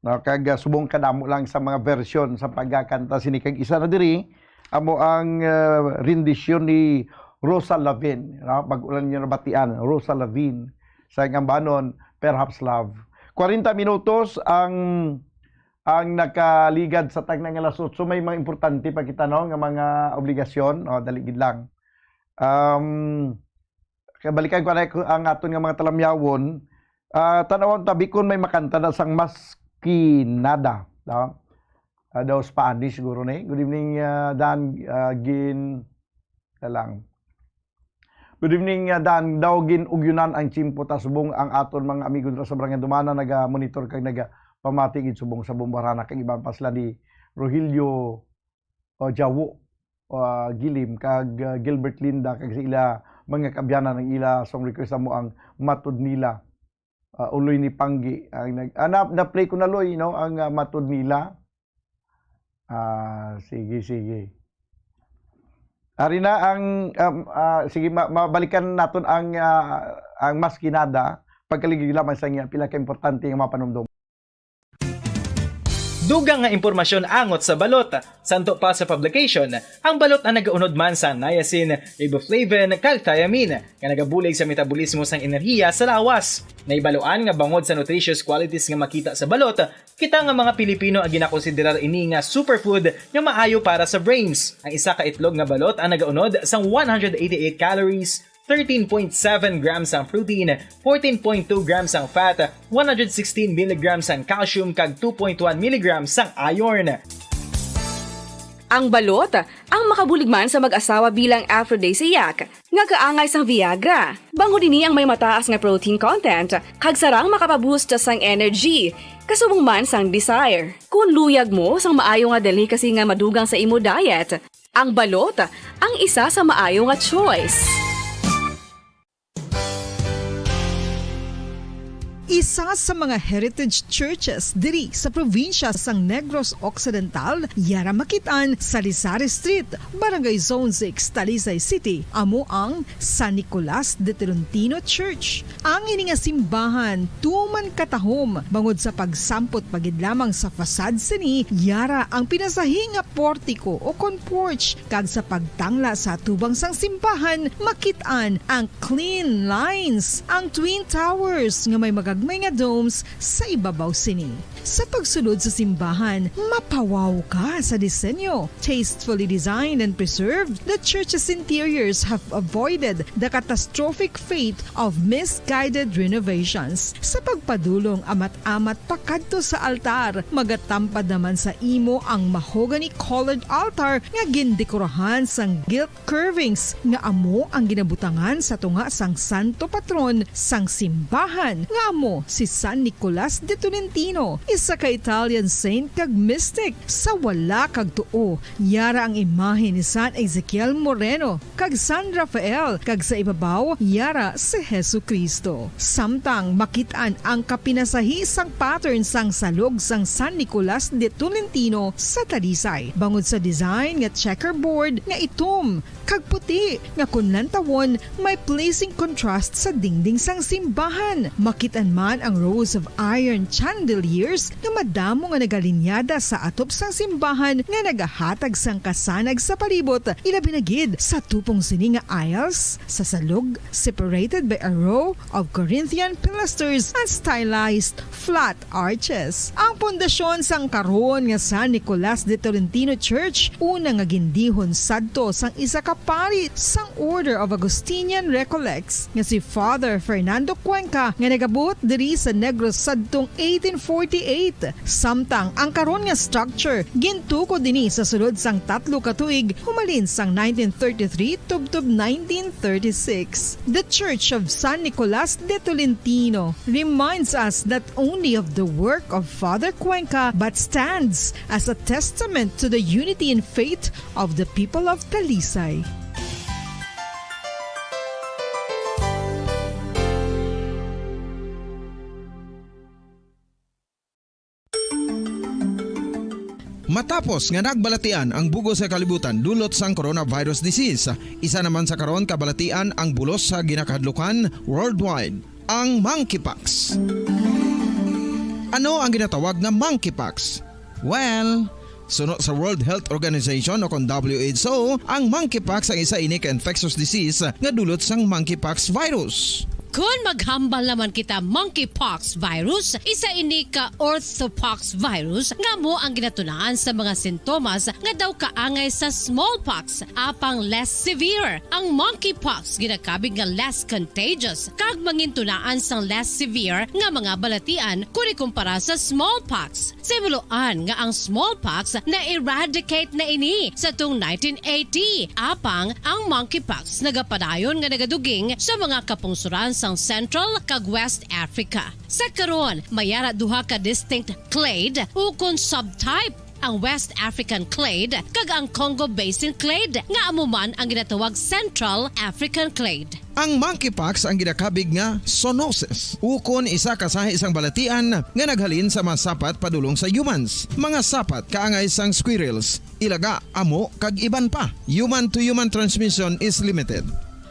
No, kag, ah, subong kadamo lang sa mga version sa pagkakanta sini, kag isa na diri amo ang, ah, rendisyon ni Rosa Lavin, no? Bag-o lang ninyo nabatian, Rosa Lavin. Sa ambanon, perhaps love. Kwarenta minutos ang, ang nakaligad sa tagna nga alas otso. May mga importante pa kita, no, nga mga obligasyon. O, dali gid lang. Um, kay balikan ko na ang aton nga mga talamyawon. Ah, tan-awon ta, Bicol, may makanta na sang maskinada, no? Ah, daw Spanish siguro ni. Good evening, ah, Dan, ah, Gin, na lang. Good evening, ah, Dan. Daw gin-ugyunan ang tiyempo ta subong ang aton mga amigo dira sa Barangay Dumana naga-monitor kag nagapamati gid subong sa bombarana kag iban pa sila ni Rogelio, ah, Jawo, ah, Gilim kag, ah, Gilbert Linda kag sa ila mga kaabyanan ang ila song request amo ang Matud Nila. Ah, Uloy ni Panggi ang nag-, ah, na, na-play ko na, Loy, no, ang, ah, Matud Nila. Ah, sige, sige. Ari na ang, um, ah, sige, ma-, mabalikan naton ang, ah, ang maskinada pagkaligid lamang sa iya pila ka importante nga mga panumdom. Dugang nga impormasyon angot sa balot. Santo pa sa publication, ang balot ang nagaunod man sa niacin, riboflavin, kag thiamine, nga nagabulig sa metabolismo sang enerhiya sa lawas. Naibaluan nga bangod sa nutritious qualities nga makita sa balot, kita nga mga Pilipino ang ginakonsiderar ini nga superfood nga maayo para sa brains. Ang isa ka itlog nga balot ang nagaunod sang one hundred eighty-eight calories, thirteen point seven grams ang protein, fourteen point two grams ang fat, one hundred sixteen milligrams ang calcium, kag two point one milligrams ang iron. Ang balot, ang makabulig man sa mag-asawa bilang aphrodisiac, nga kaangay sang Viagra. Bangod ini ang may mataas nga protein content, kag sarang makapaboost sang energy, kasubong man sang desire. Kung luyag mo sang maayo nga delicacy nga madugang sa imo diet, ang balot ang isa sa maayo nga choice. Isa sa mga heritage churches diri sa probinsya sang Negros Occidental, yara makit-an sa Lisari Street, Barangay Zone six, Talisay City, amo ang San Nicolas de Tolentino Church. Ang ini nga simbahan tuman katahom bangod sa pagsampot pa gid lamang sa facade sini, yara ang pinasahi nga portico o kon porch, kag sa pagtangla sa atubang sang simbahan, makit-an ang clean lines, ang twin towers nga may magagmay nga domes sa ibabaw sini. Sa pagsulod sa simbahan, mapawaw ka sa disenyo. Tastefully designed and preserved, the church's interiors have avoided the catastrophic fate of misguided renovations. Sa pagpadulong amat-amat pakadto sa altar, magatampad naman sa imo ang mahogany-colored altar nga gindekorahan sang gilt curvings nga amo ang ginabutangan sa tunga sang santo patron sang simbahan, nga amo si San Nicolas de Tolentino, isa ka Italian saint kag mystic. Sa wala kag tuo, yara ang imahe ni San Ezekiel Moreno kag San Rafael, kag sa ibabaw, yara si Jesu-Cristo. Samtang makit-an ang kapinasahi sang pattern sang salog sang San Nicolas de Tolentino sa Talisay, bangod sa design nga checkerboard nga itom kag puti nga kon lantawon may pleasing contrast sa dingding sang simbahan. Makit-an man ang rows of iron chandeliers nga madamo nga nagalinyada sa atop sang simbahan nga nagahatag sang kasanag sa palibot, ilabi na gid sa tupong sini nga aisles sa salog, separated by a row of Corinthian pilasters and stylized flat arches. Ang pundasyon sang karon nga San Nicolas de Tolentino Church una nga gindihon sadto sang isa ka pari sang Order of Augustinian Recollects nga si Father Fernando Cuenca nga nagabuot diri sa Negros sadtong eighteen forty-eight. Samtang ang karon nga structure gintukod ini sa sulod sang tatlo ka tuig humalin sang nineteen thirty-three tubtob nineteen thirty-six. The Church of San Nicolas de Tolentino reminds us not only of the work of Father Cuenca but stands as a testament to the unity in faith of the people of Talisay. Matapos nga nagbalatian ang bug-os nga kalibutan dulot sang coronavirus disease, isa naman sa karon kabalatian ang bulos sa ginakahadlukan worldwide, ang monkeypox. Ano ang ginatawag nga monkeypox? Well, suno sa World Health Organization o kon W H O, ang monkeypox ang isa ini ka infectious disease nga dulot sang monkeypox virus. Kon maghambal naman kita monkeypox virus, isa ini ka orthopox virus nga amo ang ginatunaan sa mga sintomas nga daw kaangay sa smallpox, apang less severe. Ang monkeypox ginakabig nga less contagious kag mangintunaan sang less severe nga mga balatian kon ikumpara sa smallpox. Simuloan nga ang smallpox na-eradicate na ini sa tung nineteen eighty, apang ang monkeypox nagapadayon nga nagaduging sa mga kapungsuran sang Central kag West Africa. Sa karon, may ara duha ka distinct clade ukon subtype, ang West African clade kag ang Congo Basin clade, nga amo man ang ginatawag Central African clade. Ang monkeypox ang ginakabig nga zoonosis, ukon isa ka sahi sang balatian nga naghalin sa mga sapat padulong sa humans, mga sapat kaangay sang squirrels, ilaga, amo, kag iban pa. Human-to-human transmission is limited.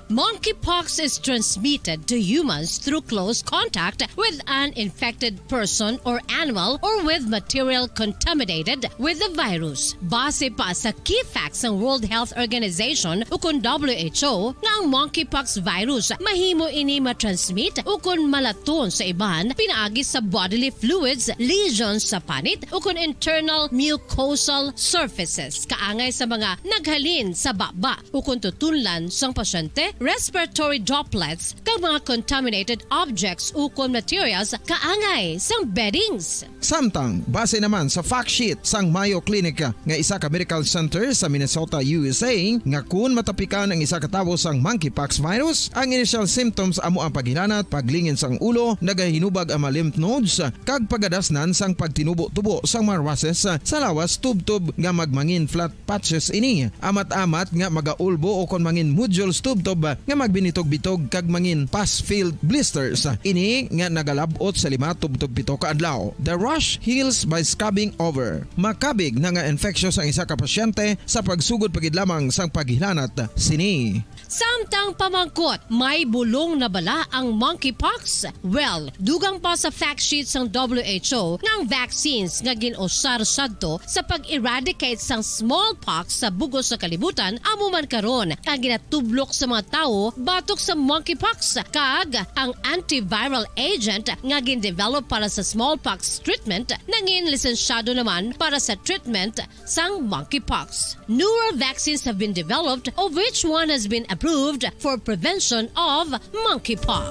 Monkeypox is transmitted to humans through close contact with an infected person or animal or with material contaminated with the virus. Base pa sa key facts sang World Health Organization ukon W H O, nga ang monkeypox virus mahimo ini matransmit ukon malaton sa iban pinaagi sa bodily fluids, lesions sa panit, ukon internal mucosal surfaces kaangay sa mga naghalin sa baba ukon tutunlan sang pasyente, respiratory droplets, kag mga contaminated objects ukon materials kaangay sang beddings. Samtang, base naman sa fact sheet sang Mayo Clinic nga isa ka medical center sa Minnesota, U S A, nga kun matapikan ang isa ka tawo sang monkeypox virus, ang initial symptoms amo ang paghilanat, paglingin sang ulo, nagahinubag ang mga lymph nodes, kag pagadasnan sang pagtinubo-tubo sang mga rushes sa lawas tubtob nga magmangin flat patches ini. Amat-amat nga magaulbo ukon mangin nodules tubtob nga magbinitog-bitog kag mangin pus-filled blisters. Ini nga nagalab-ot sa lima tubtob pito ka adlaw. The rash heals by scabbing over. Makabig na nga infectious ang isa ka pasyente sa pagsugod pa gid lamang sang paghilanat sini. Samtang pamangkot, may bulong na bala ang monkeypox? Well, dugang pa sa fact sheet sang W H O nga ang vaccines nga gin-usar sadto sa pag-eradicate sang smallpox sa bug-os nga kalibutan amo man karon ang ginatublok sa mga tawo batok sa monkeypox, kag ang antiviral agent nga gin-develop para sa smallpox treatment nangin lisensyado naman para sa treatment sang monkeypox. Newer vaccines have been developed, of which one has been approved for prevention of monkeypox.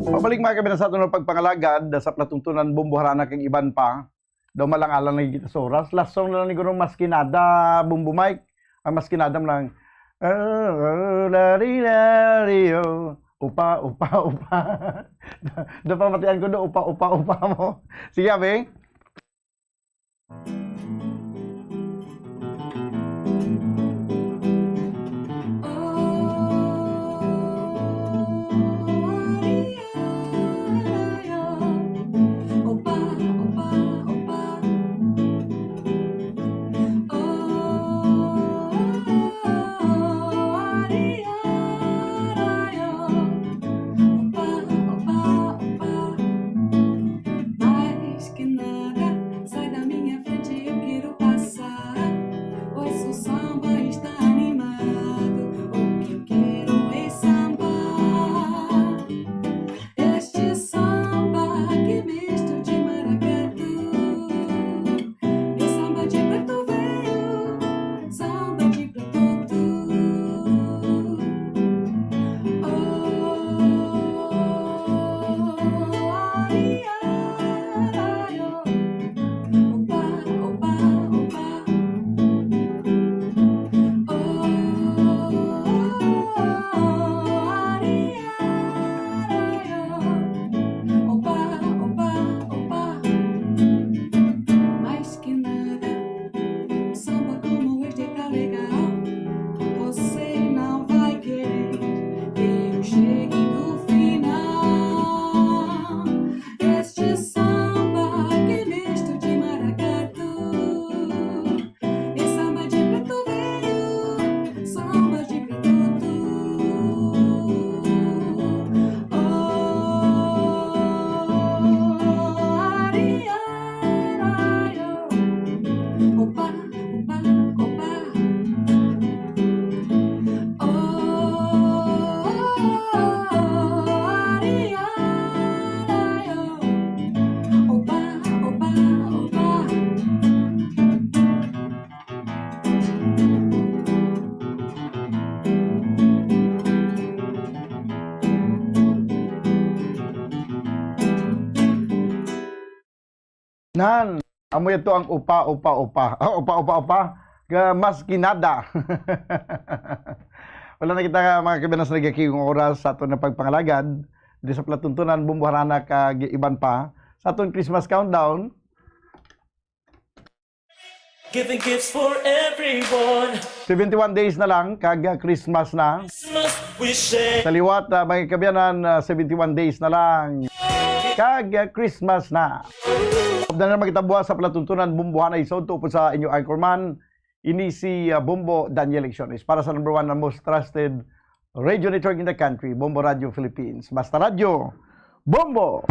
Pabalik, mga kabinasat, nga pagpangalagad sa palatuntunan, bumbuharana kag iban pa. Daw malang-alang lagi kita sa oras. Last song na lang ni Gurong Maskinada, Bumbo Mike. Ang Maskinada mo lang, "Ah, ah, lari, lari, oh. Upa, upa, upa." Daw pamatian ko do, upa, upa, upa mo. Sige, abi. An, amo yato ang upa, upa, upa. Ah, upa, upa, upa. Ka-, mas kinada. Wala na kita, mga kabiyanan, sa nagakigong oras sa aton nga pagpangalagad. Di sa palatuntunan, Bombo Harana kag iban pa. Sa aton Christmas countdown. Giving gifts for everyone. Seventy-one days na lang, kag, ah, Christmas na. Christmas wishes. Sa liwat, ah, mga kabiyanan, ah, seventy-one days na lang. Kag, ah, Christmas na. Updan na makitabuha sa palatuntunan, Bombo Harana, isod tupo sa inyo anchorman, ini si, ah, Bombo Daniel Lecciones. Para sa number one na most trusted radio network in the country, Bombo Radio Philippines. Basta Radyo, Bombo!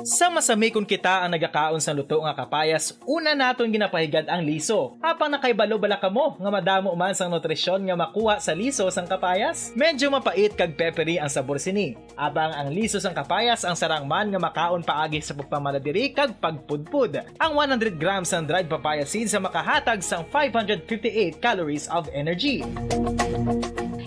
Sa masamikon kita ang nagakaon sang luto nga kapayas, una naton ginapahigad ang liso. Apang nakahibalo bala kamo nga madamo man sang nutrisyon nga makuha sa liso sang kapayas? Medyo mapait kag peppery ang sabor sini. Apang ang liso sang kapayas ang sarang man nga makaon paagi sa pagpamalabi kag pagpudpod. Ang one hundred grams sang dried papaya seeds ang makahatag sang five hundred fifty-eight calories of energy.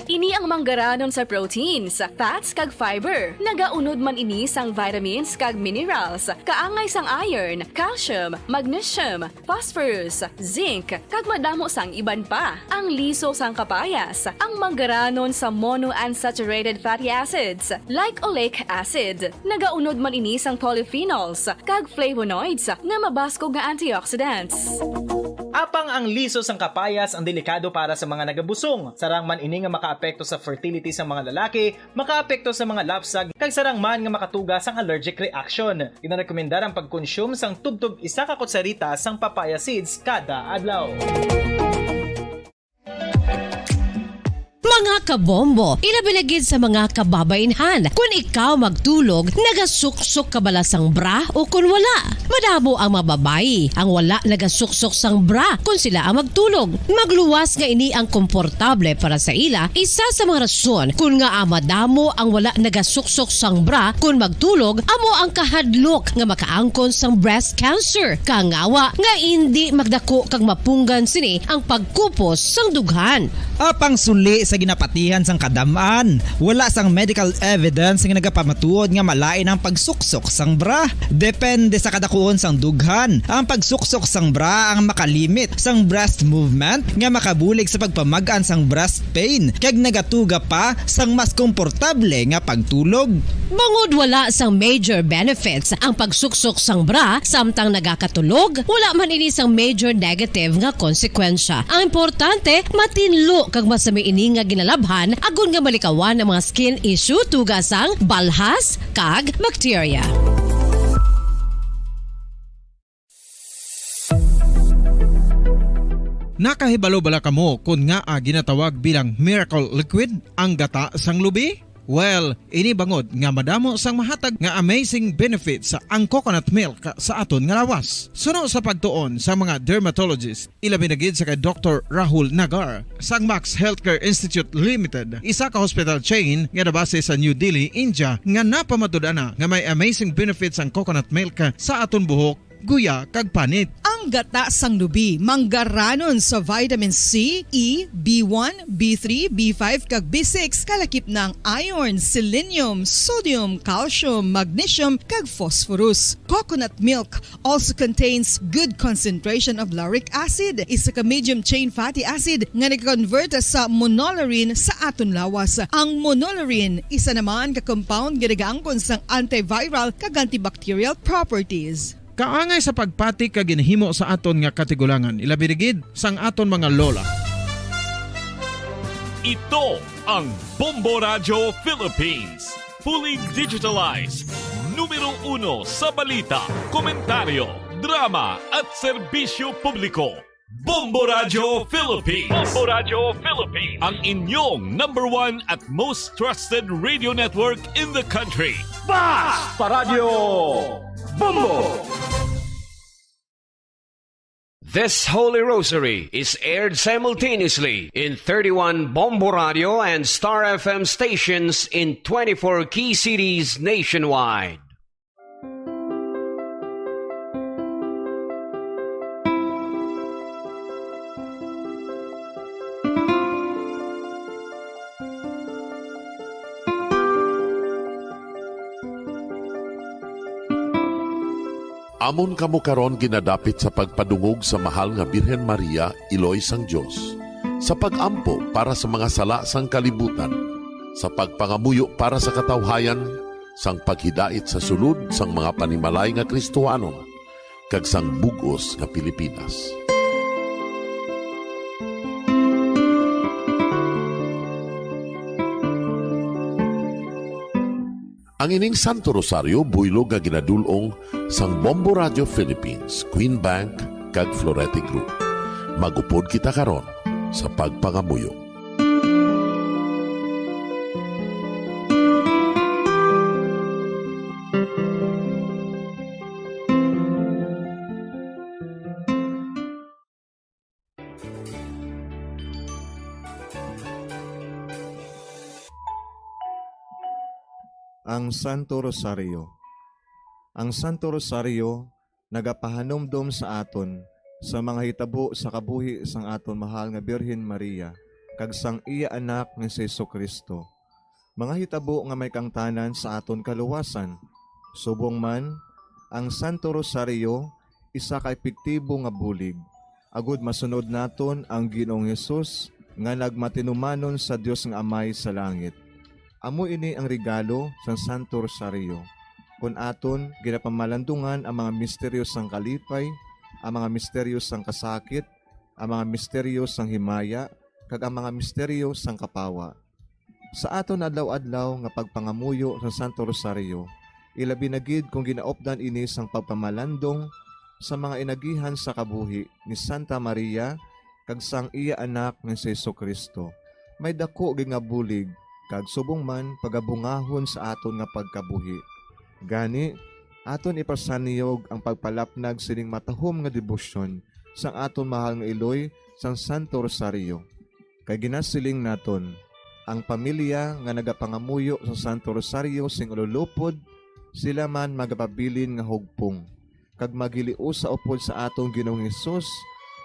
Ini ang manggaranon sa proteins, fats, kag fiber. Nagaunod man ini sang vitamins kag minerals, kaangay sang iron, calcium, magnesium, phosphorus, zinc, kag madamo sang iban pa. Ang liso sang kapayas, ang manggaranon sa monounsaturated fatty acids, like oleic acid. Nagaunod man ini sang polyphenols kag flavonoids nga mabaskog nga antioxidants. Apang ang liso sang kapayas ang delikado para sa mga nagabusong. Sarang man ini nga makaapekto sa fertility sa mga lalaki, makaapekto sa mga lapsag, kag sarang man nga makatuga sang allergic reaction. Ginarekomendar ang pagkonsume sang tubtob isa ka kutsarita sang papaya seeds kada adlaw. Mga kabombo, ilabi na gid sa mga kababainhan, kun ikaw magtulog, nagasuksok ka bala sang bra o kun wala? Madamo ang mga babayi ang wala nagasuksok sang bra kun sila ang magtulog. Magluwas nga ini ang komportable para sa ila, isa sa mga rason kun ngaa madamo ang wala nagasuksok sang bra kun magtulog amo ang kahadlok nga makaangkon sang breast cancer. Kangawa nga indi magdako kag mapunggan sini ang pagkupos sang dughan. Apang suli sa ginapatihan sang kadam-an, wala sang medical evidence nga nagapamatuod nga malain ang pagsuksok sang bra. Depende sa kadakuon sang dughan, ang pagsuksok sang bra ang makalimit sang breast movement nga makabulig sa pagpamag-an sang breast pain kag nagatuga pa sang mas komportable nga pagtulog. Bangod wala sang major benefits ang pagsuksok sang bra samtang nagakatulog, wala man ini sang major negative nga konsekwensya. Ang importante, matinlo kag masami ini nga ginalabhan agod nga malikawan ang mga skin issue tuga sang balhas kag bakterya. Nakahibalo bala kamo kon ngaa ginatawag bilang miracle liquid ang gata sang lubi? Well, ini bangod nga madamo sang mahatag nga amazing benefits ang coconut milk sa aton nga lawas. Suno sa pagtuon sa mga dermatologist, ilabi na gid sa kay Doktor Rahul Nagar sang Max Healthcare Institute Limited, isa ka hospital chain nga nabase sa New Delhi, India, nga napamatud-an na nga may amazing benefits ang coconut milk sa aton buhok, guya, kag panit. Ang gata sang lubi manggaranon sa vitamin C, E, B one, B three, B five, kag B six, kalakip na ang iron, selenium, sodium, calcium, magnesium, kag phosphorus. Coconut milk also contains good concentration of lauric acid, isa ka medium chain fatty acid nga nag-convert sa monolaurin sa aton lawas. Ang monolaurin, isa naman ka compound nga nagaangkon sang antiviral kag antibacterial properties. Kaangay sa pagpati kag ginhimo sa aton nga katigulangan, ilabi na gid sang aton mga lola. Ito ang Bombo Radyo Philippines. Fully digitalized. Numero uno sa balita, komentaryo, drama, at serbisyo publiko. Bombo Radyo Philippines. Bombo Radyo Philippines. Ang inyong number one at most trusted radio network in the country. Basta Radyo Bombo! This Holy Rosary is aired simultaneously in thirty-one Bombo Radio and Star F M stations in twenty-four key cities nationwide. Amon kamo karon ginadapit sa pagpadungog sa Mahal nga Birhen Maria, Iloy sang Dios, sa pag-ampo para sa mga sala sang kalibutan, sa pagpangamuyo para sa katawhayan, sang paghidait sa sulod sang mga panimalay nga Kristohanon, kag sang bug-os nga Pilipinas. Ang ining Santo Rosario buylog nga ginadul-ong sang Bombo Radio Philippines, Queen Bank, kag Florete Group. Mag-upod kita karon sa pagpangamuyo. Ang Santo Rosario. Ang Santo Rosario nagapahanumdom sa aton sa mga hitabo sa kabuhi sang aton mahal nga Birhen Maria kag sang iya Anak nga si Jesu-Cristo, mga hitabo nga may kaangtanan sa aton kaluwasan. Subong man, ang Santo Rosario isa ka epektibo nga bulig agod masunod naton ang Ginoong Hesus nga nagmatinumanon sa Dios nga Amay sa langit. Amo ini ang regalo sang Santo Rosario, kon aton ginapamalandungan ang mga misteryo sang kalipay, ang mga misteryo sang kasakit, ang mga misteryo sang himaya, kag ang mga misteryo sang kapawa. Sa aton adlaw-adlaw nga pagpangamuyo sa Santo Rosario, ilabi na gid kon ginaupdan ini sang pagpamalandong sa mga inagihan sa kabuhi ni Santa Maria kag sang iya Anak nga si Jesu-Cristo, may daku gid nga bulig kag subong man pagabungahon sa aton nga pagkabuhi. Gani, aton ipasanyog ang pagpalapnag sining matahom nga debosyon sang aton mahal nga iloy sang Santo Rosario. Kay ginasiling naton, ang pamilya nga nagapangamuyo sa Santo Rosario sing ululupod, sila man magapabilin nga hugpong, kag maghiliusa upod sa aton Ginoong Hesus,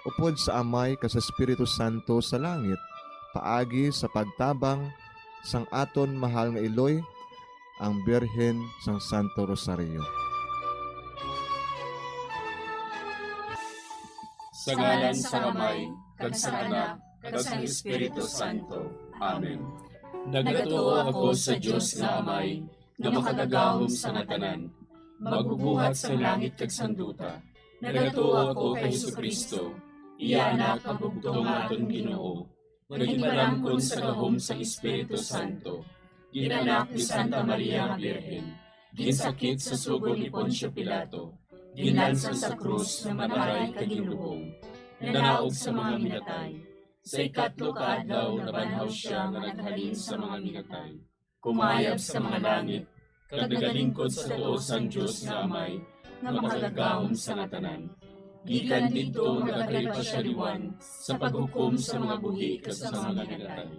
upod sa Amay kag sa Espiritu Santo sa langit, paagi sa pagtabang sang aton mahal nga iloy, ang Birhen sang Santo Rosario. Sa ngalan sang Amay, kag sang Anak, kag sang Espiritu Santo. Amen. Nagatuo ako sa Dios nga Amay, nga makagagahom sa nga tanan, magbubuhat sang langit kag sang duta. Nagatuo ako kay Jesu-Cristo, iya Anak nga bugtong nga aton Ginoo, nga ginpalamkon sa gahom sang Espiritu Santo, ginanak ni Santa Maria nga Birhen, ginsakit sa sugo ni Poncio Pilato, ginlansang sa krus nga mataray kag ginlubong, nanaog sa mga minatay. Sa ikatlo ka adlaw nabanhaw sia nga naghalin sa mga minatay. Kumayab sa mga langit, kag nagalingkod sa tuo sang Dios nga Amay, nga makagagahom sa nga tanan. Gikan didto nagakari pa sia liwan sa paghukom sa mga buhi kag sa mga minatay.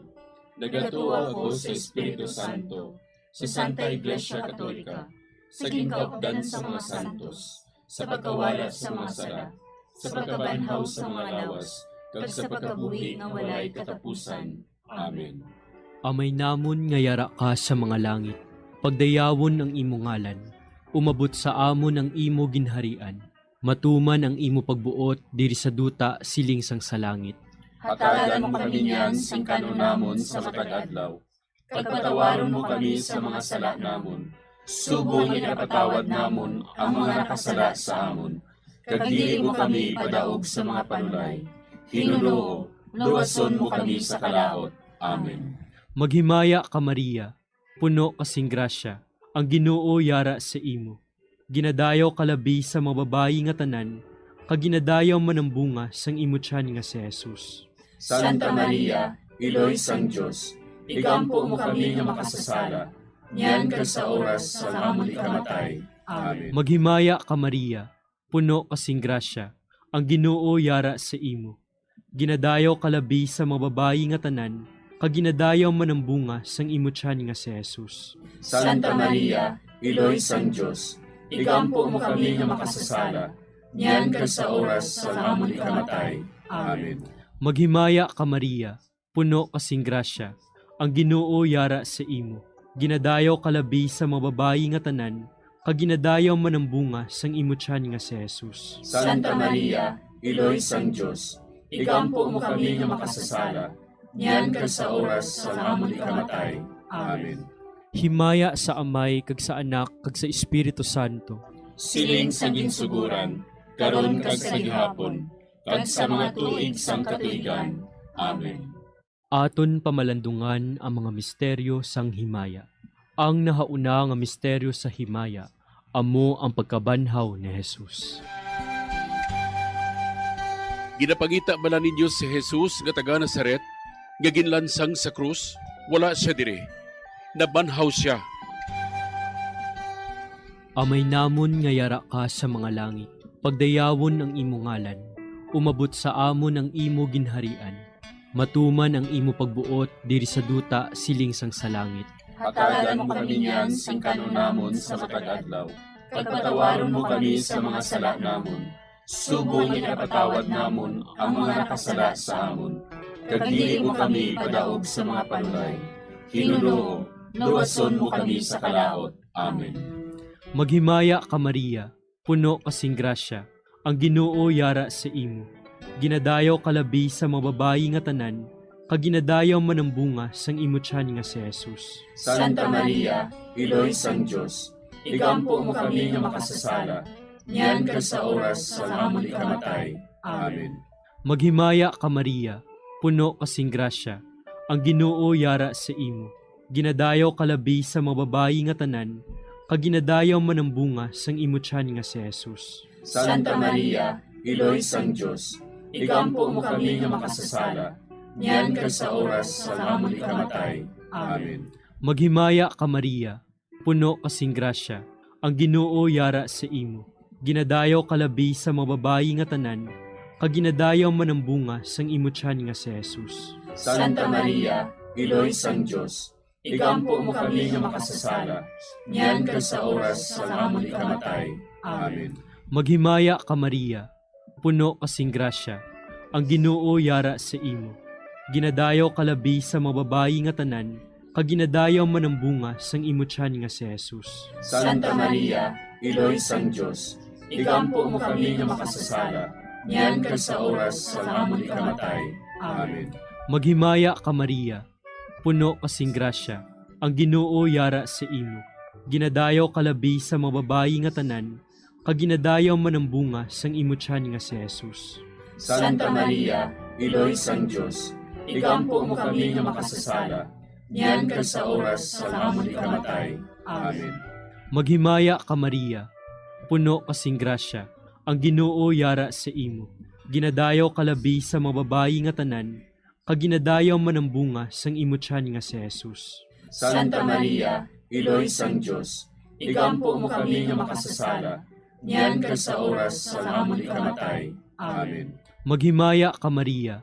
Nagatuo ako sa Espiritu Santo, sa Santa Iglesia Katolika, sa ginkaupdan sa mga santos, sa pagkawala sa mga sala, sa pagkabanhaw sa mga lawas, kag sa pagkabuhi nga walay katapusan. Amen. Amay namon nga yara ka sa mga langit, pagdayawon ang imo ngalan, umabot sa amon ang imo ginharian, matuman ang imo pagbuot diri sa duta siling sang sa langit. Hatagan mo kami niyan sing kan-on namon sa matag adlaw, kag patawaron mo kami sa mga sala namon, subong nga ginapatawad namon ang mga nakasala sa amon, kag dili mo kami ipadaog sa mga panulay. Ginoo, luwason mo kami sa kalaut. Amen. Maghimaya ka, Maria, puno ka sing grasya, ang Ginoo yara sa imo. Ginadayaw ka labi sa mga babayi nga tanan, kag ginadayaw man ang bunga sang imo tiyan nga si Jesus. Santa Maria, Iloy sang Dios, igampo mo kami nga makasasala, niyan kag sa oras sang amon ikamatay. Amen. Maghimaya ka, Maria, puno ka sing grasya, ang Ginoo yara sa imo. Ginadayaw ka labi sa mga babayi nga tanan, kag ginadayaw man ang bunga sang imo tiyan nga si Jesus. Santa Maria, Iloy sang Dios, igampo mo kami nga makasasala, niyan kag sa oras sang amon ikamatay. Amen. Maghimaya ka, Maria, puno ka sing grasya, ang Ginoo yara sa imo. Ginadayaw ka labi sa mga babayi nga tanan, kag ginadayaw man ang bunga sang imo tiyan nga si Jesus. Santa Maria, Iloy sang Dios, igampo mo kami nga makasasala, niyan kag sa oras sang amon ikamatay. Amen. Himaya sa Amay, kag sa Anak, kag sa Espiritu Santo. Siling sa ginsuguran, karon kag sa gihapon, kag sa mga tuig sang katuigan. Amen. Aton pamalandungan ang mga misteryo sang himaya. Ang nahauna nga misteryo sa himaya amo ang pagkabanhaw ni Jesus. Ginapangita bala ninyo si Jesus nga taga Nazaret, nga ginlansang sa krus? Wala sia diri. Nabanhaw sia. Amay namon nga yara ka sa mga langit, pagdayawon ang imo ngalan. Umabot sa amon ang imo ginharian. Matuman ang imo pagbuot diri sa duta siling sang sa langit. Hatagan mo kami niyan sing kan-on namon sa matag adlaw, kag patawaron mo kami sa mga sala namon, subong nga ginapatawad namon ang mga nakasala sa amon, kag dili mo kami ipadaog sa mga panulay. Hinunoo, luwason mo kami sa kalaut. Amen. Maghimaya ka, Maria, puno ka sing grasya, ang Ginoo yara sa imo. Ginadayaw ka labi sa mga babayi nga tanan, kag ginadayaw man ang bunga sang imo tiyan nga si Jesus. Santa Maria, Iloy sang Dios, igampo mo kami nga makasasala, niyan kag sa oras sang amon ikamatay. Amen. Maghimaya ka, Maria, puno ka sing grasya, ang Ginoo yara sa imo. Ginadayaw ka labi sa mga babayi nga tanan, kag ginadayaw man ang bunga sang imo tiyan nga si Jesus. Santa Maria, Iloy sang Dios, igampo mo kami nga makasasala, niyan kag sa oras sang amon ikamatay. Amen. Maghimaya ka, Maria, puno ka sing grasya, ang Ginoo yara sa imo. Ginadayaw ka labi sa mga babayi nga tanan, kag ginadayaw man ang bunga sang imo tiyan nga si Jesus. Santa Maria, Iloy sang Dios, igampo mo kami nga makasasala, niyan kag sa oras sang amon ikamatay. Amen. Maghimaya ka, Maria, puno ka sing grasya, ang Ginoo yara sa imo. Ginadayaw ka labi sa mga babayi nga tanan, kag ginadayaw man ang bunga sang imo tiyan nga si Jesus. Santa Maria, Iloy sang Dios, igampo mo kami nga makasasala, niyan kag sa oras sang amon ikamatay. Amen. Maghimaya ka, Maria, puno ka sing grasya, ang Ginoo yara sa imo. Ginadayaw ka labi sa mga babayi nga tanan, kag ginadayaw man ang bunga sang imo tiyan nga si Jesus. Santa Maria, Iloy sang Dios, igampo mo kami nga makasasala, niyan kag sa oras sang amon ikamatay. Amen. Maghimaya ka, Maria, puno ka sing grasya, ang Ginoo yara sa imo. Ginadayaw ka labi sa mga babayi nga tanan, kag ginadayaw man ang bunga sang imo tiyan nga si Jesus. Santa Maria, Iloy sang Dios, igampo mo kami nga makasasala, niyan kag sa oras sang amon ikamatay. Amen. Maghimaya ka, Maria,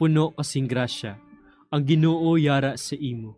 puno ka sing grasya, ang Ginoo yara sa imo.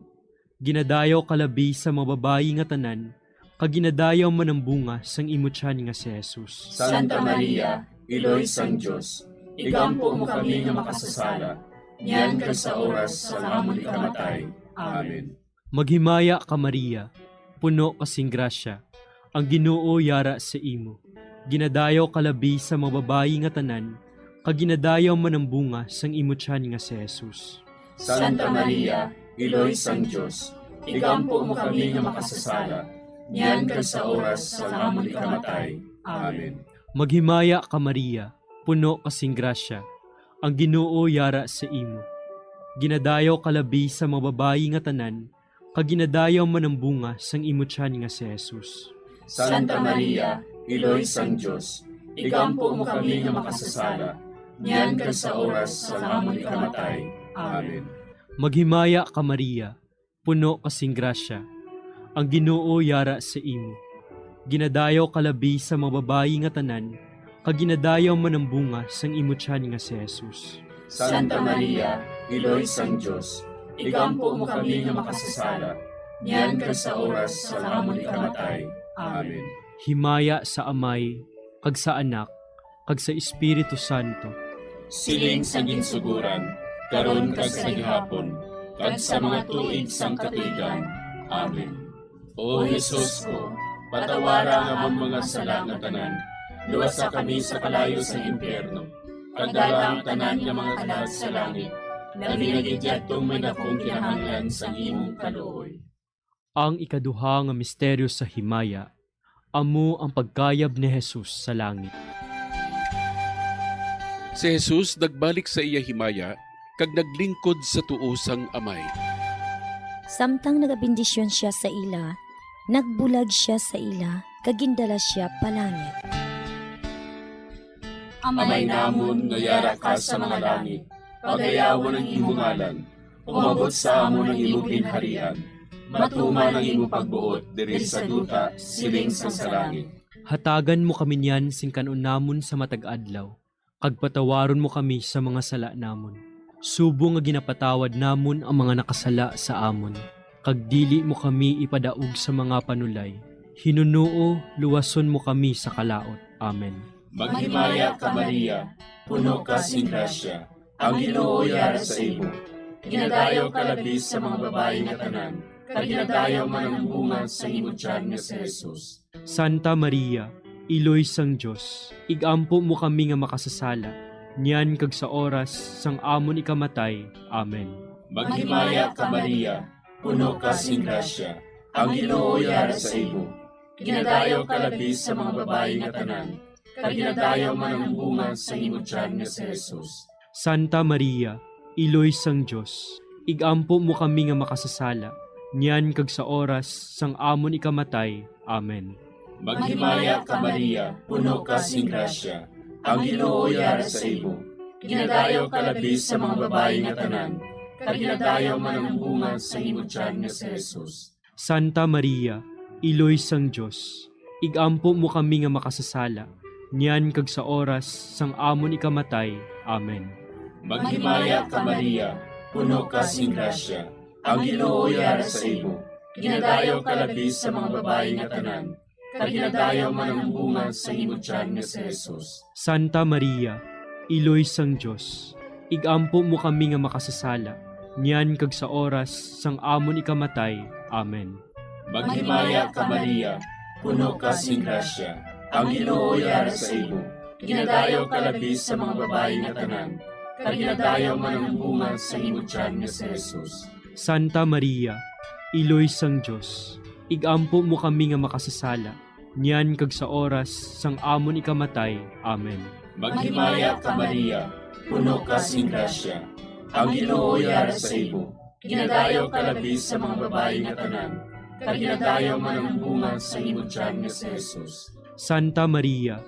Ginadayaw ka labi sa mga babayi nga tanan, kag ginadayaw man ang bunga sang imo tiyan nga si Jesus. Santa Maria, Iloy sang Dios, igampo mo kami nga makasasala, niyan kag sa oras sang amon ikamatay. Amen. Maghimaya ka, Maria, puno ka sing grasya, ang Ginoo yara sa imo. Ginadayaw ka labi sa mga babayi nga tanan, kag ginadayaw man ang bunga sang imo tiyan nga si Jesus. Santa Maria, Iloy sang Dios, igampo mo kami nga makasasala, niyan kag sa oras sang amon ikamatay. Amen. Maghimaya ka, Maria, puno ka sing grasya, ang Ginoo yara sa imo. Ginadayaw ka labi sa mga babayi nga tanan, kag ginadayaw man ang bunga sang imo tiyan nga si Jesus. Santa Maria, Iloy sang Dios, igampo mo kami nga makasasala, niyan kag sa oras sang amon ikamatay. Amen. Maghimaya ka, Maria, puno ka sing grasya, ang Ginoo yara sa imo. Ginadayaw ka labi sa mga babayi nga tanan, kag ginadayaw man ang bunga sang imo tiyan nga si Jesus. Santa Maria, Iloy sang Dios, igampo mo kami nga makasasala, niyan kag sa oras sang amon ikamatay. Amen. Himaya sa Amay, kag sa Anak, kag sa Espiritu Santo. Siling sa ginsuguran, karon kag sa gihapon, kag sa mga tuig sang katuigan. Amen. O Jesus ko, Patawara ang amon mga sala nga tanan. Luwasa kami sa kalayo sa impyerno. Pagdala ang tanan nga mga kalag sa langit. Labi na gid yadtong may dakong kinahanglan sang imong kaluoy. Ang ikaduha nga misteryo sa himaya, amo ang pagkayab ni Jesus sa langit. Si Jesus nagbalik sa iya himaya kag naglingkod sa tuo sang Amay. Samtang nagabendisyon sia sa ila, nagbulag sia sa ila kag gindala sia palangit. Amay namon nga yara ka sa mga langit, pagayawon ang imo ngalan. Umabot sa amon ang imo ginharian. Matuman ang imo pagbuot diri sa duta, siling sang sa langit. Hatagan mo kami niyan sing kan-on namon sa matag adlaw, kag patawaron mo kami sa mga sala namon, subong nga ginapatawad namon ang mga nakasala sa amon, kag dili mo kami ipadaog sa mga panulay. Hinunoo, luwason mo kami sa kalaut. Amen. Maghimaya ka, Maria, puno ka sing grasya, ang Ginoo yara sa imo. Ginadayaw ka labi sa mga babayi nga tanan, kag ginadayaw man ang bunga sa imo tiyan nga si Jesus. Santa Maria, Iloy sang Dios, igampo mo kami nga makasasala, niyan kag sa oras sang amon ikamatay. Amen. Maghimaya ka, Maria, puno ka sing grasya, ang Ginoo yara sa imo. Ginadayaw ka labi sa mga babayi nga tanan, kag ginadayaw man ang bunga sa imo tiyan nga si Jesus. Santa Maria, Iloy sang Dios, igampo mo kami nga makasasala, niyan kag sa oras sang amon ikamatay. Amen. Maghimaya ka, Maria, puno ka sing grasya, ang Ginoo yara sa imo. Ginadayaw ka labi sa mga babayi nga tanan, kag ginadayaw man ang bunga sa imo tiyan nga si Jesus. Santa Maria, Iloy sang Dios, igampo mo kami nga makasasala, niyan kag sa oras sang amon ikamatay. Amen. Maghimaya ka, Maria, puno ka sing grasya, ang Ginoo yara sa imo. Ginadayaw ka labi sa mga babayi nga tanan, kag ginadayaw man ang bunga sa imo tiyan nga si Jesus. Santa Maria, Iloy sang Dios, igampo mo kami nga makasasala, niyan kag sa oras sang amon ikamatay. Amen. Maghimaya ka, Maria, puno ka sing grasya, ang Ginoo yara sa imo. Ginadayaw ka labi sa mga babayi nga tanan, kag ginadayaw man ang bunga sa imo tiyan nga si Jesus. Santa Maria, Iloy sang Dios, igampo mo kami nga makasasala, niyan kag sa oras sang amon ikamatay. Amen. Maghimaya ka, Maria, puno ka sing grasya, ang Ginoo yara sa imo. Ginadayaw ka labi sa mga babayi nga tanan, kag ginadayaw man ang bunga sa imo tiyan nga si Jesus. Santa Maria,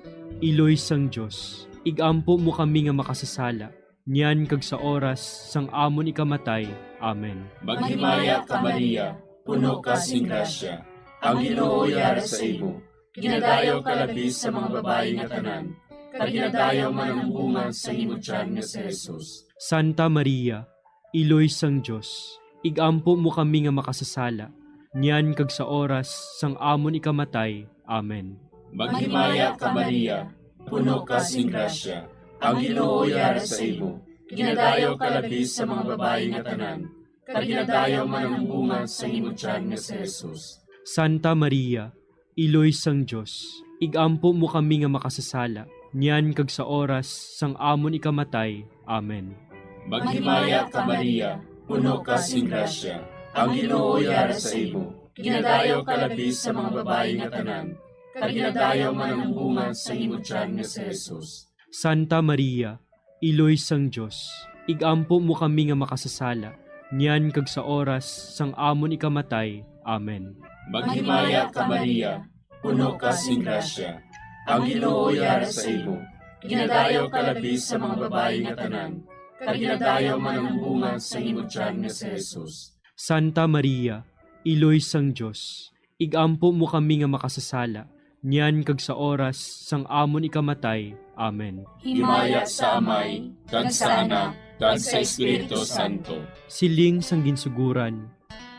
Iloy sang Dios, igampo mo kami nga makasasala, niyan kag sa oras sang amon ikamatay. Amen. Maghimaya ka, Maria, puno ka sing grasya, ang Ginoo yara sa imo. Ginadayaw ka labi sa mga babayi nga tanan, kag ginadayaw man ang bunga sa imo tiyan nga si Jesus. Santa Maria, Iloy sang Dios, igampo mo kami nga makasasala, niyan kag sa oras sang amon ikamatay. Amen. Maghimaya ka, Maria, puno ka sing grasya, ang Ginoo yara sa imo. Ginadayaw ka labi sa mga babayi nga tanan, kag ginadayaw man ang bunga sa imo tiyan nga si Jesus. Santa Maria, Iloy sang Dios, igampo mo kami nga makasasala, niyan kag sa oras sang amon ikamatay. Amen. Maghimaya ka, Maria, puno ka sing grasya, ang Ginoo yara sa imo. Ginadayaw ka labi sa mga babayi nga tanan, kag ginadayaw man ang bunga sa imo tiyan nga si Jesus. Santa Maria, Iloy sang Dios, igampo mo kami nga makasasala, niyan kag sa oras sang amon ikamatay. Amen. Maghimaya ka, Maria, puno ka sing grasya, ang Ginoo yara sa imo. Ginadayaw ka labi sa mga babayi nga tanan, kag ginadayaw man ang bunga sa imo tiyan nga si Jesus. Santa Maria, Iloy sang Dios, igampo mo kami nga makasasala, niyan kag sa oras sang amon ikamatay. Amen. Himaya sa Amay, kag sa Anak, kag sa Espiritu Santo. Siling sang ginsuguran,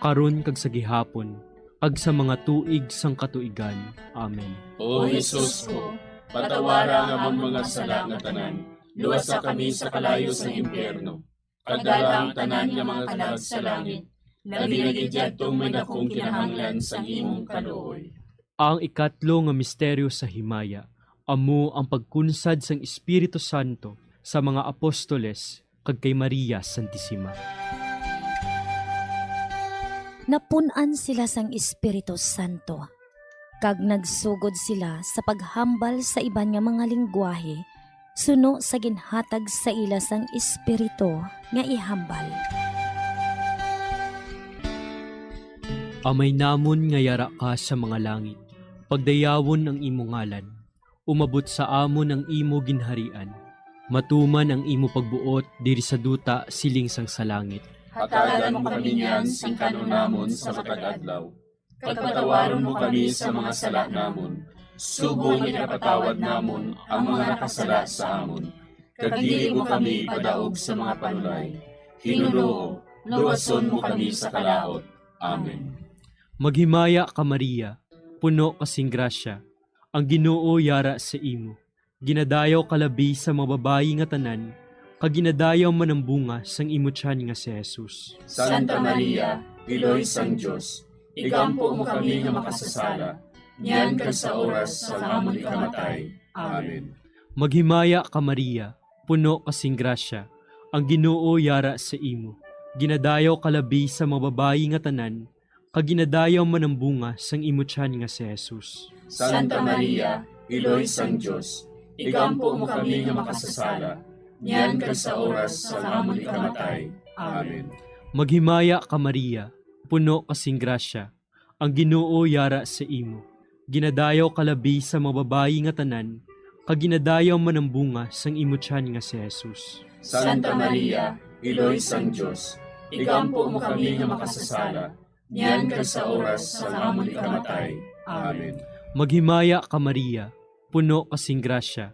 karon kag sa gihapon, kag sa mga tuig sang katuigan. Amen. O Jesus ko, patawara ang amon mga sala nga tanan, luwasa kami sa kalayo sang impyerno, kag dala ang tanan nga mga kalag sa langit, labi na gid yadtong may dakong kinahanglan sang imong kaluoy. Ang ikatlo nga misteryo sa himaya amo ang pagkunsad sang Espiritu Santo sa mga apostoles kag kay Maria Santisima. Napun-an sila sang Espiritu Santo, kag nagsugod sila sa paghambal sa iban nga mga linggwahe suno sa ginhatag sa ila sang Espiritu nga ihambal. Amay namon nga yara ka sa mga langit, pagdayawon ang imo ngalan. Umabot sa amon ang imo ginharian. Matuman ang imo pagbuot diri sa duta siling sang sa langit. Hatagan mo kami niyan sing kan-on namon sa matag adlaw. Kag patawaron mo kami sa mga sala namon, subong nga ginapatawad namon ang mga nakasala sa amon. Kag dili mo kami ipadaog sa mga panulay. Ginoo, luwason mo kami sa kalaut. Amen. Maghimaya ka, Maria, puno ka sing grasya, ang Ginoo yara sa imo. Ginadayaw ka labi sa mga babayi nga tanan, kag ginadayaw man ang bunga sang imo tiyan nga si Jesus. Santa Maria, Iloy sang Dios, igampo mo kami nga makasasala, niyan kag sa oras sang amon ikamatay. Amen. Maghimaya ka, Maria, puno ka sing grasya, ang Ginoo yara sa imo. Ginadayaw ka labi sa mga babayi nga tanan, kag ginadayaw man ang bunga sang imo tiyan nga si Jesus. Santa Maria, Iloy sang Dios, igampo mo kami nga makasasala, niyan kag sa oras sang amon ikamatay. Amen. Maghimaya ka, Maria, puno ka sing grasya, ang Ginoo yara sa imo. Ginadayaw ka labi sa mga babayi nga tanan, kag ginadayaw man ang bunga sang imo tiyan nga si Jesus. Santa Maria, Iloy sang Dios, igampo mo kami nga makasasala, niyan kag sa oras sang amon ikamatay. Amen. Maghimaya ka, Maria, puno ka sing grasya,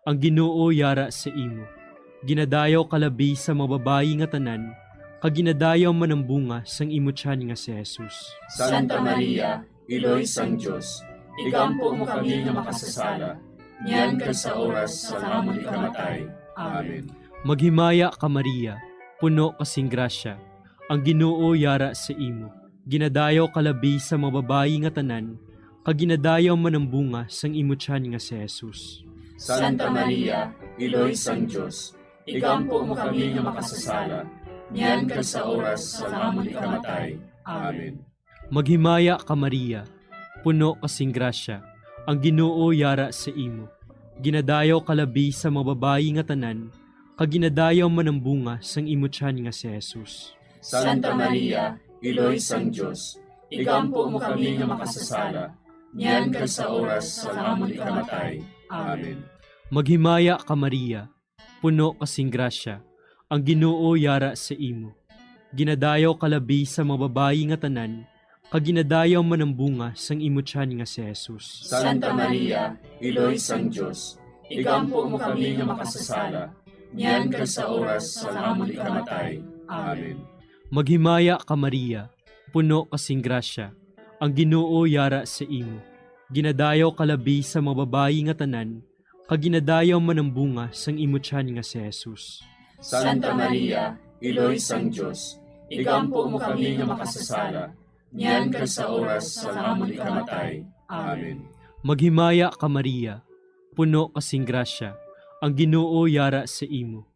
ang Ginoo yara sa imo. Ginadayaw ka labi sa mga babayi nga tanan, kag ginadayaw man ang bunga sang imo tiyan nga si Jesus. Santa Maria, Iloy sang Dios, igampo mo kami nga makasasala, niyan kag sa oras sang amon ikamatay. Amen. Maghimaya ka, Maria, puno ka sing grasya, ang Ginoo yara sa imo. Ginadayaw ka labi sa mga babayi nga tanan, kag ginadayaw man ang bunga sang imo tiyan nga si Jesus. Santa Maria, Iloy sang Dios, igampo mo kami nga makasasala, niyan kag sa oras sang amon ikamatay. Amen. Maghimaya ka, Maria, puno ka sing grasya, ang Ginoo yara sa imo. Ginadayaw ka labi sa mga babayi nga tanan, kag ginadayaw man ang bunga sang imo tiyan nga si Jesus. Santa Maria, Iloy sang Dios, igampo mo kami nga makasasala, niyan kag sa oras sang amon ikamatay. Amen. Maghimaya ka, Maria, puno ka sing grasya, ang Ginoo yara sa imo. Ginadayaw ka labi sa mga babayi nga tanan, kag ginadayaw man ang bunga sang imo tiyan nga si Jesus. Santa Maria, Iloy sang Dios, igampo mo kami nga makasasala, niyan kag sa oras sang amon ikamatay. Amen. Maghimaya ka, Maria, puno ka sing grasya, ang Ginoo yara sa imo. Ginadayaw ka labi sa mga babayi nga tanan, kag ginadayaw man ang bunga sang imo tiyan nga si Jesus. Santa Maria, Iloy sang Dios, igampo mo kami nga makasasala, niyan kag sa oras sang amon ikamatay. Amen. Maghimaya ka, Maria, puno ka sing grasya, ang Ginoo yara sa imo.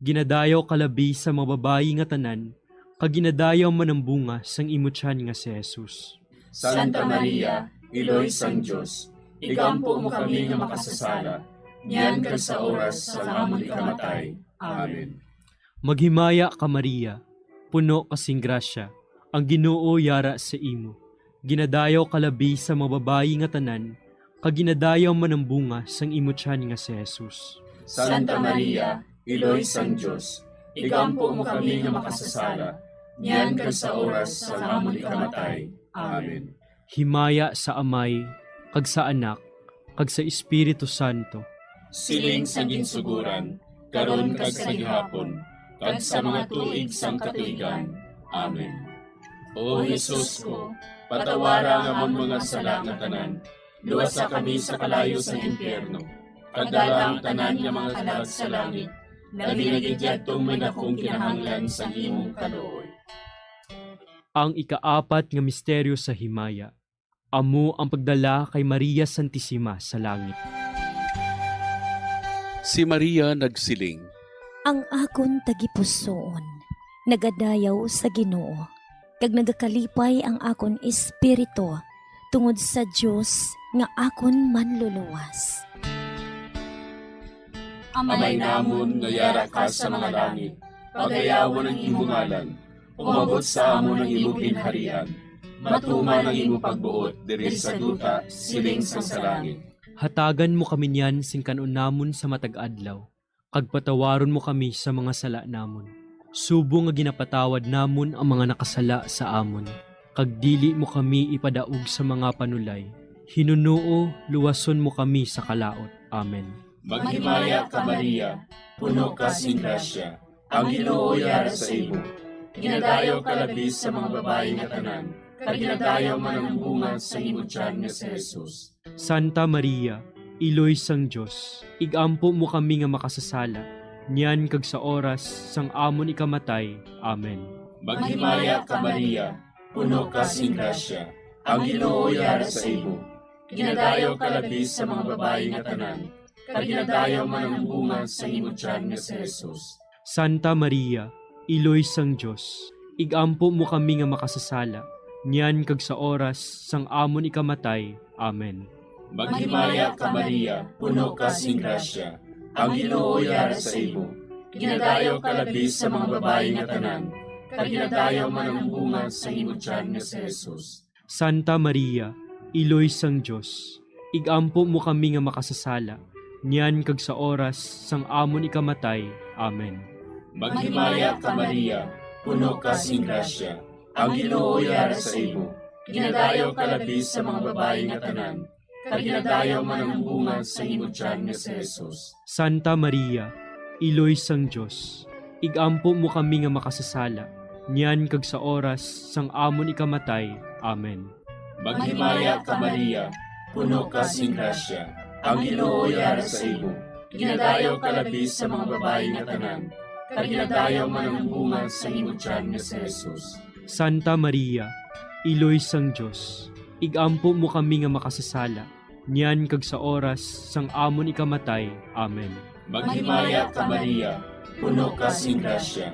Ginadayaw ka labi sa mga babayi nga tanan, kag ginadayaw man ang bunga sang imo tiyan nga si Jesus. Santa Maria, Iloy sang Dios, igampo mo kami nga makasasala, niyan kag sa oras sang amon ikamatay. Amen. Maghimaya ka, Maria, puno ka sing grasya, ang Ginoo yara sa imo. Ginadayaw ka labi sa mga babayi nga tanan, kag ginadayaw man ang bunga sang imo tiyan nga si Jesus. Santa Maria, Iloy sang Dios, igampo mo kami nga makasasala, niyan kag sa oras sang amon ikamatay. Amen. Himaya sa Amay, kag sa Anak, kag sa Espiritu Santo. Siling sa ginsuguran, karon kag sa gihapon, kag sa mga tuig sang katuigan. Amen. O Jesus ko, patawara ang amon mga sala nga tanan, luwasa kami sa kalayo sang impyerno, kag dala ang tanan nga mga kalag sa langit, labi na gid yadtong may dakong kinahanglan sang imong kaluoy. Ang ikaapat nga misteryo sa himaya, Amo ang pagdala kay Maria Santisima sa langit. Si Maria nagsiling, Ang akon tagipusoon nagadayaw sa Ginoo, kag nagakalipay ang akon espiritu tungod sa Dios nga akon Manluluwas. Amay namon nga yara ka sa mga langit, pagayawon ang imo ngalan. Umabot sa amon ang imo ginharian. Matuman ang imo pagbuot diri sa duta, siling sang sa langit. Hatagan mo kami niyan sing kan-on namon sa matag adlaw, kag patawaron mo kami sa mga sala namon, subong nga ginapatawad namon ang mga nakasala sa amon, kag dili mo kami ipadaog sa mga panulay. Hinunoo, luwason mo kami sa kalaut. Amen. Maghimaya ka, Maria, puno ka sing grasya, ang Ginoo yara sa imo. Ginadayaw ka labi sa mga babayi nga tanan, kag ginadayaw man ang bunga sang imo tiyan nga si Jesus. Santa Maria, Iloy sang Dios, ig-ampo mo kami nga makasasala, niyan kag sa oras sang amon ikamatay. Amen. Maghimaya ka, Maria, puno ka sing grasya, ang Ginoo yara sa imo. Ginadayaw ka labi sa mga babayi nga tanan, kag ginadayaw man ang bunga sang imo tiyan nga si Jesus. Santa Maria, Iloy sang Dios, ig-ampo mo kami nga makasasala, niyan kag sa oras sang amon ikamatay. Amen. Maghimaya ka, Maria, puno ka sing grasya, ang Ginoo yara sa imo. Ginadayaw ka labi sa mga babayi nga tanan, kag ginadayaw man ang bunga sang imo tiyan nga si Jesus. Santa Maria, Iloy sang Dios, ig-ampo mo kami nga makasasala, niyan kag sa oras sang amon ikamatay. Amen. Maghimaya ka, Maria, puno ka sing grasya, ang Ginoo yara sa imo. Ginadayaw ka labi sa mga babayi nga tanan, kag ginadayaw man ang bunga sang imo tiyan nga si Jesus. Santa Maria, Iloy sang Dios, ig-ampo mo kami nga makasasala, niyan kag sa oras sang amon ikamatay. Amen. Maghimaya ka, Maria, puno ka sing grasya, ang Ginoo yara sa imo. Ginadayaw ka labi sa mga babayi nga tanan, kag ginadayaw man ang bunga sang imo tiyan nga si Jesus. Santa Maria, Iloy sang Dios, ig-ampo mo kami nga makasasala, niyan kag sa oras sang amon ikamatay. Amen. Maghimaya ka, Maria, puno ka sing grasya,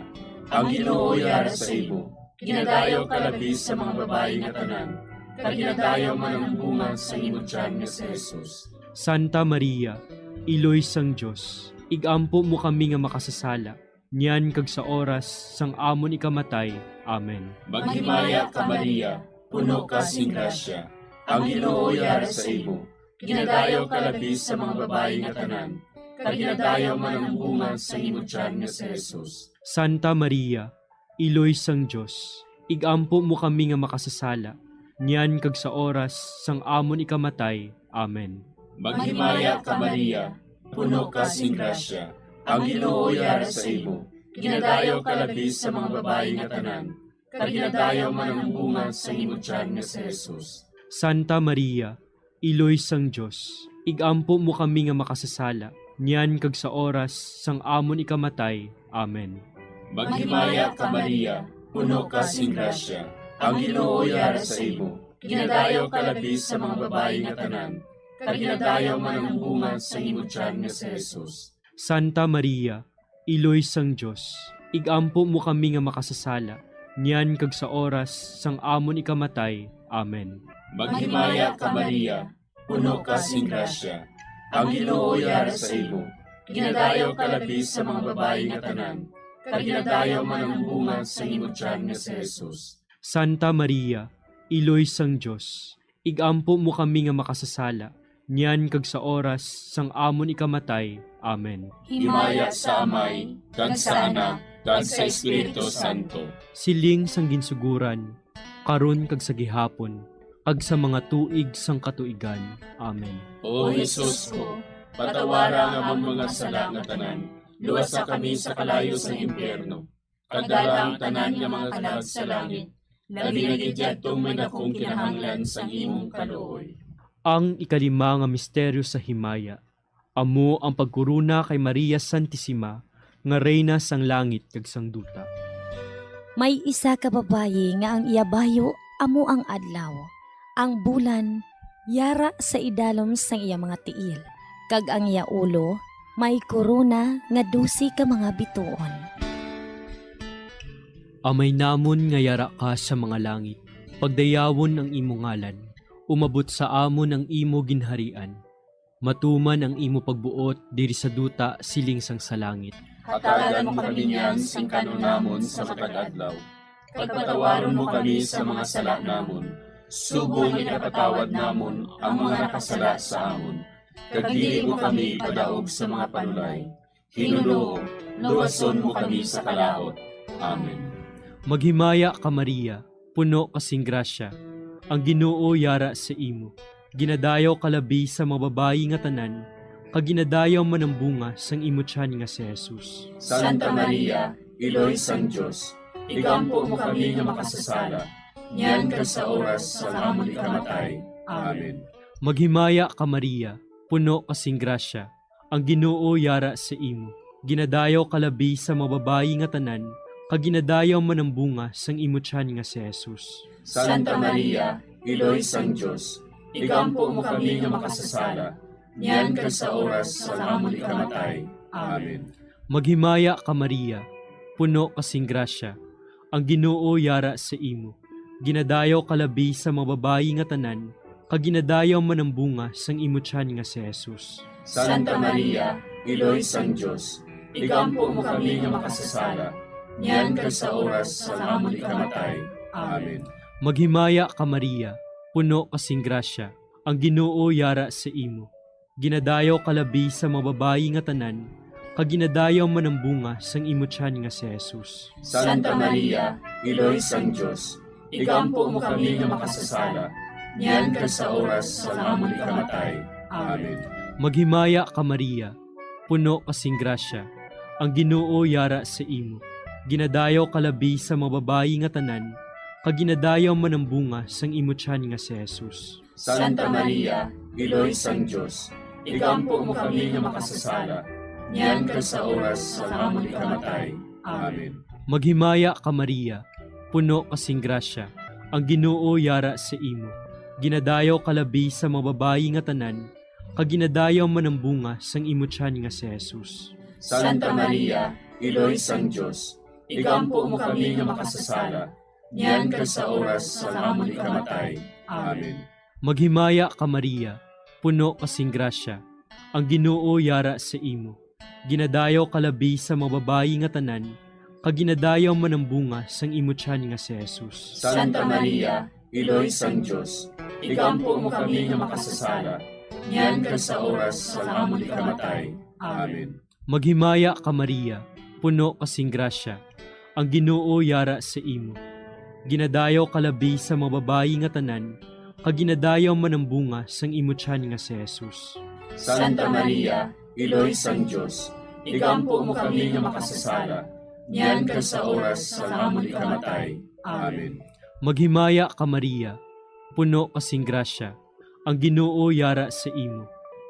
ang Ginoo yara sa imo. Ginadayaw ka labi sa mga babayi nga tanan, kag ginadayaw man ang bunga sang imo tiyan nga si Jesus. Santa Maria, Iloy sang Dios, ig-ampo mo kami nga makasasala, niyan kag sa oras sang amon ikamatay. Amen. Maghimaya ka, Maria, puno ka sing grasya, ang Ginoo yara sa imo. Ginadayaw ka labi sa mga babayi nga tanan, kag ginadayaw man ang bunga sang imo tiyan nga si Jesus. Santa Maria, Iloy sang Dios, ig-ampo mo kami nga makasasala, niyan kag sa oras sang amon ikamatay. Amen. Maghimaya ka, Maria, puno ka sing grasya, ang Ginoo yara sa imo. Ginadayaw ka labi sa mga babayi nga tanan, kag ginadayaw man ang bunga sang imo tiyan nga si Jesus. Santa Maria, Iloy sang Dios, ig-ampo mo kami nga makasasala, niyan kag sa oras sang amon ikamatay. Amen. Maghimaya ka, Maria, puno ka sing grasya, ang Ginoo yara sa imo. Ginadayaw ka labi sa mga babayi nga tanan, kag ginadayaw man ang bunga sang imo tiyan nga si Jesus. Santa Maria, Iloy sang Dios, ig-ampo mo kami nga makasasala, niyan kag sa oras sang amon ikamatay. Amen. Maghimaya ka, Maria, puno ka sing grasya, ang Ginoo yara sa imo. Ginadayaw ka labi sa mga babayi nga tanan, kag ginadayaw man ang bunga sang imo tiyan nga si Jesus. Santa Maria, Iloy sang Dios, ig-ampo mo kami nga makasasala, niyan kag sa oras sang amon ikamatay. Amen. Himaya sa Amay, kag sa Anak, kag sa Espiritu Santo. Siling sang ginsuguran, karon kag sa gihapon, kag sa mga tuig sang katuigan. Amen. O Jesus ko, patawara ang amon mga sala nga tanan, luwasa kami sa kalayo sang impyerno, kag dala ang tanan nga mga kalag sa langit, labi na gid yadtong may dakong kinahanglan sang imong kaluoy. Ang ikalima nga misteryo sa himaya, amo ang pagkorona kay Maria Santisima nga Reyna sang langit kag sang duta. May isa ka babayi nga ang iya bayo amo ang adlaw. Ang bulan yara sa idalom sang iya mga tiil, kag ang iya ulo may korona nga dose ka mga bituon. Amay namon nga yara ka sa mga langit, pagdayawon ang imo ngalan, umabot sa amon ang imo ginharian, matuman ang imo pagbuot diri sa duta siling sang sa langit. Hatagan mo kami niyan sing kan-on namon sa matag adlaw, kag patawaron mo kami sa mga sala namon, subong nga ginapatawad namon ang mga nakasala sa amon, kag dili mo kami ipadaog sa mga panulay. Ginoo, luwason mo kami sa kalaut. Amen. Maghimaya ka, Maria, puno ka sing grasya, ang Ginoo yara sa imo. Ginadayaw ka labi sa mga babayi nga tanan, kag ginadayaw man ang bunga sang imo tiyan nga si Jesus. Santa Maria, Iloy sang Dios, igampo mo kami nga makasasala, niyan kag sa oras sang amon ikamatay. Amen. Maghimaya ka, Maria, puno ka sing grasya, ang Ginoo yara sa imo. Ginadayaw ka labi sa mga babayi nga tanan, kag ginadayaw man ang bunga sang imo tiyan nga si Jesus. Santa Maria, Iloy sang Dios, igampo mo kami nga makasasala, niyan kag sa oras sang amon ikamatay. Amen. Maghimaya ka, Maria, puno ka sing grasya, ang Ginoo yara sa imo. Ginadayaw ka labi sa mga babayi nga tanan, kag ginadayaw man ang bunga sang imo tiyan nga si Jesus. Santa Maria, Iloy sang Dios, igampo mo kami nga makasasala, niyan kag sa oras sang amon ikamatay. Amen. Maghimaya ka, Maria, puno ka sing grasya, ang Ginoo yara sa imo. Ginadayaw ka labi sa mga babayi nga tanan, kag ginadayaw man ang bunga sang imo tiyan nga si Jesus. Santa Maria, Iloy sang Dios, igampo mo kami nga makasasala, niyan kag sa oras sang amon ikamatay. Amen. Maghimaya ka, Maria, puno ka sing grasya, ang Ginoo yara sa imo. Ginadayaw ka labi sa mga babayi nga tanan, kag ginadayaw man ang bunga sang imo tiyan nga si Jesus. Santa Maria, Iloy sang Dios, igampo mo kami nga makasasala, niyan kag sa oras sang amon ikamatay. Amen. Maghimaya ka, Maria, puno ka sing grasya, ang Ginoo yara sa imo. Ginadayaw ka labi sa mga babayi nga tanan, kag ginadayaw man ang bunga sang imo tiyan nga si Jesus. Santa Maria, Iloy sang Dios, igampo mo kami nga makasasala, niyan kag sa oras sang amon ikamatay. Amen. Maghimaya ka, Maria, puno ka sing grasya, ang Ginoo yara sa imo. Ginadayaw ka labi sa mga babayi nga tanan, kag ginadayaw man ang bunga sang imo tiyan nga si Jesus. Santa Maria, Iloy sang Dios, igampo mo kami nga makasasala, niyan kag sa oras sang amon ikamatay. Amen. Maghimaya ka, Maria, puno ka sing grasya, ang Ginoo yara sa imo. Ginadayaw ka labi sa mga babayi nga tanan, kag ginadayaw man ang bunga sang imo tiyan nga si Jesus. Santa Maria, Iloy sang Dios, igampo mo kami nga makasasala, niyan kag sa oras sang amon ikamatay. Amen. Maghimaya ka, Maria, puno ka sing grasya, ang Ginoo yara sa imo.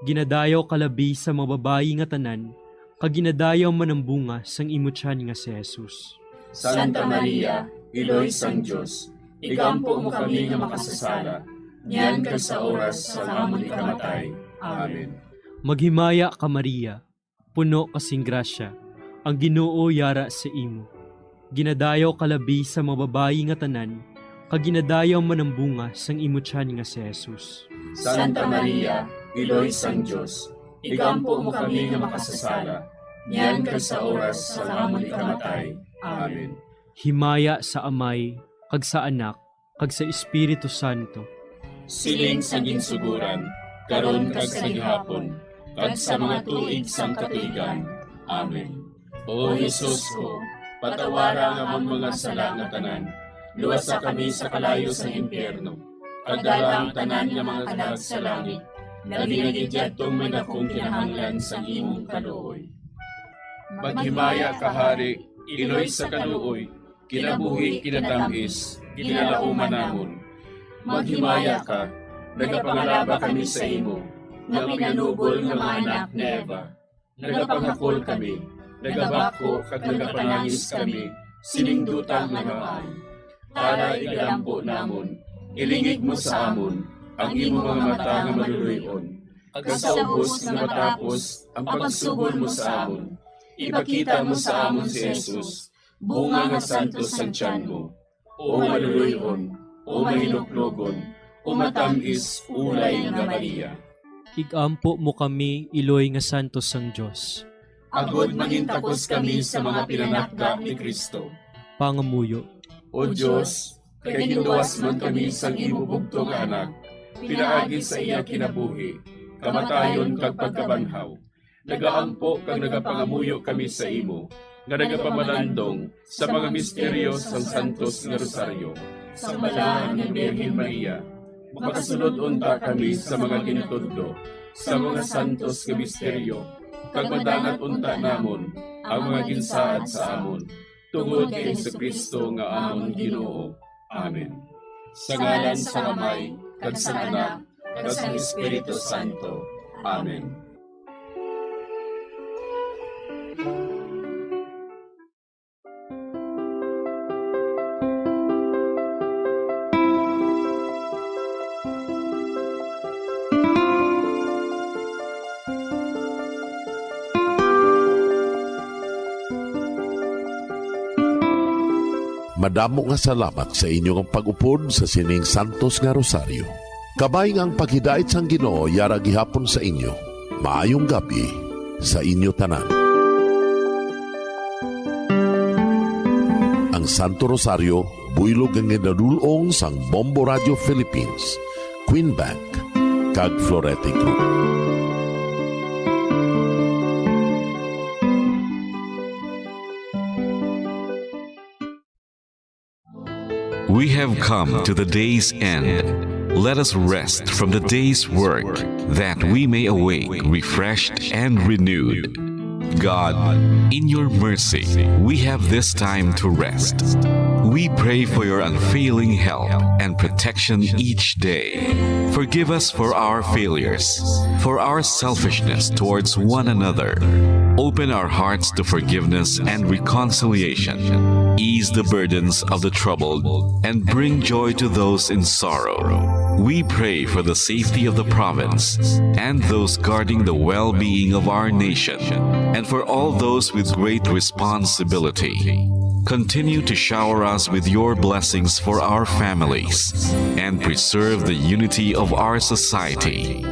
Ginadayaw ka labi sa mga babayi nga tanan, kag ginadayaw man ang bunga sang imo tiyan nga si Jesus. Santa Maria, Iloy sang Dios, igampo mo kami nga makasasala, niyan kag sa oras sang amon ikamatay. Amen. Maghimaya ka, Maria, puno ka sing grasya, ang Ginoo yara sa imo. Ginadayaw ka labi sa mga babayi nga tanan, kag ginadayaw man ang bunga sang imo tiyan nga si Jesus. Santa Maria, Iloy sang Dios, igampo mo kami nga makasasala, niyan kag sa oras sang amon ikamatay. Amen. Himaya sa Amay, kag sa Anak, kag sa Espiritu Santo. Siling sa ginsugoran, karon kag sa gihapon, kag sa mga tuig sang katuigan. Amen. O Jesus ko, patawara ang amon mga sala nga tanan, luwasa kami sa kalayo sang impyerno, kag dala ang tanan nga mga kalag sa langit, labi na gid yadtong may dakong kinahanglan sang imong kaluoy. Maghimaya ka, Hari, Iloy sa kaluoy, kinabuhi, kinatam-is, kinalauman namon. Maghimaya ka, nagapangalaba kami sa imo, nga pinanubol nga mga anak ni Eva. Nagapangakol kami, nagabakho kag nagapanangis kami sining duta nga namaan. Para igalampo namon, Ilingig mo sa amon ang imo mga mata nga maluloy-on, kag sa ubos nga matapos ang pagsugol mo sa amon, ipakita mo sa amon si Jesus, bunga nga santos sang tiyan mo. O maluloy-on, o mahinuklogon, o matam-is ulay nga Maria. Igampo mo kami, iloy nga santos sang Dios. Agod mangintakos kami sa mga pinanakda ni Cristo. Pangamuyo. O Dios, kay ginluwas man kami sang imo bugtong nga Anak, pinaagi sa iya kinabuhi, kamatayon kag pagkabanhaw, nagaampo kag nagapangamuyo kami sa imo, nga nagapamalandong sa mga misteryo sang santos nga rosaryo. Sang Balaan nga Birhen Maria, makasulod unta kami sa mga gintudlo sa mga santos nga misteryo, kag madangat unta namon ang mga ginsaad sa amon, tungod kay Jesu-Cristo nga amon Ginoo. Amen. Sa ngalan sang Amay, kag sang Anak, kag sang Espiritu Santo. Amen. Madamo nga salamat sa inyo nga pag-upod sa sining santos nga rosaryo. Kabay nga ang paghidait sang Ginoo yara gihapon sa inyo. Maayong gab-i sa inyo tanan. Ang Santo Rosaryo, buylog nga ginadul-ong sang Bombo Radio Philippines, Queen Bank, kag Florete Group. We have come to the day's end. Let us rest from the day's work, that we may awake refreshed and renewed. God, in your mercy, we have this time to rest. We pray for your unfailing help and protection each day. Forgive us for our failures, for our selfishness towards one another. Open our hearts to forgiveness and reconciliation. Ease the burdens of the troubled and bring joy to those in sorrow. We pray for the safety of the province and those guarding the well-being of our nation, and for all those with great responsibility. Continue to shower us with your blessings for our families and preserve the unity of our society.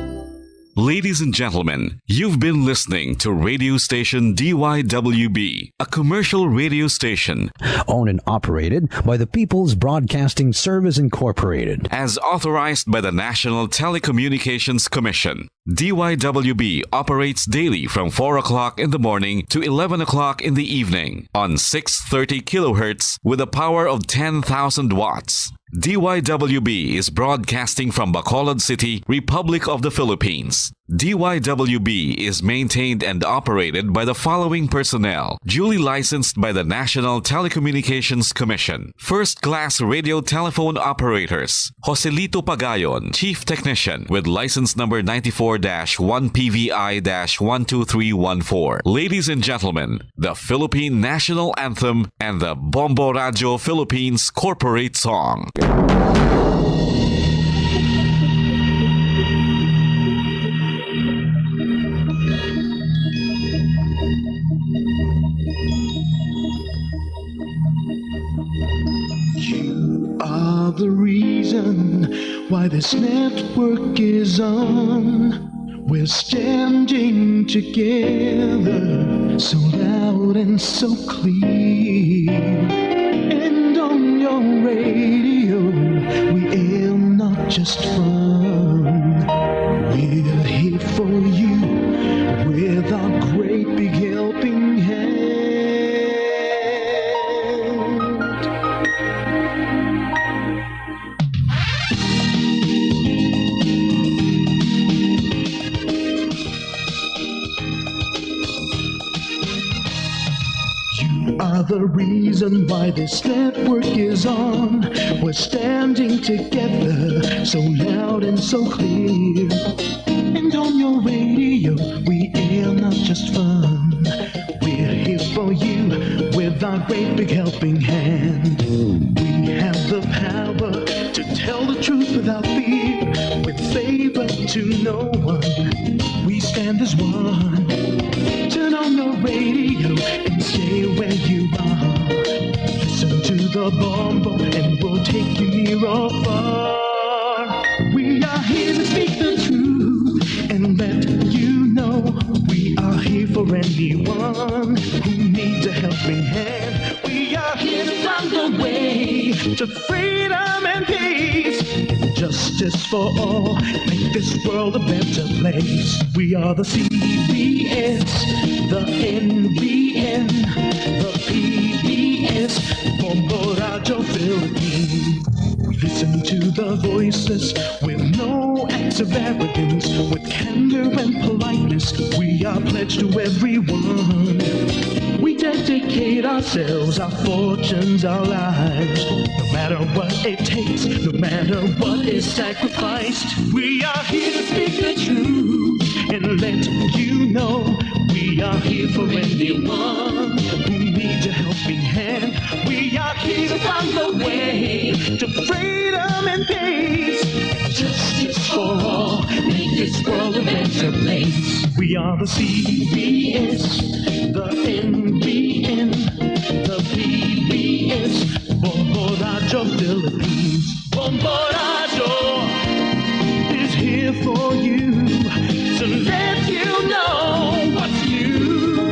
Ladies and gentlemen, you've been listening to radio station D Y W B, a commercial radio station owned and operated by the People's Broadcasting Service Incorporated, as authorized by the National Telecommunications Commission. D Y W B operates daily from four o'clock in the morning to eleven o'clock in the evening on six thirty kilohertz with a power of ten thousand watts. D Y W B is broadcasting from Bacolod City, Republic of the Philippines. D Y W B is maintained and operated by the following personnel, duly licensed by the National Telecommunications Commission. First class radio telephone operators, Joselito Pagayon, Chief Technician, with license number ninety-four dash one P V I dash one two three one four. Ladies and gentlemen, the Philippine National Anthem and the Bombo Radio Philippines Corporate Song. You are the reason why this network is on. We're standing together, so loud and so clear. And on your radio, we aim not just fun. We're here for you with our great big helping hand. You are the reason why this network is on. We're standing together, so loud and so clear. And on your radio, we air not just fun. We're here for you with our great big helping hand. We have the power to tell the Truth without fear, with favor to no one. We stand as one. Turn on your radio and stay where you are. Listen to the Bombo and we'll take you near or far. We are here to speak the truth and let you know we are here for anyone who needs a helping hand. We are here to find the way to freedom and peace, justice for all. Make this world a better place. We are the C B S, the N B N, the P B S, Bombo Radio Philippines. Listen to the voices with no acts of arrogance, with candor and politeness. We are pledged to everyone. We dedicate ourselves, our fortunes, our lives. No matter what it takes, no matter what is sacrificed, we are here to speak the truth and let you know we are here for anyone who needs a helping hand. We are here to find the way to freedom and peace. Justice for all, make this world a better place. We are the C B S, the N B N, the P B S, Bombo Radio Philippines. Bombo Radio is here for you to let you know what's new.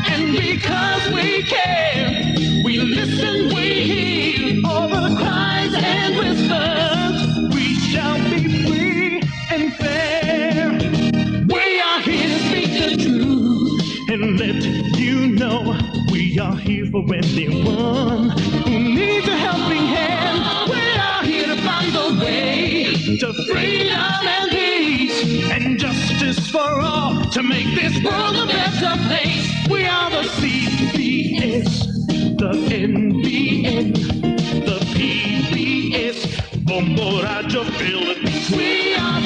And because we care, we listen, we hear all the cries and whispers. We shall be free and fair. We are here to speak the truth and let you know we are here for anyone who needs a helping hand. We are here to find the way to freedom and peace and justice for all to make this world a better place. We are the C B S, the N B N, the P B S, Bombo Radio Philippines. We are